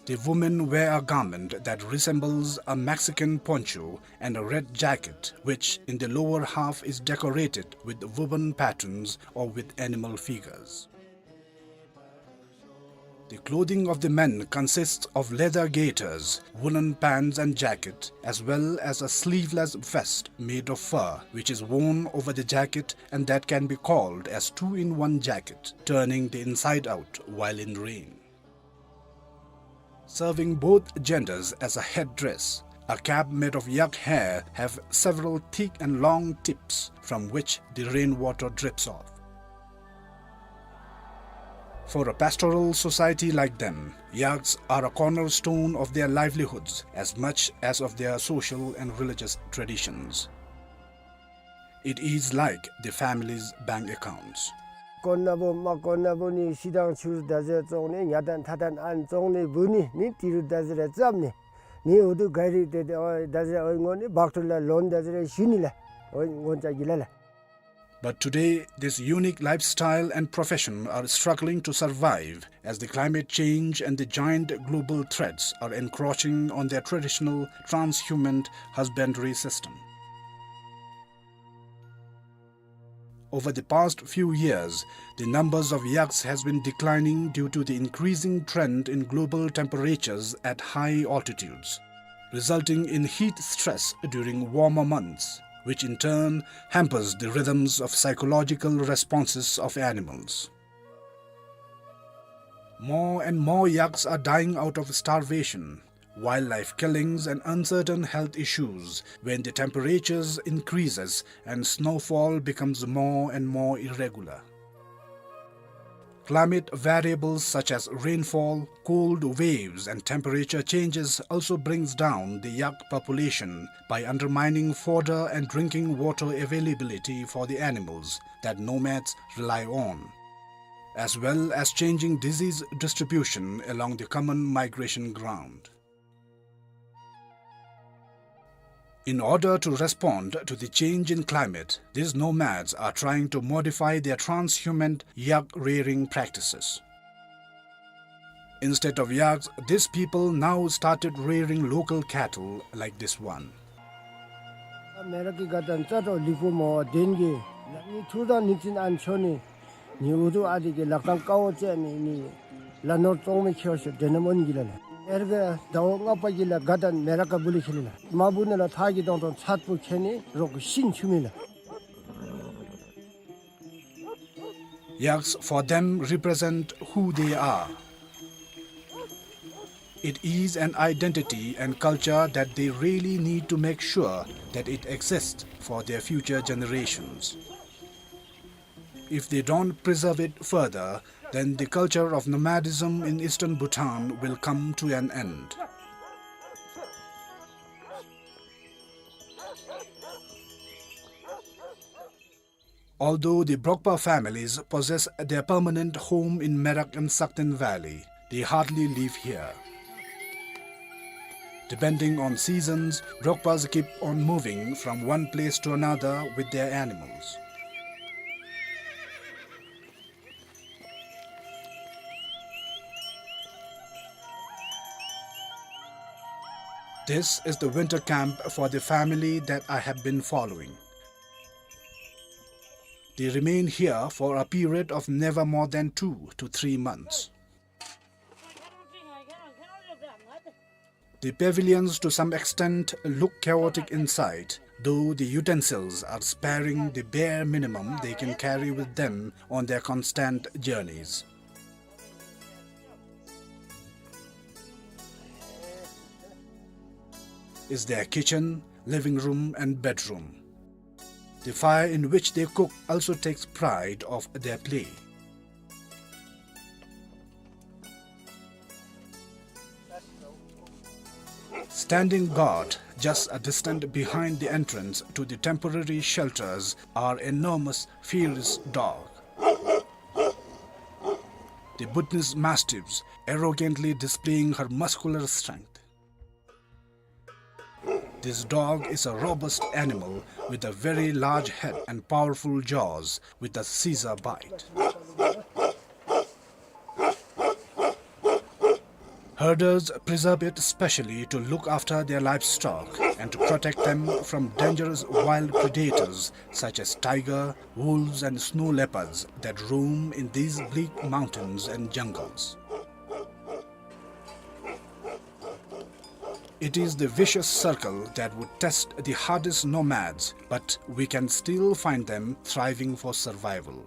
The women wear a garment that resembles a Mexican poncho and a red jacket, which in the lower half is decorated with woven patterns or with animal figures. The clothing of the men consists of leather gaiters, woolen pants and jacket, as well as a sleeveless vest made of fur, which is worn over the jacket and that can be called as two-in-one jacket, turning the inside out while in rain. Serving both genders as a headdress, a cap made of yak hair have several thick and long tips from which the rainwater drips off. For a pastoral society like them, yaks are a cornerstone of their livelihoods as much as of their social and religious traditions. It is like the family's bank accounts. དཀོན་ན་བོ་མ་དཀོན་ན་བོ་ནི་ཤི་དང་ཆུར་ད་ཟེར་བཙོང་ནི་ཉ་དང་ཐ་དང་ཨན་བཙོང་ནི་བུ་ནི་ནི་ཏི་རུ་ད་ཟེར་རེ་ཙམ་ནི་ནི་འུ་དུ་ག་རི་ཏེ་ཏེ་ཨོ་ད་ཟེར་ཨོ་ངོ་ནི་བག་ཏུ་ལ་ལོན་ད་ཟེར་རེ་ཞུ་ནི་ལ། འོ་ངོ་ཅ་གི་ལ་ལ། But today, this unique lifestyle and profession are struggling to survive as the climate change and the giant global threats are encroaching on their traditional transhumant husbandry system. Over the past few years, the numbers of yaks has been declining due to the increasing trend in global temperatures at high altitudes, resulting in heat stress during warmer months, which in turn hampers the rhythms of psychological responses of animals. More and more yaks are dying out of starvation, wildlife killings and uncertain health issues when the temperatures increases and snowfall becomes more and more irregular. Climate variables such as rainfall, cold waves and temperature changes also brings down the yak population by undermining fodder and drinking water availability for the animals that nomads rely on, as well as changing disease distribution along the common migration ground. In order to respond to the change in climate, these nomads are trying to modify their transhumant yak rearing practices. Instead of yaks, these people now started rearing local cattle like this one. མེ་རག་གི་དགའ་སྟོན་རྩ་དྲོ་ལིག་པོ་མོ་དེན་གི་ལ་ནི་ཐུར་དང་ནི་ཙིན་ཨན་ཆོ་ནི། ནི་འུ་དུ་ཨ་དི་གི་ལག་ཐང་ཀའོ་ཙེ་ནི་ནི་ལ་ནོར་ཙོང་མི་ཁྱེར་ཤོ་དེ་ནམ་འོན་གི་ལ་ལ། ཨེར་གི་ཟླ་བ་ལྔ་པ་གི་ལ་དགའ་སྟོན་མེ་རག་ག་བུ་ལི་ཁེ་ལི་ལ། མ་བུ་ནི་ལ་ཐག་གི་དོང་དོང་ཚད་པོ་ཁེ་ནི་རོག་གི་ཤིན་ཆུ་མི་ལ། Yaks for them represent who they are. It is an identity and culture that they really need to make sure that it exists for their future generations. If they don't preserve it further, then the culture of nomadism in eastern Bhutan will come to an end. Although the Brokpa families possess their permanent home in Merak and Sakten Valley, they hardly live here. Depending on seasons, Brokpas keep on moving from one place to another with their animals. This is the winter camp for the family that I have been following. They remain here for a period of never more than two to three months. The pavilions to some extent look chaotic inside, though the utensils are sparing the bare minimum they can carry with them on their constant journeys. Is their kitchen, living room and bedroom. The fire in which they cook also takes pride of their play. Standing guard just a distance behind the entrance to the temporary shelters are enormous, fierce dog. The Bhutanese mastiffs arrogantly displaying her muscular strength. This dog is a robust animal with a very large head and powerful jaws with a scissor bite. Herders preserve it specially to look after their livestock and to protect them from dangerous wild predators such as tiger, wolves and snow leopards that roam in these bleak mountains and jungles. It is the vicious circle that would test the hardest nomads, but we can still find them thriving for survival.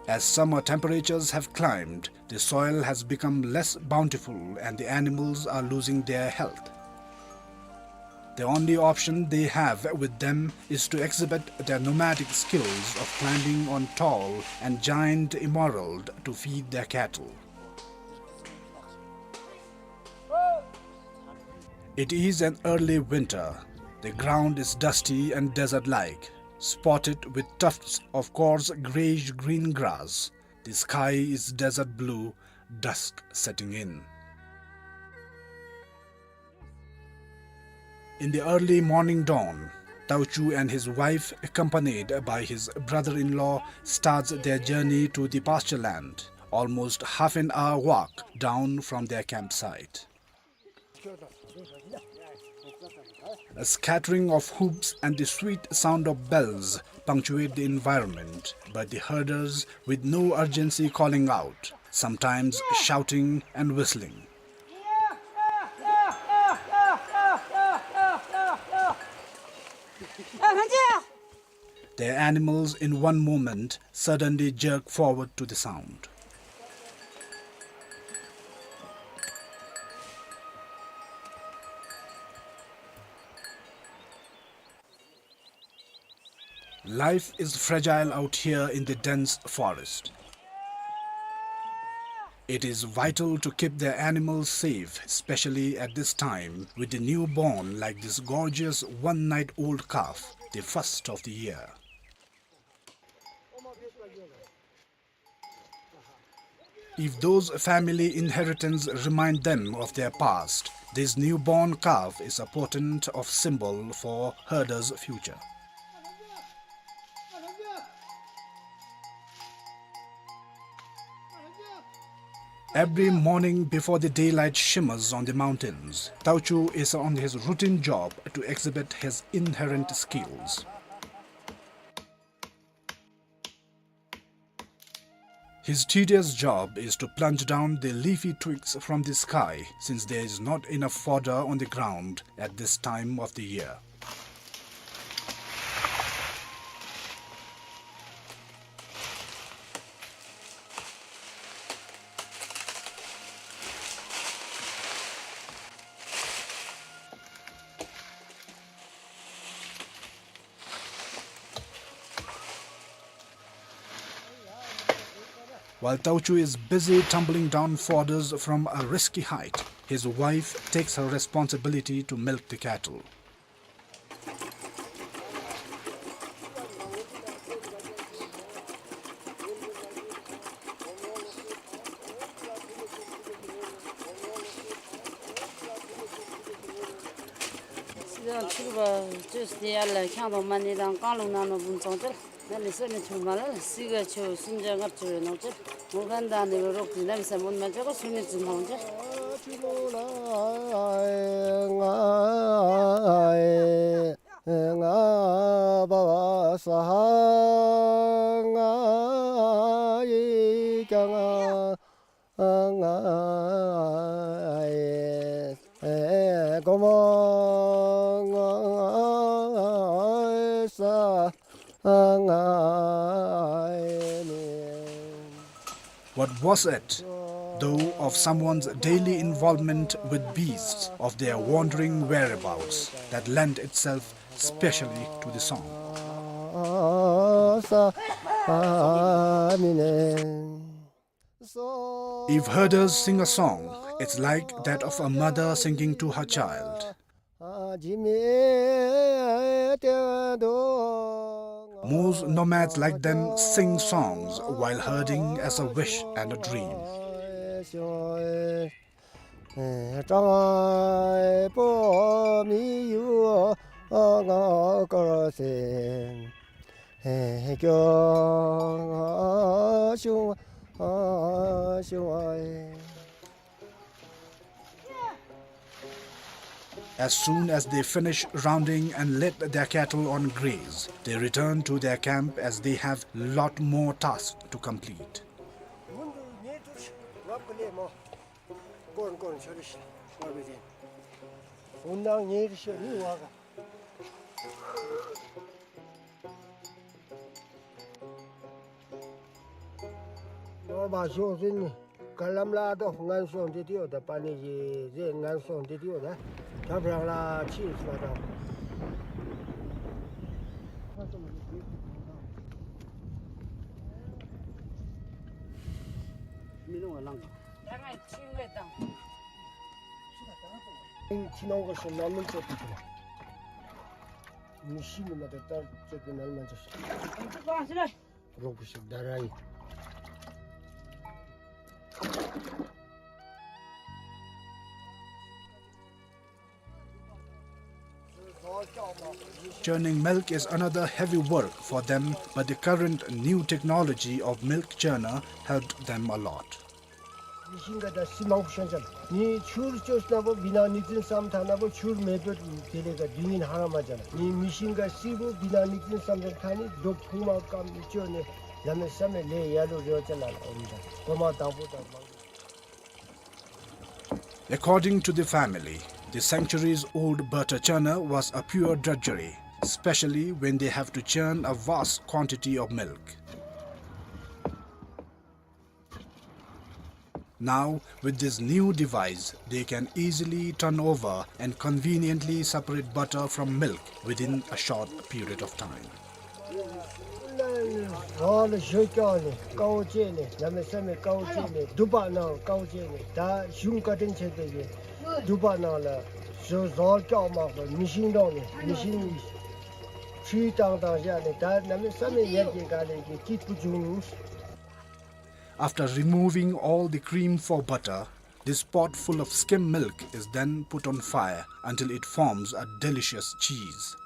As summer temperatures have climbed, the soil has become less bountiful and the animals are losing their health. The only option they have with them is to exhibit their nomadic skills of climbing on tall and giant emerald to feed their cattle. It is an early winter. The ground is dusty and desert-like, spotted with tufts of coarse grayish-green grass. The sky is desert blue, dusk setting in. In the early morning dawn, Tauchu and his wife, accompanied by his brother-in-law, starts their journey to the pasture land, almost half an hour walk down from their campsite. A scattering of hoofs and the sweet sound of bells punctuate the environment, but the herders, with no urgency, calling out, sometimes shouting and whistling. Their animals in one moment suddenly jerk forward to the sound. Life is fragile out here in the dense forest. It is vital to keep their animals safe, especially at this time, with the newborn like this gorgeous one-night-old calf, the first of the year. If those family inheritance remind them of their past, this newborn calf is a potent of symbol for herders' future. Every morning before the daylight shimmers on the mountains, Tauchu is on his routine job to exhibit his inherent skills. His tedious job is to plunge down the leafy twigs from the sky, since there is not enough fodder on the ground at this time of the year. While Tauchu is busy tumbling down fodders from a risky height, his wife takes her responsibility to milk the cattle. སྲིད་དང་ཕྱུག་པོ་བཅོས་ཏེ་ཡར་ལས་ཁྱང་དང་མ་ཎི་དང་རྐང་ལུག་ནང་ན་འབུམ་ཚང་སྟེ། ན་ནི་སེམས་ནི་ཆུང་མ་ལ་སྲིད་ག་ཆེ་བོ་སུམ་བརྒྱ་ལྔ་བཅུ་རེ་ནོག་ཅེ། མོ་གན་དང་ནི་རོགས་ཏེ་ན་མི་སེམས་འོན་མ་ཅེ་གོ་སུ་ནི་ཙུ་མང་ཅེ། ང་ང་བ་བ་ས་ཧ་ང་ཡི་ཀྱང་ང་ང་ཨེ་ཨེ་གོ་མོ་ང་ཨེ་ས་ང་ཨེ་ནི། What was it, though, of someone's daily involvement with beasts, of their wandering whereabouts, that lent itself specially to the song? ས་ཨ་མི་ནེ། If herders sing a song, it's like that of a mother singing to her child. Most nomads like them sing songs while herding as a wish and a dream. As soon as they finish rounding and let their cattle on graze, they return to their camp as they have lot more tasks to complete. ནོར་བ་ཤོག་ཟིན་ནི། ག་ལམ་ལ་དོ་ངན་སོང་འདི་དེའོ་ད་པ་ནི་ཡི་ཟེ་ངན་སོང་འདི་དེའོ་ད་ཐབ་རང་ལ་ཕྱིན་སོ་ད། མི་ནོར་བ་ལང་ག། ད་ང་ཡི་ཕྱི་ངོས་དང་། ཕྱི་ནང་གི་ཤིང་ནང་མི་ཚོ་དེ་ཚོ་ལ། མི་ཤི་ནི་མ་དེ་ལྟར་བཅད་པའི་ནང་མ་འཇོག་ཤིག། རོགས་པ་ཞིག་ད་ར་ཡིན། Churning milk is another heavy work for them, but the current new technology of milk churner helped them a lot. མི་ཤིང་ག་ད་སི་མང་པོ་ཤོང་ཅ་ལགས། ནི་ཆུར་ཅོས་ན་བོ་བི་ནང་ནིག་ཙིང་སམ་ཐ་ན་བོ་ཆུར་མེ་བོ་དེ་ལས་ག་དུས་ཡུན་ཧ་ར་མ་ཅ་ལགས། ནི་མི་ཤིང་ག་སི་བོ་བི་ནང་ནིག་ཙིང་སམ་ཅ་ལགས། ཐ་ནི་རྡོ་ཕུང་མ་ཀམ་ནི་ཅོ་ནི་ལ་མེ་ས་མེ་ལས་ཡ་ལུ་རེ་བ་ཅ་ལགས་ལ་འོང་ད་གོ་མ་དང་པོ་དང་མང་པོ། According to the family, the centuries-old butter churner was a pure drudgery, especially when they have to churn a vast quantity of milk. Now, with this new device, they can easily turn over and conveniently separate butter from milk within a short period of time. ཟོག་ལ་ཞོ་སྐྱོག་ནི་དཀའཝ་སྤྱད་ནི་གནམ་མེད་ས་མེད་དཀའཝ་སྤྱད་ནི་དུ་པ་ནང་དཀའཝ་སྤྱད་ནི་ད་གཞུང་བཀའ་དྲིན་ཆེ་དེ་གིས་དུ་པ་ནང་ལ་ཞོ་ཟོག་སྐྱོག་མ་པ་མི་ཤིང་འདོང་ནི་མི་ཤིང་ཁྲུས་བཏང་བཏང་བཞག་ནི་ད་གནམ་མེད་ས་མེད་ཡར་རྒྱས་ག་ལས་ཀྱི་སྐྱིད་པོ་བྱུང་། After removing all the cream for butter, this pot full of skim milk is then put on fire until it forms a delicious cheese.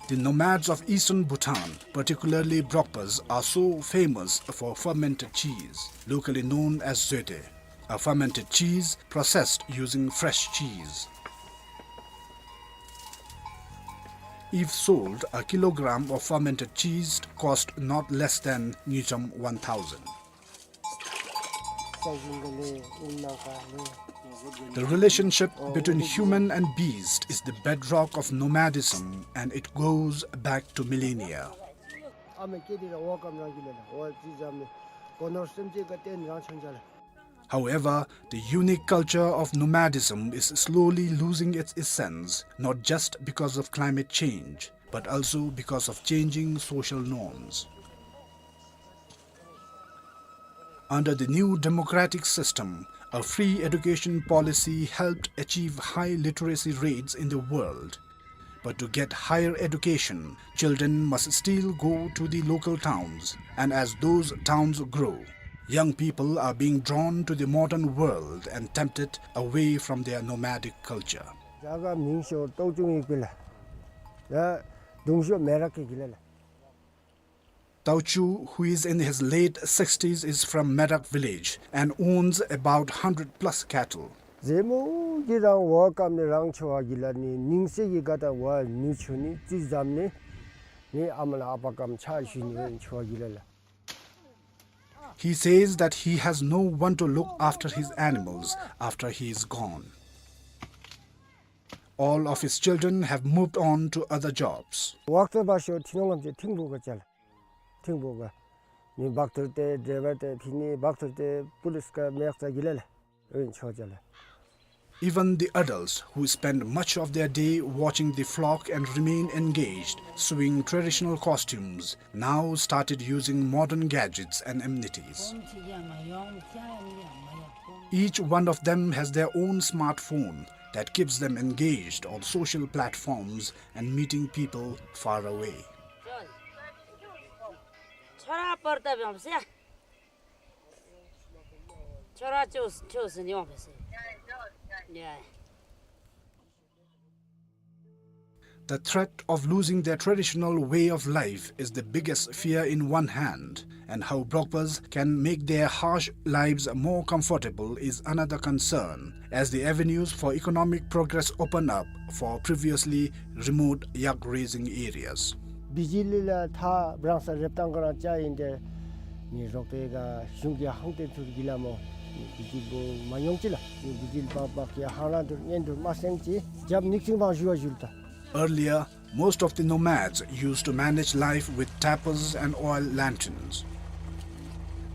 The nomads of eastern Bhutan, particularly Brokpas, are so famous for fermented cheese, locally known as zoete, a fermented cheese processed using fresh cheese. If sold, a kilogram of fermented cheese cost not less than ngultrum one thousand. The relationship between human and beast is the bedrock of nomadism, and it goes back to millennia. However, the unique culture of nomadism is slowly losing its essence, not just because of climate change, but also because of changing social norms. Under the new democratic system, a free education policy helped achieve high literacy rates in the world. But to get higher education, children must still go to the local towns, and as those towns grow, young people are being drawn to the modern world and tempted away from their nomadic culture. རྒྱ་གར་མིང་ཤོར་ཏོག་ཅུང་ཡིག་པི་ལ། ད་གདུང་ཤོག་མེ་རག་གི་གི་ལ་ལ། Tauchu, who is in his late sixties, is from Merak village and owns about hundred plus cattle. ཟེ་མོ་གི་རང་བ་ཀམ་ནི་རང་ཆོ་བ་གི་ལ་ནི་ནིང་སེ་གི་ག་ད་བ་ནུ་ཆུ་ནི་ཙི་ཛམ་ནི་ནི་ཨ་མ་ལ་ཨ་པ་ཀམ་ཆ་ཞུ་ནི་བ་ཆོ་བ་གི་ལ་ལ། He says that he has no one to look after his animals after he is gone. All of his children have moved on to other jobs. ཝག་ཏོ་བ་ཤོ་ཐི་ནོང་ངམ་ཅེ་ཐིང་བུ་ག་ཅལ། ཐིང་བུ་ག། ནི་བག་ཐུར་ཏེ་ཌྲའི་བར་ཏེ་ཕི་ནི་བག་ཐུར་ཏེ་པུ་ལིས་ག་མེག་ཙ་གི་ལ་ལ། ཨོན་ཆོ་ཅལ། Even the adults who spend much of their day watching the flock and remain engaged, sewing traditional costumes, now started using modern gadgets and amenities. Each one of them has their own smartphone that keeps them engaged on social platforms and meeting people far away. The threat of losing their traditional way of life is the biggest fear in one hand, and how Brokpas can make their harsh lives more comfortable is another concern, as the avenues for economic progress open up for previously remote yak raising areas. བི་ཇི་ལི་ལ་ཐ་བྲང་ས་རེབ་ཏང་ག་རང་ཅ་ཡིན་ཏེ་ནི་རོགས་པའི་ག་གཞུང་གི་ཧང་ཏེན་ཐུར་གི་ལ་མོ་ནི་བི་ཇི་ལི་བོ་མ་ཡོང་ཅི་ལ་ནི་བི་ཇི་ལི་བག་བག་གི་ཧང་རང་ཐུར་ངན་ཐུར་མ་སེང་ཅི་རྒྱབ་ནིག་ཅིང་བང་ཞུ་བ་ཞུལ་ཏ། Earlier, most of the nomads used to manage life with tapas and oil lanterns.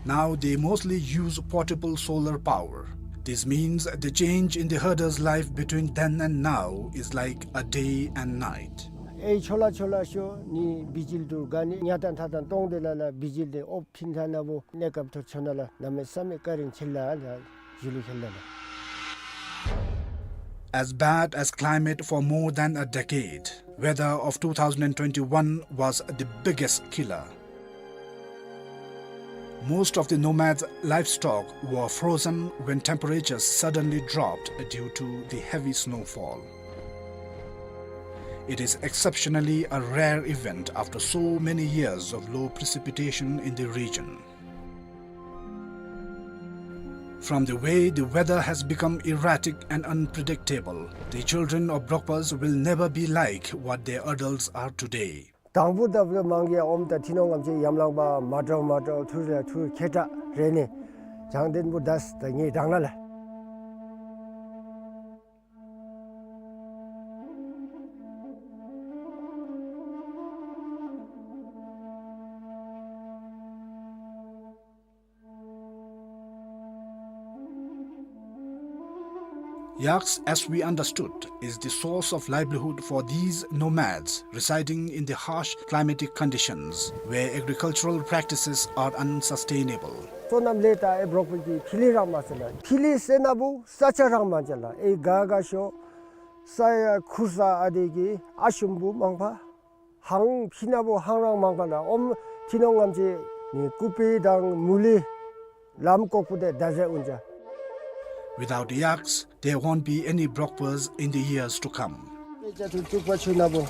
Now they mostly use portable solar power. This means the change in the herder's life between then and now is like a day and night. ཨེ་ཆོ་ལ་ཆོ་ལ་ཤོ་ནི་བི་ཇི་ལི་ཐུར་ག་ནི་ཉ་ཏན་ཐ་ཏན་ཏོང་དེ་ལ་ལ་བི་ཇི་ལི་ཨོ་ཕིན་ཐ་ན་བོ་གནས་སྐབས་ཐུར་ཆོ་ན་ལ་གནམ་མེད་ས་མེད་བཀའ་དྲིན་ཆེ་ལ་ལ་ཞུ་ལི་ཁེལ་ལ་ལ། As bad as climate for more than a decade, weather of two thousand twenty-one was the biggest killer. Most of the nomads' livestock were frozen when temperatures suddenly dropped due to the heavy snowfall. It is exceptionally a rare event after so many years of low precipitation in the region. From the way the weather has become erratic and unpredictable, the children of Brokpas will never be like what their adults are today. དང་པོ་ད་བུ་མང་གི་ཨོམ་ད་ཐི་ནོང་ངམ་ཅིག་ཡམ་ལང་པ་མ་འདྲཝ་མ་འདྲཝ་ཐུར་ལ་ཐུར་ཁེ་ཏྲ་རེ་ནི་བྱང་དེན་བུ་དས་ད་ངེ་རང་ལ་ལ། Yaks, as we understood, is the source of livelihood for these nomads residing in the harsh climatic conditions where agricultural practices are unsustainable. སོ་ནམ་ལས་ད་ཨེ་འབྲོག་པའི་གི་ཕི་ལི་རང་མ་ཟེར་ལ། ཕི་ལི་ཟེར་ན་བུ་ས་ཆ་རང་མ་ཅ་ལ། ཨེ་ག་ག་ཤོ་ས་ཡ་ཁུར་ས་ཨ་དེ་གི་ཨ་ཤུམ་བུ་མང་པ། ཧང་ཕི་ན་བུ་ཧང་རང་མང་པ་ལ་ཨོམ་ཐི་ནོང་ངམ་ཅིག་ནི་ཀུ་པི་དང་མུ་ལི་ལམ་ཀོག་པུ་དེ་ད་ཟེ་འུན་ཅ། Without yaks, there won't be any Brokpas in the years to come. དཔེ་ཆ་ཐུར་བཅུག་པ་ཆུ་ན་བུ་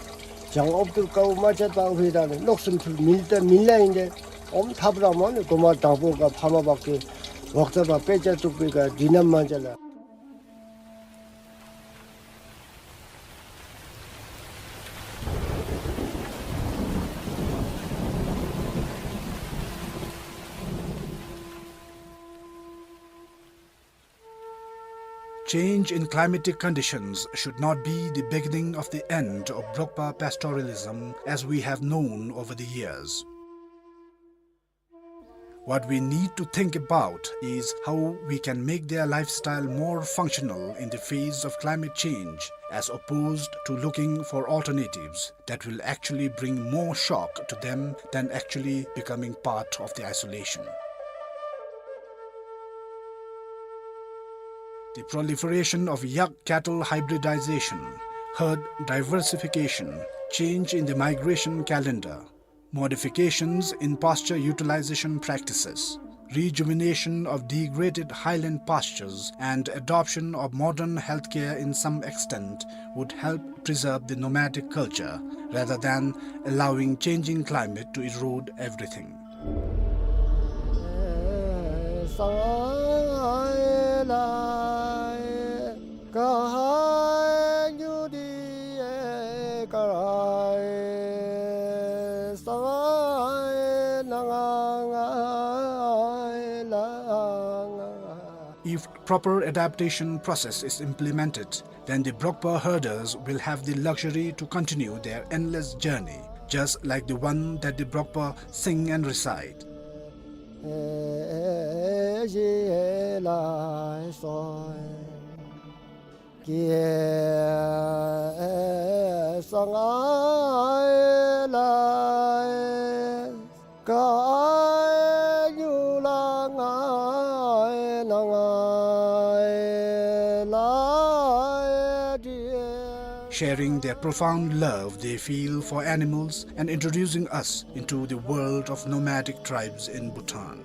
བྱང་ཨོབ་ཐུར་ཀའུ་མ་ཆད་པ་ཧུའི་ད་ནི་ལོག་སུམ་ཐུར་མིལ་ཏེ་མིལ་ལ་ཨིན་ཏེ་ཨོམ་ཐབ་ར་མོ་ནི་གོ་མ་དང་པོ་ག་ཕ་མ་བག་གི་འོག་ཚ་པ་དཔེ་ཆ་བཅུག་པའི་ག་དུས་ནམ་མ་ཅ་ལ། Change in climatic conditions should not be the beginning of the end of Brokpa pastoralism as we have known over the years. What we need to think about is how we can make their lifestyle more functional in the face of climate change, as opposed to looking for alternatives that will actually bring more shock to them than actually becoming part of the isolation. The proliferation of yak cattle hybridization, herd diversification, change in the migration calendar, modifications in pasture utilization practices, rejuvenation of degraded highland pastures, and adoption of modern healthcare in some extent would help preserve the nomadic culture rather than allowing changing climate to erode everything. If proper adaptation process is implemented, then the Brokpa herders will have the luxury to continue their endless journey, just like the one that the Brokpa sing and recite. Sharing their profound love they feel for animals and introducing us into the world of nomadic tribes in Bhutan.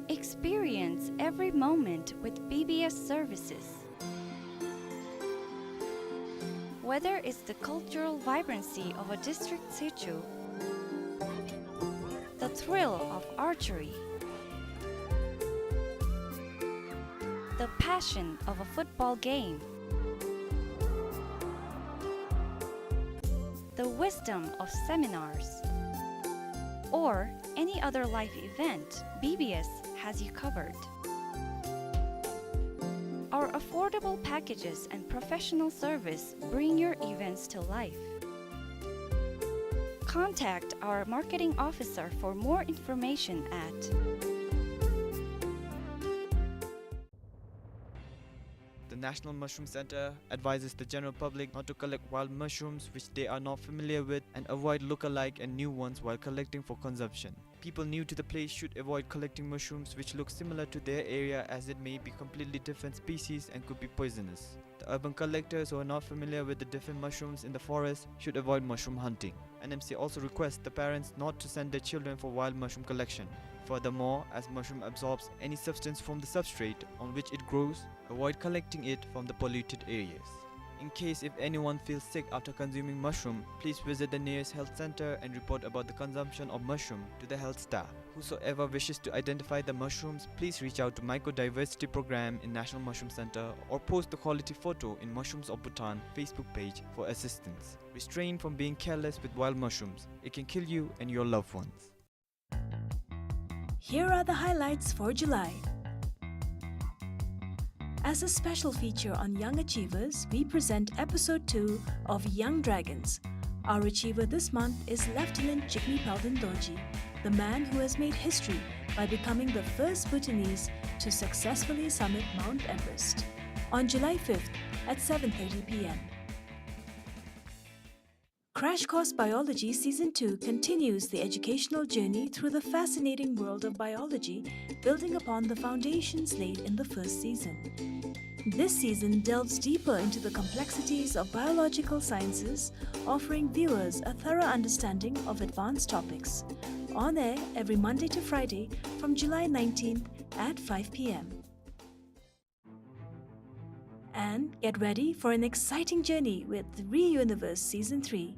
Experience every moment with B B S services. Whether it's the cultural vibrancy of a district sichu, the thrill of archery, the passion of a football game, the wisdom of seminars, or any other life event, B B S has you covered. Our affordable packages and professional service bring your events to life. Contact our marketing officer for more information at The National Mushroom Center advises the general public not to collect wild mushrooms which they are not familiar with and avoid look-alike and new ones while collecting for consumption. People new to the place should avoid collecting mushrooms which look similar to their area, as it may be completely different species and could be poisonous. The urban collectors who are not familiar with the different mushrooms in the forest should avoid mushroom hunting. N M C also requests the parents not to send their children for wild mushroom collection. Furthermore, as mushroom absorbs any substance from the substrate on which it grows, avoid collecting it from the polluted areas. In case if anyone feels sick after consuming mushroom, please visit the nearest health center and report about the consumption of mushroom to the health staff. Whosoever wishes to identify the mushrooms, please reach out to Mycodiversity Program in National Mushroom Center or post the quality photo in Mushrooms of Bhutan Facebook page for assistance. Restrain from being careless with wild mushrooms. It can kill you and your loved ones. Here are the highlights for July. As a special feature on young achievers, we present episode two of Young Dragons. Our achiever this month is Lieutenant Jigme Palden Dorji, the man who has made history by becoming the first Bhutanese to successfully summit Mount Everest. On July fifth at seven thirty p m. Crash Course Biology Season two continues the educational journey through the fascinating world of biology, building upon the foundations laid in the first season. This season delves deeper into the complexities of biological sciences, offering viewers a thorough understanding of advanced topics. On air every Monday to Friday from July nineteenth at five p m. And get ready for an exciting journey with ReUniverse Season three.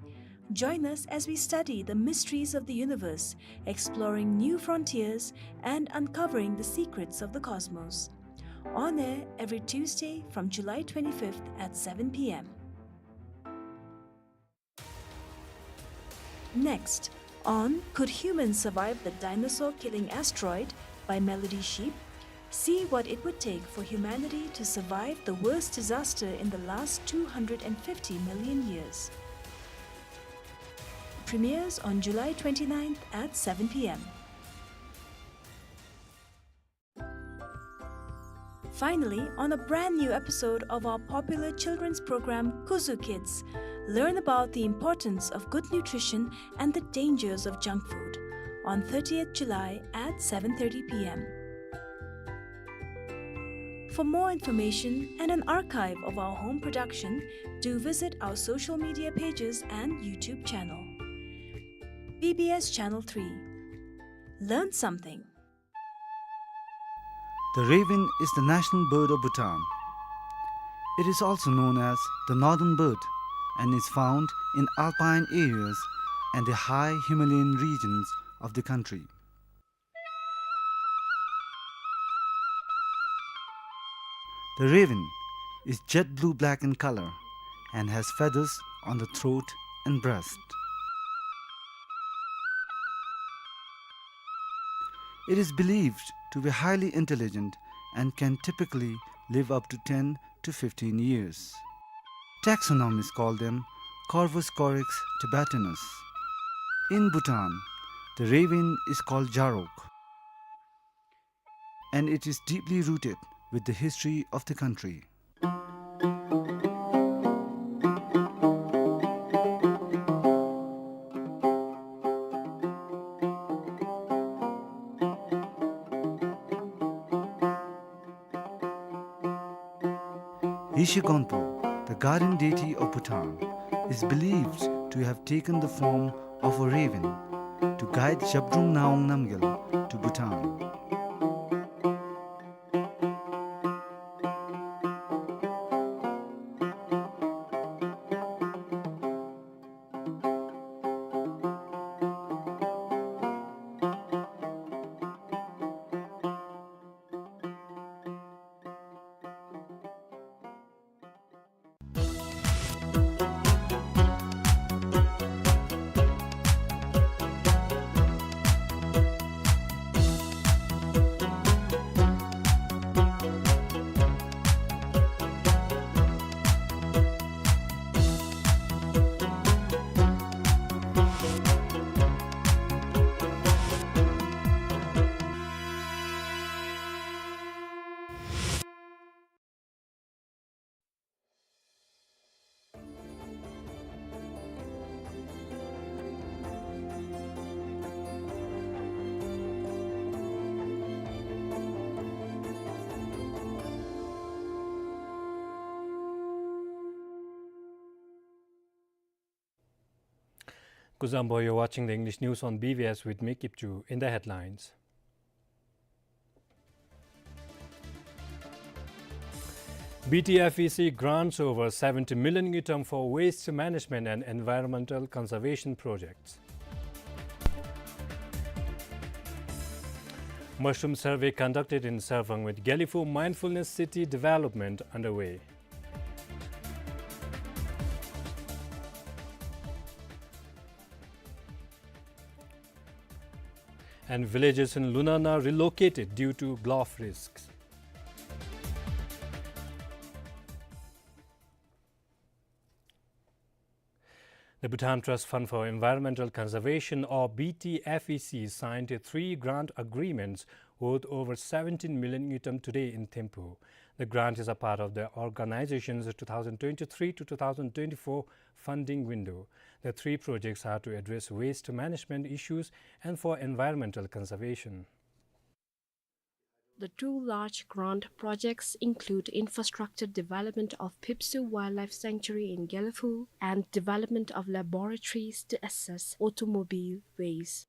Join us as we study the mysteries of the universe, exploring new frontiers and uncovering the secrets of the cosmos. On air every Tuesday from July twenty-fifth at seven p m. Next, on Could Humans Survive the Dinosaur Killing Asteroid? By Melody Sheep, see what it would take for humanity to survive the worst disaster in the last two hundred and fifty million years. Premieres on July twenty-ninth at seven p m. Finally, on a brand new episode of our popular children's program, Kuzu Kids, learn about the importance of good nutrition and the dangers of junk food on thirtieth July at seven thirty p m. For more information and an archive of our home production, do visit our social media pages and YouTube channel. B B S Channel three. Learn something. The raven is the national bird of Bhutan. It is also known as the northern bird and is found in alpine areas and the high Himalayan regions of the country. The raven is jet blue-black in color and has feathers on the throat and breast. It is believed to be highly intelligent and can typically live up to ten to fifteen years. Taxonomists call them Corvus corax tibetanus. In Bhutan, the raven is called Jarok, and it is deeply rooted with the history of the country. Yeshe Gonpo, the guardian deity of Bhutan, is believed to have taken the form of a raven to guide Zhabdrung Ngawang Namgyal to Bhutan. Kuzuzangpo, you're watching the English news on B B S with me, Kipchu. In the headlines, B T F E C grants over seventy million ngultrum for waste management and environmental conservation projects. Mushroom survey conducted in Sarpang with Gelephu mindfulness city development underway. And villagers in Lunana relocated due to glove risks. The Bhutan Trust Fund for Environmental Conservation, or B T F E C, signed three grant agreements worth over seventeen million ngultrum today in Thimphu. The grant is a part of the organization's two thousand twenty-three to two thousand twenty-four funding window. The three projects are to address waste management issues and for environmental conservation. The two large grant projects include infrastructure development of Phipsoo Wildlife Sanctuary in Gelephu and development of laboratories to assess automobile waste.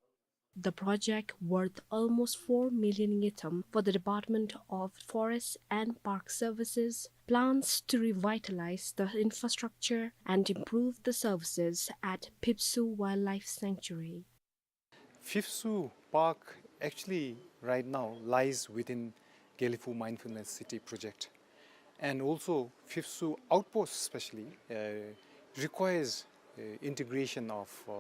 The project, worth almost four million ngultrum for the Department of Forest and Park Services, plans to revitalize the infrastructure and improve the services at Phipsoo Wildlife Sanctuary. Phipsoo Park actually right now lies within Gelephu Mindfulness City project. And also Phipsoo Outpost especially, uh, requires, uh, integration of, uh,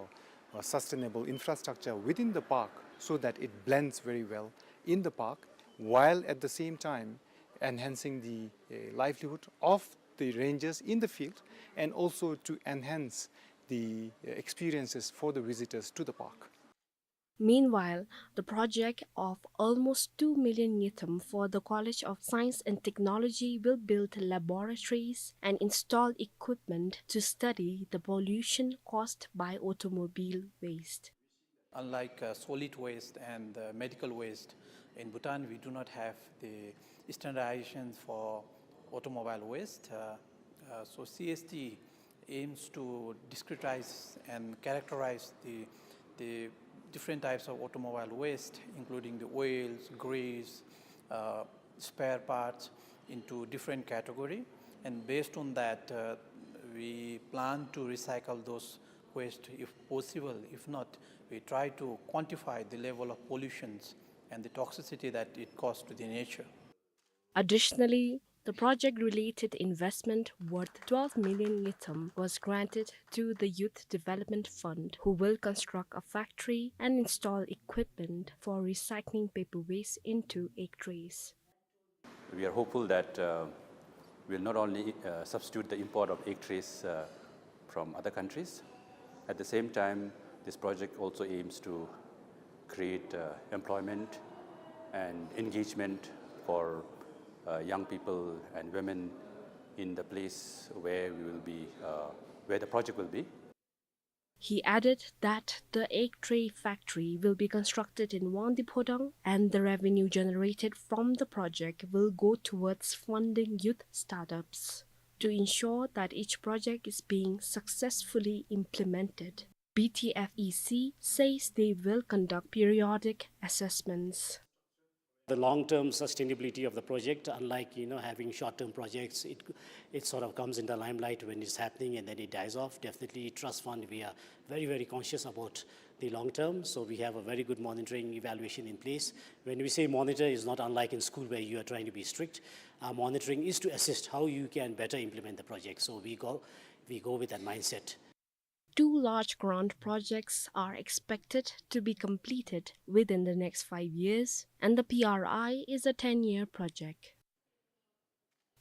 uh, sustainable infrastructure within the park so that it blends very well in the park, while at the same time enhancing the, uh, livelihood of the rangers in the field and also to enhance the, uh, experiences for the visitors to the park. Meanwhile, the project of almost two million ngultrum for the College of Science and Technology will build laboratories and install equipment to study the pollution caused by automobile waste. Unlike, uh, solid waste and, uh, medical waste, in Bhutan we do not have the standardizations for automobile waste. Uh, uh, so C S T aims to discretize and characterize the, the different types of automobile waste, including the oils, grease, uh, spare parts, into different category. And based on that, uh, we plan to recycle those waste if possible. If not, we try to quantify the level of pollutions and the toxicity that it causes to the nature. Additionally, the project-related investment worth twelve million ngultrum was granted to the Youth Development Fund, who will construct a factory and install equipment for recycling paper waste into egg trays. We are hopeful that, uh, we'll not only, uh, substitute the import of egg trays, uh, from other countries. At the same time, this project also aims to create, uh, employment and engagement for, uh, young people and women in the place where we will be, uh, where the project will be. He added that the egg tray factory will be constructed in Wangdue Phodrang, and the revenue generated from the project will go towards funding youth startups to ensure that each project is being successfully implemented. B T F E C says they will conduct periodic assessments. The long-term sustainability of the project, unlike, you know, having short-term projects, it, it sort of comes in the limelight when it's happening and then it dies off. Definitely, trust fund, we are very, very conscious about the long term. So we have a very good monitoring evaluation in place. When we say monitor, it's not unlike in school where you are trying to be strict. Our monitoring is to assist how you can better implement the project. So we go, we go with that mindset. Two large grant projects are expected to be completed within the next five years, and the P R I is a ten-year project.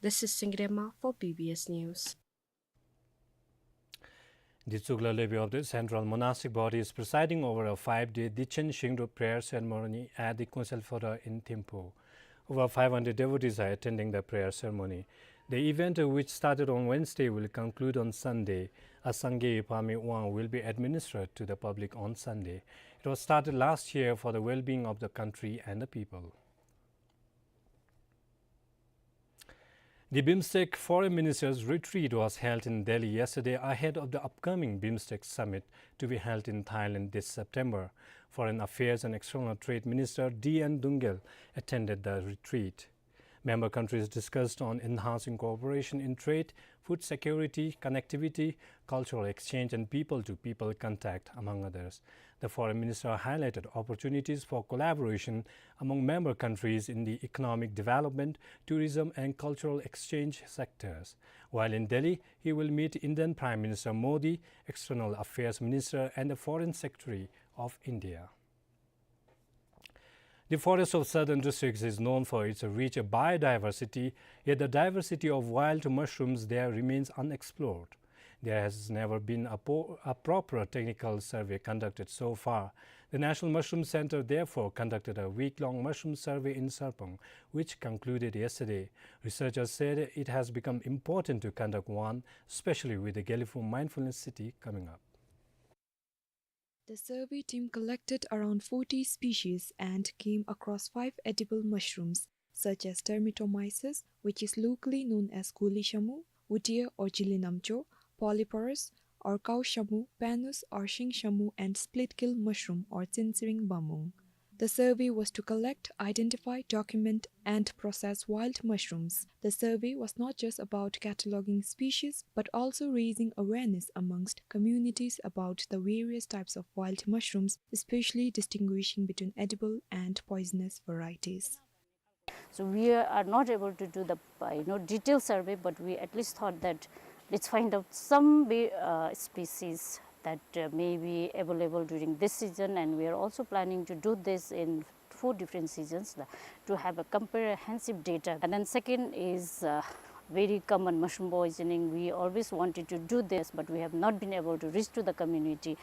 This is Singye Dema for B B S News. Ditsuk la lebi of the Central Monastic Body is presiding over a five-day Dichen Shingdrop prayer ceremony at the Council Phodrang in Thimphu. Over five hundred devotees are attending the prayer ceremony. The event, which started on Wednesday, will conclude on Sunday. A Sangye Pami Wang will be administered to the public on Sunday. It was started last year for the well-being of the country and the people. The BIMSTEC Foreign Ministers Retreat was held in Delhi yesterday ahead of the upcoming BIMSTEC Summit to be held in Thailand this September. Foreign Affairs and External Trade Minister D N Dungel attended the retreat. Member countries discussed on enhancing cooperation in trade, food security, connectivity, cultural exchange and people-to-people contact, among others. The foreign minister highlighted opportunities for collaboration among member countries in the economic development, tourism and cultural exchange sectors. While in Delhi, he will meet Indian Prime Minister Modi, External Affairs Minister and the Foreign Secretary of India. The forest of southern districts is known for its rich biodiversity, yet the diversity of wild mushrooms there remains unexplored. There has never been a po-, a proper technical survey conducted so far. The National Mushroom Center therefore conducted a week-long mushroom survey in Sarpang, which concluded yesterday. Researchers said it has become important to conduct one, especially with the Gelephu Mindfulness City coming up. The survey team collected around forty species and came across five edible mushrooms, such as termitomyces, which is locally known as kuli shamu, utia or chili namcho, polyporus, or cow shamu, panus or shing shamu, and split-gill mushroom or tsintsiring bamung. The survey was to collect, identify, document, and process wild mushrooms. The survey was not just about cataloging species, but also raising awareness amongst communities about the various types of wild mushrooms, especially distinguishing between edible and poisonous varieties. So we are not able to do the, uh, you know, detailed survey, but we at least thought that let's find out some, uh, species that, uh, may be available during this season, and we are also planning to do this in four different seasons, uh, to have a comprehensive data. And then second is, uh, very common mushroom poisoning. We always wanted to do this, but we have not been able to reach to the community.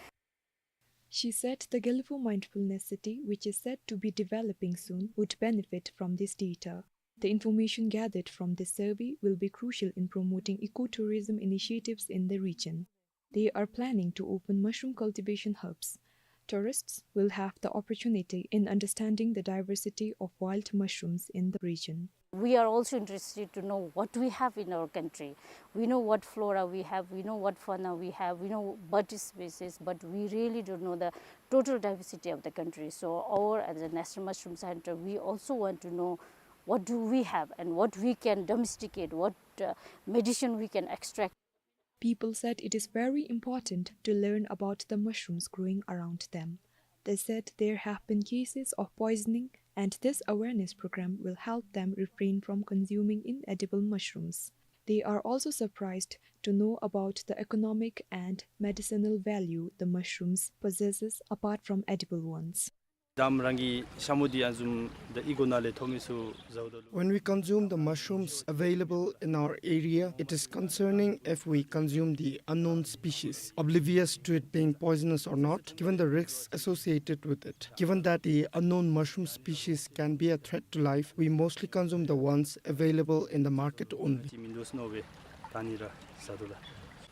She said the Gelephu Mindfulness City, which is said to be developing soon, would benefit from this data. The information gathered from this survey will be crucial in promoting ecotourism initiatives in the region. They are planning to open mushroom cultivation hubs. Tourists will have the opportunity in understanding the diversity of wild mushrooms in the region. We are also interested to know what we have in our country. We know what flora we have, we know what fauna we have, we know bird species, but we really don't know the total diversity of the country. So our, as a National Mushroom Center, we also want to know what do we have and what we can domesticate, what, uh, medicine we can extract. People said it is very important to learn about the mushrooms growing around them. They said there have been cases of poisoning, and this awareness program will help them refrain from consuming inedible mushrooms. They are also surprised to know about the economic and medicinal value the mushrooms possesses apart from edible ones. ད་རང་གི་ཤ་མུ་འདི་ཨ་ནི་བཟུམ་ད་ཨི་གོ་ནང་ལས་ཐོབ་མི་ཚུ་ཟཝ་ད་ལུ། When we consume the mushrooms available in our area, it is concerning if we consume the unknown species, oblivious to it being poisonous or not, given the risks associated with it. Given that the unknown mushroom species can be a threat to life, we mostly consume the ones available in the market only. ཅི་མིན་འདུག་ཟེར་མནོ་སྦེ་ད་ནི་ར་ཟ་དོ་ལགས།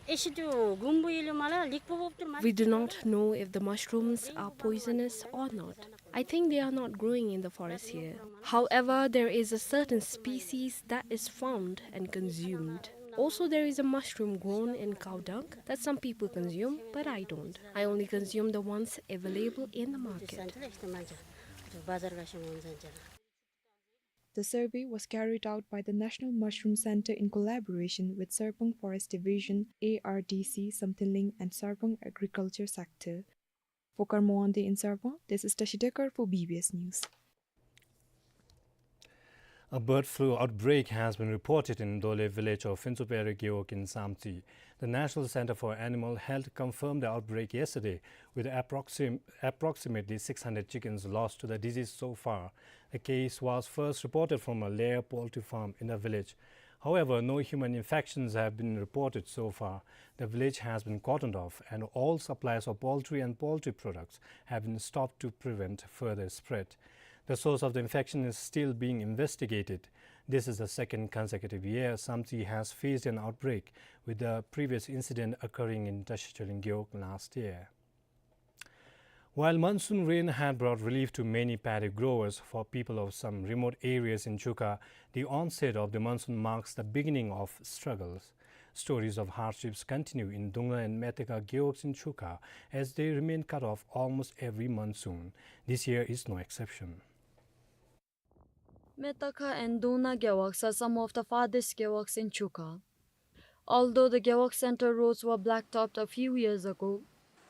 ཨེ་ཤི་ཏུ་གུམ་བུ་ཡི་ལུ་མ་ལ་ལིག་པོ་བོབ་ཏུར་མ། We do not know if the mushrooms are poisonous or not. I think they are not growing in the forest here. However, there is a certain species that is found and consumed. Also, there is a mushroom grown in cow dung that some people consume, but I don't. I only consume the ones available in the market. The survey was carried out by the National Mushroom Center in collaboration with Sarpang Forest Division, A R D C, Samthinling, and Sarpang Agriculture Sector. For Karma Wangdi in Sarpang, this is Tashi Dekar for B B S News. A bird flu outbreak has been reported in Dole village of Phuentshophel Gewog in Samtse. The National Center for Animal Health confirmed the outbreak yesterday, with approxim-, approximately six hundred chickens lost to the disease so far. The case was first reported from a layer poultry farm in the village. However, no human infections have been reported so far. The village has been cordoned off, and all supplies of poultry and poultry products have been stopped to prevent further spread. The source of the infection is still being investigated. This is the second consecutive year Samtse has faced an outbreak, with the previous incident occurring in Tashi Choling Gewog last year. While monsoon rain had brought relief to many paddy growers, for people of some remote areas in Chuka, the onset of the monsoon marks the beginning of struggles. Stories of hardships continue in Dungna and Metaka gewogs in Chuka, as they remain cut off almost every monsoon. This year is no exception. Metaka and Dungna gewogs are some of the farthest gewogs in Chuka. Although the gewog center roads were blacktopped a few years ago,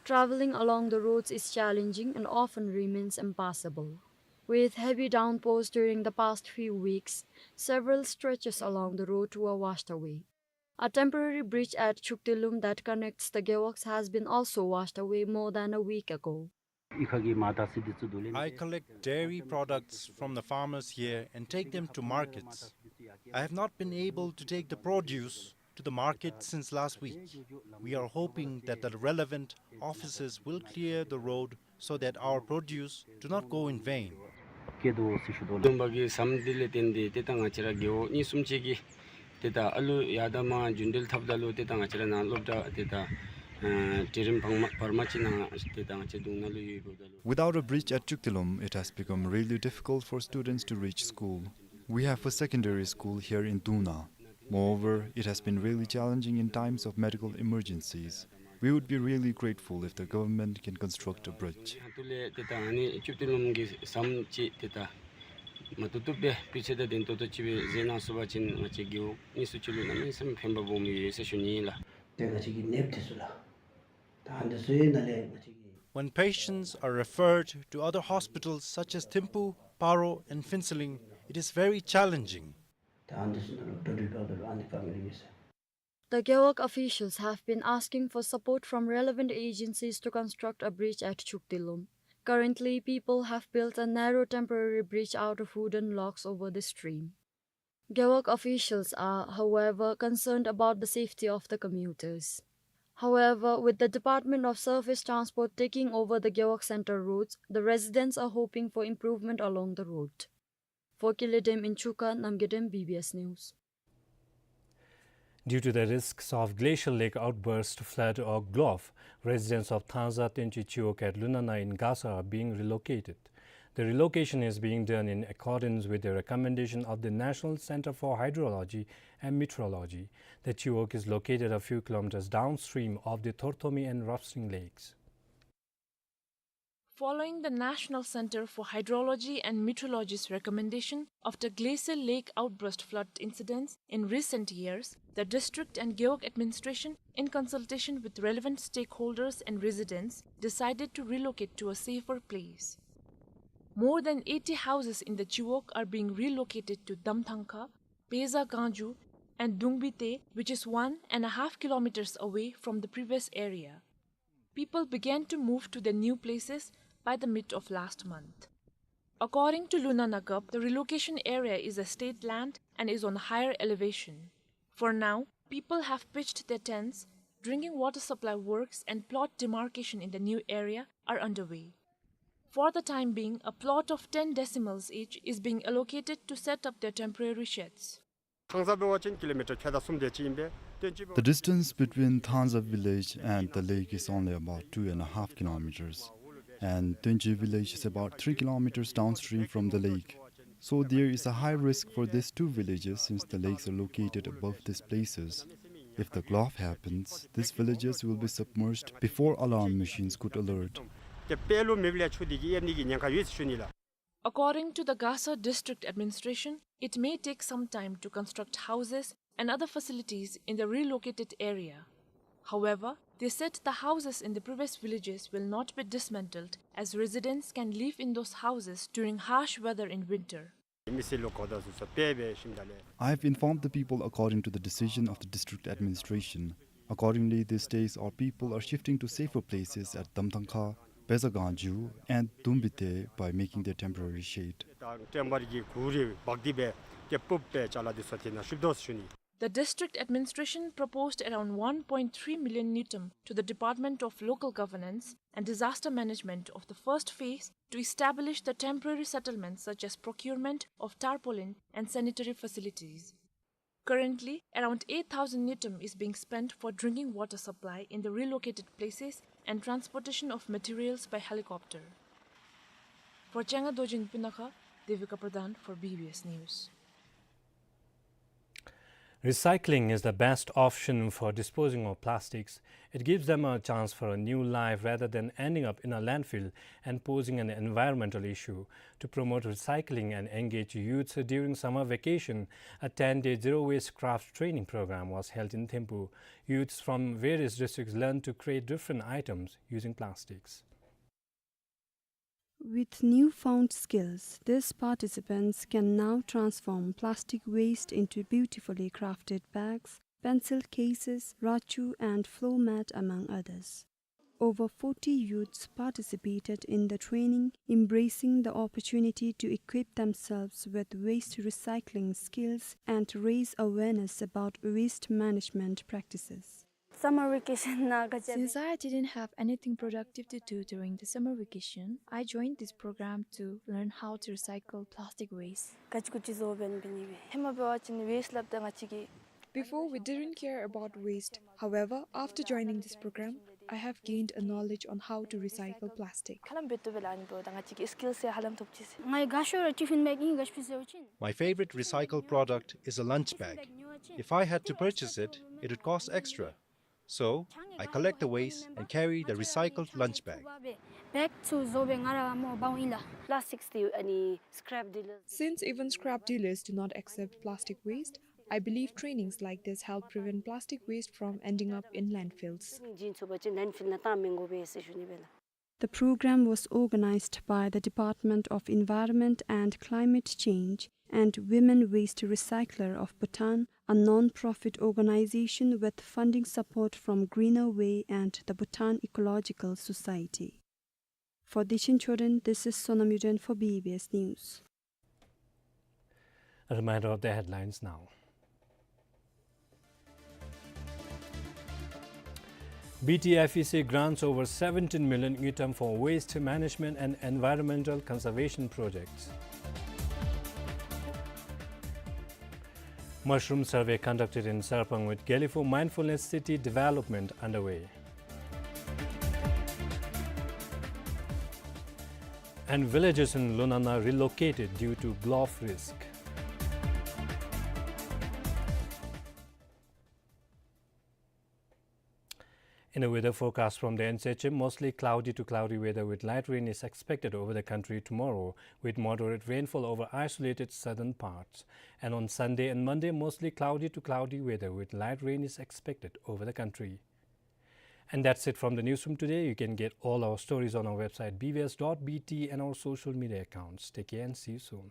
traveling along the roads is challenging and often remains impassable. With heavy downpours during the past few weeks, several stretches along the road were washed away. A temporary bridge at Chuktilum that connects the gewogs has been also washed away more than a week ago. I collect dairy products from the farmers here and take them to markets. I have not been able to take the produce to the market since last week. We are hoping that the relevant officers will clear the road so that our produce do not go in vain. ཀེ་དོ་སི་ཤུ་དོ་ལུམ་བ་གི་ཟམ་འདི་ལས་བརྟེན་ཏེ་ཏེ་ད་ང་བཅས་ར་རྒེད་འོག་གཉིས་གསུམ་ཅིག་གིས་ཏེ་ད་ཨ་ལུ་ཡར་དང་མར་རྒྱུན་འགྲུལ་འཐབ་ད་ལུ་ཏེ་ད་ང་བཅས་ར་ནཱ་སློབ་གྲྭ་ཏེ་ད་ཨ་གྲལ་རིམ་བར་མ་བར་མ་ཅིག་ནང་ཏེ་ད་ང་བཅས་དུང་ནང་ལུ་ཡོད་དགོཔ་ད་ལུ། Without a bridge at Chuktilum, it has become really difficult for students to reach school. We have a secondary school here in Dungna. Moreover, it has been really challenging in times of medical emergencies. We would be really grateful if the government can construct a bridge. ཨ་ཏུ་ལས་ཏེ་ད་ཨ་ནི་ཅུབ་ཏི་ལུམ་གི་ཟམ་ཅིག་ཏེ་ད་མ་བཏུབ་བཏུབ་སྦེ་སྤུས་ཚད་དང་ལྡན་ཏོག་ཏོ་ཅིག་སྦེ་མཛད་གནང་ཚུགས་པ་ཅིན་ང་བཅས་རྒེད་འོག་གཉིས་གསུམ་ཅིག་ལུ་གནམ་མེད་ས་མེད་ཕན་པ་སྦོམ་ཡོད་ཟེར་ཞུ་ནི་ཨིན་ལགས། ཏེ་ང་བཅས་ཀྱི་ནདཔ་འདི་ཚུ་ལགས། ད་ཨ་ནི་ཚུ་ཡང་ནཱ་ལས་ང་བཅས་ཀྱི། When patients are referred to other hospitals such as Thimphu, Paro, and Phuentsholing, it is very challenging. ད་ཨ་ནི་ཚུ་ནང་ལུ་འགྲོ་འགྲུལ་འབདཝ་ད་ལུ་ཨ་ནི་དཀའ་ངལ་ཡོད་ཟེར། The Gewog officials have been asking for support from relevant agencies to construct a bridge at Chuktilum. Currently, people have built a narrow temporary bridge out of wooden logs over the stream. Gewog officials are, however, concerned about the safety of the commuters. However, with the Department of Surface Transport taking over the Gewog Center roads, the residents are hoping for improvement along the road. For Kiledem in Chuka, Namgedem, B B S News. Due to the risks of glacial lake outburst, flood or GLOF, residents of Thanza Twenche Chiwog at Lunana in Gasa are being relocated. The relocation is being done in accordance with the recommendation of the National Center for Hydrology and Meteorology. The Chiwog is located a few kilometers downstream of the Thorthomi and Ravsring lakes. Following the National Center for Hydrology and Meteorology's recommendation, after glacial lake outburst flood incidents in recent years, the district and Gewog administration, in consultation with relevant stakeholders and residents, decided to relocate to a safer place. More than eighty houses in the Chiwog are being relocated to Damthangkha, Peza Gangju, and Dungbite, which is one and a half kilometers away from the previous area. People began to move to their new places by the mid of last month. According to Lunana Gup, the relocation area is a state land and is on a higher elevation. For now, people have pitched their tents, drinking water supply works and plot demarcation in the new area are underway. For the time being, a plot of ten decimals each is being allocated to set up their temporary sheds. ཐང་ཟ་འབད་བ་ཅིན་ཀི་ལོ་མི་ཊར་ཁལ་དང་གསུམ་དེ་ཅིག་ཨིན་པས། ཏེན་ཅི་འབད་བ། The distance between Thanza village and the lake is only about two and a half kilometers, and Twenche village is about three kilometers downstream from the lake. So there is a high risk for these two villages since the lakes are located above these places. If the GLOF happens, these villages will be submerged before alarm machines could alert. ཏེ་དཔལ་ལུ་མེ་གི་ལས་ཆུ་དེ་གིས་ཨེབ་ནི་གི་ཉེན་ཁ་ཡོད་ཟེར་ཞུ་ནི་ལགས། According to the Gasa District Administration, it may take some time to construct houses and other facilities in the relocated area. However, they said the houses in the previous villages will not be dismantled, as residents can live in those houses during harsh weather in winter. མི་སེར་ལུ་གོ་བརྡ་ཚུ་ཚུ་སྤེལ་སྦེ་ཞིནམ་ད་ལས། I have informed the people according to the decision of the district administration. Accordingly, these days our people are shifting to safer places at Damthangkha, Peza Gangju, and Dungbite by making their temporary shed. ཏེ་ད་ཀྲེམ་བར་གྱི་གུ་རི་འབག་སྟེ་སྦེ་ཏེ་སྤུབ་སྦེ་ཅ་ལ་འདི་ཚུ་དེ་ནང་བཤུབ་དོ་ཟེར་ཞུ་ནི། The district administration proposed around one point three million ngultrum to the Department of Local Governance and Disaster Management of the first phase to establish the temporary settlements such as procurement of tarpaulin and sanitary facilities. Currently, around eight thousand ngultrum is being spent for drinking water supply in the relocated places and transportation of materials by helicopter. For Changa Dojin Pinakha, Devika Pradhan for B B S News. Recycling is the best option for disposing of plastics. It gives them a chance for a new life rather than ending up in a landfill and posing an environmental issue. To promote recycling and engage youths during summer vacation, a ten-day zero waste craft training program was held in Thimphu. Youths from various districts learned to create different items using plastics. With newfound skills, these participants can now transform plastic waste into beautifully crafted bags, pencil cases, rachu, and floor mat, among others. Over forty youths participated in the training, embracing the opportunity to equip themselves with waste recycling skills and raise awareness about waste management practices. Summer vacation na ka cha. Since I didn't have anything productive to do during the summer vacation, I joined this program to learn how to recycle plastic waste. Kachi kuchi zo ben bini ve. Hema be wa chin waste lap da nga chigi. Before, we didn't care about waste. However, after joining this program, I have gained a knowledge on how to recycle plastic. Halam betu bela ani bo da nga chigi skill se halam thop chise. Ngai gasho ra tiffin bag in gash pise uchin. My favorite recycled product is a lunch bag. If I had to purchase it, it would cost extra. So, I collect the waste and carry the recycled lunch bag. Bag chu zo be ngara mo bang ila. Plastics ti ani scrap dealers. Since even scrap dealers do not accept plastic waste, I believe trainings like this help prevent plastic waste from ending up in landfills. Jin chu ba chin landfill na ta mengo be se shuni bela. The program was organized by the Department of Environment and Climate Change and Women Waste Recycler of Bhutan, a non-profit organization with funding support from Greener Way and the Bhutan Ecological Society. For Dechen Chodron, this is Sonam Yuden for B B S News. A reminder of the headlines now. B T F E C grants over seventeen million ngultrum for waste management and environmental conservation projects. Mushroom survey conducted in Sarpang with Gelephu mindfulness city development underway. And villagers in Lunana relocated due to bluff risk. In a weather forecast from the N C H M, mostly cloudy to cloudy weather with light rain is expected over the country tomorrow, with moderate rainfall over isolated southern parts. And on Sunday and Monday, mostly cloudy to cloudy weather with light rain is expected over the country. And that's it from the newsroom today. You can get all our stories on our website B B S dot B T and our social media accounts. Take care and see you soon.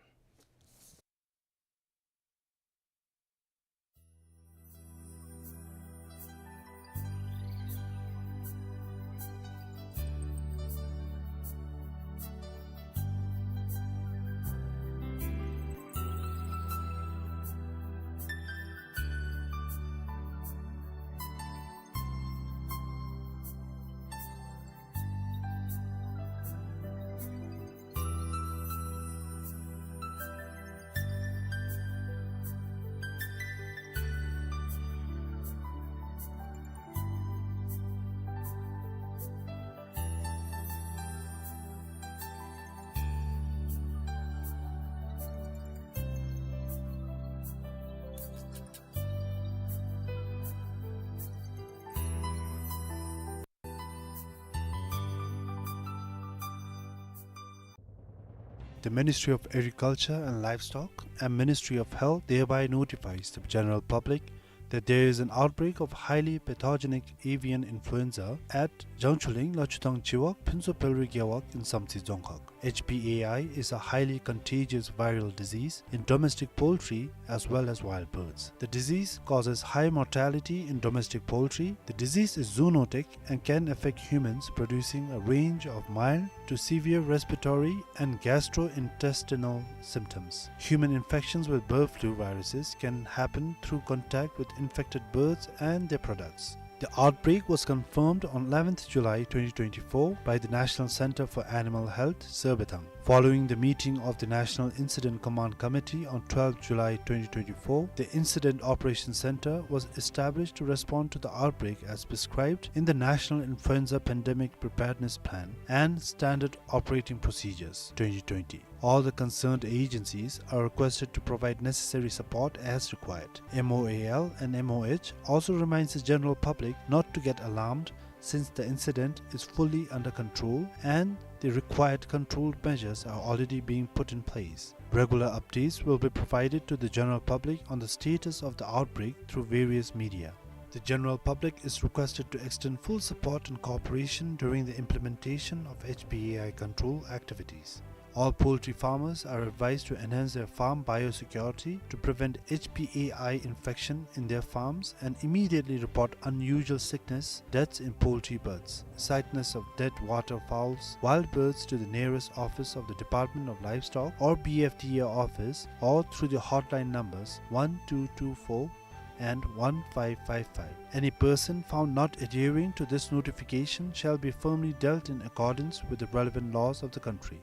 The Ministry of Agriculture and Livestock and Ministry of Health thereby notifies the general public that there is an outbreak of highly pathogenic avian influenza at Jangchuling, Lachutang Chiwak, Phuntsho Pelri Gewak in Samtse Dzongkhag. H P A I is a highly contagious viral disease in domestic poultry as well as wild birds. The disease causes high mortality in domestic poultry. The disease is zoonotic and can affect humans, producing a range of mild to severe respiratory and gastrointestinal symptoms. Human infections with bird flu viruses can happen through contact with infected birds and their products. The outbreak was confirmed on eleventh July twenty twenty-four by the National Center for Animal Health, Sirbatang. Following the meeting of the National Incident Command Committee on twelfth July twenty twenty-four, the Incident Operation Center was established to respond to the outbreak as prescribed in the National Influenza Pandemic Preparedness Plan and Standard Operating Procedures twenty twenty. All the concerned agencies are requested to provide necessary support as required. M O A L and M O H also reminds the general public not to get alarmed, since the incident is fully under control and the required control measures are already being put in place. Regular updates will be provided to the general public on the status of the outbreak through various media. The general public is requested to extend full support and cooperation during the implementation of H P A I control activities. All poultry farmers are advised to enhance their farm biosecurity to prevent H P A I infection in their farms and immediately report unusual sickness, deaths in poultry birds, sightness of dead waterfowls, wild birds to the nearest office of the Department of Livestock or B F D A office, or through the hotline numbers one two two four and one five five five. Any person found not adhering to this notification shall be firmly dealt in accordance with the relevant laws of the country.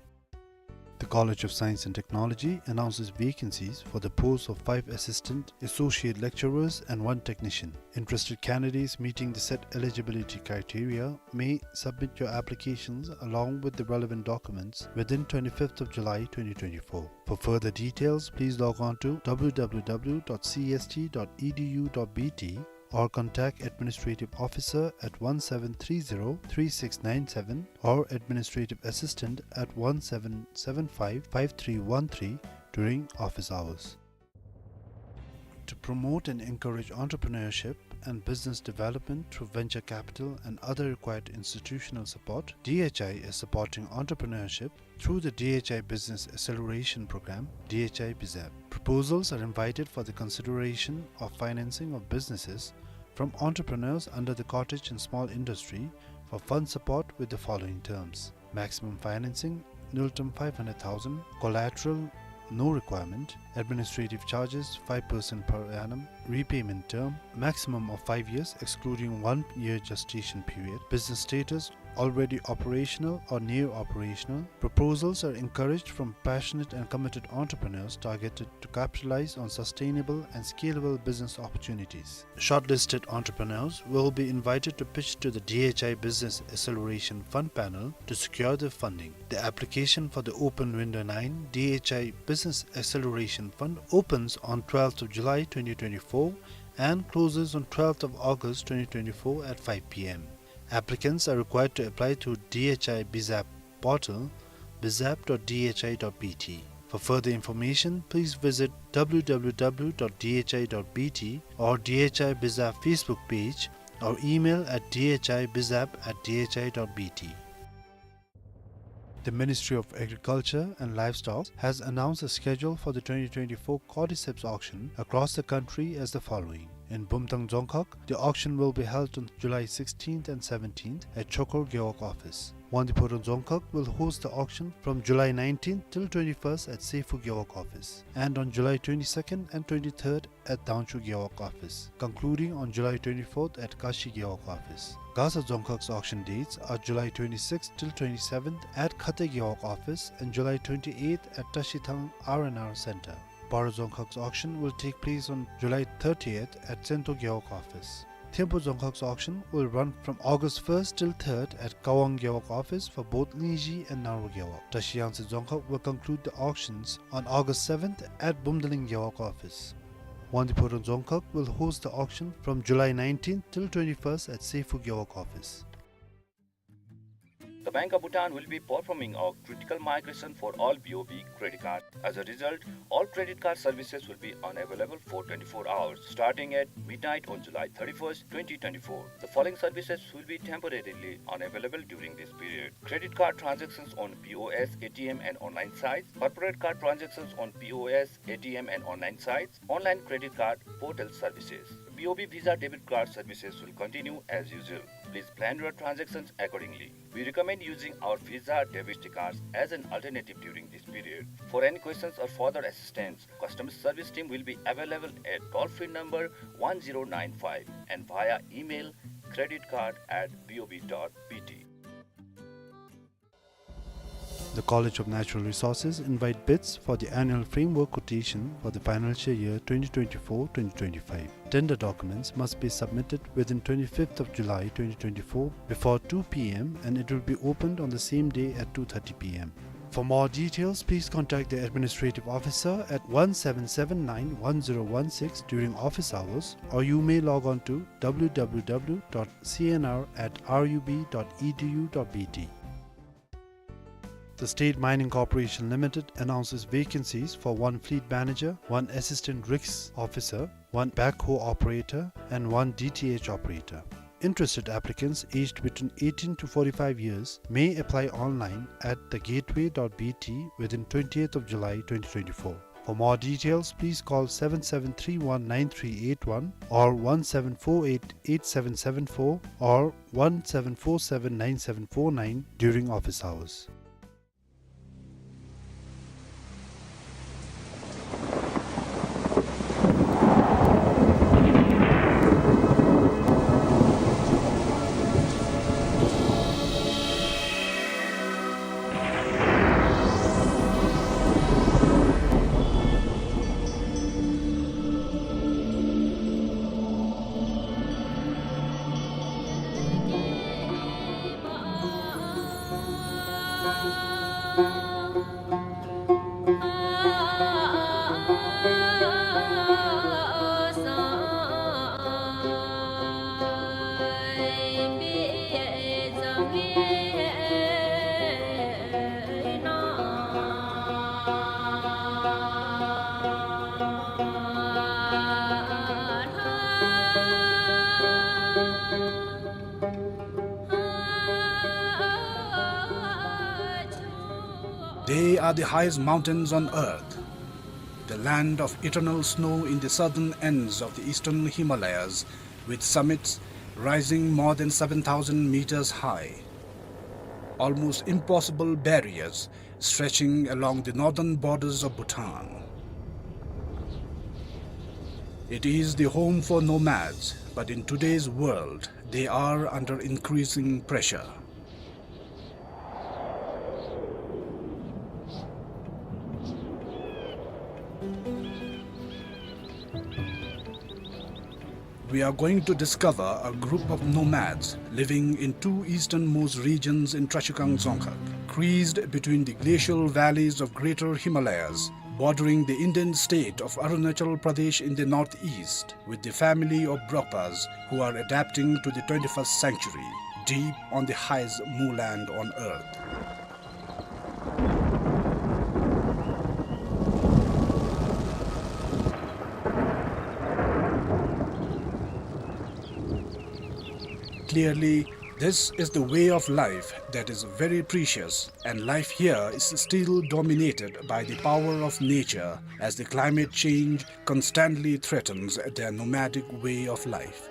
The College of Science and Technology announces vacancies for the posts of five assistant, associate lecturers and one technician. Interested candidates meeting the set eligibility criteria may submit your applications along with the relevant documents within twenty-fifth of July twenty twenty-four. For further details, please log on to w w w dot c s t dot e d u dot b t or contact administrative officer at one seven three zero three six nine seven or administrative assistant at one seven seven five five three one three during office hours. To promote and encourage entrepreneurship and business development through venture capital and other required institutional support, D H I is supporting entrepreneurship through the D H I Business Acceleration Program, D H I BIZAP. Proposals are invited for the consideration of financing of businesses from entrepreneurs under the Cottage and Small Industry for fund support with the following terms: maximum financing, न्यूनतम five hundred thousand, collateral, no requirement, administrative charges five percent per annum, repayment term maximum of five years excluding one year gestation period, business status already operational or near operational. Proposals are encouraged from passionate and committed entrepreneurs targeted to capitalize on sustainable and scalable business opportunities. Shortlisted entrepreneurs will be invited to pitch to the D H I Business Acceleration Fund panel to secure the funding. The application for the Open Window nine D H I Business Acceleration Fund opens on twelfth of July twenty twenty-four and closes on twelfth of August twenty twenty-four at five p m. Applicants are required to apply through D H I BIZAP portal, bizap dot d h i dot b t. For further information, please visit w w w dot d h i dot b t or D H I BIZAP Facebook page or email at d h i bizap at d h i dot b t. The Ministry of Agriculture and Livestock has announced the schedule for the twenty twenty-four cordyceps auction across the country as the following. In Bumthang Dzongkhag, the auction will be held on July sixteenth and seventeenth at Chokor Gewog office. Wangdue Phodrang Dzongkhag will host the auction from July nineteenth till twenty-first at Seifu Gewog office, and on July twenty-second and twenty-third at Dangchu Gewog office, concluding on July twenty-fourth at Kashi Gewog office. Gasa Dzongkhag's auction dates are July twenty-sixth till twenty-seventh at Khate Gewog office and July twenty-eighth at Tashithang R and R Center. Paro Dzongkhag's auction will take place on July thirtieth at Tsento Gewog office. Thimphu Dzongkhag's auction will run from August first till third at Kawang Gewog office for both Lingzhi and Naro Gewog. Tashi Yangtse Dzongkhag will conclude the auctions on August seventh at Bumdaling Gewog office. Wangdue Phodrang Dzongkhag will host the auction from July nineteenth till twenty-first at Seifu Gewog office. The Bank of Bhutan will be performing a critical migration for all B O B credit cards. As a result, all credit card services will be unavailable for twenty-four hours, starting at midnight on July thirty-first, twenty twenty-four. The following services will be temporarily unavailable during this period: credit card transactions on P O S, A T M, and online sites, corporate card transactions on P O S, A T M, and online sites, online credit card portal services. B O B Visa debit card services will continue as usual. Please plan your transactions accordingly. We recommend using our Visa debit cards as an alternative during this period. For any questions or further assistance, customer service team will be available at toll-free number one zero nine five and via email credit card at B O B dot B T. The College of Natural Resources invite bids for the annual framework quotation for the financial year twenty twenty-four twenty twenty-five. Tender documents must be submitted within twenty-fifth of July twenty twenty-four before two P M and it will be opened on the same day at two thirty P M. For more details, please contact the administrative officer at one seven seven nine one zero one six during office hours, or you may log on to W W W dot C N R at R U B dot E D U dot B T. The State Mining Corporation Limited announces vacancies for one fleet manager, one assistant risk officer, one backhoe operator, and one D T H operator. Interested applicants aged between eighteen to forty-five years may apply online at the gateway dot B T within twentieth of July twenty twenty-four. For more details, please call seven seven three one nine three eight one or one seven four eight eight seven seven four or one seven four seven nine seven four nine during office hours. They are the highest mountains on earth, the land of eternal snow in the southern ends of the eastern Himalayas, with summits rising more than seven thousand meters high. Almost impossible barriers stretching along the northern borders of Bhutan. It is the home for nomads, but in today's world, they are under increasing pressure. We are going to discover a group of nomads living in two easternmost regions in Trashigang Dzongkhag, creased between the glacial valleys of Greater Himalayas, bordering the Indian state of Arunachal Pradesh in the northeast, with the family of Brokpas who are adapting to the twenty-first century, deep on the highest moorland on earth. Clearly, this is the way of life that is very precious, and life here is still dominated by the power of nature, as the climate change constantly threatens their nomadic way of life.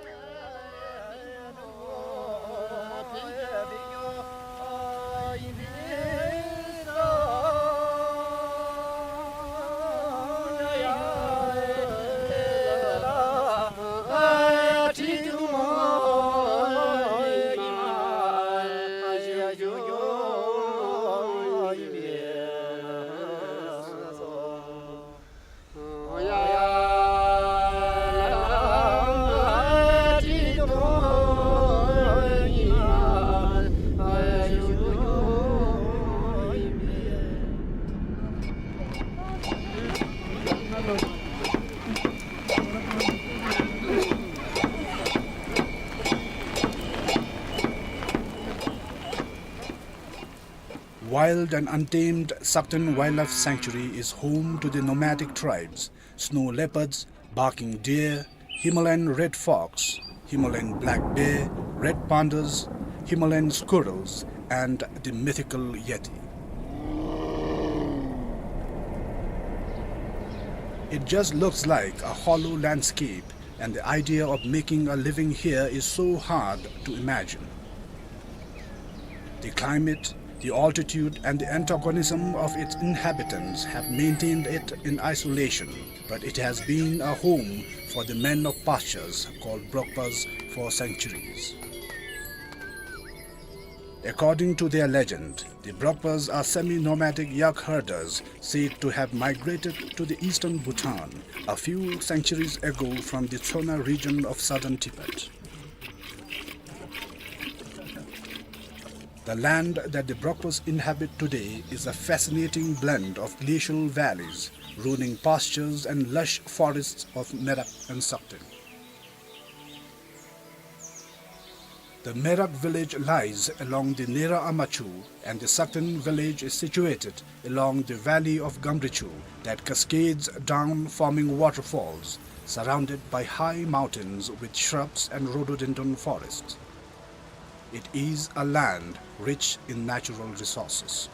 Wild and untamed Sakteng Wildlife Sanctuary is home to the nomadic tribes, snow leopards, barking deer, Himalayan red fox, Himalayan black bear, red pandas, Himalayan squirrels, and the mythical yeti. It just looks like a hollow landscape, and the idea of making a living here is so hard to imagine. The climate, the altitude, and the antagonism of its inhabitants have maintained it in isolation, but it has been a home for the men of pastures called Brokpas for centuries. According to their legend, the Brokpas are semi-nomadic yak herders said to have migrated to the eastern Bhutan a few centuries ago from the Tsona region of southern Tibet. The land that the Brokpas inhabit today is a fascinating blend of glacial valleys, rolling pastures and lush forests of Merak and Sakten. The Merak village lies along the Nera Ama Chu, and the Sakten village is situated along the valley of Gamrichu that cascades down, forming waterfalls, surrounded by high mountains with shrubs and rhododendron forests. It is a land rich in natural resources.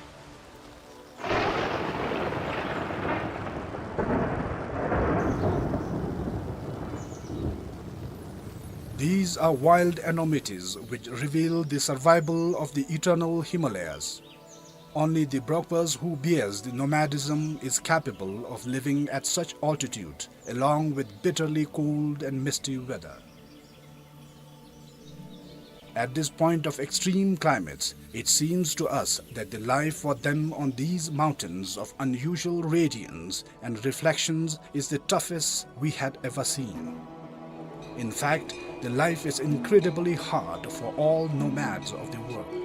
These are wild enormities which reveal the survival of the eternal Himalayas. Only the Brokpas who bears the nomadism is capable of living at such altitude, along with bitterly cold and misty weather. At this point of extreme climates, it seems to us that the life for them on these mountains of unusual radiance and reflections is the toughest we had ever seen. In fact, the life is incredibly hard for all nomads of the world.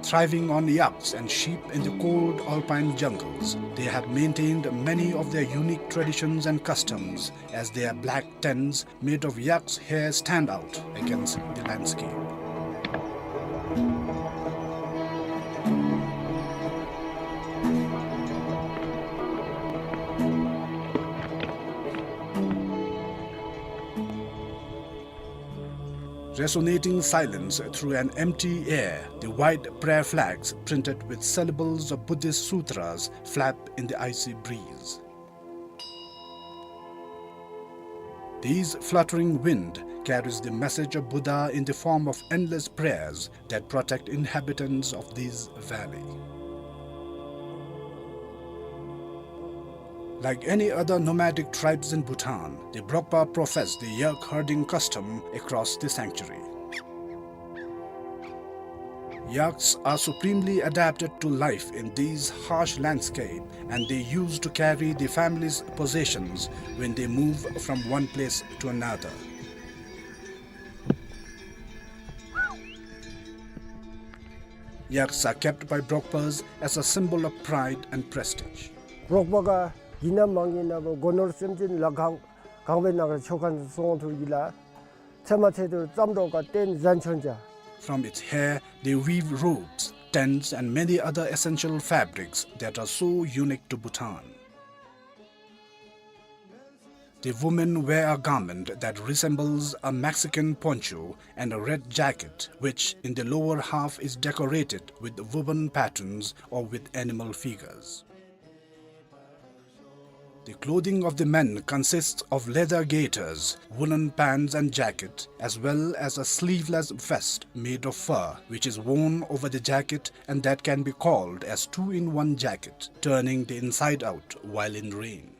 Thriving on yaks and sheep in the cold alpine jungles, they have maintained many of their unique traditions and customs, as their black tents made of yak's hair stand out against the landscape. Resonating silence through an empty air, the white prayer flags printed with syllables of Buddhist sutras flap in the icy breeze. These fluttering wind carries the message of Buddha in the form of endless prayers that protect inhabitants of this valley. Like any other nomadic tribes in Bhutan, the Brokpa profess the yak herding custom across the sanctuary. Yaks are supremely adapted to life in these harsh landscape, and they used to carry the family's possessions when they move from one place to another. Yaks are kept by Brokpas as a symbol of pride and prestige. རོགས་པ་ག་ཡིན་ན་མ་ཡིན་ན་བོ་སྒོ་ནོར་སེམས་ཅན་ལ་གང་གང་བའི་ནང་གི་ཆོ་ག་སོང་ཐུག་ཡིན་ལ། ཚེ་མ་ཚེ་དུ་ཙམ་འགྲོ་ག་རྟེན་གཟན་ཆོན་ཅ། From its hair, they weave robes, tents, and many other essential fabrics that are so unique to Bhutan. The women wear a garment that resembles a Mexican poncho and a red jacket, which in the lower half is decorated with woven patterns or with animal figures. The clothing of the men consists of leather gaiters, woolen pants and jacket, as well as a sleeveless vest made of fur, which is worn over the jacket and that can be called as two-in-one jacket, turning the inside out while in rain.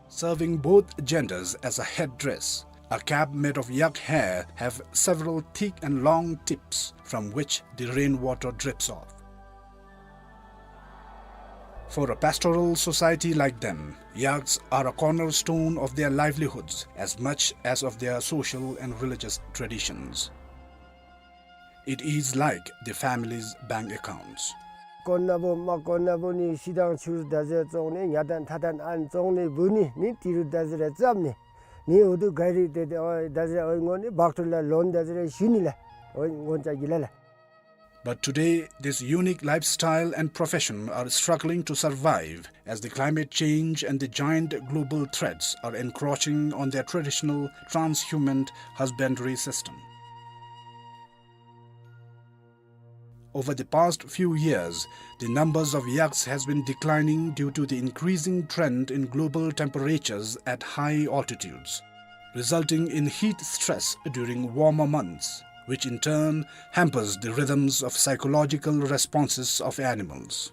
Serving both genders as a headdress, a cap made of yak hair have several thick and long tips from which the rainwater drips off. For a pastoral society like them, yaks are a cornerstone of their livelihoods as much as of their social and religious traditions. It is like the family's bank accounts. དཀོན་ན་བོ་མ་དཀོན་ན་བོ་ནི་ཤི་དང་ཆུ་ད་ཟེར་བཙོང་ནི་ཉ་དང་ཐ་དང་ཨན་བཙོང་ནི་བུ་ནི་ནི་ཏི་རུ་ད་ཟེར་རེ་ཙམ་ནི་ནི་འུ་དུ་ག་རི་ཏེ་ཏེ་ཨོ་ད་ཟེར་ཨོ་ངོ་ནི་བག་ཏུ་ལ་ལོན་ད་ཟེར་རེ་ཞུ་ནི་ལ་ཨོ་ངོ་ཅ་གི་ལ་ལ། But today, this unique lifestyle and profession are struggling to survive as the climate change and the giant global threats are encroaching on their traditional transhuman husbandry system. Over the past few years, the numbers of yaks has been declining due to the increasing trend in global temperatures at high altitudes, resulting in heat stress during warmer months, which in turn hampers the rhythms of psychological responses of animals.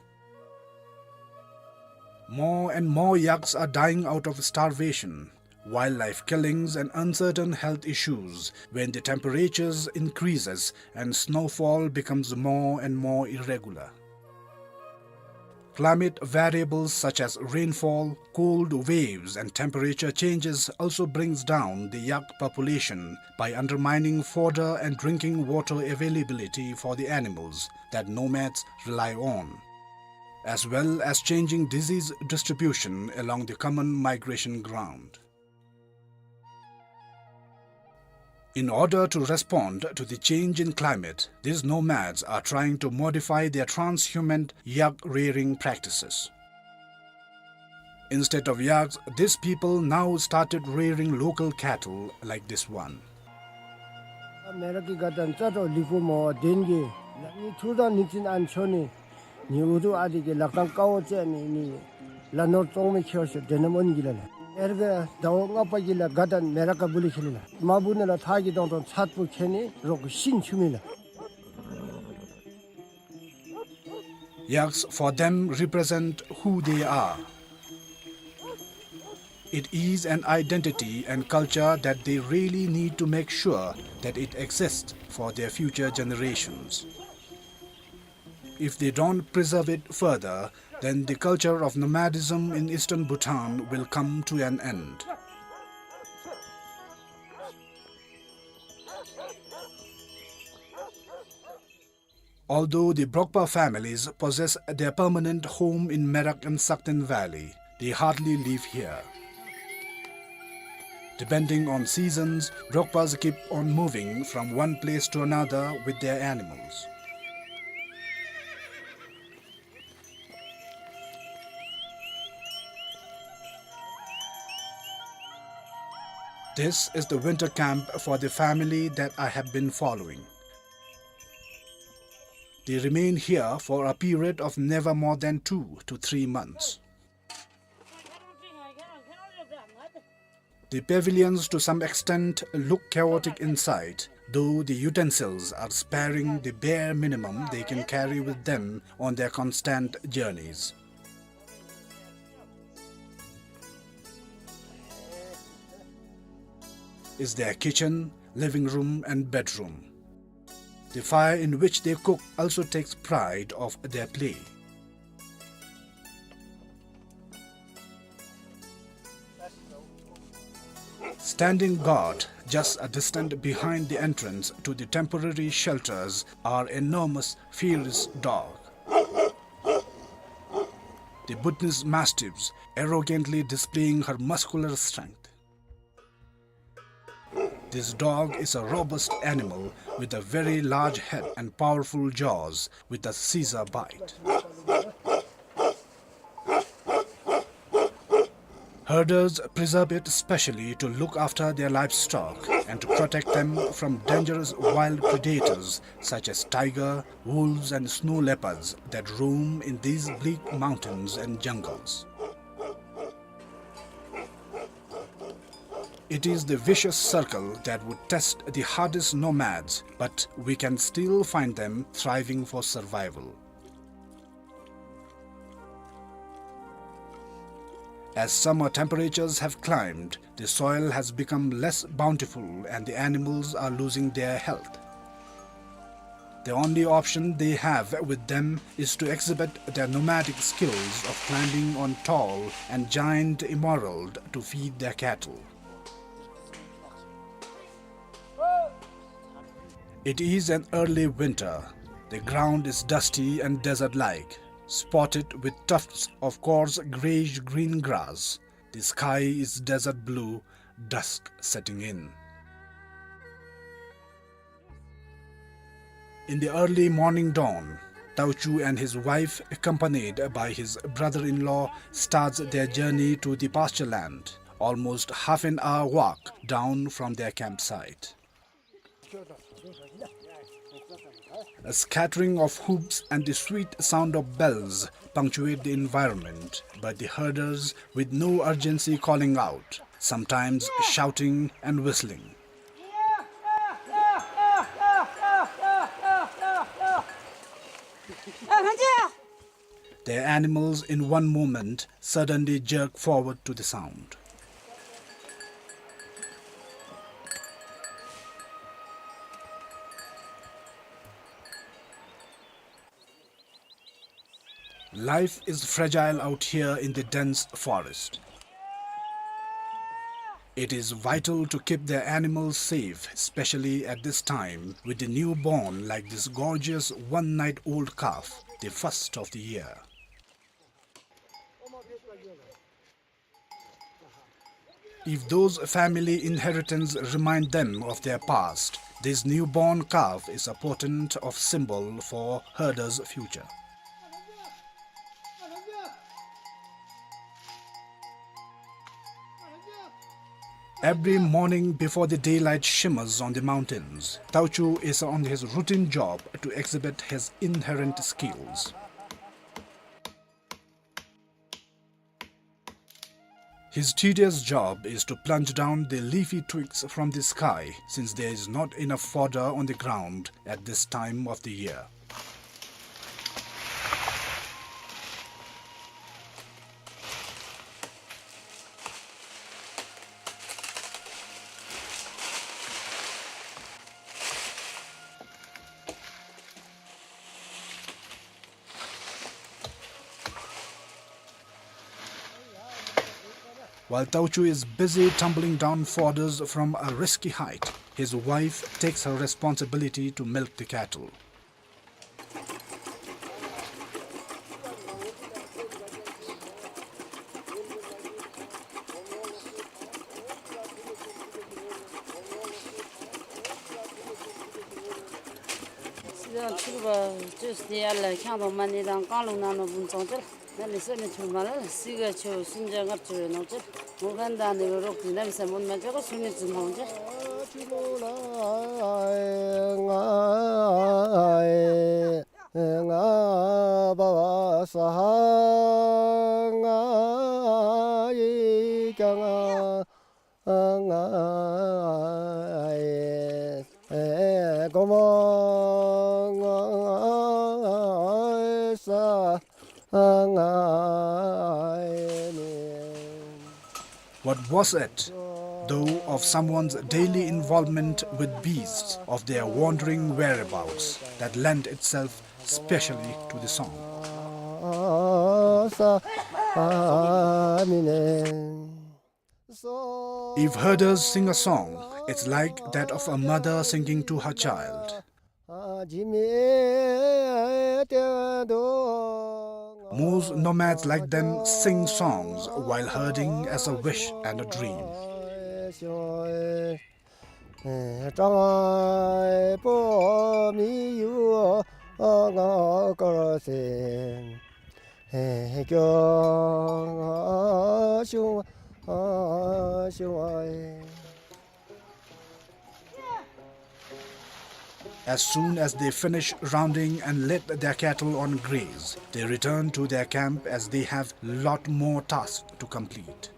More and more yaks are dying out of starvation, wildlife killings and uncertain health issues when the temperatures increases and snowfall becomes more and more irregular. Climate variables such as rainfall, cold waves and temperature changes also brings down the yak population by undermining fodder and drinking water availability for the animals that nomads rely on, as well as changing disease distribution along the common migration ground. In order to respond to the change in climate, these nomads are trying to modify their transhumant yak rearing practices. Instead of yaks, these people now started rearing local cattle like this one. མེ་རག་གི་དགའ་སྟོན་རྩ་དྲོ་ལི་ཀུ་མོ་དེན་གི་ལ་ནི་ཐུར་དང་ནི་ཙིན་ཨན་ཆོ་ནི་ནི་ཨུ་ཐུ་ཨ་དི་གི་ལག་ཐང་ཀའོ་ཅེ་ནི་ནི་ལ་ནོར་ཙོང་མི་ཁྱེར་ཤོ་དེ་ནམ་ཨོན་གི་ལ་ལ། ཨེར་གི་ཟླཝ་ལྔ་པ་གི་ལ་དགའ་སྟོན་མེ་རག་ག་བུ་ལི་ཁེ་ལི་ལ། མ་བུ་ནི་ལ་ཐག་གི་དོང་དོང་ཚད་པོ་ཁེ་ནི་རོག་གི་ཤིན་ཆུ་མི་ལ། Yaks for them represent who they are. It is an identity and culture that they really need to make sure that it exists for their future generations. If they don't preserve it further, then the culture of nomadism in eastern Bhutan will come to an end. Although the Brokpa families possess their permanent home in Merak and Sakten Valley, they hardly live here. Depending on seasons, Brokpas keep on moving from one place to another with their animals. This is the winter camp for the family that I have been following. They remain here for a period of never more than two to three months. The pavilions to some extent look chaotic inside, though the utensils are sparing the bare minimum they can carry with them on their constant journeys. Is their kitchen, living room and bedroom. The fire in which they cook also takes pride of their play. Standing guard just a distance behind the entrance to the temporary shelters are enormous, fierce dog. The Bhutanese mastiffs arrogantly displaying her muscular strength. This dog is a robust animal with a very large head and powerful jaws with a scissor bite. Herders preserve it specially to look after their livestock and to protect them from dangerous wild predators such as tiger, wolves and snow leopards that roam in these bleak mountains and jungles. It is the vicious circle that would test the hardest nomads, but we can still find them thriving for survival. As summer temperatures have climbed, the soil has become less bountiful and the animals are losing their health. The only option they have with them is to exhibit their nomadic skills of climbing on tall and giant emerald to feed their cattle. It is an early winter. The ground is dusty and desert-like, spotted with tufts of coarse grayish-green grass. The sky is desert blue, dusk setting in. In the early morning dawn, Tauchu and his wife, accompanied by his brother-in-law, starts their journey to the pasture land, almost half an hour walk down from their campsite. A scattering of hoops and the sweet sound of bells punctuate the environment, but the herders, with no urgency, calling out, sometimes shouting and whistling. Their animals in one moment suddenly jerk forward to the sound. Life is fragile out here in the dense forest. It is vital to keep their animals safe, especially at this time with the newborn like this gorgeous one-night-old calf, the first of the year. If those family inheritance remind them of their past, this newborn calf is a potent of symbol for herders' future. Every morning before the daylight shimmers on the mountains, Tauchu is on his routine job to exhibit his inherent skills. His tedious job is to plunge down the leafy twigs from the sky, since there is not enough fodder on the ground at this time of the year. While Tauchu is busy tumbling down fodders from a risky height, his wife takes her responsibility to milk the cattle. སི་ཁ་ཆུ་བ་ཅོས་ཏེ་ཡར་ལས་ཁྱང་དང་མ་ཎི་དང་རྐང་ལུང་ནང་ན་བུན་ཙོང་ཅེ་ལ། ན་ནི་སེམས་ནི་ཆུང་མ་ལ་སི་ཁ་ཆུ་སུན་ཅེ་ངར་ཆུ་རེ་ནོ་ཅེ་ལ། མོ་ཁན་དང་ནི་རོགས་ཏེ་ན་མི་སེམས་མོན་མ་ཅེ་ཁོ་སུན་ནི་ཙུན་ཧོང་ཅེ་ལ། What was it, though, of someone's daily involvement with beasts, of their wandering whereabouts, that lent itself specially to the song? If herders sing a song, it's like that of a mother singing to her child. Most nomads like them sing songs while herding as a wish and a dream. As soon as they finish rounding and let their cattle on graze, they return to their camp as they have lot more tasks to complete.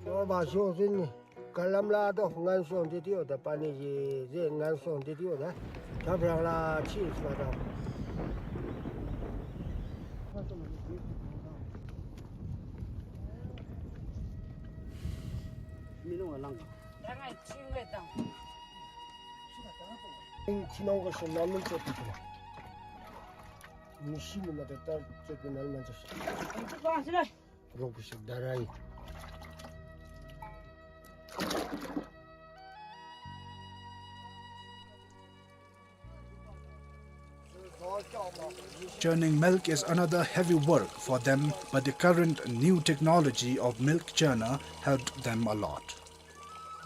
ནོར་བ་ཤོག་ཟིན་ནི། ག་ལམ་ལ་དོ་ངན་སོང་འདི་དེའོ་ད་པ་ནི་ཡི་ཟེ་ངན་སོང་འདི་དེའོ་ད། ཐབ་རང་ལ་ཕྱིན་སོ་ད། མི་ནོར་བ་ལང་ག། ད་ང་ཕྱིན་མེད་དང་། ཕྱི་ནང་གི་ཤིང་ནང་མི་ཚོ་དེ་དེ་ལ། མི་ཤི་ནི་མ་དེ་ལྟར་ཚེ་གི་ནར་མ་འཇོག་ཤིག། རོགས་ཤིག་ད་ར་ཡིན། Churning milk is another heavy work for them, but the current new technology of milk churner helped them a lot.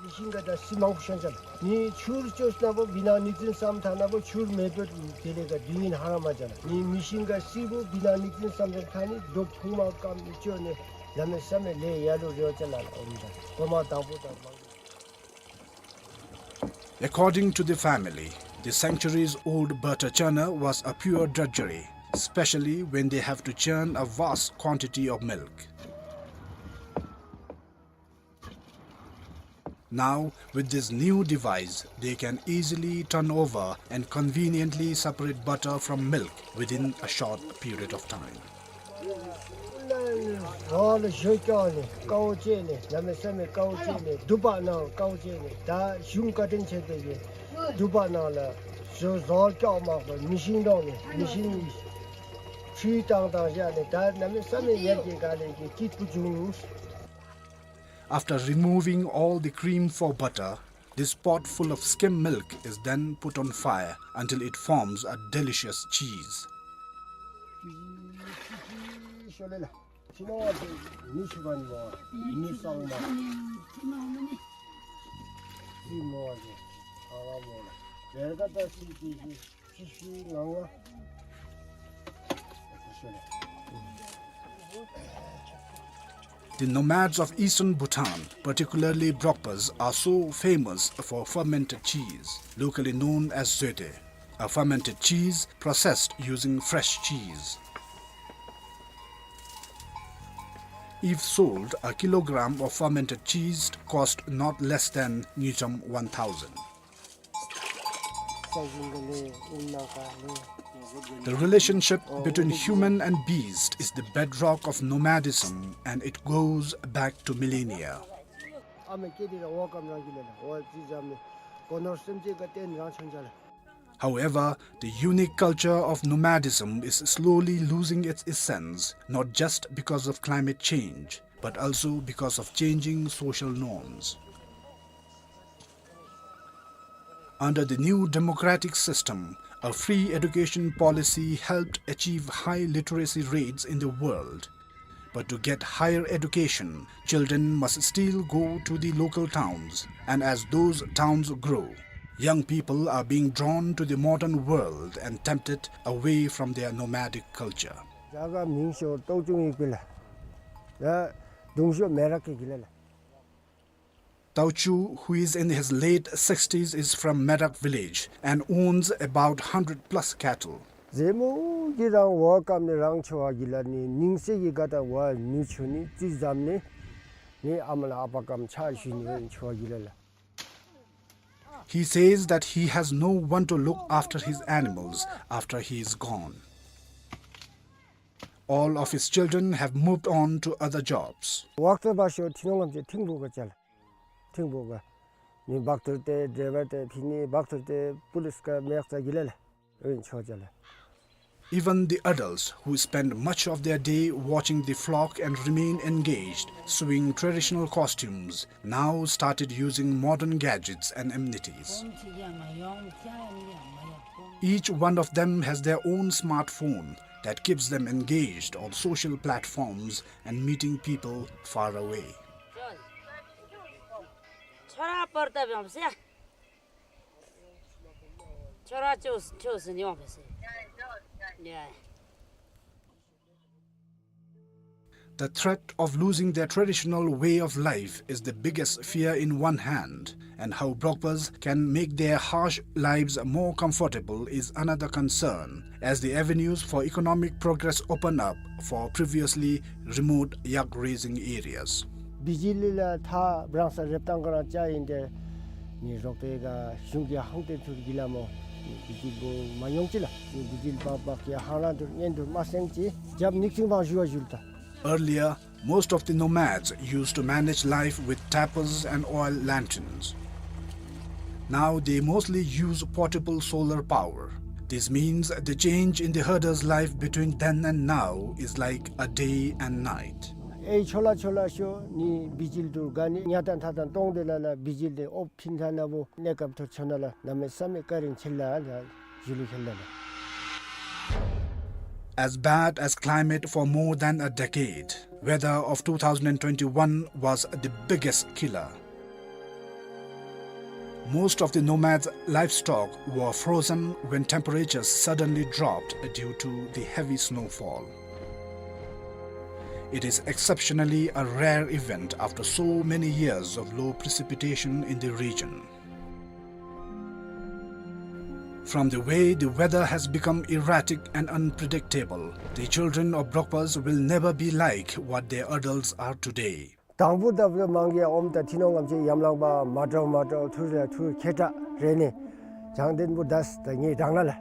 མི་ཤིང་ག་ད་སི་མང་པོ་ཤོང་ཅ་ལ། ནི་ཆུར་ཅོས་ན་བོ་བི་ན་ནིག་ཙིན་སམ་ཐ་ན་བོ་ཆུར་མེ་པེ་དེ་ལས་ག་དུས་ཡིན་ཧ་ར་མ་ཅ་ལ། ནི་མི་ཤིང་ག་སི་བོ་བི་ན་ནིག་ཙིན་སམ་ཅ་ཐ་ནི་རྡོ་ཕུང་མ་ཀམ་ནི་ཅོ་ནི་ལ་མེ་ས་མེ་ལེ་ཡ་ལོ་རེ་བ་ཅ་ལ་ལ་འོ་མི་ད་གོ་མ་དང་པོ་དང་མང་པོ། According to the family, the centuries-old butter churner was a pure drudgery, especially when they have to churn a vast quantity of milk. Now, with this new device, they can easily turn over and conveniently separate butter from milk within a short period of time. རོགས་ལ་ཞོ་སྐྱོང་ནས་དཀའཝ་སྤྱད་ནས་གནམ་མེད་ས་མེད་དཀའཝ་སྤྱད་ནས་དུ་པ་ནང་དཀའཝ་སྤྱད་ནས་ད་གཞུང་བཀའ་དྲིན་ཆེ་དེ་གིས་དུ་པ་ནང་ལ་ཞོ་ཟོག་སྐྱོང་མ་པ་མི་ཤིང་དོང་ནས་མི་ཤིང་ཁྲུས་བཏང་བཏང་བཞག་ནས་ད་གནམ་མེད་ས་མེད་ཡར་རྒྱས་ག་ལས་ཀྱི་སྐྱིད་པོ་བྱུང་། After removing all the cream for butter, this pot full of skim milk is then put on fire until it forms a delicious cheese. The nomads of eastern Bhutan, particularly Brokpas, are so famous for fermented cheese, locally known as zoete, a fermented cheese processed using fresh cheese. If sold, a kilogram of fermented cheese cost not less than ngultrum one thousand. The relationship between human and beast is the bedrock of nomadism, and it goes back to millennia. However, the unique culture of nomadism is slowly losing its essence, not just because of climate change, but also because of changing social norms. Under the new democratic system, a free education policy helped achieve high literacy rates in the world. But to get higher education, children must still go to the local towns, and as those towns grow, young people are being drawn to the modern world and tempted away from their nomadic culture. Tauchu, who is in his late sixties, is from Merak village and owns about hundred plus cattle. ཟེ་མོ་གི་རང་ཝ་ཀམ་ནི་རང་ཆོ་བ་གི་ལ་ནི་ནིང་སེ་གི་ག་ད་ཝ་ནུ་ཆུ་ནི་ཙི་ཛམ་ནི་ནི་ཨ་མ་ལ་ཨ་པ་ཀམ་ཆ་ཞུ་ནི་ཆོ་བ་གི་ལ་ལ། He says that he has no one to look after his animals after he is gone. All of his children have moved on to other jobs. ཝག་ཏོ་བ་ཤོ་ཐི་ནོང་ངམ་ཅེ་ཐིང་བུ་ག་ཅལ། ཐིང་བུ་ག། ནི་བག་ཐུར་ཏེ་ཌྲའི་ཝར་ཏེ་ཕི་ནི་བག་ཐུར་ཏེ་པུ་ལིས་ཀ་མེག་ཙ་གི་ལ་ལ། ཨོན་ཆོ་ཅལ། Even the adults who spend much of their day watching the flock and remain engaged, sewing traditional costumes, now started using modern gadgets and amenities. Each one of them has their own smartphone that keeps them engaged on social platforms and meeting people far away. The threat of losing their traditional way of life is the biggest fear in one hand, and how Brokpas can make their harsh lives more comfortable is another concern, as the avenues for economic progress open up for previously remote yak raising areas. བི་ཇི་ལི་ལ་ཐ་བྲང་ས་རེབ་ཏང་ག་རང་ཅ་ཨིན་ཏེ་ནི་རོག་ཏེ་ག་གཞུང་གི་ཧང་ཏེ་ཐུར་གི་ལ་མོ་ནི་བི་ཇི་ལི་བོ་མ་ཡོང་ཅི་ལ་ནི་བི་ཇི་ལི་བག་བག་གི་ཧང་རང་ཐུར་ཉན་ཐུར་མ་སེང་ཅི་རྒྱབ་ནིག་ཅིང་བང་ཞུ་བ་ཞུལ་ཏ། Earlier, most of the nomads used to manage life with tapers and oil lanterns. Now they mostly use portable solar power. This means the change in the herder's life between then and now is like a day and night. ཨེ་ཆོ་ལ་ཆོ་ལ་ཤོ་ནི་བི་ཇི་ལི་ཐུར་ག་ནི་ཉ་ཏན་ཐ་ཏན་ཏོང་ཏེ་ལ་ལ་བི་ཇི་ལི་ཨོ་ཕིན་ཐ་ན་བོ་གནས་སྐབས་ཐུར་ཆོ་ན་ལ་གནམ་མེད་ས་མེད་བཀའ་དྲིན་ཆེ་ལ་ལ། As bad as climate for more than a decade, weather of two thousand twenty-one was the biggest killer. Most of the nomads' livestock were frozen when temperatures suddenly dropped due to the heavy snowfall. It is exceptionally a rare event after so many years of low precipitation in the region. From the way the weather has become erratic and unpredictable, the children of Brokpas will never be like what their adults are today. དང་པོ་ད་བུ་མང་གི་ཨོམ་ད་ཐི་ནོང་ངམ་ཅེ་ཡམ་ལང་པ་མ་དྲོ་མ་དྲོ་ཐུར་ལ་ཐུར་ཁེ་ཏ་རེ་ནི་བྱང་དེན་བུ་དས་ད་ངེ་དྲང་ན་ལ།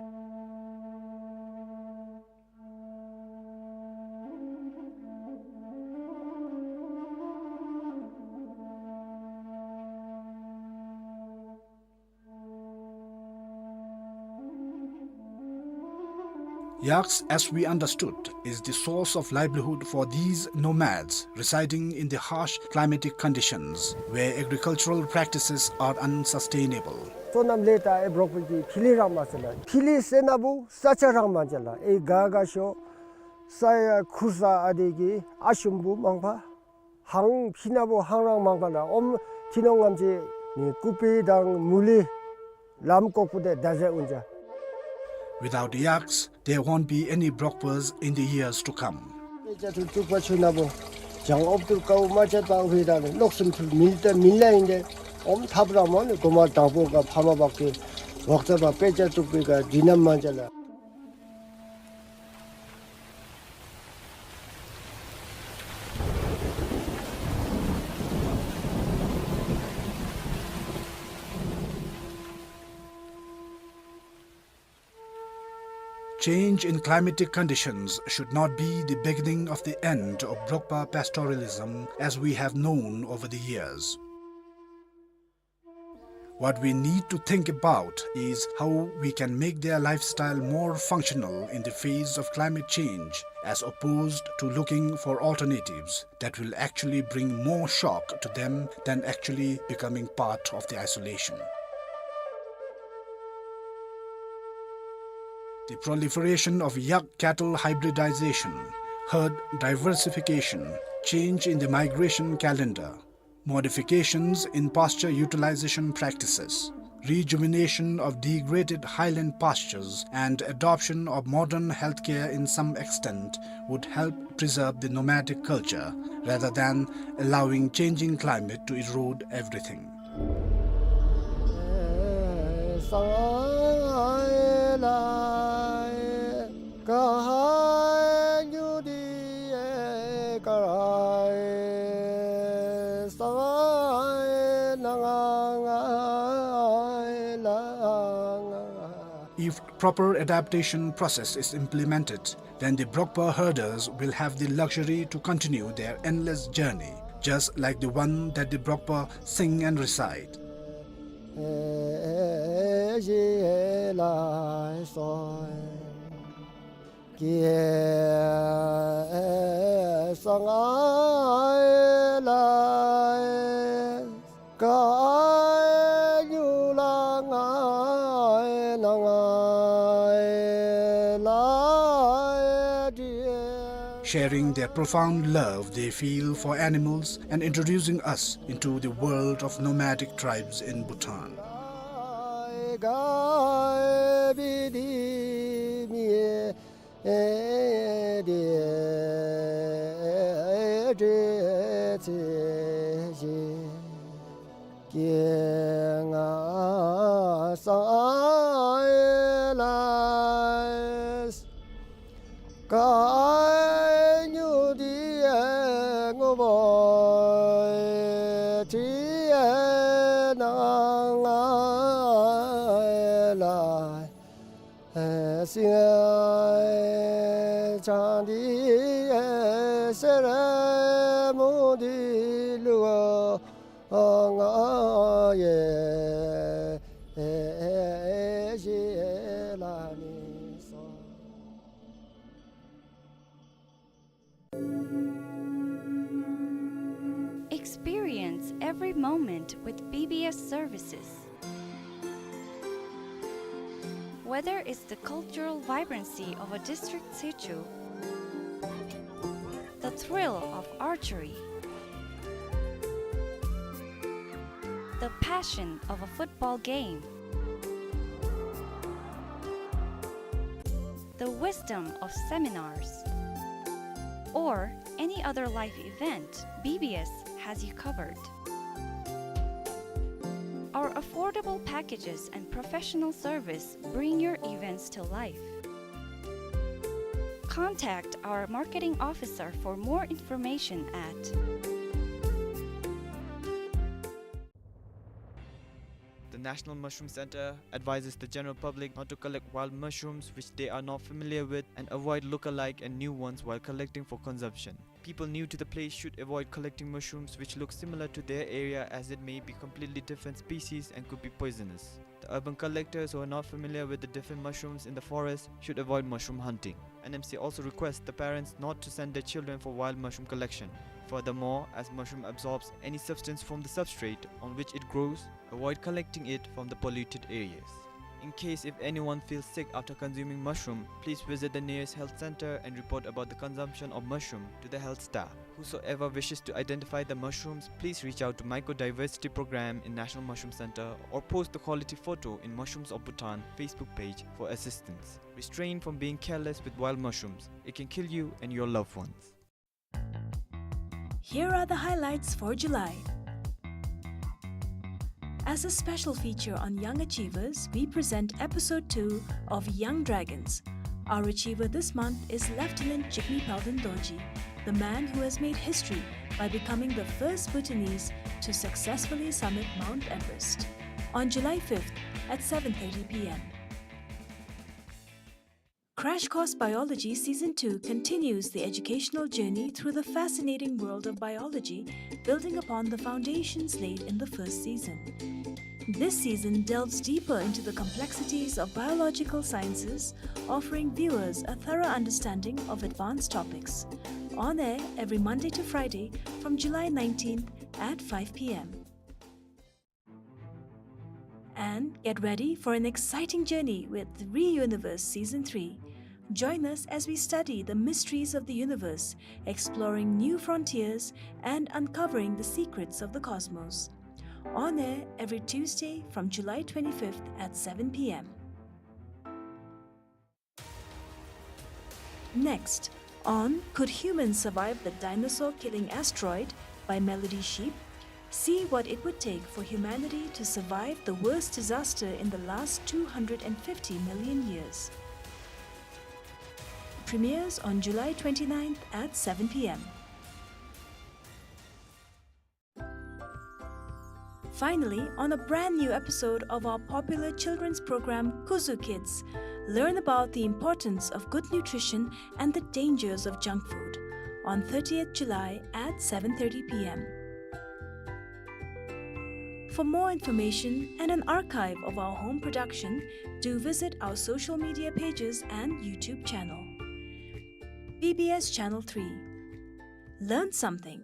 Yaks, as we understood, is the source of livelihood for these nomads residing in the harsh climatic conditions where agricultural practices are unsustainable. བསོད་ནམས་ལས་ད་ཨེ་འབྲོག་པའི་གི་ཕི་ལི་རང་མ་ཟེར་ལ། ཕི་ལི་ཟེར་ན་བུ་ས་ཆ་རང་མ་ཟེར་ལ། ཨེ་ག་ག་ཤོ་ས་ཡ་ཁུར་ས་ཨ་དེ་གི་ཨ་ཤུམ་བུ་མང་པ། ཧང་ཕི་ན་བུ་ཧང་རང་མང་པ་ལ། ཨོམ་ཐི་ནོང་ངམ་ཅི་ནི་ཀུ་པི་དང་མུ་ལི་ལམ་ཀོག་པུ་དེ་ད་ཟེར་འུན་ཅ། Without yaks, there won't be any Brokpas in the years to come. དཔེ་ཆ་ཐུར་བཙུགས་པ་ཆུ་ན་བུ་ཇང་ཨོབ་ཐུར་ཀའུ་མ་ཆད་པ་ཧུའི་ད་ནི་ལོག་སུམ་ཐུར་མིལ་ཏེ་མིལ་ལ་ཨིན་ཏེ། ཨོམ་ཐབ་ར་མོ་ནི་གོ་མ་དང་པོ་ག་ཕ་མ་བག་གི་འོག་ཚ་བ་དཔེ་ཆ་བཙུགས་པའི་ག་དུས་ནམ་མ་ཅ་ལ། Change in climatic conditions should not be the beginning of the end of Brokpa pastoralism as we have known over the years. What we need to think about is how we can make their lifestyle more functional in the face of climate change, as opposed to looking for alternatives that will actually bring more shock to them than actually becoming part of the isolation. The proliferation of yak cattle hybridization, herd diversification, change in the migration calendar, modifications in pasture utilization practices, rejuvenation of degraded highland pastures, and adoption of modern healthcare in some extent would help preserve the nomadic culture rather than allowing changing climate to erode everything. If proper adaptation process is implemented, then the Brokpa herders will have the luxury to continue their endless journey, just like the one that the Brokpa sing and recite. Sharing their profound love they feel for animals and introducing us into the world of nomadic tribes in Bhutan. Experience every moment with B B S services. Whether it's the cultural vibrancy of a district situ, the thrill of archery, the passion of a football game, the wisdom of seminars, or any other life event, B B S has you covered. Our affordable packages and professional service bring your events to life. Contact our marketing officer for more information at The National Mushroom Center advises the general public not to collect wild mushrooms which they are not familiar with and avoid look-alike and new ones while collecting for consumption. People new to the place should avoid collecting mushrooms which look similar to their area, as it may be completely different species and could be poisonous. The urban collectors who are not familiar with the different mushrooms in the forest should avoid mushroom hunting. N M C also requests the parents not to send their children for wild mushroom collection. Furthermore, as mushroom absorbs any substance from the substrate on which it grows, avoid collecting it from the polluted areas. In case if anyone feels sick after consuming mushroom, please visit the nearest health center and report about the consumption of mushroom to the health staff. Whosoever wishes to identify the mushrooms, please reach out to Mycodiversity Program in National Mushroom Center or post the quality photo in Mushrooms of Bhutan Facebook page for assistance. Restrain from being careless with wild mushrooms. It can kill you and your loved ones. Here are the highlights for July. As a special feature on Young Achievers, we present episode two of Young Dragons. Our achiever this month is Lieutenant Jigme Palden Dorji, the man who has made history by becoming the first Bhutanese to successfully summit Mount Everest. On July fifth at seven thirty p m. Crash Course Biology Season two continues the educational journey through the fascinating world of biology, building upon the foundations laid in the first season. This season delves deeper into the complexities of biological sciences, offering viewers a thorough understanding of advanced topics. On air every Monday to Friday from July nineteenth at five p m. And get ready for an exciting journey with Reuniverse Season three. Join us as we study the mysteries of the universe, exploring new frontiers and uncovering the secrets of the cosmos. On air every Tuesday from July twenty-fifth at seven p m. Next, on Could Humans Survive the Dinosaur-Killing Asteroid? By Melody Sheep, see what it would take for humanity to survive the worst disaster in the last two hundred and fifty million years. Premieres on July twenty-ninth at seven p m. Finally, on a brand new episode of our popular children's program, Kuzu Kids, learn about the importance of good nutrition and the dangers of junk food on thirtieth July at seven thirty p m. For more information and an archive of our home production, do visit our social media pages and YouTube channel. B B S Channel three. Learn something.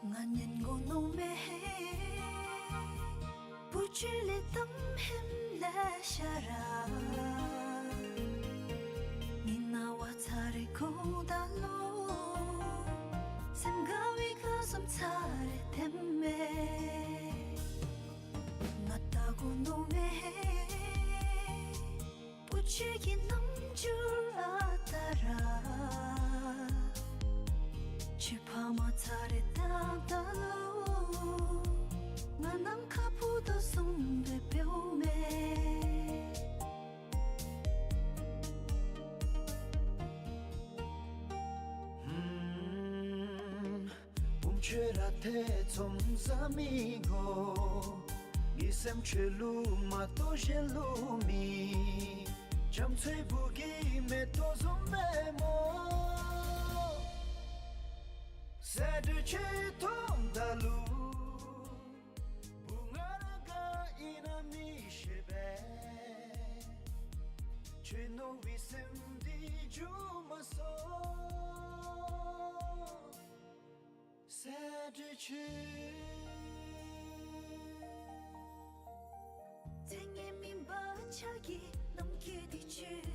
ང་ཉན་དགོ་མནོ་མས། བུ་ཁྱོད་ལས་གཏམ་ཧེ་མ་ལེ་ཤ་ར། ངེའི་རྣ་བར་ཚར་རེ་གོ་ད་ལོ། སེམས་དགའ་བའི་ཁ་ཟུམ་ཚར་རེ་འཐེན་མས། ང་བལྟ་དགོ་མནོ་མས། བུ་ཁྱོད་ཀྱི་རྣམ་འགྱུར་ཨ་རྟག་ར། ཁྱོད་ཕ་མར་ཚར་རེ་བལྟཝ་ད་ལུ། ང་ནམ་མཁའ་འཕུར་དོ་བཟུམ་སྦེ་འབདཝ་མས། ཧུམ། བུམོ་ཁྱོད་ར་ཐེ་ཚོམ་ཟ་མི་དགོ། ངེའི་སེམས་ཁྱོད་ལུ་མ་གཏོགས་གཞན་ལུ་མེད། རྒྱ་མཚོའི་སྦུག་གི་མེ་ཏོག་བཟུམ་སྦེ་སྨོ། ཟེར་དྲི་ཁྱོད་མཐོངམ་ད་ལུ། བུ་ང་ར་ག་ཨིན་ན་མི་ཤེས་པས། ཁྱོད་མནོ་བའི་སེམས་འདི་འགྱུར་མ་སོང་། ཟེར་དྲི་ཁྱོད། ཚེ་ངན་མིན་པ་ཆ་གི་ནམ་མཁའི་འདི་ཁྱོད་